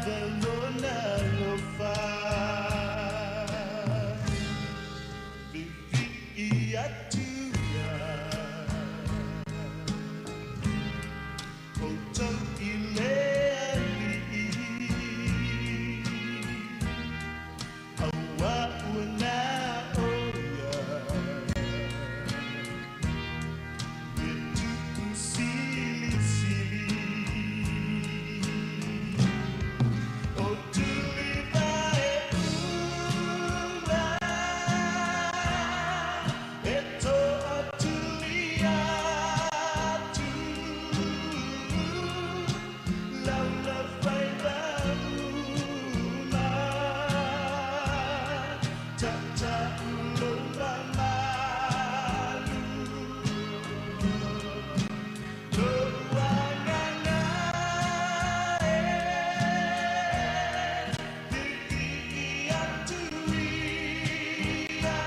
lava lona alofa. Vivi'i atu ia outou i le Alii, auā ua na o ia le tuusilisili. O tulivae uma e toʻatuli atu, laulafaiva uma, tatāʻu mamalu. Lou agaga e vivi'i atu ia,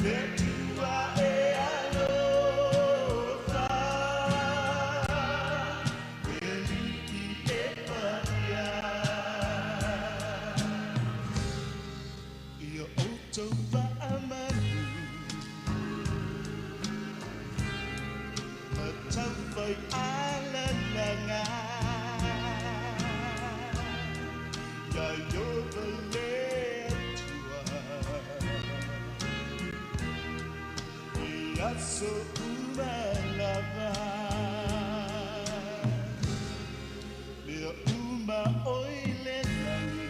le Atua e alofa, le Alii e paia. Ia outou faamalu ma taufai alalaga, ia Ieova le Atua i aso uma lava. Mea uma o i le lagi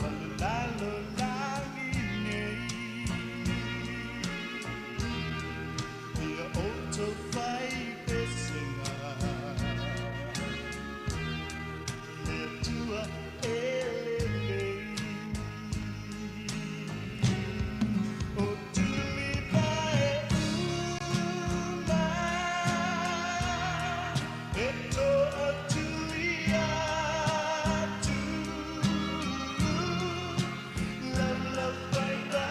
ma le lalolagi nei, ia outou faipesega i le Atua e lelei. O tulivae uma e toʻatuli atu, laulafaiva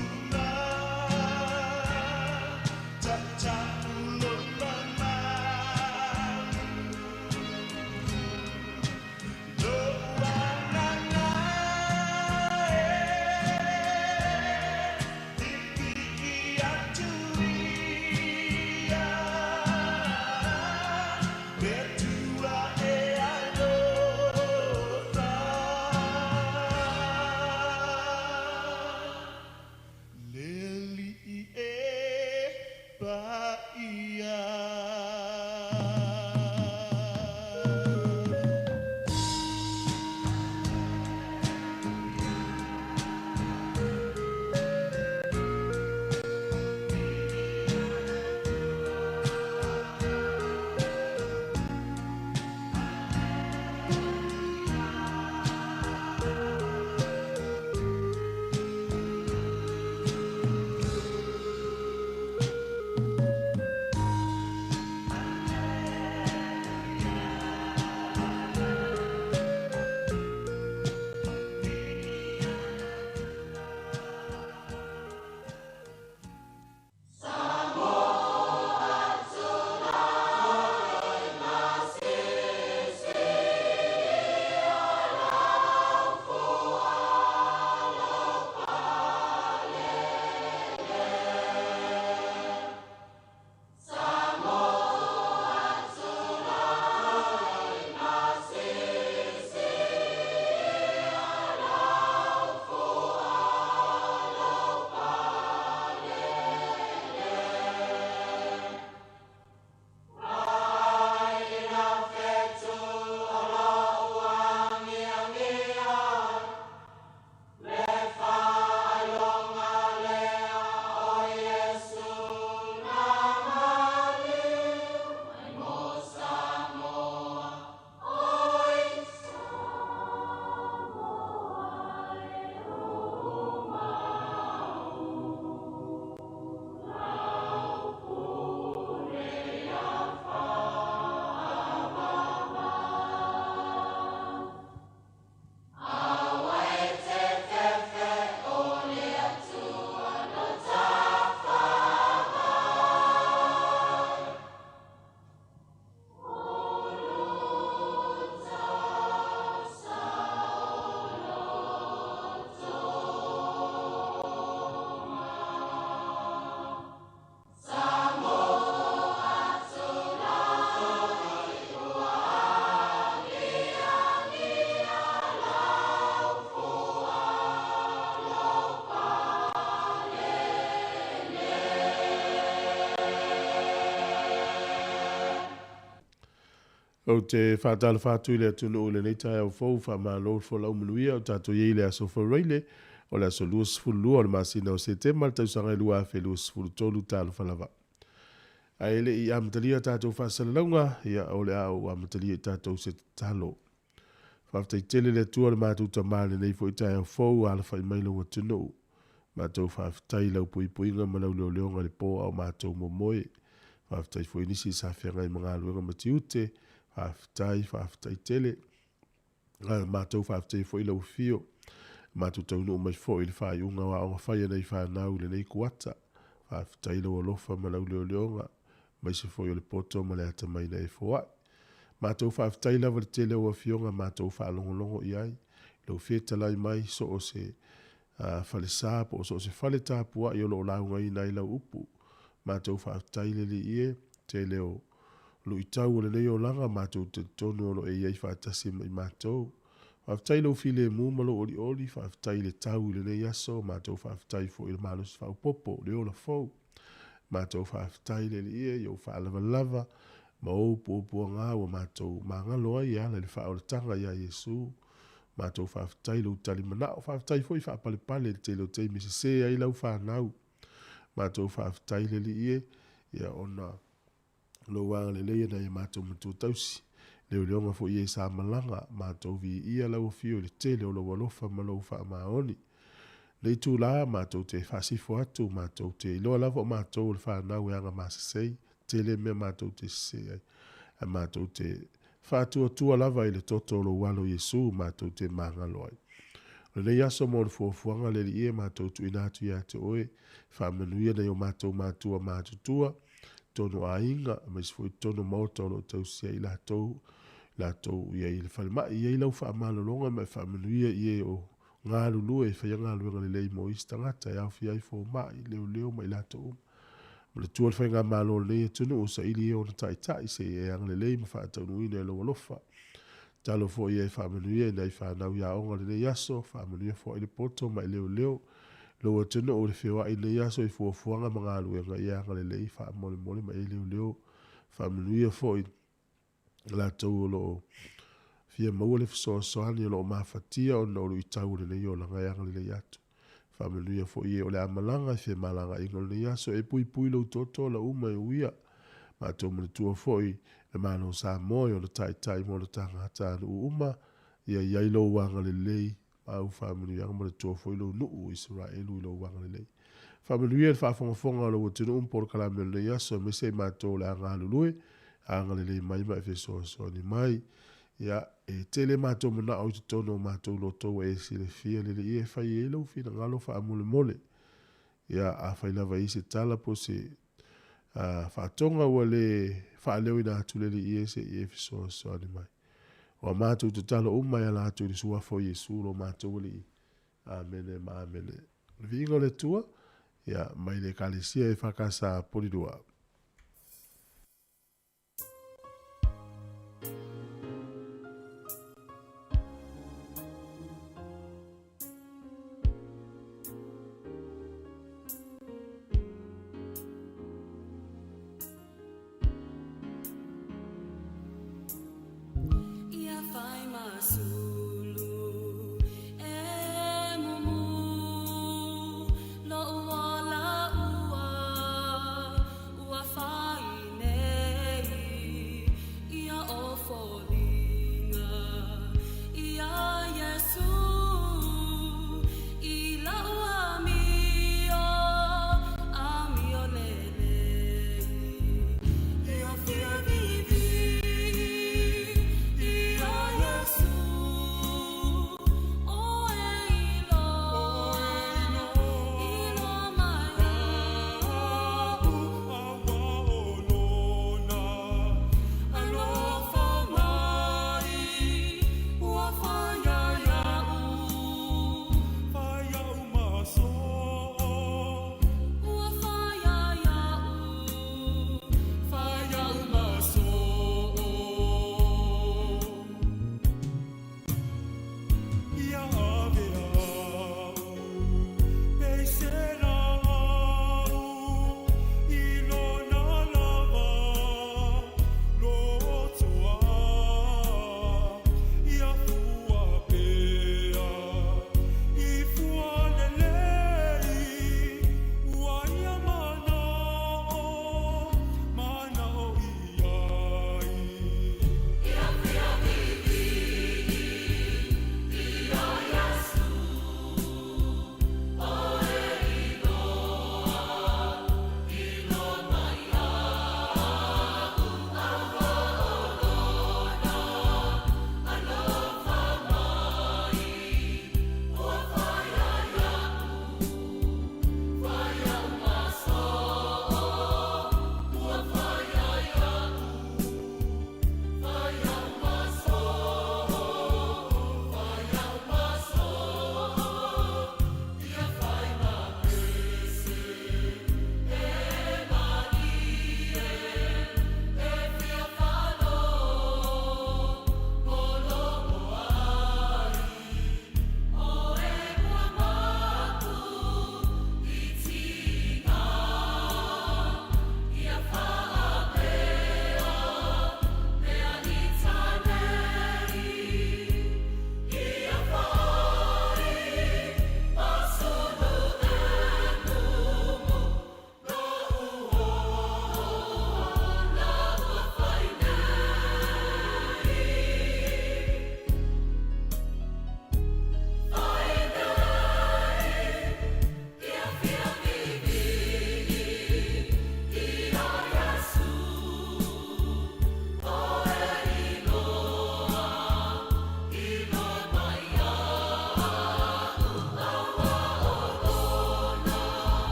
uma, tatāʻu lo mamalu. Lou agaga e vivi'i atu ia, le Atua e alofa, le Alii e paia. Ou te faatalofa atu i le atunuu i lenei taeao fou, faamalo le folau manuia o tatou i ai i le aso Faraile, o le aso 22 o le masina o Setema le tausaga e 2023, talofa lava. Ae le i amatalia tatou faasalalauga, ia o le a ou amatalia i tatou se tatalo. Faafetai tele le Atua le matou Tama i lenei foi taeao fou ua alafai mai lou atunuu. Matou faafetai i lau puipuiga ma lau leoleoga i le po a o matou momoe. Faafetai foi i nisi sa feagai ma galuega ma tiute. Faafetai, faafetai tele. A matou faafetai foi i lau afio. Matou taunuu mai foi i le faaiuga o aoga fai a nai fanau i lenei kuata. Faafetai i lou alofa ma lau leoleoga, aemaise foi o le poto ma le atamai na e foai. Matou faafetai lava i le tele o afioga matou faalogologo i ai, lou fetalai mai so o se falesa po o so o se fale tapuai o lo o laugaina ai lau upu. Matou faafetai le Alii e, tele o luitau o lenei olaga matou te talitonu o lo o e i ai faatasi ma i matou. Faafetai i lou filemu ma lou olioli, faafetai i le tau i lenei aso, matou faafetai foi i le malosi faaopoopo, le ola fou. Matou faafetai le Alii e i ou faalavalava ma ou puapuaga ua matou magalo ai e ala i le faaolataga ia Iesu. Matou faafetai i lou talimanao, faafetai foi faapalepale i le tele o taimi e sese ai lau fanau. Matou faafetai le Alii e, ia ona lou agalelei e nai a matou matua tausi. Leoleoga foi e sa malaga, matou viia lau afio i le tele o lou alofa ma lou faamaoni. Nei itula, matou te faasifo atu, matou te iloa lava o matou o le fanau e agamasesei, tele mea matou te sese ai. Ae matou te faatuatua lava i le toto o lou Alo Iesu matou te magalo ai. O lenei aso mo le fuafuaga le Alii e matou tuuina atu ia te oe, faamanuia nai o matou matua matutua, totonu o aiga, aemaise foi totonu o maota o lo o tausia ai latou, latou i ai i le falemai. I ai lau faamalologa ma e faamanuia i e o galulue e faia galuega lelei mo isi tagata e aofia ai fomai, leoleo ma i latou uma. Manatua le faigamalo o lenei atunuu, saili e ona taitai se i e agalelei ma faataunuuina i lou alofa. Tatalo foi ia e faamanuia i nai fanau i aoga i lenei aso, faamanuia foi le poto ma e leoleo lou atunuu i le feoai i lenei aso i fuafuaga ma galuega ia agalelei faamolemole ma e leoleo. Faamanuia foi latou o lo o fia maua le fesoasoani o lo o mafatia ona o luitau o lenei olaga e agalelei atu. Faamanuia foi e o le a malaga i femalagaaiga o lenei aso, e puipui lou toto la uma e uia. Matou manatua foi le Malo o Samoa i ona taitai ma ona tagata nuu uma, ia i ai lou agalelei ma au faamanuiaga, manatua foi lou nuu o Isaraelu i lou agalelei. Faamanuia le faafogafoga a lou atunuu ma polokalame o lenei aso, aemaise i matou o le a galulue, agalelei mai ma e fesoasoani mai. Ia, e tele matou manao i totonu o matou loto ua e silafia le Alii e fai ai lou finagalo faamolemole. Ia, afai lava i se tala po o se faatoga ua le faaleoina atu le Alii e se i e fesoasoani mai. O a matou tatalo uma e ala atu i le suafa o Iesu lo matou Alii. Amene ma amene. O le viiga o le Atua, ia, mai le Ekalesia EFKS Polilua. Ia fai ma sulu e mumu lo'u ola ua.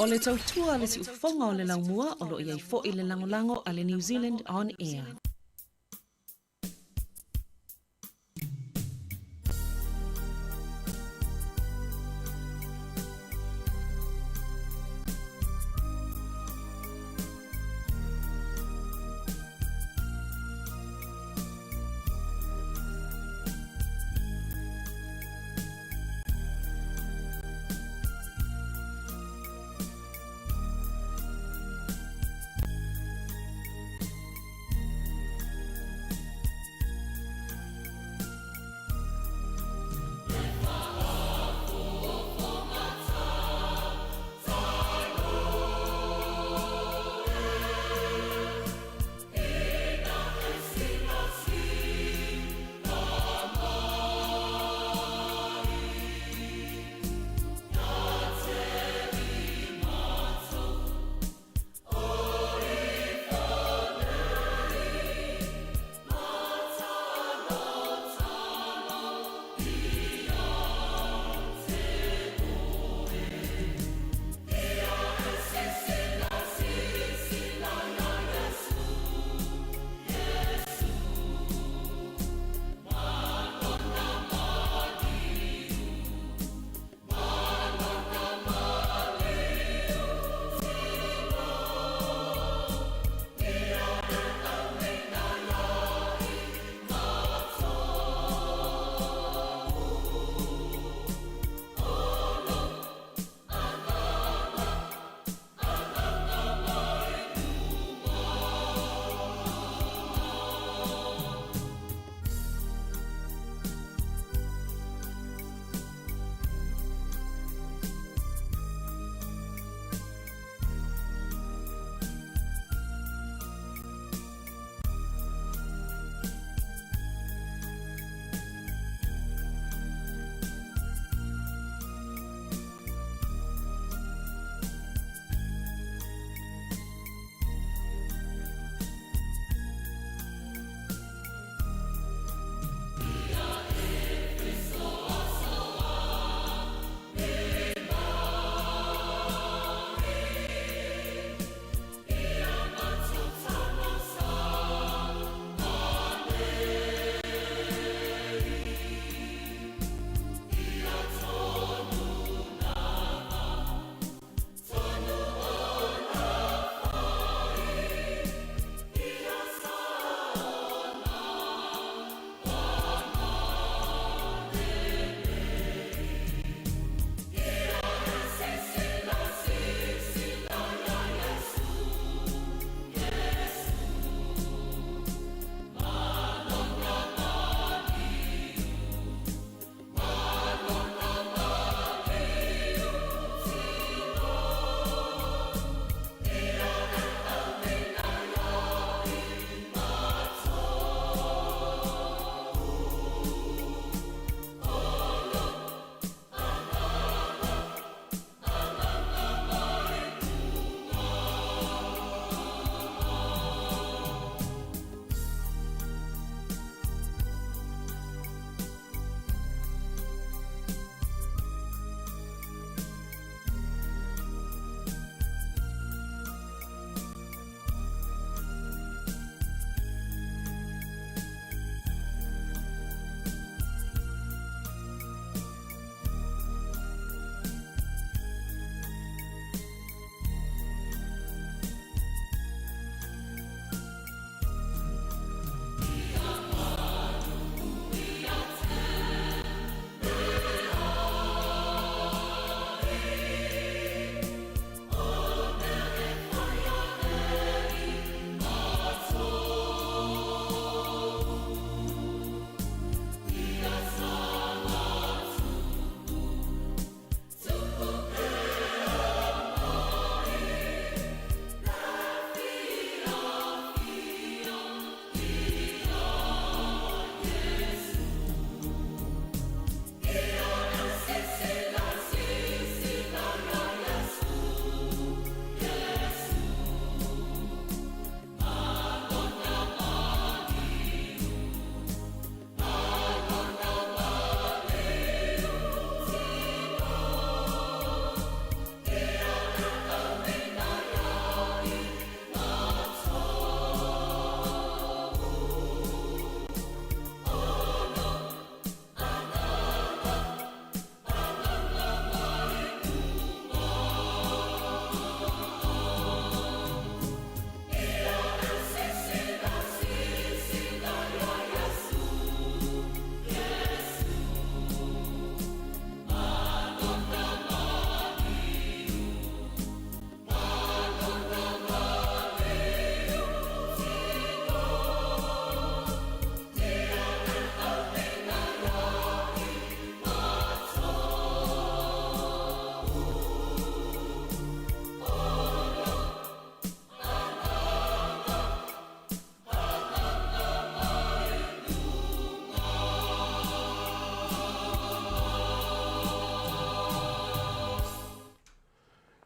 O le tautua a le siufofoga o le laumua o lo o i ai foi le lagolago a le New Zealand On Air.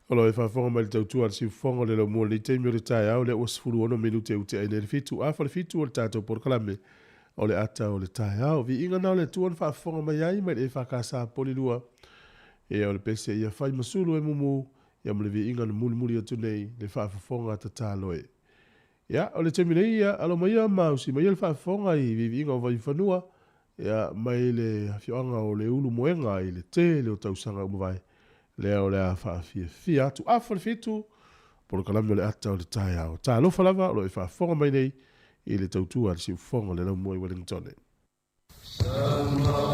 O lo e faafofoga mai le tautua a le siufofoga o le laumua i lenei taimi o le taeao lea ua 16 minute e utea ai nei le 7 afa le 7 o le tatou polokalame o le ata o le taeao. Viiga na o le Atua na faafofoga mai ai mai le EFKS Poli 2. Ia o le pese ia fai ma sulu e mumu ia ma le viiga na mulimuli atu nei le faafofoga tatalo e. Ia o le taimi nei ia alo mai ia ma usi mai ia le faafofoga i viiviiga o Vaifanua ia mai le afioaga o le Ulumoega i le tele o tausaga ua mavae lea o le a faafiafia atu afa le 7 polokalame o le ata o le taeao. Talofa lava o lo o e faafofoga mai nei i le tautua a le siufofoga o le laumua i Wellington. Samoa.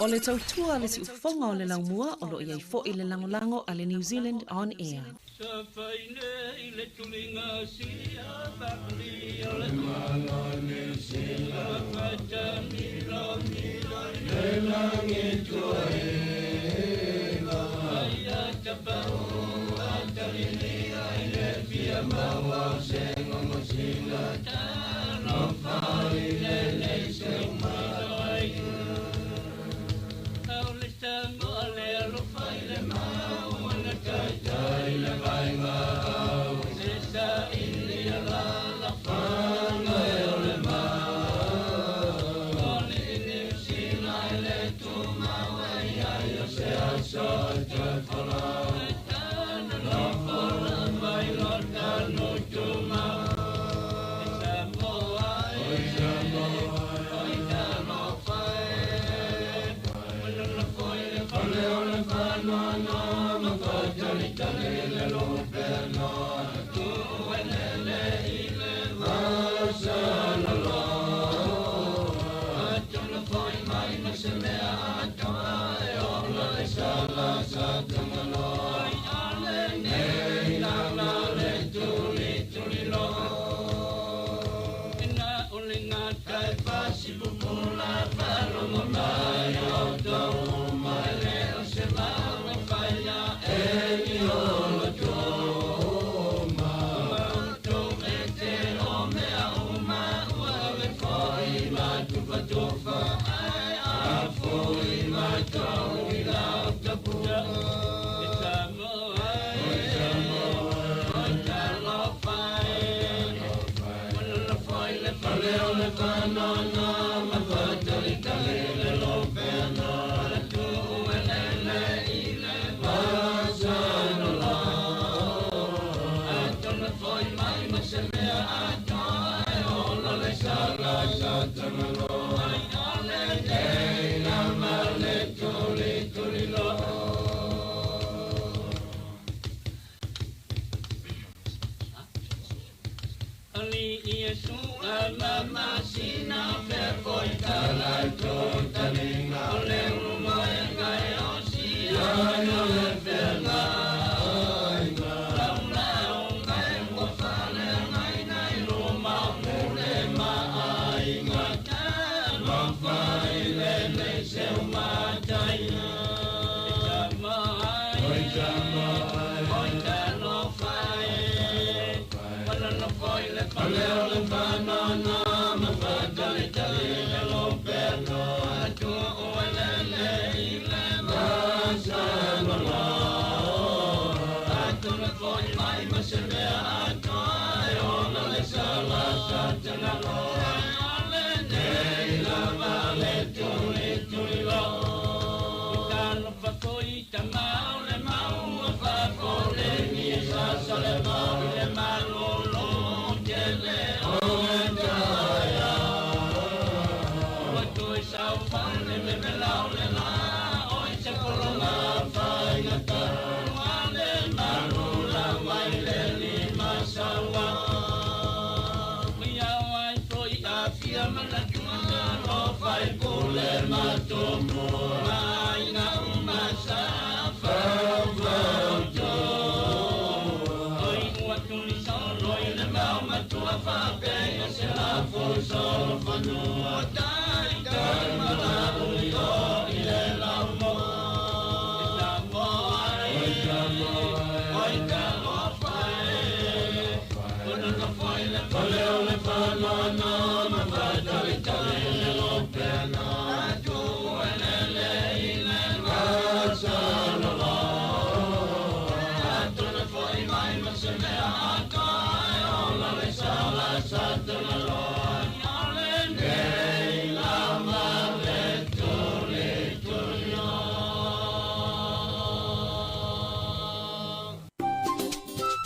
O le tautua le siufofoga o le laumua o loo iai fo'i le lagolago a le New Zealand On Air. No, no.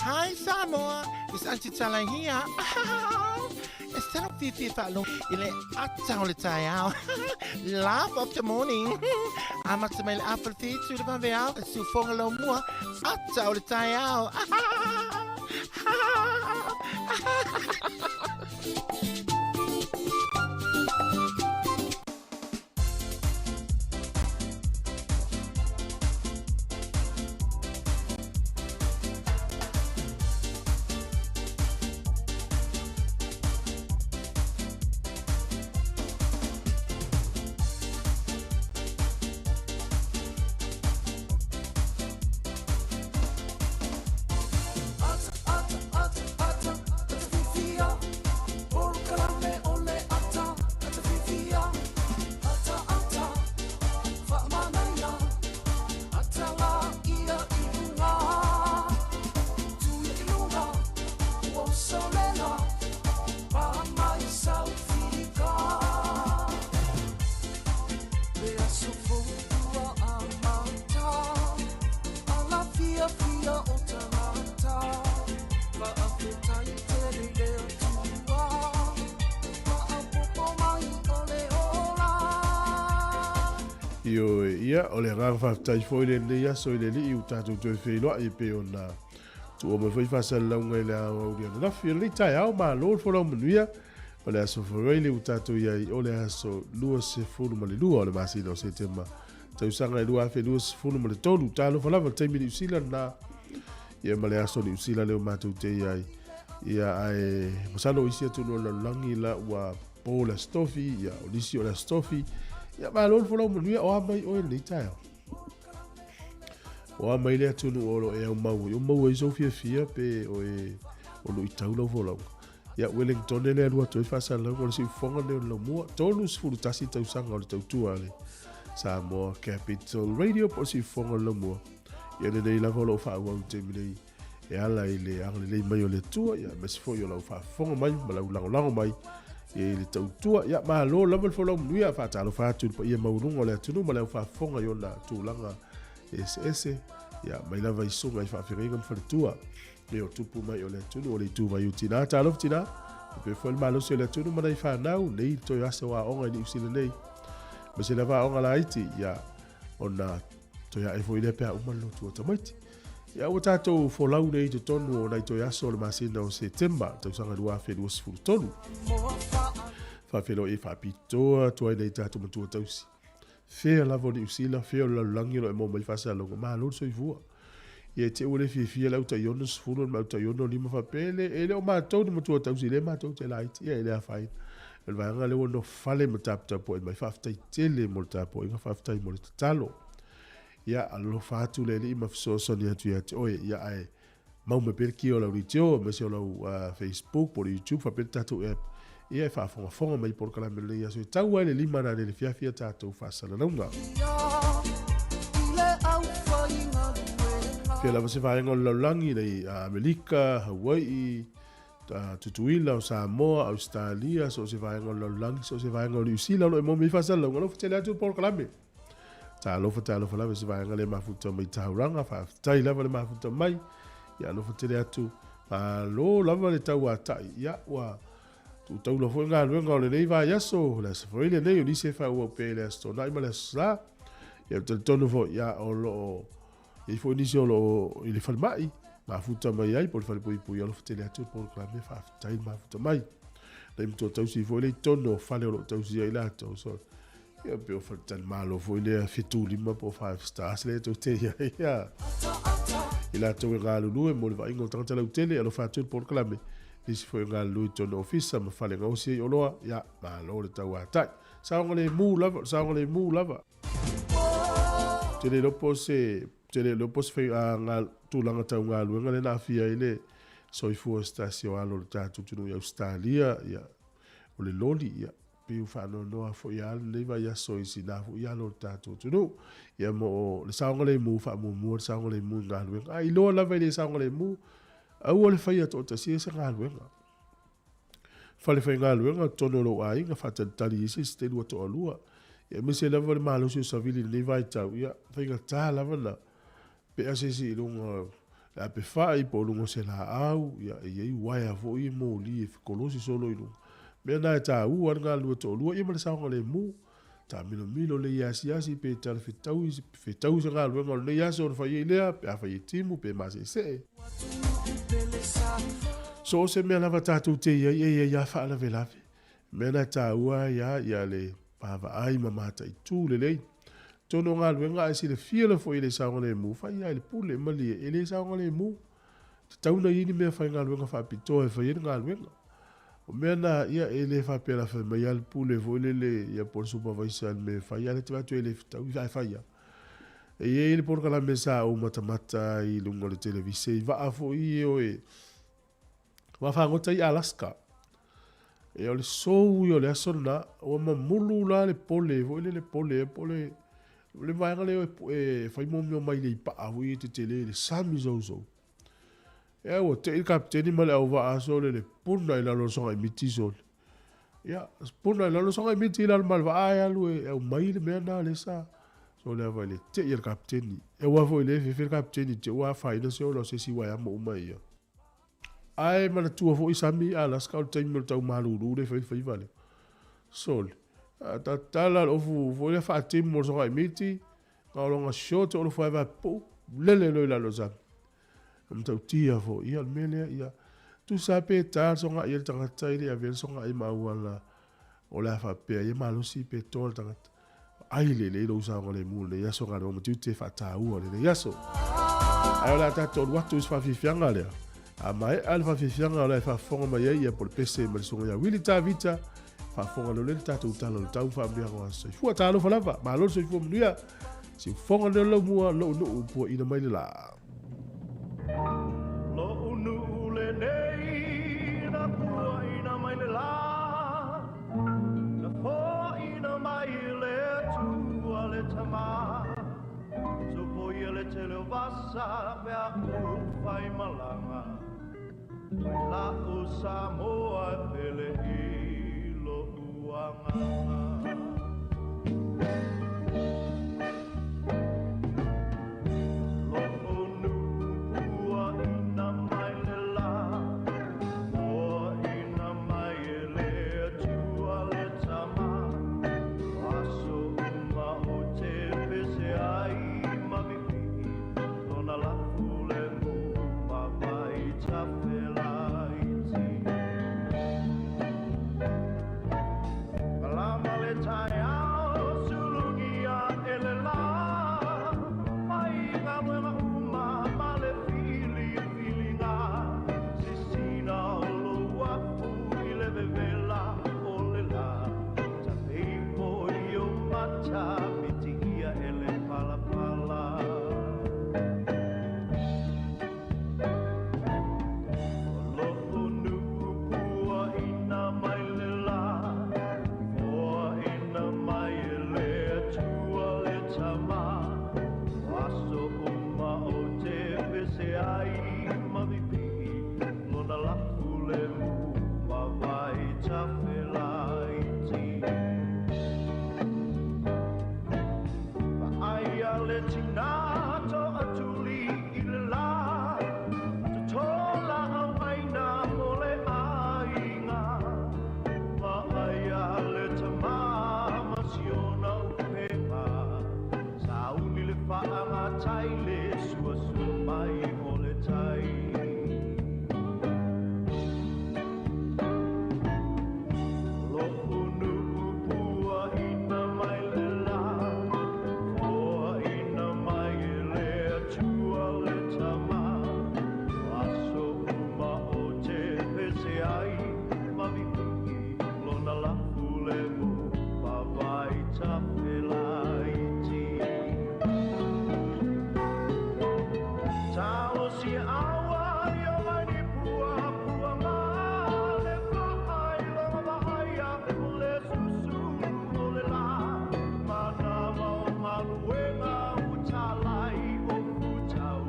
Hi Samoa, it's Auntie Tala here. It's Laugh of the morning. Ioe, ia, o le agaga faafetai foi lenei aso i le Alii ua tatou toe feiloai e pei ona tuua mai foi faasalalauga i le aoauli ananafi o lenei taeao. Malo le folau manuia. O le aso Faraile ua tatou i ai, o le aso 22 o le masina o Setema, tausaga e 2023. Talofa lava le taimi Niu Sila lena, ia ma le aso Niu Sila lea ua matou te i ai. Ia, ae masalo o isi atunuu o le lalolagi la ua po le Aso Tofi, ia, o nisi o le Aso Tofi. Ia, malo le folau manuia, o a mai oe lenei taeao. O a mai le atunuu o lo e au mau ai, o maua ai sou fiafia pe o e o luitau lau folauga. Ia, Wellington le alu atu ai faasalalauga o le siufofoga lenei o le laumua, 31 tausaga o le tautua a le Samoa Capital Radio po o le siufofoga o le laumua. Ia lenei lava o lo o faaauau i le taimi nei e ala i le agalelei mai o le Atua, ia aemaise foi o lau faafofoga mai ma lau lagolago mai i le tautua. Ia malo lava le folau manuia, faatalofa atu i le paia maualuga o le atunuu ma le au faafofoga i ona tulaga eseese, ia mai lava i susuga i faafeagaiga ma faletua e o tupu mai o le atunuu o le itu vaiu tina. Talofa tina, faapea foi le malosi o le atunuu ma nai fanau nei toe aso o aoga i Niu Sila nei, aemaise lava aoga laiti, ia ona toe ae foi lea pe a uma le lotu o tamaiti. Ia ua tatou folau nei i totonu o nai toe aso o le masina o Setema, tausaga 2023. Faafeiloai e faapitoa atu ai nei tatou matua tausi. Fea lava o Niu Sila, fea o le lalolagi o lo o e maua mai faasalalauga, malo le soifua. Ia e te ua le fiafia le au tai 60 ma le au tai 65 faapea e le, e le o matou ni matua tausi, lea matou te laiti, ia e le afaina. O le vaega lea ua nofo fale ma taputapuai mai, faafetai tele mo le tapuaiga, faafetai mo le tatalo. Ia, alofa atu le Alii ma fesoasoani atu ia te oe, ia ae mau mai pea le kia o lau leitio, aemaise o lau Facebook po o le YouTube faapea le tatou app, ia e faafogafoga mai i polokalame o lenei aso e tau ai le 5 nanei i le fiafia tatou faasalalauga. Fia lava se vaega o le lalolagi nei Amerika, Hawaii, Tutuila, o Samoa, Ausetalia, so o se vaega o le lalolagi, so o se vaega o Niu Sila o lo o e maua mai faasalalauga, alofa tele atu le polokalame. Talofa, talofa lava se vaega le mafuta mai tauranga, faafetai lava le mafuta mai. Ia alofa tele atu, malo lava le tauatai. Ia ua tuutaula foi galuega o lenei vaiaso, le aso foi lenei, o nisi e faaauau pea i le Aso Toonai ma le Aso Sa. Ia ou te talitonu foi, ia o lo o i ai foi nisi o lo o i le falemai, mafuta mai ai po o le falepuipui, alofa tele atu le polokalame, faafetai le mafuta mai. Nai matua tausi foi le i totonu o fale o lo o tausi ai latou. So, Ia pe o faletalimalo foi lea 75 po o 5 stars lea tou te i ai ia. I latou e galulue mo le vaaiga o tagata lautele, alofa atu le polokalame. Nisi foi e galulue i totonu o ofisa ma fale gaosi ai oloa, ia, malo le tauatai. Saogalemu lava, o le saogalemu lava. Ou te le iloa po o se, ou te le iloa po o se fai, a, nga, tulaga tau galuega lea na aafia ai le soifua o se tasi o alo o le tatou atunuu i Ausetalia, ia, o le loli, ia, Pei ua faanoanoa foi lava lenei vaiaso i sina foi alo o le tatou atunuu. Ia mo le saogalemu faamuamua le saogalemu i galuega. A iloa lava e le saogalemu, aua le faia toatasia se galuega. Fale faigaluega totonu o lou aiga, faatalitali i se isi te lua toalua. Ia aemaise lava le malosi o savili i lenei vaitau, ia faigata lava na pea se isi i luga o le apefai po o luga o se laau, ia e i ai uaea foi e moli e fekolosi solo i luga. Mea na e taua le galulue toalua ia ma le saogalemu. Taamilomilo lelei asiasi pe talafetau fetau se galuega o lenei aso ona fai ai lea pe afai e timu pe maseesee. So o se mea lava tatou te i ai e i ai lava faalavelave. Mea na e taua ai lava ia le vaavaai ma mataitu lelei. Totonu o galuega ae silafia loa foi e le saogalemu, fai lava i le pule, malie, e le saogalemu. Tatau ona i ai ni mea faigaluega faapitoa e fai ai le galuega. O mea na, ia, e le faapea la fai mai lava le pule foi lele, ia po o le supervisor i le mea e fai, a o lea e te vaai atu e le fetaui, ae fai lava. E i ai le polokalame sa ou matamata ai i luga o le televise, i vaa foi e o e vaafagota i Alaska. E o le sou ia o le aso lena, ua mamulu la le pole foi lele pole po o le le vaega lea e fai mea o mailei paa foi e tetele i le sami sousou. Ia ua tei le kapeteni ma le auvaa sole le puna i lalo o le sogaimiti sole. Ia, puna i lalo o le sogaimiti i lalo ma le vaa e alu e aumai le mea lena lea sa sole ava i le tei a le kapeteni. E aua foi le fefe le kapeteni te ua afaina se ola o se isi uaea ma uma ia. Ae manatua foi Sami Alaska o le taimi o le tau malulu lea e fai le faiva lea. Sole. A tatala le ofu foi lea faatimu mo le sogai miti, gaologa short o le faeva pu, lele loa i lalo o le sami. E matautia foi, ia o le mea lea, ia, tusa pe ta le sogai a le tagata e le avea le sogai ma auala o le a faapea ia malosi pe toa le tagata. Ai lelei lou saogalemu i lenei aso galuega ma tiute faataua o lenei aso. Ae o le a tatou alu atu i se faafiafiaga lea. A maea le faafiafiaga o le a e faafofoga mai ai ia po le pese ma le susuga ia Willie Tavita. Faafofoga leo le tatou tala o le tau faamanuiaga o aso soifua. Talofa lava, malo le soifua manuia. Siufofoga leo lau mua, lou nuu puaina mai le la. Lo'u nuu lenei na puaina mai le la, Na foaina mai le Atua le Tama, Sopoia le tele o vasa pe a ou fai malaga, Mai la'u Samoa e pele i lo'u agaga. Lo'u nuu puaina mai le la, Puaina mai e le Atua le Tama, O aso uma ou te pese ai ma pipii, Lona lafu le mu ma vai tafelaiti. Malama le taeao sulugia e le la, Mai galuega uma ma le filifiliga, Sisina o lou afu i le vevela o le la, Tapeifo i ou mata mitiia e le palapala. O lo'u nuu puaina mai le la, Foaina mai e le Atua le Tama, O aso uma ou te pese ai ma pipii, Lona lafu le mu ma vai tafelaiti. Vaaia le tina toatuli i le la, Totola auaina mo le aiga, Vaaia le tama ma siona upega, Sauni le faagatai le suasua mai o le tai. Lo'u nuu puaina mai le la, Foaina mai e le Atua le Tama, O aso uma ou te pese ai ma pipii, Lona lafu le mu ma vai tafelaiti. Talosia aua ia mai ni pua pua ma le faailoga vaaia le susulu o le la, Manava o galuega ua talai o futau,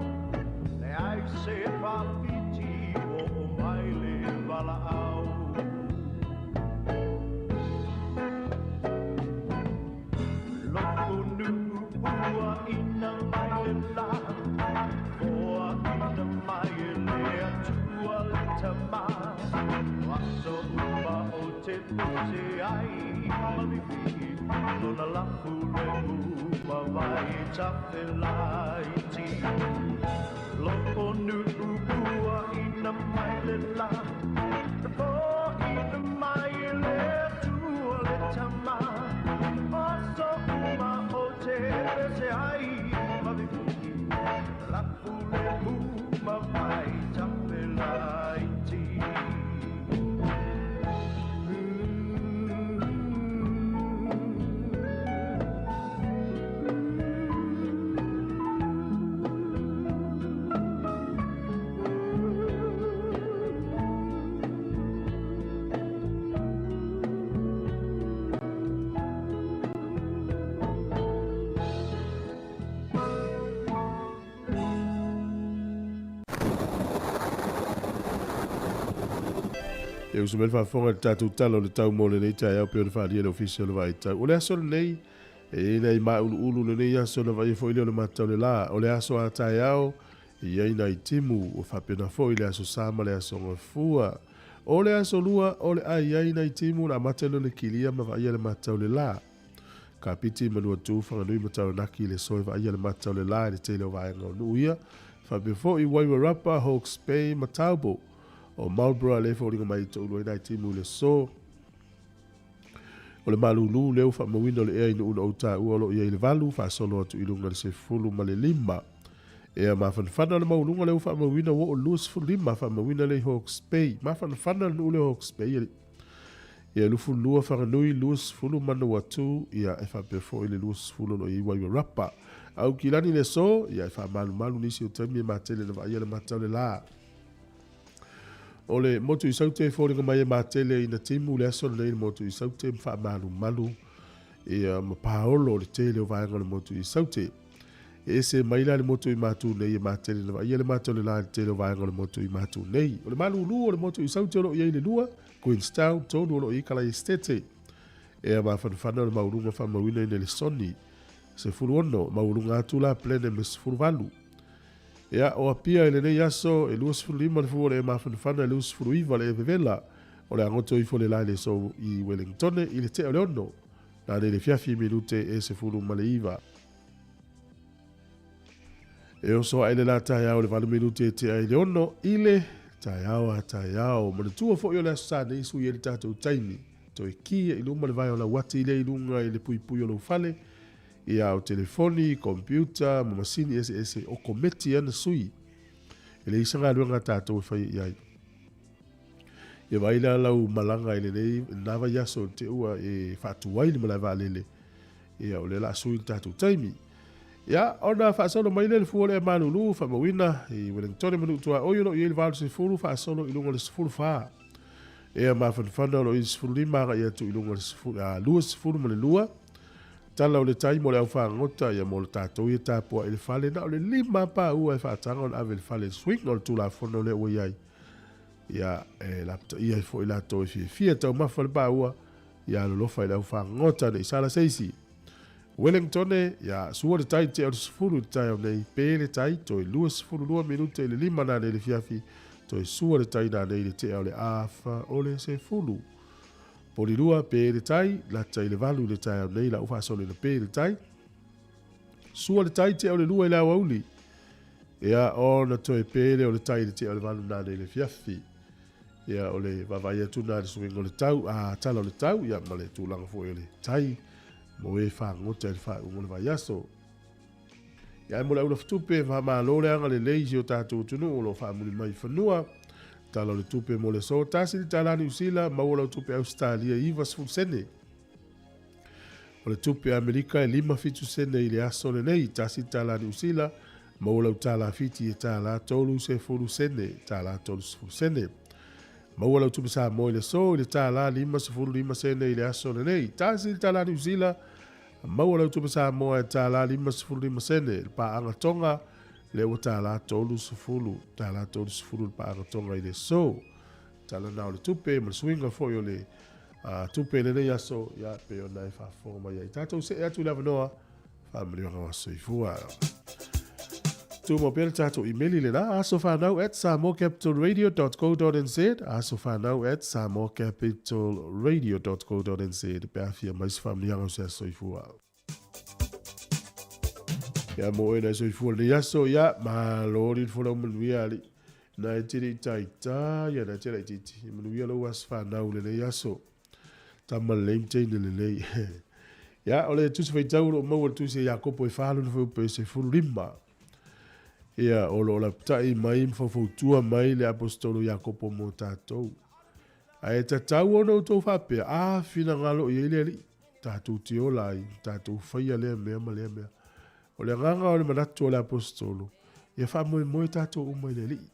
Leai se faafiti ua oo mai le valaau. Lo'u nuu puaina mai le la, Foaina mai e le Atua le Tama, O aso uma ou te pese ai ma pipii, Lona lafu le mu ma vai tafelaiti. Lo'u nuu puaina mai le la, Foaina mai e le Atua le Tama, O aso uma ou te pese ai ma pipii, Lafu le mu ma vai tafelaiti. E uso mai le faafofoga i le tatou tala o le tau mo lenei taeao pei ona faaalia e le Ofisa o le Vaai Tau. O le aso lenei, e i ai nai māuluulu lenei aso ona vaaia foi lea o le mata o le la. O le aso a taeao, e i ai nai timu, ua faapena foi le aso Sa ma le aso Gafua. O le Aso Lua, o le ai ai nai timu ona amata lea o le kilia ma vaaia le mata o le la. Kapiti, Manuatu, Whanganui ma Taranaki i le aso e vaaia le mata o le la i le tele o vaega o nuu ia, faapea foi Wairarapa, Hawke's Bay ma Taupo. O Marlborough lea e foliga mai e toalua ai nai timu i le aso. O le malūlū lea ua faamauina o le ea i nuu na ou taua o lo o i ai le 8 faasolo atu i luga i le 15. Ea mafanafana le maualuga lea ua faamauina ua oo i le 25 faamauina lea i Hawke's Bay. Mafanafana le nuu lea o Hawke's Bay alii. Ia 22 Whanganui, 20 Manawatū, ia e faapea foi le 20 o lo o i ai Wairarapa. Aukilani le aso, ia e faamalumalu nisi o taimi e matele na vaaia le mata o le la. O le motu i Saute e foliga mai e matele ina timu le aso lenei le motu i Saute ma faamalumalu ia ma paolo le tele o vaega o le motu i Saute. E ese mai la le motu i Matu nei e matele na vaaia le mata o le la i le tele o vaega o le motu i Matu nei. O le malūlū o le motu i Saute o lo o i ai le 2, Queenstown, 3 o lo o i ai Kalaesetete. Ea mafanafana o le maualuga faamauina i Nelesoni, 16, maualuga atu la Blenheim e 18. Ia, o Apia i lenei aso, e 25 le fua o le e mafanafana, e 29 le e vevela. O le a goto ifo le la i le aso i Wellingtone i le tea o le 6, na nei le fiafi minute e 19. E oso ae le la taeao i le 8 minute e tea i le 6 i le taeao a taeao. Manatua foi o le Aso Sa nei sui ai le tatou taimi. Toe ki i luma le vae o lau ati lea i luga i le puipui o lou fale, ia o telefoni, computer ma masini eseese o kometi ana sui. E leai se galuega a tatou e fai i ai. Ia vaai la lau malaga i lenei na vaiaso te ua e faatu ai le malae vaalele. Ia o lea la sui le tatou taimi. Ia, ona faasolo mai lea le fua o le malulu faamauina i Wellingtone ma Nuu-tuaoi o lo o i ai le 80 faasolo i luga o le 14. Ea mafanafana o lo o i le 15 agai atu i luga o le 22. Tala o le tai mo le au fagota ia mo le tatou ia tapuai i le fale na o le 5 paua e faataga ona ave i le fale i le suiga o le Tulafono lea ua i ai. Ia, e lapataia ai foi latou e fiafia taumafa le paua, ia alolofa i le au fagota ne i sala se isi. Wellingtone, ia, sua le tai tea o le 10 i le taeao nei, pe le tai, toe 22 minute i le 5 nanei i le fiafi, toe sua le tai nanei i le tea o le afa o le 10. Polilua, pe le tai, lata i le 8 i le taeao nei, la ua faasolo ina pe le tai. Sua le tai tea o le 2 i le aoauli. Ia, ona toe pe lea o le tai i le tea o le 8 nanei i le fiafi. Ia, o le vaavaai atu na i le suiga o le tau, a tala o le tau, ia, ma le tulaga foi o le tai, mo e fagota i le faaiuga o le vaiaso. Ia, ae mo le aulafitupe, faamalo le agalelei i si o tatou atunuu o lo o faamuli mai i fanua. Tala o le tupe mo le aso, tasi le tala Niu Sila, maua lau tupe Ausetalia i 90 sene. O le tupe Amerika e 57 sene i le aso lenei, tasi le tala Niu Sila, maua lau tala Fiti e tala 30 sene, tala 30 sene. Maua lau tupe Samoa i le aso i le tala 55 sene i le aso lenei, tasi le tala Niu Sila, maua lau tupe Samoa e tala 55 sene. Le paaga Tonga, lea ua tala 30, tala 30 le paaga Tonga i le aso. Tala na o le tupe ma le suiga foi o le tupe i lenei aso, ia pei ona e faafofoga mai ai. Tatou see atu i le avanoa, faamanuiaga o aso soifua. Tumau pea le tatou imeli lena, asofanau@samoacapitalradio.co.nz, asofanau@samoacapitalradio.co.nz, pe a fia mai se faamanuiaga o se aso soifua. Ia mo oe nai soifua lenei aso, ia malo le folau manuia alii. Na e te le i taita, ia na e te laitiiti. Ia manuia lou aso fanau i lenei aso. Tama lelei ma teine lelei. Ia, o le tusi faitau o lo o maua i le tusi a Iakopo e 4 lona fuaiupu e 15. Ia, o lo o lapatai mai ma faufautua mai le Aposetolo Iakopo mo tatou. Ae tatau ona outou faapea, A finagalo i ai le Alii, tatou te ola ai, tatou faia lea mea ma lea mea. O le agaga o le manatu o le Aposetolo, ia faamoemoe tatou uma i le Alii.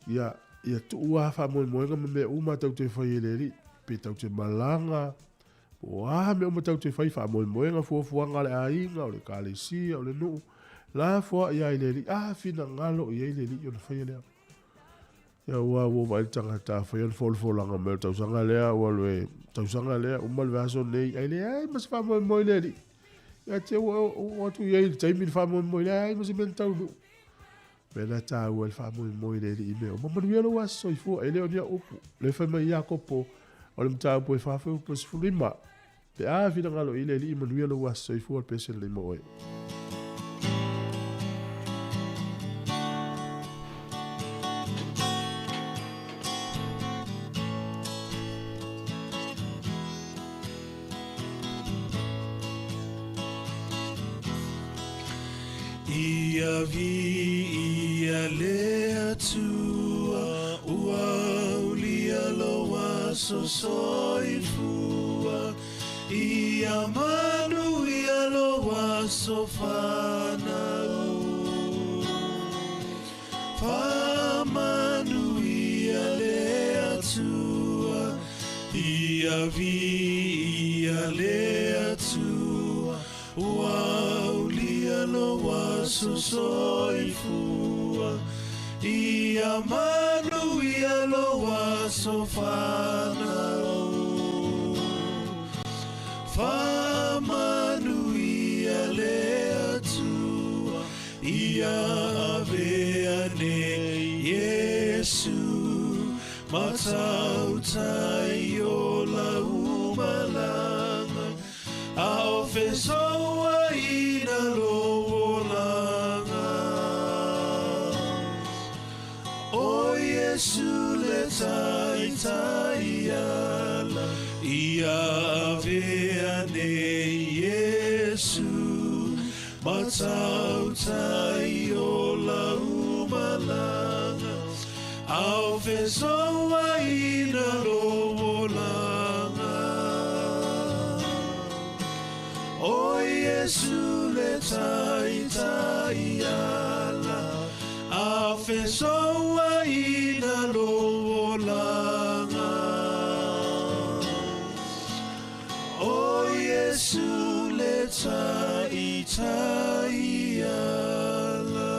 Ia, ia tuu a faamoemoega ma mea uma tau te fai e le Alii, pe tau te malaga, po o a mea uma tau te fai, faamoemoega, fuafuaga a le aiga, o le ekalesia, o le nuu, lafoai lava i le Alii, a finagalo i ai le Alii ona faia lea. Ia ua ua vaai le tagata a faia le folafolaga mai o le tausaga lea, ua alu e tausaga lea, uma le vaiaso nei, ai leai ma se faamoemoe i le Alii. Ia te ua oo atu i ai i le taimi le faamoemoe, leai ma se mea na taunuu. Mea lena e taua ai le faamoemoe i le Alii i mea uma. Manuia lou aso soifua, e le o ni au upu. O lea e fai mai Iakopo, o le mataupu e 4:15. Pe a finagalo i le Alii, manuia lou aso soifua, le pese lelei mo oe. Ia viia le Atua, ua aulia lou aso soifua. Ia manuia lou aso fanau. Faamanuia le Atua, ia viia le Atua, ua aulia lou aso soifua. Ia manuia lou aso fanau. Faamanuia le Atua, ia avea nei Iesu, matautai o lau malaga, a o fesoaina lou olaga. O Iesu le taitai ala, ia avea nei Iesu, matautai o lau malaga, a o fesoaina lou olaga. O Iesu le taitai ala, a o fesoaina lou olaga. O Iesu le taitai ala.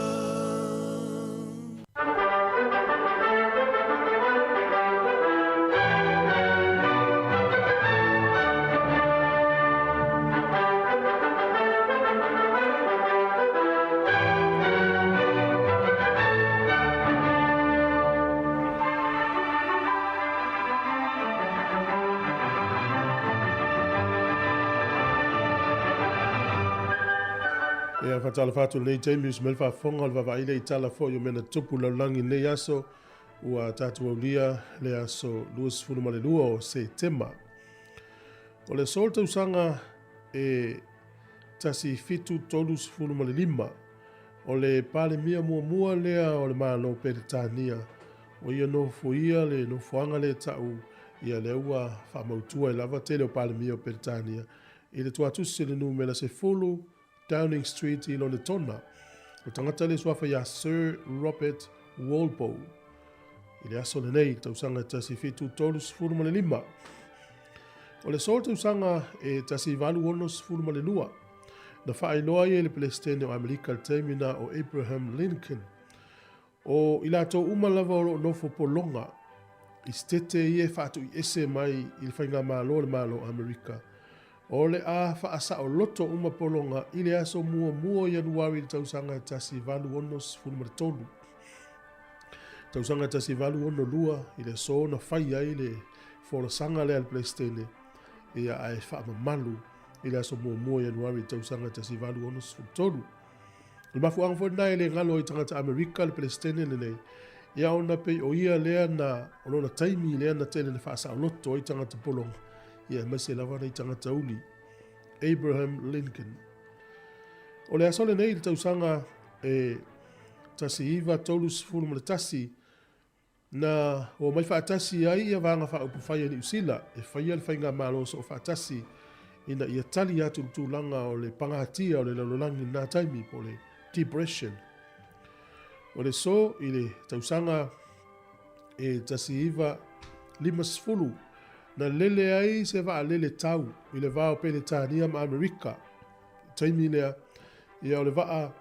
Ia, faatalofa atu i lenei taimi, usu mai le faafofoga o le vaavaai lea i tala foi o mea na tutupu i le lalolagi i lenei aso, ua tatou aulia le aso 22 o Setema. O le aso o le tausaga e 1735, o le Palemia muamua lea o le Malo o Peretania, ua ia nofoia le nofoaga lea e ta'u ia lea ua faamautu ai lava tele o Palemia o Peretania i le tuatusi i le numera 10 Downing Street i Lonetona. O le tagata le suafa ia Sir Robert Walpole. I le aso lenei, tausaga 1735. O le aso o le tausaga e 1862, na faailoa ai e le Peresetene o Amerika i le taimi na o Abraham Lincoln. O i latou uma lava o lo o nofo pologa i setete ia e faatuiese mai i le faigamalo a le Malo o Amerika, o le a faasaoloto uma pologa i le aso muamua o Ianuari i le tausaga e 1863. Tausaga 1862 i le aso na fai ai le folasaga lea a le Peresetene, ia ae faamamalu i le aso muamua o Ianuari i le tausaga 1863. O le mafuaaga foi lena e le galo ai tagata Amerika le Peresetene lenei, ia ona pei o ia lea na, o lona taimi lea na tele na faasaoloto ai tagata pologa, ia aemaise lava nai tagata uli. Abraham Lincoln. O le aso lenei i le tausaga e 1931, na omai faatasi ai ia Vaega Faaupufai a Niu Sila e faia le faigamalo soofaatasi ina ia tali atu i le tulaga o le pagatia o le lalolagi i lena taimi po o le Depression. O le so i le tausaga e 1950 na lele ai se vaalele tau i le va o Peretania ma Amerika. I taimi lea, ia o le vaa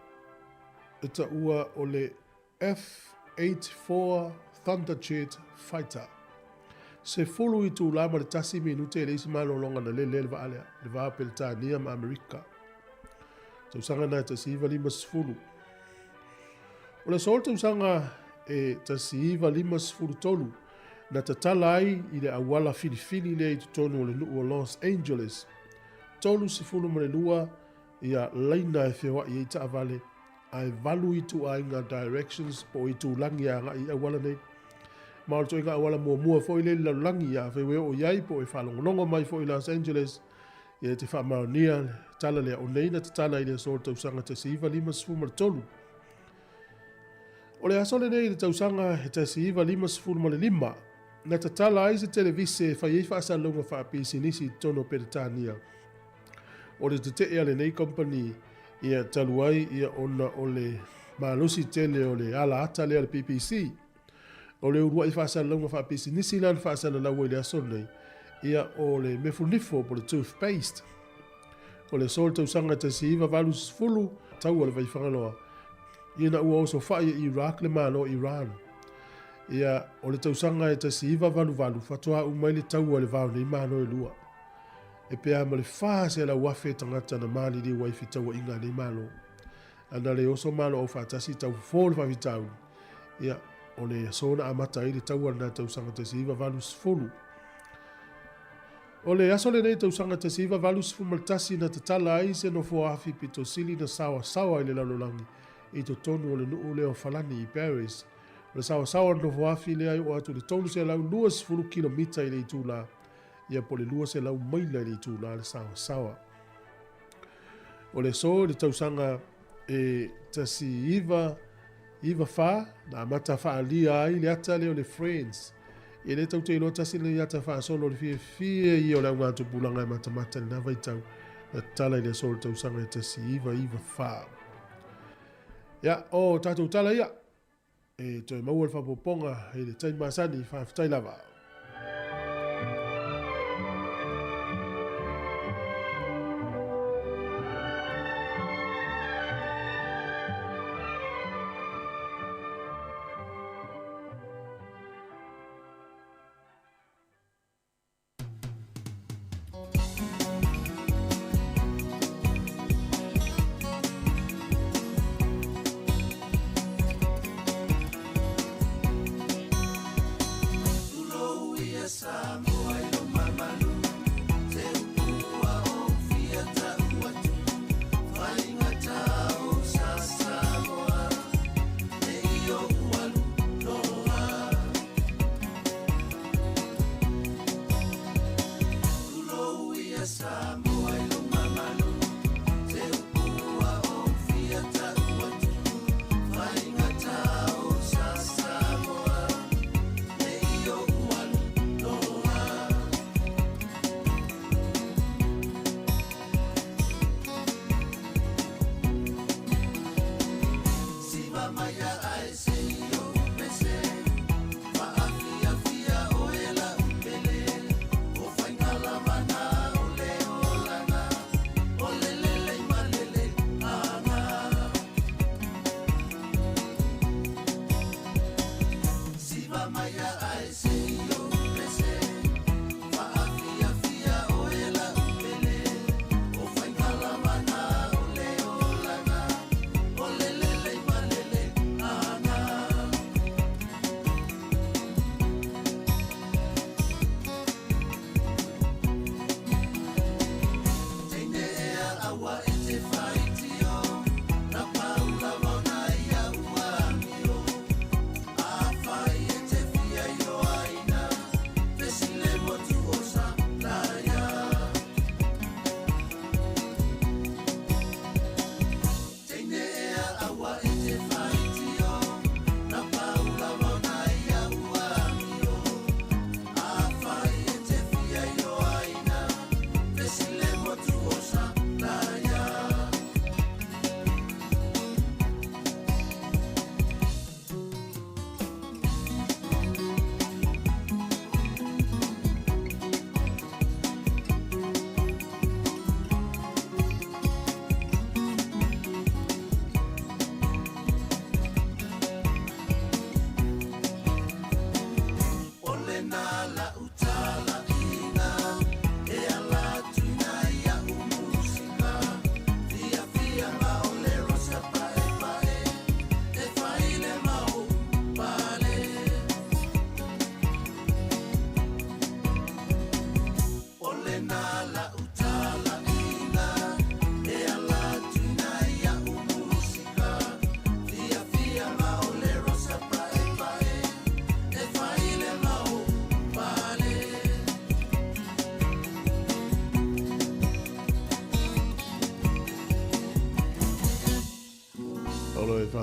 e taua o le F-84 Thunderjet Fighter. 10 itula ma le tasi minute e le isi malologa na lele ai le vaa lea, le va o Peretania ma Amerika. Tausaga na e 1950. O le aso o le tausaga e 1953 na tatala ai i le auala filifili lea i totonu o le nuu o Los Angeles, 32 ia laina e feoai ai taavale ae valu ituaiga directions po o itulagi e agai i auala nei. Ma o le ituaiga auala muamua foi lea i le lalolagi, afai ua e oo i ai po o e faalogologo mai foi i Los Angeles, ia e te faamaonia le tala lea, o nei na tatala i le aso o le tausaga 1953. O le aso lenei i le tausaga e 1955, na tatala ai se televise e fai ai faasalalauga faapisinisi i totonu o Peretania. O le tetee a lenei kamupani ia talu ai ia ona o le malosi tele o le ala ata lea a le BBC. O le uluai faasalalauga faapisinisi la na faasalalau ai i le aso lenei, ia o le mefunifo po o le toothpaste. O le aso o le tausaga 1980, taua le Vaifagaloa, ina ua osofai e Iraq le Malo o Iran. Ia, o le tausaga e 1988, faatoa uma ai le taua i le va o nei Malo e lua. E pe a ma le 400,000 tagata na maliliu ai i fetauaiga a nei Malo. A na le oso Malo Aufaatasi i taufofo le faafitauli, ia, o le aso na amata ai le taua lena tausaga 1980. O le aso lenei tausaga 1981 na tatala ai se nofoa-afi pito sili na saoasaoa i le lalolagi i totonu o le nuu lea o Falani i Paris. O le saoasaoa o le nofoa-afi lea e oo atu i le 320 kilomita i le itula, ia po o le 200 maila i le itula le saoasaoa. O le aso i le tausaga e 1994 na amata faaalia ai le ata lea o le Friends. E le tau te iloa tasi lenei ata faasolo o le fiafia ia o le augatupulaga e matamata i lena vaitau na tatala i le aso o le tausaga e 1994. Ia, o tatou tala ia, e toe maua le faaopoopoga i le taimi masani, faafetai lava.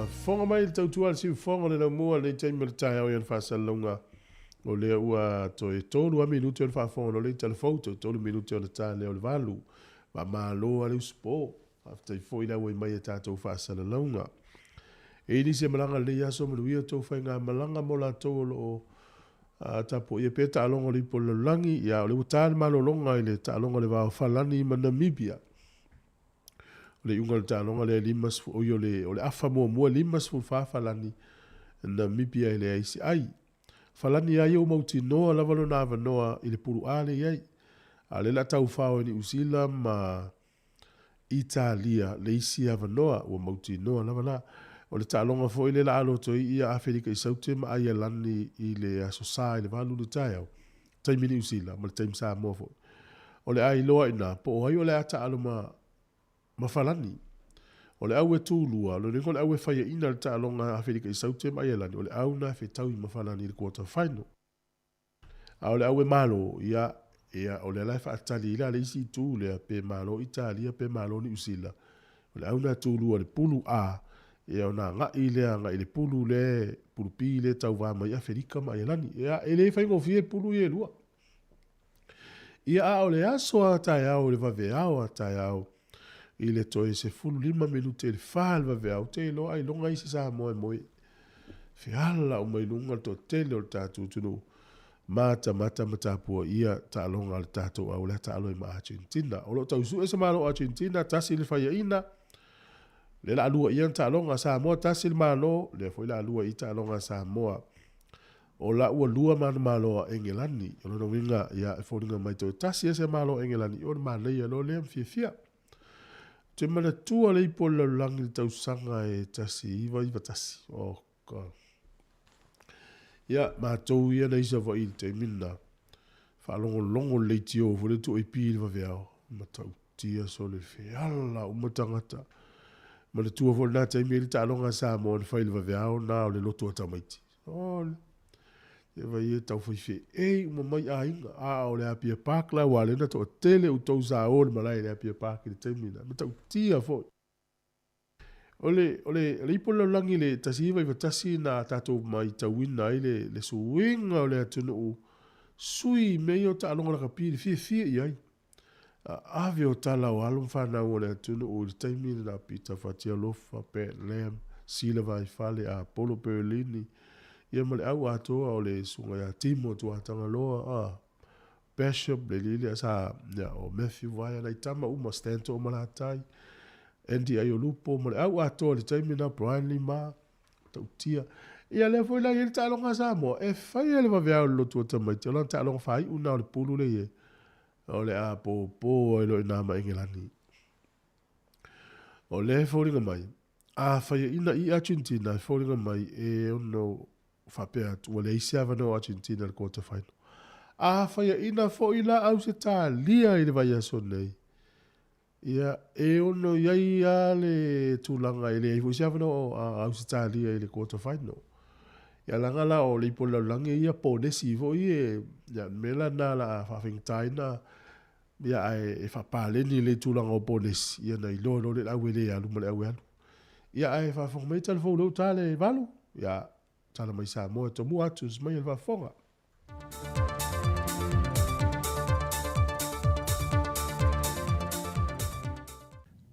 faafofoga mai i le tautua a le siufofoga o le laumua i lenei taimi o le taeao i ana faasalalauga. O lea ua toe 3 lava minute o le faafofoga loa lea i talafou, toe 3 minute ona ta lea o le 8. Faamalo lava le usupo. Faafetai foi le auai mai i a tatou faasalalauga. E i ai nisi e malaga i lenei aso, manuia outou faigamalaga mo latou o lo o tapuaia pea taaloga o le ipu o le lalolagi. Ia, o lea ua ta le malologa i le taaloga o le va o Falani ma Namibia. O le iuga o le taaloga lea e 50, oi o le, o le afa muamua e 54 Falani, Namibia e leai se ai. Falani lava ia ua mautinoa lava lona avanoa i le pulu A lea e i ai. A o lea o le a taufao e Niu Sila ma Italia le isi avanoa, ua mautinoa lava la. O le taaloga foi lea o le a alo atu ai ia Aferika i Saute ma Aialani i le Aso Sa i le 8 i le taeao, taimi Niu Sila ma le taimi Samoa foi. O le a iloa i ina po o ai o le a taalo ma ma Falani. O le au e tulua, o lona uiga o le au e faiaina i le taaloga a Aferika i Saute ma Aialani, o le au lena e fetaui ma Falani i le quarter final. A o le au e malo, ia, ia, o lea la e faatali ai la le isi itu lea, pe malo Italia pe malo Niu Sila. O le au lena e tulua i le pulu A, ia ona agai lea agai i le pulu lea, pulu B lea e tauva mai ai Aferika ma Aialani. Ia, e le faigofie pulu ia e lua. Ia, a o le aso a taeao i le vaveao a taeao, i le toe 15 minute i le 4 i le vaveao, ou te iloa ailoga ai se Samoa e moe. Feala uma i luga le toatele o le tatou atunuu, matamata ma tapuaia taaloga a le tatou au lea taalo ai ma Argentina. O lo o tau sue se Malo o Argentina, tasi le faiaina, lea o le a lua i ai taaloga a Samoa, tasi le Malo, lea foi o le a lua i ai taaloga a Samoa. O la ua lua manumalo a Engelani. O lona uiga, ia, e foliga mai toe tasi lava se Malo o Engelani, ona manaia loa lea ma fiafia. Ou te manatua le ipu o le lalolagi i le tausaga e 1991. Oh, God. Ia, matou ia na i Savaii i le taimi lena, faalogologo le leitio foi le 2AP i le vaveao, matautia sole feala uma tagata. Manatua foi lena taimi e i ai le taaloga a Samoa na fai i le vaveao na o le lotu a tamaiti. Ole. E vai e tau fai feei uma mai aiga. A o le Apia Park la ua lena toatele outou sa o le malae i le Apia Park i le taimi lena. Matautia foi. O le, o le, o le ipu o le lalolagi i le 1991 na tatou matauina ai le, le suiga o le atunuu sui i mea ia o taaloga lakapi i le fiafia i ai. A ave o tala o alo ma fanau o le atunuu i le taimi lena, Peter Fatialofa, Pat Lam, Sila Vaifale, Apollo Perlini, ia ma le au atoa o le susuga ia Timo Tuatagaloa, a Bishop, le alii lea sa, ia, o Matthew Vaea, nai tama uma, Stan Toomalatai, Andy Aiolupo, ma le au atoa i le taimi lena, Brian Lima, Matautia. Ia lea foi la i ai le taaloga a Samoa, e faia le vaveao i le lotu o tamaiti, o lana taaloga faaiu lena o le pulu lea i ai, o le a pōpō ai loa i nā ma Engelani. O lea e foliga mai, a faiaina i Argentina, e foliga mai e ono faapea atu, ua leai se avanoa o Argentina i le quarter final. A faiaina foi la Ausetalia i le vaiaso nei, Ia, e ono i ai lava le tulaga e leai foi se avanoa a Ausetalia i le quarter final. Ia leaga la o le ipu o le lalolagi ia ponesi foi e, ia le mea la lena o le a faafaigata ai ona, ia ae e faapaleni le tulaga o ponesi, ia ona iloa loa lea le au e le alu ma le au e alu. Ia ae faafofoga mai Talafou lea ua ta le 8, ia tala mai Samoa e tomua atu mai le faafofoga.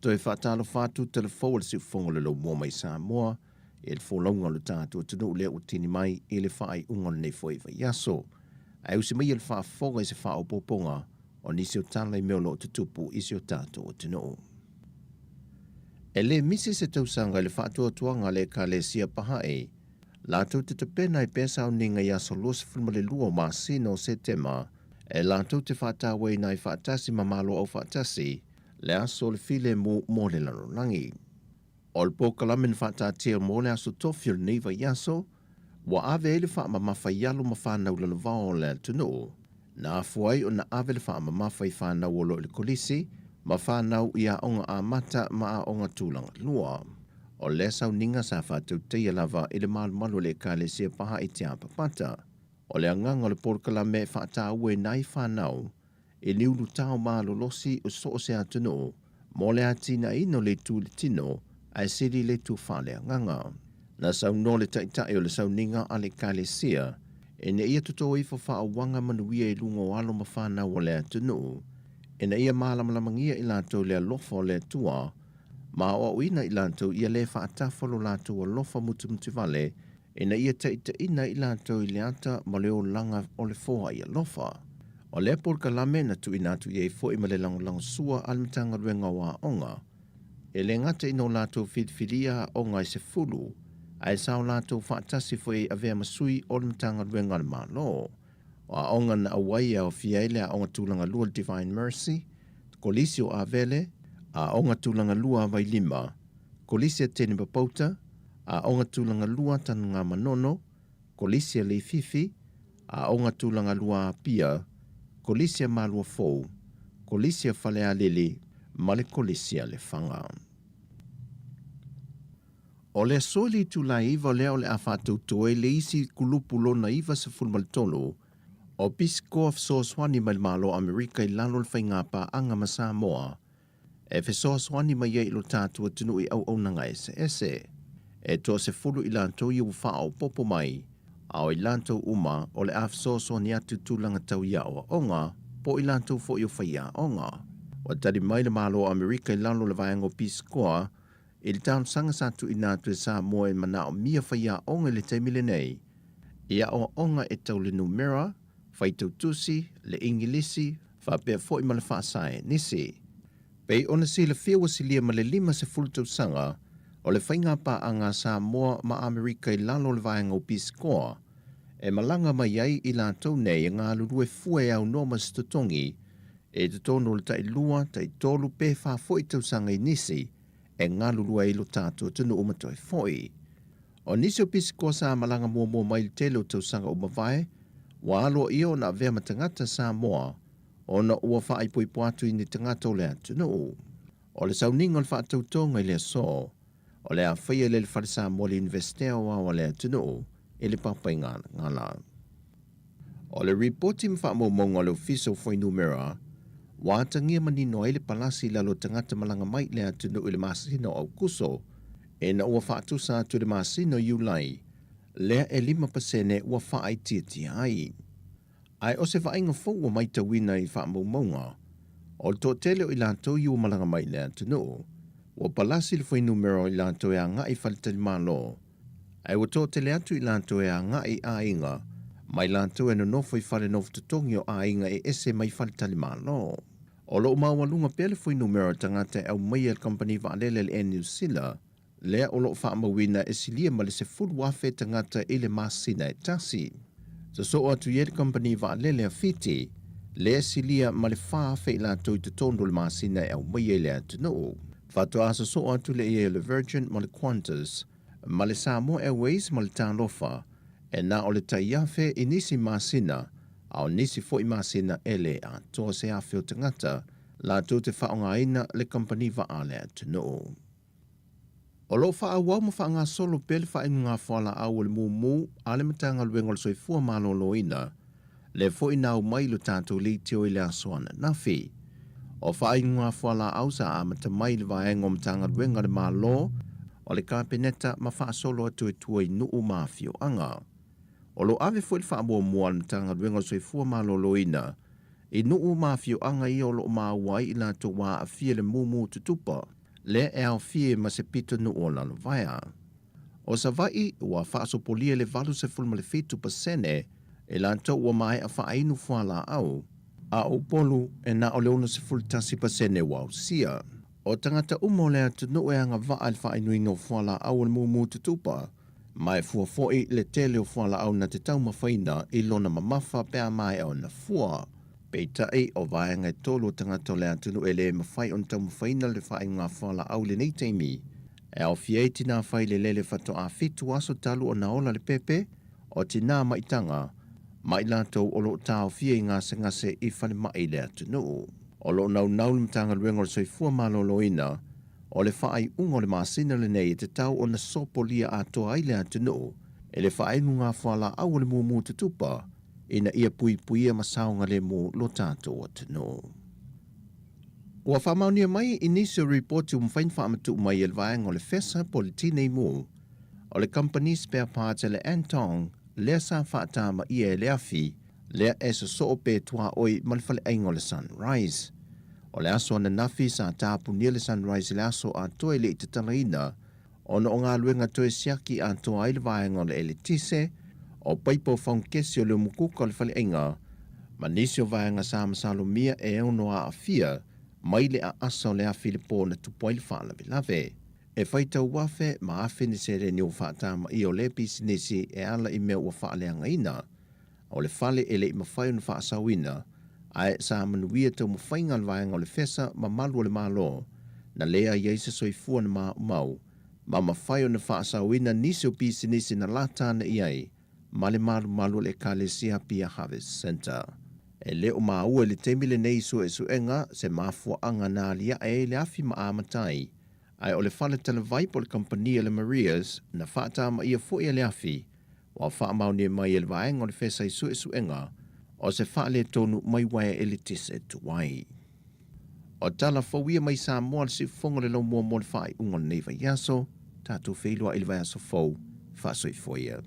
Toe faatalofa atu Talafou a le Siufofoga o le Laumua mai Samoa i le folauga o le tatou atunuu lea ua tini mai i le faaiuga o lenei foi vaiaso. Ae usi maia le faafofoga i se faaopoopoga o nisi o tala i mea o lo o tutupu i si o tatou atunuu. E le misi se tausaga i le faatuatuaga a le Ekalesia Baha'i Latou te tapena ai pea sauniga i aso 22 o masina o Setema e latou te faatauaina ai faatasi ma Malo Aufaatasi le aso o le filemu mo le lalolagi. O le polokalame na faataatia mo le aso tofi o lenei vaiaso, ua ave ai le faamamafa i alo ma fanau lalovao o le atunuu, na afua ai ona ave le faamamafa i fanau o lo o i le kolisi ma fanau i aoga amata ma aoga tulaga lua. O lea sauniga sa faatautaia lava i le malumalu o le Ekalesia Baha'i Te Apapata. O le agaga o le polokalame e faataua i nai fanau i ni ulutao malolosi o so o se atunuu mo le atinaeina o le itu i le tino Ae sili i le itu faaleagaga. Na saunoa le Taitai o le Sauniga a le Ekalesia ina ia totō ifo faauaga manuia i luga o alo ma fanau o le atunuu, ina ia malamalamagia i latou le alofa o le Atua, ma aoaoina i latou ia le faatafa lo latou alofa mutumutivale, ina ia taitaiina i latou i le ata ma le olaga o le foai alofa. O lea polokalame na tuuina atu i ai foi ma le lagolagosua a le Matagaluega o Aoga, E le gata ina o latou filifilia aoga e 10, ae sa o latou faatasi foi e avea ma sui o le Matagaluega a le Malo. O aoga na auai e aofia ai le Aoga Tulaga Lua le Divine Mercy, Kolisi o Avele, Aoga Tulaga Lua a Vailima, Kolisi a Tenepapauta, Aoga Tulaga Lua Tanugamanono, Kolisi a Leififi, Aoga Tulaga Lua a Apia, Kolisi a Maluafou, Kolisi a Falealili ma le Kolisi a Lefaga. O le aso i le itula e 9 lea o le a faatauto ai le isi kulupu lona 93 o Pisikoa fesoasoani mai le Malo o Amerika i lalo o le faigapaaga ma Samoa e fesoasoani mai ai i lo tatou atunuu i auaunaga eseese. E toa-10 i latou ia ua faaopoopo mai, a o i latou uma o le a fesoasoani atu i tulaga tau i aoaoga po o i latou foi o faiaoga. Ua tali mai le Malo o Amerika i lalo o le vaega o Peace Corps i le talosaga sa tuuina atu e Samoa e manaomia faiaoga i le taimi lenei i aoaoga e tau le numera, faitautusi, le Igilisi, faapea foi ma le faasaenisi. Pei ona silafia ua silia ma le 50 tausaga o le faigapaaga a Samoa ma Amerika i lalo o le vaega o Peace Corps e malaga mai ai i latou nei e galulue fua e aunoa ma se totogi i totonu o le tailua, taitolu pe fa foi tausaga i nisi e galulue ai lo tatou atunuu ma toe foi. O nisi o pisikoa sa malaga muamua mai i le tele o tausaga ua mavae, ua aloaia ona avea ma tagata Samoa ona ua faaipoipo atu i ni tagata o le atunuu. O le sauniga o le faatautoga i le aso, o le a faia i le Fale Samoa le Iunivesite Aoao a le atunuu i le Papaigalagala. O le ripoti ma faamaumauga a le Ofisa o Fuainumera, ua atagia manino ai le palasi i lalo o tagata malaga mai i le atunuu i le masina o Aokuso, ina ua faatusa atu i le masina o Iulai, lea e 5% ua faaitiitia ai. Ae o se vaaiga fou ua matauina i faamaumauga, o le toatele o i latou i ua malaga mai i le atunuu, ua palasi le fuainumera o i latou e agai i faletalimalo, Ae ua toatele atu i latou e agai i aiga, mai latou e nonofo i fale nofo totogi o aiga e ese mai faletalimalo. O lo o maualuga pea le fuainumera o tagata e aumaia e le kamupani vaalele a le Air New Zealand, lea o lo o faamauina e silia ma le 10,000 tagata i le masina e tasi. Sosoo atu i ai le kamupani vaalele a Fiti, lea e silia ma le 4,000 i latou i totonu o le masina e aumaia i le atunuu. Faatoa sosoo atu lea i ai o le Virgin ma le Qantas, ma le Samoa Airways ma le Talofa, e na o le tai afe i nisi masina, a o nisi foi masina e le atoa se afe o tagata latou te faaaogaina le kamupani vaa a le atunuu. O lo o faaauau ma faagasolo pea le faaiuga fualaau o le mumu a le Matagaluega o le Soifua Maloloina, lea foi na aumai i lo tatou leitio i le aso ananafi. O faaiuga fualaau sa amata mai i le vaega o Matagaluega a le Malo o le Kapeneta ma faasolo atu e tua i nuu ma afioaga. O lo o ave foi le faamuamua a le Matagaluega o le Soifua Maloloina i nuu ma afioaga ia o lo o maua ai i latou ua aafia i le mumu tutupa, lea e aofia ma se pitonuu o Lalovaea. O Savaii, ua faasopolia le 87% i latou ua maea faainu fualaau, a o Upolu e na o le 61% ua ausia. O tagata uma o le atunuu e agavaa i le faainuina o fualaau o le mumu tutupa, ma e fua foi le tele o fualaau na te taumafaina i lona mamafa pe a maea ona fua. Peitai, o vaega e tolu o tagata o le atunuu e le mafai ona taumafaina le faaiuga fualaau i lenei taimi, E aofia ai tinā fai le lele faatoa fitu aso talu ona ola le pepe, o tinā maitaga, ma i latou o lo o taofia i gasegase i falemai i le atunuu. O lo o naunau le Matagaluega o le Soifua Maloloina o le faaiuga o le masina lenei e tatau ona sopolia atoa ai le atunuu i le faainuga fualaau o le mumu tutupa ina ia puipuia ma saogalemu lo tatou atunuu. Ua faamaonia mai i nisi o ripoti ua mafai ona faamatuu mai e le vaega o le Fesa po o le Tinei Mu, o le kamupani spare parts a le Antong lea sa faatamaia e le afi lea e sosoo pe tuaoi ma le faleaiga o le Sunrise. O le aso ananafi sa tapunia le Sunrise i le aso atoa e le i tatalaina ona o galuega toe siaki atoa ai le vaega o le eletise, o paipa o faugekesi o le umukuka o le faleaiga, ma nisi o vaega sa masalomia e ono aafia mai le aasa o le afi i le po na tupu ai le faalavelave. E faitau afe ma afe ni seleni ua faatamaia o lea pisinisi e ala i mea ua faaleagaina, o le fale e le i mafai ona faasaoina, ae sa manuia taumafaiga a le vaega o le Fesa ma malu o le Malo, na leai ai se soifua na maumau, ma mafai ona faasaoina nisi o pisinisi na lata ana i ai ma le malumalu o le Ekalesia Pia Harvest Centre. E le o maua i le taimi lenei i suesuega se mafuaaga na aliae ai le afi ma amata ai, ae o le fale talavai po o le kamupani a le Maria's na faatamaia foi e le afi, ua faamaonia mai e le vaega o le Fesa i suesuega o se faaletonu mai uaea eletise tuai. O tala fou ia mai Samoa le siufofoga o le laumua mo le faaiuga o lenei vaiaso. Tatou feiloai i le vaiaso fou. Faasoifua ia.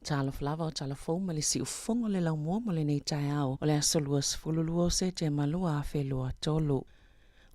Talofa lava o tala fou ma le siufofoga o le laumua mo lenei taeao o le aso 22 o Setema 2023.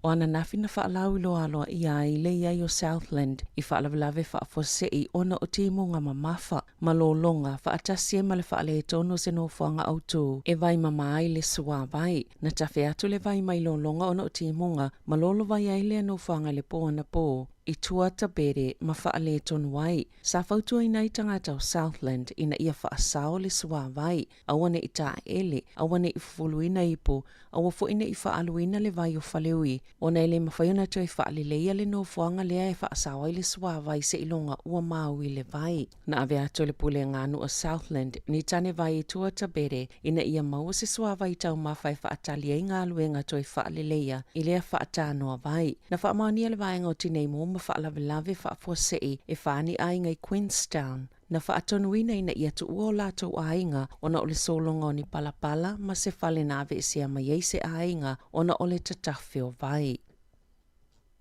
O ananafi na faalauiloa aloaia ai le i ai o Southland i faalavelave faafuasei ona o timuga mamafa ma lologa faatasi ai ma le faaletonu o se nofoaga autū e vai mama ai le suāvai. Na tafe atu le vai mai lologa ona o timuga ma lolo vai ai lea nofoaga i le pō anapō i Tuatabere ma faaletonu ai. Sa fautuaina ai tagata o Southland ina ia faasao le suāvai, aua ne i taele, aua ne i fufuluina ipu, aua foi ne i faaaluina le vai o Faleui, ona e le mafai ona toe faaleleia le nofoaga lea e faasao ai le suāvai seiloga ua maui le vai. Na ave atu e le Pulega a Nuu o Southland ni tane vai i Tuatabere ina ia maua se suāvai taumafa e faatali ai galuega toe faaleleia i lea faatanoa vai. Na faamaonia le vaega o Tinei Mu ma faalavelave faafuasei e fa ni aiga i Queenstown. Na faatonuina ina ia tuua o latou aiga ona o le sologa o ni palapala ma se fale na aveesea mai ai se aiga ona o le tatafe o vai.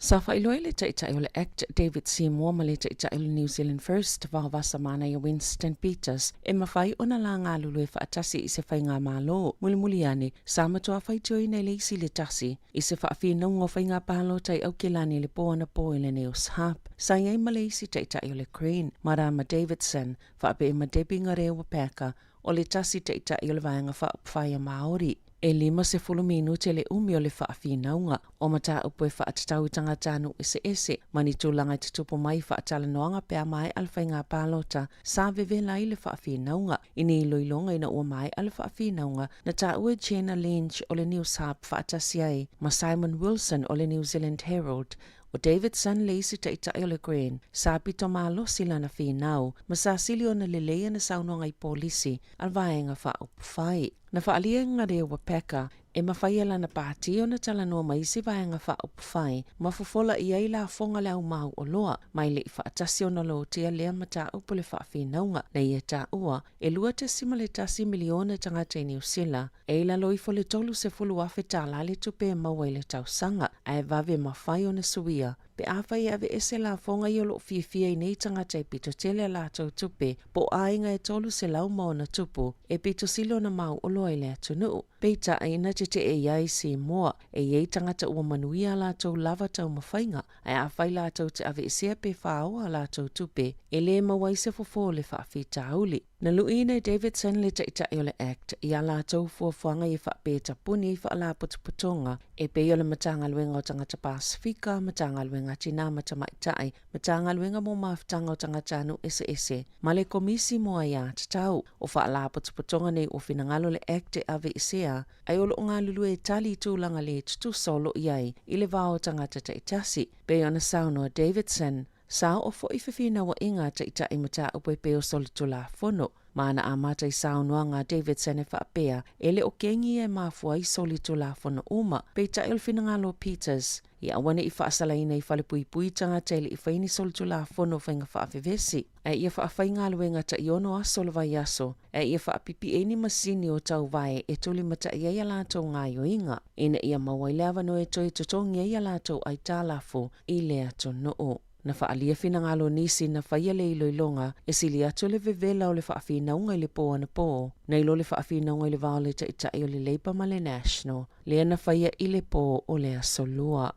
Sa faailoa ai le Taitai o le Act David Seymour ma le Taitai o le New Zealand First Vaovasa Manaia Winston Peters e mafai ona la galulue faatasi i se faigamalo. Mulimuli ane, sa matua faitioina i le isi le tasi i se faafinauga o faiga palota i Aukilani i le pō anapō i lenei o SHARP. Sa i ai ma le isi Taitai o le Green, Marama Davidson, faapea ma Debbie Ngarewa Packer, o le tasi Taitai o le Vaega Faaupufai a Māori. E 50 minute le umi o le faafinauga o mataupu e faatatau i tagatanuu eseese ma ni tulaga e tutupu mai i faatalanoaga pe a maea le faiga palota sa vevela ai le faafinauga. I ni iloiloga ina ua maea le faafinauga, na taua e Jenna Lynch o le News Hub faatasi ai ma Simon Wilson o le New Zealand Herald ʻO Davidson le isi taitai o le Green, sa pito malosi lana finau, ma sa sili ona lelei ana saunoaga i polisi a le Vaega Faaupufai. Na faaalia e Ngarewa Packer e mafai e lana pāti ona talanoa ma isi Vaega Faaupufai ma fofola i ai lafoga le au mau oloa mai le i faatasi ona lotea lea mataupu le faafinauga na ia taua e 2.1 miliona tagata i Niu Sila e i lalo ifo le 30,000 tālā le tupe e maua i le tausaga, ae vave mafai ona suia pe afai e aveese lafoga ia o lo o fiafia i nei tagata e pito tele a latou tupe po o aiga e 300 ma ona tupu e pito sili ona mau oloa i le atunuu. Peitai, na tetee i ai Seymour, e i ai tagata ua manuia a latou lava taumafaiga, ae afai latou te aveesea pe faoa a latou tupe, e lē maua ai se fofo o le faafitauli. Na luiina e Davidson le Taitai o le Act i a latou fuafuaga ia faapetapuni ai faalapotopotoga e pei o le Matagaluega o Tagata Pasifika, Matagaluega a Tinā ma Tamaitai, Matagaluega mo Mafutaga o Tagatanuu Eseese, ma le Komisi mo Aiatatau. O faalapotopotoga nei ua finagalo le Act e aveesea, ae o lo o galulue e tali i tulaga le tutusa o lo o i ai i le va o tagata taitasi, pei ona saunoa Davidson. Sa oo foi fefinauaiga a Taitai mataupu e pei o solitulafono. Ma na amata i saunoaga a Davidson e faapea, e le o kegi ia e mafua ai solitulafono uma, peitai o le finagalo o Peters, ia aua ne i faasalaina i falepuipui tagata e le i faia ni solitulafono o faiga faavevesi, ae ia faafaigaluega tai-ono aso o le vaiaso, ae ia faapipii ai ni masini o tauvae e tulimatai ai a latou gaoioiga, ina ia maua ai le avanoa e toe totogi ai a latou aitalafu i le atunuu. Na faaalia finagalo o nisi na faia le iloiloga e sili atu le vevela o le faafinauga i le pō anapō nai lo le faafinauga i le va o le Taitai o le Labour ma le National lea na faia i le pō o le Aso Lua.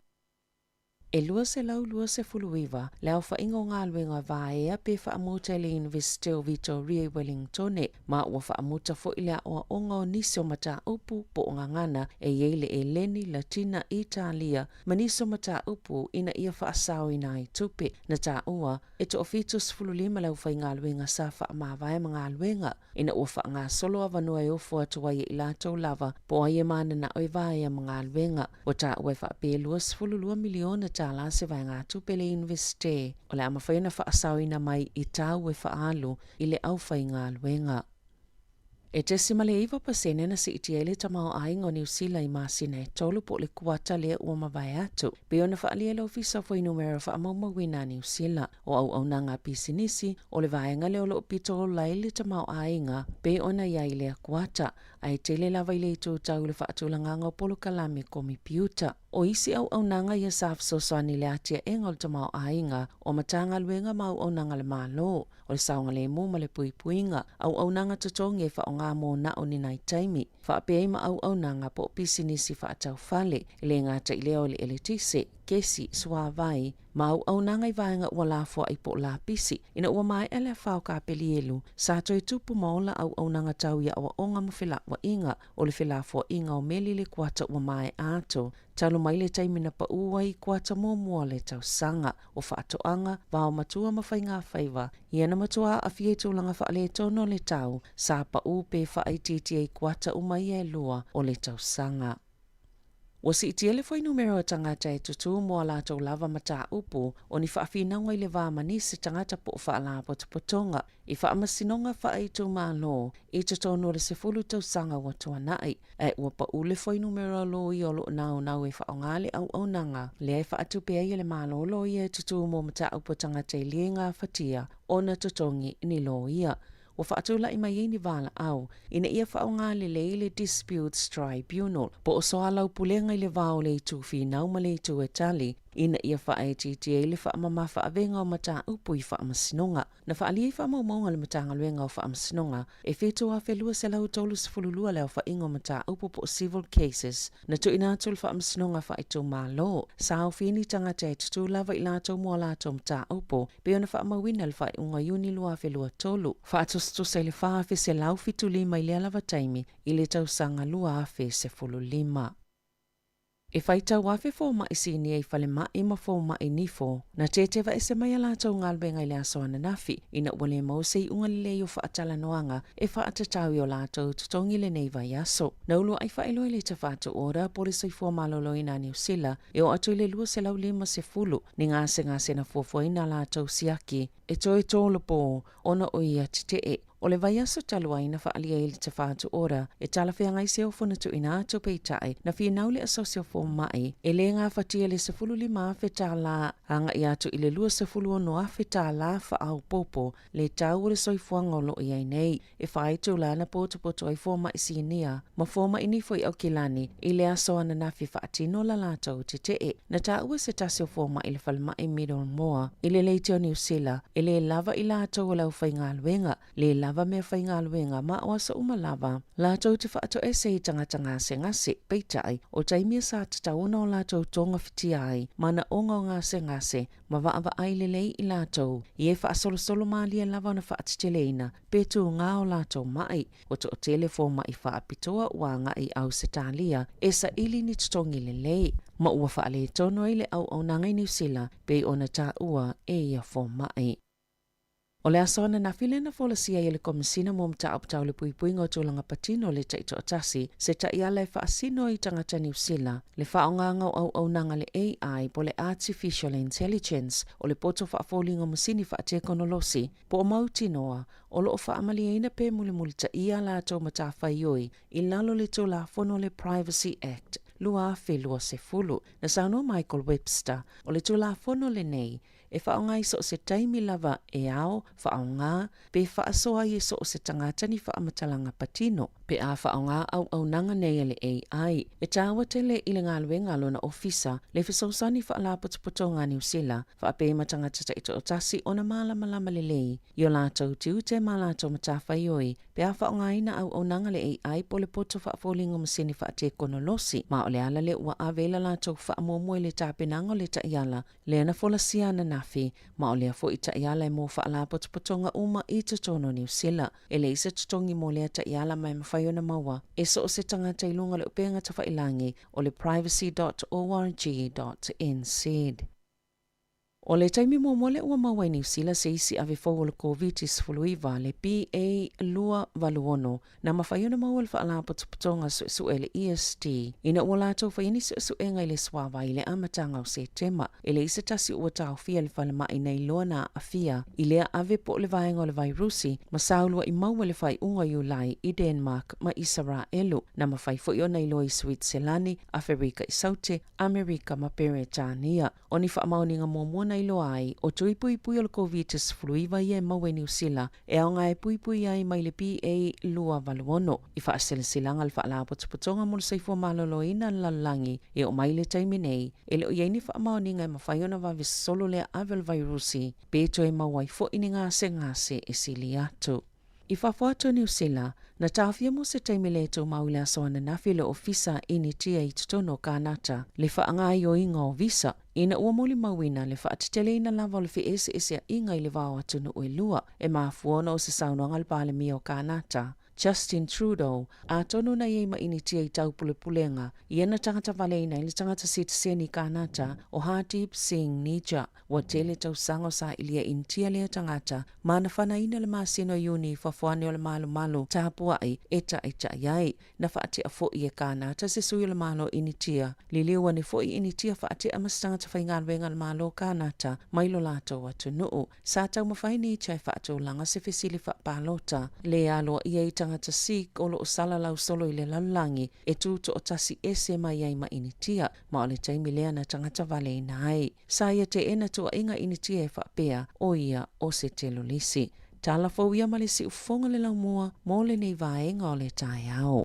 E 229 le aofaiga o galuega vaea pe faamuta i le Iunivesite o Vitoria i Wellingtone, ma ua faamuta foi le aoaoga o nisi o mataupu po o gagana e i ai le Eleni, Latina, Italia ma nisi o mataupu ina ia faasaoina ai tupe. Na taua, e toa-75 le aufaigaluega sa faamavae ma galuega ina ua faagasolo avanoa e ofo atu ai e i latou lava po o ai e mananao e vaea ma galuega. Ua taua e faapea e $22 miliona tala se vaegatupe a le Iunivesite o le a mafai ona faasaoina mai i tau e faaalu i le aufaigaluega. E 0.9% na siitia ai le tamaoaiga o Niu Sila i masina e tolu po o le kuata lea ua mavae atu, pei ona faaalia e le Ofisa o Fuainumera Faamaumauina a Niu Sila. O auaunaga a pisinisi, o le vaega lea o lo o pito ola ai le tamaoaiga pei ona i ai i lea kuata, ae tele lava i le itu tau i le faatulagaga o polokalame komipiuta. O isi auaunaga ia sa fesoasoani i le atiaega o le tamaoaiga o Matagaluega ma auaunaga a le Malo, o le saogalemu ma le puipuiga, auaunaga totogi e faaaoga mo na o ni nai taimi, faapea ai ma auaunaga po o pisinisi faataufale, e le gata i lea o le eletise, kesi, suavai, ma auaunaga i vaega ua lafoai po o lapisi. Ina ua maea le afa o Kapelielu, sa toe tupu ma ola auaunaga tau i aoaoga ma felauaiga, o le felafoaiga o meli i le kuata ua maea atu, talu mai le taimi na paū ai i kuata muamua o le tausaga. O faatoaga, vaomatua ma faigafaiva, ia na matua aafia i tulaga faaletonu o le tau, sa paū pe faaitiitia i kuata uma ia e lua o le tausaga. Ua siitia le fuainumera o tagata e tutū mo a latou lava mataupu o ni faafinauga i le va ma nisi tagata po o faalapotopotoga i faamasinoga faaitumalo i totonu o le 10 tausaga ua tuanai, ae ua pau le fuainumera o loia o lo o naunau e faaaoga le auaunaga lea e faatupe ai e le Malo loia e tutū mo mataupu a tagata e le gafatia ona totogi ni loia. Ua faatulai mai ai ni valaau ina ia faaaoga lelei le Disputes Tribunal po o soalaupulega i le va o le itu finau ma le itu e tali ina ia faaitiitia ai le faamama-faavega o mataupu i faamasinoga. Na faaalia i faamaumauga a le Matagaluega o Faamasinoga e 7,232 le aofaiga o mataupu po o civil cases na tuuina atu i le Faamasinoga Faaitumalo. Sa aofia ni tagata e tutū lava i latou mo a latou mataupu pei ona faamauina i le faaiuga o Iuni 2023, faatusatusa i le 4,175 i lea lava taimi i le tausaga 2015. E faitau afe fomai sinia i falemai ma fomai nifo na tetevaese mai a latou galuega i le aso ananafi ina ua le maua se iuga lelei o faatalanoaga e faatatau i o latou totogi lenei vaiaso. Na uluai faailoa i le Tafatu Order po o le Soifua Maloloina a Niu Sila e oo atu i le 250 ni gasegase na fuafuaina a latou siaki e toe tolopo ona o ia tetee. O le vaiaso talu ai na faaalia ai le Tafatu Order e talafeagai se ofo na tuuina atu peitai na finau le asosi o fomai e le gafatia le $15,000 agai atu i le $26,000 faaopoopo le tau o le soifuaga o lo o i ai nei. E fai itula na potopoto ai fomai sinia ma fomai nifo i Aukilani i le aso ananafi e faatino la latou tetee. Na taua se tasi o fomai i le falemai Middlemore i le leitio Niu Sila e le lava i latou o le aufaigaluega, le lava meafaigaluega ma o aso uma lava latou te faatoese i tagata gasegase. Peitai, o taimi sa tatau ona o latou togafitia ai manaoga o gasegase ma vaavaai lelei i latou i e faasolosolo malie lava ona faateteleina pe tūgā o latou maʻi. Ua toatele fomaʻi faapitoa ua agai i Ausetalia e saili ni totogi lelei, ma ua faaletonu ai le auaunaga i Niu Sila pei ona taua e ia fomaʻi. O le aso ananafi lea na folasia ai e le Komesina mo Mataupu Tau le Puipuiga o Tulaga Patino le Taitoatasi se taiala e faasino i tagata Niu Sila le faaaogaga o auaunaga a le AI po o le Artificial Intelligence o le poto faafoliga o masini faatekonolosi po o mautinoa o lo o faamalieina pe mulimulitaia a latou matafaioi i lalo o le Tulafono o le Privacy Act 2020. Na saunoa Michael Webster, o le Tulafono lenei e faaaoga i so o se taimi lava e ao, faaaoga, pe faasoa ai e so o se tagata ni faamatalaga patino. Pe a faaaoga auaunaga nei a le AI, e taua tele i le galuega a lona ofisa le fesoasoani faalapotopotoga a Niu Sila faapea ma tagata taitoatasi ona malamalama lelei i o latou tiute ma latou matafaioi pe a faaaogaina auaunaga a le AI po o le poto faafoliga o masini faatekonolosi, ma o le ala lea ua ave ai la latou faamuamua i le tapenaga o le taiala lea na folasia ananafi, ma o lea foi taiala e mo faalapotopotoga uma i totonu o Niu Sila. E leai se totogi mo lea taiala ma e mafai ona maua e so o se tagata i luga o le upega tafailagi o le privacy dot org dot nz. O le taimi muamua lea ua maua e Niu Sila se isi ave fou o le Koviti-19, le BA.2.86, Na mafai ona maua le Faalapotopotoga Suesue le EST ina ua latou faia ni suesuega i le suavai i le amataga o Setema. E leai se tasi ua taofia i le falemai na iloa na aafia i lea ave po o le vaega o le vairusi ma saulua'i maua i le faaiuga o Iulai i Denmark ma Isaraelu. Na mafai foi ona iloa i Suitiselani, Aferika i Saute, Amerika ma Peretania. O ni faamaoniga muamua na iloa ai, o tui puipui o le Koviti-19 ia e maua i Niu Sila e aoga e puipui ai mai le BA.2.86. I faasilasilaga a le Faalapotopotoga mo le Soifua Maloloina a le Lalolagi e oo mai i le taimi nei, e le o i ai ni faamaoniga e mafai ona vave sosolo le aave o le vairusi pe toe maua ai foi ni gasegase e sili atu. I fafo atu o Niu Sila, na taofia mo se taimi le tumau i le aso ananafi le Ofisa Initia i totonu o Kānata le faagaoioiga o visa, ina ua molimauina le faateteleina lava o le feeseeseaiga i le va o atunuu e lua, e mafua ona o se saunoaga a le Palemia o Kānata, Justin Trudeau, atonu na i ai ma Initia i taupulepulega ia na tagata valeina ai le tagata sitiseni Kānata o Hardeep Singh Nijjar. Ua tele tausaga o sailia Initia lea tagata ma na fanaina le masina o Iuni i fafo ane o le malumalu tapuai e taʻitaʻi ai. Na faatea foi e Kānata se sui o le Malo Initia, liliu ane foi Initia faatea ma se tagata faigaluega a le Malo Kānata mai lo latou atunuu. Sa taumafai Nietzsche e faatulaga se fesili faapalota le aloaia i tagata Sikh o lo o salalau solo i le lalolagi e tu toatasi ese mai ai ma Initia, ma o le taimi lea na tagata valeina ai. Sa ia teena tuuaiga Initia e faapea, o ia o se telolisi. Tala fou ia ma le siufofoga le laumua mo lenei vaega o le taeao.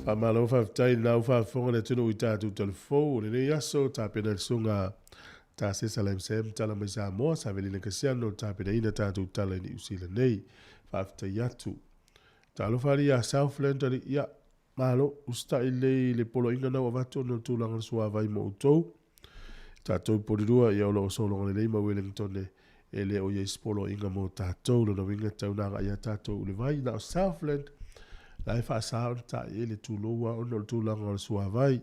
Faamalo faafetai i lau faafofoga le atunuu i tatou talafou o lenei aso tapena le susuga Tasesa Lamsam tala mai Samoa Savelina Kasiano tapenaina tatou tala i Niu Sila nei. Faafetai atu. Talofa alii ia Southland alii ia malo usitai lelei i le poloaiga na ua avatu ona o le tulaga o le suavai mo outou. Tatou i Porirua ia o lo o sologa lelei ma Wellington e le o i ai se poloaiga mo tatou. Lona uiga e tatau ona agai ia tatou i le vai. Na o Southland la e faasa ona tae ai le tulou lava ona o le tulaga o le suavai.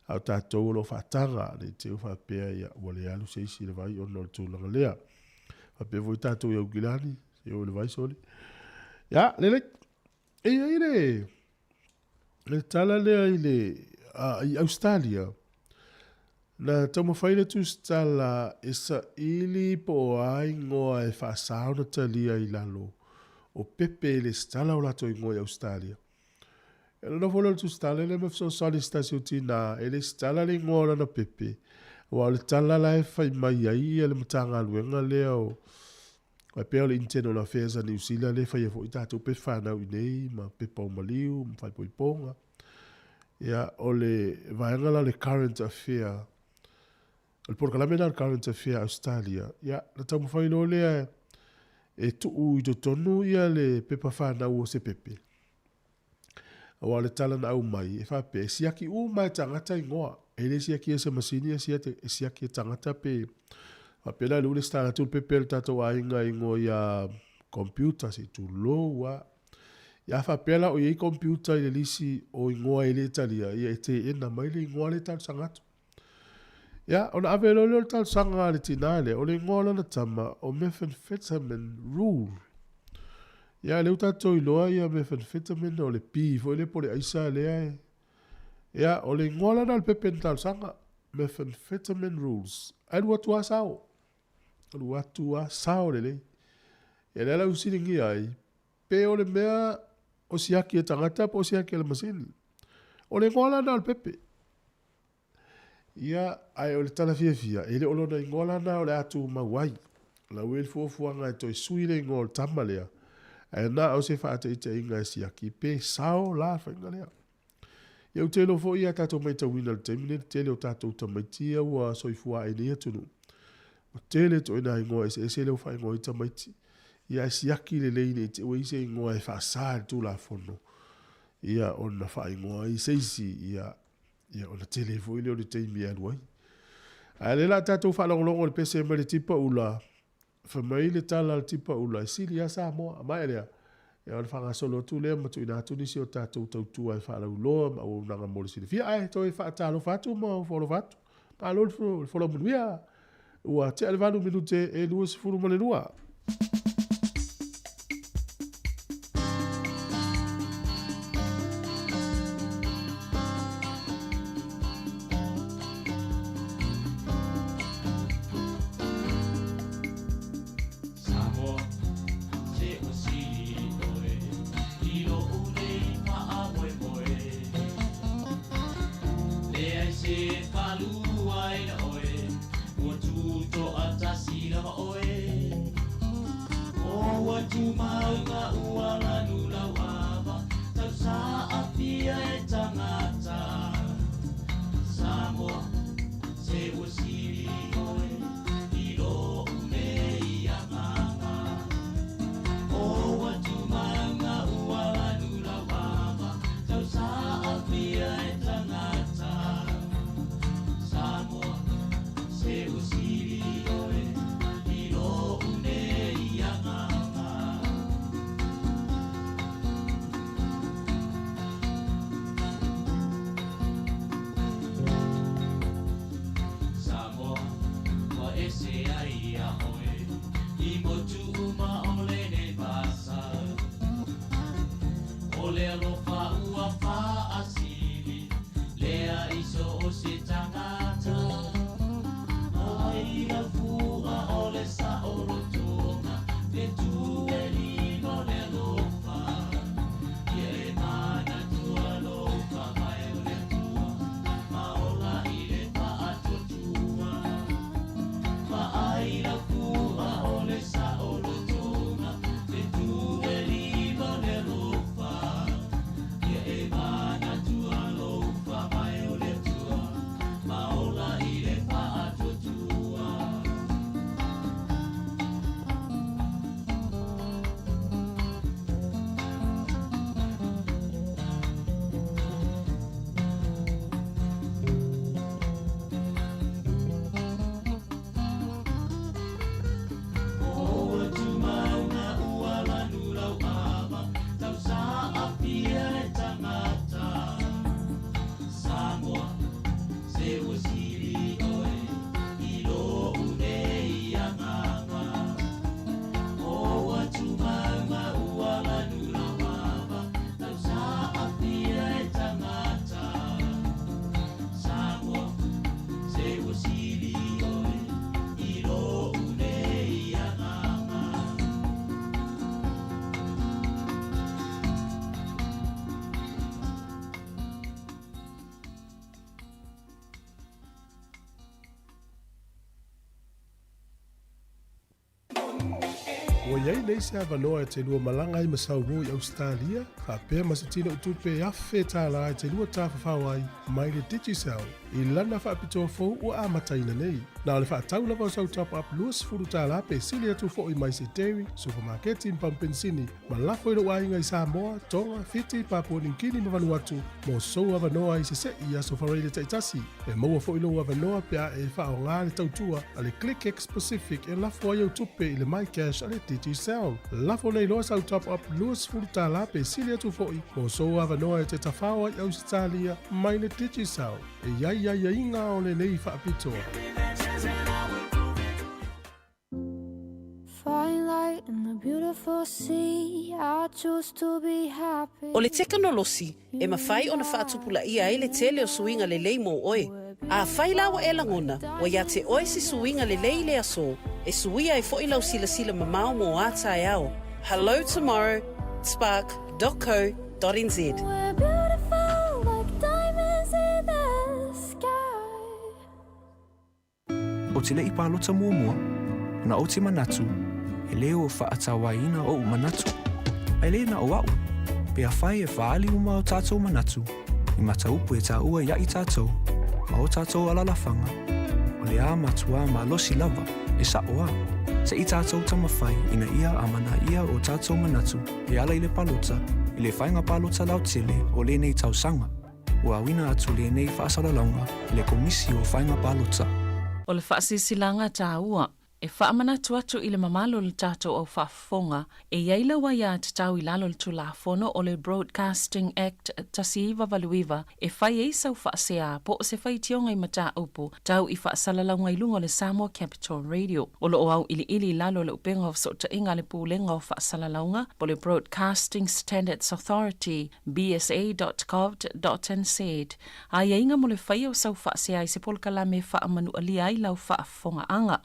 A o tatou o lo o faataga, ne i te i ua faapea ia ua le alu se isi i le vai ona o le tulaga lea. Faapea foi tatou i Aukilani, se o i le vai sole. Ia, lelei. E i ai le, le tala lea i le, i Australia, na taumafai le tusitala e saili po o a igoa e faasa ona talia i lalo o pepe i le sitala o latou igoa i Australia. E nofo lea o le tusitala lea ma fesoasoani i se tasi o tina e le sitala le igoa o lana pepe, aua o le tala la e fai mai ai ia le Matagaluega lea o e pei o le Internal Affairs a Niu Sila lea e faia foi tatou pepa fanau i nei ma pepa o maliu ma faaipoipoga. Ia, o le vaega la o le Current Affair, o le polokalame lena o le Current Affair Australia, ia, na taumafai loa lea e tuu i totonu ia le pepa fanau o se pepe. Aua o le tala na aumai, e faapea, e siaki uma e tagata igoa. E le siakia e se masini, e siaki, e siaki e tagata pe faapea la le ule stala atu le pepe a le tatou aiga i igoa ia Computer se i tulou lava. Ia a faapea la o i ai computer i le lisi o igoa e le talia, ia e teena mai le igoa lea e talosaga atu. Ia, ona ave loa lea o le talosaga a le tinā lea, o le igoa o lana tama o Methamphetamine Rule. Ia, lea ua tatou iloa ia methamphetamine o le pi foi lea po o le aisa lea e... Ia, o le igoa la lena o le pepe na talosaga, Methamphetamine Rules. Ae alu atu lava sao. Alu atu lava sao lelei. Ia, lea la ua fesiligia ai, pe o le mea o siaki e tagata po o siaki e le masini. O le igoa la lena o le pepe. Ia, ae o le tala fiafia, e le o lona igoa la lena o le a tumau ai. O la ua i ai le fuafuaga e toe sui le igoa o le tama lea, ae na o se faataitaiga e siaki pe sao la le faiga lea. Ia ou te iloa foi a tatou matauina i le taimi lenei le tele o tatou tamaiti ia ua soifua ae i nei atunuu, ua tele ituaiga igoa eseese lea ua faaigoa ai tamaiti. Ia ae siaki lelei ne i te i ua i ai se igoa e faasa e le Tulafono ia ona faaigoa ai se isi ia Ia ona tele foi lea o le taimi e alu ai. Ae lea la tatou faalogologo i le pese mai le tipa ula, fai mai le tala a le tipa ula, e sili lava Samoa. A maea lea, ia ona faagasolo atu lea ma tuuina atu nisi o tatou tautua e faalauiloa ma auaunaga mo le silafia. Ae toe faatalofa atu ma ofo alofa atu. Malo le folau manuia. Ua tea le 8 minute e 22. Ua i ai nei se avanoa e te lua malaga ai ma Saumō i Ausetalia, faapea ma se tino tupe $1,000 e te lua tafafao ai mai le Digicel i lana faapitoa fou ua amataina nei. Na o le faatau lava o sau top-up $20 pe sili atu foi mai se dairy, supamaketi ma pamu penisini ma lafo i lou aiga i Samoa, Tonga, Fiti, Papua Niu Kini ma Vanuatu mo sou avanoa i sese'i i aso faraile taitasi. E maua foi lou avanoa pe a e faaaoga le tautua a le ClickX Pacific e lafo ai au tupe i le MyCash a le Digicel. Digicel. Lafo nei loa sau top up $20 pe sili atu foi mo sou avanoa e te tafao ai Ausetalia mai le Digicel. E i ai aiaiga o lenei faapitoa. O le tekonolosi e mafai ona faatupulaia ai le tele o suiga lelei mo oe. Afai la ua e lagona ua ia te oe se suiga lelei i le aso, e suia ai foi lau silasila mamao mo a taeao. Hello tomorrow, spark dot co dot nz. Ou te le i palota muamua, ona ou te manatu, e le o faatauaina oʻu manatu. Ae le na o aʻu, pe afai e faaali uma o tatou manatu i mataupu e taua iaʻi tatou ma o tatou alalafaga, o le a matuā malosi lava, e saʻo a. Se i tatou taumafai ina ia amanaia o tatou manatu e ala i le palota i le faiga palota lautele o lenei tausaga. Ua auina atu lenei faasalalauga i le Komisi o Faiga Palota. O le faasilasilaga taua e faamanatu atu i le mamalu o le tatou au faafofoga, e i ai lau aiatatau i lalo o le Tulafono o le Broadcasting Act 1989 e fai ai sau faasea po o se faitioga i mataupu tau i faasalalauga i luga o le Samoa Capital Radio. O lo o auiliili i lalo o le upega o fesootaiga a le Pulega o Faasalalauga po o le Broadcasting Standards Authority, bsa.govt.nz, Aiaiga mo le faia o sau faasea i se polokalame e faamanualia ai lau faafofogaaga.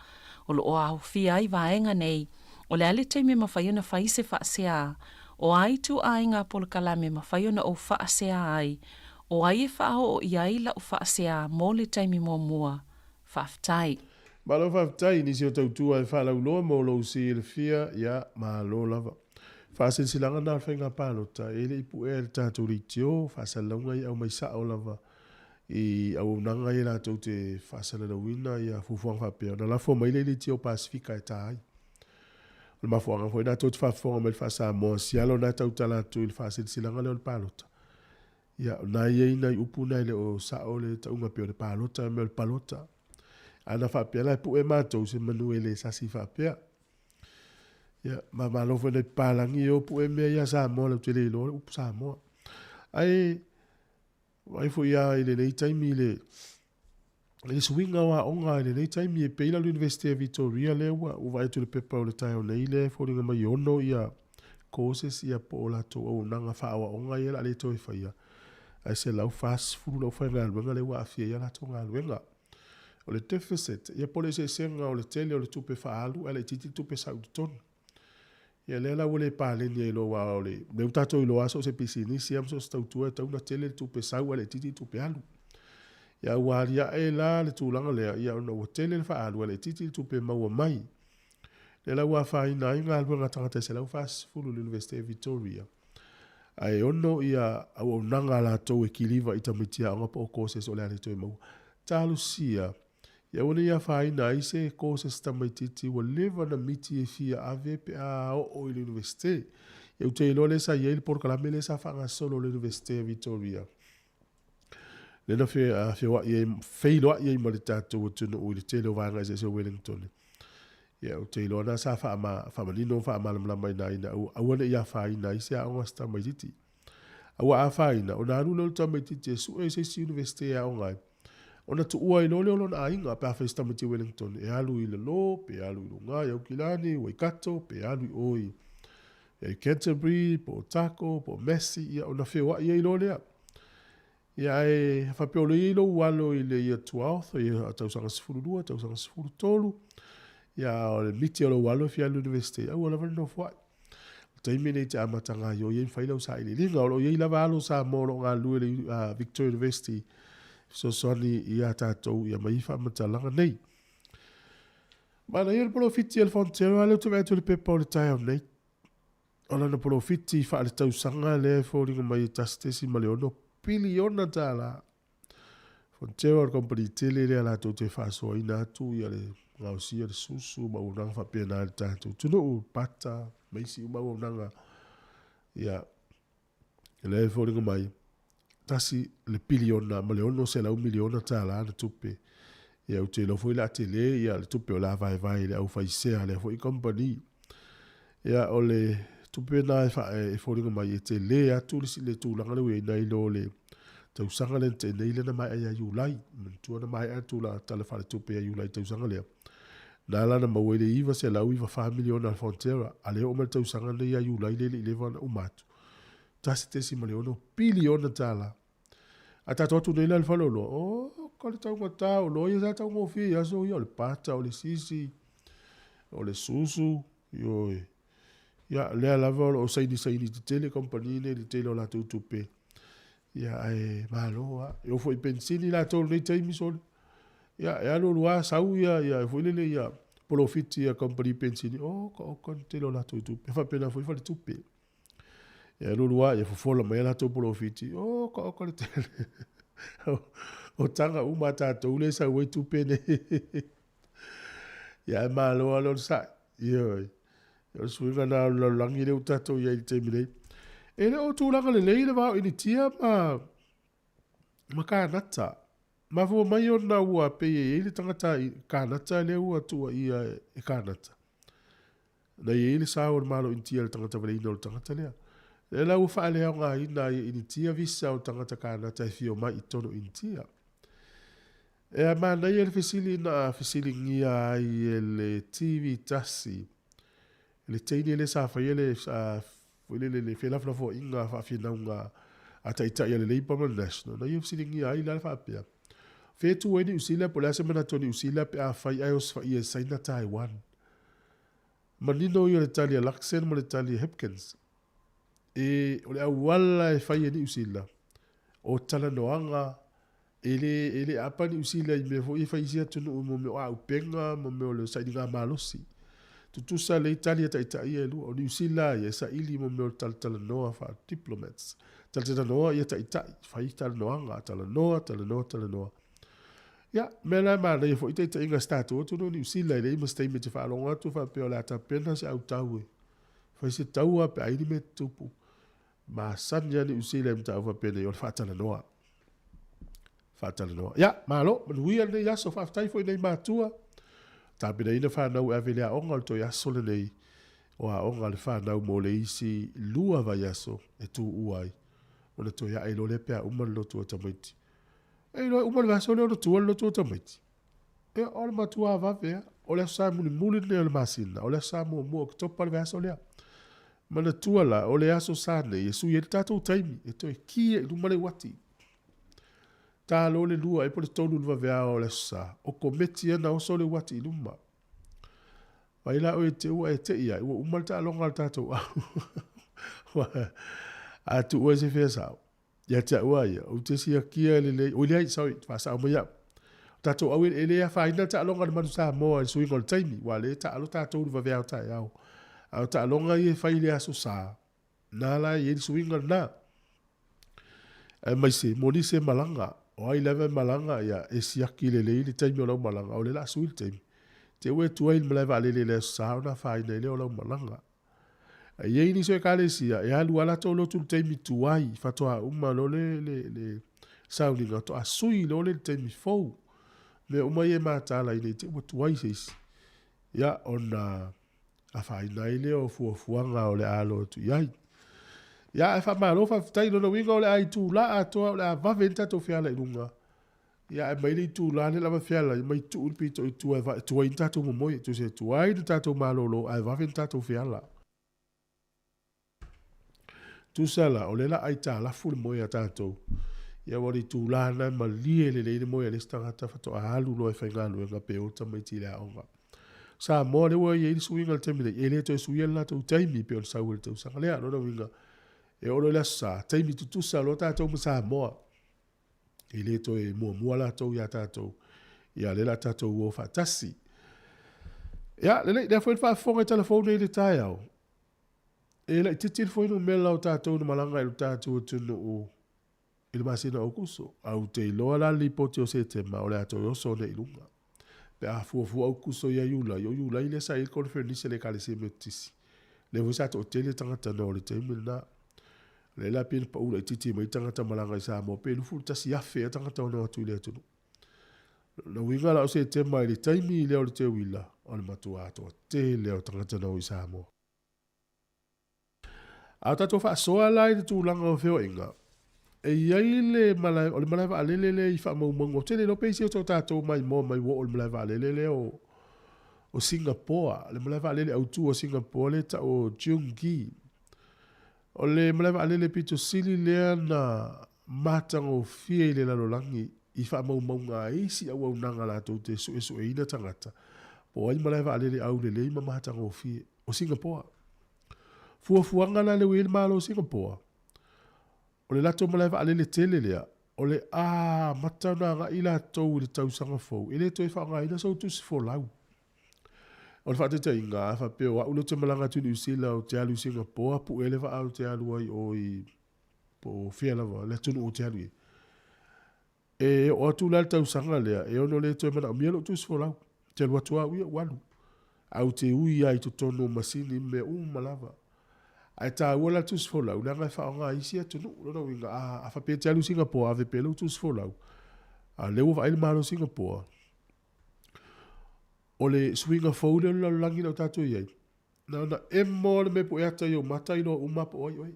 O lo o aofia ai vaega nei, o le a le taimi e mafai ona fai se faasea, o a ituaiga polokalame e mafai ona ou faasea ai, o ai e faaoo i ai lau faasea mo le taimi muamua. Faafetai. Malo faafetai i nisi o tautua e faalauiloa mo lou silafia, ia malo lava. Faasilasilaga na o le faiga palota e le i puea e le tatou leitio, faasalalauga ia aumai sao lava i auaunaga ia latou te faasalalauina ia fuafuaga faapea ona lafo mai lea i leitio Pasefika e ta ai. O le mafuaaga foi lena tou te faafofoga mai i le faa-Samoa sialo na tautala atu i le faasilasilaga lea o le palota. Ia, o na i ai nai upu na e le o sao le tauga pei o le palota me o le palota. A na faapea la e pue matou se manu e le sasi faapea. Ia, ma malo foi nai papalagi e o pue mea ia Samoa lau te le iloa le upu Samoa. Ae, vaai foi ia i lenei taimi i le, i le suiga o aoga i lenei taimi e pei la le University of Victoria lea ua, ua vaai atu i le pepa o le taeao nei lea e foliga mai e ono ia courses ia po o latou auaunaga faaaoaoga ia o le a le toe faia, ae 140 le aufaigaluega lea ua aafia ai a latou galuega. O le deficit, ia po o le eseesega o le tele o le tupe faaalu ae laitiiti le tupe sau i totonu. Ia lea la ua le paleni ai loa aua o le mea ua tatou iloa lava so o se pisinisi lava ma so o se tautua e tatau ona tele le tupe sau ae laitiiti le tupe alu. Ia ua aliae la le tulaga lea, ia ona ua tele le faaalu ae laitiiti le tupe maua mai. Lea la ua afaina ai galuega a tagata e 140 i le Iunivesite o Victoria, ae ono ia auaunaga a latou e kiliva i tamaiti aoga po o courses o le a le toe maua. Talosia, ia aua ne i afaina ai se courses tamaitiiti ua leva ona miti e fia ave pe a oo i le Iunivesite. Ia ou te iloa lea sa i ai le polokalame lea sa faagasolo e le Iunivesite o Victoria, lea na feoai ai, feiloai ai ma le tatou atunuu i le tele o vaega eseese o Wellington. Ia, ou te iloa na sa faamanino ma faamalamalama i ina, ina aua ne i afaina ai se aoga a se tamaitiiti. A ua afaina, ona alu lea o le tamaitiiti e sue i se isi Universite e aoga ai, ona tuua ai loa lea o lona aiga, pe afai se tamaiti Wellington e alu i lalo, pe alu i luga i Aukilani, Waikato, pe alu i o i Canterbury, po o Otago, po o Massey, ia ona feoai ai loa lea. Ia ae faapea o lea e i ai lou alo i le year 12, ia tausaga 12, tausaga 13, ia o le miti o lou alo e fia alu i le Universite, aua lava le nofoai. O le taimi lenei e te amata gaoioi ai ma fai lau sailiiliga. O lo o i ai lava alo Samoa o lo o galulue i le Victoria University e fesoasoani ia tatou ia mai faamatalaga nei. Manaia le polofiti a le Fonterra lea ou te vaai atu i le pepa o le taeao nei. O lana polofiti faaletausaga lea e foliga mai e $1.6 piliona. Fonterra o le kamupani tele lea latou te faasoaina atu ia le gaosia le susu ma auaunaga faapena i le tatou atunuu, pata ma isi uma auaunaga. Ia, lea e foliga mai $1.6 biliona na tupe. Ia, ou te iloa foi o le a tele ia le tupe o le a vaevae i le aufaisea a lea foi kamupani. Ia, o le tupe lena e faa, e foliga mai e tele atu le, le tulaga lea ua i ai nai lo le tausaga lea na tea nei lea na maea ia Iulai. Manatua na maea le tulaga Tala Faaletupe ia Iulai i le tausaga lea. Na ala ona maua ai le $994 miliona a le Fonterra, a lea e oo mai le tausaga lenei ia Iulai lea e le i leva ona uma atu, $1.6 piliona. A tatou atu nei la i le faleoloa, oka le taugata o oloa ia sa taugofie i aso ia, o le pata, o le sisi, o le susu, ioe. Ia, lea lava o lo o sainisaini tetele kamupani nei i le tele o latou tupe. Ia, ae malo lava. E oo foi i penisini latou i lenei taimi sole. Ia, e alu alu lava sau ia, ia foi lele ia polofiti a kamupani penisini, oka oka le tele o latou tupe. E faapena foi faletupe. E alu alu lava, ia fofola mai a latou polofiti, oka oka le tele. O taga uma a tatou lea e sau ai tupe nei. Ia ae malo lava le onosai. Ioe. O le suiga lena o le lalolagi lea ua tatou i ai i le taimi nei. E le o tulaga lelei le va o Initia ma Kanata. Mafua mai ona ua pei e i ai le tagata Kanata lea ua tuuaia e Kanata. Na i ai le sao o le Malo Initia i le tagata valeina o le tagata lea. Lea la ua faaleaogaina ai e Initia visa o tagata Kanata e fia omai i totonu o Initia. E a manaia le fesili na fesiligia ai e le TV tasi le teine lea sa faia le foi lele le felafolafoaiga faafinauga a taitai a le Labour ma le National, na ia fesiligia ai la le faapea, Fea e tu ai Niu Sila po o le a se manatu o Niu Sila pe afai ae osofaiia e Saina Taiwan? Manino ia o le tali a Luxon ma le tali a Hipkins. E, o le auala e fai e Niu Sila, o talanoaga E le, e le aapa Niu Sila i mea foi e fai i isi atunuu mo mea o auupega ma mea o le sailiga malosi. Tutusa lelei tali a taitai ia e lua. O Niu Sila ia e saili mo mea o le talatalanoa faa-diplomats. Talatalanoa ia taitai, fai talanoaga, talanoa, talanoa, talanoa. Ia, mea la e manaia foi taitaiga a si tatou atunuu o Niu Sila, e leai ma se taimi e te faalogo atu faapea o le a tapena se autau e fai se taua pe a i ai ni mea e tutupu. Masani lava Niu Sila i mataupu faapenei o le faatalanoa. Faatalanoa. Ia, malo, manuia lenei aso, faafetai foi nei matua. Tapenaina fanau e ave i le aoga o le toe aso lenei o aoga a le fanau mo le isi 2 vaiaso e tuua ai. Ona toe ae loa lea pe a uma le lotu a tamaiti. E iloa e uma le vaiaso lea ona tua le lotu a tamaiti. Ia, o le matua vave lava. O le Aso Sa mulimuli lenei o le masina, o le Aso Sa muamua o Oketopa le vaiaso lea. Manatua la, o le Aso Sa nei e sui ai le tatou taimi, e toe ki ai i luma le uati. Ta loa le 2 ea po o le 3 i le vaveao o le Aso Sa, o kometi ia na oso le uati i luma. Vai la oe te ua e tei ai, ua uma le taaloga a le tatou au. A tuu ai se fea sao. Ia te au a ia, ou te siakia lelei, oi leai, sorry, faasao mai au. O tatou au e le afaina le taaloga a le Manu Samoa i le suiga o le taimi, ua lea e taalo tatou i le vaveao taeao. A o taaloga ia e fai i le Aso Sa, na la e i ai le suiga lena. Aemaise, mo nisi e malaga, o ai lava e malaga, ia, e siaki lelei le taimi o lau malaga, o lea o le a sui le taimi. Te ua e tuai i le malae vaalele i le Aso Sa ona afaina ai lea o lau malaga. E i ai nisi o ekalesia e alu lava latou lotu i le taimi tuai, faatoa uma loa le, le, le sauniga, faatoa sui loa lea i le taimi fou. Mea uma ia e mataala ina i te i ua tuai se isi, ia, ona afaina ai lea o fuafuaga o le a alo atu i ai. Ia, ae faamalo faafetai, lona uiga o le a itula atoa, o le a vave ai le tatou feala i luga. Ia ae mai le itula lea lava fealai mai tuu le pito i tua e tuai ni tatou momoe, tusa e tuai ni tatou malolo ae vave ni tatou feala. Tusa la, o lea la aitalafu le moe a tatou. Ia ua le itula lena e malie lelei le moe a le isi tagata faatoa alu loa e faigaluega pe o tamaiti i le aoga. Samoa lea ua i ai le suiga i le taimi nei, e le toe suia le latou taimi pei ona sau ai le tausaga lea. Lona uiga, e oo loa i le Aso Sa, taimi tutusa loa tatou ma Samoa. E le toe muamua latou iā tatou, ia lea la tatou o faatasi. Ia, lelei, lea foi le faafofoga i talafou nei i le taeao. E laitiiti le fuainumera o tatou na malaga i lo tatou atunuu i le masina o Aokuso. A ou te iloa la le lipoti o Setema o le a toe oso nei i luga. Pe a fuafua Aokuso ia Iulai, o Iulai lea sa i ai le koneferenisi a le Ekalesia Metotisi. Lea foi sa toatele tagata na o le taimi lena. Lea la pei na pau laitiiti mai tagata malaga i Samoa, pe 21,000 ea tagata ono atu i le atunuu. Lona uiga la o Setema i le taimi lea o le teuila, o le matua toatele o tagata na o i Samoa. A o tatou faasoa la i le tulaga o feoaiga, e i ai le malae, o le malae vaalele lea i faamaumauga, ou te le iloa pe i se o tatou maimoa mai ua oo i le malae vaalele lea o o Singapoa, le malae vaalele autu o Singapoa lea e tau o Changi. O le malae vaalele pito sili lea na matagofie i le lalolagi i faamaumauga a isi auaunaga latou te suesueina tagata, po o ai malae vaalele aulelei ma matagofie, o Singapoa. Fuafuaga la lea ua i ai le Malo o Singapoa, o le latou malae vaalele tele lea, o le a amata ona agai latou i le tausaga fou, e le toe faaaogaina sou tusi folau. O le faataitaiga, a faapea o au lea ou te malaga atu i Niu Sila ou te alu i Singapoa, pue le vaa ou te alu ai i o i po o fea lava le atunuu ou te alu i ai. E oo atu la i le tausaga lea, e ono le toe manaomia lou tusi folau. Ou te alu atu lava au ia ou alu. Ae ou te ui lava i totonu o masini ma mea uma lava. Ae taua la le tusi folau, leaga e faaaoga e isi atunuu. O lona uiga, a faapea e te alu i Singapoa, ave pea lou tusi folau, a o lea ua vaai le Malo o Singapoa, O le suiga fou lea o le lalolagi lea ua tatou i ai, na ona emo lava le mea e pue ata i ou mata iloa uma lava po o ai oe.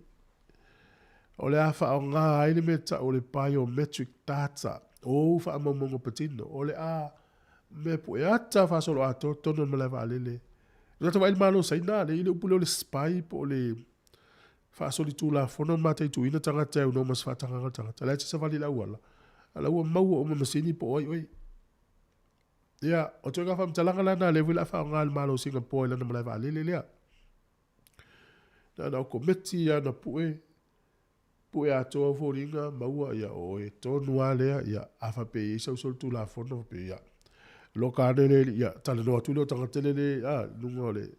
O le a faaaoga ai le mea e tau o le biometric data, o ou faamaumauga patino. O le a mea pue ata faasoloatoa totonu o le malae vaalele. O tatou vaai i le Malo o Saina, lea e i ai le upu lea o le spy po o le faasolitulafono ma mataituina tagata e aunoa ma se faatagaga o le tagata. O la e te savali i le auala, a o la ua maua uma e masini po o ai oe. Ia, o ituaiga faamatalaga la na lea foi o le a faaaoga e le Malo o Singapore i lana malae vaalele lea. Na ona okometi lava ona pue, pue atoa au foliga, maua, ia, o oe tonu lava lea, ia, a faapea e i ai sau solitulafono, faapea, ia, loka ane le alii, ia, talanoa atu lea o tagata lele, a, i luga o le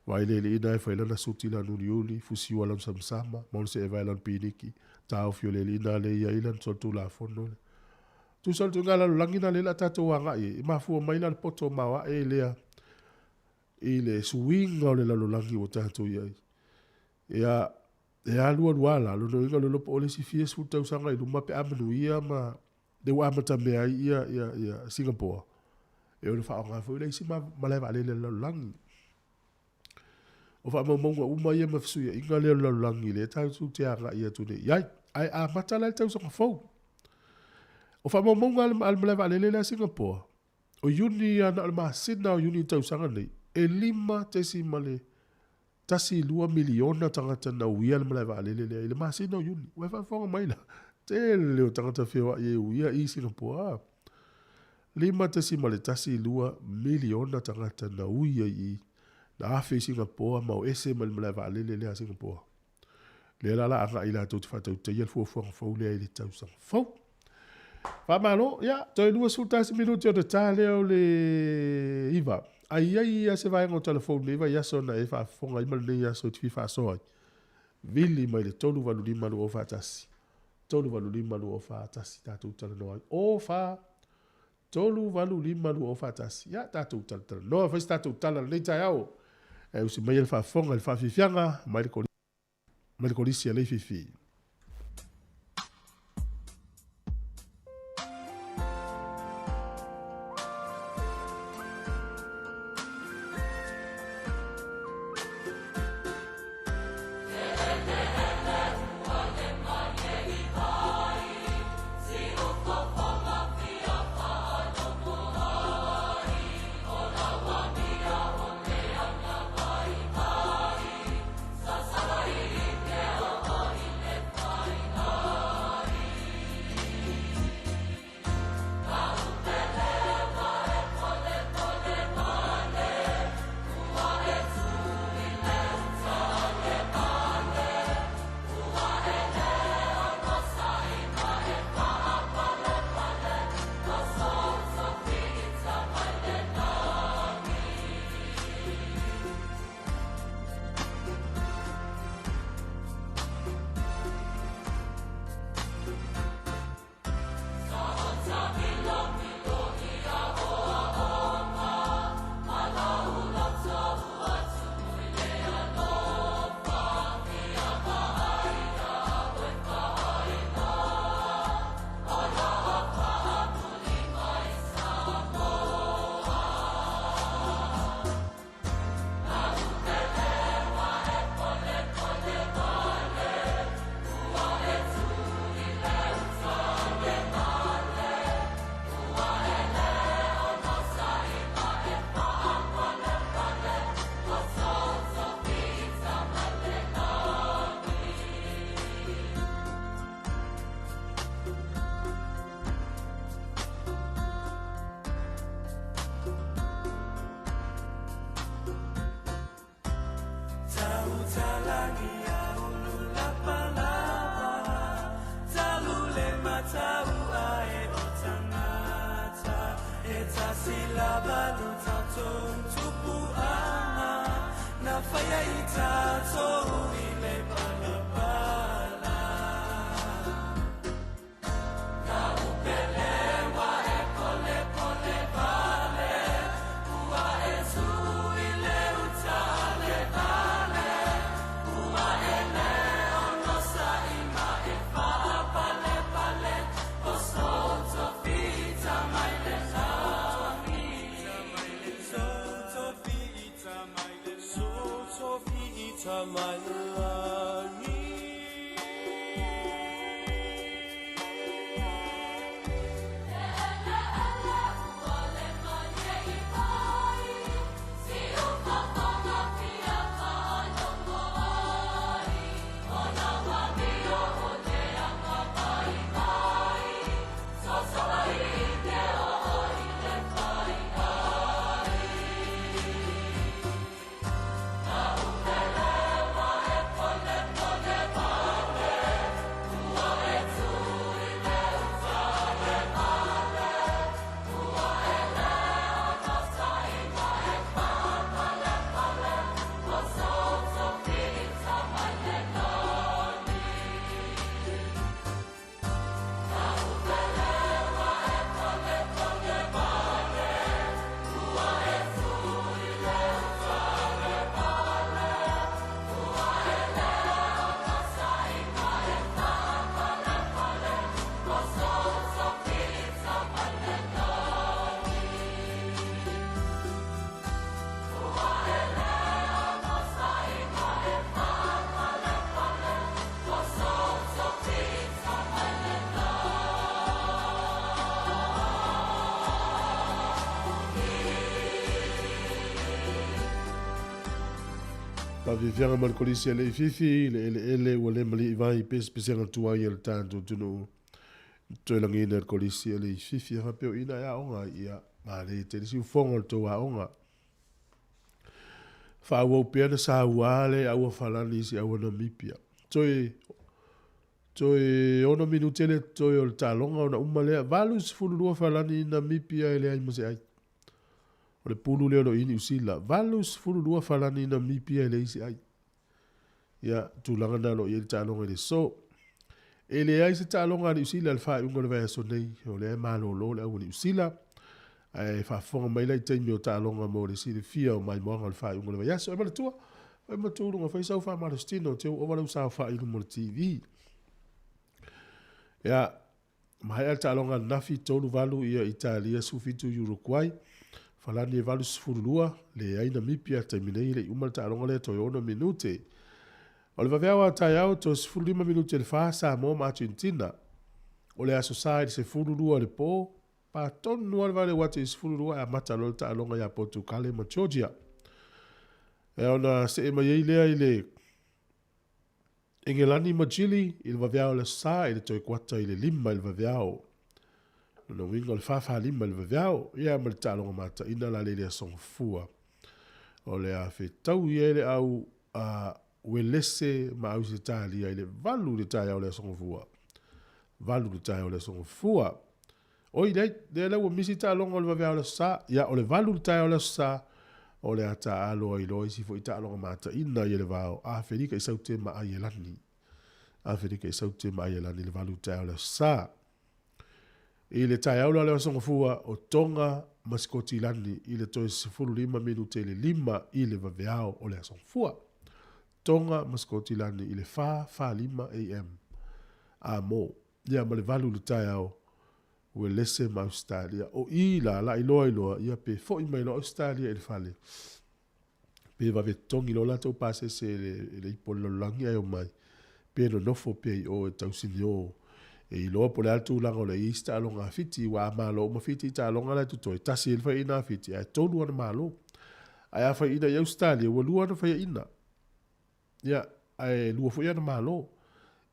vailiiliina e fai lana suti lana uliuli, fusiua lana samasama, ma ona seevae lana piniki, taofi o le alii lena lea e i ai lana solitulafono lea. Tusa o le ituaiga lalolagi lena lea o le a tatou agai i ai, e mafua mai la le poto maoae lea i le suiga o le lalolagi ua tatou i ai. Ia, e alu alu lava la, lona uiga o le iloa po o le isi fia sefulu tausaga i luma pe a manuia ma lea ua amatamea ai ia, ia, ia Singapore, e ono faaaoga foi le isi malae vaalele a le lalolagi. O faamaumauga uma ia ma fesuiaiga lea o le lalolagi lea tatou te agai atu nei i ai. Ae amata la i le tausaga fou. O faamaumauga a le malae vaalele lea a Singapore, o Iuni ia na o le masina o Iuni i le tausaga nei, e 5.12 miliona tagata na uia le malae vaalele lea i le masina o Iuni. Ua e faafofoga mai la, tele o tagata feoai e uia i Singapore. 5.12 miliona tagata na ui ai i na afe i Singapoa ma o ese mai le malae vaalele lea a Singapoa. Lea la la agai latou te faatautaia le fuafuaga fou lea i le tausaga fou. Faamalo, ia, toe 21 minute ona ta lea o le 9. A i ai ia se vaega o telefoni lenei vaiaso na e faafofoga ai ma lenei aso e te fia faasoa ai, vili mai le 385 241. 385 241 tatou talanoa ai. O 4 3 8 5 2 4 1. Ia, tatou talatalanoa, fai se tatou tala lenei taeao. E usi mai le faafofoga i le faafiafiaga mai le mai le kolisi a Leififi. Faafiafiaga ma le Kolisi a Leififi, le eleele ua le maliivai pesepesega tuai a le tatou atunuu. Toe lagiina e le Kolisi a Leififi e faapea o i ina e aoga ai, ia, manaia tele siufofoga o le tou aoga. Faaauau pea na saua le aua falani i si aua Namibia. Toe Toe ono minute le totoe o le taaloga ona uma lea. 82 falani i Namibia e leai ma se ai. O le pulu lea o lo o i Niu Sila. 82 falani i Namibia e leai se ai. Ia, tulaga na o lo o i ai le taaloga i le aso. E leai se taaloga a Niu Sila i le faaiuga o le vaiaso nei. O lea e malolo le au a Niu Sila. Ae faafofoga mai la i taimi o taaloga mo le silafia o maimoaga o le faaiuga o le vaiaso. E manatua, fai matua luga, fai sau faamalositino, te ua ova lau saofai i luma o le TV. Ia, maea le taaloga ananafi, 3-8 ia Italia, 17 Uruguay. Falani e 82, leai Namibia, taimi nei e le i uma le taaloga lea, toe 6 minute. O le vaveao a taeao, toe 15 minute i le 4, Samoa ma Argentina. O le Aso Sa i le 12 i le po, Pa tonu lava le vale ua atu i le 12 e amata loa le taaloga ia Potukale ma Georgia. E ona see mai ai lea i le Engelani ma Chile i le vaveao o le Aso Sa i le toe kuata i le 5 i le vaveao. Lona uiga o le 4:45 i le vaveao, ia ma le taaloga mataina la le i le Aso Gafua. O le a fetaui ai le au a Uelese ma Ausetalia i le 8 i le taeao o le Aso Gafua. 8 i le taeao o le Aso Gafua. Oi, leai, lea la ua misi taaloga o le vaveao o le Aso Sa. Ia, o le 8 i le taeao o le Aso Sa, o le a taaalo ai loa isi foi taaloga mataina i le va o Aferika i Saute ma Aielani. Aferika i Saute ma Aielani i le 8 i le taeao o le Aso Sa. I le taeao la o le Aso Gafua, o Tonga ma Sikotilani i le toe 15 minute i le 5 i le vaveao o le Aso Gafua. Tonga ma Sikotilani i le 4:45 AM. A mo. Ia ma le 8 i le taeao, Uelese ma Ausetalia. O i la, la iloa iloa, ia pe foi mai loa Ausetalia i le fale. Pe vave totogi loa latou pasese e le, e le ipo o le lalolagi ae omai. Pe nonofo pea i o e tausini o. E iloa po o le a le tulaga o le i ai se taaloga a Fiti, aua a malo uma Fiti i taaloga la e totoe, tasi ai le faiaina a Fiti, ae tolu ana malo. Ae a faiaina i Ausetalia, ua lua ana faiaina. Ia, ae lua foi ana malo.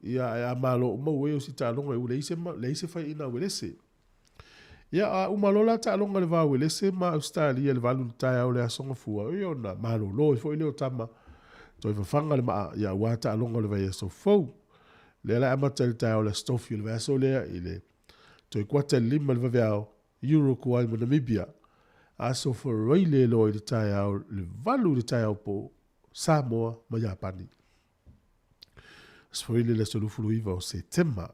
Ia, ae a malo uma ua o si taaloga ua leai se, leai se faiaina a Uelese. Ia, a uma loa la taaloga i le va o Uelese ma Ausetalia i le 8 i le taeao o le Aso Gafua, ia ona malolo ai foi lea o tama, toe fafaga le maa, ia aua taaloga o le vaiaso fou. Lea la e amata i le taeao o le Aso Tofi o le vaiaso lea i le toe kuata i le 5 i le vaveao, Uruguay ma Namibia. Aso Faraile loa i le taeao, le 8 i le taeao po, Samoa ma Iapani. Aso Faraile le aso 29 o Setema.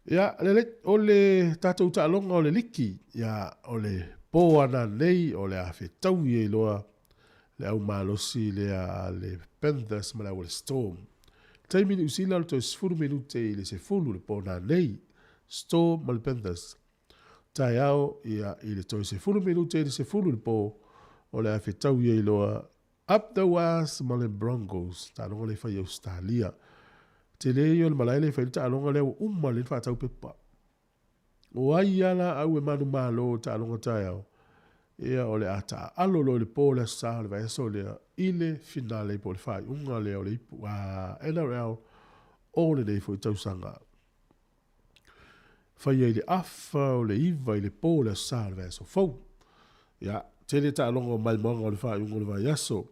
Ia, lelei, o le tatou taaloga o le liki, ia, o le pō ana nei o le a fetaui ai loa le au malosi lea a le Panthers ma le au a le Storm. Taimi Niu Sila o le toe 10 minute i le 10 le pō nanei, Storm ma le Panthers. Taeao, ia, i le toe 10 minute i le 10 le pō o le a fetaui ai loa Up the Waz ma le Broncos, taaloga lea e fai i Ausetalia. Tele ia o le malae lea e fai ai le taaloga lea ua uma lelei le faatau pepa. O ai a laau e manumalo i taaloga taeao, ia o le a taaalo loa i le po o le Aso Sa o le vaiaso lea i le finale po o le faaiuga lea o le ipu a NRL o lenei foi tausaga. Faia i le afa o le 9 i le po o le Aso Sa o le vaiaso fou. Ia, tele taaloga o maimoaga o le faaiuga o le vaiaso.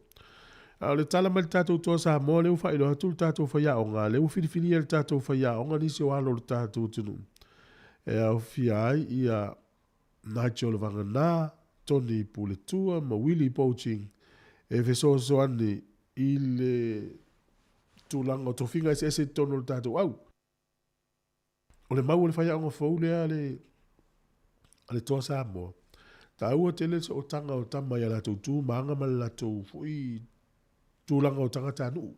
A o le tala mai le tatou Toa Samoa lea ua faailoa atu le tatou faiaoga, lea ua filifilia e le tatou faiaoga nisi o alo o le tatou atunuu e aofia ai ia Nigel Vagana, Tony Puletua ma Willie Poaching e fesoasoani i le tulaga o tofiga eseese i totonu o le tatou au. O le mau o le faiaoga fou lea a le, a le Toa Samoa, taua tele le sootaga o tama i a latou tu ma aga ma le latou foi tulaga o tagatanuu.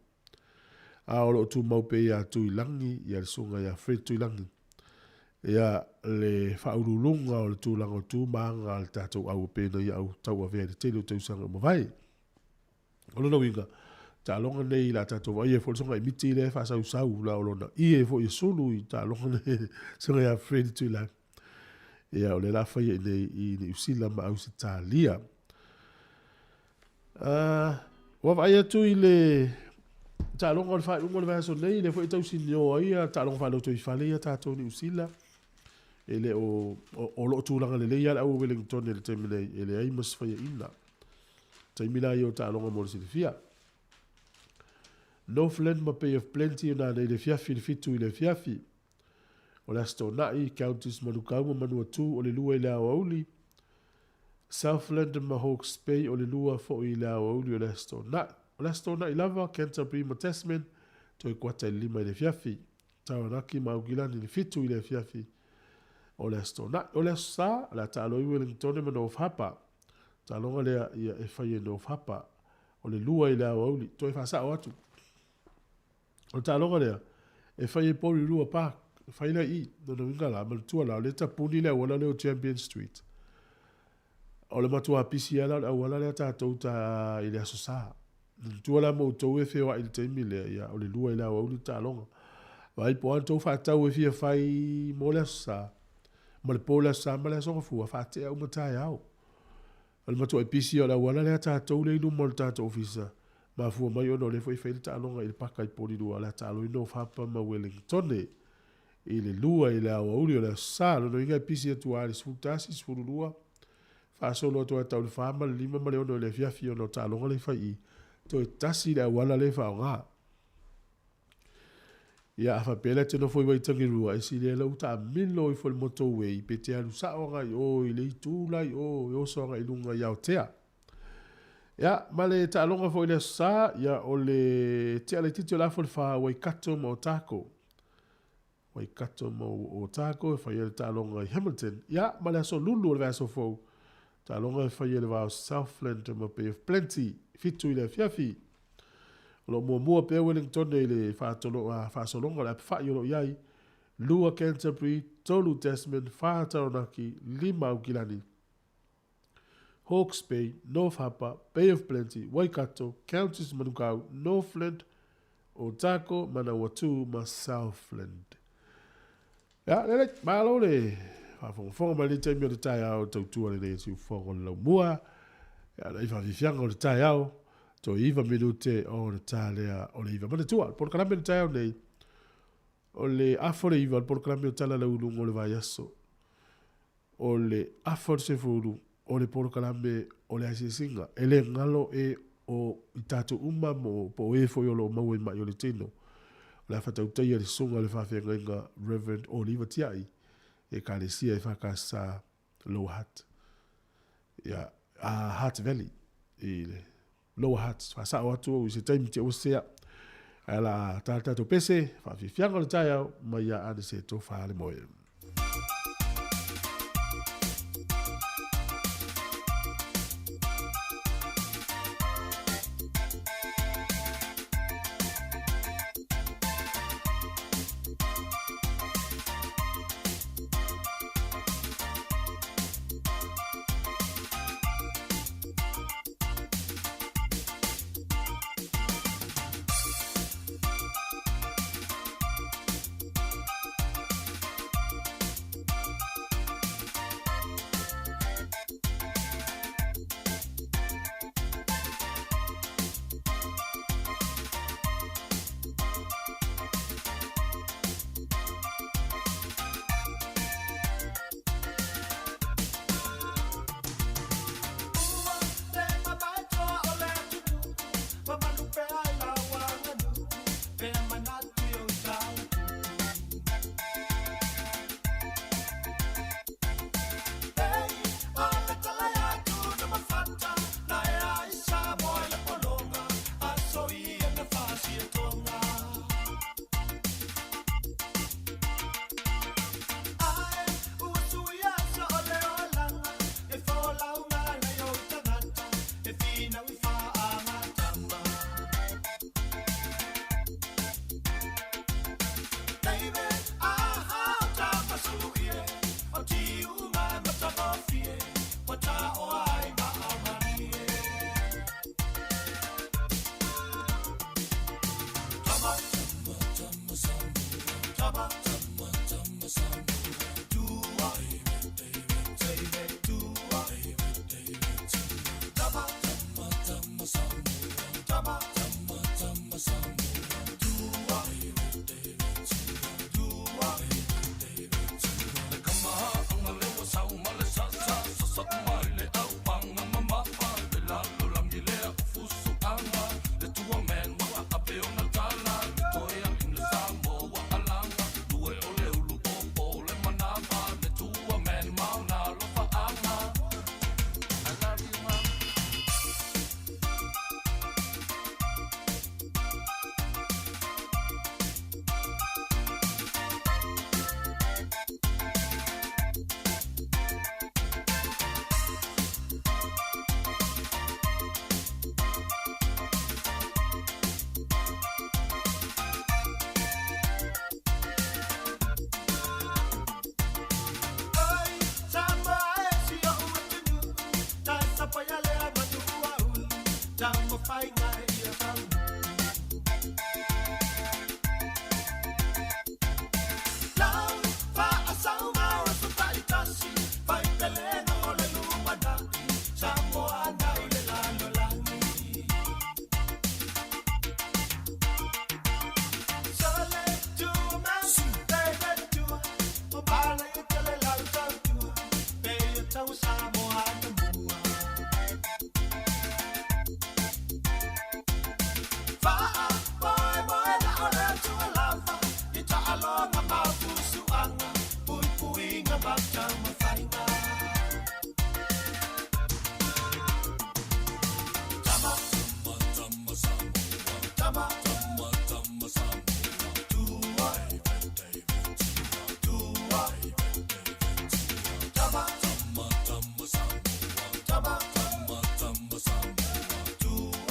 A o lo o tumau pea ia Tuilagi, ia le susuga ia Fred Tuilagi, ia le faauluuluga o le tulaga o tu ma aga a le tatou au e pei ona ia au tauavea i le tele o tausaga ua mavae. O lona uiga, taaloga nei la tatou vaai foi le soga miti lea e faasausau la o lona ie foi e sulu i taaloga nei soga ia Fred Tuilagi. Ia o le la faia i nei i Niu Sila ma Ausetalia. Ua vaai atu i le taaloga o le faaiuga o le vaiaso nei, lea foi e tausinio ai ia taaloga faalotoifale ia tatou Niu Sila. E le o, o, o loo tulaga lelei lava le au o Wellington i le taimi nei, e leai ma se faiaina. Taimi la ia o taaloga mo le silafia. Northland ma Bay of Plenty o nanei le afiafi le 7 i le afiafi. O le Aso Toonai, Counties Manukau ma Manuatū o le 2 i le aoauli. Southland ma Hawke's Bay o le 2 foi i le aoauli o le Aso Toonai. O le Aso Toonai lava, Canterbury ma Tasman, toe kuata i le 5 i le afiafi. Taranaki ma Aukilani i le 7 i le afiafi o le Aso Toonai. O le Aso Sa, o le a taalo ai Wellingtone ma North Harbour. Taaloga lea ia e fai e North Harbour. O le 2 i le aoauli, toe faasao atu. O le taaloga lea, e fai e Porirua Park, e fai la i i, lona uiga la, manatua la, o lea e tapuni le auala lea o Champion Street. O le matua pisi lava la o le auala lea tatou ta i le Aso Sa. Manatua la ma outou e feoai i le taimi lea, ia, o le 2 i le aoauli le taaloga. Vaai po o a tou faatau e fia fai mo le Aso Sa, ma le po o le Aso Sa ma le Aso Gafua, faatea uma taeao. O le matuai pisi o le auala lea tatou lea i luma o le tatou ofisa, mafua mai ona o lea foi e fai le taaloga i le paka i Porirua, o le a taalo ai North Harbour ma Wellingtone i le 2 i le aoauli o le Aso Sa. Lona uiga e pisi atu lava i le 11, 12, faasolo atu lava tau le 4 ma le 5 ma le 6 i le afiafi ona o taaloga lea e fai i i. Toe tasi le auala lea e faaaoga. Ia, a faapea la e te nofo i Waitangirua, e sili ai lau taamilo ifo i le motorway pe te alu sao agai i o i le itu la i o e oso agai i luga i Aotea. Ia, ma le taaloga foi i le Aso Sa, ia, o le tea laitiiti o le afa o le fa, Waikato ma Otago. Waikato ma Otago e fai ai le taaloga i Hamilton. Ia, ma le Aso Lulu o le vaiaso fou, taaloga e fai ai le va o Southland ma Bay of Plenty, 7 i le afiafi. O lo o muamua pea Wellington i le faasologa o le apafa'i o lo o i ai, 2 Canterbury, 3 Tasman, 4 Taranaki, 5 Aukilani. Hawke's Bay, North Harbour, Bay of Plenty, Waikato, Counties Manukau, Northland, Otago, Manawatū ma Southland. Ia, lelei, malo le faafogafoga mai lenei taimi o le taeao, tautua lenei e siufogo le laumua. Ia, nai faafiafiaga o le taeao, toe 9 minute o le ta lea o le 9. Manatua, le polokalame o le taeao nei, o le afa o le 9, o le polokalame o Tala Lauuluga o le Vaiaso. O le afa o le 10, o le polokalame o le asiasiga. E le galo e o i tatou uma mo po o e foi o lo o maua i ma'i o le tino. O le a faatautaia le susuga o le faafeagaiga Reverend Oliva Tia'i, Ekalesia EFKS Lower Hutt, ia, a Hutt Valley i le. Lower Hutt. Faasao atu au i se taimi te ua sea. Ae la tā le tatou pese, faafiafiaga o le taeao mai ia Anese Tofa le Moe.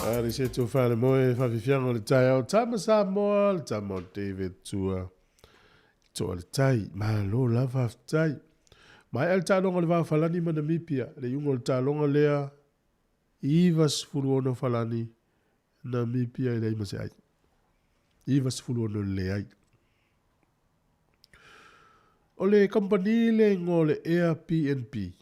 Ari se tu whare moe, whawhiwhianga o le taeao, tama Samoa, le tama o David Tua, toa le tai, malo la whawhitai. Mai le taaloga o le va Falani ma Namibia, le iuga o le taaloga lea, 96 Falani, Namibia e leai ma se ai. 96 le leai. O le kamupani le igoa o le Airbnb.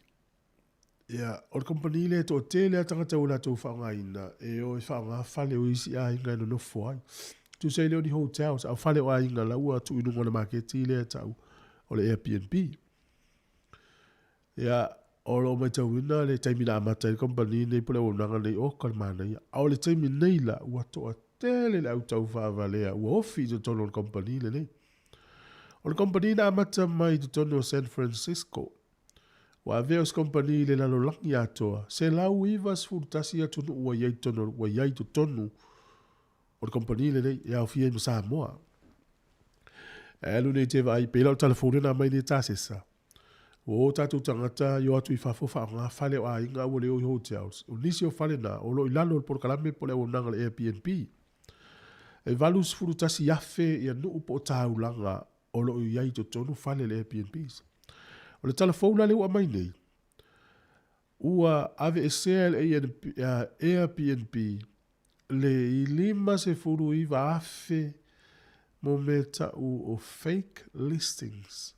Ia, o le kamupani lea e toatele lava tagata ua latou faaaogaina e o e faaaoga fale o isi aiga e nonofo ai. Tusa ai lea o ni hotels, a o fale o aiga la ua tuu i luga o le maketi lea e tau o le Airbnb. Ia, o lo o matauina le taimi na amata ai le kamupani nei po o le auaunaga nei, oka le manaia. A o le taimi nei la, ua toatele le au taufaavalea ua ofi i totonu o le kamupani lenei. O le kamupani na amata mai i totonu o San Francisco. Ua avea o se kompani i le lalolagi atoa, 191 atunuu ua i ai totonu, ua i ai totonu o le kompani lenei e aofia ai ma Samoa. E alu nei te vaai, pei la o le tala fou lea na aumai nei e Tasesa, ua o tatou tagata i o atu i fafo faaaoga fale o aiga a ua le o i hotels. O nisi o fale na, o lo o i lalo o le polokalame po o le auaunaga a le Airbnb. E 81,000 ia nuu po o taulaga o lo o i ai i totonu fale o le Airbnbs. O le tala fou la lea ua aumai nei, ua aveesea e le Airbnb le 59,000 mo mea tau o fake listings,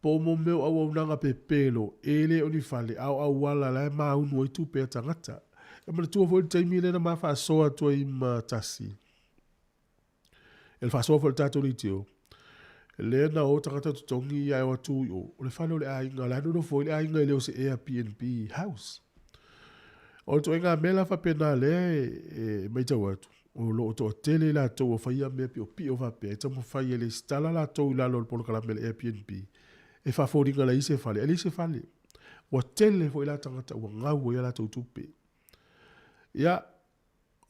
po o mo mea o auaunaga pepelo e le o ni fale a o auala la e maunu ai tupe a tagata. E manatua foi le taimi lea na ma faasoa atu ai ma Tasi, E le faasoa foi le tatou leitio, lea na o tagata totogi ia e o atu i o, o le fale o le aiga, o la e nonofo ai le aiga e le o se Airbnb house. O le ituaiga mea la faapena lea e matau atu, o lo o toatele i latou o faia mea piopio faapea, e taumafai e lesitala latou i lalo o le polokalame a le Airbnb, e faafoliga leai se fale, e leai se fale. Ua tele foi la tagata ua gau ai a latou tupe. Ia,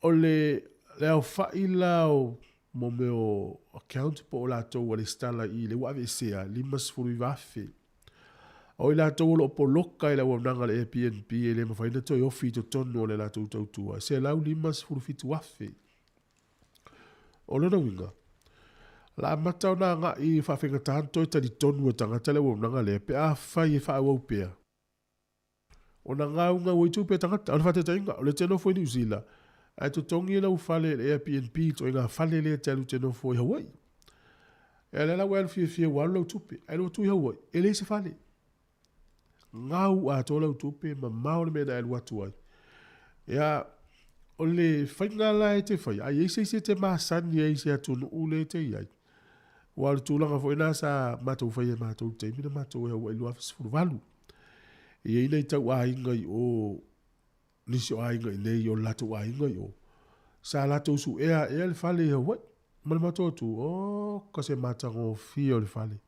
O le aofai la o mo mea o account po o latou ua lesitala i i lea ua aveesea, 59,000. O i latou o lo o poloka i le auaunaga a le Airbnb e le mafai ona toe ofi i totonu o le latou tautua, 157,000. O lona uiga, o le a amata ona agai i faafaigata ona toe talitonu e tagata le auaunaga lea pe afai e faaauau pea. Ona gaugau ai tupe a tagata. O le faataitaiga, o lea e te nofo i Niu Sila, ae totogi lau fale i le Airbnb, ituaiga fale lea e te alu e te nofo i Hawaii. Ia lea la ua e alu fiafia ua alu lau tupe, ae alu atu i Hawaii, e leai se fale. Gau atoa lau tupe, mamao le mea na e alu atu ai. Ia, o le faiga la e te faia, a i ai se isi e te masani ai i se atunuu lea e te i ai, Aua o le tulaga foi lena sa matou faia e matou i le taimi na matou i Hawaii 2018. E i ai nai tau aiga i o, nisi o aiga i nei o le latou aiga i o, sa latou suea ea le fale i Hawaii. Ma le matou atu, oka se matagofie o le fale.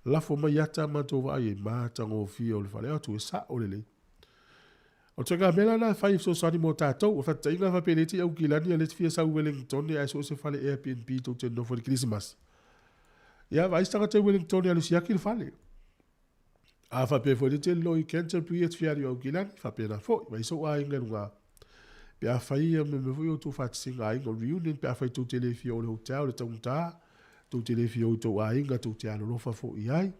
Lafo mai ata matou vaai ai, matagofie o le fale. Atu e sao lelei. O le ituaiga mea la lena e fai e fesoasoani mo tatou. O le faataitaiga faapea e le te i Aukilani a o lea e te fia sau i Wellingtone ae so o se fale Airbnb tou te nonofo ai i le Kerisimasi. Ia, vaai se tagata i Wellingtone e alu siaki le fale. A faapea foi le te lilo i Canterbury e te fia alu i Aukilani, faapena foi. Vaai sou aiga i luga. Pe afai ia mea foi o outou faatasiga aiga o reunion, pe afai tou te le fia o i le hotel i le taugata, tou te le fia o i tou aiga, tou te alolofa foi i ai.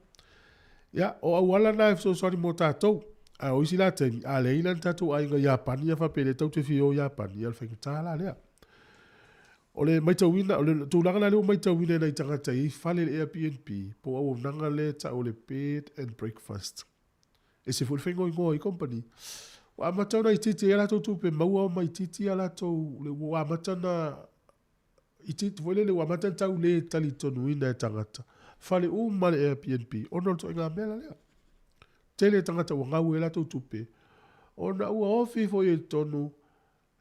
Ia, o auala na e fesoasoani mo tatou. Ae o isi la taimi, a leai la ni tatou aiga Iapani ia faapea lea tou te fia o i Iapani, ia o le faigata la lea. O le maitauina, o le tulaga la lea ua maitauina e nai tagata e i ai fale i le Airbnb, po o auaunaga lea e tau o le bed and breakfast. E ese foi le faaigoaigoa i company. Ua amata ona itiiti ai a latou tupe maua ma itiiti a latou, ua amata ona itiiti foi lele ua amata ona tau le talitonuina e tagata fale uma le Airbnb ona o le ituaiga mea la lea. Tele tagata ua gau ai latou tupe ona ua ofi foi i totonu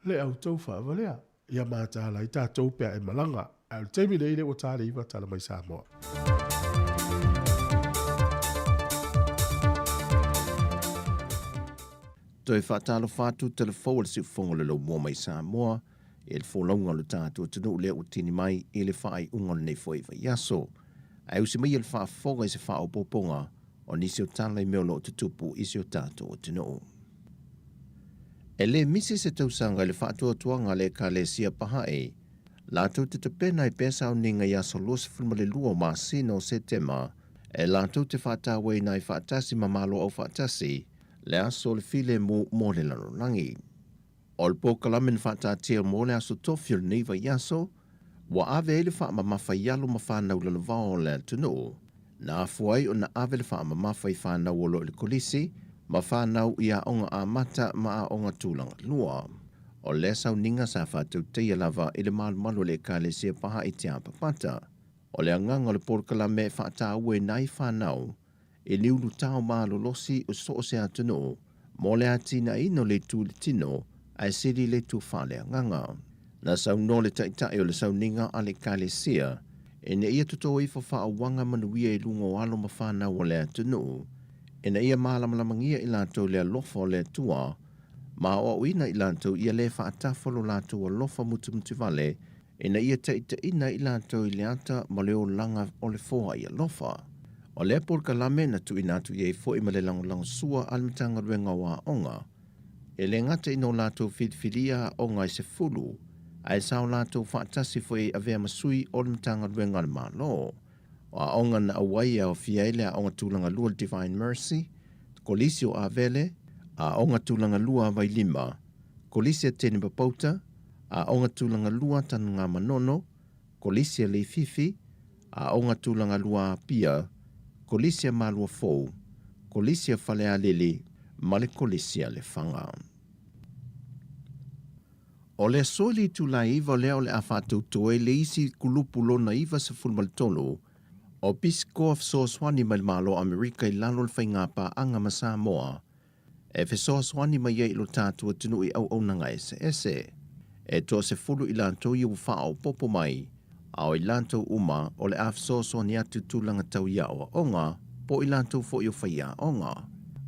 le au taufaavalea. Ia mataala ai tatou pe a e malaga. Ae o le taimi nei lea ua ta le iva tala mai Samoa. Toe faatalofa atu telefou a le siufofoga o le laumua mai Samoa i le folauga o le tatou atunuu lea ua tini mai i le faaiuga o lenei foi vaiaso. Ae usi maia le faafofoga i se faaopoopoga o nisi o tala i mea o lo o tutupu i si o tatou atunuu. E le misi se tausaga i le faatuatuaga a le Ekalesia Baha'i latou te tapena ai pea sauniga i aso 22 o masina o Setema e latou te faatauaina ai faatasi ma Malo Aufaatasi le aso o le filemu mo le lalolagi. O le polokalame na faataatia mo le aso tofi o lenei vaiaso, ua ave ai le faamamafa i alo ma fanau lalovao o le atunuu, na afua ai ona ave le faamamafa i fanau o lo o i le kolisi ma fanau i aoga amata ma aoga tulaga lua. O lea sauniga sa faatautaia lava i le malumalu o le Ekalesia Baha'i Te Apapata. O le agaga o le polokalame e faataua i nai fanau i le ulutao malolosi o so o se atunuu mo le atinaeina o le itu i le tino ae sili i le itu faaleagaga. Na saunoa le taitai o le sauniga a le Ekalesia ina ia toto ifo faauaga manuia i luga o alo ma fanau o le atunuu. ina ia malamalamagia i latou le alofa o le Atua, ma aoaoina i latou ia le faatafa lo latou alofa mutumutivale, ina ia taitaiina i latou i le ata ma le olaga o le foai alofa. O lea polokalame na tuuina atu i ai foi ma le lagolagosua a le Matagaluega o Aoga, e le gata ina o latou filifilia aoga e 10, ae sa o latou faatasi foi e avea ma sui o le Matagaluega a le Malo. O aoga na auai e aofia ai le Aoga Tulaga Lua le Divine Mercy, Kolisi o Avele, Aoga Tulaga Lua a Vailima, Kolisi a Tenepapauta, Aoga Tulaga Lua Tanugamanono, Kolisi a Leififi, Aoga Tulaga Lua a Apia, Kolisi a Maluafou, Kolisi a Falealili ma le Kolisi a Lefaga. O le aso i le itula e 9 lea o le a faatauto ai le isi kulupu lona 93 o Pisikoa fesoasoani mai le Malo o Amerika i lalo o le faigapaaga ma Samoa e fesoasoani mai ai i lo tatou atunuu i auaunaga eseese. E toa-10 i latou ia ua faaopoopo mai, a o i latou uma o le a fesoasoani atu i tulaga tau i aoaoga po o i latou foi o faiaoga.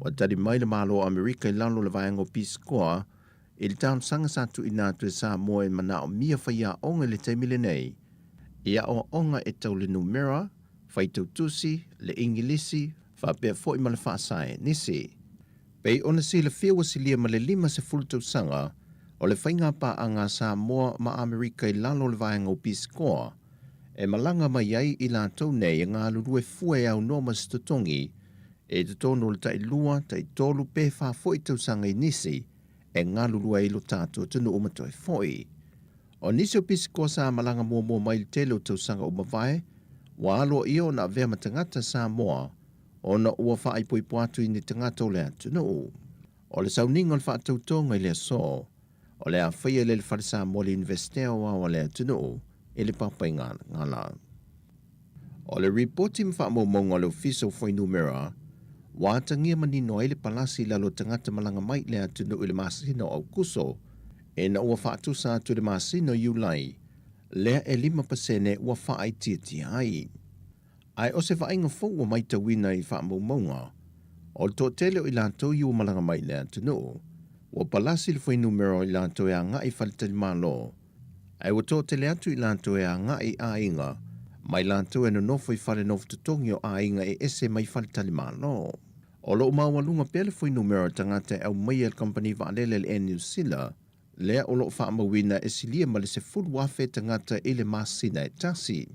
Ua tali mai le Malo o Amerika i lalo o le vaega o Pisikoa i le talosaga sa tuuina atu e Samoa e manaomia faiaoga i le taimi lenei i aoaoga e tau le numera, faitautusi, le Igilisi, faapea foi ma le faasaenisi. Pei ona silafia ua silia ma le 50 tausaga o le faigapaaga a Samoa ma Amerika i lalo o le vaega o Peace Corps e malaga mai ai i latou nei e galulue fua e aunoa ma se totogi i totonu o le tailua, taitolu pe fa foi tausaga i nisi e galulue ai lo tatou atunuu ma toe foi. O nisi o pisikoa sa malaga muamua mai i le tele o tausaga ua mavae, ua aloaia ona avea ma tagata Samoa ona ua faaipoipo atu i ni tagata o le atunuu. O le sauniga o le faatautoga i le aso, o le a faia i le Fale Samoa le Iunivesite Aoao a le atunuu i le Papaigalagala. O le ripoti ma faamaumauga a le Ofisa o Fuainumera, ua atagia manino ai le palasi i lalo o tagata malaga mai i le atunuu i le masina o Aukuso, ina ua faatusa atu i le masina o Iulai, lea e 5% ua faaitiitia ai. Ae o se vaaiga fou ua matauina i faamaumauga, o le toatele o i latou i ua malaga mai i le atunuu, ua palasi le fuainumera o i latou e agai i faletalimalo, Ae ua toatele atu i latou e agai i aiga, mai latou e nonofo i fale nofo totogi o aiga e ese mai faletalimalo. O lo o maualuga pea le fuainumera o tagata e aumaia e le kamupani vaalele a le Air New Zealand, lea o lo o faamauina e silia ma le 10,000 tagata i le masina e tasi.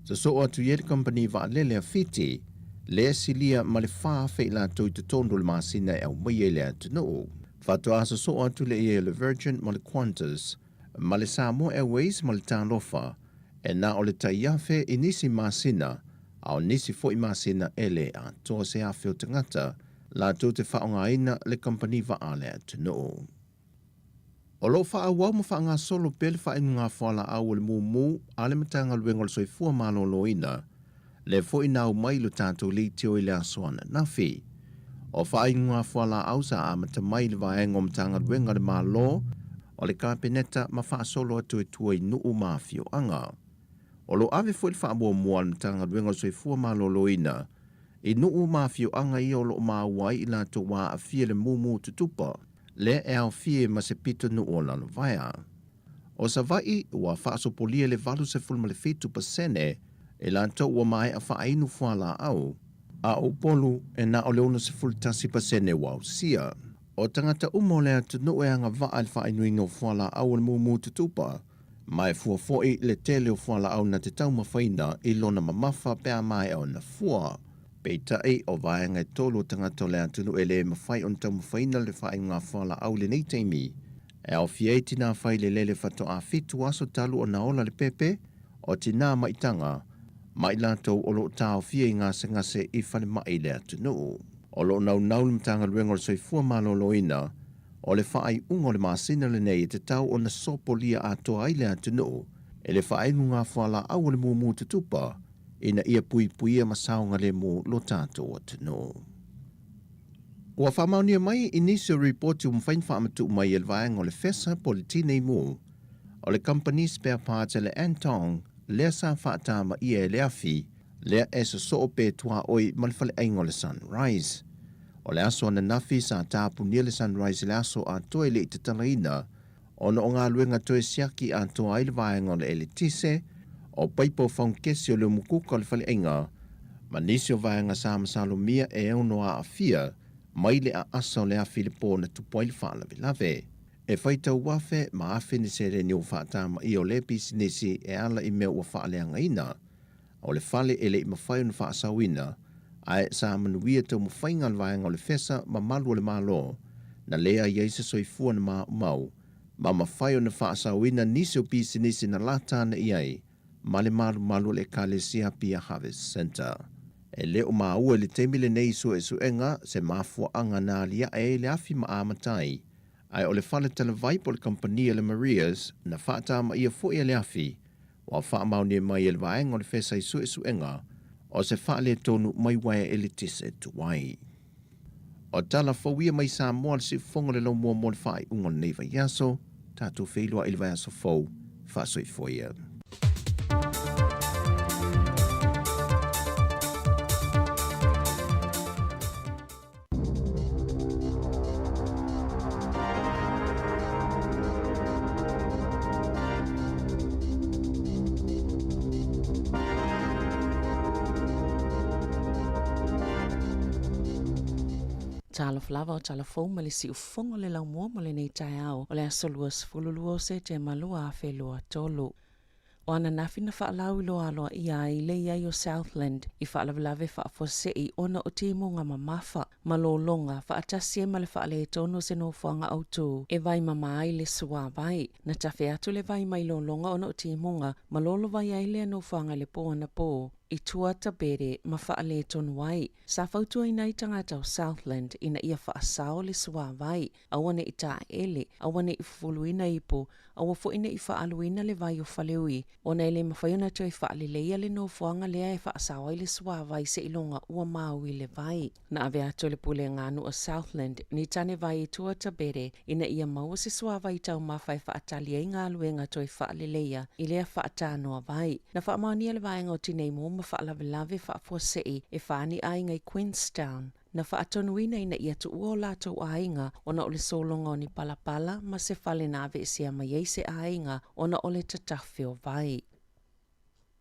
Sosoo atu i ai le kamupani vaalele a Fiti, lea e silia ma le 4,000 i latou i totonu o le masina e aumaia i le atunuu. Faatoa sosoo atu lea i ai o le Virgin ma le Qantas, ma le Samoa Airways ma le Talofa, e na o le tai afe i nisi masina, a o nisi foi masina e le atoa se afe o tagata latou te faaaogaina le kamupani vaa a le atunuu. O lo o faaauau ma faagasolo pea le faainuga fualaau o le mumu a le Matagaluega o le Soifua Maloloina, lea foi na aumai i lo tatou leitio i le aso ananafi. O faaiuga fualaau sa amata mai i le vaega o Matagaluega a le Malo o le Kapeneta ma faasolo atu e tua i nuu ma afioaga. O lo o ave foi le faamuamua a le Matagaluega o le Soifua Maloloina i nuu ma afioaga ia o lo o maua ai i latou ua aafia i le mumu tutupa, lea e aofia ma se pitonuu o Lalovaea. O Savaii, ua faasopolia le 87% i latou ua maea faainu fualaau, a o Upolu e na o le 61% ua ausia. O tagata uma o le atunuu e agavaa i le faainuina o fualaau o le mumu tutupa, ma e fua foi le tele o fualaau na te taumafaina i lona mamafa pe a maea ona fua. Peitai, o vaega e tolu o tagata o le atunuu e le mafai ona taumafaina le faaiuga fualaau i lenei taimi, E aofia ai tinā failelele faatoa 7 aso talu ona ola le pepe, o tinā maitaga, ma i latou o lo o taofia i gasegase i falemai i le atunuu. O lo o naunau le Matagaluega o le Soifua Maloloina o le faaiuga o le masina lenei e tatau ona sopolia atoa ai le atunuu i le faainuga fualaau o le mumu tutupa ina ia puipuia ma saogalemu lo tatou atunuu. Ua faamaonia mai i nisi o ripoti ua mafai ona faamatuu mai e le vaega o le FESA po o le Tinei Mu, o le kamupani spare parts a le Antong lea sa faatamaia e le afi lea e sosoo pe tuaoi ma le faleaiga o le Sunrise. O le aso ananafi sa tapunia le Sunrise i le aso atoa e le i tatalaina ona o galuega toe siaki atoa ai le vaega o le eletise, o paipa o faugakesi o le umukuka o le faleaiga ma nisi o vaega sa masalomia e ono aafia mai le aasa o le afi i le po na tupu ai le faalavelave. E faitau afe ma afe ni seleni ua faatamaia o lea pisinisi e ala i mea ua faaleagaina. O le fale e le i mafai ona faasaoina, ae sa manuia taumafaiga a le vaega o le fesa ma malu o le Malo, na leai ai se soifua na maumau, ma mafai ona faasaoina nisi o pisinisi na lata ana i ai ma le malumalu o le Ekalesia Apia Harvest Centre. E le o maua i le taimi lenei i suesuega se mafuaaga na aliae ai le afi ma amata ai, ae o le fale talavai po o le kamupani a le Maria's na faatamaia foi e le afi ua faamaonia mai e le vaega o le fesa i suesuega o se faaletonu mai uaea eletise tuai. O tala fou ia mai Samoa le siufofoga o le laumua mo le faaiuga o lenei vaiaso. Tatou feiloai i le vaiaso fou. Faasoifua ia. Talofa lava o tala fou ma le siufofoga o le laumua mo lenei taeao o le aso 22 o Setema 2023. O ananafi na faalauiloa aloaia ai le i ai o Southland i faalavelave faafuasei ona o timuga mamafa ma lologa faatasi ai ma le faaletonu o se nofoaga autū e vai mama ai le suāvai. Na tafe atu le vai mai lologa ona o timuga ma lolovai ai lea nofoaga i le pō anapō i Tuatabere ma faaletonu ai. Sa fautuaina ai tagata o Southland ina ia faasao le suāvai, aua ne i taele, aua ne i fufuluina ipu, aua foi ne i faaaluina le vai o Faleui, ona e le mafai ona toe faaleleia le nofoaga lea e faasao ai le suāvai seiloga ua maui le vai. Na ave atu e le Pulega a Nuu o Southland ni tane vai i Tuatabere ina ia maua se suāvai taumafa e faatali ai galuega toe faaleleia i lea faatanoa vai. Na faamaonia le vaega o Tineimu ma faalavelave faafuasei e fa ni aiga i Queenstown. Na faatonuina ina ia tuua o latou aiga ona o le sologa o ni palapala ma se fale na aveesea mai ai se aiga ona o le tatafe o vai.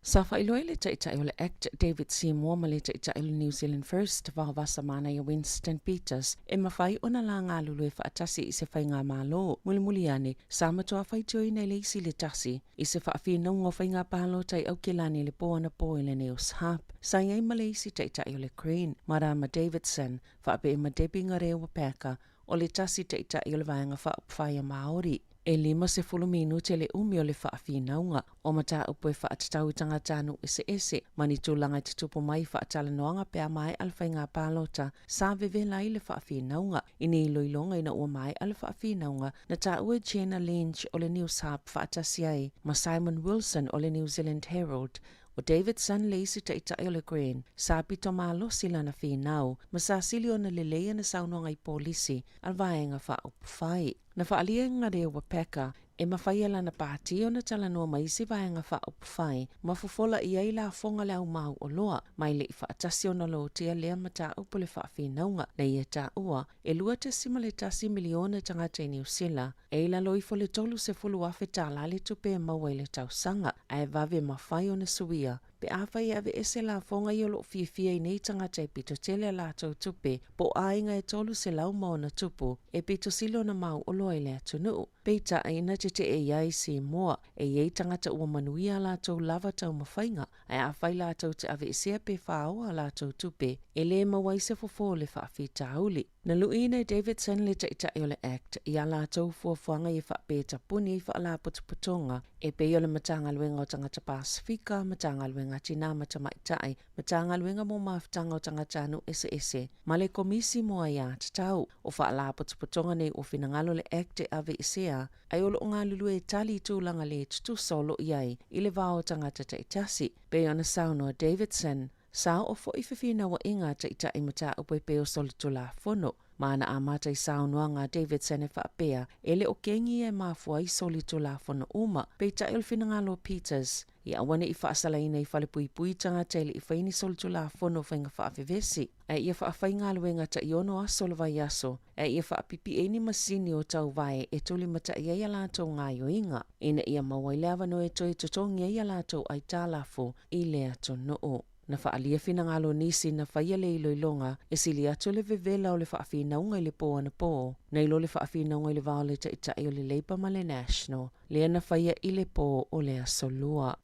Sa faailoa ai le Taitai o le Act David Seymour ma le Taitai o le New Zealand First Vaovasa Manaia Winston Peters e mafai ona la galulue faatasi i se faigamalo. Mulimuli ane, sa matua faitioina i le isi le tasi i se faafinauga o faiga palota i Aukilani i le pō anapō i le Neos Hub. Sa i ai ma le isi Taitai o le Green, Marama Davidson, faapea ma Debbie Ngarewa Packer, o le tasi Taitai o le Vaega Faaupufai a Māori. E 50 minute le umi o le faafinauga o mataupu e faatatau i tagatanuu eseese ma ni tulaga e tutupu mai i faatalanoaga pe a maea le faiga palota sa vevela ai le faafinauga. I ni iloiloga ina ua maea le faafinauga, na taua e Jenna Lynch o le News Hub faatasi ai ma Simon Wilson o le New Zealand Herald ʻO Davidson le isi taitai o le Green, sa pito malosi lana finau, ma sa sili ona lelei ana saunoaga i polisi a le Vaega Faaupufai. Na faaalia e Ngarewa Packer e mafai e lana pāti ona talanoa ma isi Vaega Faaupufai ma fofola i ai lafoga le au mau oloa, ma e le i faatasi ona lotea lea mataupu le faafinauga na ia taua e 2.1 miliona tagata i Niu Sila e i lalo ifo le 30,000 tālā le tupe e maua i le tausaga, ae vave mafai ona suia pe afai e aveese lafoga ia o lo o fiafia i nei tagata e pito tele a latou tupe po o aiga e 300 ma ona tupu e pito sili ona mau oloa i le atunuu. Peitai, na tetee i ai Seymour, e i ai tagata ua manuia a latou lava taumafaiga, ae afai latou te aveesea pe faoa a latou tupe, e lē maua ai se fofo o le faafitauli. Na luiina e Davidson le Taitai o le Act i a latou fuafuaga ia faapetapuni ai faalapotopotoga e pei o le Matagaluega o Tagata Pasifika, Matagaluega a Tinā ma Tamaitai, Matagaluega mo Mafutaga o Tagatanuu Eseese, ma le Komisi mo Aiatatau. O faalapotopotoga nei ua finagalo le Act e aveesea, ae o lo o galulue e tali i tulaga le tutusa o lo o i ai i le va o tagata taitasi, pei ona saunoa Davidson. Sa oo foi fefinauaiga a Taitai mataupu e pei o solitulafono. Ma na amata i saunoaga a Davidson e faapea, e le o kegi ia e mafua ai solitulafono uma, peitai o le finagalo o Peters, ia aua ne i faasalaina i falepuipui tagata e le i faia ni solitulafono o faiga faavevesi, ae ia faafaigaluega taiono aso o le vaiaso, ae ia faapipii ai ni masini o tauvae e tulimatai ai a latou gaoioiga, ina ia maua ai le avanoa e toe totogi ai a latou aitalafu i le atunuu. Na faaalia finagalo o nisi na faia le iloiloga e sili atu le vevela o le faafinauga i le pō anapō, nai lo le faafinauga i le va o le Taitai o le Labour ma le National, lea na faia i le pō o le Aso Lua.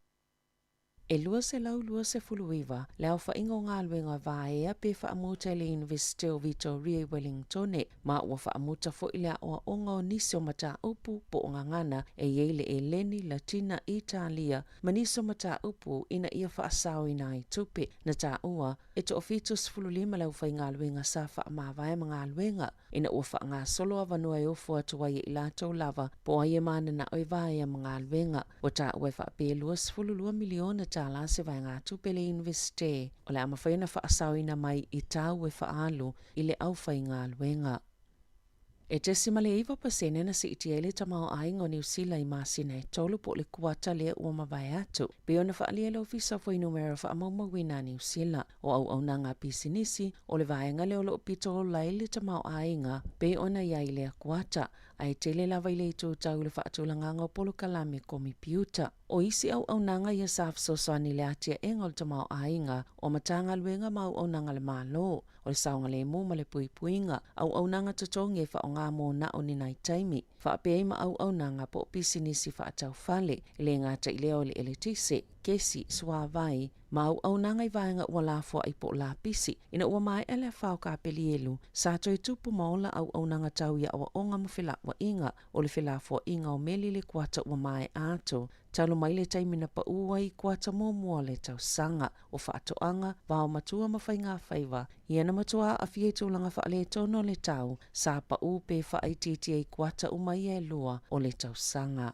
E 229 le aofaiga o galuega vaea pe faamuta i le Iunivesite o Vitoria i Wellingtone, ma ua faamuta foi le aoaoga o nisi o mataupu po o gagana e i ai le Eleni, Latina, Italia ma nisi o mataupu ina ia faasaoina ai tupe. Na taua, e toa-75 le aufaigaluega sa faamavae ma galuega ina ua faagasolo avanoa e ofo atu ai e i latou lava po o ai e mananao e vaea ma galuega. Ua taua e faapea e $22 miliona tala se vaegatupe a le Iunivesite o le a mafai ona faasaoina mai i tau e faaalu i le aufaigaluega. E 0.9% na siitia ai le tamaoaiga o Niu Sila i masina e tolu po o le kuata lea ua mavae atu, pei ona faaalia e le Ofisa o Fuainumera Faamaumauina a Niu Sila. O auaunaga a pisinisi, o le vaega lea o lo o pito ola ai le tamaoaiga pei ona i ai i lea kuata, ae tele lava i le itu tau i le faatulagaga o polokalame komipiuta. O isi auaunaga ia sa fesoasoani i le atiaega o le tamaoaiga o Matagaluega ma auaunaga a le Malo, o le saogalemu ma le puipuiga, auaunaga totogi e faaaoga mo na o ni nai taimi, faapea ai ma auaunaga po o pisinisi faataufale, e le gata i lea o le eletise, kesi, suavai, ma auaunaga i vaega ua lafoai po o lapisi. Ina ua maea le afa o Kapelielu, sa toe tupu ma ola auaunaga tau i aoaoga ma felauaiga, o le felafoaiga o meli i le kuata ua maea atu, talu mai le taimi na paū ai i kuata muamua o le tausaga. O faatoaga, vaomatua ma faigafaiva, ia na matua aafia i tulaga faaletonu o le tau, sa paū pe faaitiitia i kuata uma ia e lua o le tausaga.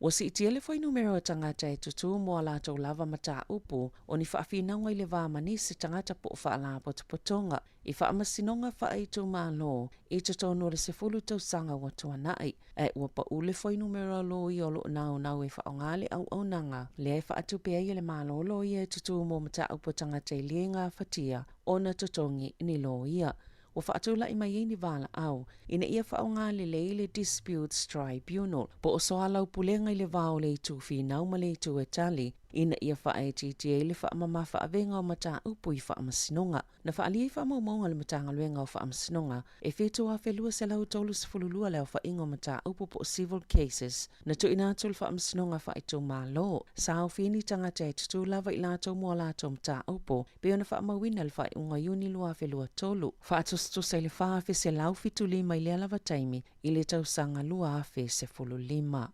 Ua siitia le fuainumera o tagata e tutū mo a latou lava mataupu o ni faafinauga i le va ma nisi tagata po o faalapotopotoga i faamasinoga faaitumalo i totonu o le 10 tausaga ua tuanai, ae ua pau le fuainumera o loia o lo o naunau e faaaoga le auaunaga lea e faatupe ai e le Malo loia e tutū mo mataupu a tagata e le gafatia ona totogi ni loia. Ua faatulai mai ai ni valaau ina ia faaaoga lelei le Disputes Tribunal po o soalaupulega i le va o le itu finau ma le itu e tali ina ia faaitiitia ai le faamama-faavega o mataupu i faamasinoga. Na faaalia i faamaumauga a le Matagaluega o Faamasinoga e 7,232 le aofaiga o mataupu po o civil cases na tuuina atu i le Faamasinoga Faaitumalo. Sa aofia ni tagata e tutū lava i latou mo a latou mataupu pei ona faamauina i le faaiuga o Iuni 2023, faatusatusa i le 4,175 i lea lava taimi i le tausaga 2015.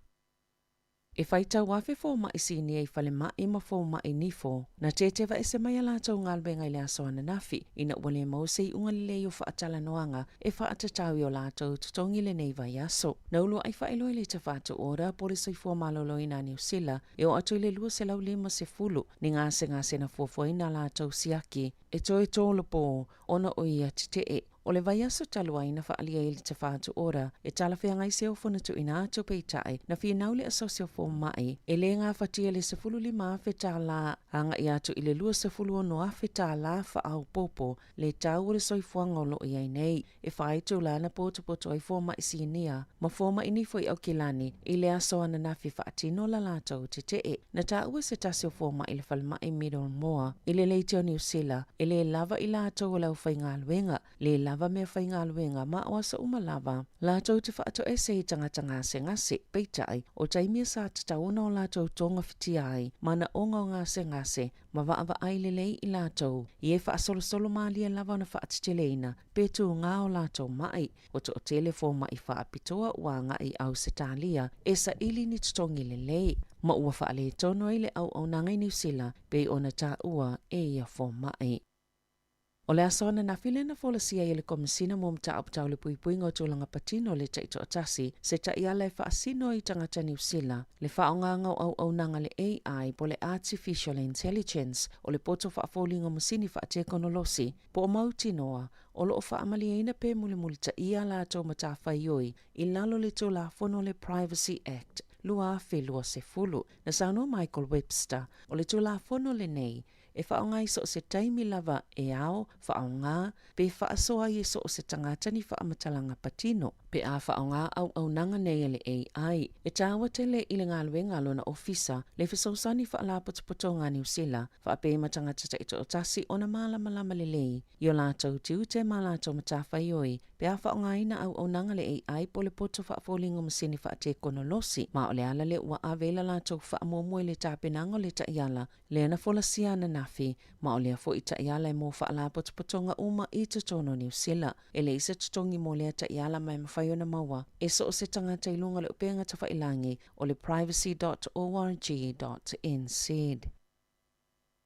E faitau afe fomai sinia i falemai ma fomai nifo na tetevaese mai a latou galuega i le aso ananafi ina ua le maua se iuga lelei o faatalanoaga e faatatau i o latou totogi lenei vaiaso. Na uluai faailoa i le Tafatu Order po o le Soifua Maloloina a Niu Sila e oo atu i le 250 ni gasegase na fuafuaina a latou siaki e toe tolopo ona o ia tetee. O le vaiaso talu ai na faaalia ai le Tafatu Order e talafeagai se ofo na tuuina atu peitai na finau le asosi o fomai e le gafatia le $15,000 agai atu i le $26,000 faaopoopo le tau o le soifuaga o lo o i ai nei. E fā itula na potopoto ai fomai sinia ma fomai nifo i Aukilani i le aso ananafi e faatino la latou tetee. Na taua se tasi o fomai i le falemai Middlemore i le Leite o Niu Sila e le lava i latou o le aufaigaluega, le lava meafaigaluega ma o aso uma lava latou te faatoese i tagata gasegase. Peitai, o taimi sa tatau ona o latou togafitia ai manaoga o gasegase ma vaavaai lelei i latou i e faasolosolo malie lava ona faateteleina pe tūgā o latou maʻi. Ua toatele fomaʻi faapitoa ua agai i Ausetalia e saili ni totogi lelei, ma ua faaletonu ai le auaunaga i Niu Sila pei ona taua e ia fomaʻi. O le aso ananafi lea na folasia ai e le Komesina mo Mataupu Tau le Puipuiga o Tulaga Patino le Taitoatasi se taiala e faasino ai i tagata Niu Sila le faaaogaga o auaunaga a le AI po o le Artificial Intelligence o le poto faafoliga o masini faatekonolosi po o mautinoa o lo o faamalieina pe mulimulitaia a latou matafaioi i lalo o le Tulafono o le Privacy Act 2020. Na saunoa Michael Webster, o le Tulafono lenei e faaaoga i so o se taimi lava e ao, faaaoga, pe faasoa ai e so o se tagata ni faamatalaga patino. Pe a faaaoga auaunaga nei a le AI, e taua tele i le galuega a lona ofisa le fesoasoani faalapotopotoga a Niu Sila, faapea ma tagata taitoatasi ona malamalama lelei i o latou tiute ma latou matafaioi pe a faaaogaina auaunaga a le AI po o le poto faafoliga o masini faatekonolosi, ma o le ala lea ua ave ai la latou faamuamua i le tapenaga o le taiala lea na folasia ananafi, ma o lea foi taiala e mo faalapotopotoga uma i totonu o Niu Sila. E leai se totogi mo lea taiala ma e mafai ona maua e so o se tagata i luga o le upega tafailagi o le privacy.org.nz.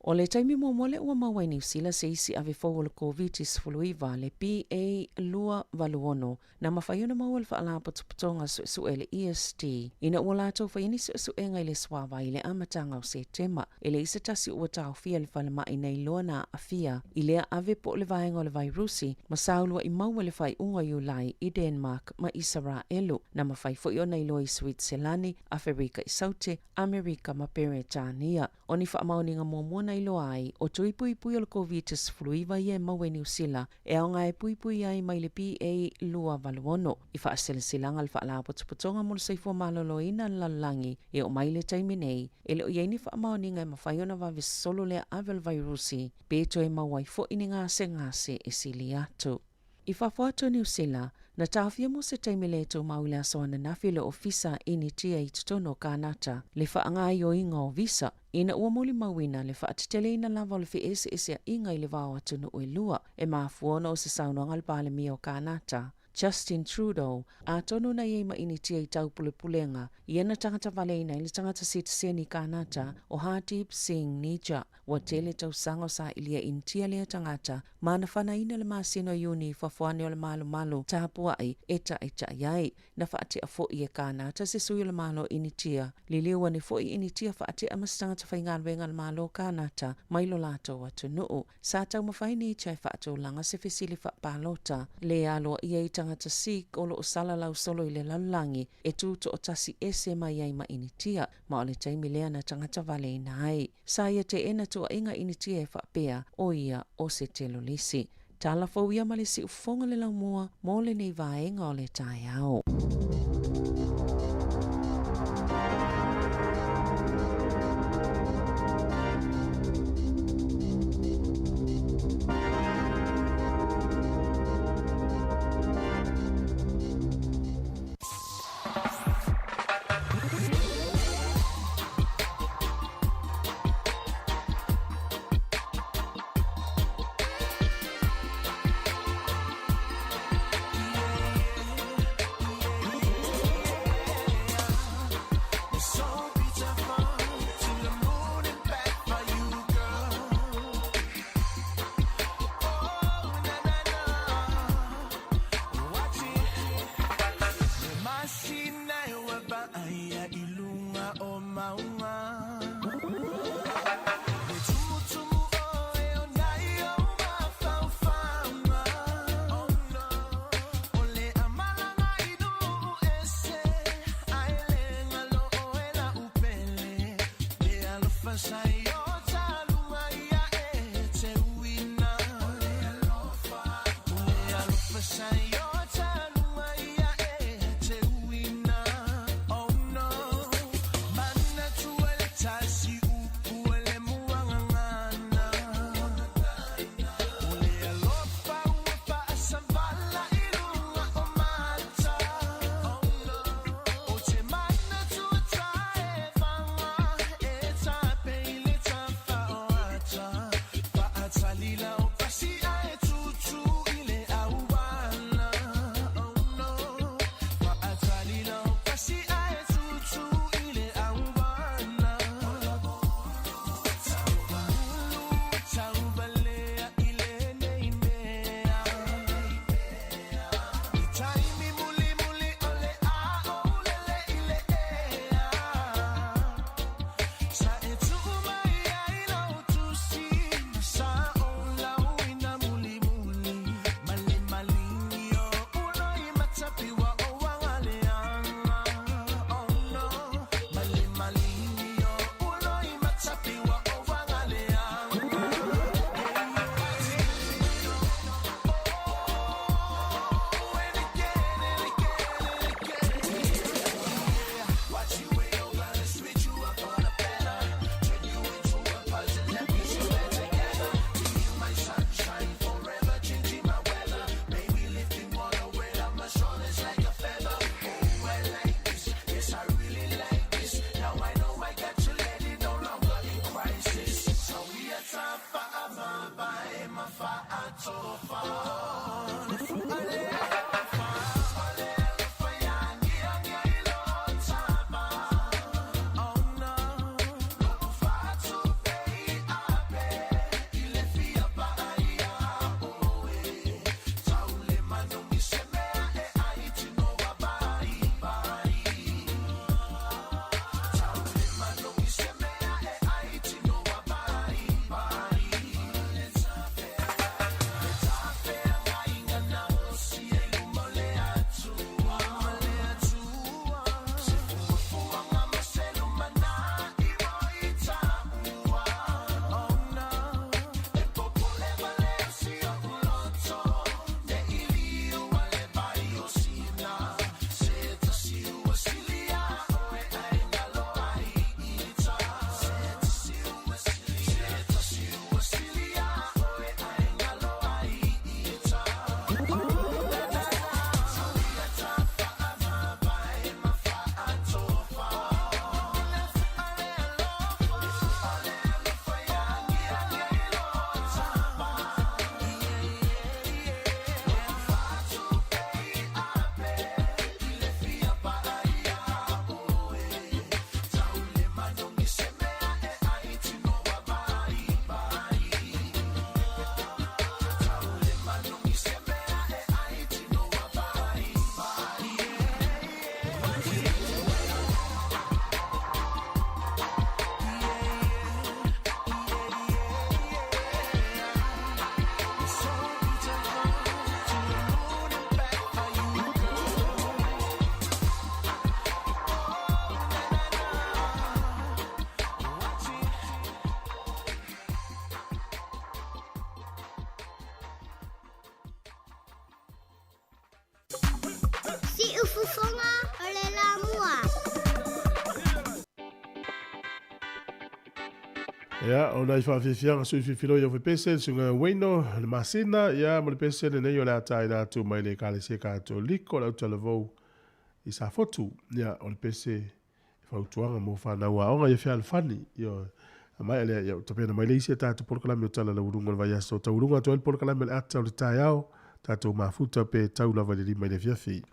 O le taimi muamua lea ua maua ai Niu Sila se isi ave fou o le Koviti-19, le BA.2.86, Na mafai ona maua le Faalapotopotoga Suesue le EST ina ua latou faia ni suesuega i le suavai i le amataga o Setema. E leai se tasi ua taofia i le falemai na iloa na aafia i lea ave po o le vaega o le vairusi ma sa ulua'i maua i le faaiuga o Iulai i Denmark ma Isaraelu. Na mafai foi ona iloa i Suitiselani, Aferika i Saute, Amerika ma Peretania. O ni faamaoniga muamua na iloa ai, o tui puipui o le Koviti-19 ia e maua i Niu Sila e aoga e puipui ai mai le BA.2.86. I faasilasilaga a le Faalapotopotoga mo le Soifua Maloloina a le Lalolagi e oo mai i le taimi nei, e le o i ai ni faamaoniga e mafai ona vave sosolo le aave o le vairusi pe toe maua ai foi ni gasegase e sili atu. I fafo atu o Niu Sila, na taofia mo se taimi le tumau i le aso ananafi le Ofisa Initia i totonu o Kānata le faagaoioiga o visa ina ua molimauina le faateteleina lava o le feeseeseaiga i le va o atunuu e lua e mafua ona o se saunoaga a le Palemia o Kānata, Justin Trudeau, atonu na i ai ma Initia i taupulepulega ia na tagata valeina ai le tagata sitiseni Kānata o Hardeep Singh Nijjar. Ua tele tausaga o sailia Initia lea tagata ma na fanaina le masina o Iuni i fafo ane o le malumalu tapuai e taʻitaʻi ai. Na faatea foi e Kānata se sui o le Malo Initia. Liliu ane foi Initia faatea ma se tagata faigaluega a le Malo Kānata mai lo latou atunuu. Sa taumafai Nietzsche e faatulaga se fesili faapalota le aloaia i tagata Sikh o lo o salalau solo i le lalolagi e tu toatasi ese mai ai ma Initia, ma o le taimi lea na tagata valeina ai. Sa ia teena tuuaiga Initia e faapea, o ia o se telolisi. Tala fou ia ma le siufofoga le laumua mo lenei vaega o le taeao. Siufofoga o le lamua. Ia, o nai whaafiafiaga sui fifilo i au pese, le suiga Wayno, le masina, ia, ma le pese lenei o le a taina atu mai le Ekalesia Katoliko, le autalavou i Safotu. Ia, o le pese e fautuaga mo whanau aoga ia fealofani. Ia, mai lea, ia, tapena mai le isi a tatou polokalame o tala lauuluga o le vaiaso. Tauluga atu ai le polokalame o le ata o le taeao, tatou mafuta pe tau lava i le 5 i le afiafi.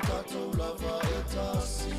tatou lava e tasi.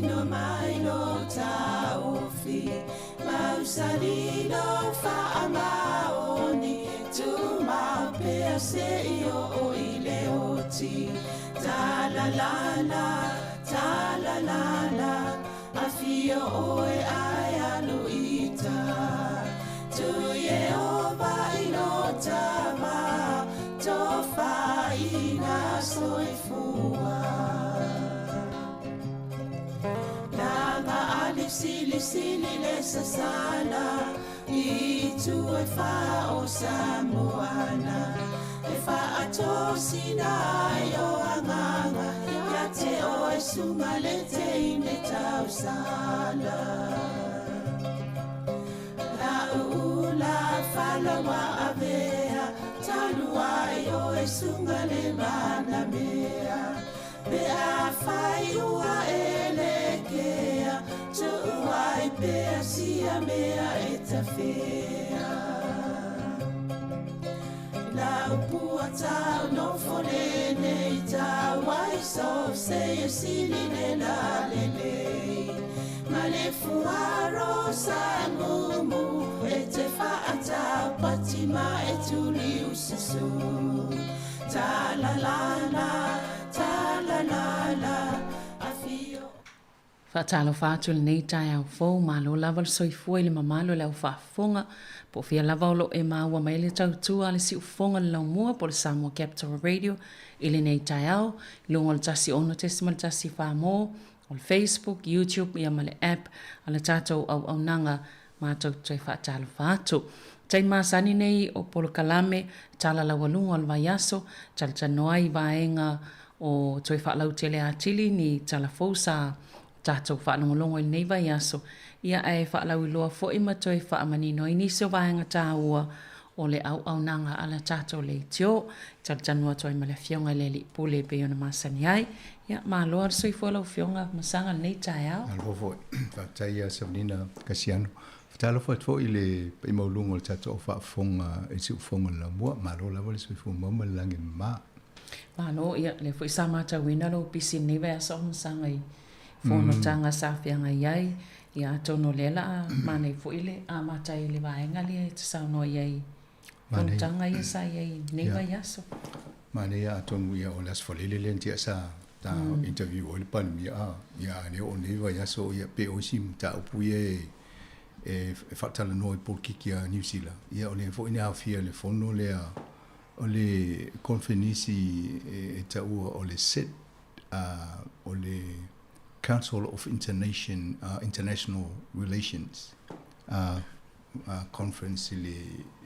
Tino mai lo taofi, mausali lo faamaoni, tumau pea seia oo i le oti. Talalala, talalala, afio oe ae alu i uta. Tu Ieova i lo tama, tofaina soifua. Na maalisilisili le sasala, i itu e fā o Samoana, e faatosina ai o agaga, ia te oe suga le teine tausala. La ula falawa avea, talu ai oe suga le manamea, pe afai ua e lekea, tuu ai pea sia mea e tafea. La upua tau nofo lenei tau ai so se e sili le la lelei. Ma le fuaro sa mumu e te whaatau pati ma e tuli ususu. Ta la la la, ta la la la, afio. Faatalofa atu i lenei taeao fou, malo lava le soifua i le mamalu o le au faafofoga, po o fia lava o lo o e maua mai ai le tautua a le siufofoga o le laumua po o le Samoa Capital Radio i lenei taeao, i luga o le 106.1 mo, o le Facebook, YouTube ia ma le app a le tatou auaunaga matou te toe faatalofa atu. Tai masani nei o polokalame tala laualuga o le vaiaso, talatalanoa ai i vaega o toe faalautele atili ni tala fou sa tatou faalogologo i lenei vaiaso, ia ae faalauiloa foi ma toe faamanino ai nisi o vaega taua o le auaunaga a le tatou leitio. E talatalanoa atu ai ma le Afioga i le Alii Pule e pei ona masani ai. Ia, malo lava le soifua lau Afioga Masaga i lenei taeao. Malo foi. Faafetai ia Savanina Kasiano. Faatalofa atu foi i le paia maualuga o le tatou au faafofoga i le siufofoga o le laumua. Malo lava le soifua maua ma le lagi e mama. Malo, ia, lea foi sa matauina lou pisi i lenei vaiaso o Masaga i fonotaga sa feagai ai. Ia, atonu o lea la a manaia foi le amata ai i le vaega lea e te saunoa i ai i fonotaga ia sa i ai i lenei vaiaso. Manaia atonu ia o le Aso Faraile lea na tea sa ta interview ai le Palemia a ia a lea o lenei vaiaso ia pe o isi mataupu ia e faatalanoa i polokiki a Niu Sila ia o lea foi na aofia i le fono lea o le konfenisi e taua o le SIT o le Council of Internation, International Relations Conference i le,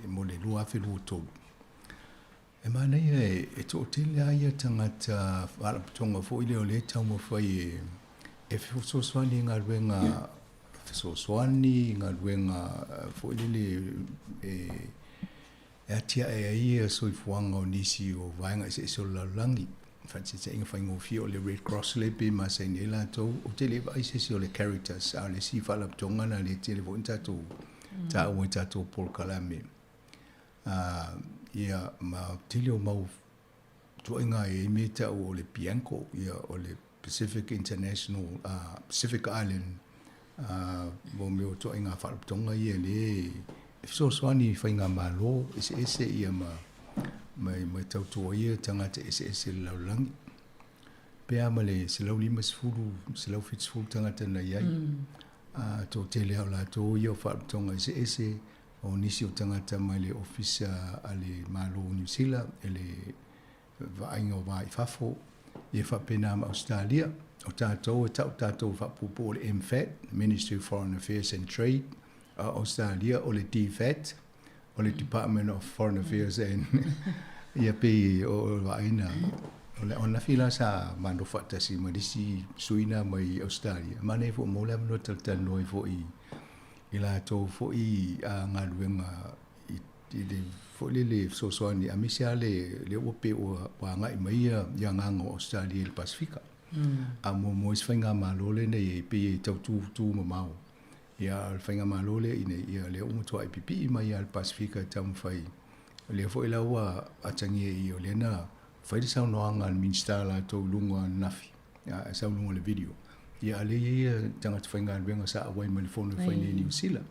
mo le 2023. E manaia e toatele lava ia tagata faalapotopotoga foi lea o lea e taumafai e, e fesoasoani i galuega fesoasoani, galuega foi lele e, e atiae ai ia soifuaga o nisi o vaega eseese o le lalolagi. Faataitaiga faigofie o le Red Cross lea pei e masani ai latou, ou te le vaai se isi o le Caritas, a o le isi faalapotopotoga lena lea e tele foi ona tatou taua i tatou polokalame. Ia ma tele o mau tuaiga e i ai mea e tau o le Bianco, ia o le Pacific International, Pacific Island, mo mea o tuaiga faalapotopotoga ia lea e fesoasoani i faigamalo eseese ia ma ma tautua ia tagata eseese i le lalolagi. Pe a ma le 150, 170 tagata na i ai. Toatele lava o latou ia o faalapotopotoga eseese, o nisi o tagata mai le ofisa a le Malo o Niu Sila, e le vaaiga o va i fafo, ia faapena ma Ausetalia. O tatou e tau tatou faapuupuu o le MFAT, Ministry of Foreign Affairs and Trade, a o Ausetalia o le DFAT, o le Department of Foreign Affairs and ia pei o le vaaiga o le ananafi la sa ma nofo faatasi ma le isi sui na mai Ausetalia. Manaia foi mo le avanoa talatalanoa ai foi i latou foi galuega i le foi lele fesoasoani aemaise lava le lea ua pei ua agai mai ia ia agaga o Ausetalia i le Pasefika. A muamua isi faigamalo lenei e pei e tau tu tu mamao. Ia a o le faigamalo lea i nei, ia lea ua matuai pipii mai lava le Pasefika e taumafai. O lea foi la ua atagia i i o lea na fai le saunoaga a le Minisita latou i luga ananafi, a sau i luga o le video. Ia a lea e i ai tagata faigaluega sa auai mai le fono e fai nei i Niu Sila.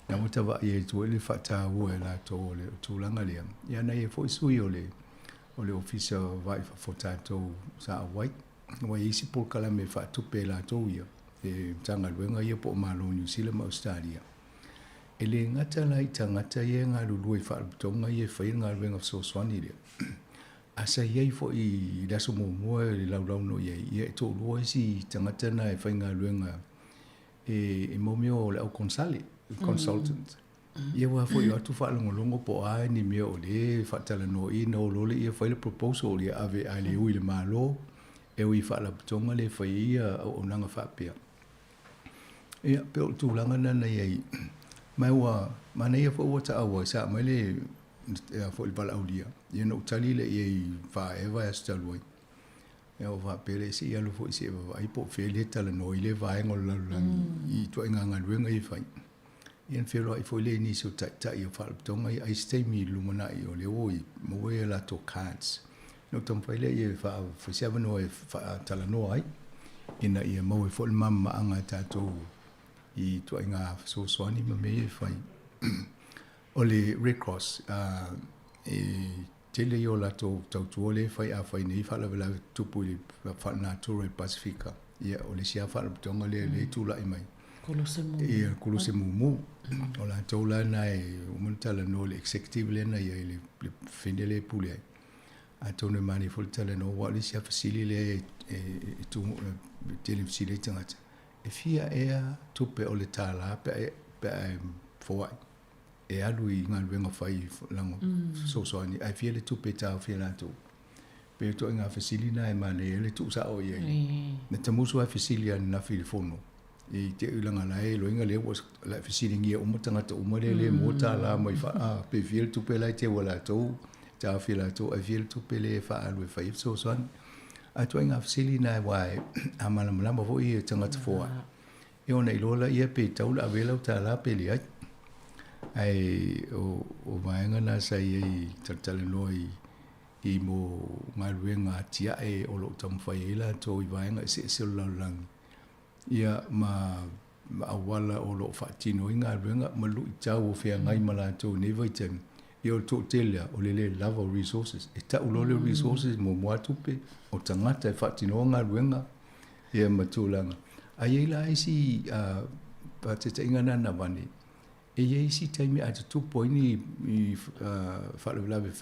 Na ua tavaai ai tua i le faataua e latou o le tulaga lea. Ia na i ai foi sui o le o le Ofisa o Va i Fafo tatou sa auai. Ua i ai isi polokalame e faatupe e latou ia, e Matagaluega ia po o Malo o Niu Sila ma Ausetalia. E le gata la i tagata ia e galulue i faalapotopotoga ia e faia le galuega fesoasoani lea, a sa i ai foi i le aso muamua i le laulau na i ai, ia e toalua isi tagata na e faigaluega e mo mea o le au konesale, consultant. Ia aua foi o atu faalogologo po o a ni mea o lea e faatalanoa i na o loa lea fai le proposal ia ave ae le ui i le Malo, e ui i faalapotopotoga lea e fai ai ia auaunaga faapea. Ia, pei o le tulaga lena na i ai. Ma ua manaia foi ua taau ai, sa aumai le foi le valaaulia, ia na ou tali lea i ai faa-ea vaiaso talu ai. Ia ou faapea lea, se i alu foi se i vaavaai po o fea lea e talanoa ai lea vaega o le lalolagi i ituaiga galuega ia e fai. Ia ona feiloai foi lea i nisi o taitai o faalapotopotoga ia, ai se taimi i le lumanai o lea ua maua ia latou cards. Ona ou taumafai lea e fai se avanoa e faatalanoa ai ina ia maua ai foi le malamalamaaga a tatou i ituaiga fesoasoani ma mea ia e fai. O le Red Cross, e tele ia o latou tautua lea e fai a fai nei faalavelave tutupu i le faalenatura i le Pasefika, ia o le isi lava faalapotopotoga lea lea e tulai mai. Koluse mumu. Ia, koluse mumu. O latou la na e uma ona talanoa i le executive lea na i ai le fine lea e pule ai. Atonu e manaia foi le talanoa, aua o le isi lava fesili lea e tele fesili ai tagata, e fia ea tupe o le $1 pe a e foai e alu i galuega fai lago fesoasoani, ae fia le tupe e taofi e latou? Pei o ituaiga fesili na e manaia ai le tuusao i ai. Na tamusu lava fesili ananafi i le fono, i te i leaga la e loiga lea ua la e fesiligia uma tagata uma lea le maua $1 mai fa a pe fia le tupe la e teu e latou, taofi e latou ae fia le tupe lea e faaalu e fai ai fesoasoani. A ituaiga fesili na aua a malamalama foi ia tagata foai, ia ona iloa laia pe tatau ona ave lau $1 pe leai. Ae o vaega na sa i ai talatalanoa i i mo galuega atiae o lo o taumafai ai latou i vaega eseese o le lalolagi, ia ma auala o lo o faatino ai galuega ma luitau o feagai ma latou i nei vaitaimi. Ia o le toatele lava, o le le lava o resources. E tau loa le resources, muamua lava tupe, o tagata e faatinoa galuega, ia ma tulaga. Ae i ai la isi faataitaiga na na avane, E i ai isi taimi a tutupu ai ni faalavelave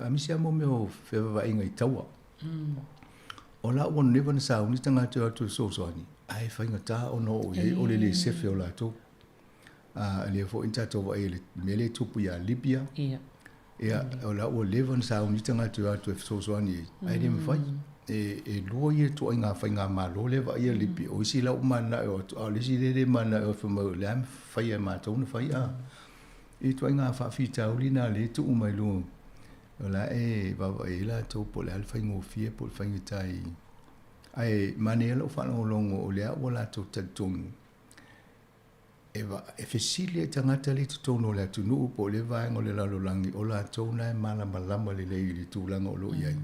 aemaise lava mo mea o feavaavaaiga i taua. O la ua never na sauni tagata e o atu e fesoasoani, ae faigata ona oo i ai o le le sefe o latou. A lea foi na tatou vaai i le mea lea e tupu ia Libya. Ia, o la ua leva ona sauni tagata e o atu e fesoasoani i ai, ae le mafai. E lua ia ituaiga faigamalo lea e vaaia Libya. O isi la ua mananao e o atu, a o le isi lea e le mananao e o atu, fai mai o le a mafai e matou ona fai. A ituaiga faafitauli na lea e tuu mai luga, o la e vaavaai ai latou po o le a le faigofie po o le faigata i... Ae manaia lau faalogologo o lea ua latou talitonu E fesili ai tagata lea i totonu o le atunuu po o lea vaega o le lalolagi, o latou na e malamalama lelei i le tulaga o lo o i ai.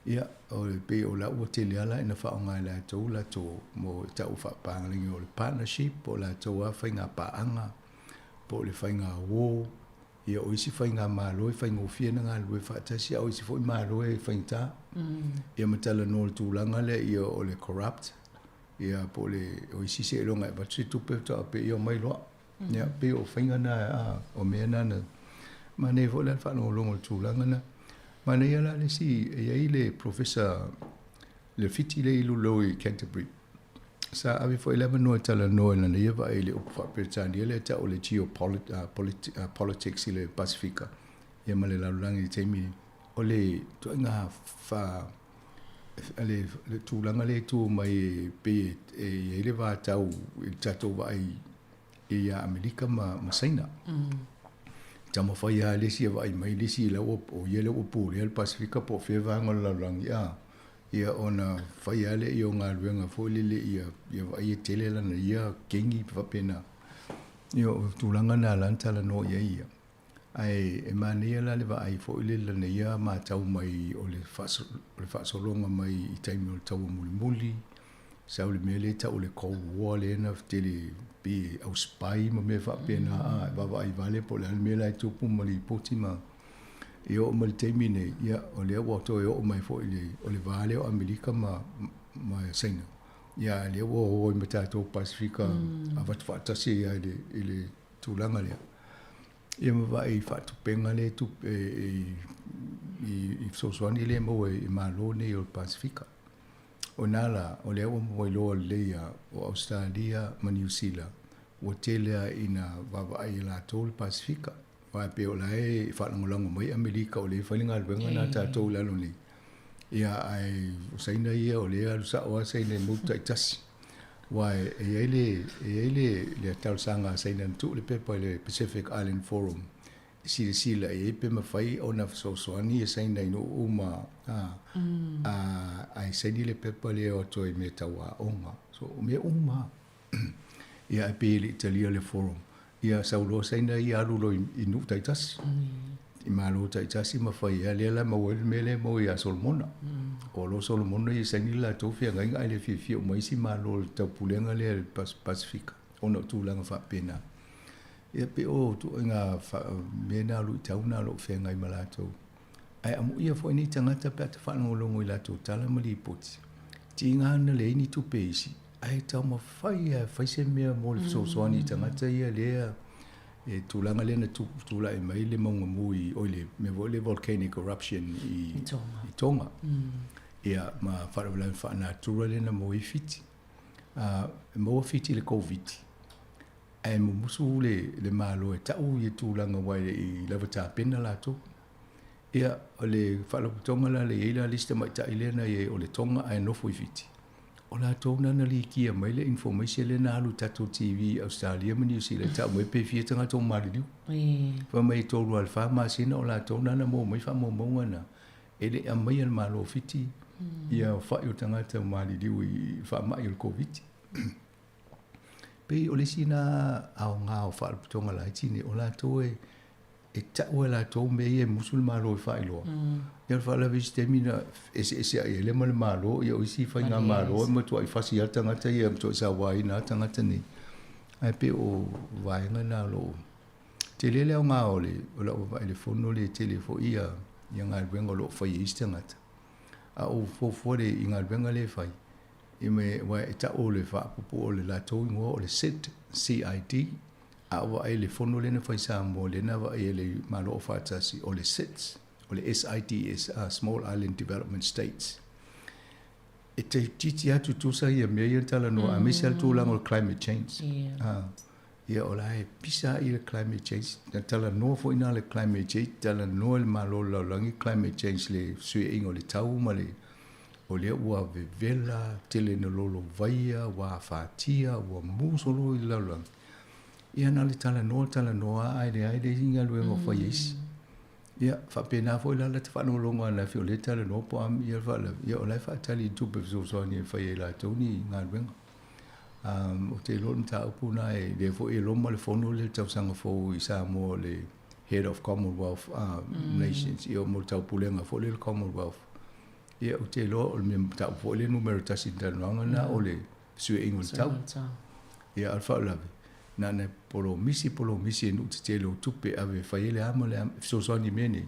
Ia, e pei o la ua tele lava la ina faaaoga e latou latou mo e tau faapalagi o le partnership po o latou lava faiga paaga po o le faiga uo. Ia, o isi faigamalo e faigofie ona galulue faatasi, a o isi foi malo e faigata. Ia ma talanoa i le tulaga lea ia o le corrupt Ia, po o le, o isi seiloga e avatu se tupe faatoa pei e omai loa. Ia, pei o faiga na, a, o mea na na manaia foi la le faalogologo i le tulaga na. Manaia la le isi, e i ai le Professor Lefiti lea i Lulou i Canterbury, sa ave foi le avanoa e talanoa i lana ia vaai i le upu faa-Peretania lea e tau o le geopolitics i le Pasefika, ia ma le lalolagi i le taimi lenei. O le ituaiga fa, le tulaga lea e tu mai e pei e i ai le vatau i le tatou vaai ia Amerika ma Saina. Taumafai lava le isi e vaai mai le isi la ua, o ia lea ua pulea le Pasefika po o fea vaega o le lalolagi, a, ia ona fai lava lea o galuega foi lele ia vaai e tele lana ia kengi ma faapena. Ia o tulaga na la na talanoa i ai ia. Ae e manaia la le vaai foi lele lana ia matau mai o le faasologa mai i taimi o le taua mulimuli, Sau le mea lea e tau o le Cold War lea na tele pei e au spy ma mea faapena a, e vaavaai vale po o le a le mea la e tupu ma lipoti ma e oo mai le taimi nei, ia o lea ua toe oo mai foi le o le va lea o Amerika ma ma Saina, ia a lea ua o ai ma tatou Pasefika avatu faatasi ai i le i le tulaga lea. Ia ma vaai i faatupega lea e tupe i i fesoasoani lea e maua i Malo nei o le Pasefika. O ina la, o lea ua maua iloa lelei a o Ausetalia ma Niu Sila, ua tele lava ina vaavaai e latou le Pasefika. Aua e pei o la e faalagolago mai Amerika o lea e fai le galuega lena a tatou i lalo nei. Ia, ae o Saina ia o lea e alu sao lava Saina i motu taitasi. Aua e i ai le, e i ai le, le talosaga a Saina na tuu le pepa i le Pacific Island Forum e silasila i ai pe mafai ona fesoasoani e Saina i nuu uma a, a, ae saini le pepa lea o atu ai i mea tau aoga. So, o mea uma lava. Ia, ae pei e le i talia le forum. Ia, sau loa Saina ia alu loa i nuu taitasi, i malo taitasi ma fai ai. Lea la e maua ai le mea lea e maua ia Solomona. O loa Solomona ia saini le latou feagaiga ae le fiafia uma isi malo o le taupulega lea i le Pasefika ona o tulaga faapena. Ia pei o ituaiga mea na o luitau na o lo o feagai ma latou. Ae amuia foi nei tagata pe a ta faalogologo i latou tala ma lipoti, tiga na leai ni tupe isi, ae taumafai lava e fai se mea mo le fesoasoani i tagata ia lea e tulaga lea na tulai mai le mauga mu i oi le mea foi le volcanic eruption i i Tonga. Ia ma faalavelave faanatura lea na maua ai Fiti. E maua Fiti i le Koviti. Ae mumusu le, le Malo e tau ia tulaga aua e le i lava tapena latou. Ia, o le faalapotopotoga la lea e i ai la le isi tamaitai lea na i ai o le Tonga ae nofo i Fiti, o latou na na likia mai le information lea na alu i tatou TV i Ausetalia ma Niu Sila e tau mai pe fia tagata ua maliliu. Fai mai e tolu lava i le fa masina o latou na na maua mai faamaumauga na, e le i aumaia e le Malo o Fiti ia aofai o tagata ua maliliu i faamai o le Koviti. Pei o le isi lena aoga o faalapotopotoga laiti nei, o latou e e tau e latou mea ia e musu le Malo e faailoa. Ia o le faalavelave i isi taimi na eseese ai ai lea ma le Malo, ia o isi faigamalo e matuai fasi lava tagata ia, e matuai sauaina lava tagata nei. Ae pei o vaega na o lo o tele le aoga o le o lau vaavaai i le fono lea e tele foi ia ia galuega o lo o fai e isi tagata. A ou fuafua i galuega lea e fai, I me, aua e tau o le faapuupuu o le latou igoa o le CID, CID, a ou vaai i le fono lea na fai i Samoa, lea na vaai e le Malo Aufaatasi, o le SIDS, o le SIDS, Small Island Development States. E toeitiiti lava tutusa ia mea ia na talanoa, aemaise lava le tulaga o le climate change. Ia o la e pisa lava le climate change. Na talanoa foi na le climate change, talanoa le Malo o le lalolagi climate change le fesuiaiga o le tau ma le o lea ua vevela, tele ina lolovaia, ua afatia, ua musu loa i le lalolagi. Ia na o le talanoa talanoa lava ae leai le isi galuega o fai e isi. Ia faapena foi la la te faalogologo ananafi o lea e talanoa po o a ia le faalavelave, ia o la e faatali i tupe fesoasoani e fai ai e latou ni galuega. Ou te iloa o le mataupu lena e lea foi e loma le fono lea i le tausaga fou i Samoa o le Head of Commonwealth Nations, ia mo le taupulega foi lea o le Commonwealth. Ia ou te iloa o le mea mataupu foi lea numera tasi i le talanoaga lena o le fesuiaiga o le tau. Ia a o le faalavelave, na ona polomisi polomisi e nuu tetele o tupe e ave e fai ai le a ma le a, e fesoasoani i mea nei.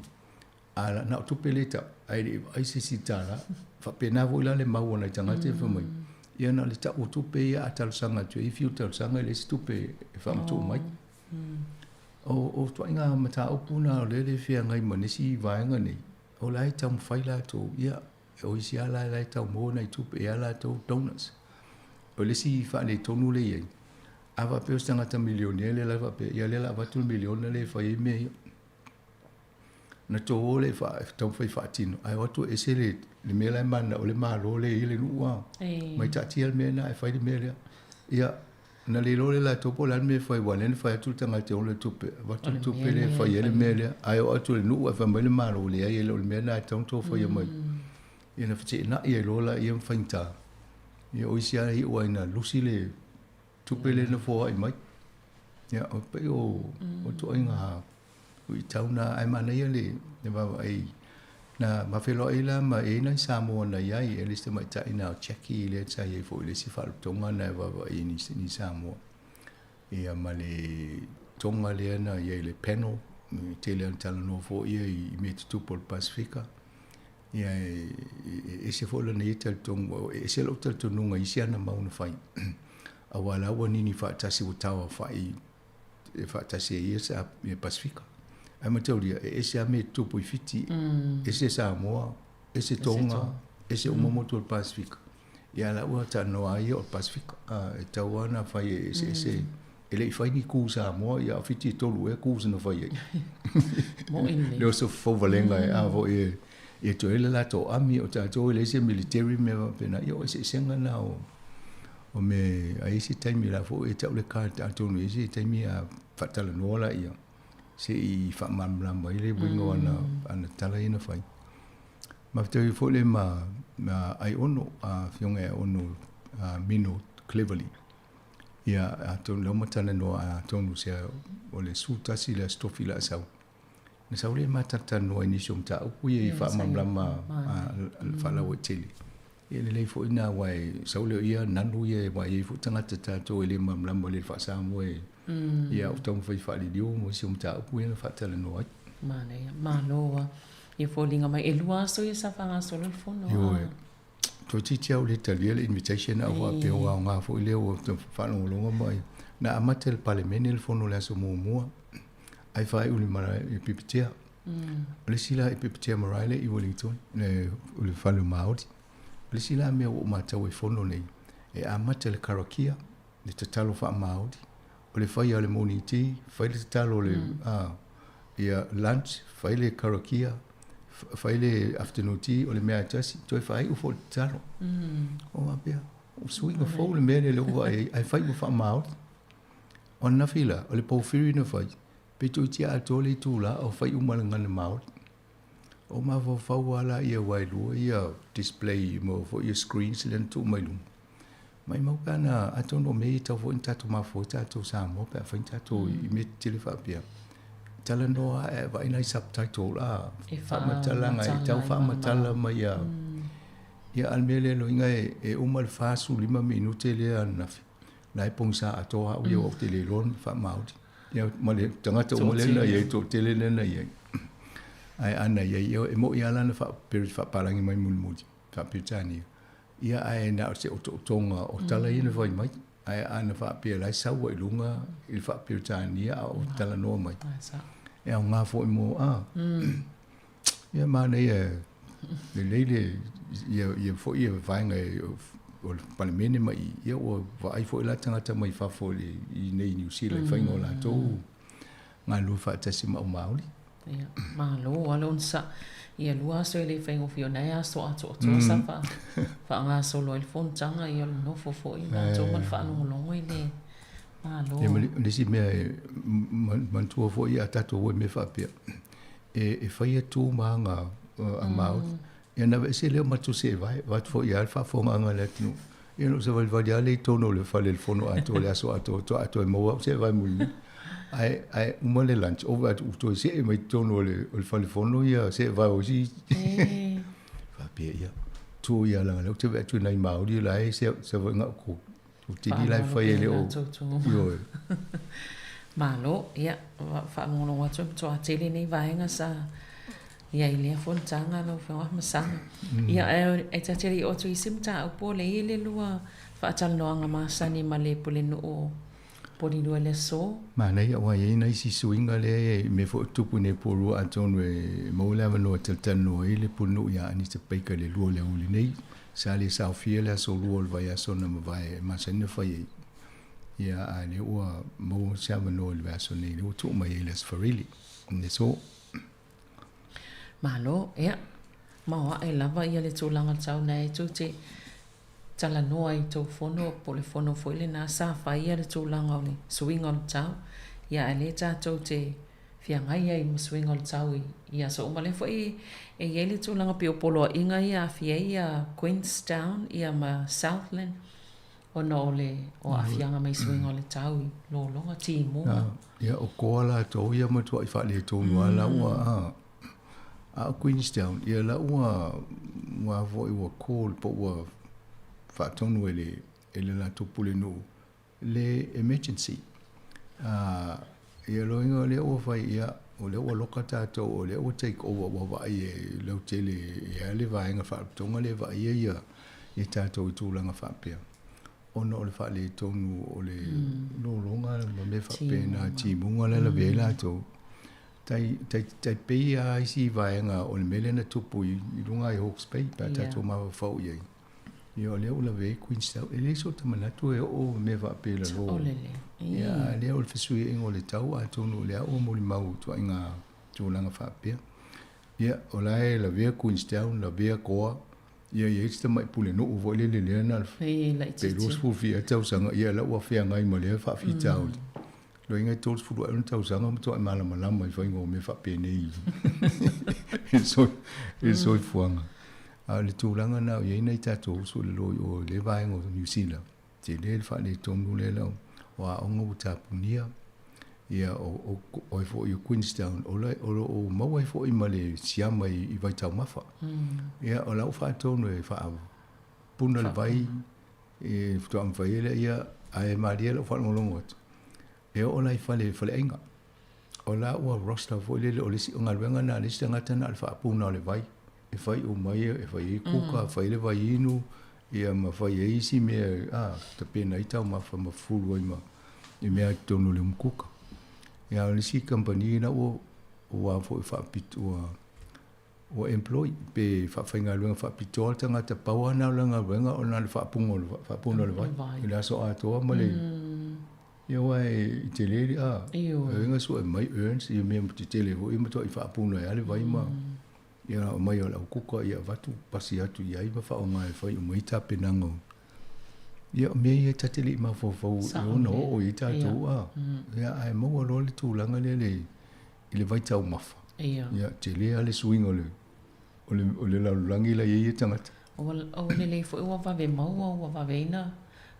A na o tupe lea e tau, ae le i vaai se isi $1. Faapena foi la le mau a nai tagata ia fai mai, ia na o le tau o tupe ia a talosaga atu e fiu talosaga e leai se tupe e faamatuu mai. O ituaiga mataupu na o lea e feagai ma nisi vaega nei, o la e taumafai latou, ia, o isi lava la e tau maua nai tupe, e i ai latou donors. O le isi faaletonu lea e i ai, a faapea o se tagata milionea lea la e faapea, ia o lea o le a avatu le miliona lea e fai ai mea ia. Na tou o lea e taumafai e faatino, ae o atu e ese le, le mea la e mananao le Malo lea e i ai le nuu a. Mai taatia le mea lena ae fai le mea lea. Ia, na le iloa lea latou po o le a le mea e fai, aua o lea na fai atu le tagata e ona le tupe, avatu le tupe lea e fai ai le mea lea. Ae oo atu i le nuu ae fai mai le Malo, leai e le o le mea lena e tatau ona outou faia mai. Ia na feteenai ai loa laia ma faigata. Ia o isi lava e iu lava ina lusi le tupe lea na foai mai. Ia, o pei o ituaiga luitau na, ae manaia le vaavaai. Na ma feiloai la ma e i ai nai Samoa na i ai, e le isi tamaitai na o Jackie lea sa i ai foi i le isi faalapotopotoga na e vaavaai i ni Samoa. Ia ma le Tonga lea na i ai i le panel, e tele lava ina talanoa foi ia i mea tutupu o le Pasefika. Ia e ese foi lona ia talitonuga, e ese lou talitonuga i isi ana mau na fai. Aua la ua nini faatasi ua tauaofai e faatasi ai ia sa ia Pasefika. Ae mataulia, e ese lava mea e tutupu i Fiti, ese Samoa, ese Tonga, ese uma motu o le Pasefika. Ia a la ua talanoa lava ia o le Pasefika. E tatau lava ona fai e eseese. E le i fai ni kū Samoa, ia a o Fiti e tolu ea kūs na fai ai. Moʻi lelei. Le oso fofouvalega e a foi e ia toe le latou ami o tatou e leai se military mea faapena. Ia o eseesega na o o mea a i ai se taimi o la foi e tau le card atonu e i ai se taimi a faatalanoa laia se i faamalamalama ai le uiga o ana ana tala ia na fai. Mafatai ai foi le ma ma Aiono, afioga ia Aiono Mino Cleverly. Ia atonu lea ua talanoa atonu se o le 11 i le Aso Tofi o le a sau. Na sau lea ma talatalanoa i nisi o mataupu ia i faamalamalama faalauaitele. Ia lelei foi lena aua e sau lea o ia nanu ia aua e i ai foi tagata tatou e le malamalama i le faa-Samoa e ia o taumafai e faaliliu mo nisi o mataupu ia na faatalanoa ai. Manaia, malo lava. Ia foliga mai e lua aso ia sa faagasolo le fono a. Ioe. Toeitiiti lava ua le talia le invitation a ou faapea ua aoga foi lea ua faalogologo mai. Na amata e le Palemene le fono i le aso muamua ae faaiu i le malae i Pipitea. O le isi la i Pipitea Marae lea i Wellington, o le fale o Māori. O le isi la mea ua ou matau ai i fono nei, e amata i le karakia, le tatalo faa-Māori, o le faia o le morning tea, fai le tatalo o le ia lunch, fai le karakia, fai le afternoon tea, o le mea lava e tasi, toe faaiu foi i le tatalo. Ou faapea, o suiga fou le mea lea ua vaai ai, ae fai ua faa-Māori. O ananafi la, o le pōwhiri na fai, pe toeitiiti atoa le itula o fai uma i le gagana Māori. O mafaufau lava laia aua e lua ia display mo foi ia screens lea na tuu mai luma. Maimau pe ana, atonu o mea ia e tatau foi ona tatou mafaufau ai tatou Samoa pe a fai ni tatou i mea tetele faapea. Talanoa ae vaai nai subtitle a, faamatalaga e tau faamatala mai ia. Ia a o le mea lea loiga e uma le 45 minute lea ananafi, la e pogisa atoa au ia aua ou te le iloa ona faamaoli. Ia ma le tagata uma lea na i ai, toatele lea na i ai. Ae ana i ai, e moni lava la na faapalagi mai mulimuli, faa-Peretania. Ia ae na o se otootoga o tala ia na fai mai. Ae ana faapea la e sau ai i luga i le faa-Peretania a o talanoa mai. E aoga foi mo, a. Ia manaia lelei le ia ia foi ia vaega o le Palemene ma i, ia ua vaai foi la tagata mai fafo i inei i Niu Sila i faiga o latou galulue faatasi ma au Māori. Ia, malo lava le onosai. Ia lua aso e le faigofie ona e aso atoatoa sa faagasolo ai le fonotaga, ia o le nofo foi latou ma le faalogologo e le malo. Ia ma le isi mea e manatua foi a tatou o i mea faapea, e faia tu ma aga a Māori. Ia ona aveese lea o matou seevae, vaeatu foi lava le faafofogaaga a le atunuu. Ia ona ou savalivali lava lea i totonu o le fale o le fono atoa i le aso atoa faatoa toe maua au seevae mulimuli. Ae, ae uma le lunch, ou vaai atu ua toe see mai totonu o le, o le fale fono ia seevae o isi. Faapea ia, tu ia leaga o lea ou te vaai atu i nai Māori la e savaiga o tini la e fai e le o. Ioe. Malo, ia, faalogologo atu e matua tele nei vaega sa i ai lea fonotaga lau Afioga Masaga. Ia, ae e ta te le i oo atu i isi mataupu o lea e i ai le lua faatalanoaga masani ma le Pulenuu o Polilua i le aso. Manaia aua e i ai nai isi suiga lea i mea foi o tupu i nei Porirua atonu e maua le avanoa e talatalanoa ai le Pulenuu ia Anita Baker i le 2 o le aoauli nei. Sa le saofia le aso 2 o le vaiaso na mavae e masani ona fai ai. Ia, a lea ua maua se avanoa i le vaiaso nei, lea ua tuu mai ai i le Aso Faraile, le aso. Malo, ia, maoae lava ia le tulaga tau na e tou te talanoa i tou fono, po o le fono foi lena sa fai ia le tulaga o le suiga o le tau, ia ae lea tatou te feagai ai ma suiga o le tau i aso uma. Lea foi e i ai le tulaga pei o poloaiga ia e aafia ai ia Queenstown ia ma Southland ona o le o aafiaga mai suiga o le tau i lologa, timuga. Ia, o koa latou ia matuai faaletonu lava la ua, a. A o Queenstown, ia la ua ua foi ua call po ua faatonu e le e le latou pulenuu le emergency. A ia loiga o lea ua fai, ia, o lea ua loka tatou, o lea ua take over, ua vaai e lautele e a le vaega faalapotopotoga lea e vaaia ia ia tatou i tulaga faapea ona o le faaletonu o le lologa ma mea faapena, timuga la e lavea ai latou. Tai, tai, tai pei lava isi vaega o le mea lea na tupu i, i luga i Hawke's Bay, pe a tatou mafaufau i ai. Ia o lea ua lavea ai Queenstown. E leai so ta manatu e oo mea faapea i lalo. Ia, a lea o le fesuiaiga o le tau, atonu o lea ua molimau i ituaiga tulaga faapea. Ia, o la e lavea Queenstown, lavea Goa, ia i ai si tamai pulenuu foi lele lea na pe 20 fia tausaga, ia la ua feagai ma lea faafitauli. Loiga e 30 ae ona tausaga ua matuai malamalama i faiga o mea faapenei i le soifuaga. A o le tulaga lena o i ai nai tatou uso i lalo i o i lea vaega o Niu Sila, tele le faaletonu lea lau o aoga ua tapunia, ia o ai foi o Queenstown, o lo o maua ai foi ma le siama i vaitaumafa. Ia o la ua faatonu e faapuna le vai e faatoa mafai ai lea, ia, ae malie lau faalogologo atu, e oo la i fale faleaiga. O la ua roster foi lele, o le isi, o galuega na a le isi tagata na o le faapuna o le vai, e fai uma ai, e fai ai kuka, fai le vaiinu, ia ma fai ai isi mea, a, tapena ai taumafa ma fufulu ai ma i mea i totonu o le umukuka. Ia, o le isi kamupani la ua, ua foi faapito, ua, ua employ pe faafaigaluega faapitoa le tagata, pau lava na o lana galuega o na o le faapuga o le faapuna o le vai i le aso atoa ma le ia aua e tele le a ioe sue mai urns ia mea tetele foi matuai faapuna ai lava le vai ma ia aumai o le aukuka ia avatu pasi atu i ai ma faaaoga e fai uma ai tapenaga o ia o mea ia ta te le i mafaufau e ono oo i ai tatou a ia ae maua loa le tulaga lea le i le vaitaumafa. Ia. Ia, tele lava le suiga o le, o le, o le lalolagi la e i ai ia tagata. Ua, ua lelei foi ua vave maua, ua vave ai na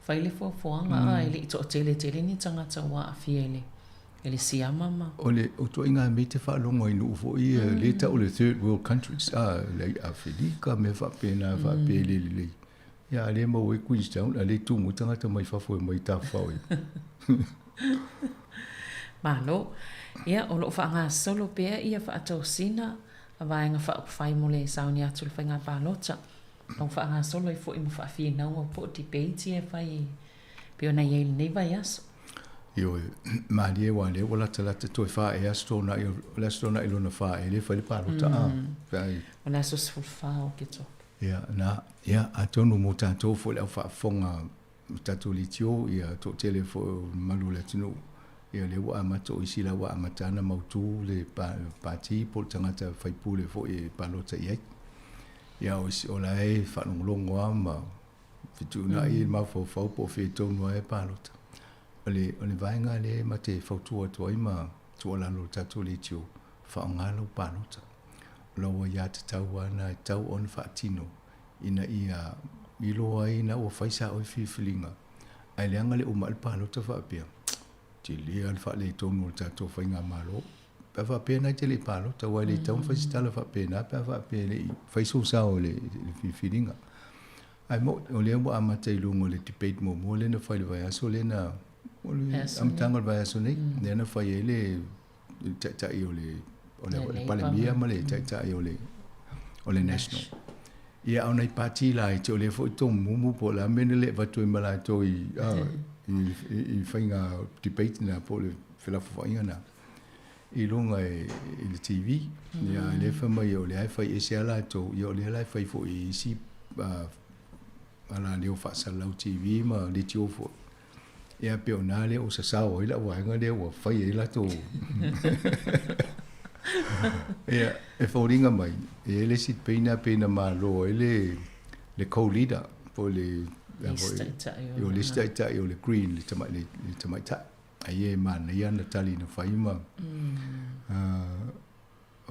fai le fuafuaga, a e le i toatele tele ni tagata ua aafia i le, i le siama ma. O le, o ituaiga mea e te faalogo ai i nuu foi ia, lea e tau o le third world countries, a, le Afelika, mea faapena, faapea e le lelei. Ia, a lea e maua ai Queenstown, a lea e tumu ai tagata mai fafo e omai e tafafao ai. Malo. Ia, o lo o faagasolo pea ia faatosina a Vaega Faaupufai mo le sauni atu i le faiga palota. O faagasolo ai foi ma faafinauga po o debate ia e fai pei ona i ai i lenei vaiaso. Ioe, malie aua o lea ua latalata toe fa ea aso Toonai, o le Aso Toonai lona fa ea lea e fai le palota, a, pe ai. O le aso 14 o Oketopa. Ia, na, ia, atonu mo tatou foi le au faafofoga o tatou leitio, ia, toatele foi o le mamalu o le atunuu, ia, lea ua amata, o isi la ua amata ona mautu le pati po o le tagata faipule foi e palota i ai. Ia, o isi, o la e faalogologo lava ma fetuunai le mafaufau po o fea tonu lava e palota. O le, o le vaega lea e ma te fautua atu ai ma tuualalo i le tatou leitio, faaaoga lau palota. O lau aiatatau lava lena e tatau ona faatino ina ia iloa ai ina ua fai sa oe filifiliga, ae leaga le uma ai le palota faapea, tele lava le faaletonu o le tatou faigamalo. Pe a faapea na e te le i palota, aua e le tatau ona fai se tala faapena pe a faapea e le i fai sou sao i le filifiliga. Ae moni, o lea ua amata i luga o le debate muamua lea na fai i le vaiaso lea na, o le amataga o le vaiaso nei, lea na fai ai le taitai o le o le Palemia ma le taitai o le o le National. Ia a o nai pati laiti o lea foi tomumu po o le a mea na le avatu ai ma latou i i faiga debate na po o le felafolafoaiga na i luga i le TV. Ia a lea fai mai o lea e fai ese lava latou, ia o lea la e fai foi i isi alaleo faasalalau TV ma leitio foi. Ia pei o na lea ua sasao ai lau vaega lea ua fai ai latou. Ia, e foliga mai, e i ai le isi pei na pei na malo ai le le co-leader po o le o le isi taitai o le Green le tamai le tamaitai. Ai e manaia ana tali na fai ma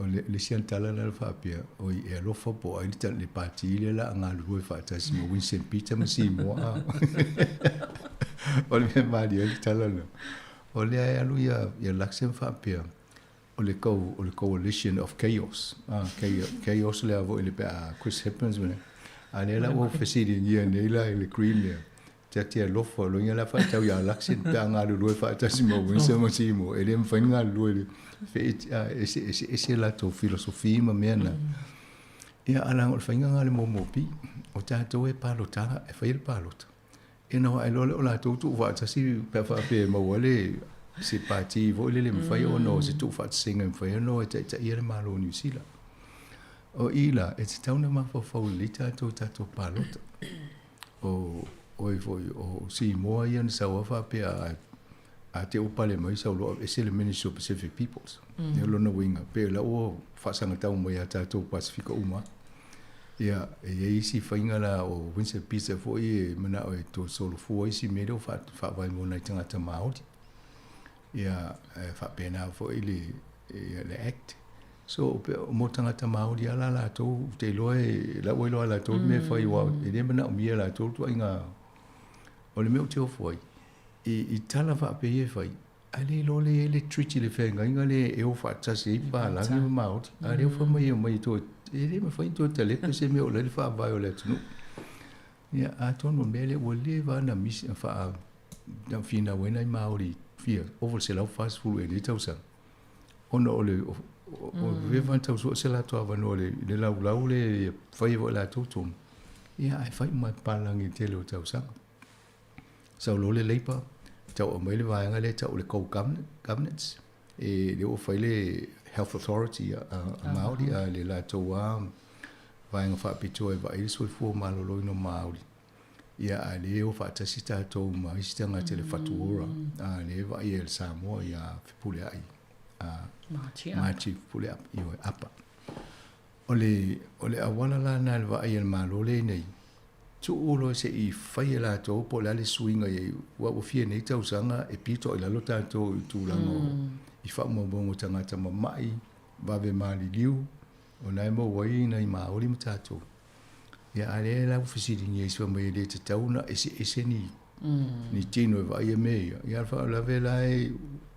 O le isi ana tala lea faapea, oi e alofa po o ai le, le pati lea la a galulue faatasi ma Winston Peter ma Simoa. O le mea malie ai le tala lena. O lea e alu ia, ia Luxem faapea, o le co o le coalition of chaos, a chaos lea foi le pe a Chris Hipkins ma a lea la ua fesiligia nei la i le Green lea ta te alofa loiga la faatau iā Luxon pe a galulue faatasi ma Winston ma Seymour e le mafai ona galulue i le ese ese ese latou filosofi ma mea na. Ia a leaga o le faiga lena a le MOP o tatou e palota e fai le palota. Ia na vaai loa lea o latou tuufaatasi pe a faapea e maua le se pati foi lele e mafai ona o se tuufaatasiga e mafai ona o e taitaia le Malo o Niu Sila. O i la, e tatau ona mafaufau lelei tatou i tatou palota. O oi foi o Simoa ia na sau lava faapea a a te ua pale mai sau loa aveese le Ministry of Pacific Peoples. Ia lona uiga, pei o la ua faasagatau mai ia tatou Pasefika uma. Ia, e i ai isi faiga la o Winston Peter foi e manao e toe solofua isi mea lea ua faavae mo nai tagata Māori. Ia, e faapena foi le, ia, le Act. So, mo tagata Māori lava la latou, ou te iloa e, la ua iloa e latou le mea e fai, aua e le manaomia e latou le ituaiga, o le mea ou te ofo ai, i tala faapea ia e fai, ae le iloa lea e i ai le treaty le feagaiga lea e o faatasi ai papalagi ma Māori. A lea ua fai mai e omai e toe, e le mafai ona toe talepe se mea o la e i le faavae o le atunuu. Ia, atonu o le mea lea ua leva ona misi, faa, na finau ai nai Māori fia ova i le 140 ea i lenei tausaga, ona o le o leva ona tau sue se latou avanoa i le laulau lea e fai ai foi e latou tonu, ia ae fai uma e papalagi i le tele o tausaga. Sau loa le Labour, tau aumai le vaega lea e tau o le co-governance, e lea ua fai le Health Authority a Māori, a le latou lava vaega faapitoa e vaai le soifua maloloina o Māori. Ia, a lea e o faatasi tatou ma isi tagata i le Whatu Ora, a lea e vaai e le Samoa ia Fepuleai, a Margie Fepuleai, ioe, Apa. O le, o le auala la lena i le vaai a le Malo lea nei, tuu loa se i fai e latou po o le a le suiga i ai, aua ua fia nei tausaga e pito i lalo tatou i tulaga o i faamaumauga o tagata mamai, vave maliliu, o lena e maua ai nai Maori ma tatou. Ia, a o lea la ua fesiligia isi fai mai e le tatau ona eseese ni, ni tino e vaaia mea ia. Ia, a o le faalavelave la e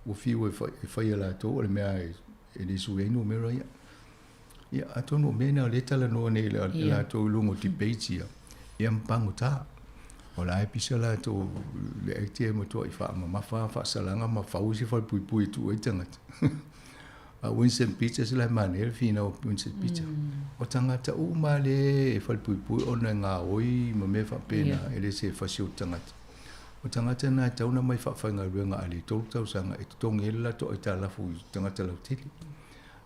ua fiu e fai e latou o le mea e le sui ai numera ia. Ia, atonu o mea na o lea e talanoa nei e latou i luga o debates ia, ia ma pagota. O la e pisa latou le Act ia e matuai faamamafa faasalaga ma fau isi falepuipui e tuu ai tagata. A Winston Peters la e manaia le finau o Winston Peters. O tagata uma lea e falepuipui ona e gaoi ma mea faapena, e le se fasi o tagata. O tagata na e tatau ona omai faafaigaluega a le 3 tausaga e totogi ai le latou aitalafu i tagata lautele.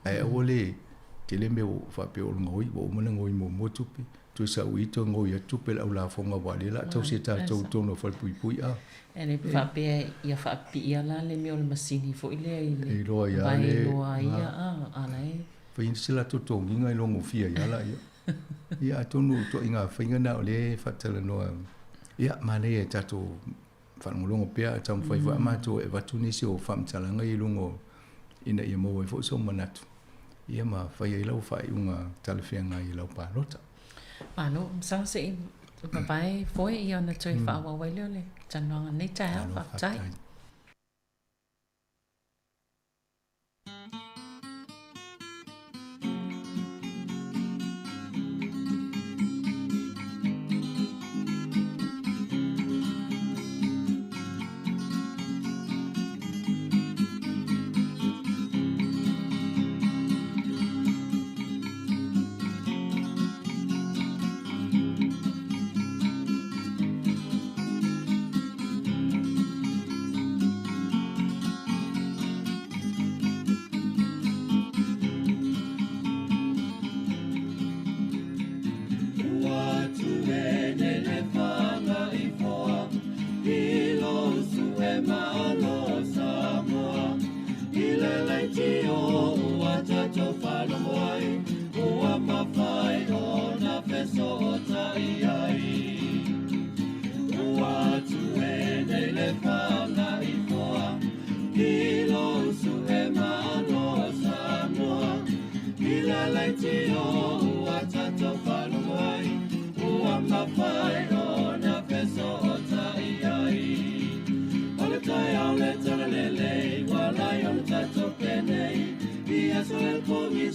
Ae aua le tele mea ua faapea o le gaoi, ua uma ona gaoi muamua tupe, toe sau i toe gaoi atu tupe le au lafoga aua o lea o le a tausi e tatou i totonu o falepuipui. A. E le faapea ia faapipii la le mea o le masini foi lea i le E iloa ai vae iloa ai ia a, a la e. Fai se latou totogiga iloa gofie ai lava laia. Ia atonu o ituaiga faiga na o lea e faatalanoa. Ia manaia e tatou faalogologo pea ae taumafai foi a matou e avatu nisi o faamatalaga ia i luga o ina ia maua ai foi sou manatu ia ma fai ai lau faaiuga talafeagai i lau palota. Malo, masalo se i vavae foe ia ona toe faaauau ai lea o le talanoaga i lenei taeao. Faafetai.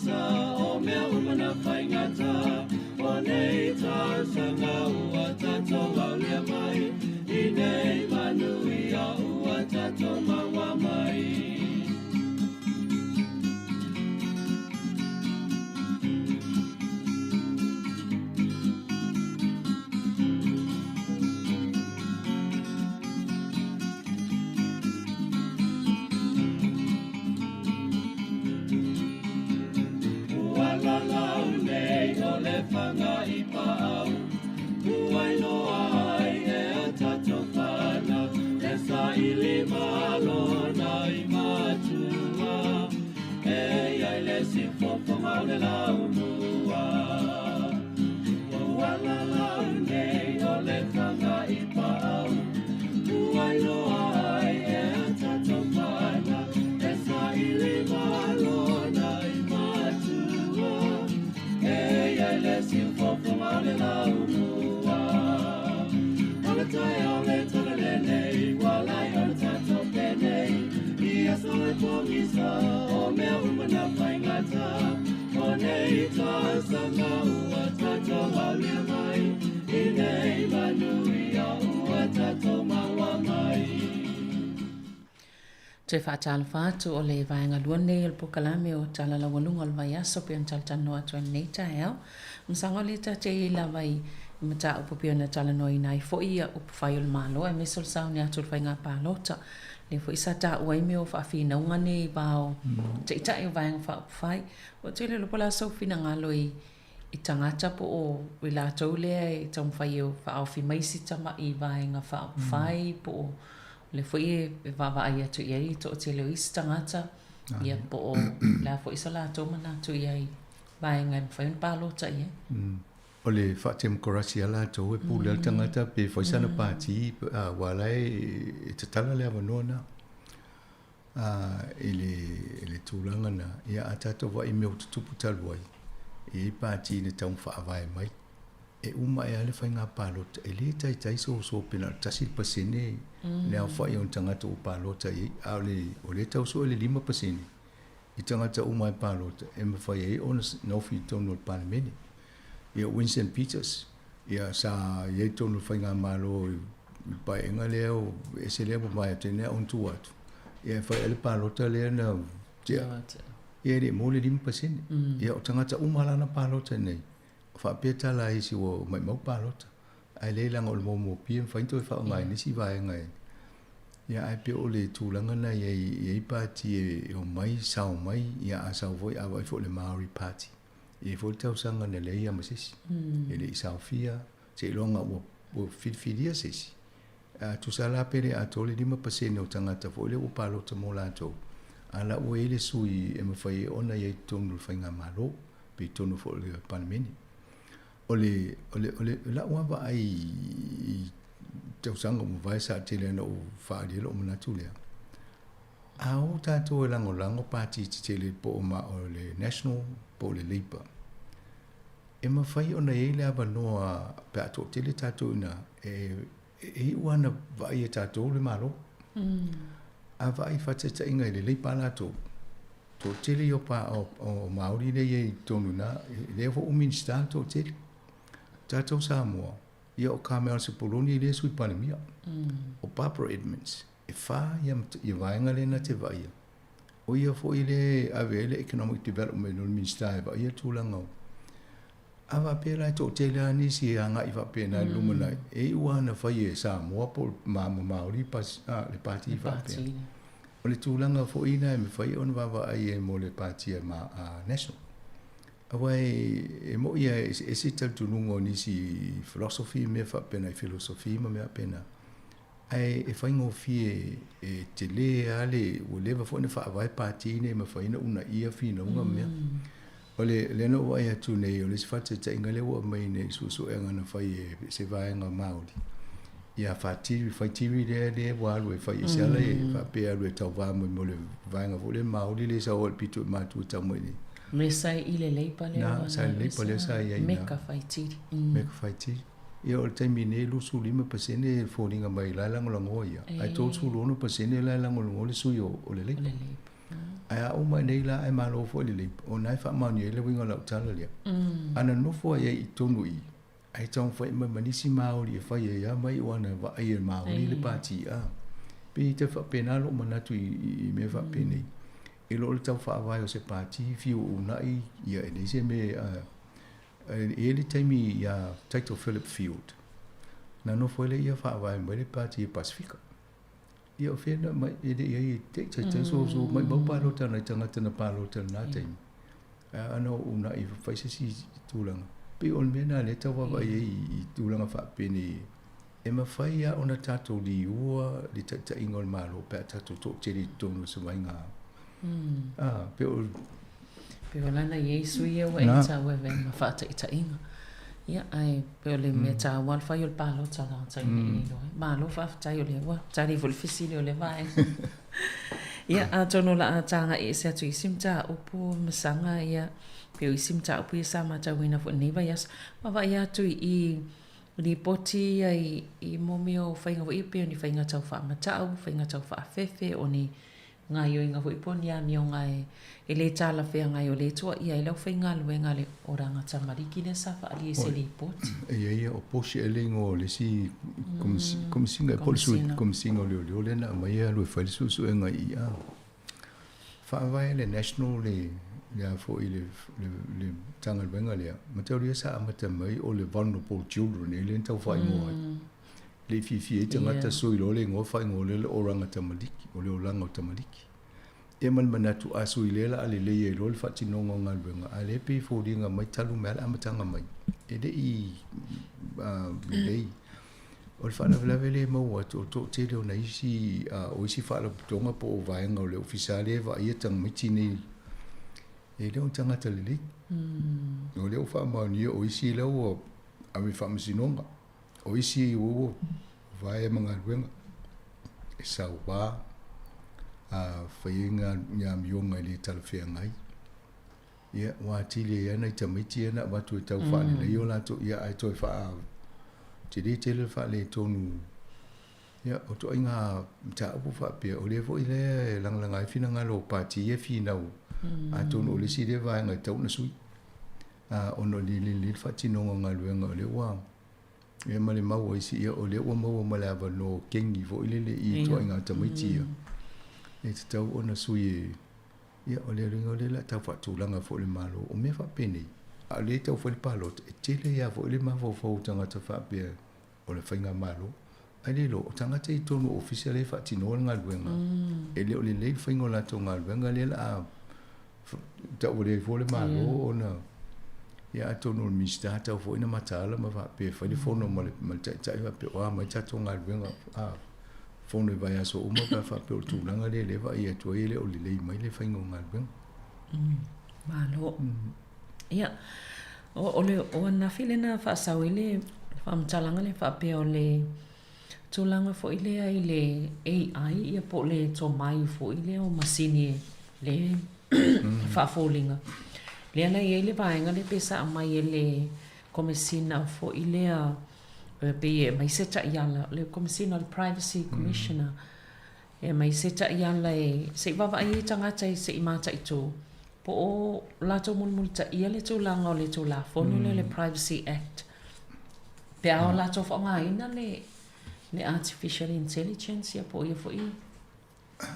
pogisa o mea uma na faigata. O nei tausaga ua tatou aulia mai, i nei manuia ua tatou maua mai. Ua lalau nei o le fanga i paau, ua iloa ai e a tatou fanau, e saili malo na i matua, e iai le siufofoga o le laumua. Ua lalau nei o le fanga i paau, ua iloa ai e a tatou fanau, e saili malo na i matua, e iai le siufofoga o le laumua. O le taeao le tala lenei, ua lai o le tatou penei, i aso e pogisa o mea uma na faigata. O nei tausaga ua tatou aulia mai, i nei manuia ua tatou maua mai. Toe faatalofa atu o le vaega lua nei o le polokalame o Tala Laualuga o le Vaiaso pei ona talatalanoa atu ai lenei taeao. Masaga o lea tatou i ai lava i mataupu pei ona talanoaina ai foi ia upufai o le Malo aemaise o le sauni atu o le faiga palota. Lea foi sa taua ai mea o faafinauga nei i va o taitai o vaega faaupufai. Ua tele loa po o le a sou finagalo i i tagata po o i latou lea e taumafai e faaofi mai si tamai i vaega faaupufai po o lea foi e vaavaai atu i ai le toatele o isi tagata, ia po o le a foi so latou manatu i ai vaega e mafai ona palota i ai. O le faatemokarasi a latou e pule ai le tagata pe fai sana pati, aua la e tatala le avanoa lena i le tulaga lena. Ia a tatou vaai i mea ua tutupu talu ai, e i ai pati na tau faavae mai, e uma ae lava le faiga palota, e le taitai soso pe na o le 1% le aofai o ni tagata ua palota i ai, a o lea e tau sue le 5% i tagata uma e palota e mafai ai ona nofi i totonu o le Palemene. Ia Winston Peters, ia sa i ai i totonu o le faigamalo i le paeaiga lea o ese lea mavae atu ai nei a ona tua atu, ia e fai ai le palota lea na tea, ia e le i maua le 5%. Ia o tagata uma la na palota nei, faapea tala a isi ua maimau palota, ae leai leaga o le muamuapia e mafai ona toe faaaoga e nisi vaega e. Ia ae pei o le tulaga lena e i ai pati e omai sao mai, ia a sao foi a vaai foi i le Maori Party, e i ai foi le tausaga na leai lava ma se isi, e le i saofia, seiloga ua filifilia se isi. A tusa la pe le atoa le 5% o tagata foi lea ua palota mo latou, a la ua i ai le sui e mafai ai ona i ai i totonu o le faigamalo pe i totonu foi o le Palemene. O le, o le, o le lau lava vaai i tausaga ua mavae sa tele ona ou faaalia lou manatu lea, a o tatou e lagolago pati tetele po o ma o le National po o le Labour, e mafai ona i ai le avanoa pe a toatele tatou i ina e iu lava ona vaai e tatou le Malo. A vaai faataitaiga i le Labour latou, toatele ia o Māori lea e i ai i totonu i ina, lea foi ua Minisita le toatele. Tatou Samoa, ia o Carmel Sepuloni lea e Sui Palemia, o Barbara Edmonds, e fa ia vaega lea na te vaaia. O ia foi lea e ave ai le Economic Development o le Minisita e vaaia le tulaga o. A faapea la e toatele lava nisi e agai faapena i le lumanai, e iu lava ona fai e Samoa po o Māori le pati faapea. O le tulaga foi lena e mafai ona vaavaai ai mo le pati a National. Aua e moni lava e eseese talitonuga o nisi i philosophy ma mea faapena, i philosophy ma mea faapena. Ae e faigofie e tele lava le, ua leva foi ona faavae pati nei e mafai ona uunaia finauga ma mea. O le lea na ou vaai atu nei, o le isi faataitaiga lea ua aumai nei i suesuega na fai e se vaega Māori, ia Whatiri, Whaitiri lea lea ua alu e fai e se ala e faapea e alu e tauva mai mo le vaega foi lea Māori lea e sau ai le pito i Matu e tau mai nei. Me sa i le Labour lea Na, sa i le Labour lea sa i ai ina. Meka Whaitiri. Meka Whaitiri. Ia o le taimi nei e 25% e foliga mai la e lagolagoa ia, ae 36% la e lagolagoa le sui o le Labour. Ae a oo mai nei la ae malo foi le Labour, o lena e faamaonia ai le uiga o lau tala lea. A na nofo ai ai i totonu i i, ae taumafai mai ma nisi Māori e fai ai lava ma iu ana vaai e Māori le pati, a. Pei e tau faapena lou manatu i mea faapenei. I lo le tau faavae o se pati fiu uunai, ia e leai se mea e i ai le taimi iā Taito Philip Field, na nofo ai lea ia faavae mai le pati e Pasifika. Ia o fea na mai e le i ai e te tai so so mai mau palota nai tagata na palota i lena taimi. A na uunai fai se isi tulaga. Pei o le mea lena lea e tau vaavaai ai i tulaga faapenei e mafai lava ona tatou liua le taitaiga o le Malo pe a tatou toatele i totonu o se vaega a pei o Pei o lana i ai sui ia ua e tau e avea ma faataitaiga. Ia, ae pei o le mea taua le fai o le palota tagata ina ia iloa ai. Malo faafetai o lea ua tali foi le fesili o lea vaega. Ia, atonu o le a tagai ese atu i isi mataupu masaga, ia, pei o isi mataupu ia sa matauina foi i lenei vaiaso. Vaavaai atu i i lipoti ia i mō mea o faiga foi ia pei o ni faiga tau faamatau, faiga tau faafefe, o ni gaoioiga foi po o ni amioga e le talafeagai o lea e tuuaia ai le aufaigaluega a le Oranga Tamariki lea sa faaalia i se lipoti. E i ai ia o Porsche ea le igoa o le isi Komesina po o le Komesina o Leoleo lea na aumai e alu e fai le suesuega i i. Faavae le National le le a foi le le Matagaluega lea, mataulia sa amata mai o le Vulnerable Children e lea na tau faaigoa ai. Le i fiafia ai tagata sui loa le igoa faaigoa lea le Oranga Tamaliki, o le olaga o tamaliki. Ia ma le manatu a sui lea la a lelei ai loa le faatinoga o galuega, a lea pei e foliga mai talu mai lava le amataga mai, e le i lelei. O le faalavelave lea e maua atu, o le toatele o nai isi, o isi faalapotopotoga po o vaega o le Ofisa lea e vaaia tamaiti nei, e le o ni tagata lelei. O lea ua faamaonia o isi la ua ave i faamasinoga, o isi ua vaea ma galuega, e saua, a fai ai ni amioga e le talafeagai. Ia, ua atili ai lava nai tamaiti ia na avatu e tau faalelei o latou, ia ae toe faa tele tele le faaletonu. Ia, o ituaiga mataupu faapea, o lea foi lea e lagalaga ai finagalo o pati ia e finau, atonu o le isi lea vaega e tatau ona sui, ona o le lelei le faatinoga o galuega, o lea ua ia ma le mau a isi, ia o lea ua maua ma le avanoa kengi foi lele i ituaiga tamaiti ia, e tatau ona sui e Ia, o le uiga o lea o le a tau faatulaga foi le Malo. O mea faapenei, a o lea e tau fai le palota, e tele lava foi le mafaufau o tagata faapea o le faigamalo. Ae le iloa, o tagata i totonu o ofisa lea e faatinoa le galuega, e le o lelei le faiga o latou galuega lea o le a tauvalea ai fua le Malo ona Ia atonu o le Minisita tau foi na mataala ma faapea e fai le fono ma le, ma le taitai faapea o a mai tatou galuega a fono i vaiaso uma pe a faapea o le tulaga lea lea vaai atu ai e le o lelei mai le faiga o galuega. Malo. Ia, o, o le o ananafi lea na faasau ai le faamatalaga lea faapea o le tulaga foi lea i le AI ia po o le tomai foi lea o masini le faafoliga. Lea la e i ai le vaega lea pei sa aumai e le Komesina foi lea pei e aumai se taiala, le Komesina o le Privacy Commissioner, e aumai se taiala e se i vaavaai ai tagata se i mataitu po o latou mulimulitaia le tulaga o le Tulafono lea o le Privacy Act pe a o latou faaaogaina le artificial intelligence ia po o ia foi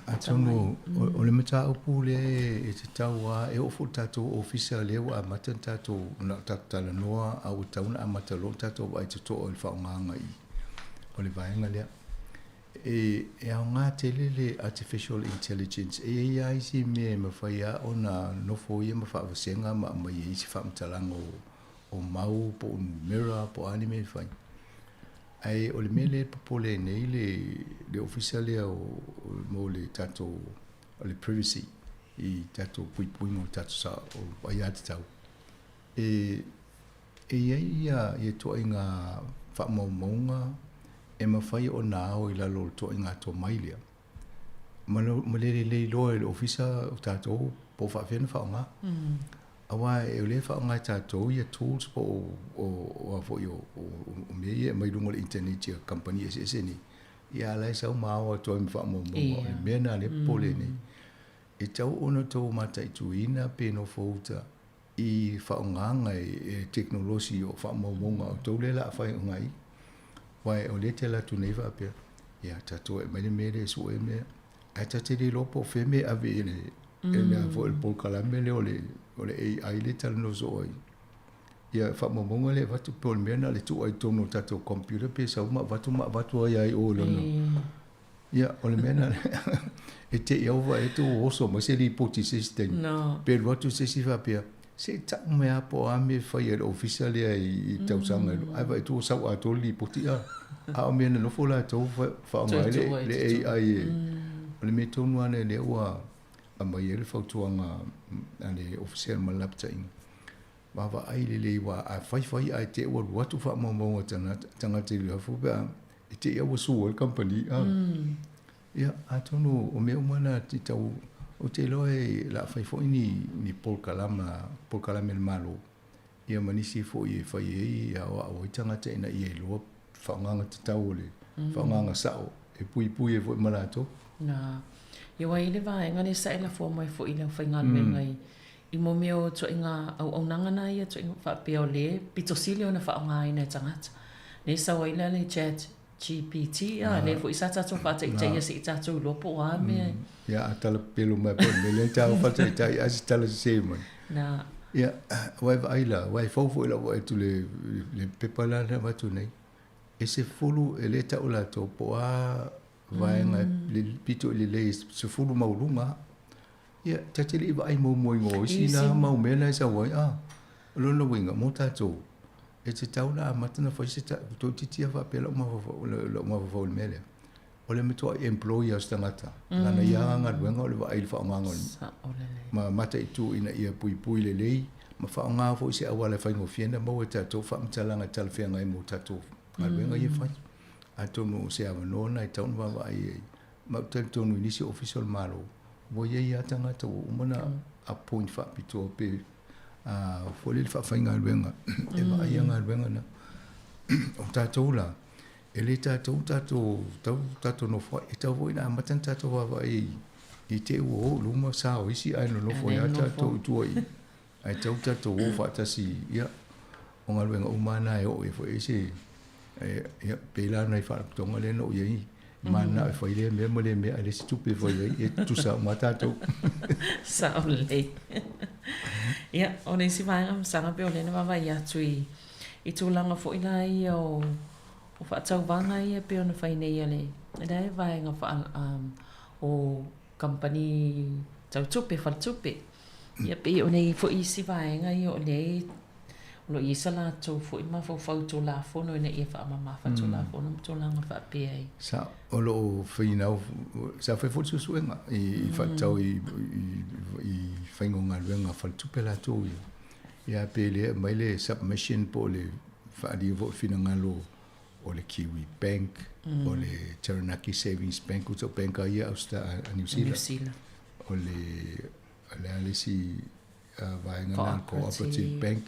Atonu o le mataupu lea e tatau lava, e oo foi i le tatou ofisa lea ua amata ona tatou, na o tatou talanoa a ua tatau ona amata loa ona tatou vaai totoa i le faaaogaina i o le vaega lea. E aoga tele le artificial intelligence, e i ai lava isi mea e mafai lava ona nofo ia ma faavasega ma aumai ai isi faamatalaga o mau po o numera po o a ni mea e fai. Ae o le mea lea e popole ai nei le, le ofisa lea o, mo le tatou, o le privacy i tatou puipuiga o tatou sa, o aiatatau, e, e i ai ia, ia ituaiga faamaumauga e mafai ona ao i lalo o le ituaiga tomai lea, ma le lelei loa e le ofisa o tatou po o faapefea ona faaaoga. Aua o lea e faaaoga e tatou ia tools po o a foi o mea ia e aumai i luga o le internet i kamupani eseese nei, ia a o la e sau ma ao atu ai ma faamaumauga. O le mea lena lea e popole nei. E tatau ona outou mataituina pe nofouta i faaaogaga e tekonolosi o faamaumauga a outou lea o le a faaaogaina. Aua o lea e te alu atu nei faapea, ia tatou e aumai le mea lea e sue mea, ae ta te le iloa po o fea mea e ave i le le a foi le polokalame lea o le o le AI lea e talanoa soo ai. Ia faamaumauga lea e avatu po o le mea na o le tuu ai i totonu o tatou computer pe sau ma avatu ma avatu ai lava i o i lona. Ia, o le mea lena, e te i au vaai atu ua oso mai se lipoti i se isi taimi. No. Pe alu atu se isi faapea, se i tau mai lava po o a mea e fai e le ofisa lea i tausaga e lua. Ae vaai atu ua sau atoa le lipoti, a, a o mea na nofo latou faaaoga ai le AI e. O le mea tonu lava lea ua aumai ai le fautuaga a le Ofisa o le Malapetaiga, vaavaai lelei aua a fai fai ae te i ua alu atu faamaumauga a tagata i fafo pe a e te i ua sue ai le kamupani. A. Ia, atonu o mea uma na e tau, ou te iloa o le a fai foi ni, ni polokalama, polokalame a le Malo, ia ma nisi foi e fai ai e aoao ai tagata ina ia iloa faaaogaga tatau o le faaaogaga sao e puipui ai foi ma latou. Na. Ia ua i ai le vaega lea sa e lafoa mai foi i le aufaigaluega i I mo mea o ituaiga auaunaga na ia ituaiga faapea o le pito sili ona faaaogaina e tagata. Lea sau ai la le chat GPT a, lea foi sa tatou faataitaia se i tatou iloa po o a mea. Ia a tala pepelo mai po o le mea lea taua faataitai ae se tala sese mai. Na. Ia, aua e vaai la, aua e fou foi lau vaai atu i le pepa la na avatu nei, e 10 e le tau latou po o a vaega e pito i lelei e 10 maualuga. Ia, ta te le i vaai muamua i o isi la mau mea la e sau ai, a. O lona uiga, mo tatou, e tatau ona amata ona fai se ta, toeitiiti lava faapea lou mafaufau, lou mafaufau i le mea lea. O le matuai employ lava o se tagata, lana ia lava galuega o le vaai i le faaaogaga o le, ma mataitu ina ia puipui lelei ma faaaoga foi se auala e faigofie ona maua e tatou faamatalaga e talafeagai mo tatou galuega ia e fai. Atonu o se avanoa lena e tatau ona vaavaai i ai. Ma ou te talitonu i nisi ofisa o le Malo, ua i ai lava tagata ua uma ona appoint faapitoa pe foi lele faafaigaluega e vaaia galuega na. O tatou la, e le tatou tatou tau tatou nofo ai, e tatau foi ona amata ona tatou vaavaai i te i ua o i luma sa o isi ae nonofo ai lava tatou i tua i i. Ae tatau tatou o faatasi, ia, o galuega uma lava na e oo i ai foi se, ia, pei la o nai faalapotopotoga lea na ou i ai, mananao e fai lea mea ma lea mea ae leai se tupe e fai ai, e tutusa uma lava tatou. Sao lelei. Ia, o le isi vaega masalo pei o lea na vaavaai atu i, i tulaga foi la ia o, o faatauvaga ia pei ona fai nei a le, la e vaega faa, um, o kamupani tau tupe, faletupe. Ia pei o nei foi isi vaega ia o lea o lo o i ai sa latou foi mafaufau i Tulafono ina ia faamamafa Tulafono ma tulaga faapea ai. Sa, o lo o finau, sa fai foi le suesuega i faatatau i faiga o galuega a faletupe latou ia. Ia pe le aumai le submission po o le faaalia foi o finagalo o le Kiwi Bank, o le Taranaki Savings Bank, o bank a ia a New Zealand. O le, o le a le isi vaega na Cooperative Bank,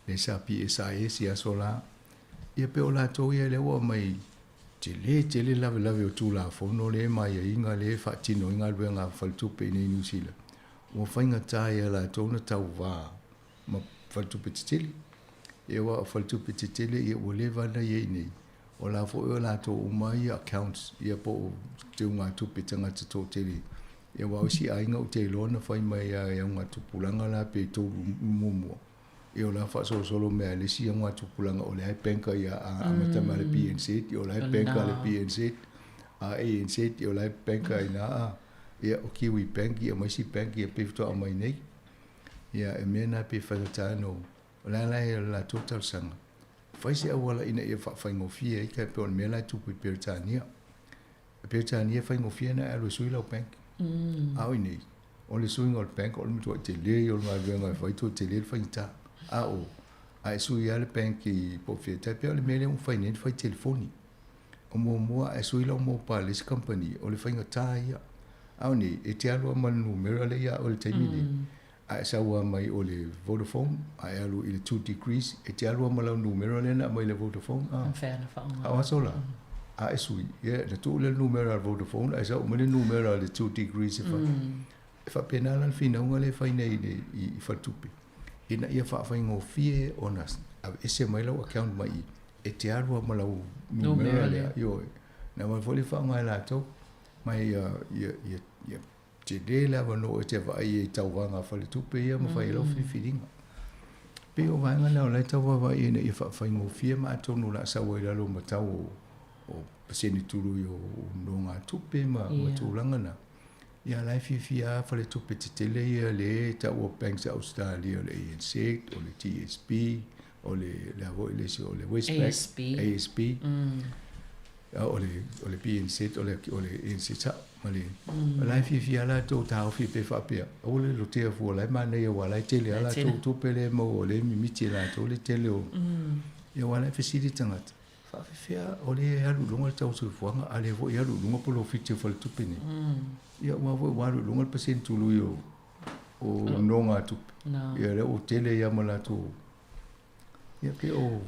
le sa PSIS i aso la. Ia pe o latou ia lea ua aumai tele tele lavelave o Tulafono lea ma aiaiga lea e faatino ai galuega a faletupe i inei i Niu Sila. Ua faigata ia latou ona tauva ma faletupe tetele. Ia aua o faletupe tetele ia ua leva ona i ai nei, o la foi o latou uma ia accounts ia po o teugatupe tagata toatele. Ia aua o isi aiga ou te iloa na fai mai lava e augatupulaga la pe tolu muamua. Ia o la faasolosolo mai lava e le isi augatupulaga o lea e bank ia a amata mai le BNZ, ia o la e bank le BNZ, a ANZ, ia o la e bank i ina a ia o Kiwi Bank ia ma isi bank ia pei faatoa aumai nei. Ia, e mea na pei faigata no, o le a la e latou talosaga, fai se auala ina ia faafaigofie ai tai pei o le mea la e tupu i Peretania. I Peretania e faigofie ona e alu e sui lau bank. A o i inei, o le suiga o le bank o le matuai tele ia o le galuega e fai, toe tele le faigata. A o, a e sui lava le bank i po o fea, tai pei o le mea lea ua fai nei, na fai i telefoni. O muamua a e sui lau mobile i le isi kamupani, o le faigata ia. A o nei, e te alu lava ma le numera lea ia oe i le taimi lenei, a e sau lava mai o le Vodafone, a e alu i le 2 degrees, e te alu lava ma lau numera lea na aumai i le Vodafone, a. A o aso la, a e sui, ia, na tuu lea le numera a le Vodafone, ae sau mai le numera a le 2 degrees e fai. faapena la le finauga lea e fai nei i le i faletupe ina ia faafaigofie ona aveese mai lau account mai i e te alu lava ma lau numera lea. Ioe. Na aumai foi le faaaoga e latou mai ia ia ia ia tele le avanoa e te vaai ai i tauvaga a faletupe ia ma fai ai lau filifiliga. Pei o vaega na o la e tau vaavaai ina ia faafaigofie ma atonu o le a sau ai i lalo ma tau o o pasene tului o nogatupe ma ma tulaga na. Ia la e fiafia lava faletupe tetele ia lea e taua banks a Ausetalia o le ANZ, o le TSB, o le le a foi le isi o le Westpac, ASB, ASB. O le o le BNZ, o le o le ANZ sao ma le o la e fiafia lava latou taofi pe faapea aua le lotea fua o la e manaia aua o la e tele lava latou tupe lea e maua o lea e mimiti e latou le tele o ia aua o la e fesili tagata faafefea o lea e alu i luga le tau soifuaga a o lea foi e alu i luga polofiti o faletupe nei. Ia aua foi ua alu i luga le pasene tului o o nogatupe. Ia lea ua tele ai lava ma latou ia pei o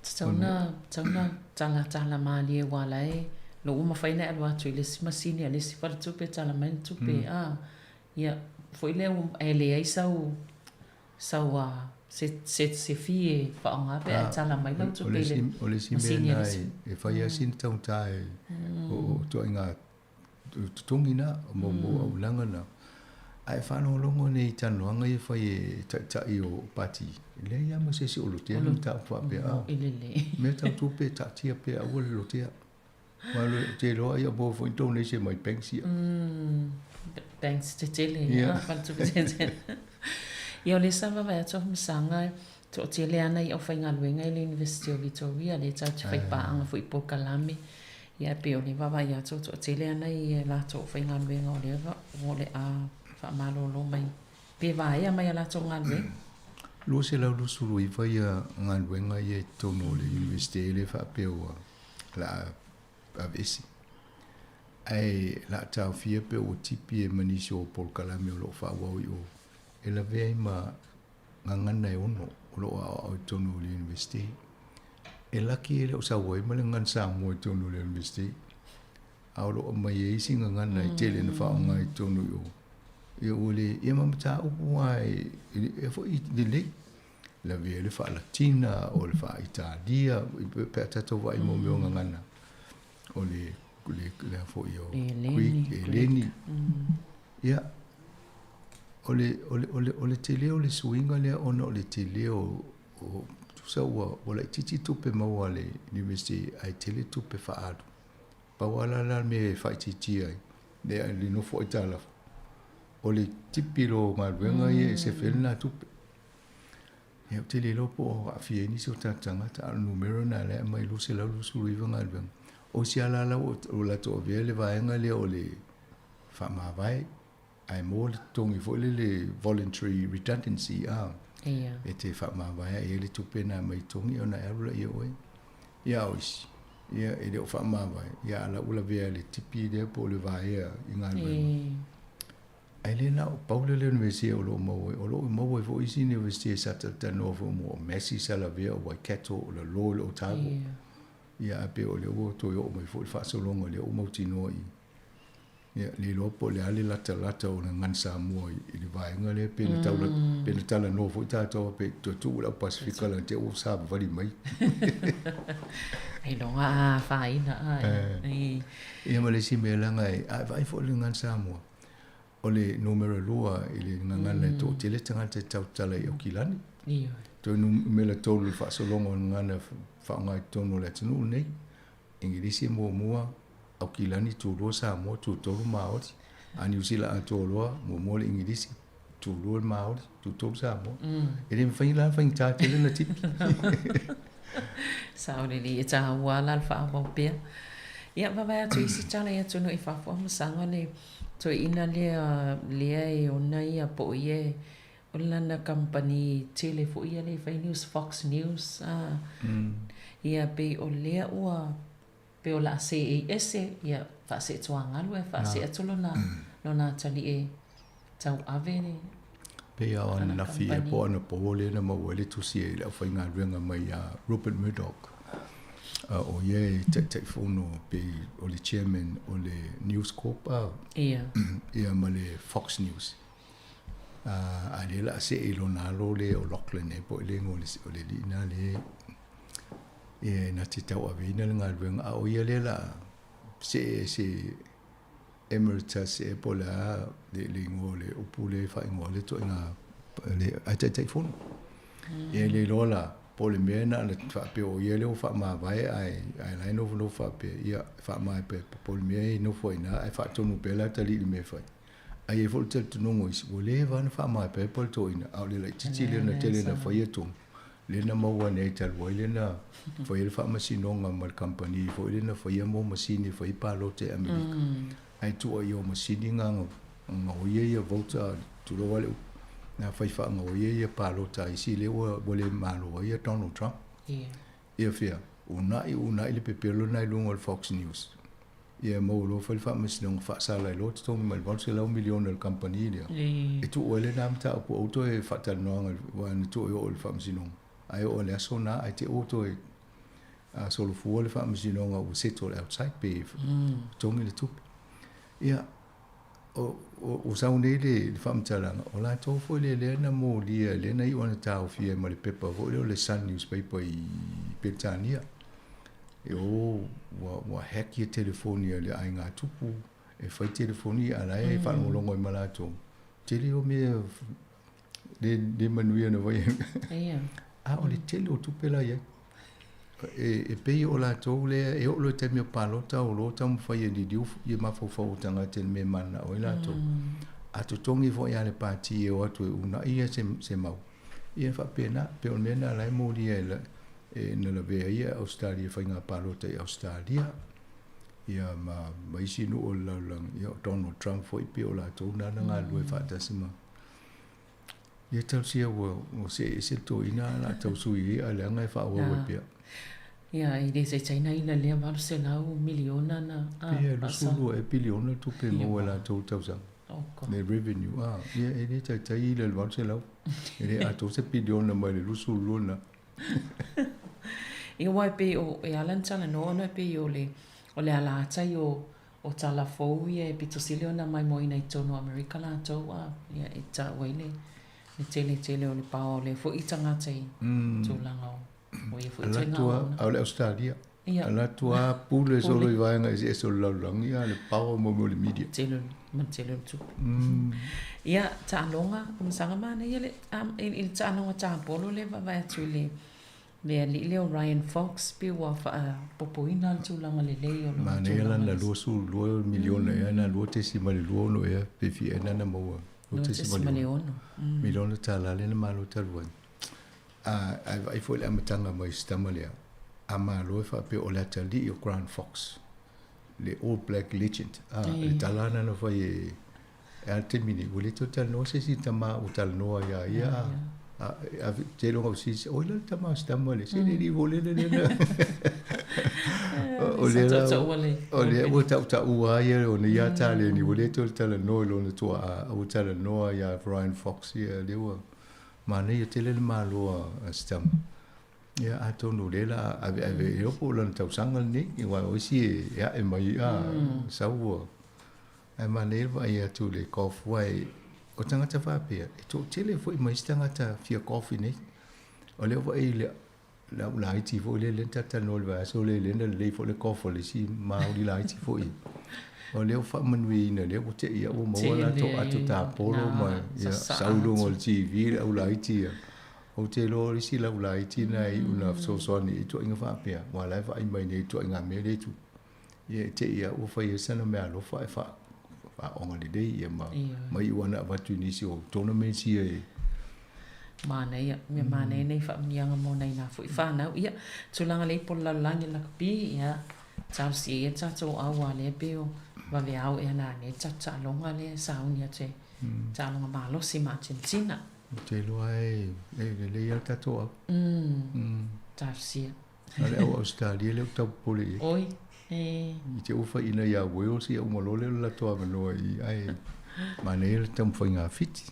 Tatau na, tatau na talatala malie aua la e lo ua mafai ona e alu atu i le isi masini a le isi faletupe e tala mai le tupe a. Ia foi lea ua e leai sau sau a se se se fee e faaaoga pe a e tala mai lau tupe i le O le isi mea masini a lena le isi. e fai lava sina taugata e o ituaiga totogi na, mo auaunaga na. Ae faalogologo nei i talanoaga ia e fai e taitai o pati, e leai lava ma se isi o lotea le mataupu faapea. A mea tau tupe, taatia pea aua le lotea. Aua ou te iloa ia maua foi ni donation mai banks ia. Banks tetele, faletupe tetele. Ia o lea sa vaavaai atu au Masaga, toatele lava nai aufaigaluega i le University o Victoria lea tatou te faipaaga foi i polokalame. Ia e pei o le vaavaai atu o toatele lava nai a latou aufaigaluega o lea o le a faamalolo mai pe vaea mai a latou galuega. 229 ia galuega ia i totonu o le Iunivesite e le faapea ua o le a aveese. Ae o le a taofia pe ua tipi ai ma nisi o polokalame o lo o faaauau i o e lavea ai ma gagana e ono o lo o aoao i totonu o le Iunivesite. E laki e le o sau ai ma le gagana Samoa i totonu o le Iunivesite, a o lo o aumai ai isi gagana e tele ina faaaoga i totonu i o. Ia ua le, ia ma mataupu lava e foi lelei. Lavea ai le faa-Latina, o le faa-Italia, pe a tatou vaai i mea o gagana o le le a foi o Greek, Eleni. Ia, o le, o le, o le, o le tele o le suiga lea ona o le tele o, o tusa ua, ua laitiiti tupe maua a le University ae tele tupe faaalu. Pau lava la la le mea e faaitiitia ai, lea le nofo aitalafu, o le tipi loa o galuega ia e sefe ai lena tupe. Ia, ou te le iloa po o aafia ai nisi o tatou tagata, a o le numera lena o lea e aumai, 229 galuega. O isi lava la ua latou avea le vaega lea o le faamavae ae maua le totogi foi lele voluntary redundancy a e te faamavae ae i ai le tupe lena mai totogi ona e alu laia o oe. Ia a o isi, ia e le o faamavae, ia a la ua lavea i le tipi lea po o le vaea i galuega. Ae le na o pau lea o le Universite o lo o maua ai, o lo o maua ai foi isi Universite sa talatalanoa foi mo o Massey sa lavea, o Waikato, o le Law i le Otago. Ia ae pei o lea ua toe oo mai foi le faasologa lea ua mautinoa i ia le iloa po o le a le latalata o le gagana Samoa i le vaega lea pe na taula pe na talanoa foi tatou pe toe tuu i le au Pasefika leaga te i ua savavali mai. Ailoga a afaina a. Ia ma le isi mea leaga e a e vaai foi i le gagana Samoa O le numera lua i le gagana e toatele tagata e tautala i Aukilani. Toe numera tolu i le faasologa o le gagana faaaoga i totonu o le atunuu lenei. Igilisi e muamua, Aukilani, tulua Samoa, tutolu Maori. A Niu Sila atoa loa, muamua le Igilisi, tulua le Maori, tutolu Samoa. E le mafai la ona faigata tele ona tipi. Sao lelei, e taua la le faaauau pea. Ia, vaavaai atu i isi tala i atunuu i fafo, masaga le Toeaina lea lea e ona ia po o ia e o lana kamupani tele foi ia lea e fai news, Fox News a. Ia pei o lea ua pei o le a seei ese ia faaseetuagalu ae faasee atu lona lona atalii e tauave le Pei lava o ananafi ea po o anapo lea na maua ai le tusi e le aufaigaluega mai ia Rupert Murdoch. O ia e Taitaifono pei o le Chairman o le News Corp a, ia ma le Fox News. A lea o le a see i lona alo le o Lachlan ea po o le igoa o le alii lena lea e na te tauaveina le galuega, a o ia lea o le a see as e emeritus ea po o le a le igoa o le upu lea e faaigoa ai le ituaiga le ae Taitaifono. Ia e le iloa la po o le mea na ona faapea o ia lea ua faamavae ae ae la e nofonofo faapea, ia faamaea pea po o le mea e nofo ai i ina ae faatonu pea le atalii i le mea e fai. Ae i ai foi le talitonuga o isi, ua leva lava ona faamaepaepa le toeaina, a o le laitiiti lea na tele ina faia tonu, lea na maua ane ai talu ai lea na faia le faamasinoga ma le kamupani foi lea na faia mo masini e fai ai palota i Amerika. Ae tua i o masini na gaoia ia voter, tulou lava le upu, na fai faagaoia ia palota a isi lea ua le malo ai ia Donald Trump. Ia fea, uunai uunai le pepelo lena i luga o le Fox News. Ia maua loa fai le faamasinoga faasala ai loa totogi mai le 800 miliona i le kamupani lea. E tuu ai lena mataupu aua toe faatalanoaga aua na tuu e oo i le faamasinoga. Ae oo i le aso lena ae te i ua toe solofua le faamasinoga ua settle outside pe totogi le tupe. Ia, ua sau nei le faamatalaga, o latou foi lea lea na molia, lea na iu ina taofia ai ma le pepa foi lea o le Sun newspaper i Peretania. E o ua hack ia telefoni a le aiga tupu e fai telefoni a la e faalogologo ai ma latou. Tele o mea le manuia na fai. A o le tele o tupe la e i ai. E pei o latou lea e oo loa i le taimi o palota o loa taumafai e liliu ia mafaufau o tagata i le mea e mananao ai latou. A totogi foi lava e le pati e o atu e uunai ia se mau, ia e faapena. E pei o le mea lena o la e molia e e na lavea ai ia Ausetalia i faiga palota i Ausetalia ia ma isi nuu o le lalolagi, ia o Donald Trump foi pei o latou na na galulue faatasi ma Ia talosia ua ua see ese le toeaina ae o le a tau sui ai ae leaga e faaauau ai pea. Ia, e le taitai na ina lea 800 miliona na a Pei e 22 ea piliona le tupe e maua e latou i le tausaga. Oh God. Le revenue, a, ia e le taitai ila i le 800. E le atoa se piliona mai le 22 na. Ia aua e pei o, e ala ona talanoa ona e pei o le, o le alatai o, o tala fou ia e pito sili ona maimoaina i totonu o Amerika latou a, ia e tau ai le, le tele tele o le paoa o lea foi tagata i tulaga o, o ia foi ituaiga auauna. A o le Ausetalia, alu atu lava pule solo i vaega eseese o le lalolagi, a o le power mo mea o le media. Tele, ma le tele o le tupe. Ia, taaloga, masaga manaia le, i le taaloga tapolo lea e vaavaai atu i le, le alii lea o Ryan Fox pei ua faapopoina le tulaga lelei o lona Manaia tulaga lana 22 miliona ea, na 2.26 ea pe fia ea na maua. 2.6 miliona tala lea na malo talu ai. Ae vaai foi i le amataga mai si tama lea, a malo e faapea o le atalii o Grant Fox, le All Black legend. Le tala lena na fai e a le taimi nei, ua le toe talanoa se isi tama ua talanoa iā ia, a, a, te iloga o sisi, oi la le tama o si tama lea, se le alii foi lele lea na. O lea la, o lea ua tautaua lava ia ona ia taleni, ua le toe talanoa i lona tuaa, a ua talanoa iā Brian Fox ia, lea ua manaia tele le malo a si tama. Ia, atonu o lea la a aveave, e iloa po o lana tausaga lenei, aua o isi e ae mai a sau ua. Ae manaia le vaai atu i le golf aua o tagata faapea, e toatele foi ma isi tagata fia golf i nei. O lea ua vaai i le au laiti foi lea, lea na talatalanoa i le vaiaso lea, lea na lelei foi le golf a le isi maoli laiti foi. O lea ua faamanuiaina, lea ua te i lava ua maua latou ato tapolo ma ia, sau i luga o le TV le au laiti ia. Ou te iloa o le isi lau laiti lena e iu ina fesoasoani i ituaiga faapea, aua o la e vaai mai nei i ituaiga mea lea e tupu. Ia e te i lava ua fai ai sana meaalofa ae faaaoga lelei ia ma, ma iu lava ina avatu i nisi o tournaments ia e. Manaia, mea manaia nei faamanuiaga mo nai la foi fanau. Ia, tulaga lea i po o le lalolagi lakapi, ia, talosia ia tatou au a lea pei o vaveao ea nanei le tatou taaloga lea e sauni atu e taaloga malosi ma Argentina. Ou te iloa e lelei lava le tatou au. Talosia. Na le au Ausetalia lea ou tau popole i ai. Oi, e. I te ua faiina ia Wales ia uma loa lea o le latou avanoa i i, ae manaia le taumafaiga a Fiti.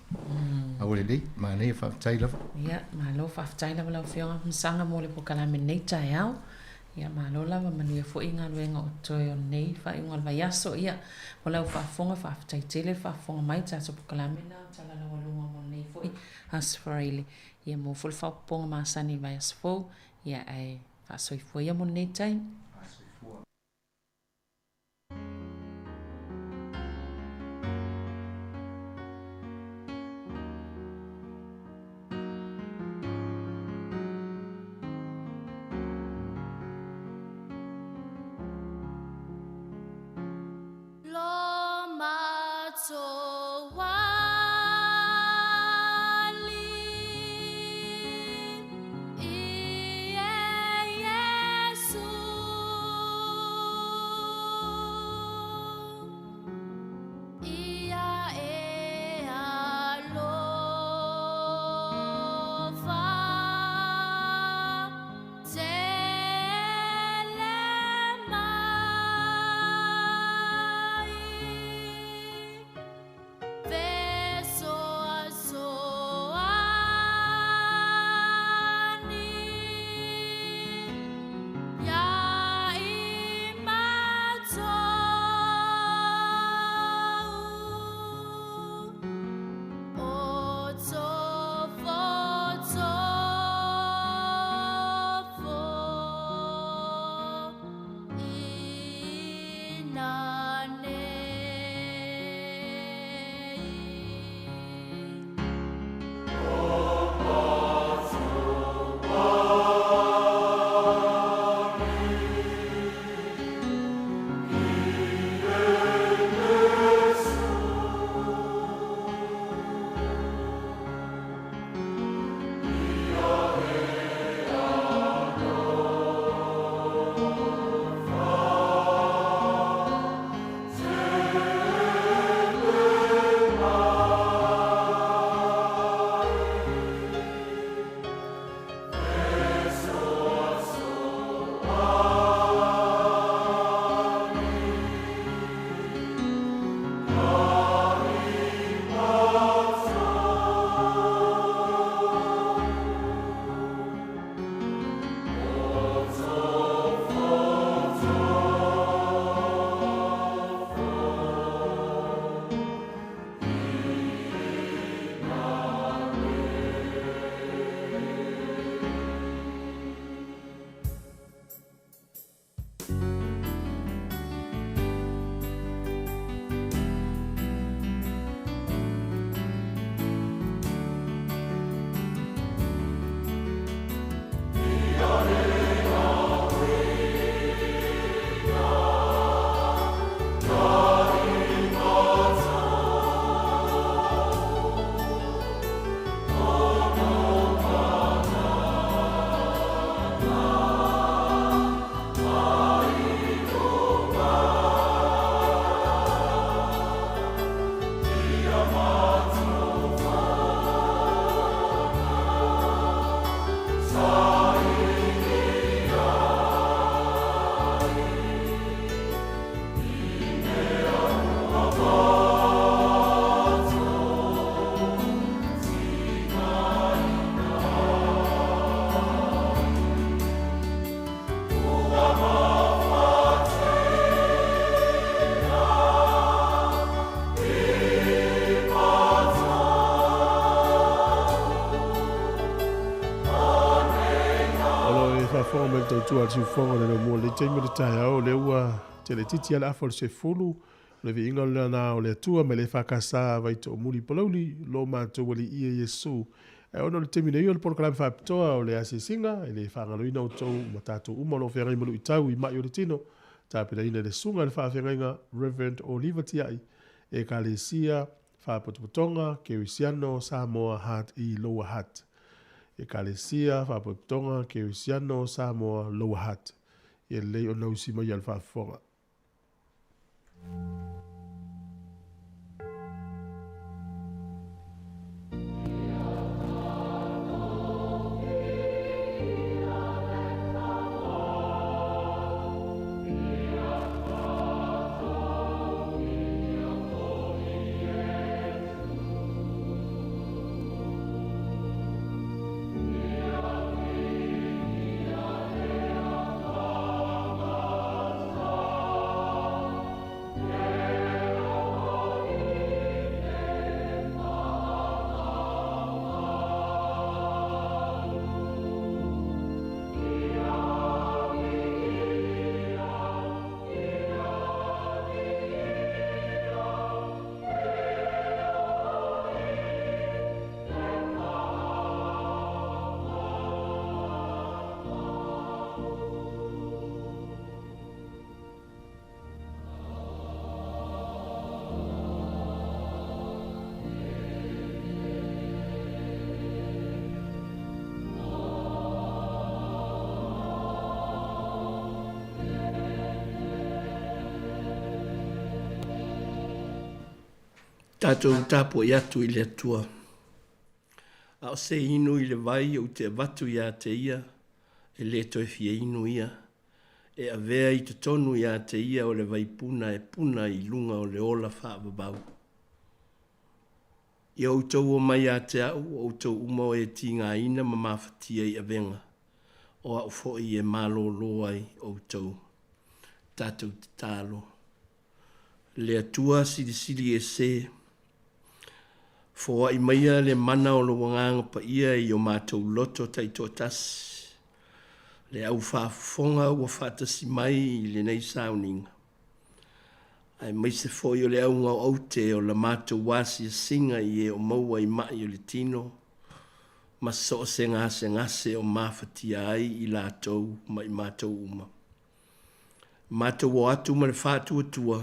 A ua lelei, manaia faafetai lava. Ia, malo faafetai lava lau Afioga Masaga mo le polokalame i lenei taeao. Ia, malo lava, manuia foi galuega o totoe o lenei faaiuga o le vaiaso. Ia, mo lau faafofoga, faafetai tele le faafofoga mai i le tatou polokalame lena o Tala Laualuga mo lenei. foi Aso Faraile. Ia maua foi le faaopoopoga masani i le vaiaso fou. Ia ae faasoifua ia mo lenei taimi. O lo e faafofoga mai le tautua a le siufofoga o le laumua i lenei taimi o le taeao, o lea ua tele itiiti lava le afa o le sefulu, o le viiga lena o le Atua mai le EFKS vai Toomuli i Palauli, lo matou Alii ia Iesu. Ae ona o le taimi nei o le polokalame faapitoa o le asiasiga, e le faagaloina outou ma tatou uma o lo o feagai ma luitau i mai o le tino, tapenaina e le Susuga i le Faafeagaiga Rev. Oliva Tiai, Ekalesia Faapotopotoga Kerisiano Samoa Heart i Lower Hutt. Ekalesia Faapotopotoga Kerisiano Samoa Lower Hutt. Ia lelei ona usi mai a le faafofoga. Tatou tapuai atu i le Atua. A o se inu i le vai ou te avatu iā te ia, e lē toe fia inu ia. E avea i totonu iā te ia o le vai puna e puna i luga o le ola faavavau. Ia outou omai ia te a'u, o outou uma o e tigaina ma mafatia i avega, o a'u foi e malōlō ai outou. Tatou tatalo. Le Atua Silisili Ese, foaʻi maia le mana o Lou Agaga Paia i o matou loto taitoatasi, le au faafofoga ua faatasi mai i lenei sauniga, aemaise foi o le auga o aute o la matou asiasiga i e o maua i maʻi o le tino ma so o se gasegase o mafatia ai i latou ma i matou uma. Matou o atu ma le faatuatua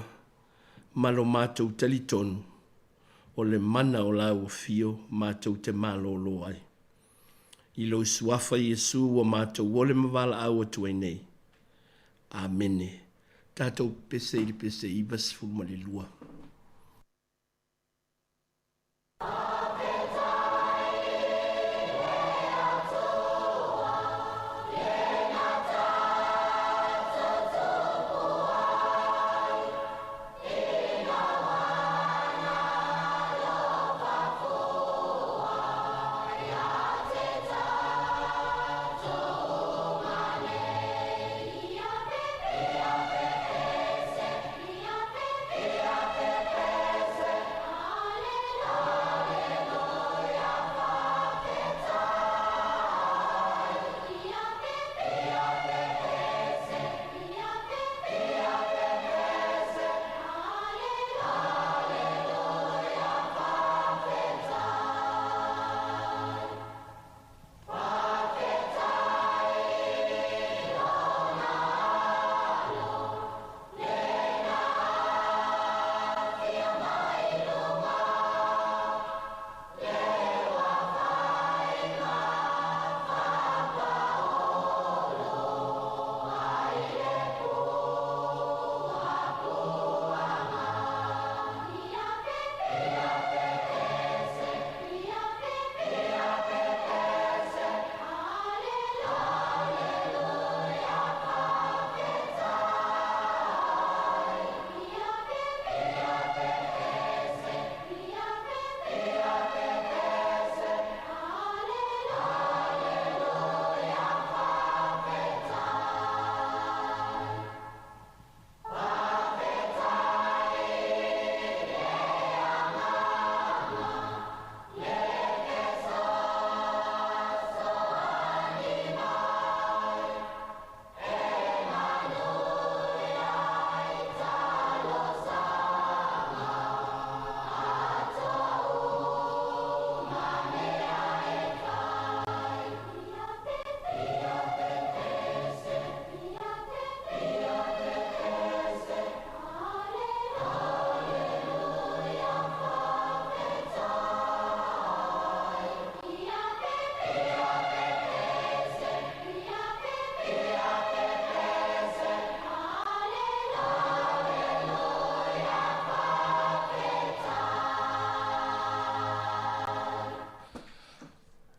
ma lo matou talitonu, o le mana o Lau Afio matou te malōlō ai. I Lou Suafa Iesu ua matou ole ma valaau atu ai nei. Amene. Tatou pepese i le pese 92.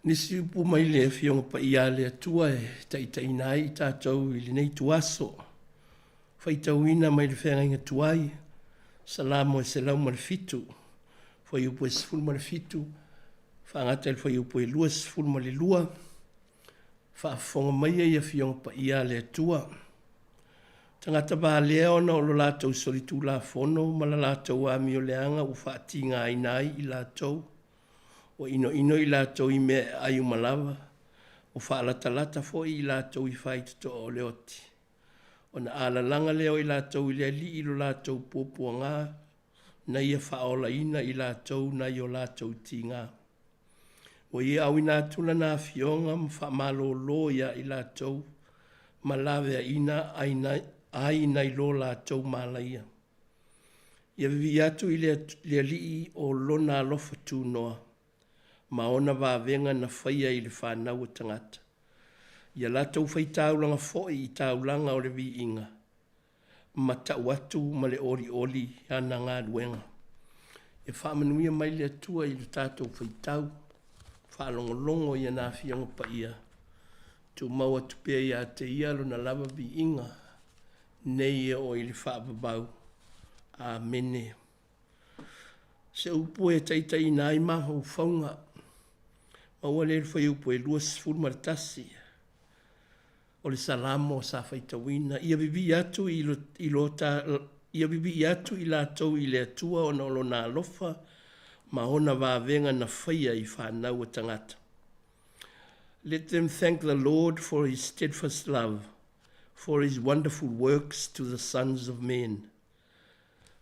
Nisi upu mai le Afioga Paia a le Atua e taitaiina ai i tatou i lenei ituaso. Faitauina mai le Feagaiga Tuai, Salamo e 107, fuaiupu e 17, faagata i le fuaiupu e 22. Faafofoga maia i Afioga Paia a le Atua. Tagata valea ona o lo latou solitulafono ma la latou amioleaga ua faatigaina ai i latou. Ua inoino i latou i mea e aai uma lava, ua faalatalata foi i latou i faitotoa o le oti. Ona alalaga lea o i latou i le Alii i lo latou puapuaga, na ia faaolaina i latou nai o latou tiga. Ua ia auina atu lana afioga ma faamalōlō iā i latou ma laveaina ai nai lo latou malaia. Ia vivii atu i le Alii o Lona alofa tunoa ma ona vavega na faia i le fanau a tagata. Ia latou faitaulaga foi i taulaga o le viiga, ma tau atu ma le olioli ana galuega. Ia faamanuia mai le Atua i lo tatou faitau, faalogologo i ana Afioga Paia, tumau atu pea ia te Ia Lona lava viiga, nei e oo i le faavavau. Amene. Se upu e taitaiina ai mafaufauga, maua lea i le fuaiupu e 21 o le Salamo sa faitauina, Ia vivii atu i lo, i lo ta, ia vivii atu i latou i le Atua ona o Lona alofa ma ona vavega na faia i fanau a tagata. Let them thank the Lord for His steadfast love, for His wonderful works to the sons of men.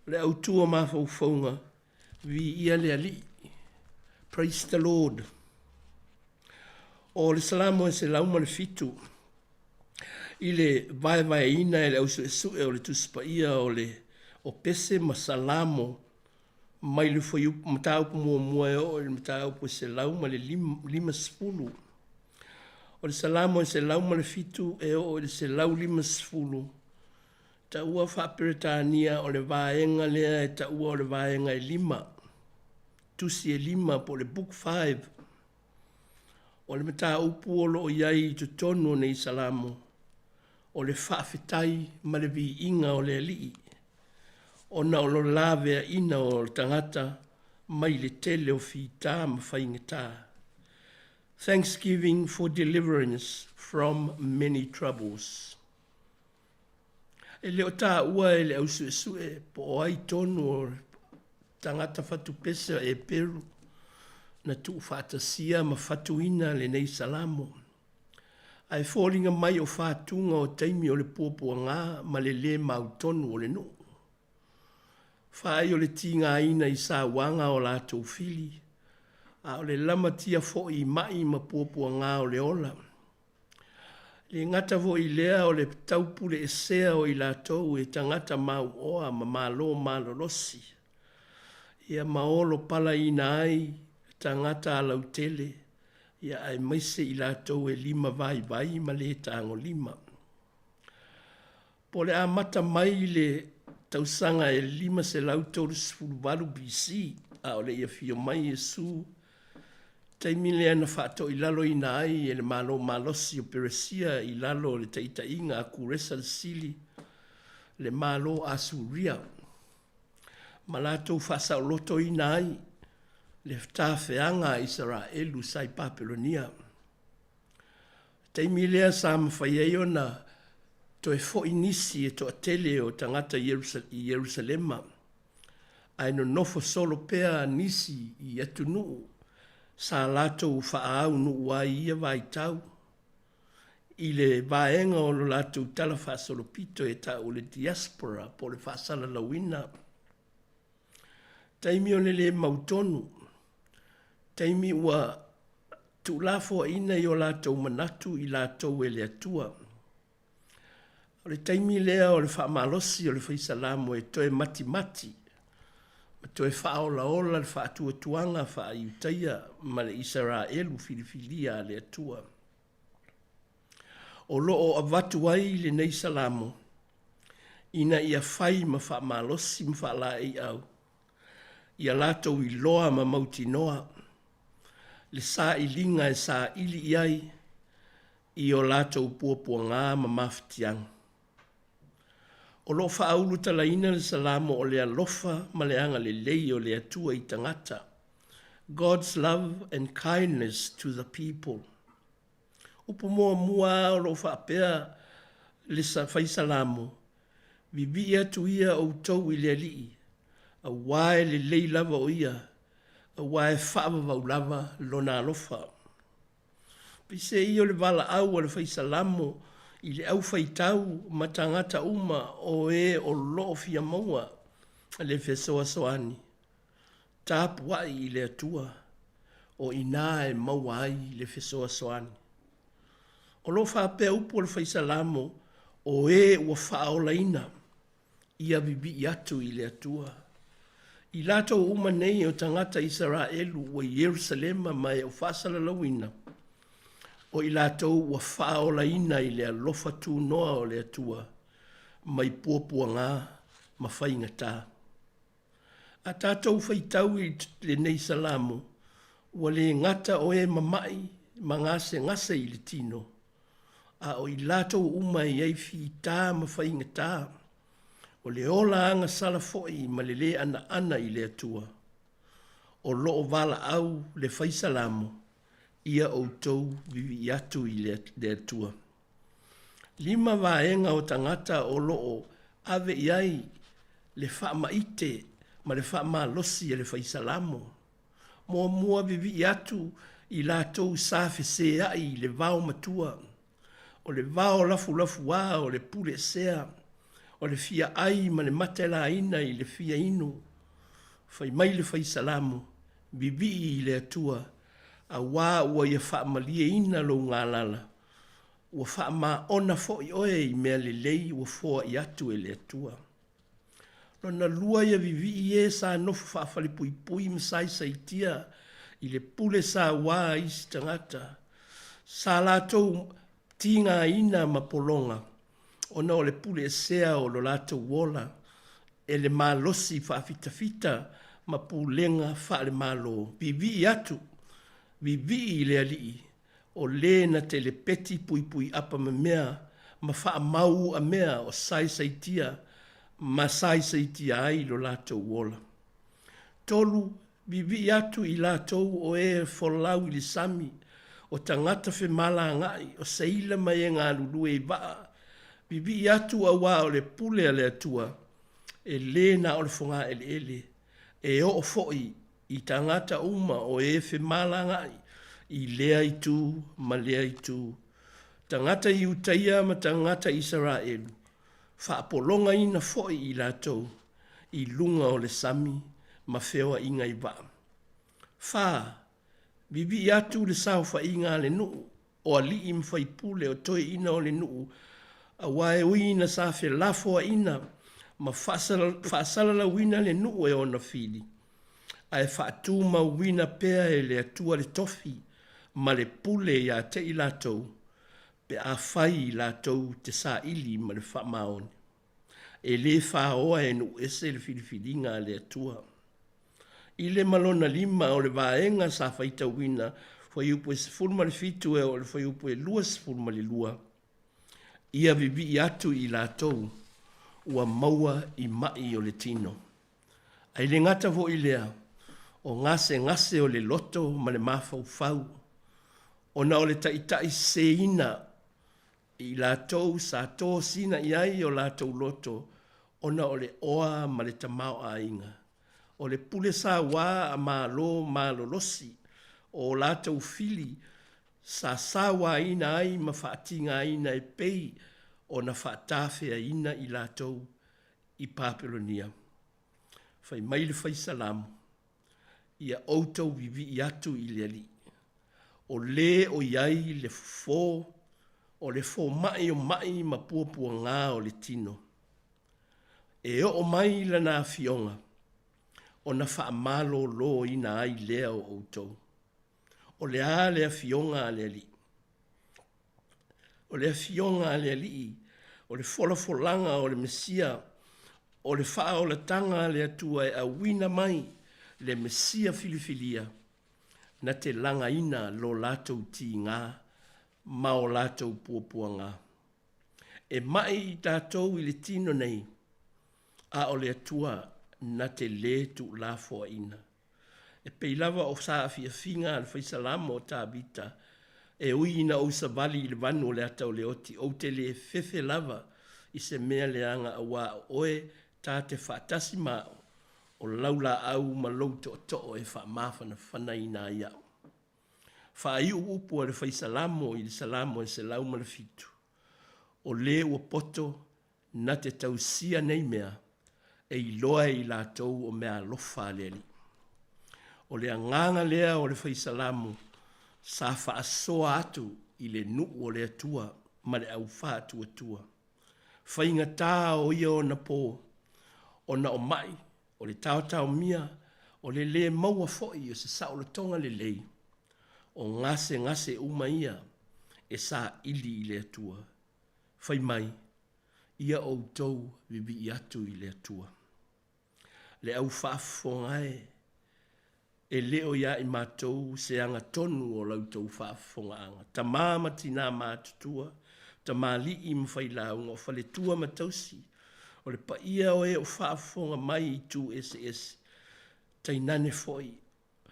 O le autu o mafaufauga, viia le Alii. Praise the Lord. O le Salamo e 107, i le vaevaeina e le ausuesue o le Tusi Paia o le o Pese ma Salamo mai le fuaiupu mataupu muamua e oo i le mataupu e 150. O le Salamo e 107 e oo i le 150, taua faa-Peretania o le vaega lea e taua o le vaega e lima, tusi e lima po o le Book Five. O le mataupu o lo o i ai i totonu o nei Salamo, o le faafetai ma le viiga o le Alii, ona o lo laveaiina o le tagata mai le tele o fita ma faigata. Thanksgiving for deliverance from many troubles. E le o taua e le ausuesue po o ai tonu o tagata fatupese o Eperu na tuufaatasia ma fatuina lenei Salamo. Ae foliga mai o fatuga o taimi o le puapuaga ma le lē mautonu o le nuu. Faai o le tigaina i sauaga o latou fili, a o le lamatia foi i mai ma puapuaga o le ola. Le gata foi i lea o le taupuleesea o i latou e tagata mauoa ma malo malolosi, ia ma olopalaina ai tagata alautele, ia aemaise i latou e limavaivai ma le tagolima. Po o le amata mai i le tausaga e 538 BC, a o le i afio mai Iesu, taimi lea na faatoilaloina ai e le Malo malosi o Peresia i lalo o le taitaiga a Kuresa le Sili le Malo Asuria, ma latou faasaolotoina ai le tafeaga a Isaraelu sa i Papelonia. Taimi lea sa mafai ai ona toe foi nisi e toatele o tagata i Ierusalema, ae nonofo solo pea nisi i atunuu sa latou faaaunuu ai i ia vaitau, i le vaega o lo latou talafaasolopito e tau o le diaspora po o le faasalalauina. Taimi o le lē mautonu, taimi ua tuulafoaiina i o latou manatu i latou e le Atua. O le taimi lea o le faamalosi o le Fai Salamo e toe matimati ma toe faaolaola le faatuatuaga faa-Iutaia ma le Isaraelu filifilia a le Atua. O lo o avatu ai lenei Salamo ina ia fai ma faamalosi ma faalaeiau ia latou iloa ma mautinoa le sailiga e saili i ai i o latou puapuaga ma mafatiaga. O lo o faaulutalaina le Salamo o le alofa ma le agalelei o le Atua i tagata, God's love and kindness to the people. Upu muamua o lo o faapea le Fai Salamo, Vivii atu ia outou i le Alii, auā e lelei lava o ia, auā e faavavau lava lona alofa. Peiseai o le valaau a le Fai Salamo i le aufaitau ma tagata uma o e o lo o fia maua le fesoasoani, tapuai i le Atua, o i ina e maua ai le fesoasoani. O lo o faapea upu o le Fai Salamo, o e ua faaolaina ia vivii atu i le Atua. I latou uma nei o tagata Isaraelu ua i Ierusalema ma e o faasalalauina, o i latou ua faaolaina i le alofa tunoa o le Atua mai puapuaga ma faigata. A tatou faitau i lenei Salamo, ua le gata o e mama'i ma gasegase i le tino, a o i latou uma e i ai fita ma faigata, o le ola agasala foi ma le lē anaana i le Atua. O lo o valaau le Fai Salamo, Ia outou vivii atu i le Atua. Lima vaega o tagata o lo o ave i ai le faamaite ma le faamalosi e le Fai Salamo. Muamua vivii atu i latou sa feseai i le vao matua, o le vao lafulafuā o le pule sea, o le fia ai ma le matelaina i le fia inu. Fai mai le Fai Salamo, Vivii i le Atua, auā ua Ia faamalieina lou galala, ua faamaona foi oe i mea lelei ua foai atu e le Atua. Lona lua ia vivii e sa nofo faafalepuipui ma saisaitia i le pule sauā a isi tagata, sa latou tigaina ma pologa ona o le pule esea o lo latou ola e le malosi faafitafita ma pulega faale-Malo. Vivii atu, vivii i le Alii, o lē na te lepeti puipuiapamamea ma faamauuamea o saisaitia ma saisaitia ai lo latou ola. Tolu, vivii atu i latou o e folau i le sami, o tagata femalagaai, o seila ma e galulue i vaa, vivii atu auā o le pule a le Atua, e lē na o le fogaeleele, e oo foi i tagata uma o e femalagaai i lea itu ma lea itu, tagata Iutaia ma tagata Isaraelu, faapologaina foi i latou i luga o le sami ma feoaiga i vaa. Fa, vivii atu le saofaiga a le nuu, o alii ma faipule o toeaiina o le nuu, auā e ui ina sa felafoaiina ma faasalalauina le nuu e ona fili, ae faatumauina pea e le Atua le tofi ma le pule iā te i latou, pe afai i latou te saili ma le faamaoni. E lē faoa e nuu ese le filifiliga a le Atua. I le ma lona lima o le vaega sa faitauina fuaiupu e 17 e oo i le fuaiupu e 22, ia vivii atu i latou ua maua i ma'i o le tino. Ae le gata foi i lea, o gasegase o le loto ma le mafaufau, ona o le taitai seseina i latou sa tosina i ai o latou loto ona o le oa ma le tamaoaiga, o le pule sauā a Malo malolosi o o latou fili sa sauāina ai ma faatigaina e pei ona faatafeaina i latou i Papelonia. Fai mai le Fai Salamo, Ia outou vivii atu i le Alii, o lē o i ai le fofo o le fomai o maʻi ma puapuagā o le tino. E oo mai lana afioga, ona faamalōlōina ai lea o outou. O le a le afioga a le Alii? O le afioga a le Alii, o le folafolaga o le Mesia, o le faaolataga a le Atua e auina mai le Mesia filifilia, na te lagaina lo latou tigā ma o latou puapuagā. E maʻi i tatou i le tino nei, a o le Atua na te lē tuulafoaina. E pei lava o saafiafiga a le Fai Salamo o Tavita, E ui ina ou savali i le vanu o le ata o le oti, ou te le fefe lava i se mea leaga auā o oe ta te faatasi ma a'u, o lau laau ma lou tootoo e faamafanafanaina ai a'u. Faaiu upu a le Fai Salamo i le Salamo e 107, O lē ua poto na te tausia nei mea, e iloa e i latou o meaalofa a le Alii. O le agaga lea o le Fai Salamo sa faasoa atu i le nuu o le Atua ma le au faatuatua. Faigata o ia ona po, ona o maʻi, o le taotaomia, o le lē maua foi o se saolotoga lelei, o gasegase uma ia e saili i le Atua. Fai mai, Ia outou vivii atu i le Atua. Le au faafofoga e, e le o ia i matou se agatonu o la outou faafofogaaga, tama ma tinā matutua, tamalii ma failauga, o faletua ma tausi, o le paia o e o faafofoga mai i itu eseese, tainane foi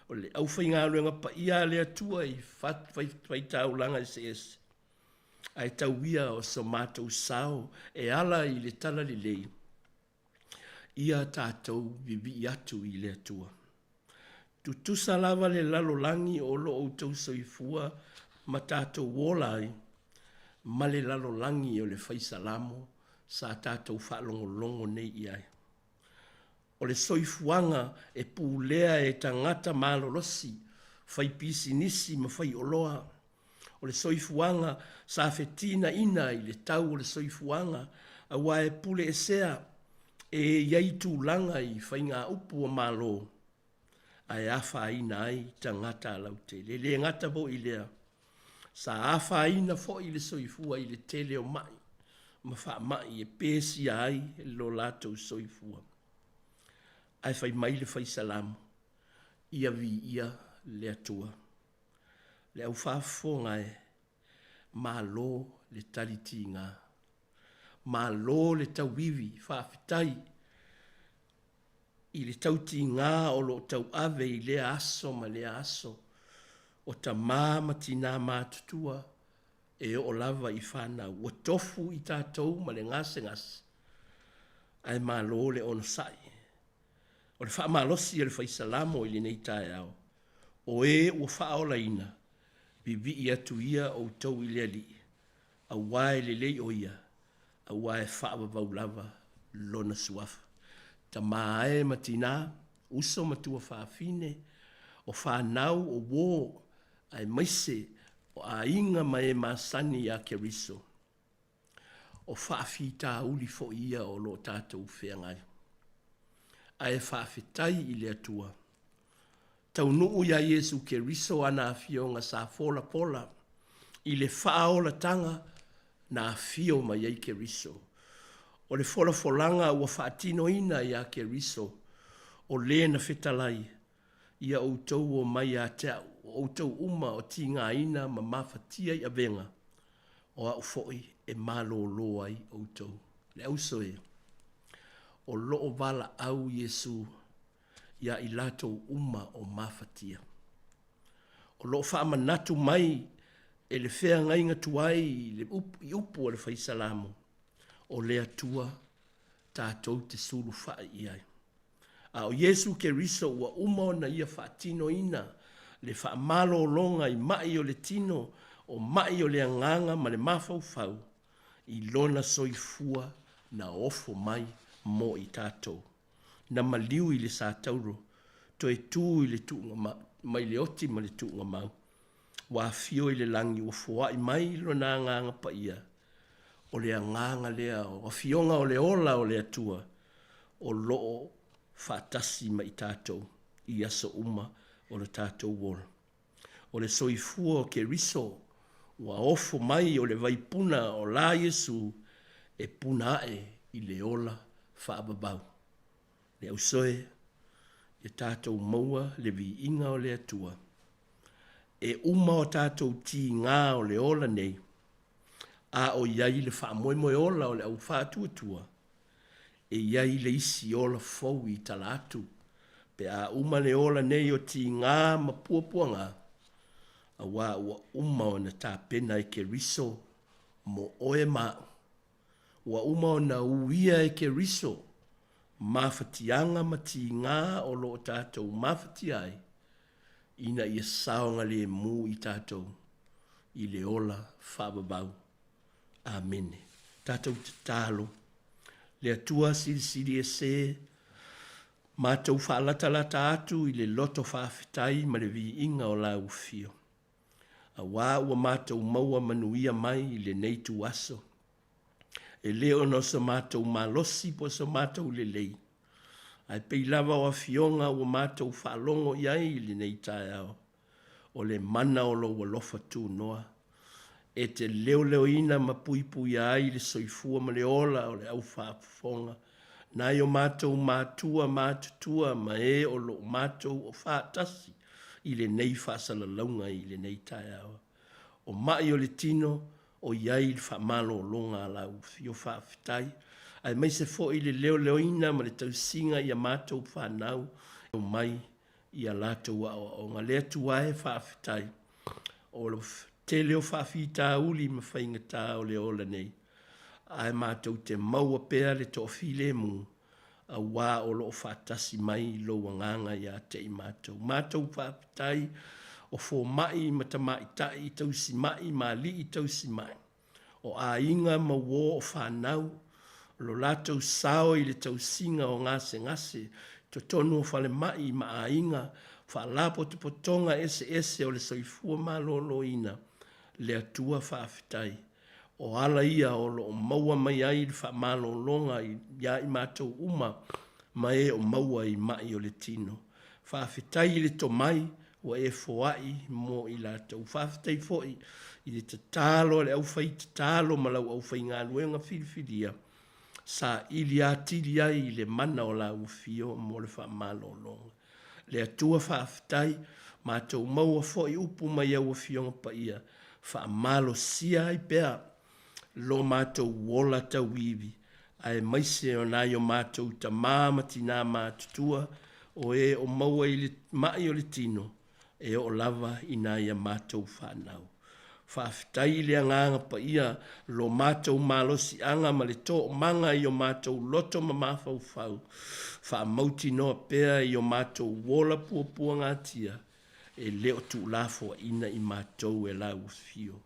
o le aufaigaluega paia a le Atua i fatafaitaulaga eseese, ae tau ia o so matou sao e ala i le talalelei, ia tatou vivii atu i le Atua. Tutusa lava le lalolagi o lo outou soifua ma tatou ola ai, ma le lalolagi o le Fai Salamo sa tatou faalogologo nei i ai. O le soifuaga e pulea e tagata malolosi, fai pisinisi ma fai oloa. O le soifuaga sa fetinaina i le tau o le soifuaga aua e pule esea e i ai tulaga i faigaupu a Malo ae afaina ai tagata lautele. E le gata foi i lea, sa afaina foi le soifua i le tele o mai ma faamai e pesia ai lo latou soifua. Ae fai mai le Fai Salamo, Ia viia le Atua. Le au faafofoga e, malo le tali tiga. Malo le tauivi, faafetai i le tautiga o lo o tauave i lea aso ma lea aso, o tama ma tinā matutua e oo lava i fanau. Ua tofu i tatou ma le gasegase, ae malo le onosai. O le faamalosi a le Fai Salamo i lenei taeao, o e ua faaolaina, vivii atu ia outou i le Alii, aua e lelei o ia, aua e faavavau lava lona suafa. Tama e ma tinā, uso ma tuafafine, o fanau, o uō, aemaise o aiga ma e masani iā Keriso. O faafitauli foi ia o lo o tatou feagai. Ae faafetai i le Atua. Taunuu iā Iesu Keriso ana afioga sa folafola i le faaolataga na afio mai ai Keriso. O le folafolaga ua faatinoina iā Keriso, o le na fetalai, Ia outou omai ia te au, o outou uma o tigaina ma mafatia i avega, o au foi e malōlō ai outou. Le auso e, o lo o valaau Iesu iā i latou uma o mafatia. O lo o faamanatu mai e le feagaiga tuai i upu a le Fai Salamo, o le Atua tatou te sulufai i ai. A o Iesu Keriso ua uma ona ia faatinoina le faamalologa i mai o le tino, o mai o le agaga ma le mafaufau, i lona soifua na ofo mai mo i tatou. Na maliu i le satauro, toe tu i le tuuga mai le oti ma le tuuga mau. Ua afio i le lagi ua foai mai lona agaga paia, o le agaga lea o afioga o le ola o le Atua o lo o faatasi ma i tatou i aso uma o lo tatou ola. O le soifua o Keriso ua ofo mai o le vaipuna o la Iesu e puna ae i le ola faavavau. Le ausoe, ia tatou maua le viiga o le Atua. E uma o tatou tiga o le ola nei, a o i ai le faamoemoe ola o le au faatuatua, e i ai le isi ola fou i tala atu, pe a uma le ola nei o tiga ma puapuaga, aua ua uma ona tapena e Keriso mo oe ma aʻu. Ua uma ona uia e Keriso mafatiaga ma tiga o lo o tatou mafatia ai, ina ia saogalemu i tatou i le ola faavavau. Amene. Tatou tatalo. Le Atua Silisili Ese, matou faalatalata atu i le loto faafetai ma le viiga o Lau Afio. Auā ua matou maua manuia mai i lenei ituaso. E le ona o so matou malosi po o so matou lelei, ae pei lava o afioga ua matou faalogo i ai i lenei taeao, o le mana o lou alofa tunoa, e te leoleoina ma puipuia ai le soifua ma le ola o le au faafofoga. Nai o matou matua matutua ma e o lo o matou o faatasi i lenei faasalalauga i lenei taeao. O ma'i o le tino o i ai le faamalologa a lau Afio faafetai, aemaise foi le leoleoina ma le tausiga i a matou fanau e omai i a latou aoaoga. Le Atua e faafetai, o le tele o faafitauli ma faigata o le ola nei, ae matou te maua pea le toafilemu auā o lo o faatasi mai lou Agaga ia te i matou. Matou faafetai o fomai ma tamaitai tausimai ma alii tausimai, o aiga ma uō o fanau, o lo latou sao i le tausiga o gasegase i totonu o falemai ma aiga, faalapotopotoga eseese o le soifua maloloina, le Atua faafetai. O ala ia o lo o maua mai ai le faamalologa iā i matou uma ma e o maua i maʻi o le tino. Faafetai i le tomai ua e foai mo i latou. Faafetai foi i le tatalo a le aufaitatalo ma lau aufaigaluega filifilia, saili atili ai i le mana o lau afio mo le faamalologa. Le Atua faafetai, matou maua foi upu mai au Afioga Paia, faamalosia ai pea lo matou ola tauivi, aemaise o nai o matou tama ma tinā matutua o e o maua i le maʻi o le tino, e oo lava i nai a matou fanau. Faafetai i le Agaga Paia lo matou malosiaga ma le toomaga i o matou loto ma mafaufau, faamautinoa pea i o matou ola puapuagatia e le o tuulafoaina i matou e lau Afio.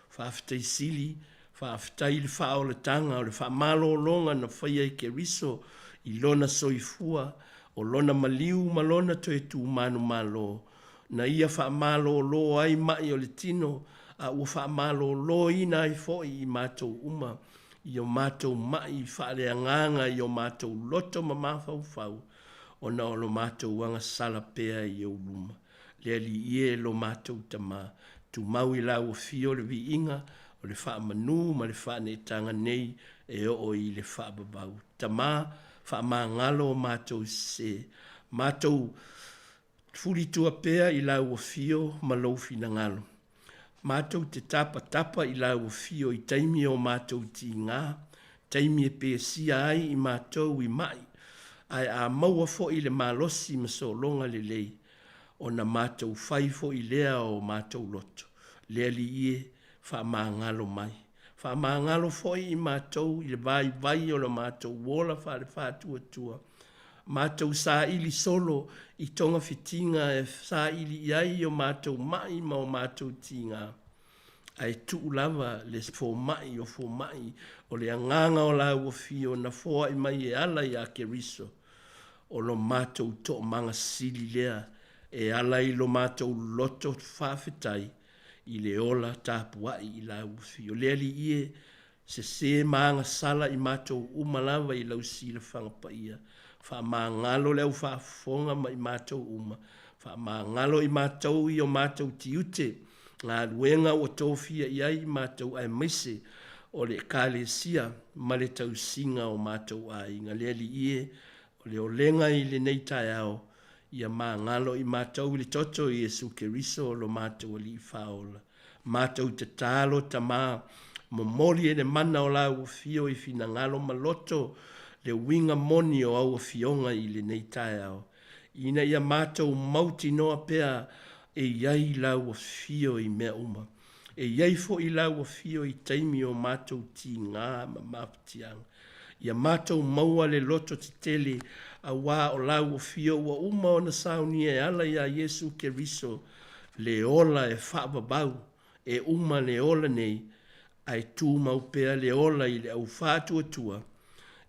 Faafetai sili, faafetai i le faaolataga o le faamalologa na faia e Keriso i Lona soifua, o Lona maliu ma Lona toe tumanumalo, na Ia faamalolo ai maʻi o le tino, a ua faamaloloina ai foi i matou uma i o matou maʻi faaleagaga i o matou loto ma mafaufau, ona o lo matou agasala pea i ou luma. Le Alii e, lo matou Tama, tumau i lau Afio le viiga o le faamanu ma le faaneetaga nei e oo i le faavavau. Tama, faamagalo o matou sese, matou fulitua pea i lau Afio ma lou finagalo. Matou te tapatapa i lau Afio i taimi o matou tigā, taimi e pesia ai i matou i maʻi, ae a maua foi le malosi ma sologa lelei, ona matou fai foi lea o matou loto, le Alii e, faamagalo mai. Faamagalo foi i matou i le vaivai o lo matou ola faale-faatuatua, matou saili solo i togafitiga e saili i ai o matou maʻi ma o matou tigā, ae tuu lava le fomai o fomai o le Agaga o lau Afio na foai mai e ala iā Keriso, o lo matou toomaga sili lea e ala i lo matou loto faafetai i le ola tapuai i lau Afio. Le Alii e, sese ma agasala i matou uma lava i lau silafaga paia. Faamagalo le au faafofoga ma i matou uma. Faamagalo i matou i o matou tiute, galuega ua tofia i ai i matou aemaise o le Ekalesia ma le tausiga o matou aiga. Le Alii e, o le olega i lenei taeao, ia magalo i matou i le toto o Iesu Keriso lo matou Alii Faaola. Matou tatalo, Tama, momoli e le mana o lau Afio i finagalo ma loto le uiga moni o au Afioga i lenei taeao, ina ia matou mautinoa pea e i ai lau Afio i mea uma. E i ai foi lau Afio i taimi o matou tigā ma mafatiaga. Ia matou maua le loto tetele, auā o lau Afio ua uma ona saunia e ala iā Iesu Keriso le ola e faavavau, e uma le ola nei, ae tumau pea le ola i le aufaatuatua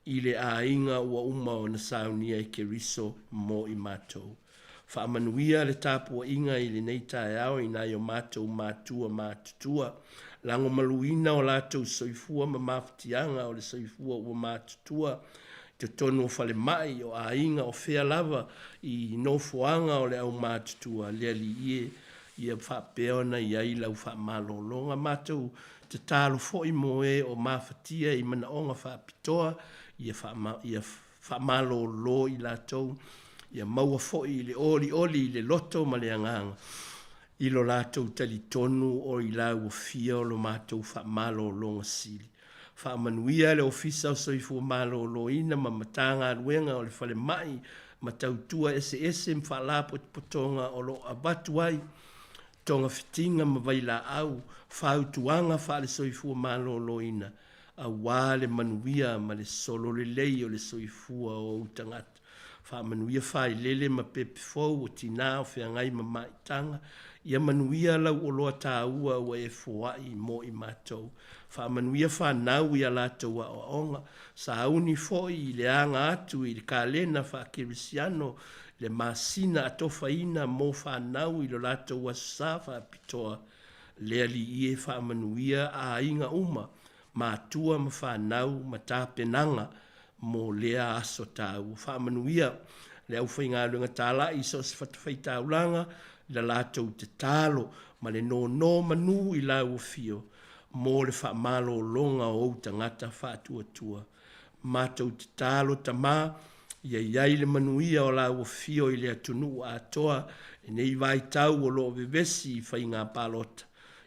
i le aiga ua uma ona saunia e Keriso mo i matou. Faamanuia le tapuaiga i lenei taeao i nai o matou matua matutua, lagomaluina o latou soifua ma mafatiaga o le soifua ua matutua i totonu o falemai, o aiga, o fea lava i nofoaga o le aumatutua, le Alii e, ia faapea ona i ai lau faamalologa. Matou tatalo foi mo e o mafatia i manaoga faapitoa, ia faama, ia. Faamalolo i latou, ia maua foi le olioli i le loto ma le agaga, i lo latou talitonu o i lau afio lo matou faamalologa sili. Faamanuia le Ofisa o Soifua Maloloina ma Matagaluega o le Falemai ma Tautua Eseese ma Faalapotopotoga o lo o avatu ai togafitiga ma vailaau, fautuaga faale-soifua maloloina aua le manuia ma le sololelei o le soifua o ou tagata. Faamanuia failele ma pepe fou o tinā o feagai ma maitaga, ia manuia lau oloa taua ua e foai mo i matou. Faamanuia fanau i a latou aoaoga, sauni foi i le aga atu i le kalena faakerisiano le masina atofaina mo fanau i lo latou Aso Sa faapitoa, le Alii e faamanuia aiga uma, matua ma fanau ma tapenaga mo lea aso taua. Faamanuia le aufaigaluega talai i so o se fatafaitaulaga i la latou tatalo ma le nonomanu i lau afio mo le faamalologa o ou tagata faatuatua. Matou tatalo Tama, ia i ai le manuia o lau afio i le atunuu atoa i lenei vaitau o lo o vevesi i faiga palota,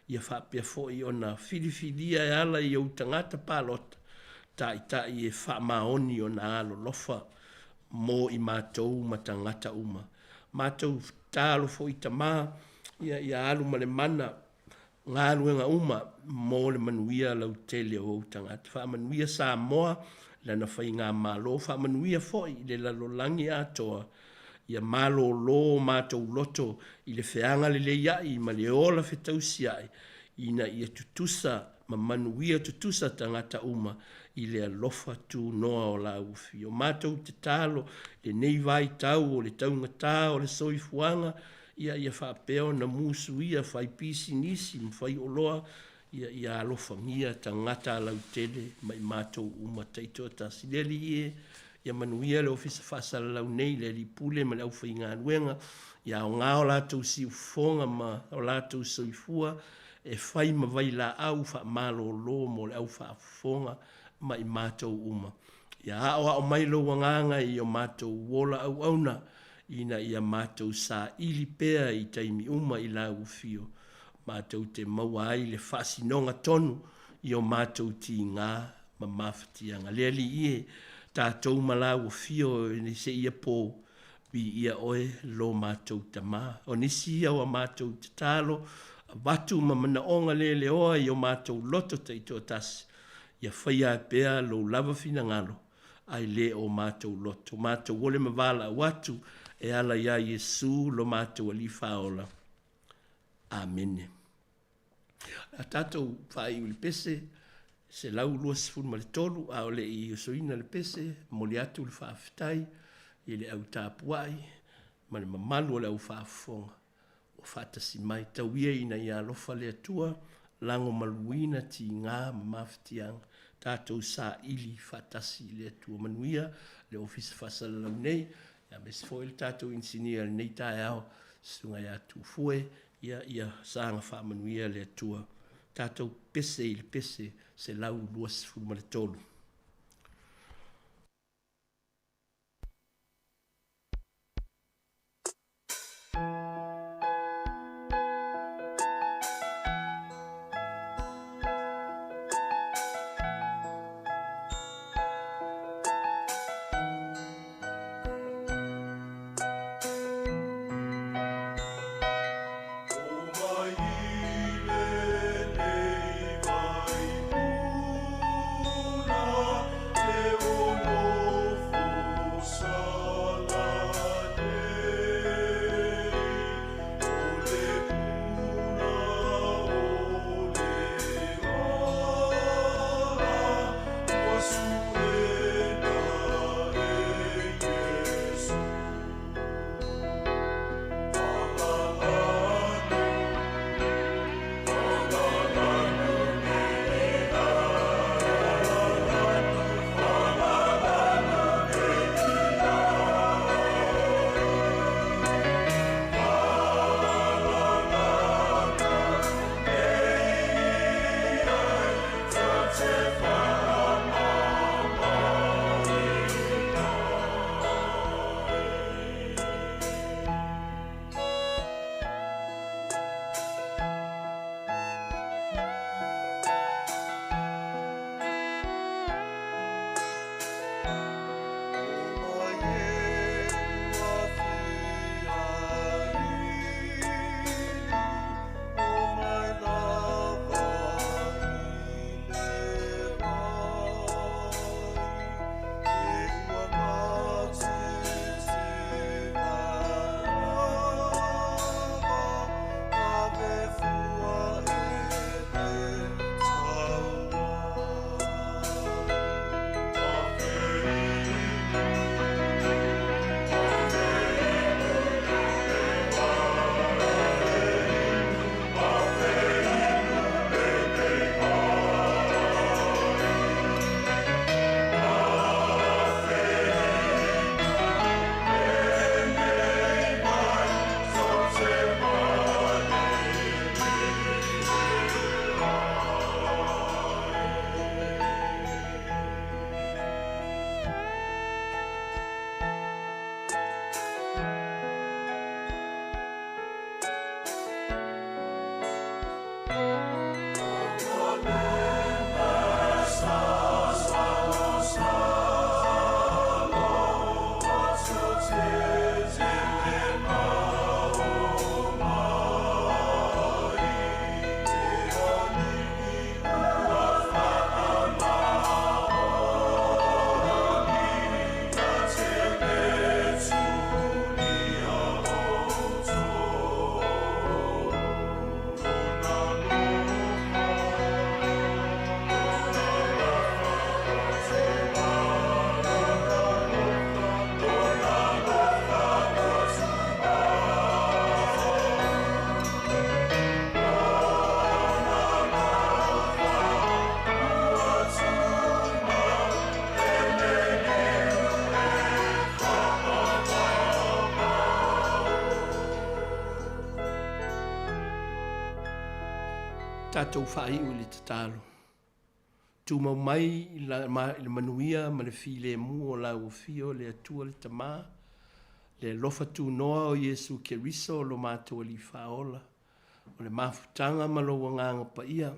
ia faapea foi ona filifilia e ala i ou tagata palota taitai e faamaoni ona alolofa mo i matou ma tagata uma. Matou tatalo foi Tama, ia ia alu ma le mana galuega uma mo le manuia lautele o ou tagata. Faamanuia Samoa i lana faigamalo, faamanuia foi i le lalolagi atoa, ia malolo o matou loto i le feagaleleia'i ma le ola fetausia'i, ina ia tutusa ma manuia tutusa tagata uma i le alofa tunoa o lau afio. Matou tatalo i lenei vaitau o le taugata o le soifuaga, ia ia faapea ona musuia fai pisinisi ma fai oloa, ia ia alofagia tagata lautele ma i matou uma taitoatasi. Le Alii e, ia manuia le Ofisa Faasalalau nei, le Alii Pule ma le aufaigaluega, ia aoga o latou siufofoga ma o latou soifua e fai ma vailaau faamalolo mo le aufaafofoga ma i matou uma. Ia aoao mai lou agaga i o matou ola auauna, ina ia matou saili pea i taimi uma i lau afio, matou te maua ai le faasinoga tonu i o matou tiga ma mafatiaga. Le Alii e, tatou ma lau afio i seia po, viia oe lo matou Tama. O nisi ia o a matou tatalo, avatu ma manaoga leleoa i o matou loto taitoatasi, ia faia ai pea lou lava finagalo, ae le o matou loto. Matou ole ma valaau atu e ala iā Iesu lo matou Alii Faaola. Amene. A tatou faaiu i le pese 123, a o le i osoina le pese, momoli atu le faafetai i le au tapuai ma le mamalu o le au faafofoga ua faatasi mai. Tau ia ina ia alofa le Atua, lagomaluina tiga ma mafatiaga, tatou saili faatasi i le Atua. Manuia le Ofisa Faasalalau nei, aemaise foi le tatou inisinia i lenei taeao, Susuga ia Tufue, ia ia saga faamanuia le Atua. Tatou pese i le pese 123. Tatou faaiu i le tatalo. Tumau mai i le manuia ma le filemu o lau Afio le Atua le Tama, le alofa tunoa o Iesu Keriso lo matou Alii Faaola, o le mafutaga ma lou Agaga Paia,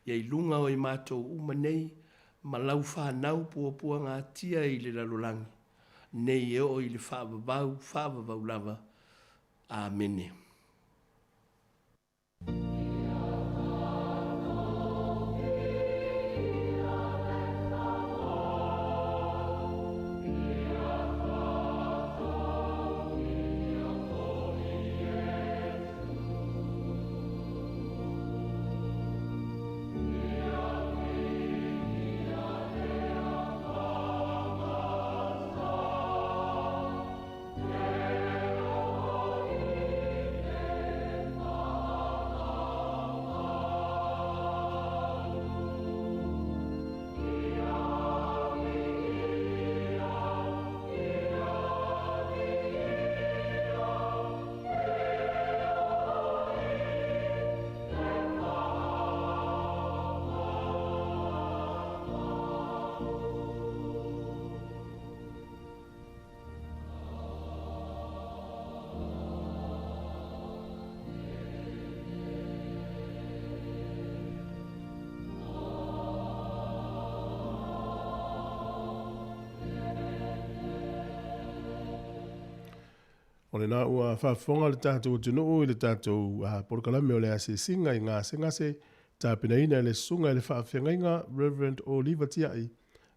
ia i luga o i matou uma nei ma lau fanau puapuagatia i le lalolagi nei e oo i le faavavau faavavau lava. Amene. O lena ua faafofoga le tatou atunuu i le tatou polokalame o le asiasiga i gasegase tapenaina e le Susuga i le Faafeagaiga Rev. Oliva Tiai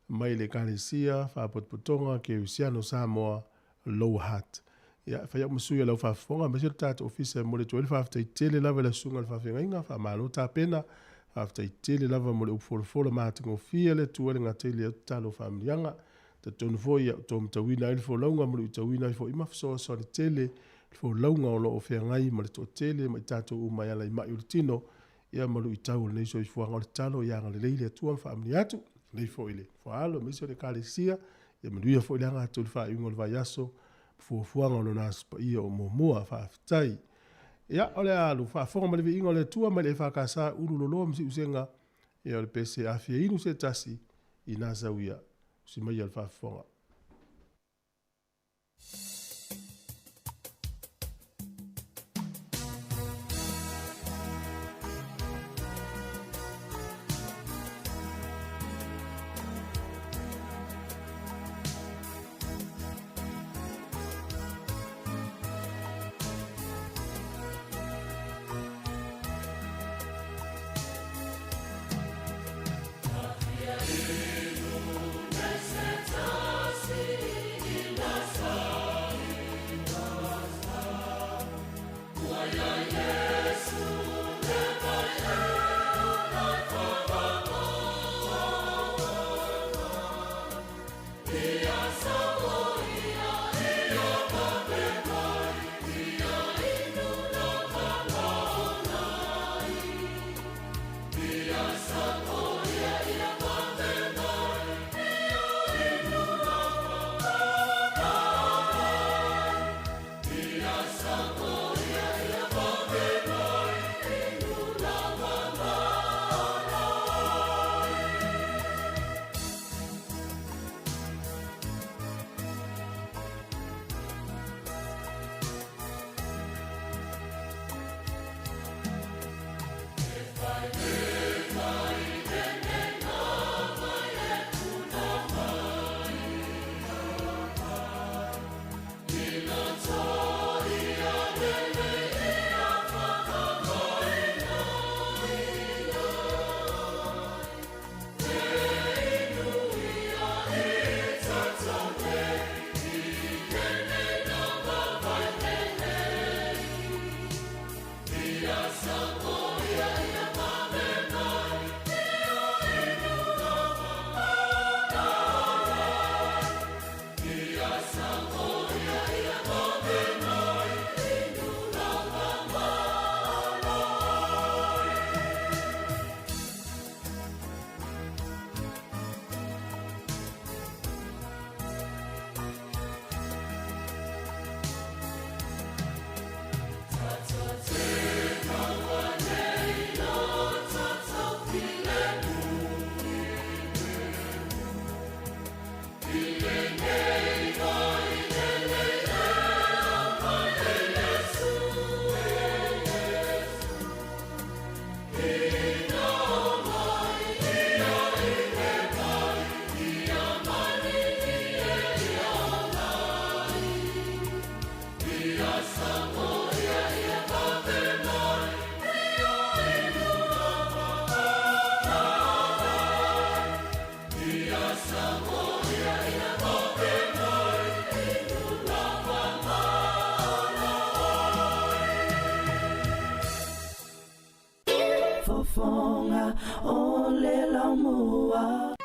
mai le Ekalesia Faapotopotoga Kerisiano Samoa Lower Hutt. Ia, e fai au ma sui o lau faafofoga aemaise le tatou ofisa e momoli atu ai le faafetai tele lava i le Susuga i le Faafeagaiga, faamalo tapena, faafetai tele lava mo le upu folafola matagofie a le Atua i le gataili ai o tatalo faamanuiaga. Talitonu foi ia outou matauina ai le folauga ma luitauina ai foi ma fesoasoani tele le folauga o lo o feagai ma le toatele ma i tatou uma e ala i mai o le tino ia ma luitau o lenei soifuaga. O le tatalo ia agalelei le Atua ma faamanuia atu nei foi i le Foaalo aemaise o le Ekalesia ia manuia foi le aga atu i le faaiuga o le vaiaso ma fuafuaga o lona Aso Paia o muamua. Faafetai. Ia, o le a alu faafofoga ma le viiga o le Atua mai le EFKS Ululoloa ma Siusega ia o le pese a fia inu se tasi i nā sau ia usi mai le faafofoga. Fofoga o le laumua.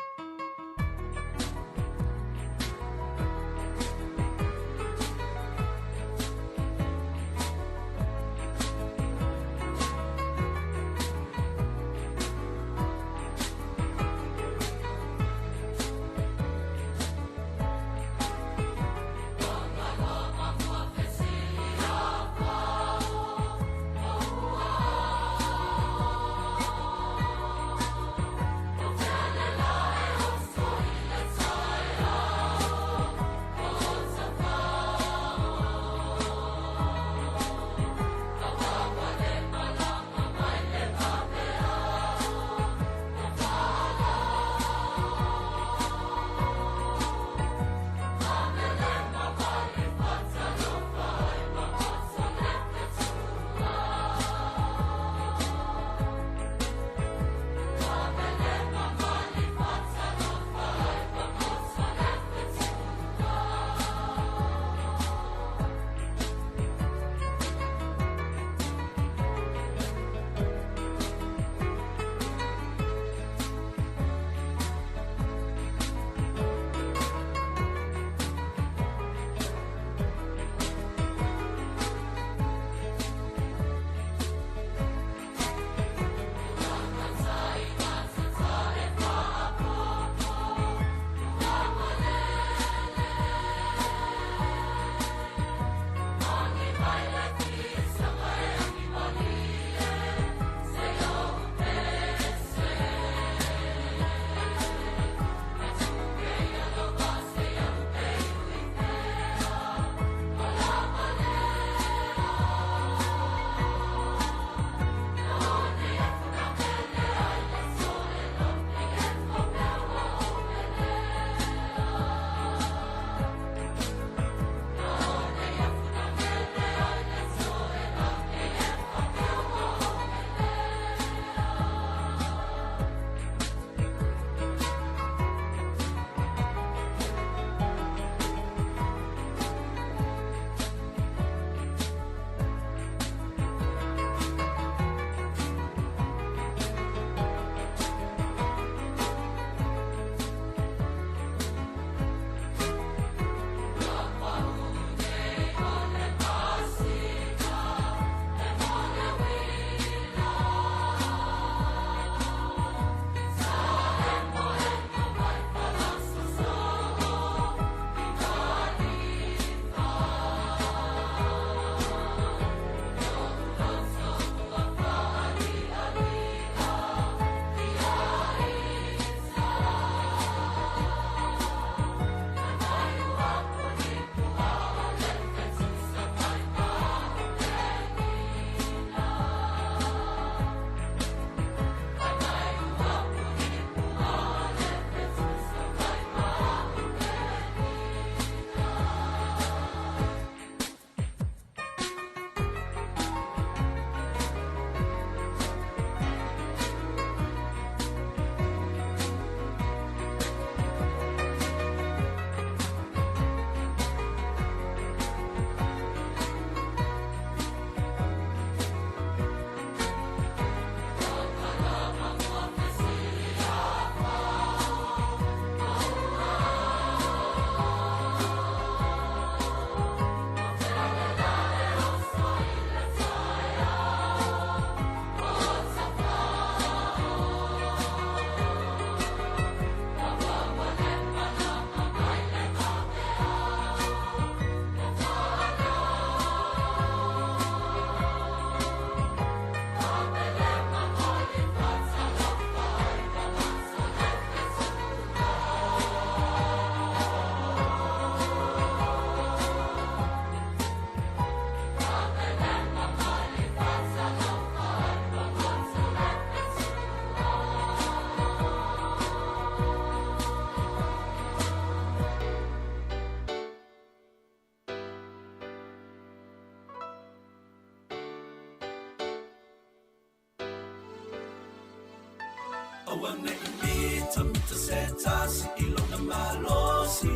Aua ne i mitamita se tasi i lona malosi.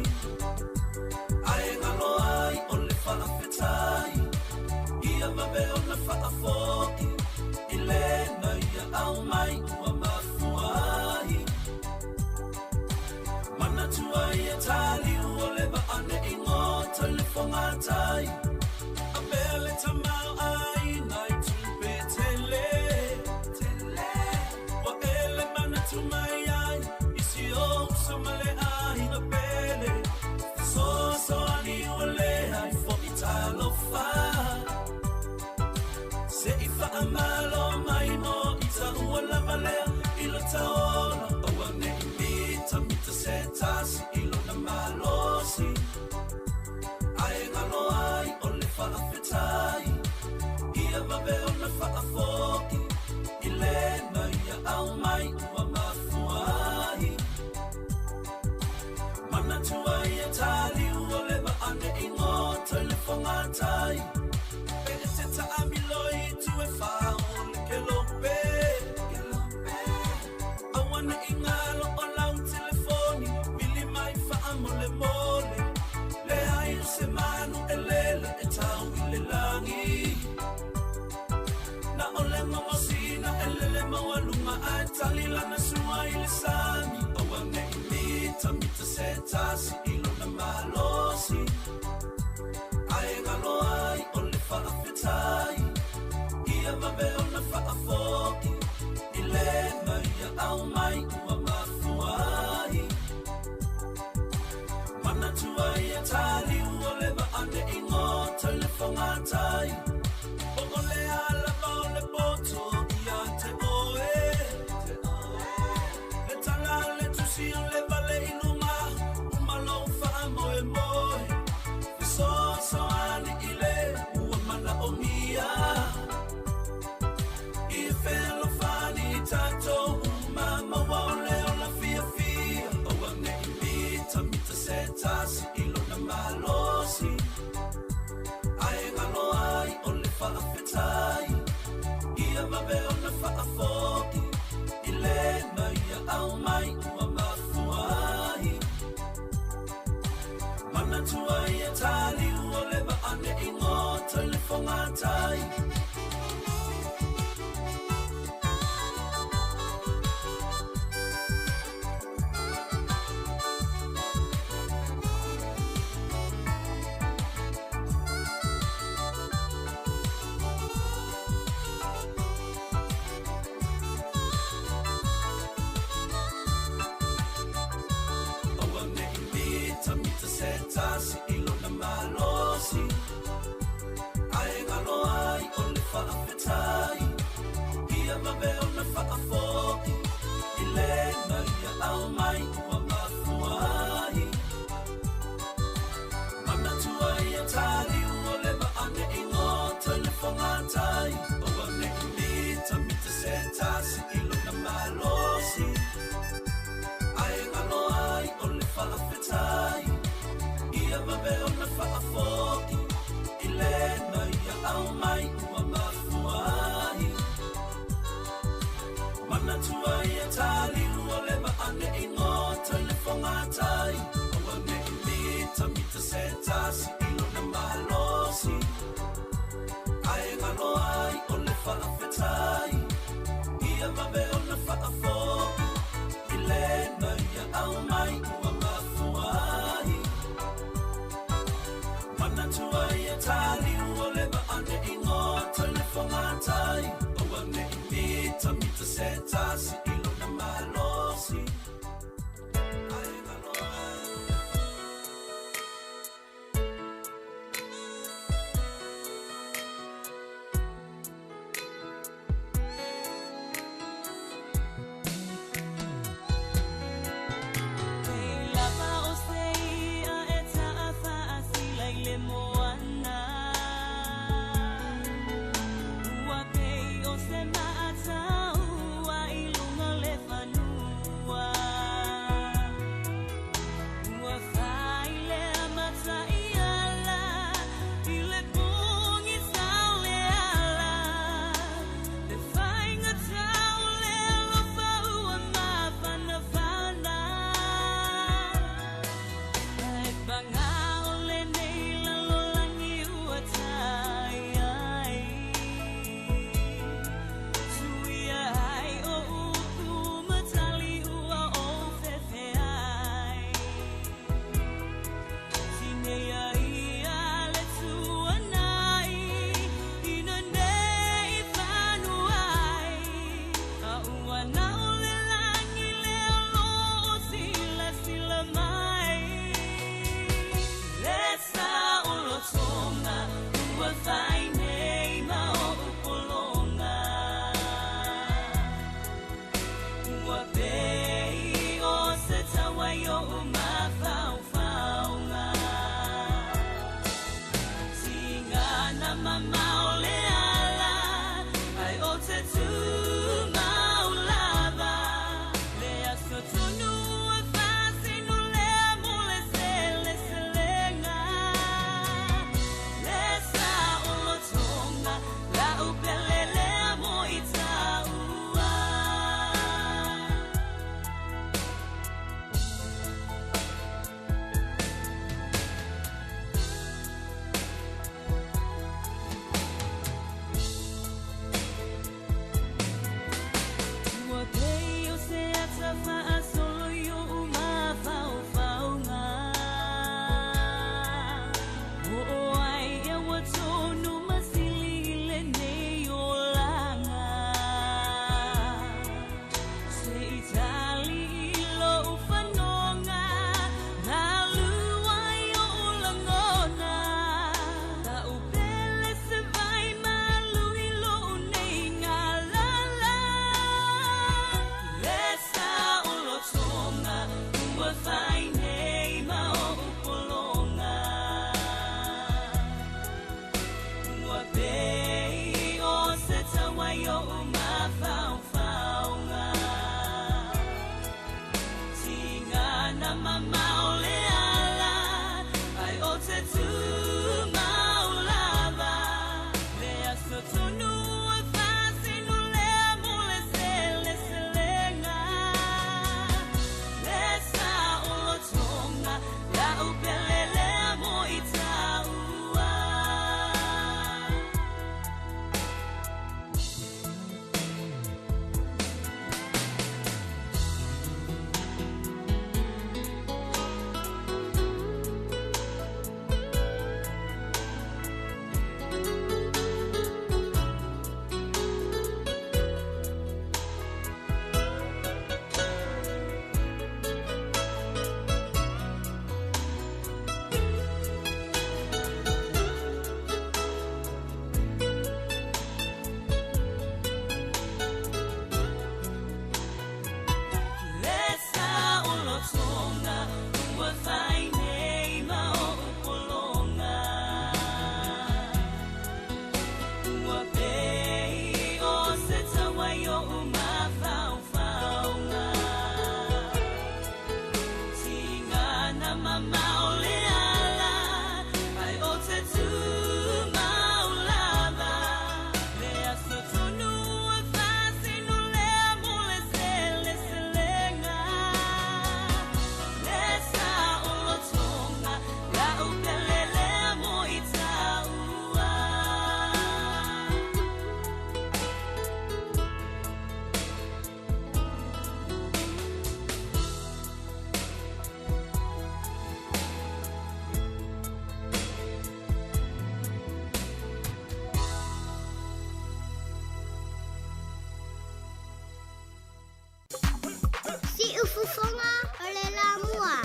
Ae galo ai o le faafetai, ia vave ona faafoi i lena ia aumai ua mafua ai. Manatua ia taliu o le vaa ne i gota i le fogatai. Avea le tamaoaiga i tupe tele, ua e le manatu mai ai i si ou uso ma le aiga pele. Fesoasoani ua leai foʻi talofa, se i faamalo mai mo ita ua lava lea i lo taola. Aua ne i mitamita se tasi i lona malosi, ae galo ai o le faafetai, ia vave ona faafoi i lena ia aumai ua mafua ai. Manatua ia taliu o le vaa ne i gota i le fogatai. Pe e te taamilo i itu e fa o le kelope, aua ne i galo o lau telefoni, vili mai faamolemole. Leai o se manu e lele e tau i le lagi, na o le gogosina e lele maualuga ae tali lana sua i le sami. Aua ne i mitamita se tasi i lona malosi, ae galo ai o le faafetai, ia vave ona faafoi i lena ia aumai ua mafua ai. Manatua ia taliu o le vaa ne i gota i le fogatai. Po o le a lava o le poto ia te oe, le tala a le tusi o le vale i luga, uma lou faamoemoe. Fesoasoani i le ua manaomia, i fealofani i tatou uma maua o le ola fiafia. Aua ne i mitamita se tasi i lona malosi, ae galo ai o le faafetai, ia vave ona faafoi i lena ia aumai ua mafua ai. Manatua ia taliu o le vaa ne i gota i le fogatai. Aua ne i mitamita se tasi i lona malosi, ae galo ai o le faafetai, ia vave ona faafoi i lena ia aumai ua mafua ai. Manatua ia taliu o le vaa ne i gota i le fogatai. Aua ne i mitamita se tasi i lona malosi, ae galo ai o le faafetai, ia vave ona faafoi i lena ia aumai ua mafua ai. Manatua ia taliu o le vaa ne i gota i le fogatai. Aua ne i mitamita se tasi i lona malosi, ae galo ai o le faafetai, ia vave ona faafoi i lena ia aumai ua mafua ai. Manatua ia taliu o le vaa ne i gota i le fogatai. Aua ne i mitamita se tasi i lona malosi, ae galo ai. Lava o se ia e taafaasilai le moana. Ua pei o se maataua i luga Siufofoga o le Lamua.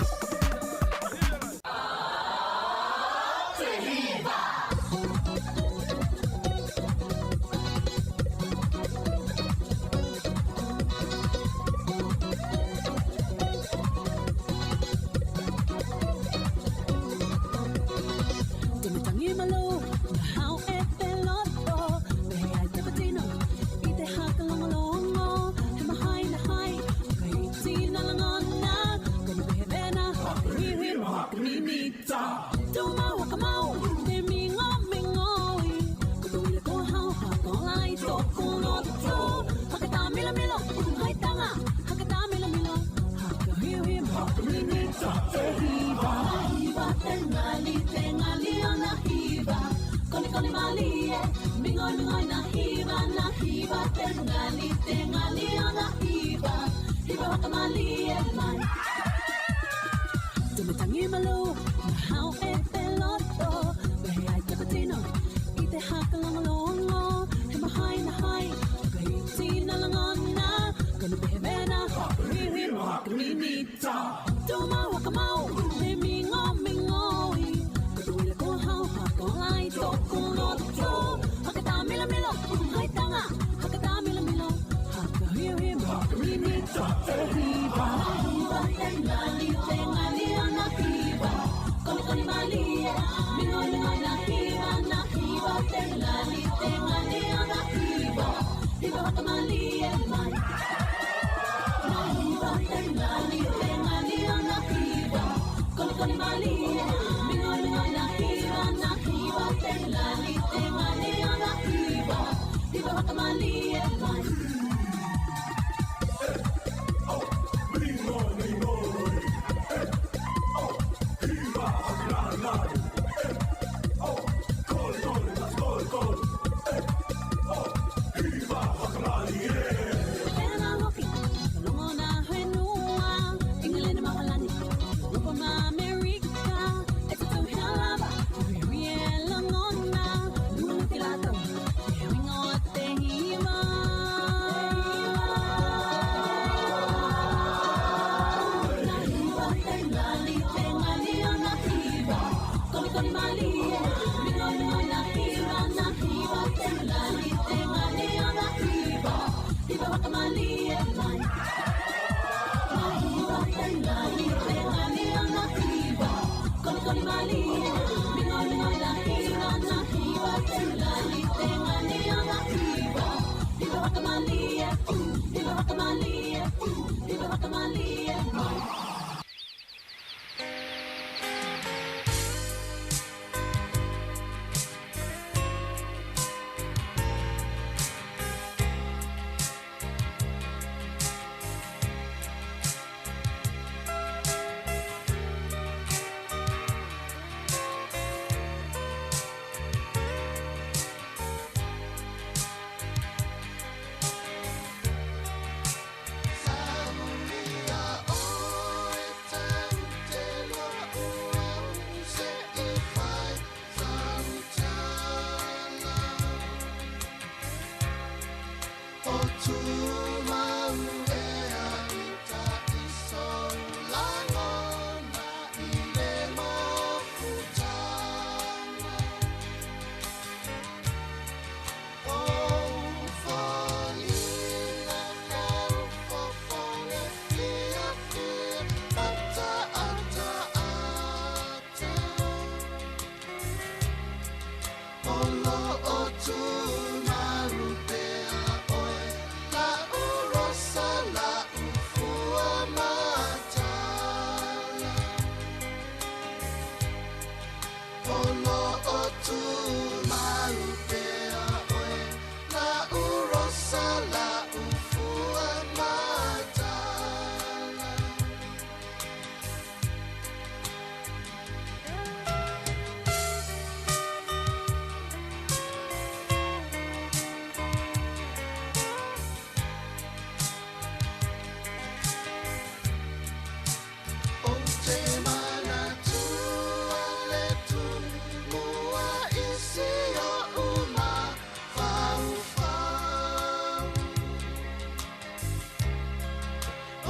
Sauli.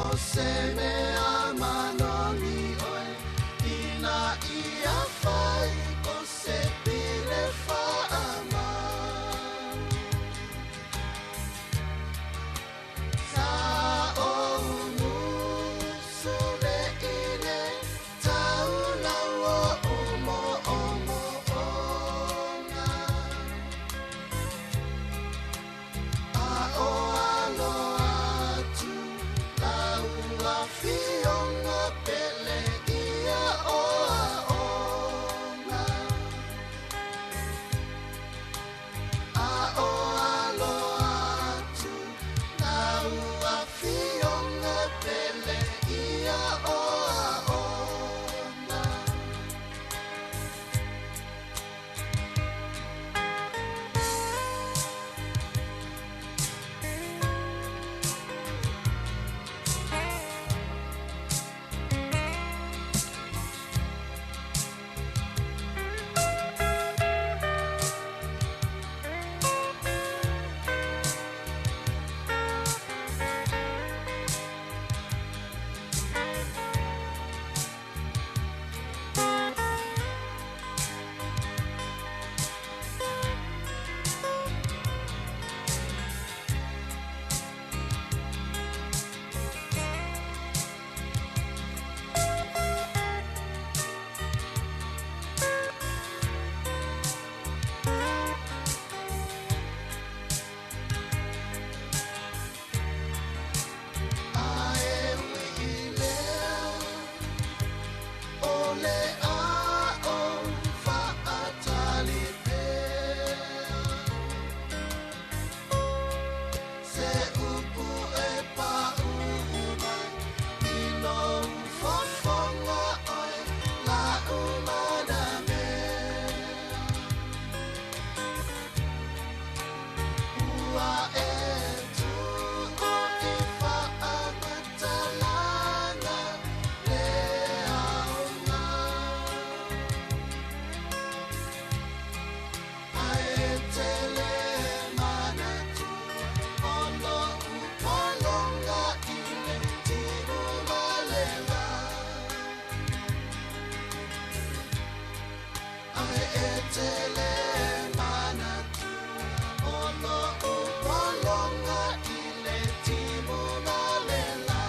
O se mea manogi ʻoe Inā ia fai o se pile faamau Sa ou musu le i le taulau oʻu moʻomoʻoga A o alo atu lau afioga pele ia o aʻoga A o alo atu lau afioga pele ia o aʻoga. A e ui i lea o le aʻo faʻatali pea Se upu e paʻu mai i lou fofoga ʻoe laʻu manamea Ua e tuʻu i faamatalaga le aoga Ae tele manatu o loʻu pologa i le timu ma le va Ae e tele manatu o loʻu pologa i le timu ma le la.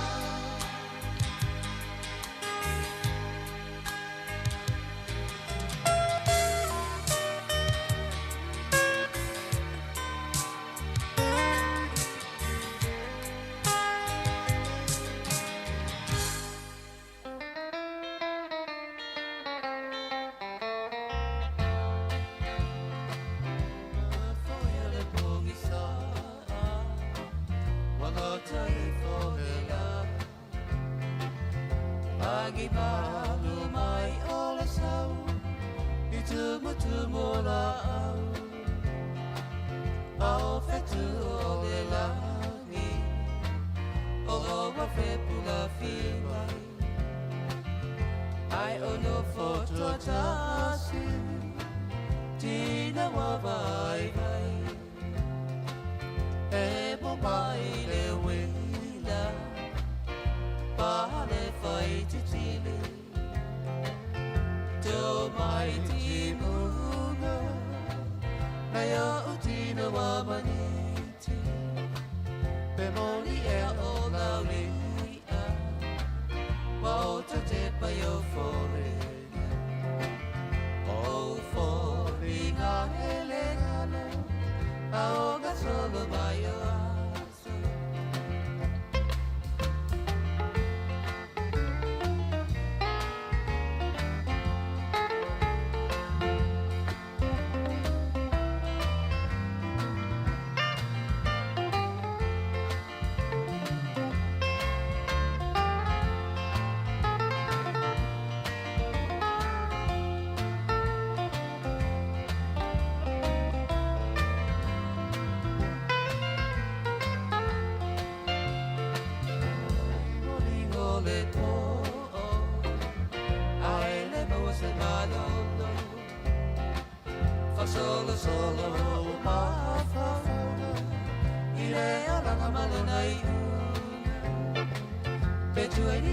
Agi malu mai o le sau I tumutumu o la au Ao fetu o le lagi O oa fepula fimai Ai o no foto tasi Tina wa vai vai E mo mai le wila Pa le fai titili Te o mai ti munga Nei o tina wa maniti Pe moli e o lau lia Wa o te te pai o foringa O foringa hele ngalo A o ga solo mai o aso. Solo, solo, mafafaga, i le alaga ma lona iuga. Chill.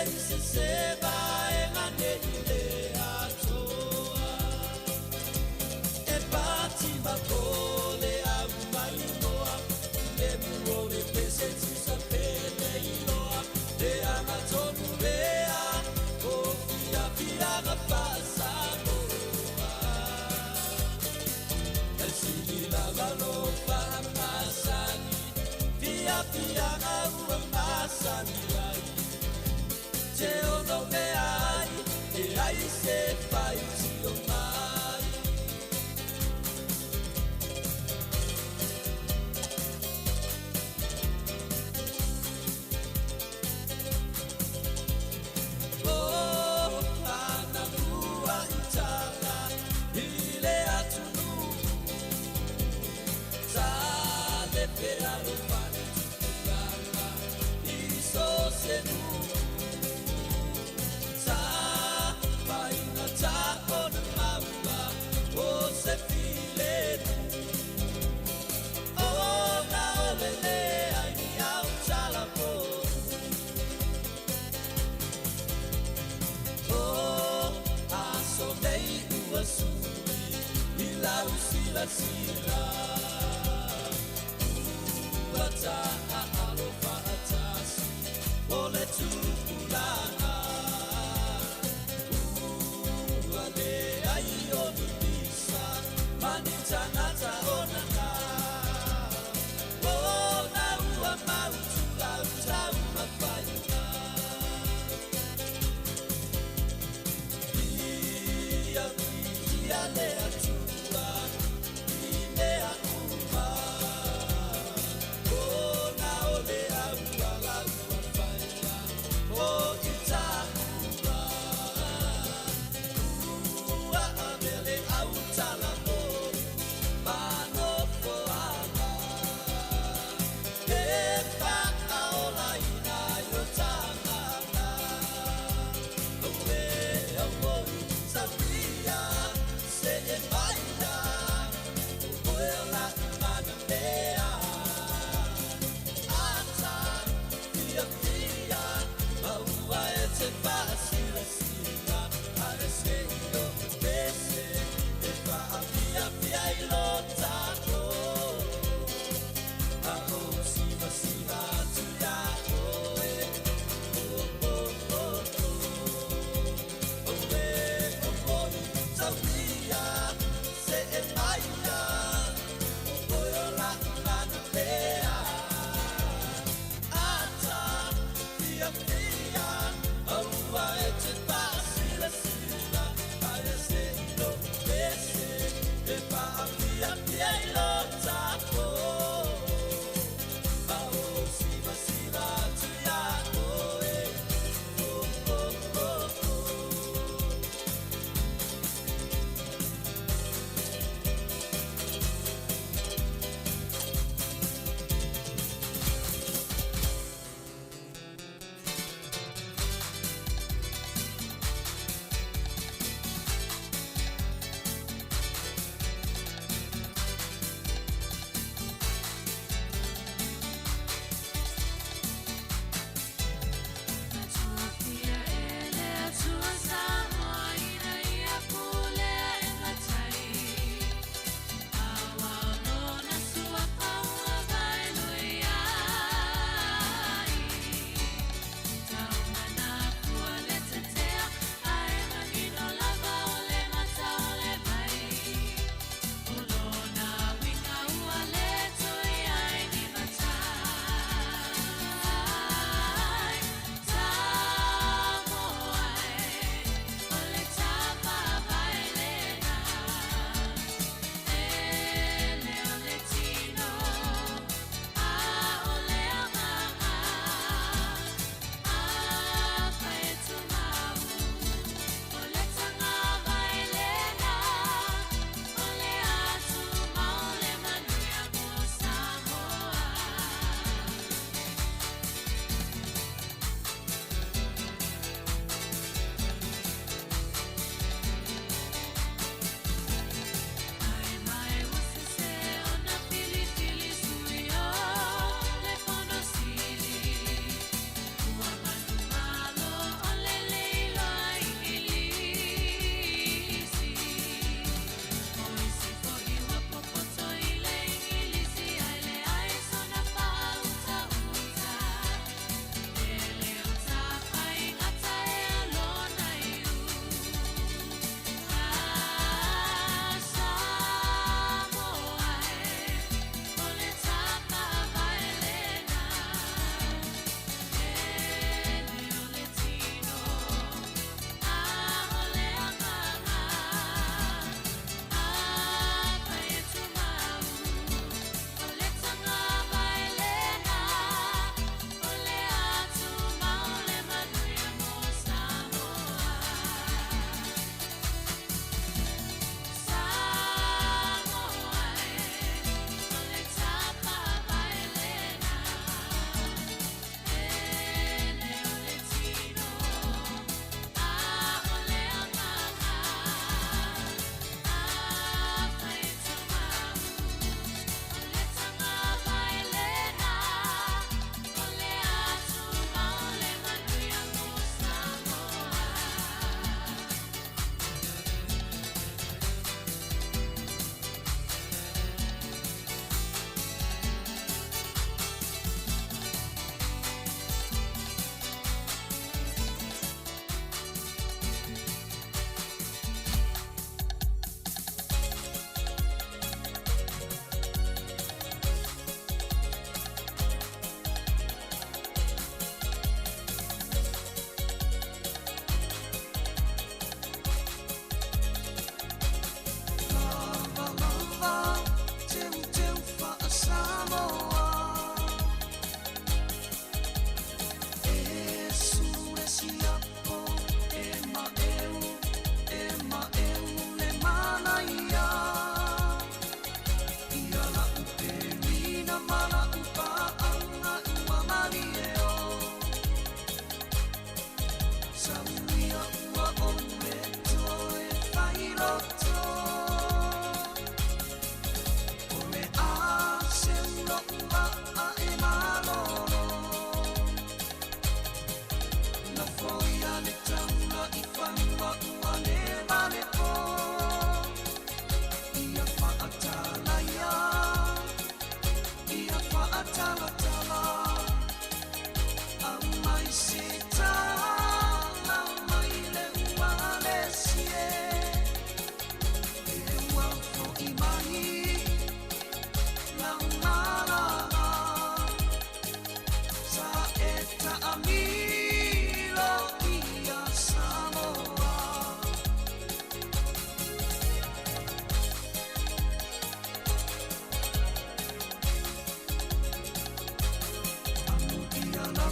i se se vaega nei le atoa. E pati mapole au mai loa, le mu o le pese tusa pele iloa, le aga tonu lea, o fiafiaga faasamoa. E sili lava lo faamasani, fiafiaga ua masani ai. Te ono mea ai, e ai se faitio mai. Oh, ana ua itala, i le atunuu. Sa le pea lo fale tupulaga, i so se nuu. Sa paina ta ona maua, o se filemu. Ona o le le ai ni au tala po. O aso nei ua sui, i lau silasila. Ua ta'a alo fa'atasi, o le tupulaga. Ua leai o ni pisa, ma ni tagata o nana. Ona ua mautu lau taumafaiga. Ia viia le Atua i mea uma. O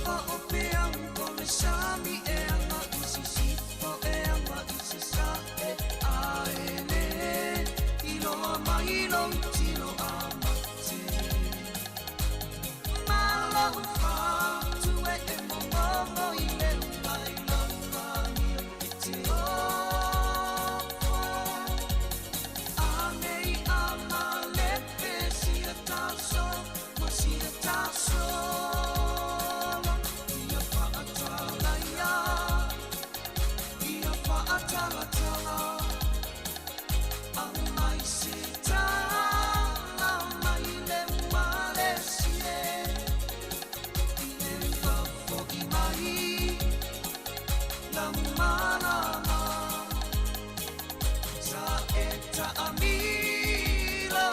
lava o peau o le sami e aga i sisifo e aga i sasae A e lē iloa mai lou tino a mate Ma lou fatu e e momomo i le ula i lau amio e te ofo A nei a malepe sia taso ma sia tasolo Ia fa'atala ia ia fa'atalatala Aumai se tala mai le ua le sie I le fafo'i mai lau malama Sa e ta'amilo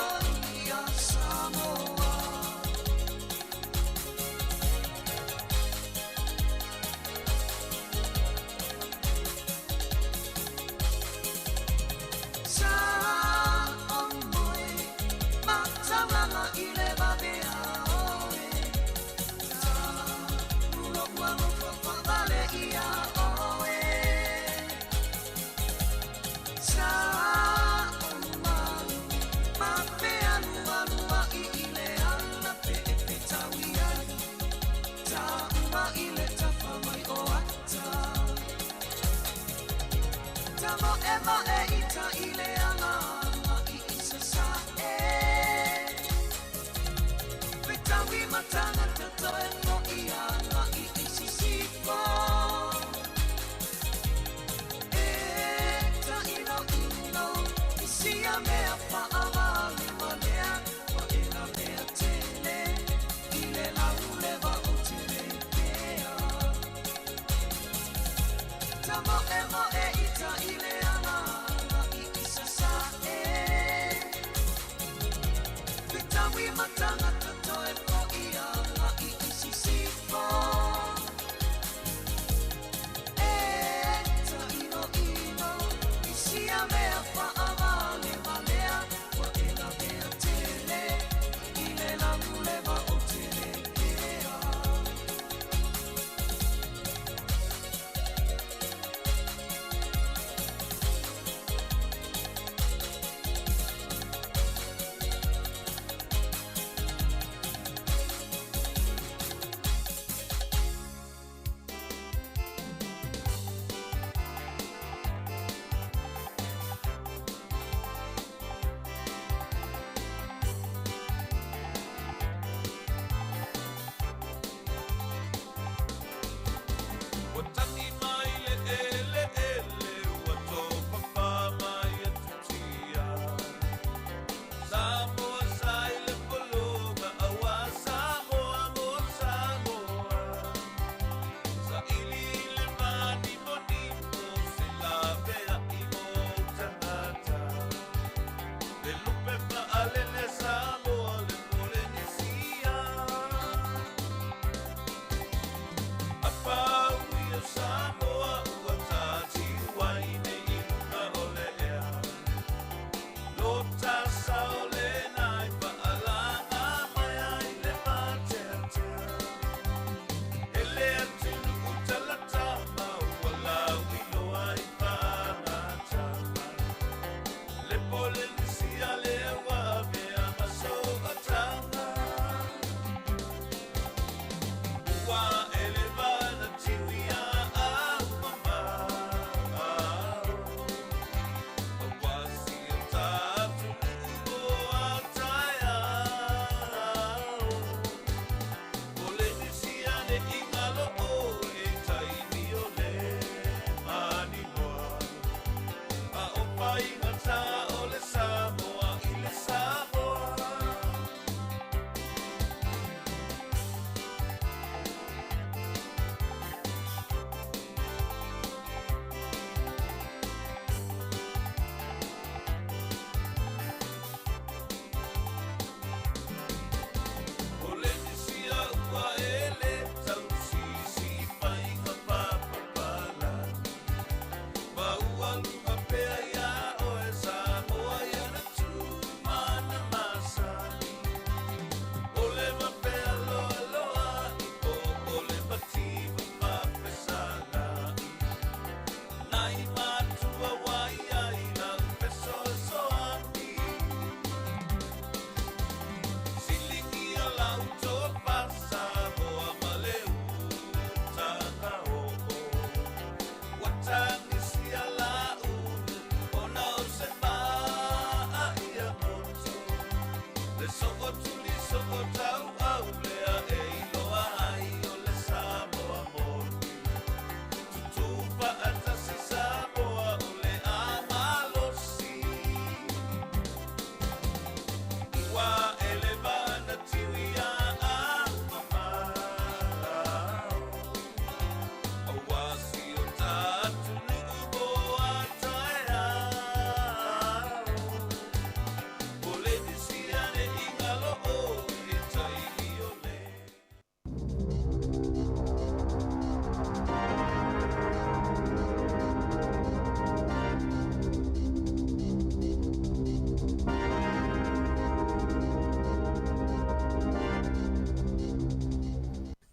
ia Samoa. Sa o moe mataulala i le vavea oe Ta ulo'u alofa fa'avale ia oe Sa o malu ma fealualua'i i le ala pe e fetaui ai Ta'uma i le tafa mai o ata Ta mo'emo'e ita i le ala i i sasa'e Fetaui ma tagata toe fo'i aga'i i sisifo E ta'ino'ino i sia mea fa'avalevalea Ua e lavea tele i le lauleva o te lē pea Ta mo'emo'e ita i le ala i i sasa'e Fetaui ma tagata toe fo'i aga'i i sisifo E ta'ino'ino i sia mea fa'avalevalea Ua e lavea tele i le lauleva o te lē pea.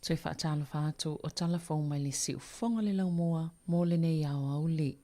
Toe faatalofa atu o tala fou mai le siufofoga o le laumua mo lenei aoauli.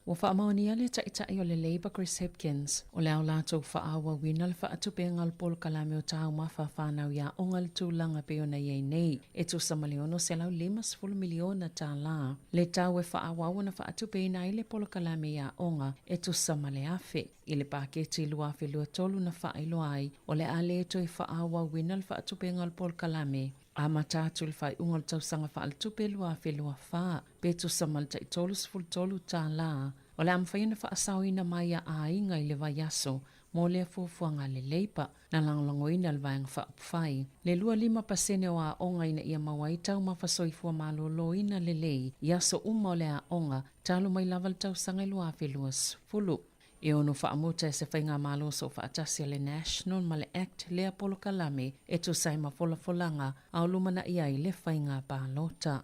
Ua faamaonia le Taitai o le Labour Chris Hipkins o le a latou faaauauina le faatupega o le polokalame o taumafa a fanau i aoga i le tulaga pei ona i ai nei, e tusa ma le $650 miliona tālā le tau e faaauau ona faatupeina ai le polokalame i aoga e tusa ma le 1,000. I le paketi 2023 na faailoa ai, o le a le toe faaauauina le faatupega o le polokalame, amata atu i le faaiuga o le tausaga faaletupe 2024, pe tusa ma le tai $33, o le a mafai ona faasaoina mai a aiga i le vaiaso mo lea fuafuaga a le Labour, na lagolagoina e le Vaega Faaupufai le 25% o aoga ina ia maua ai taumafa soifua maloloina lelei i aso uma o le aoga talu mai lava le tausaga e 2020. E ono faamuta e se faigamalo soofaatasi a le National ma le Act lea polokalame e tusa ai ma folafolaga a o lumanai ai le faiga palota.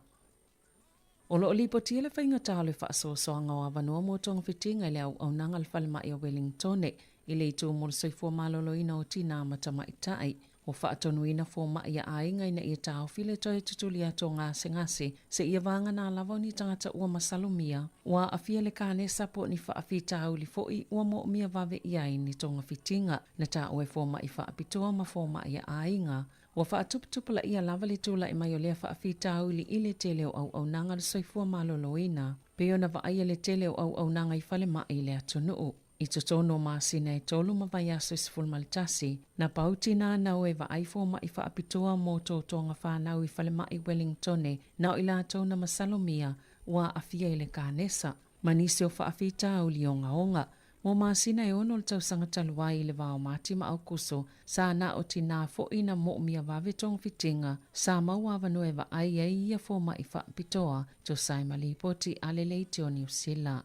O lo o lipotia le faigata o le faasoasoaga o avanoa mo togafitiga i le auaunaga a le falemai o Wellingtone i le itu mo le soifua maloloina o tinā ma tamaitai. Ua faatonuina fomai a aiga ina ia taofi le toe tutuli atu o gasegase seia vagana lava o ni tagata ua masalomia, ua aafia le kanesa po o ni faafitauli foi ua moomia vave i ai ni togafitiga. Na taua e fomai faapitoa ma fomai a aiga, ua faatuputupulaia lava le tulai mai o lea faafitauli i le tele o auaunaga a le soifua maloloina, pei ona vaaia le tele o auaunaga i falemai i le atunuu. I totonu o masina e tolu ma vaiaso e 11, na pau tinā nau e vaai fomai faapitoa mo tōtōga whānau i falemai Wellingtone na o i latou na masalomia ua aafia i le kanesa, ma nisi o faafitauli ogaoga. Mo masina e ono o le tausaga talu ai i le va o Mati ma Aukuso, sa na o tinā foi na moomia vave togafitiga sa maua avanoa e vaai ai i ia fomai faapitoa, tusa ai ma lipoti a le Leitio Niu Sila.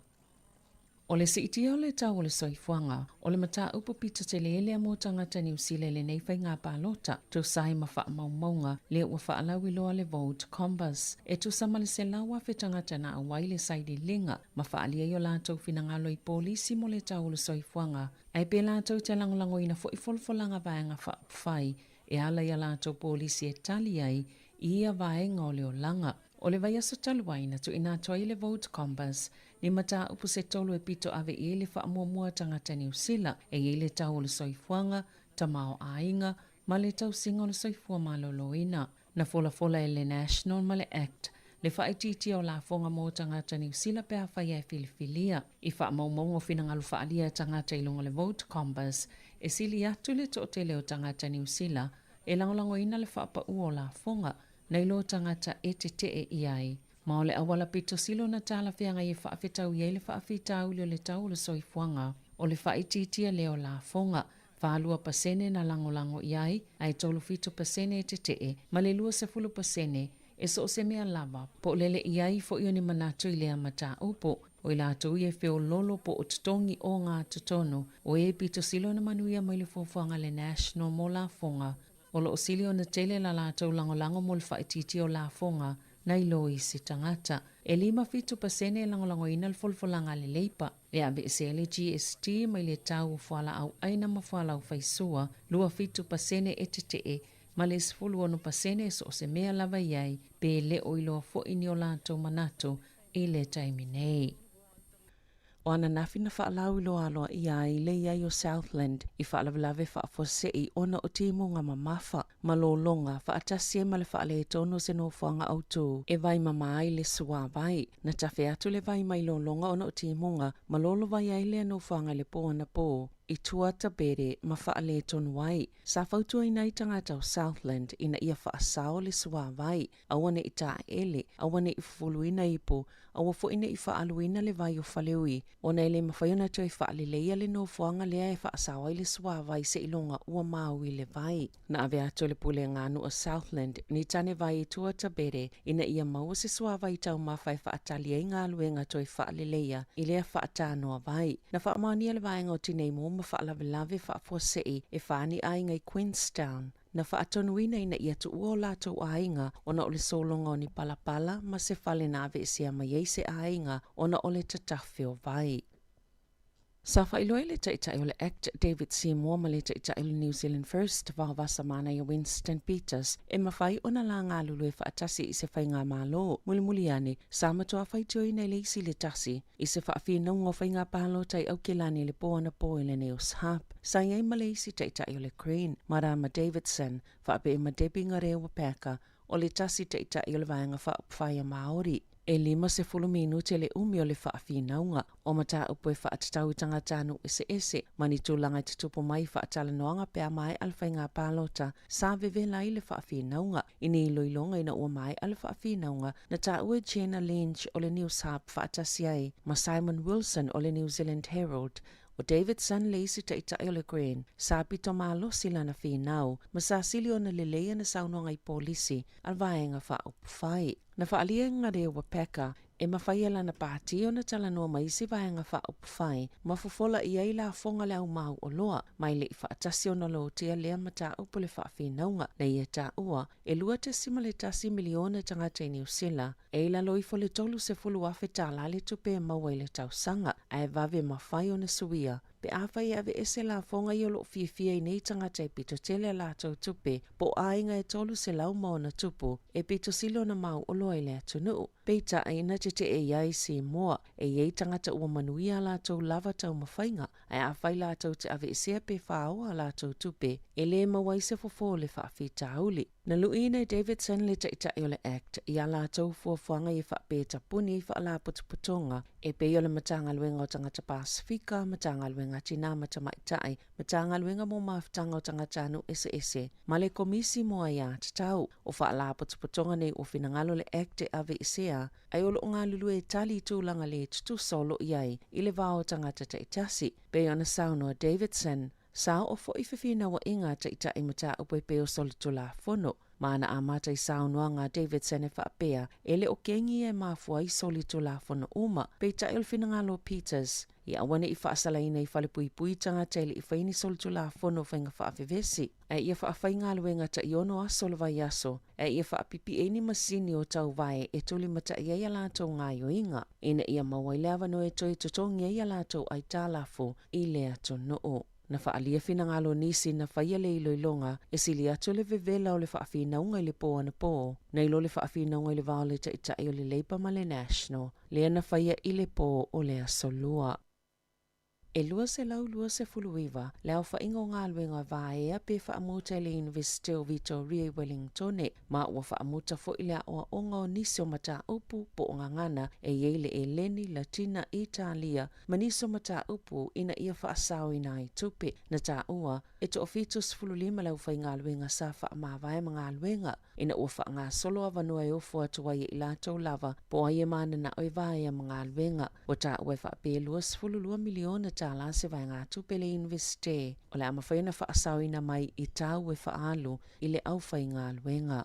O le siitia o le tau o le soifuaga, o le mataupu pito tele lea mo tagata Niu Sila i lenei faiga palota, tusa ai ma faamaumauga lea ua faalauiloa le Vote Compass. E tusa ma le 100,000 tagata na auai le sailiiliga ma faaalia i o latou finagalo i polisi mo le tau o le soifuaga, ae pe latou te lagolagoina foi folafolaga vaega faaupufai e ala i a latou polisi e tali ai i ia vaega o le olaga. O le vaiaso talu ai na tuuina atu ai le Vote Compass ni mataupu se tolu e pito ave i ai le faamuamua a tagata Niu Sila e i ai le tau o le soifuaga, tamaoaiga, ma le tausiga o le soifua maloloina. Na folafola e le National ma le Act le faaitiitia o lafoga mo tagata Niu Sila pe afai e filifilia. I faamaumauga o finagalo faaalia a tagata i luga o le Vote Compass, e sili atu le toatele o tagata Niu Sila e lagolagoina le faapaua o lafoga nai lo tagata e tetee i ai. Ma o le auala pito sili ona talafeagai e faafetau i ai le faafitauli o le tau o le soifuaga, o le faaitiitia lea o lafoga, 42% na lagolago i ai, ae 37% e tetee, ma le 20% e so o se mea lava, po o lele i ai foi o ni manatu i lea mataupu. O i latou ia e feoloolo po o totogi ogatotonu, o e pito sili ona manuia mai le fuafuaga a le National mo lafoga, O lo o sili ona tele la latou lagolago mo le faaitiitia o lafoga nai lo isi tagata. E 57% e lagolagoina le folafolaga a le Leipa e aveesea le GST mai le tau o fualaau aina ma fualaau faisua, 27% e tetee ma le 16% e so o se mea lava i ai pe le o iloa foi ni o latou manatu i le taimi nei. O ananafi na faalauiloa aloaia ai le i ai o Southland i faalavelave faafuasei ona o timuga mamafa ma lologa faatasi ai ma le faaletonu o se nofoaga autū e vai mama ai le suāwai. Na tafe atu le vai mai lologa ona o timuga ma lolovai ai lea nofoaga i le pō anapō i tua Tabere ma faaletonu ai. Sa fautuaina ai tagata o Southland ina ia faasao le suāwai, aua ne i taele, aua ne i fufuluina ipu, aua foi ne i faaaluina le vai o Faleui, ona e le mafai ona toe faaleleia le nofoaga lea e faasao ai le suāwai seiloga ua maui le vai. Na ave atu e le Pulega a Nuu Southland ni tane vai i tua Tabere ina ia maua se suāwai taumafa e faatali ai galuega toe faaleleia i lea faatanoa vai. Na faamaonia le vaega o Tineimu ma faalavelave faafuasei e fa ni aiga i Queenstown. Na faatonuina ina ia tuua o latou aiga ona o le sologa o ni palapala ma se fale na aveesea mai ai se aiga ona o le tatafe o vai. Sa faailoa ai le Taitai o le Act David Seymour ma le Taitai o le New Zealand First Vaovasa Manaia Winston Peters e mafai ona la galulue faatasi i se faigamalo. Mulimuli ane, sa matua faitioina e le isi le tasi i se faafinauga o faiga palota i Aukilani i le po anapo i le Newshub. Sa i ai ma le isi Taitai o le Green, Marama Davidson, faapea ma Debbie Ngarewa Packer, o le tasi taitai o le Vaega Faaupufai a Māori. E 50 minute le umi o le faafinauga o mataupu e faatatau i tagatanuu eseese ma ni tulaga e tutupu mai i faatalanoaga pe a maea le faiga palota sa vevela ai le faafinauga. I ni iloiloga ina ua maea le faafinauga, na taua e Jenna Lynch o le Newshub faatasi ai ma Simon Wilson o le New Zealand Herald ʻO Davidson le isi taitai o le Green, sa pito malosi lana finau ma sa sili ona lelei ana saunoaga i polisi a le Vaega Faaupufai. Na faaalia e Ngarewa Packer e mafai e lana pati ona talanoa ma isi Vaega Faaupufai ma fofola i ai lafoga a le au mau oloa ma e le i faatasi ona lotea lea mataupu i le faafinauga na ia taua e 2.1 miliona tagata i Niu Sila e i lalo ifo le 30,000 tala le tupe e maua i le tausaga, ae vave mafai ona suia pe afai e aveese lafoga ia o lo o fiafia i nei tagata e pito tele a latou tupe po o aiga e 300 ma ona tupu e pito sili ona mau oloa i le atunuu. Peitai, na tetee i ai Simoa, e i ai tagata ua manuia a latou lava taumafaiga, ae afai latou te aveesea pe faoa a latou tupe, e lē maua ai se fofo o le faafitauli. Na luʻiina e Davidson le Taitai o le Act i a latou fuafuaga ia faapea e tapuni ai faalapotopotoga e pei o le Matagaluega o Tagata Pasefika, Matagaluega a Tinā ma Tamaitai, Matagaluega mo Mafutaga o Tagatanuu Eseese, ma le Komisi mo Aiatatau. O faalapotopotoga nei ua finagalo le Act e aveesea, ae o lo o galulue e tali i tulaga le tutusa o lo o i ai i le va o tagata taitasi, pei ona saunoa Davidson. Sa oo foi fefinauaiga a Taitai mataupu e pei o solitulafono, ma na amata i saunoaga a Davidson e faapea, e le o kegi ia e mafua ai solitulafono uma. Peitai o le finagalo o Peters, ia aua ne i faasalaina i falepuipui tagata e le i faia ni solitulafono o faiga faavevesi, ae ia faafaigaluega taiono aso o le vaiaso, ae ia faapipii ai ni masini o tauvae e tulimatai ai a latou gaoioiga, ina ia maua ai le avanoa e toe totogi ai a latou aitalafu i le atunuu. Na faaalia finagalo o nisi na faia le iloiloga e sili atu le vevela o le faafinauga i le po anapo, nai lo le faafinauga i le va o le Taitai o le Labour ma le National, lea na faia i le po o le Aso Lua. E 229 le aofaiga o galuega vaea pe faamuta i le Iunivesite o Vitoria i Wellingtone, ma ua faamuta foi le aoaoga o nisi o mataupu po o gagana e i ai le Eleni, Latina, Italia ma nisi o mataupu ina ia faasaoina ai tupe. Na taua, e toa-75 le aufaigaluega sa faamavae ma galuega ina ua faagasolo avanoa e ofo atu ai e i latou lava po o ai e mananao e vaea ma galuega. Ua taua e faapea e $22 miliona tala se vaegatupe a le Iunivesite o le a mafai ona faasaoina mai i tau e faaalu i le aufaigaluega.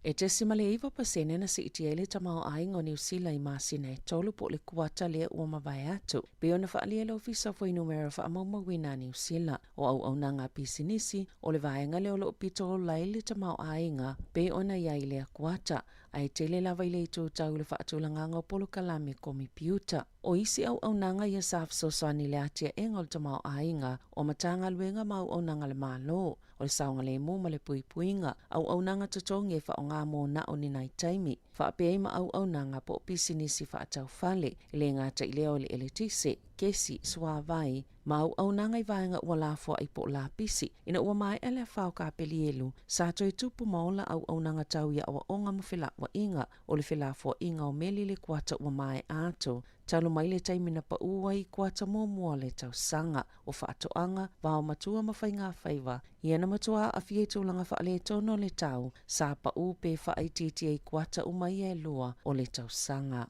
E 0.9% na siitia ai le tamaoaiga o Niu Sila i masina e tolu po o le kuata lea ua mavae atu, pei ona faaalia e le Ofisa o Fuainumera Faamaumauina a Niu Sila. O auaunaga a pisinisi, o le vaega lea o lo o pito ola ai le tamaoaiga pei ona i ai i lea kuata, ae tele lava i le itu tau i le faatulagaga o polokalame komipiuta. O isi auaunaga ia sa fesoasoani i le atiaega o le tamaoaiga o Matagaluega ma auaunaga a le Malo, o le saogalemu ma le puipuiga, auaunaga totogi e faaaoga mo na o ni nai taimi, faapea ai ma auaunaga po o pisinisi faataufale, e le gata i lea o le eletise, kesi, suavai, ma auaunaga i vaega ua lafoai po o lapisi. Ina ua maea le afa o Kapelielu, sa toe tupu ma ola auaunaga tau i aoaoga ma felauaiga, o le felafoaiga o meli i le kuata ua maea atu, talu mai le taimi na paʻū ai i kuata muamua o le tausaga. O faatoaga, vaomatua ma faigafaiva, ia na matua aafia i tulaga faaletonu o le tau, sa paʻū pe faaitiitia i kuata uma ia e lua o le tausaga.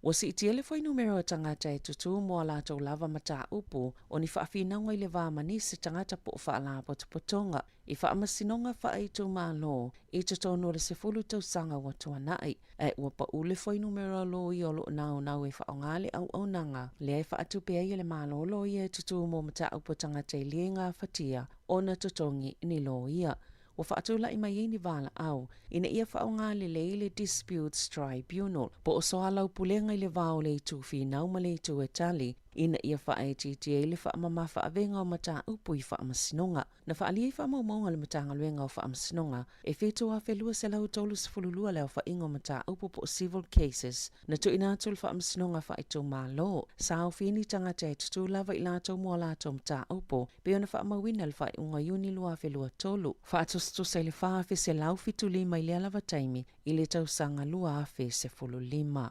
Ua siitia le fuainumera o tagata e tutū mo a latou lava mataupu o ni faafinauga i le va ma nisi tagata po o faalapotopotoga i faamasinoga faaitumalo i totonu o le 10 tausaga ua tuanai, ae ua pau le fuainumera o loia o lo o naunau e faaaoga le auaunaga lea e faatupe ai e le Malo loia e tutū mo mataupu a tagata e le gafatia ona totogi ni loia. Ua faatulai mai ai ni valaau ina ia faaaoga lelei le Disputes Tribunal po o soalaupulega i le va o le itu finau ma le itu e tali. ina ia faaitiitia ai le faamama-faavega o mataupu i faamasinoga. Na faaalia i faamaumauga a le Matagaluega o Faamasinoga e 7,232 le aofaiga o mataupu po o civil cases na tuuina atu i le Faamasinoga Faaitumalo. Sa aofia ni tagata e tutū lava i latou mo a latou mataupu pei ona faamauina i le faaiuga o Iuni 2023, faatusatusa i le 4,175 i lea lava taimi i le tausaga 2015.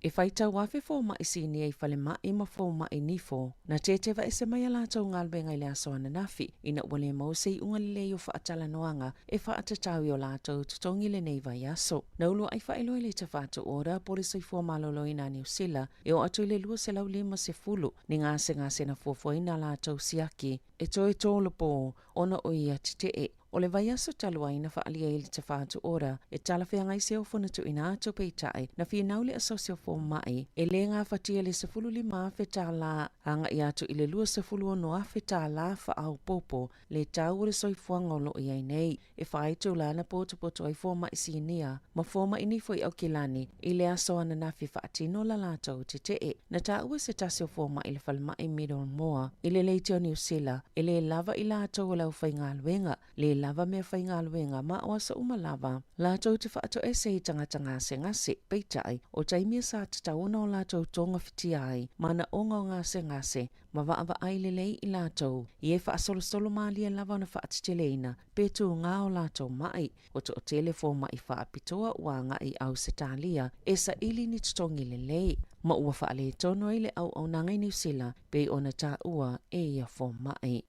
E faitau afe fomai sinia i falemai ma fomai nifo na tetevaese mai a latou galuega i le aso ananafi ina ua le maua se iuga lelei o faatalanoaga e faatatau i o latou totogi lenei vaiaso. Na uluai faailoa i le Tafatu Order po o le Soifua Maloloina a Niu Sila e oo atu i le 250 ni gasegase na fuafuaina a latou siaki e toe tolopo ona o ia tetee. O le vaiaso talu ai na faaalia ai le Tafatu Order e talafeagai se ofo na tuuina atu peitai na finau le Asosi o Fomai e le gafatia le $15,000 agai atu i le $26,000 faaopoopo le tau o le soifuaga o lo o i ai nei. E faaitula na potopoto ai fomai sinia ma fomai nifo i Aukilani i le aso ananafi e faatino la latou tetee. Na taua se tasi o fomai i le falemai Middlemore i le leitio Niu Sila e le lava i latou o le aufaigaluega, le lava meafaigaluega ma o aso uma lava latou te faatoese i tagata gasegase. Peitai, o taimi sa tatau ona o latou togafitia ai manaoga o gasegase ma vaavaai lelei i latou i e faasolosolo malie lava ona faateteleina pe tugā o latou maʻi. Ua toʻatele fomaʻi faapitoa ua agai i Ausetalia e saili ni totogi lelei, ma ua faaletonu ai le auaunaga i Niu Sila pei ona taua e ia fomaʻi.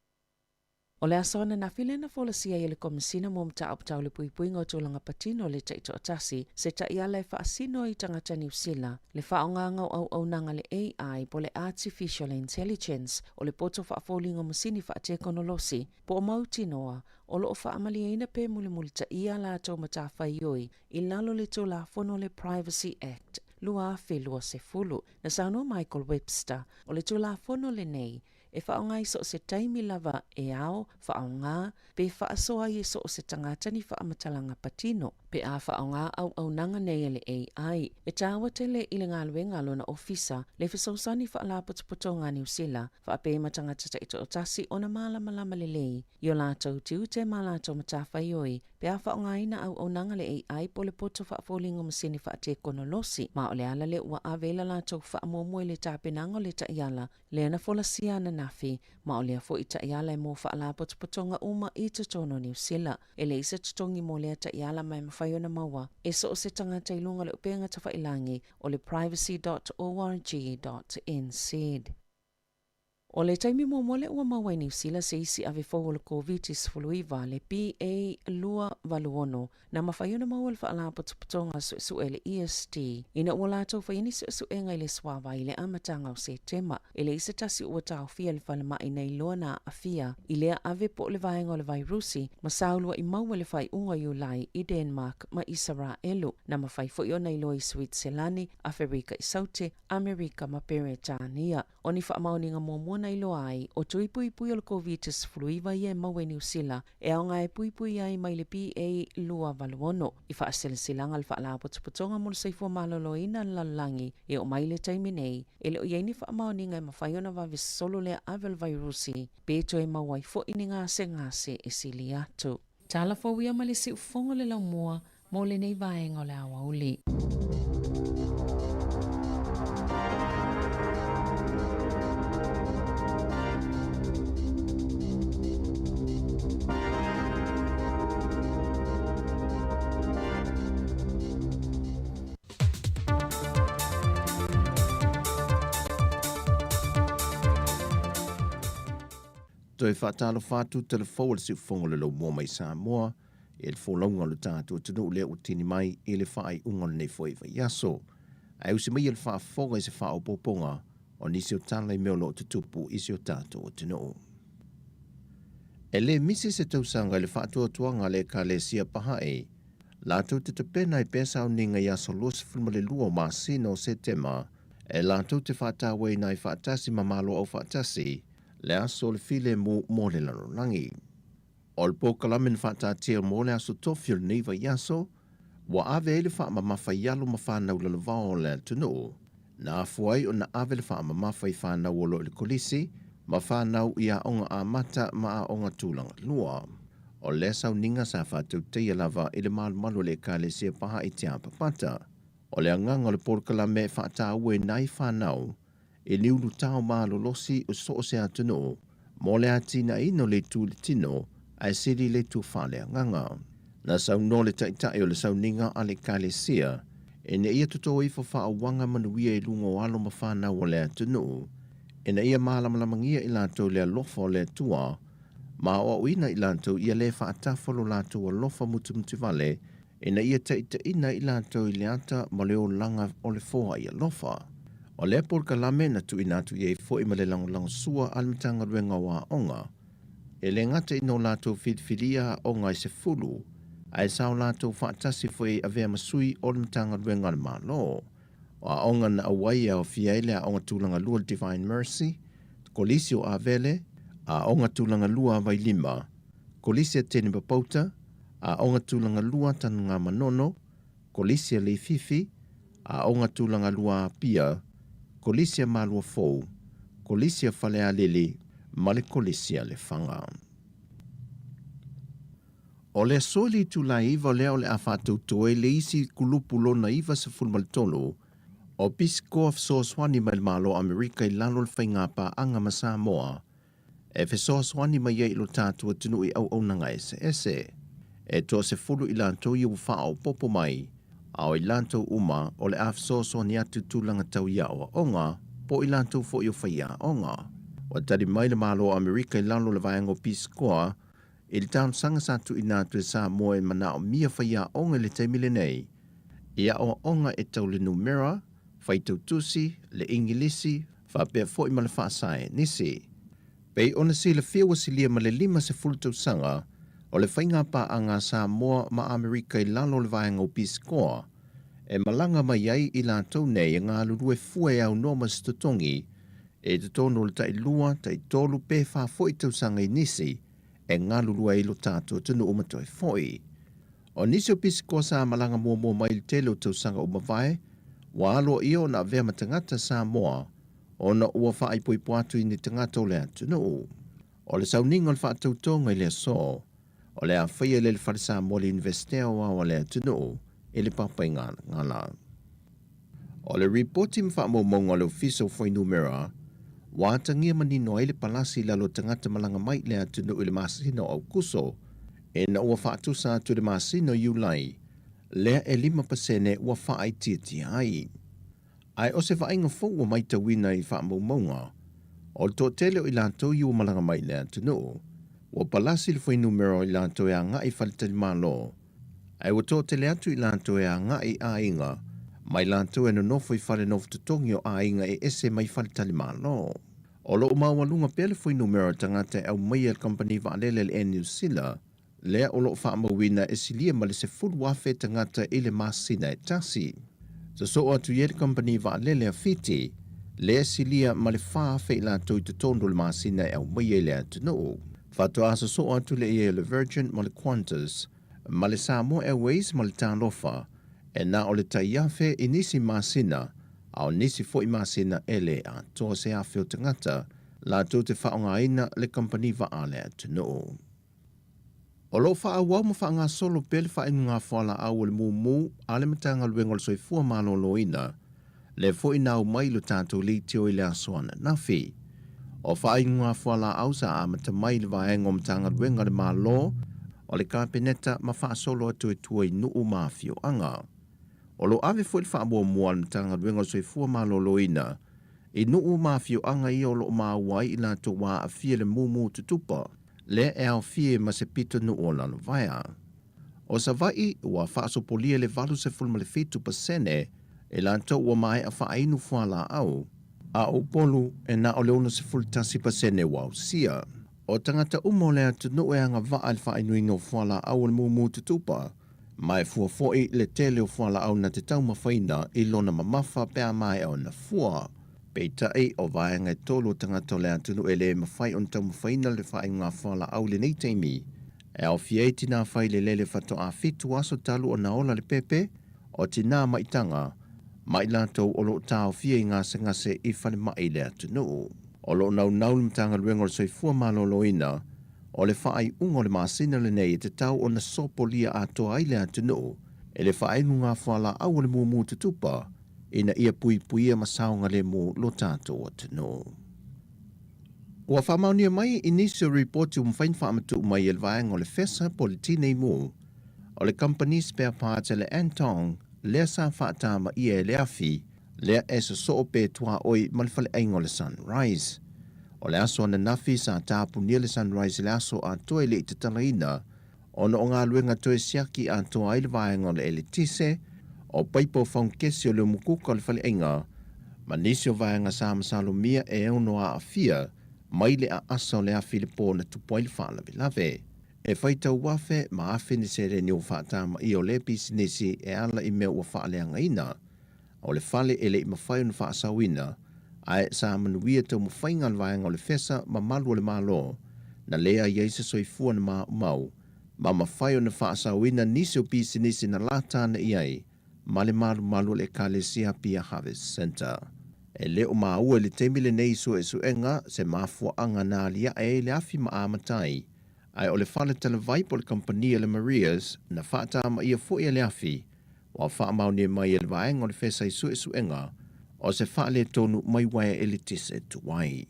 O le aso ananafi lea na folasia ai e le Komesina mo Mataupu Tau le Puipuiga o Tulaga Patino le Taitoatasi se taiala e faasino ai i tagata Niu Sila le faaaogaga o auaunaga a le AI po o le Artificial Intelligence o le poto faafoliga o masini faatekonolosi po o mautinoa o lo o faamalieina pe mulimulitaia a latou matafaioi i lalo o le Tulafono o le Privacy Act 2020. Na saunoa Michael Webster, o le Tulafono lenei e faaaoga i so o se taimi lava e ao, faaaoga, pe faasoa ai e so o se tagata ni faamatalaga patino. Pe a faaaoga auaunaga nei a le AI, e taua tele i le galuega a lona ofisa le fesoasoani faalapotopotoga a Niu Sila faapea ma tagata taitoatasi ona malamalama lelei i o latou tiute ma latou matafaioi pe a faaaogaina auaunaga le AI po o le poto faafoliga o masini faatekonolosi ma o le ala lea ua ave ai la latou faamuamua i le tapenaga o le taiala lea na folasia ananafi ma o lea foi taiala e mo faalapotopotoga uma i totonu o Niu Sila. E leai se totogi mo lea taiala ma e mafai ona maua e so o se tagata i luga o le upega tafailagi o le privacy.org.nz. O le taimi muamua lea ua maua i Niu Sila se isi ave fou o le Koviti-19, le BA.2.86, na mafai ona maua e le Faalapotopotoga Suesue le EST ina ua latou faia ni suesuega i le suavai i le amataga o Setema. E leai se tasi ua taofia i le falemai na iloa na aafia i lea ave po o le vaega o le vairusi ma sa ulua'i maua i le faaiuga o Iulai i Denmark ma Isaraelu. Na mafai foi ona iloa i Suitiselani, Aferika i Saute, Amerika ma Peretania. O ni faamaoniga muamua na iloa ai, o tui puipui o le Koviti-19 ia e maua i Niu Sila e aoga e puipui ai mai le BA.2.86. I faasilasilaga a le Faalapotopotoga mo le Soifua Maloloina a le Lalolagi e oo mai i le taimi nei, e le o i ai ni faamaoniga e mafai ona vave sosolo lea ave o le vairusi pe toe maua ai foi ni gasegase e sili atu. Tala fou ia ma le siufofoga o le laumua mo lenei vaega o le aoauli. Toe faatalofa atu telefou o le siufofoga o le laumua mai Samoa e le folauga o le tatou atunuu lea ua tini mai i le faaiuga o lenei foi vaiaso. Ae usi maia le faafofoga i se faaopoopoga o nisi o tala i mea o lo o tutupu i si o tatou atunuu. E le misi se tausaga i le faatuatuaga a le Ekalesia Baha'i latou te tapena ai pea sauniga i aso 22 o masina o Setema e latou te faatauaina ai faatasi ma Malo Aufaatasi le aso o le filemu mo le lalolagi. O le polokalame na faataatia mo le aso tofi o lenei vaiaso, ua ave ai le faamamafa i alo ma fanau lalovao o le atunuu. Na afua ai ona ave le faamamafa i fanau o lo o i le kolisi ma fanau i aoga amata ma aoga tulaga lua. O lea sauniga sa faatautaia lava i le malumalu o le Ekalesia Baha'i Tiapapata. O le agaga o le polokalame e faataua i nai fanau i le ulutao malolosi o so o se atunuu mo le atinaeina o le itu i le tino ae sili le itu faaleagaga. Na saunoa le taitai o le sauniga a le Ekalesia ina ia toto ifo faauaga manuia i luga o alo ma fanau o le atunuu, ina ia malamalamagia i latou le alofa o le Atua ma aoaoina i latou ia le faatafa lo latou alofa mutumutivale ina ia taitaiina i latou i le ata ma le olaga o le foai alofa. O lea polokalame na tuuina atu i ai foi ma le lagolagosua a le Matagaluega o Aoga, e le gata ina o latou filifilia aoga e 10, ae sa o latou faatasi foi e avea ma sui o le Matagaluega a le Malo. O aoga na auai e aofia ai le Aoga Tulaga Lua le Divine Mercy, Kolisi o Avele, Aoga Tulaga Lua a Vailima, Kolisi a Tenepapauta, Aoga Tulaga Lua Tanugamanono, Kolisi a Leififi, Aoga Tulaga Lua a Apia, Kolisi a Maluafou, Kolisi a Falealili ma le Kolisi a Lefaga. O le aso i le itula e 9 lea o le a faatauto ai le isi kulupu lona 93 o Peace Corps fesoasoani mai le Malo o Amerika i lalo o le faigapaaga ma Samoa e fesoasoani mai ai i lo tatou atunuu i auaunaga eseese. E toasefulu i latou ia ua faaopoopo mai, a o i latou uma o le a fesoasoani atu i tulaga tau i aoaoga po o i latou foi o faiaoga. Ua tali mai le Malo o Amerika i lalo o le vaega o Peace Corps i le talosaga sa tuuina atu e Samoa e manaomia faiaoga i le taimi lenei i aoaoga e tau le numera, faitautusi, le Igilisi, faapea foi ma le faasaenisi. Pei ona silafia ua silia ma le 50 tausaga o le faigapaaga a Samoa ma Amerika i lalo o le vaega o Peace Corps e malaga mai ai i latou nei e galulue fua e aunoa ma se totogi i totonu o le tailua, taitolu pe fa foi tausaga i nisi e galulue ai lo tatou atunuu ma toe foi. O nisi o pisikoa sa malaga muamua mai i le tele o tausaga ua mavae, ua aloaia ona avea ma tagata Samoa ona ua faaipoipo atu i ni tagata o le atunuu. O le sauniga o le faatautoga i le aso, o le a faia i le Fale Samoa le Iunivesite Aoao a le atunuu i le Papaigalagala. O le ripoti ma faamaumauga a le Ofisa o Fuainumera, ua atagia manino ai le palasi i lalo o tagata malaga mai i le atunuu i le masina o Aukuso, ina ua faatusa atu i le masina o Iulai, lea e 5% ua faaitiitia ai. Ae o se vaaiga fou ua matauina i faamaumauga, o le toatele o i latou i ua malaga mai i le atunuu, ua palasi le fuainumera o i latou e agai i faletalimalo, Ae ua toatele atu i latou e agai i aiga, mai latou e nonofo i fale nofo totogi o aiga e ese mai faletalimalo. O lo o maualuga pea le fuainumera o tagata e aumaia e le kamupani vaalele le Air New Zealand, lea o lo o faamauina e silia ma le 10,000 tagata i le masina e tasi. Sosoo atu i ai le kamupani vaalele a Fiti, lea e silia ma le 4,000 i latou i totonu o le masina e aumaia i le atunuu. Faatoa sosoo atu lea i ai o le Virgin ma le Qantas, ma le Samoa Airways ma le Talofa, e na o le tai afe i nisi masina, a o nisi foi masina e le atoa se afe o tagata latou te faaaogaina le kamupani vaa a le atunuu. O lo o faaauau ma faagasolo pea le faainuga fualaau o le mumu a le Matagaluega o le Soifua Maloloina, lea foi na aumai i lo tatou leitio i le aso ananafi. O faaiuga fualaau sa amata mai i le vaega o Matagaluega a le Malo o le Kapeneta ma faasolo atu i tua i nuu ma afioaga. O lo o ave foi le faamuamua a le Matagaluega o le Soifua Maloloina i nuu ma afioaga ia o lo o maua ai i latou ua aafia i le mumu tutupa, lea e aofia ma se pitonuu o Lalovaea. O Savaii, ua faasopolia le 87% e latou ua maea faainu fualaau, a o Upolu e na o le 61% ua ausia. O tagata uma o le atunuu e agavaa i le faainuina o fualaau o le mumu tutupa, ma e fua foi le tele o fualaau na te taumafaina i lona mamafa pe a maea ona fua. Peitai, o vaega e tolu o tagata o le atunuu e le mafai ona taumafaina le faaiuga fualaau i lenei taimi, E aofia ai tinā failelele faatoa fitu aso talu ona ola le pepe, o tinā maitaga, ma i latou o lo o taofia i gasegase i falemai i le atunuu. O lo o naunau le Matagaluega o le Soifua Maloloina o le faaiuga o le masina lenei e tatau ona sopolia atoa ai le atunuu i le faainuga fualaau o le mumu tutupa ina ia puipuia ma saogalemu lo tatou atunuu. Ua faamaonia mai i nisi o ripoti ua mafai ona faamatuu mai e le vaega o le FESA po o le Tinei Mu o le kamupani spare parts a le Antong lea sa faatamaia e le afi lea e sosoo pe tuaoi ma le faleaiga o le Sunrise. O le aso ananafi sa tapunia le Sunrise i le aso atoa e le i tatalaina ona o galuega toe siaki atoa ai le vaega o le eletise, o paipa o faugekesi o le umukuka o le faleaiga ma nisi o vaega sa masalomia e ono aafia mai le aasa o le afi i le po na tupu ai le faalavelave. E faitau afe ma afe ni seleni ua faatamaia o lea pisinisi e ala i mea ua faaleagaina. O le fale e le i mafai ona faasaoina, ae sa manuia taumafaiga a le vaega o le FESA ma malu o le Malo, na leai ai se soifua na maumau, ma mafai ona faasaoina nisi o pisinisi na lata ana i ai ma le malumalu o le Ekalesia Apia Harvest Centre. E le o maua i le taimi lenei i suesuega se mafuaaga na aliae ai le afi ma amata ai, ae o le fale talavai po o le kamupani a le Maria's na faatamaia foi e le afi Ua faamaonia mai e le vaega o le FESA i suesuega o se faaletonu mai uaea eletise tuai.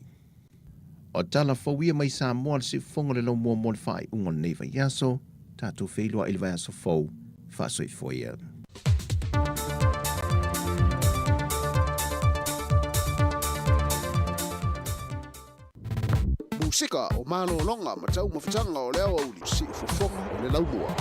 O tala fou ia mai Samoa le siufofoga o le laumua mo le faaiuga o lenei vaiaso. Tatou feiloai i le vaiaso fou. Faasoifua ia. Musika o malologa ma taumafataga o le aoauli siufofoga o le laumua.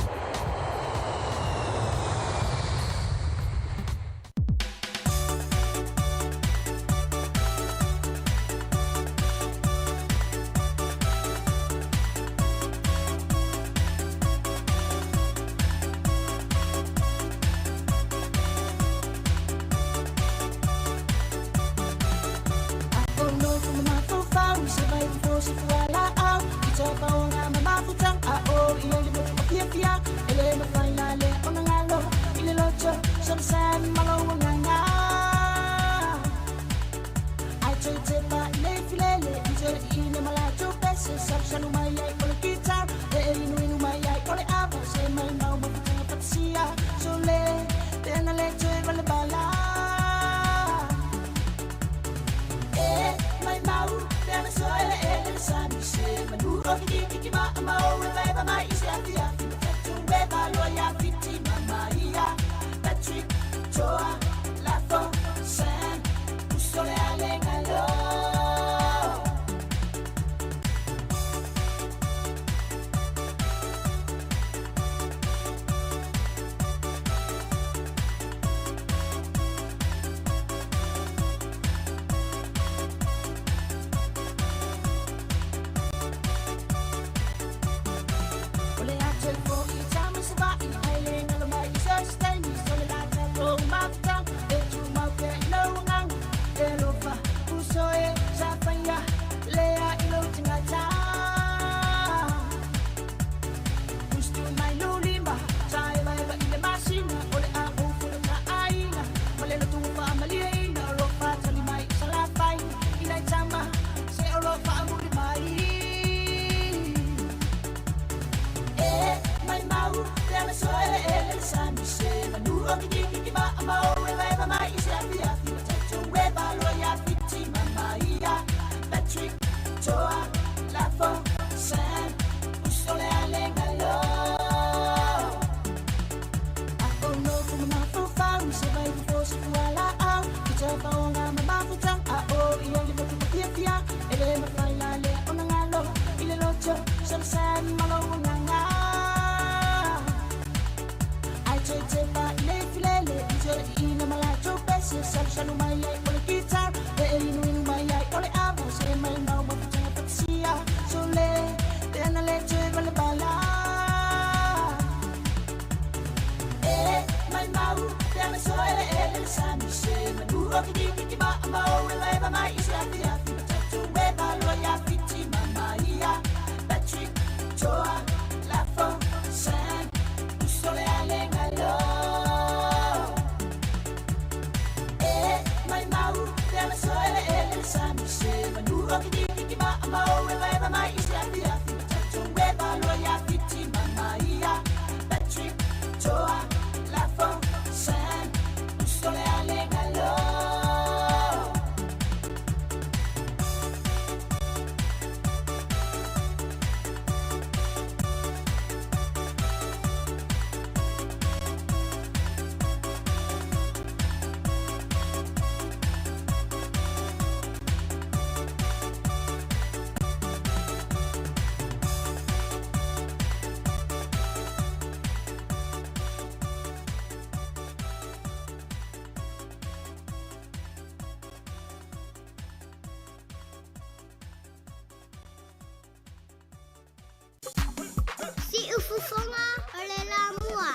Siufofoga o le Lamua.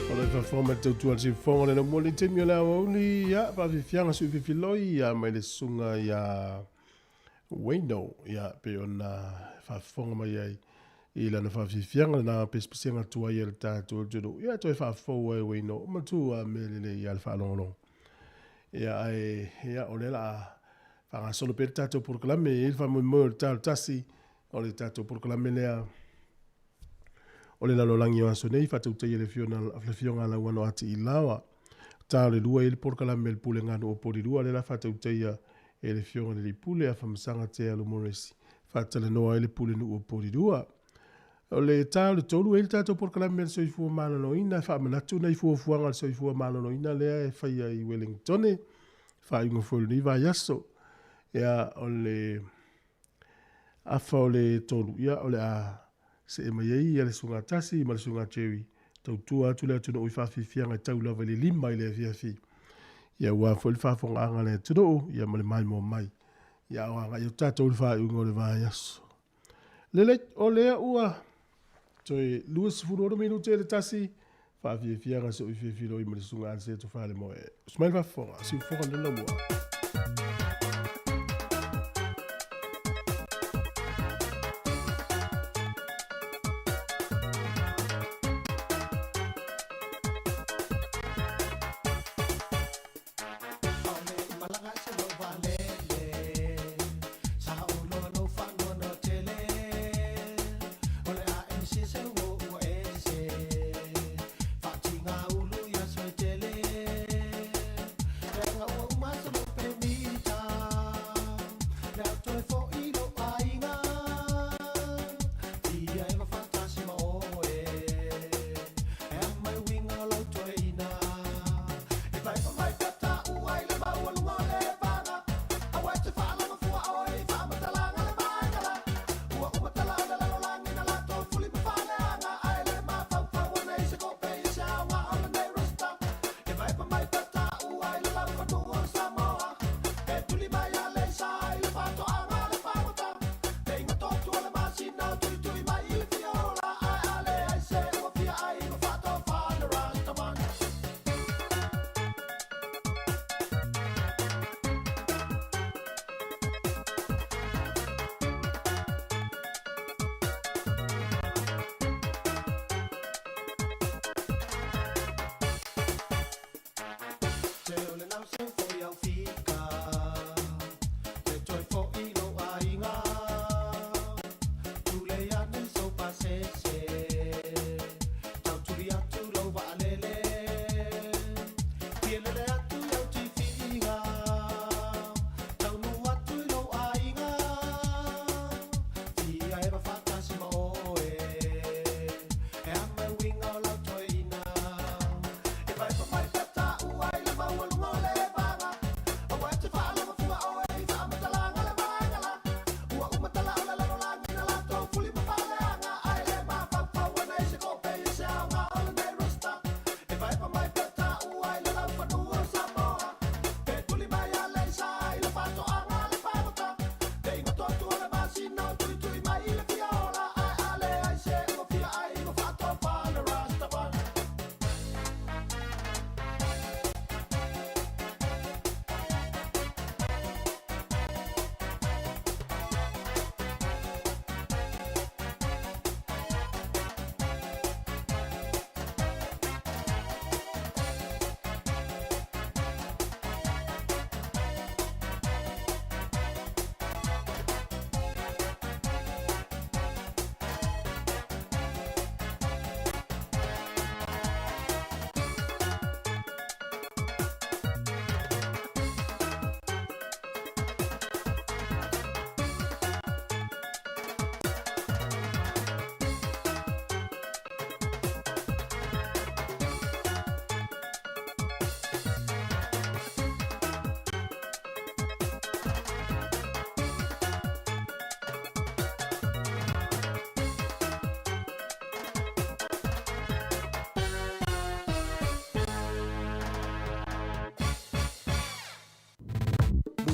O le faafofoga mai le tautua a le siufofoga o le laumua le taimi o le aoauli, ia, faafiafiaga suififiloi, ia, mai le susuga ia Wayno, ia, pei ona faafofoga mai ai. i lana faafiafiaga lena pesepesega tuai a le tatou atunuu. Ia toe faafou ai ua ino matua mea lelei ia le faalogologo. Ia ae ia o lea la faagasolo pea le tatou polokalame e i ai le faamoemoe o le ta o le tasi o le tatou polokalame lea o le lalolagi o aso nei faatautaia le afioga a Lauano Ati Ilaoa. Ta o le lua i le polokalame le Pulega o Poli Lua le la faatautaia e le afioga i le Pule a Famasaga Tea Lumoresi faatalanoa ai le Pulenuu o Poli Lua. O le ta o le tolu e i le tatou polokalame le soifua maloloina e faamanatu nei fuafuaga o le soifua maloloina lea e faia i Wellington faaiuga foi o lenei vaiaso. Ia, o le afa o le tolu, ia, o le a see mai ai ia le Susuga Tasi ma le Susuga Jerry tautua atu le atunuu i faafiafiaga e tau lava i le 5 i le afiafi. Ia ua foi le faafofogaaga a le atunuu, ia ma le maimoa mai. Ia o agai atu tatou i le faaiuga o le vaiaso. Lelei, o lea ua toe 26 minute i le tasi, faafiafiaga se i fiafiloi ma le Susuga Anseto Falemoe. Usmai le faafofoga, siufofoga le laumua.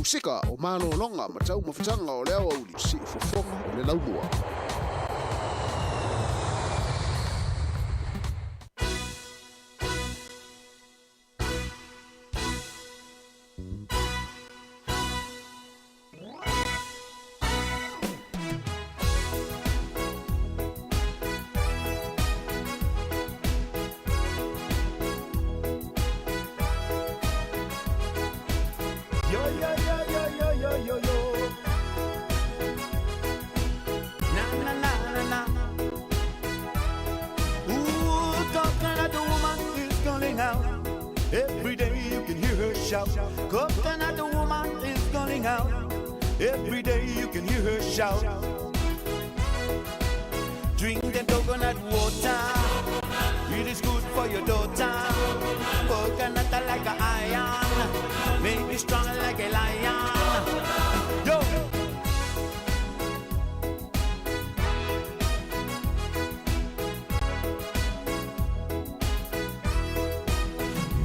Musika o malologa ma taumafataga o le aoauli siufofoga o le laumua. Every day you can hear her shout. Coconut woman is calling out. Every day you can hear her shout. Drink the coconut water. It is good for your daughter. Coconut like an iron. Make you strong like a lion. Yo!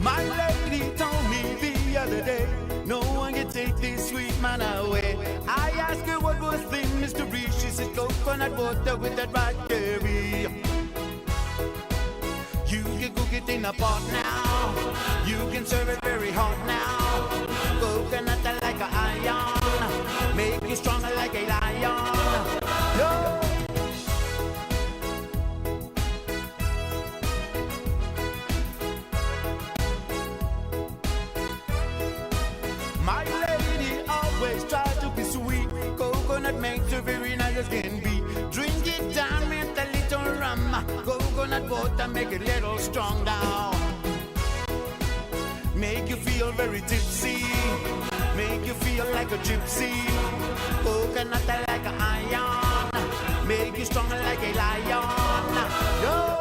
My lady told me the other day, no one can take this sweet man away. I asked her what was the mystery. She said coconut water with that right curry. You can cook it in a pot now. You can serve it very hot now. Coconut like an iron, make you stronger like a lion. Yo! My lady always tried to be sweet. Coconut makes her very nice as can be. Drink it down with a little rum. Coconut water make it little strong now. Make you feel very tipsy. Make you feel like a gypsy. Coconut like an iron. Make you strong like a lion. Yo!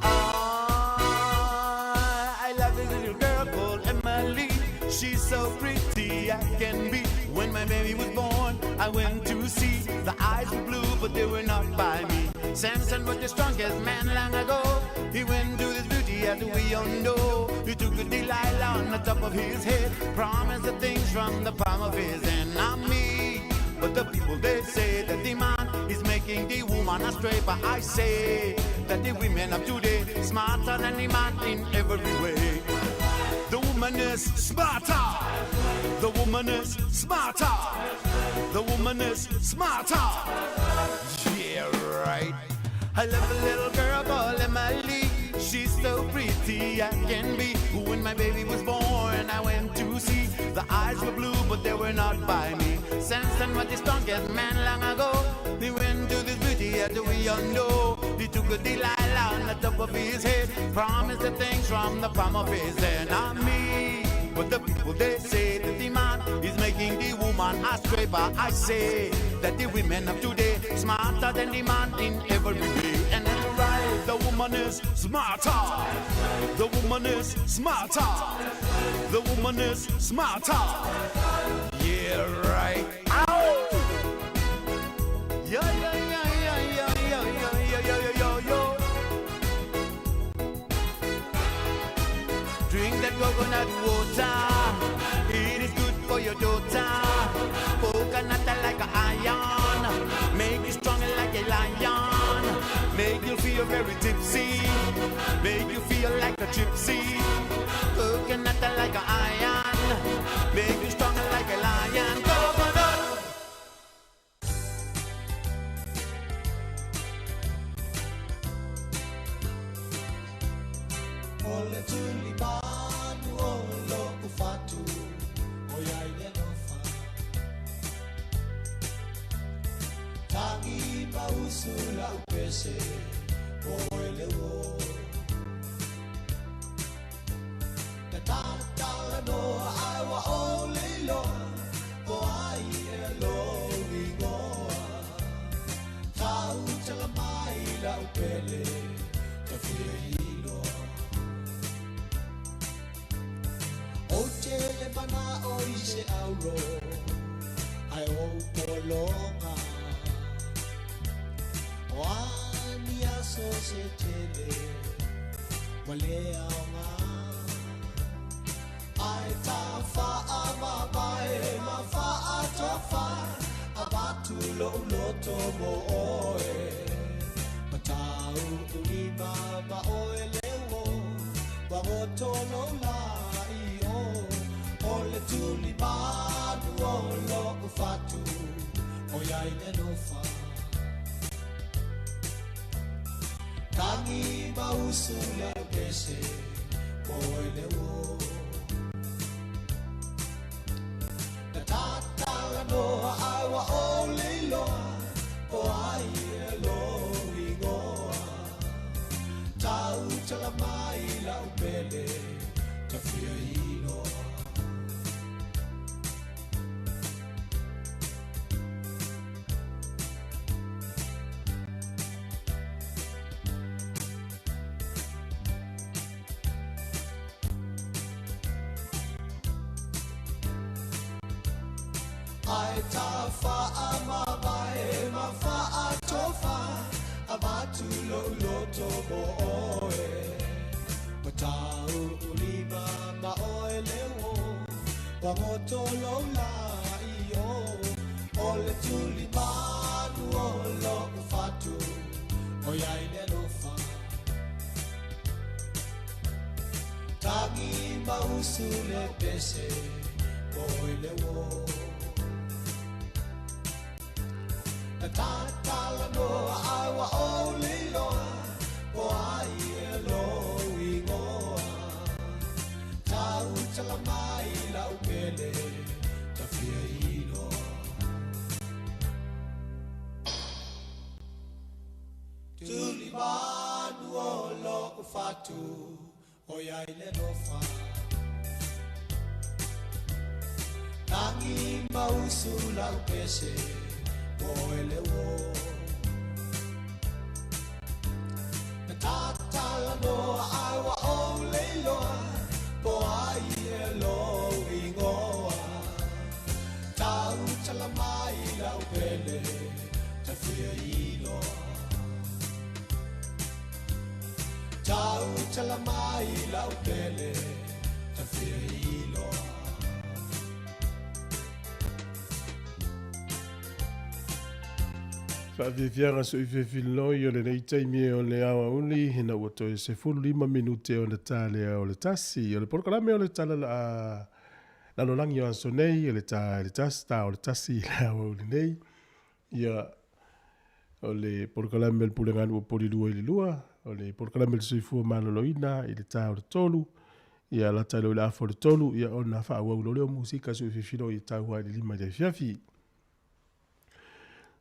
Ah, I love this little girl called Emily. She's so pretty I can be. When my baby was born, I went to see. The eyes were blue, but they were not by me. Samson was the strongest man long ago. He went to this beauty as we all know. He took a Delilah on the top of his head, promised the things from the palm of his hand. Not me, but the people they say that the man is making the woman astray. But I say that the women of today smarter than the man in every way. The woman is smarter. The woman is smarter. The woman is smarter. Yeah, right. I love a little girl called Emily. She's so pretty I can be. When my baby was born, I went to see. The eyes were blue, but they were not by me. Samson was the strongest man long ago. He went to this beauty as we all know. He took a Delilah on the top of his head. Promised the things from the palm of his hand. Not me. But the people they say that the man is making the woman astray. But I say that the women of today smarter than the man in every way. And that's right, the woman is smarter. The woman is smarter. The woman is smarter. Yeah, right. Ow! Yeah, yeah, yeah, yeah, yeah, yeah, yeah, yeah, yeah, yeah, yeah. Drink that coconut water. It is good for your daughter. Coconut like an iron. Make you strong like a lion. Make you feel very tipsy. Make you feel like a gypsy. Coconut like an iron. Make you strong like a lion. Coconut. O le tulimanu o lo'u fatu o iai le alofa Tagi ma usu lau pese po oe le uo Na tatalanoa ae ua ou le iloa Po ai ea lou igoa Tau tala mai lau pele ta fia iloa Ou te le mana'o i se auro Ae ou pologa O a ni aso se tele Ua le aoga Ae ta faamamae ma faatofa Avatu lo'u loto mo oe Matau ulima ma oe le uo Ua goto lou la'i o O le tulimanu o lo'u fatu O iai le alofa Tagi ma usu lau pese Po oe le uo Na tatalanoa ae ua ou le iloa Po ai ea lou igoa Tau tala mai Ai ta faa ma vae ma faa tofa a vatu lo loto mo oe. Matau ulima ma oe leo, wa moto lo la iyo. O le tuli manu o lo ufatu, o iai le lofa. Tangi mausu le pese, o oe leo. Na tatala noa ai wa o liloa, o ai e lo ingoa. Tau tala mai lau pele, ta fia iloa. Tuli manu o lo ufatu, o iai le lofa. Tangi mausu lau pese, o ele o. Na tatala noa ai wa o leiloa, po ai e lo ingoa. Tau tala mai lau pele, ta fia iloa. Tau tala mai lau pele, ta fia iloa. Faafiafiaga soifefililoi o lenei taimi o le aoauli ina ua toe 15 minute o le talea o le tasi. O le polokalame o le tala la lalolagi o aso nei, o le ta le tasi, ta o le tasi i le aoauli nei. Ia, o le polokalame o le pulega ua poli lua i le lua, o le polokalame o le soifua maloloina i le ta o le tolu, ia lata i le afa o le tolu, ia ona faaauau lo lea o musika soifefiloi i tau ai le lima i le afiafi.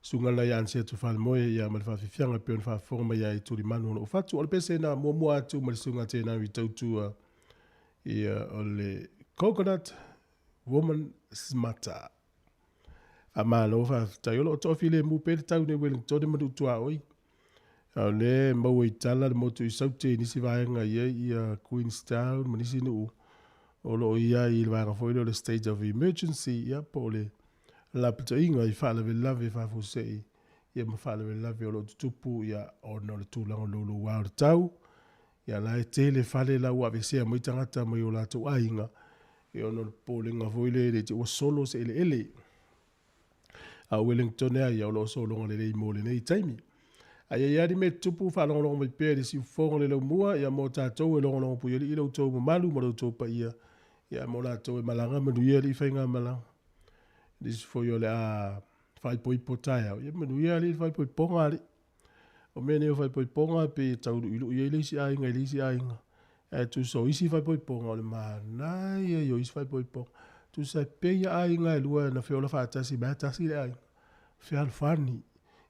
Sunga lai an se tu fal moe ia ma le faafiafiaga pe ona faafofoga mai ai i tulimanu o loo fatu. O le pese na muamua atu ma le suga tēnā i tautua ia o le Coconut Woman Smata. A malo faafetai o loo toafilemu pea le tau nei Wellington ma Nuutuaoi. A o le maua i tala le motu i Saute i nisi vaega i ai ia Queenstown ma nisi nuu o loo i ai i le vaega foi lea o le state of emergency ia po o le lapataiga i faalavelave faafuasei ia ma faalavelave o loo tutupu ia ona o le tulaga o loulouā o le tau. Ia la e tele fale la ua avesea mai tagata mai o latou aiga ia ona o le popolega foi lea le te ua solo se eleele. A o Wellington ea ia o loo sologa lelei mo lenei taimi. Ai ai ali me tupu faalogologo mai pea i le siufofoga o le laumua ia mo tatou e logologo puialii lo outou mamalu ma lo outou paia ia mo latou e malaga manuia alii faigamalaga. Nisi foi o le a faaipoipo taeao ia manuia alii le faaipoipoga alii. O mea nei o faaipoipoga pe tau luilui ai le isi aiga i le isi aiga. Ae tusa o isi faaipoipoga o le manaia ia o isi faaipoipoga. Tusa e pei ia aiga e lua na feola faatasi mai tasi le aiga. Fealofani.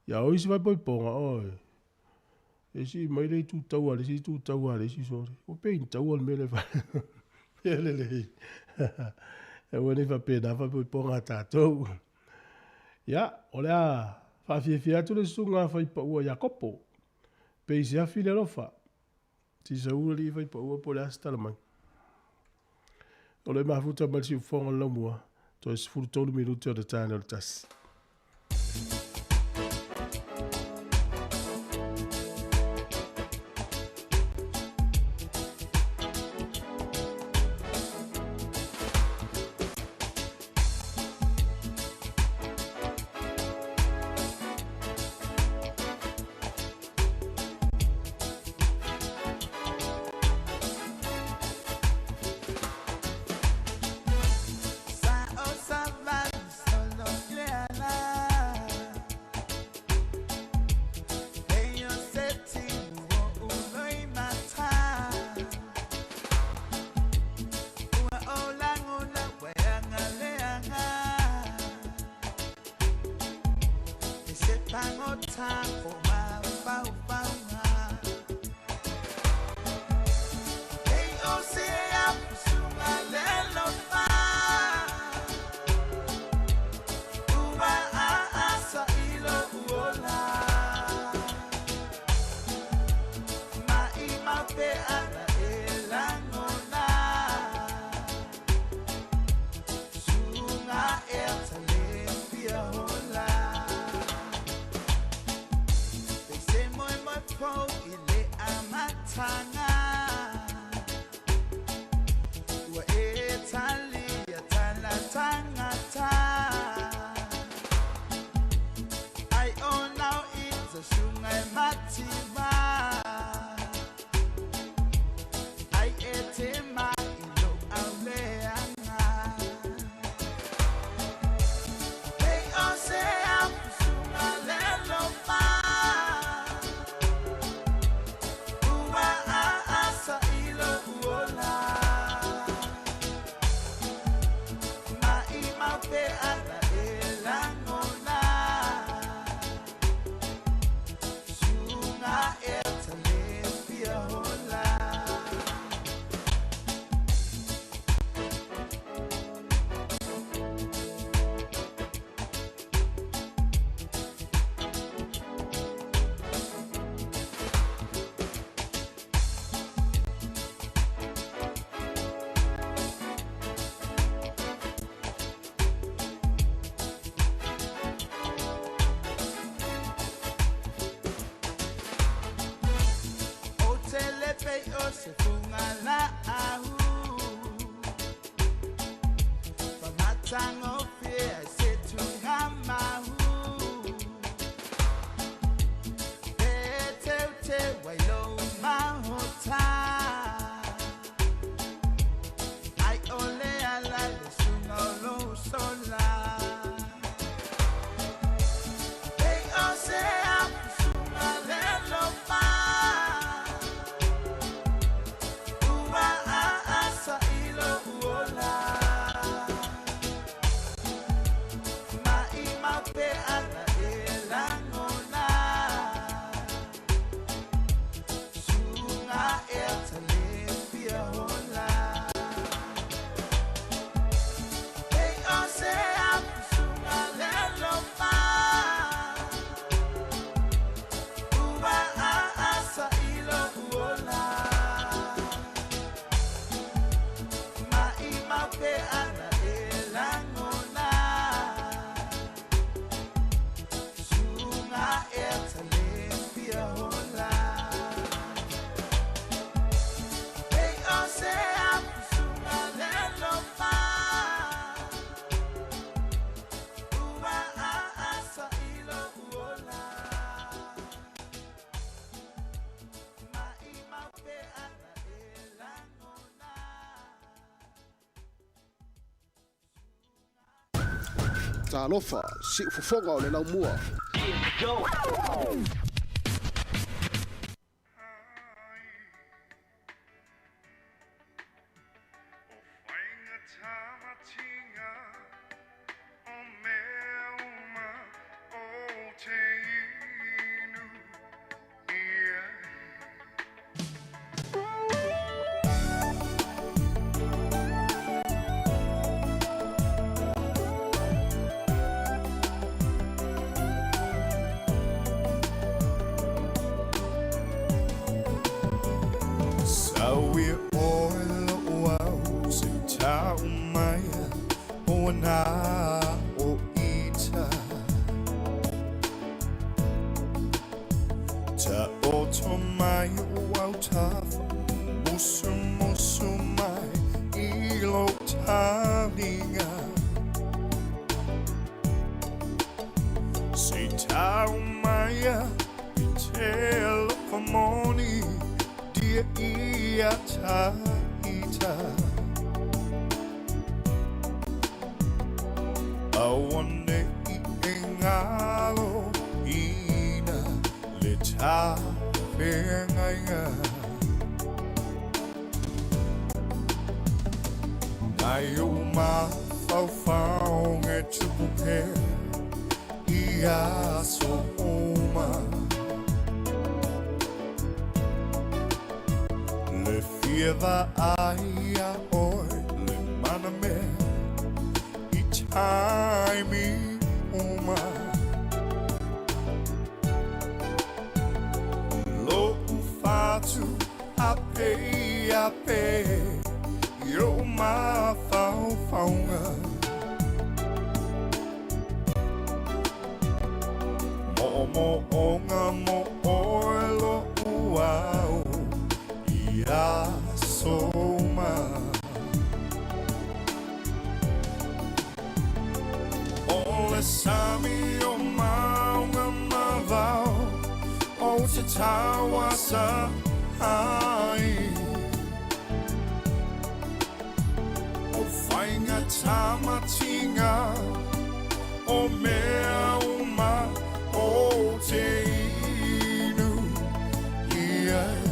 Ia o isi faaipoipoga oe. E sii mai le itu taua le isi itu taua le isi sole. O pei ni taua le mea le fa. Ia lelei. E ua nei faapena faaipoipoga a tatou. Ia, o le a faafiafia atu le susuga faipaua Iakopo. Pe i se afi le alofa. Si sa ula li faipaua po o le a se tala mai. O le mafuta mai le siufofoga o le laumua, toe 13 minute o le taeao o le tasi. Sunga e tale tanga Ua e tali ia tala tangata Ai o nau i te sungai matima Ai e te mai lo au leanga Hey o se au sunga le lo ma Ua a asa i lo uola Mai mau pe ana e langona Sunga e tale fia hola. O telepe o se funga la ahu Whamatango fia se tunga mahu Te teu te wailo mahota Ai ole ala le sunga o lo sola Hey o se apu sunga le lo ma Ua a asa i lo uola Mai mau pe ana e langona Sunga e tale fia hola Hey o se apu sunga le lo ma Ua a asa i lo uola Mai mau pe ana e langona Sunga e tale fia hola Hey o se apu sunga le lo ma Ua a asa i lo uola Mai mau pe ana e langona. Talofa, siufofoga o le laumua. Sawi oil wow si tau mai o na o ita Ta oto mai o au tafa musu musu mai i lo talinga Si tau mai a i te alofa moni dia ia ta ita Awane i e ngalo ina le ta whengainga Nai o mawhauwhaunga tupu pea i aso oma Le fia va ai a oe le mana mea i taimi uma Lo ufatu a pe a pe i o mawhauwhaunga Mo mo onga mo oe lo uau le sami o maunga ma vao o te tauasa ai. O whainga tamatinga o mea uma o te inu i ai.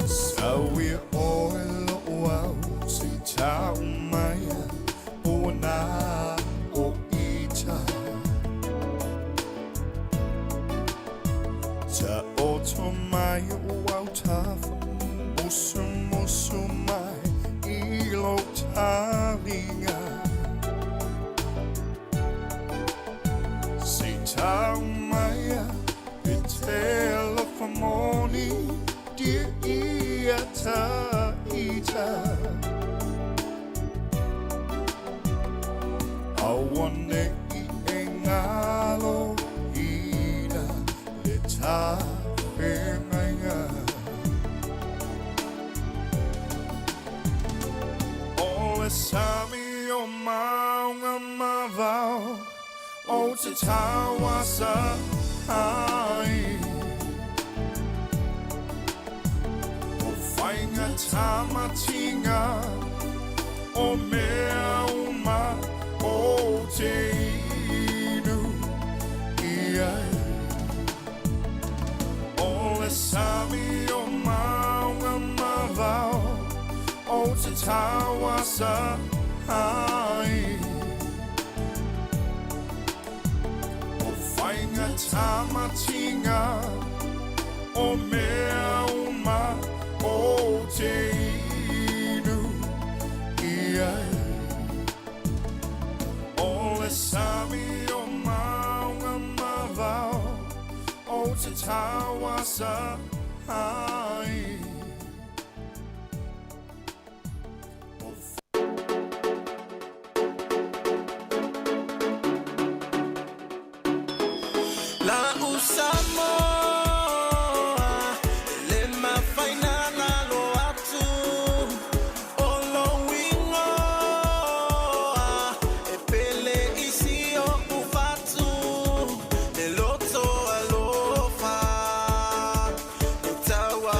Sau ia oe lo'o au se i tau mai o na o ita. Ta oto mai o au tafa, musu musu mai i lo talinga. Se i tau mai e te alofa moni, dia ia ta ita. Aua ne i e ngalo ina le tafeagaiga. O le sami o maunga ma vao o te tauasa ai. O whainga tamatinga o mea uma o te inu i ai. O le sami o maunga ma vao o te tauasa ai. O whainga tamatinga o mea uma o te inu i ai. O le sami o maunga ma vao o te tauasa ai. La Usamoa, le mafaina lalo atu, o lo ingoa, e pele isi o ufatu, le loto alofa, le taua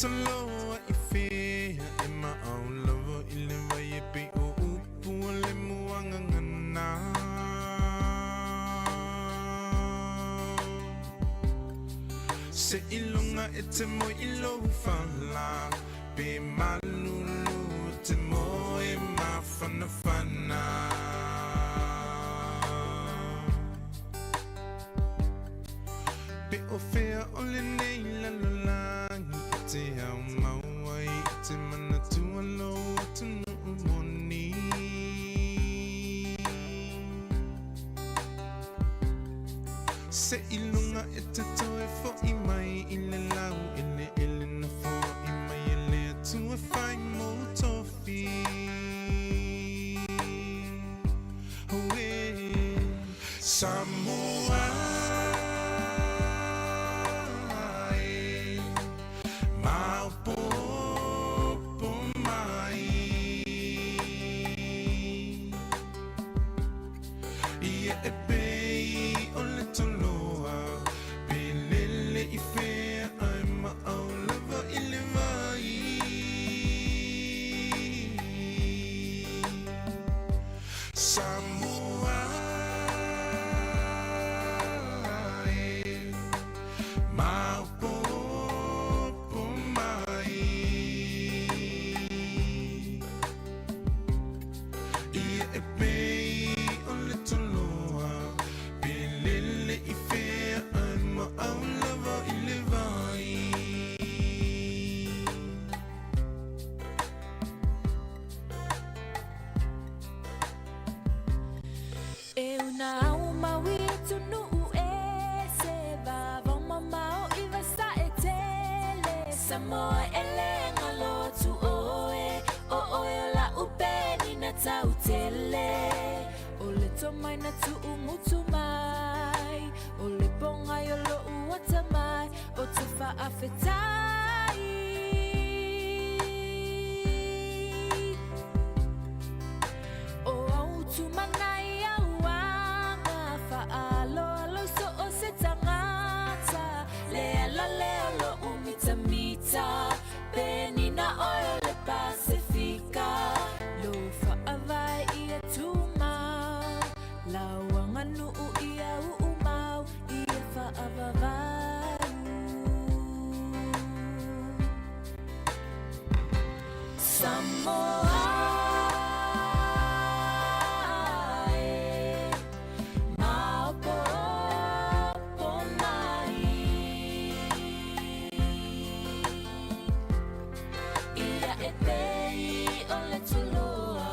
toloa i fea e maau lava i le vai e pei o upu o le muagagana. Se iloga e te moe i lou fala pe malulu e te moe mafanafana. Pe o fea o lenei lalolagi e te aumau ai i te manatua lou atunuu moni. Se iloga e te toe fo'i mai i le laueleele na foai mai e le Atua e fai mou tofi. Auē, Samoa e, maopoopo mai. Ia e pei o le toloa, pe lele i fea ae maau lava i le vai. Samoa e, maopoopo mai. Ia e pei o le toloa, pe lele i fea ae maau lava i le vai. E una au mau i atunuu e se vavao mamao i vasae tele. Samoa e le galo atu oe, o oe o la'u penina tautele. O le tomai na tu'ugutu mai, o le pogai o lo'u atamai, o te fa'afetai. O au tumanai au aga, fa'aaloalo i so o se tagata. Le ala lea o lo'u mitamita, penina oe o le Pasefika. Lou fa'avae ia tumau, lau aganu'u ia u'umau, ia fa'avavau. Samoa e, maopoopo mai. Ia e pei o le toloa,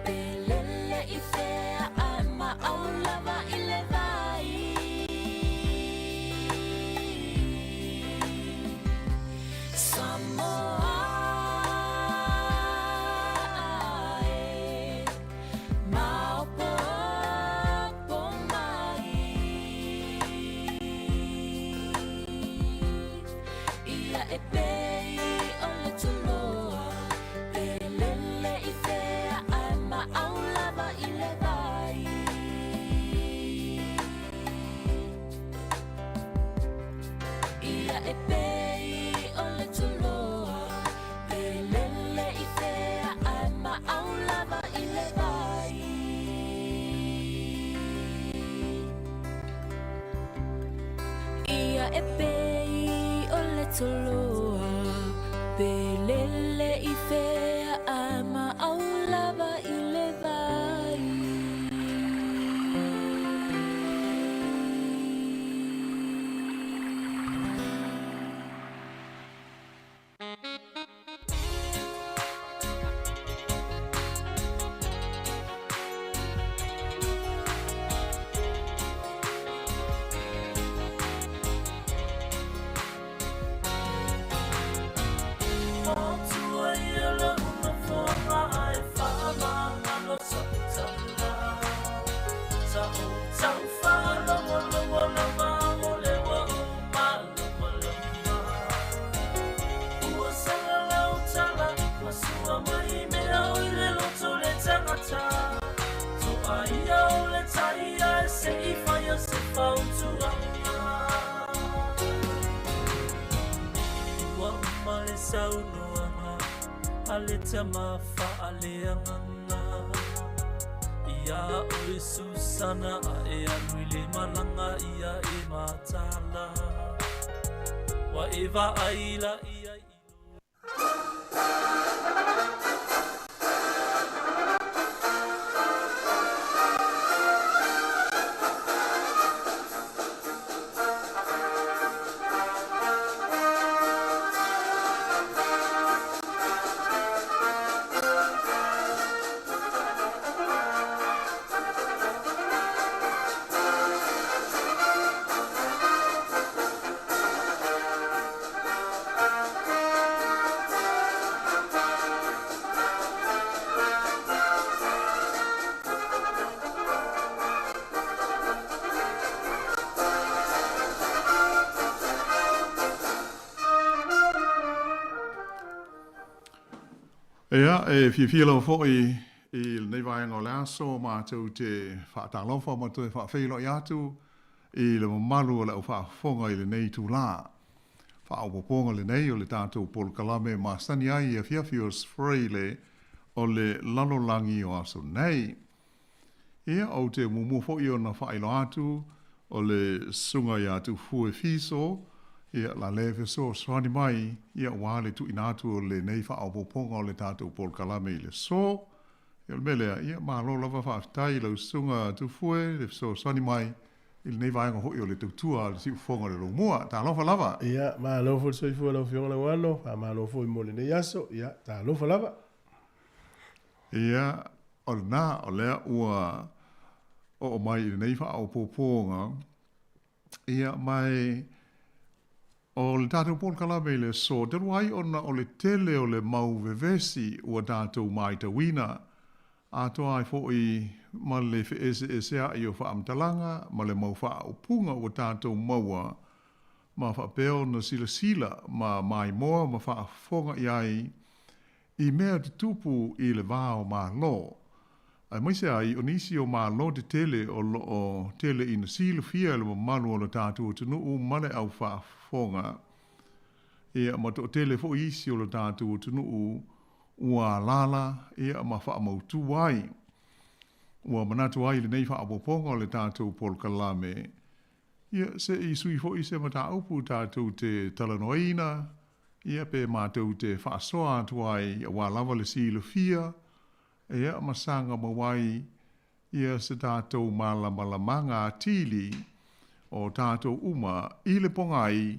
pe lele i fea ae maau lava i le vai. Samoa e, maopoopo mai. Ia e pei o le toloa, pe lele i fea ae maau lava i le vai. Ia e pei o le toloa, pe lele i fea ae maau lava i le vai. Ia e pei o le toloa, pe lele i fea ae maau lava i le vai. Saunoaga a le tama faaleagaga Iā ʻoe Susana a e alu i le malaga ia e mataala Ua e vaai la i ai i Ia, e fiafia lava foi i lenei vaega o le aso matou te faatalofa ma toe faafeiloai atu i le mamalu o le au faafofoga i lenei itulā. Faaopoopoga lenei o le tatou polokalame masani ai i afiafi o Sfreile o le lalolagi o aso nei. Ia, ou te muamua foi ona faailoa atu o le Susuga ia Tufue Fiso, ia, la le fesoasoani mai, ia, aua le tuuina atu o lenei faaopoopoga o le tatou polokalame i le aso. Ia, o le mea lea, ia, malo lava faafetai i lau Susuga Tufue le fesoasoani mai i lenei vaega foi o le tautua a le siufofoga o le Lomua. Talofa lava! Ia, malo foi le soifua i lau Afioga Lauano, faamalo foi mo lenei aso, ia, talofa lava. Ia, o lena, o lea ua oo mai i lenei faaopoopoga, ia, ma e, o le tatou polokalame i le aso, talu ai ona o le tele o le mau vevesi ua tatou matauina, atoa ai foi ma le feeseesea'i o faamatalaga ma le mau faaupuga ua tatou maua ma faapea ona silasila ma maimoa ma faafofoga i ai i mea tutupu i le va o Malo, aemaise ai o nisi o Malo tetele o lo o tele ina silafia e le mamalu o lo tatou atunuu ma le au faafofoga, ia ma toatele foi isi o lo tatou atunuu ua alaala ia ma faamautu ai. Ua manatu ai lenei faaopoopoga o le tatou polokalame, ia se i sui foi se mataupu tatou te talanoaina, ia pe matou te faasoa atu ai aua lava le silafia, ia ma saga mau ai ia se tatou malamalamaga atili o tatou uma i le pogai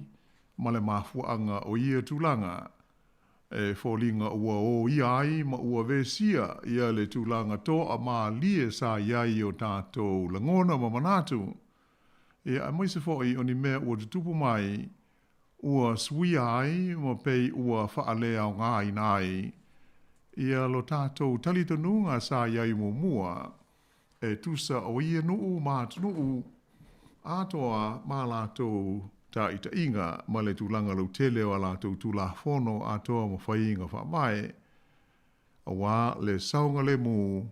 ma le mafuaaga o ia tulaga e foliga ua oia ai ma ua vesia ia le tulaga toamalie sa i ai o tatou lagona ma manatu, ia aemaise foi o ni mea ua tutupu mai ua suia ai ma pei ua faaleaogaina ai ia lo tatou talitonuga sa i ai muamua, e tusa o ia nuu ma atunuu atoa ma latou taitaiga ma le tulaga lautele o a latou Tulafono atoa ma faiga faavae, aua le saogalemu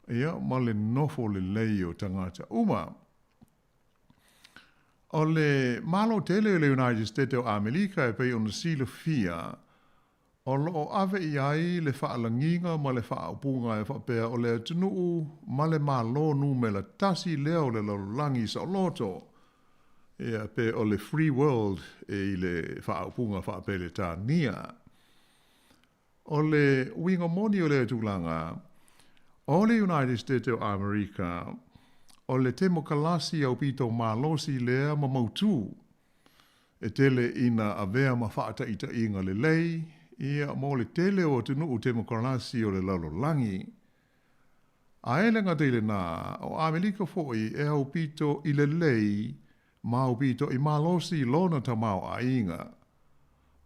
ia ma le nofo lelei o tagata uma. O le Malo tele o le United States o Amerika e pei ona silafia, o lo o ave i ai le faalagiga ma le faaupuga e faapea o le atunuu ma le Malo numera tasi lea o le lalolagi saoloto, ia, pe o le Free World i le faaupuga faa-Peretania. O le uiga moni o lea tulaga, o le United States o Amerika, o le temokalasi aupito malosi lea ma mautū, e tele ina avea ma faataitaiga lelei, ia, mo le tele o atunuu temokalasi o le lalolagi. Ae le gata i lenā, o Amerika foi e aupito i lelei ma aupito i malosi lona tamaoaiga.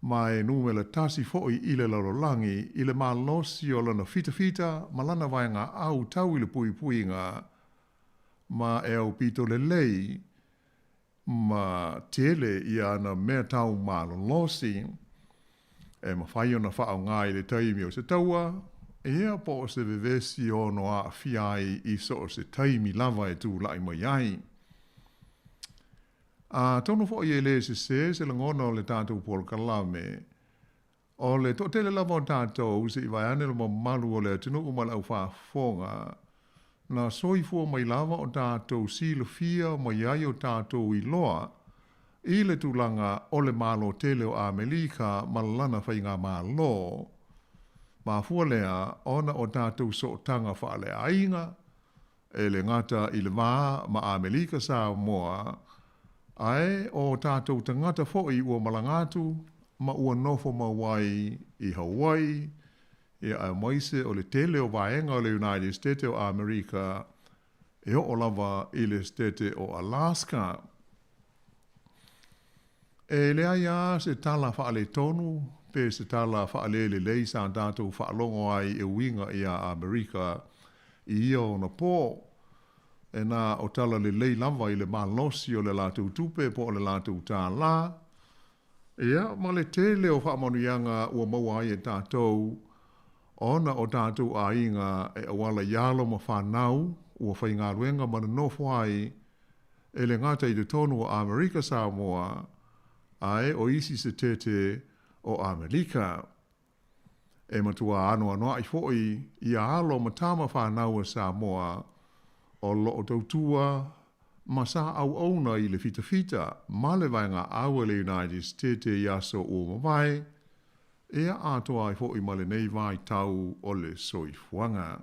Ma e numera tasi foi i le lalolagi i le malosi o lana fitafita ma lana vaegaau tau i le puipuiga, ma e aupito lelei ma tele ia ana mea tau malolosi e mafai ona faaaoga i le taimi o se taua, ia po o se vevesi ono aafia ai i so o se taimi lava e tulai mai ai. Atonu foi e le sesē se lagona o le tatou polokalame. O le toatele lava o tatou, se i vaeane le mamalu o le atunuu ma le aufaafofoga, na soifua mai lava o tatou silafia ma i ai o tatou iloa i le tulaga o le Malo tele o Amelika ma lana faigamalo. Mafua lea ona o tatou sootaga faaleaiga, e le gata i le va ma Amelika Samoa, ae o tatou tagata foi ua malaga atu ma ua nofo mau ai i Hawaii, ia aemaise o le tele o vaega o le United State o Amerika e oo lava i le Setete o Alaska. E leai lava se tala faaletonu pe se tala faalelelei sa tatou faalogo ai e uiga iā Amerika i ia ona pō. E na o tala lelei lava i le malosi o le latou tupe po o le latou tālā, ia ma le tele o faamanuiaga ua maua ai e tatou ona o tatou aiga e auala i alo ma fanau ua faigaluega ma nonofo ai e le gata i totonu o Amerika Samoa, ae o isi setete o Amerika. E matua anoanoaʻi foi ia alo ma tama fanau a Samoa o lo o tautua ma sa auauna i le fitafita ma le vaegaau a le United Setete i aso ua mavae, ia atoa ai foi ma lenei vaitau o le soifuaga.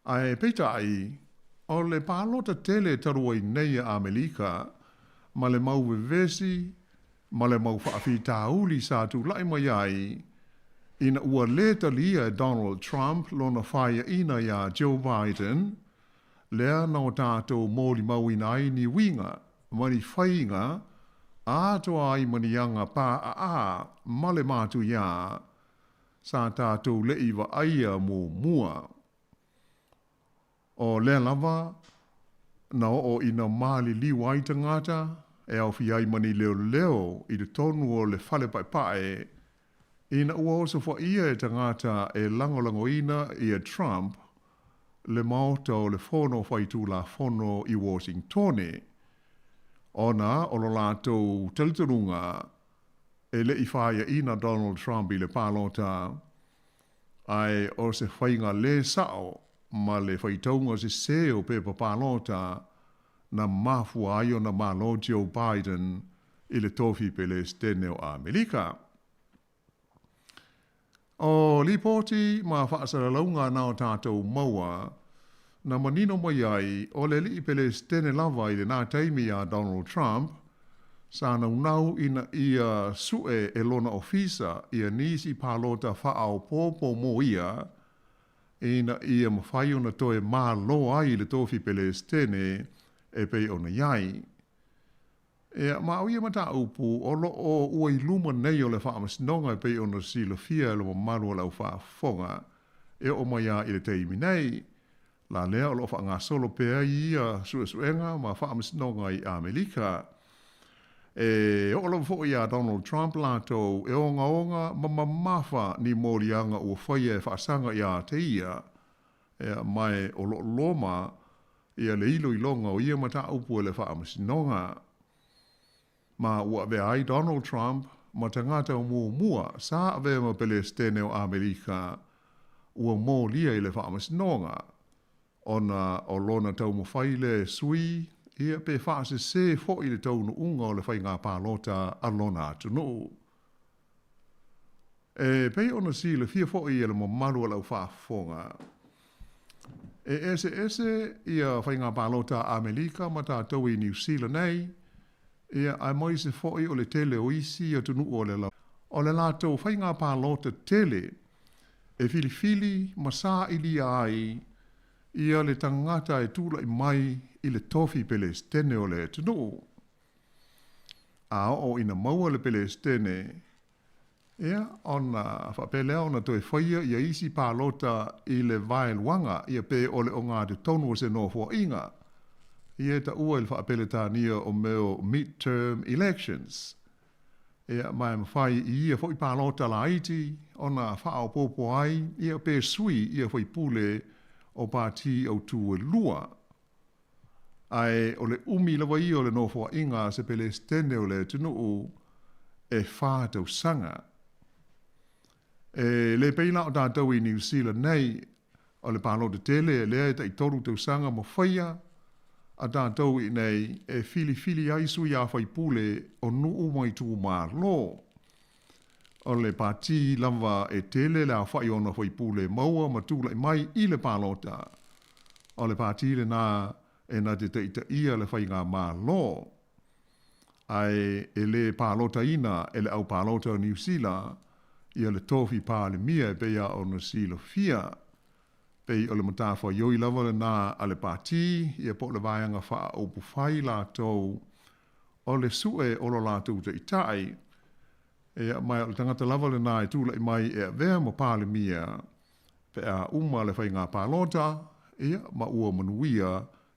Ae peitai, o le palota tele talu ai nei a Amelika, ma le mau vevesi ma le mau faafitauli sa tulai mai ai ina ua lē talia e Donald Trump lona faiaina iā Joe Biden, lea na o tatou molimauina ai ni uiga ma ni faiga atoa ai ma ni aga paʻaʻā ma le matuiā sa tatou le i vaaia muamua. O lea lava na oo ina maliliu ai tagata e aofia ai ma ni leoleo i totonu o le fale paepae ina ua osofaia e tagata e lagolagoina ia Trump le Maota o le Fono Faitulafono i Washingtone ona o lo latou talitonuga e le i faiaina Donald Trump i le palota, ae o se faiga lē sa'o ma le faitauga sesē o pepa palota na mafua ai ona malo Joe Biden i le tofi Pelesitene o Amerika. O lipoti ma faasalalauga na o tatou maua, na manino mai ai o le alii Pelesitene lava i lenā taimi iā Donald Trump, sa naunau ina ia suʻe e lona ofisa ia nisi palota faaopoopo mo ia, ina ia mafai ona toe malo ai i le tofi Pelesitene e pei ona i ai. Ia, ma o ia mataupu, o lo o ua i luma nei o le Faamasinoga e pei ona silafia e le mamalu o le aufaafofoga e oo mai a i le taimi nei. La lea o lo o faagasolo pea ia suesuega ma faamasinoga i Amerika. E oo lava foi iā Donald Trump latou e ogaoga ma mamafa ni moliaga ua faia e faasaga iā te ia, ia, mae o lo o loma ia le iloiloga o ia mataupu e le Faamasinoga. Ma ua avea ai Donald Trump ma tagata muamua sa avea ma Pelesitene o Amerika ua molia i le Faamasinoga ona o lona taumafai lea e sui ia pe faasesē foi le taunuuga o le faiga palota a lona atunuu. E pei ona silafia foi e le mamalu o le aufaafofoga, e eseese ia faiga palota a Amerika ma tatou i Niu Sila nei, ia aemaise foi o le tele o isi atunuu o le O le latou faiga palota tele e filifili ma sailia ai ia le tagata e tulai mai i le tofi Pelesitene o le atunuu. A oo ina maua le Pelesitene, ia, ona faapea lea ona toe faia ia isi palota i le vaeluaga, ia pe o le ogatotonu o se nofoaiga, ia e taua i le faa-Peretania o mea o mid-term elections. Ia, ma e mafai i ia foi palota laiti ona faaopoopo ai, ia, pe sui ia faipule o pati autū e lua. Ae o le umi lava ia o le nofoaiga a se Pelesitene o le atunuu e whā tausaga. E le pei la o tātou i New Zealand nei, o le pālota tele, lea e taitolu tausaga ma faia a tātou i nei e filifili ai sui a faipule o nuu ma itumalo. O le pātī lava e tele le aofa'i o ona faipule maua ma tula'i mai i le palota. O le pātī lenā e na te taʻitaʻia le faigamalo. Ae e lē palotaina e le au palota o Niu Sila ia le tofi Palemia e pei a ona silafia. Pei o le matafaioi lava lenā a le pātī ia po o le vaega faaupufai latou o le suʻe o lo latou taʻitaʻi. Ia, ma o le tagata lava lenā e tulaʻi mai e avea ma Palemia pe a uma le faiga palota, ia, ma ua manuia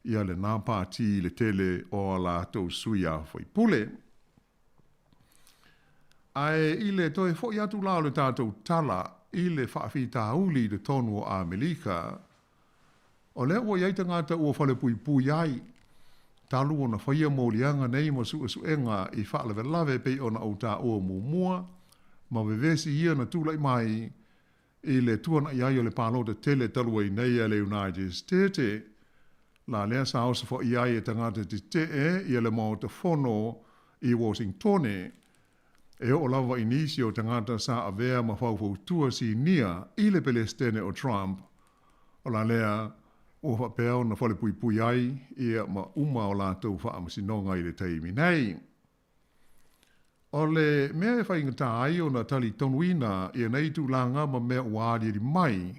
ia lenā pātī i le tele o a latou sui a faipule. Ae i le toe foʻi atu la o le tatou tala i le faafitauli i totonu o Amelika, O lea ua i ai tagata ua falepuipui ai, talu ona faia moliaga nei ma suesuega i faalavelave e pei ona ou taua muamua, ma vevesi ia na tulai mai i le tuanaʻi ai o le palota tele talu ai nei a le United States. La lea sa osofaia ai e tagata tetee ia le Maota Fono i Washingtone, e oo lava i nisi o tagata sa avea ma faufautua sinia i le Pelesitene o Trump. O la lea ua faapea ona falepuipui ai ia ma uma o latou faamasinoga i le taimi nei. O le mea e faigata ai ona talitonuina ia nei tulaga ma mea ua aliali mai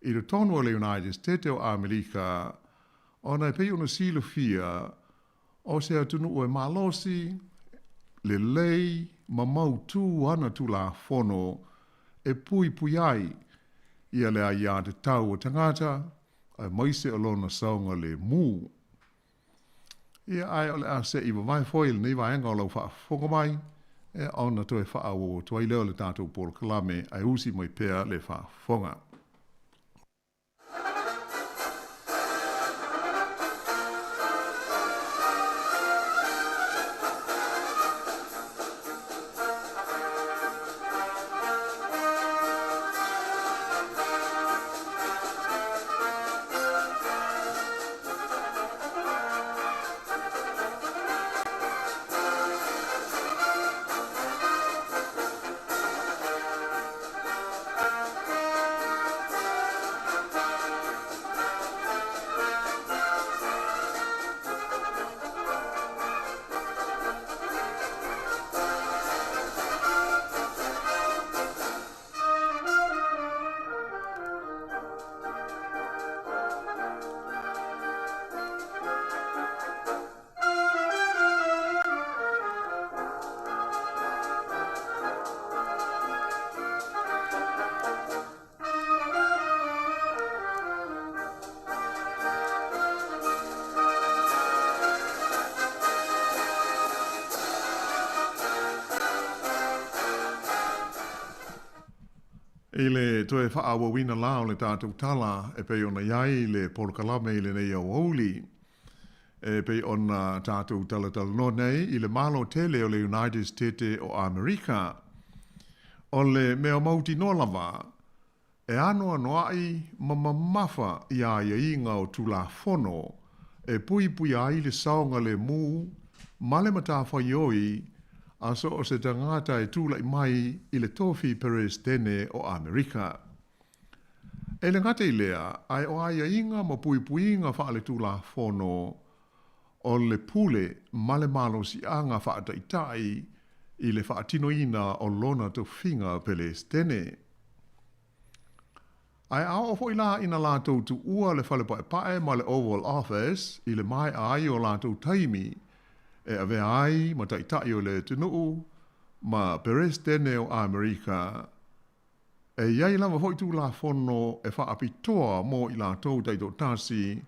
i totonu o le United States o Amelika, ona e pei ona silafia o se atunuu e malosi, lelei ma mautū ana Tulafono e puipui ai ia le aiatatau a tagata, aemaise o lona saogalemu. Ia, ae o le a seʻi vavae foi lenei vaega o lau faafofoga mai, ia, ona toe faaauau atu ai lea o le tatou polokalame, ae usi mai pea le faafofoga. I le toe faaauauina la o le tatou tala e pei ona i ai le polokalame i lenei aoauli, e pei ona tatou talatalanoa nei i le Malo tele o le United States o Amerika. O le mea mautinoa lava, e anoanoaʻi ma mamafa ia aiaiga o Tulafono e puipuia ai le saogalemu ma le matafaioi a so o se tagata e tulaʻi mai i le tofi Peresetene o Amerika. E le gata i lea, ae o aiaiga ma puipuiga faaletulafono o le pule ma le malosiaga faataitaʻi i le faatinoina o lona tofiga Peresetene. Ae a oo foi la ina latou tuua le fale paepae ma le Oval Office i le maea ai o latou taimi e avea ai ma taʻitaʻi o le atunuu ma Peresetene o Amerika, e i ai lava foi Tulafono e faapitoa mo i latou taitoatasi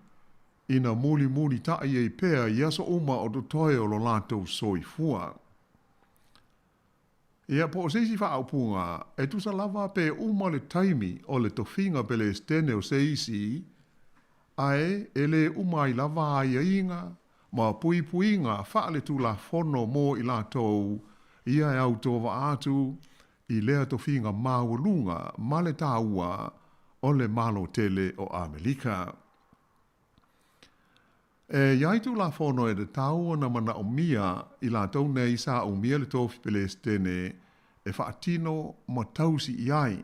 ina mulimulitaʻi ai pea i aso uma o totoe o lo latou soifua. Ia, po o se isi faaupuga, e tusa lava pe uma le taimi o le tofiga Pelesitene o se isi, ae e lē uma ai lava aiaiga ma puipuiga faaletulafono mo i latou Ia e autovaa atu i lea tofiga maualuga ma le tāua o le Malo tele o Amerika. E i ai Tulafono e tatau ona manaomia i latou nei sa umia le tofi Pelesitene e faatino ma tausi i ai,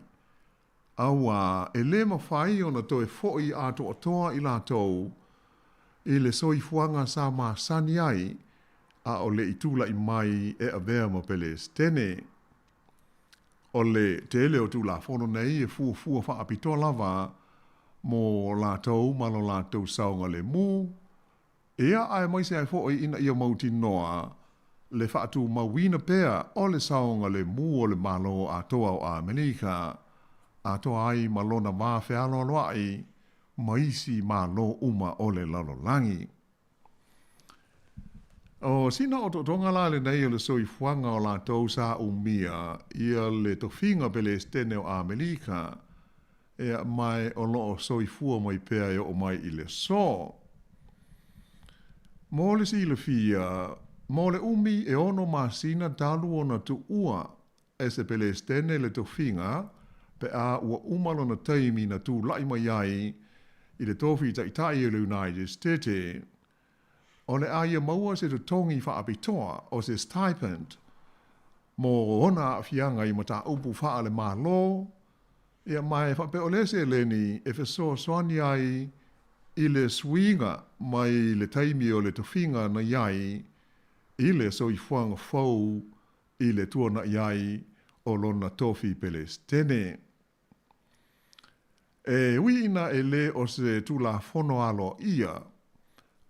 auā e lē mafai ona toe foʻi atoatoa i latou i le soifuaga sa masani ai a o le i tulaʻi mai e avea ma Pelesitene. O le tele o Tulafono nei e fuafua faapitoa lava mo latou ma lo latou saogalemu, ia aemaise ai foi ina ia mautinoa le faatumauina pea o le saogalemu o le Malo atoa o Amerika, atoa ai ma lona va fealoaloaʻi ma isi Malo uma o le lalolagi. O sina otootoga la lenei o le soifuaga o latou sa umia ia le tofiga Pelesitene o Amelika, ea mae o loo soifua mai pea e oo mai i le aso. Mo le silafia, mo le umi e ono masina talu ona tuua e se Pelesitene le tofiga pe a ua uma lona taimi na tulaʻi mai ai i le tofi taʻitaʻi o le United Stete. O le a ia maua se totogi faapitoa o se stipend mo ona aafiaga i mataupu faale-Malo, ia ma e faapea o lea seleni e fesoasoani ai i le suiga mai le taimi o le tofiga na i ai i le soifuaga fou i le tuanaʻi ai o lona tofi Pelesitene. E ui ina e lē o se Tulafono aloaia,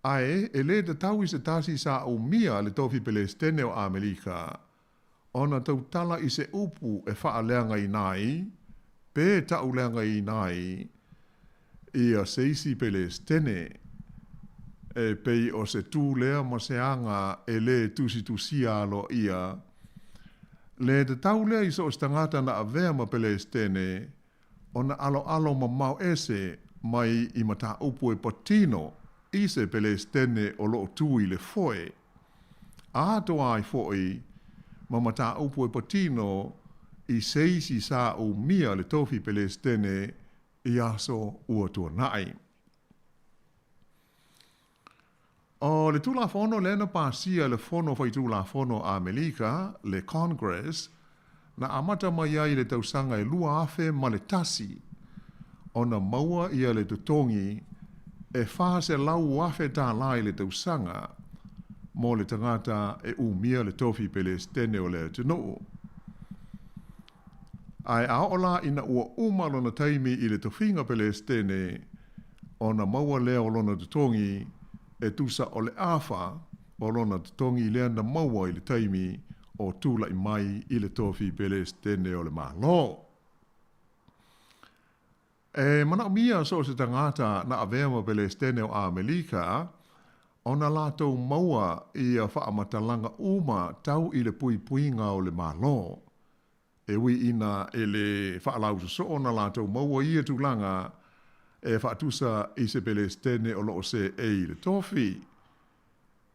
ae e lē tatau i se tasi sa umia le tofi Pelesitene o Amerika ona tautala i se upu e faaleagaina ai pe taʻuleagaina ai ia se isi Pelesitene, e pei o se tū lea ma se aga e lē tusitusia aloaia. Le tatau lea i so o se tagata na avea ma Pelesitene ona aloalo mamao ese mai i mataupu e patino i se Pelesitene o loo tu i le foe, atoa ai foʻi ma mataupu e patino i se isi sa umia le tofi Pelesitene i aso ua tuanaʻi. O le Tulafono lea na pasia e le Fono Faitulafono a Amerika, le Congress, na amata mai ai i le tausaga e 2001, ona maua ia le totogi e $400,000 tālā i le tausaga mo le tagata e umia le tofi Pelesitene o le atunuu. Ae a oo la ina ua uma lona taimi i le tofiga Pelesitene, ona maua lea o lona totogi e tusa o le afa o lona totogi lea na maua i le taimi o tulaʻi mai i le tofi Pelesitene o le Malo. E manaomia so o se tagata na avea ma Pelesitene o Amelika ona latou maua ia faamatalaga uma tau i le puipuiga o le Malo. E ui ina e lē faalausosoo ona latou maua ia tulaga e faatusa i se Pelesitene o loo seei i le tofi.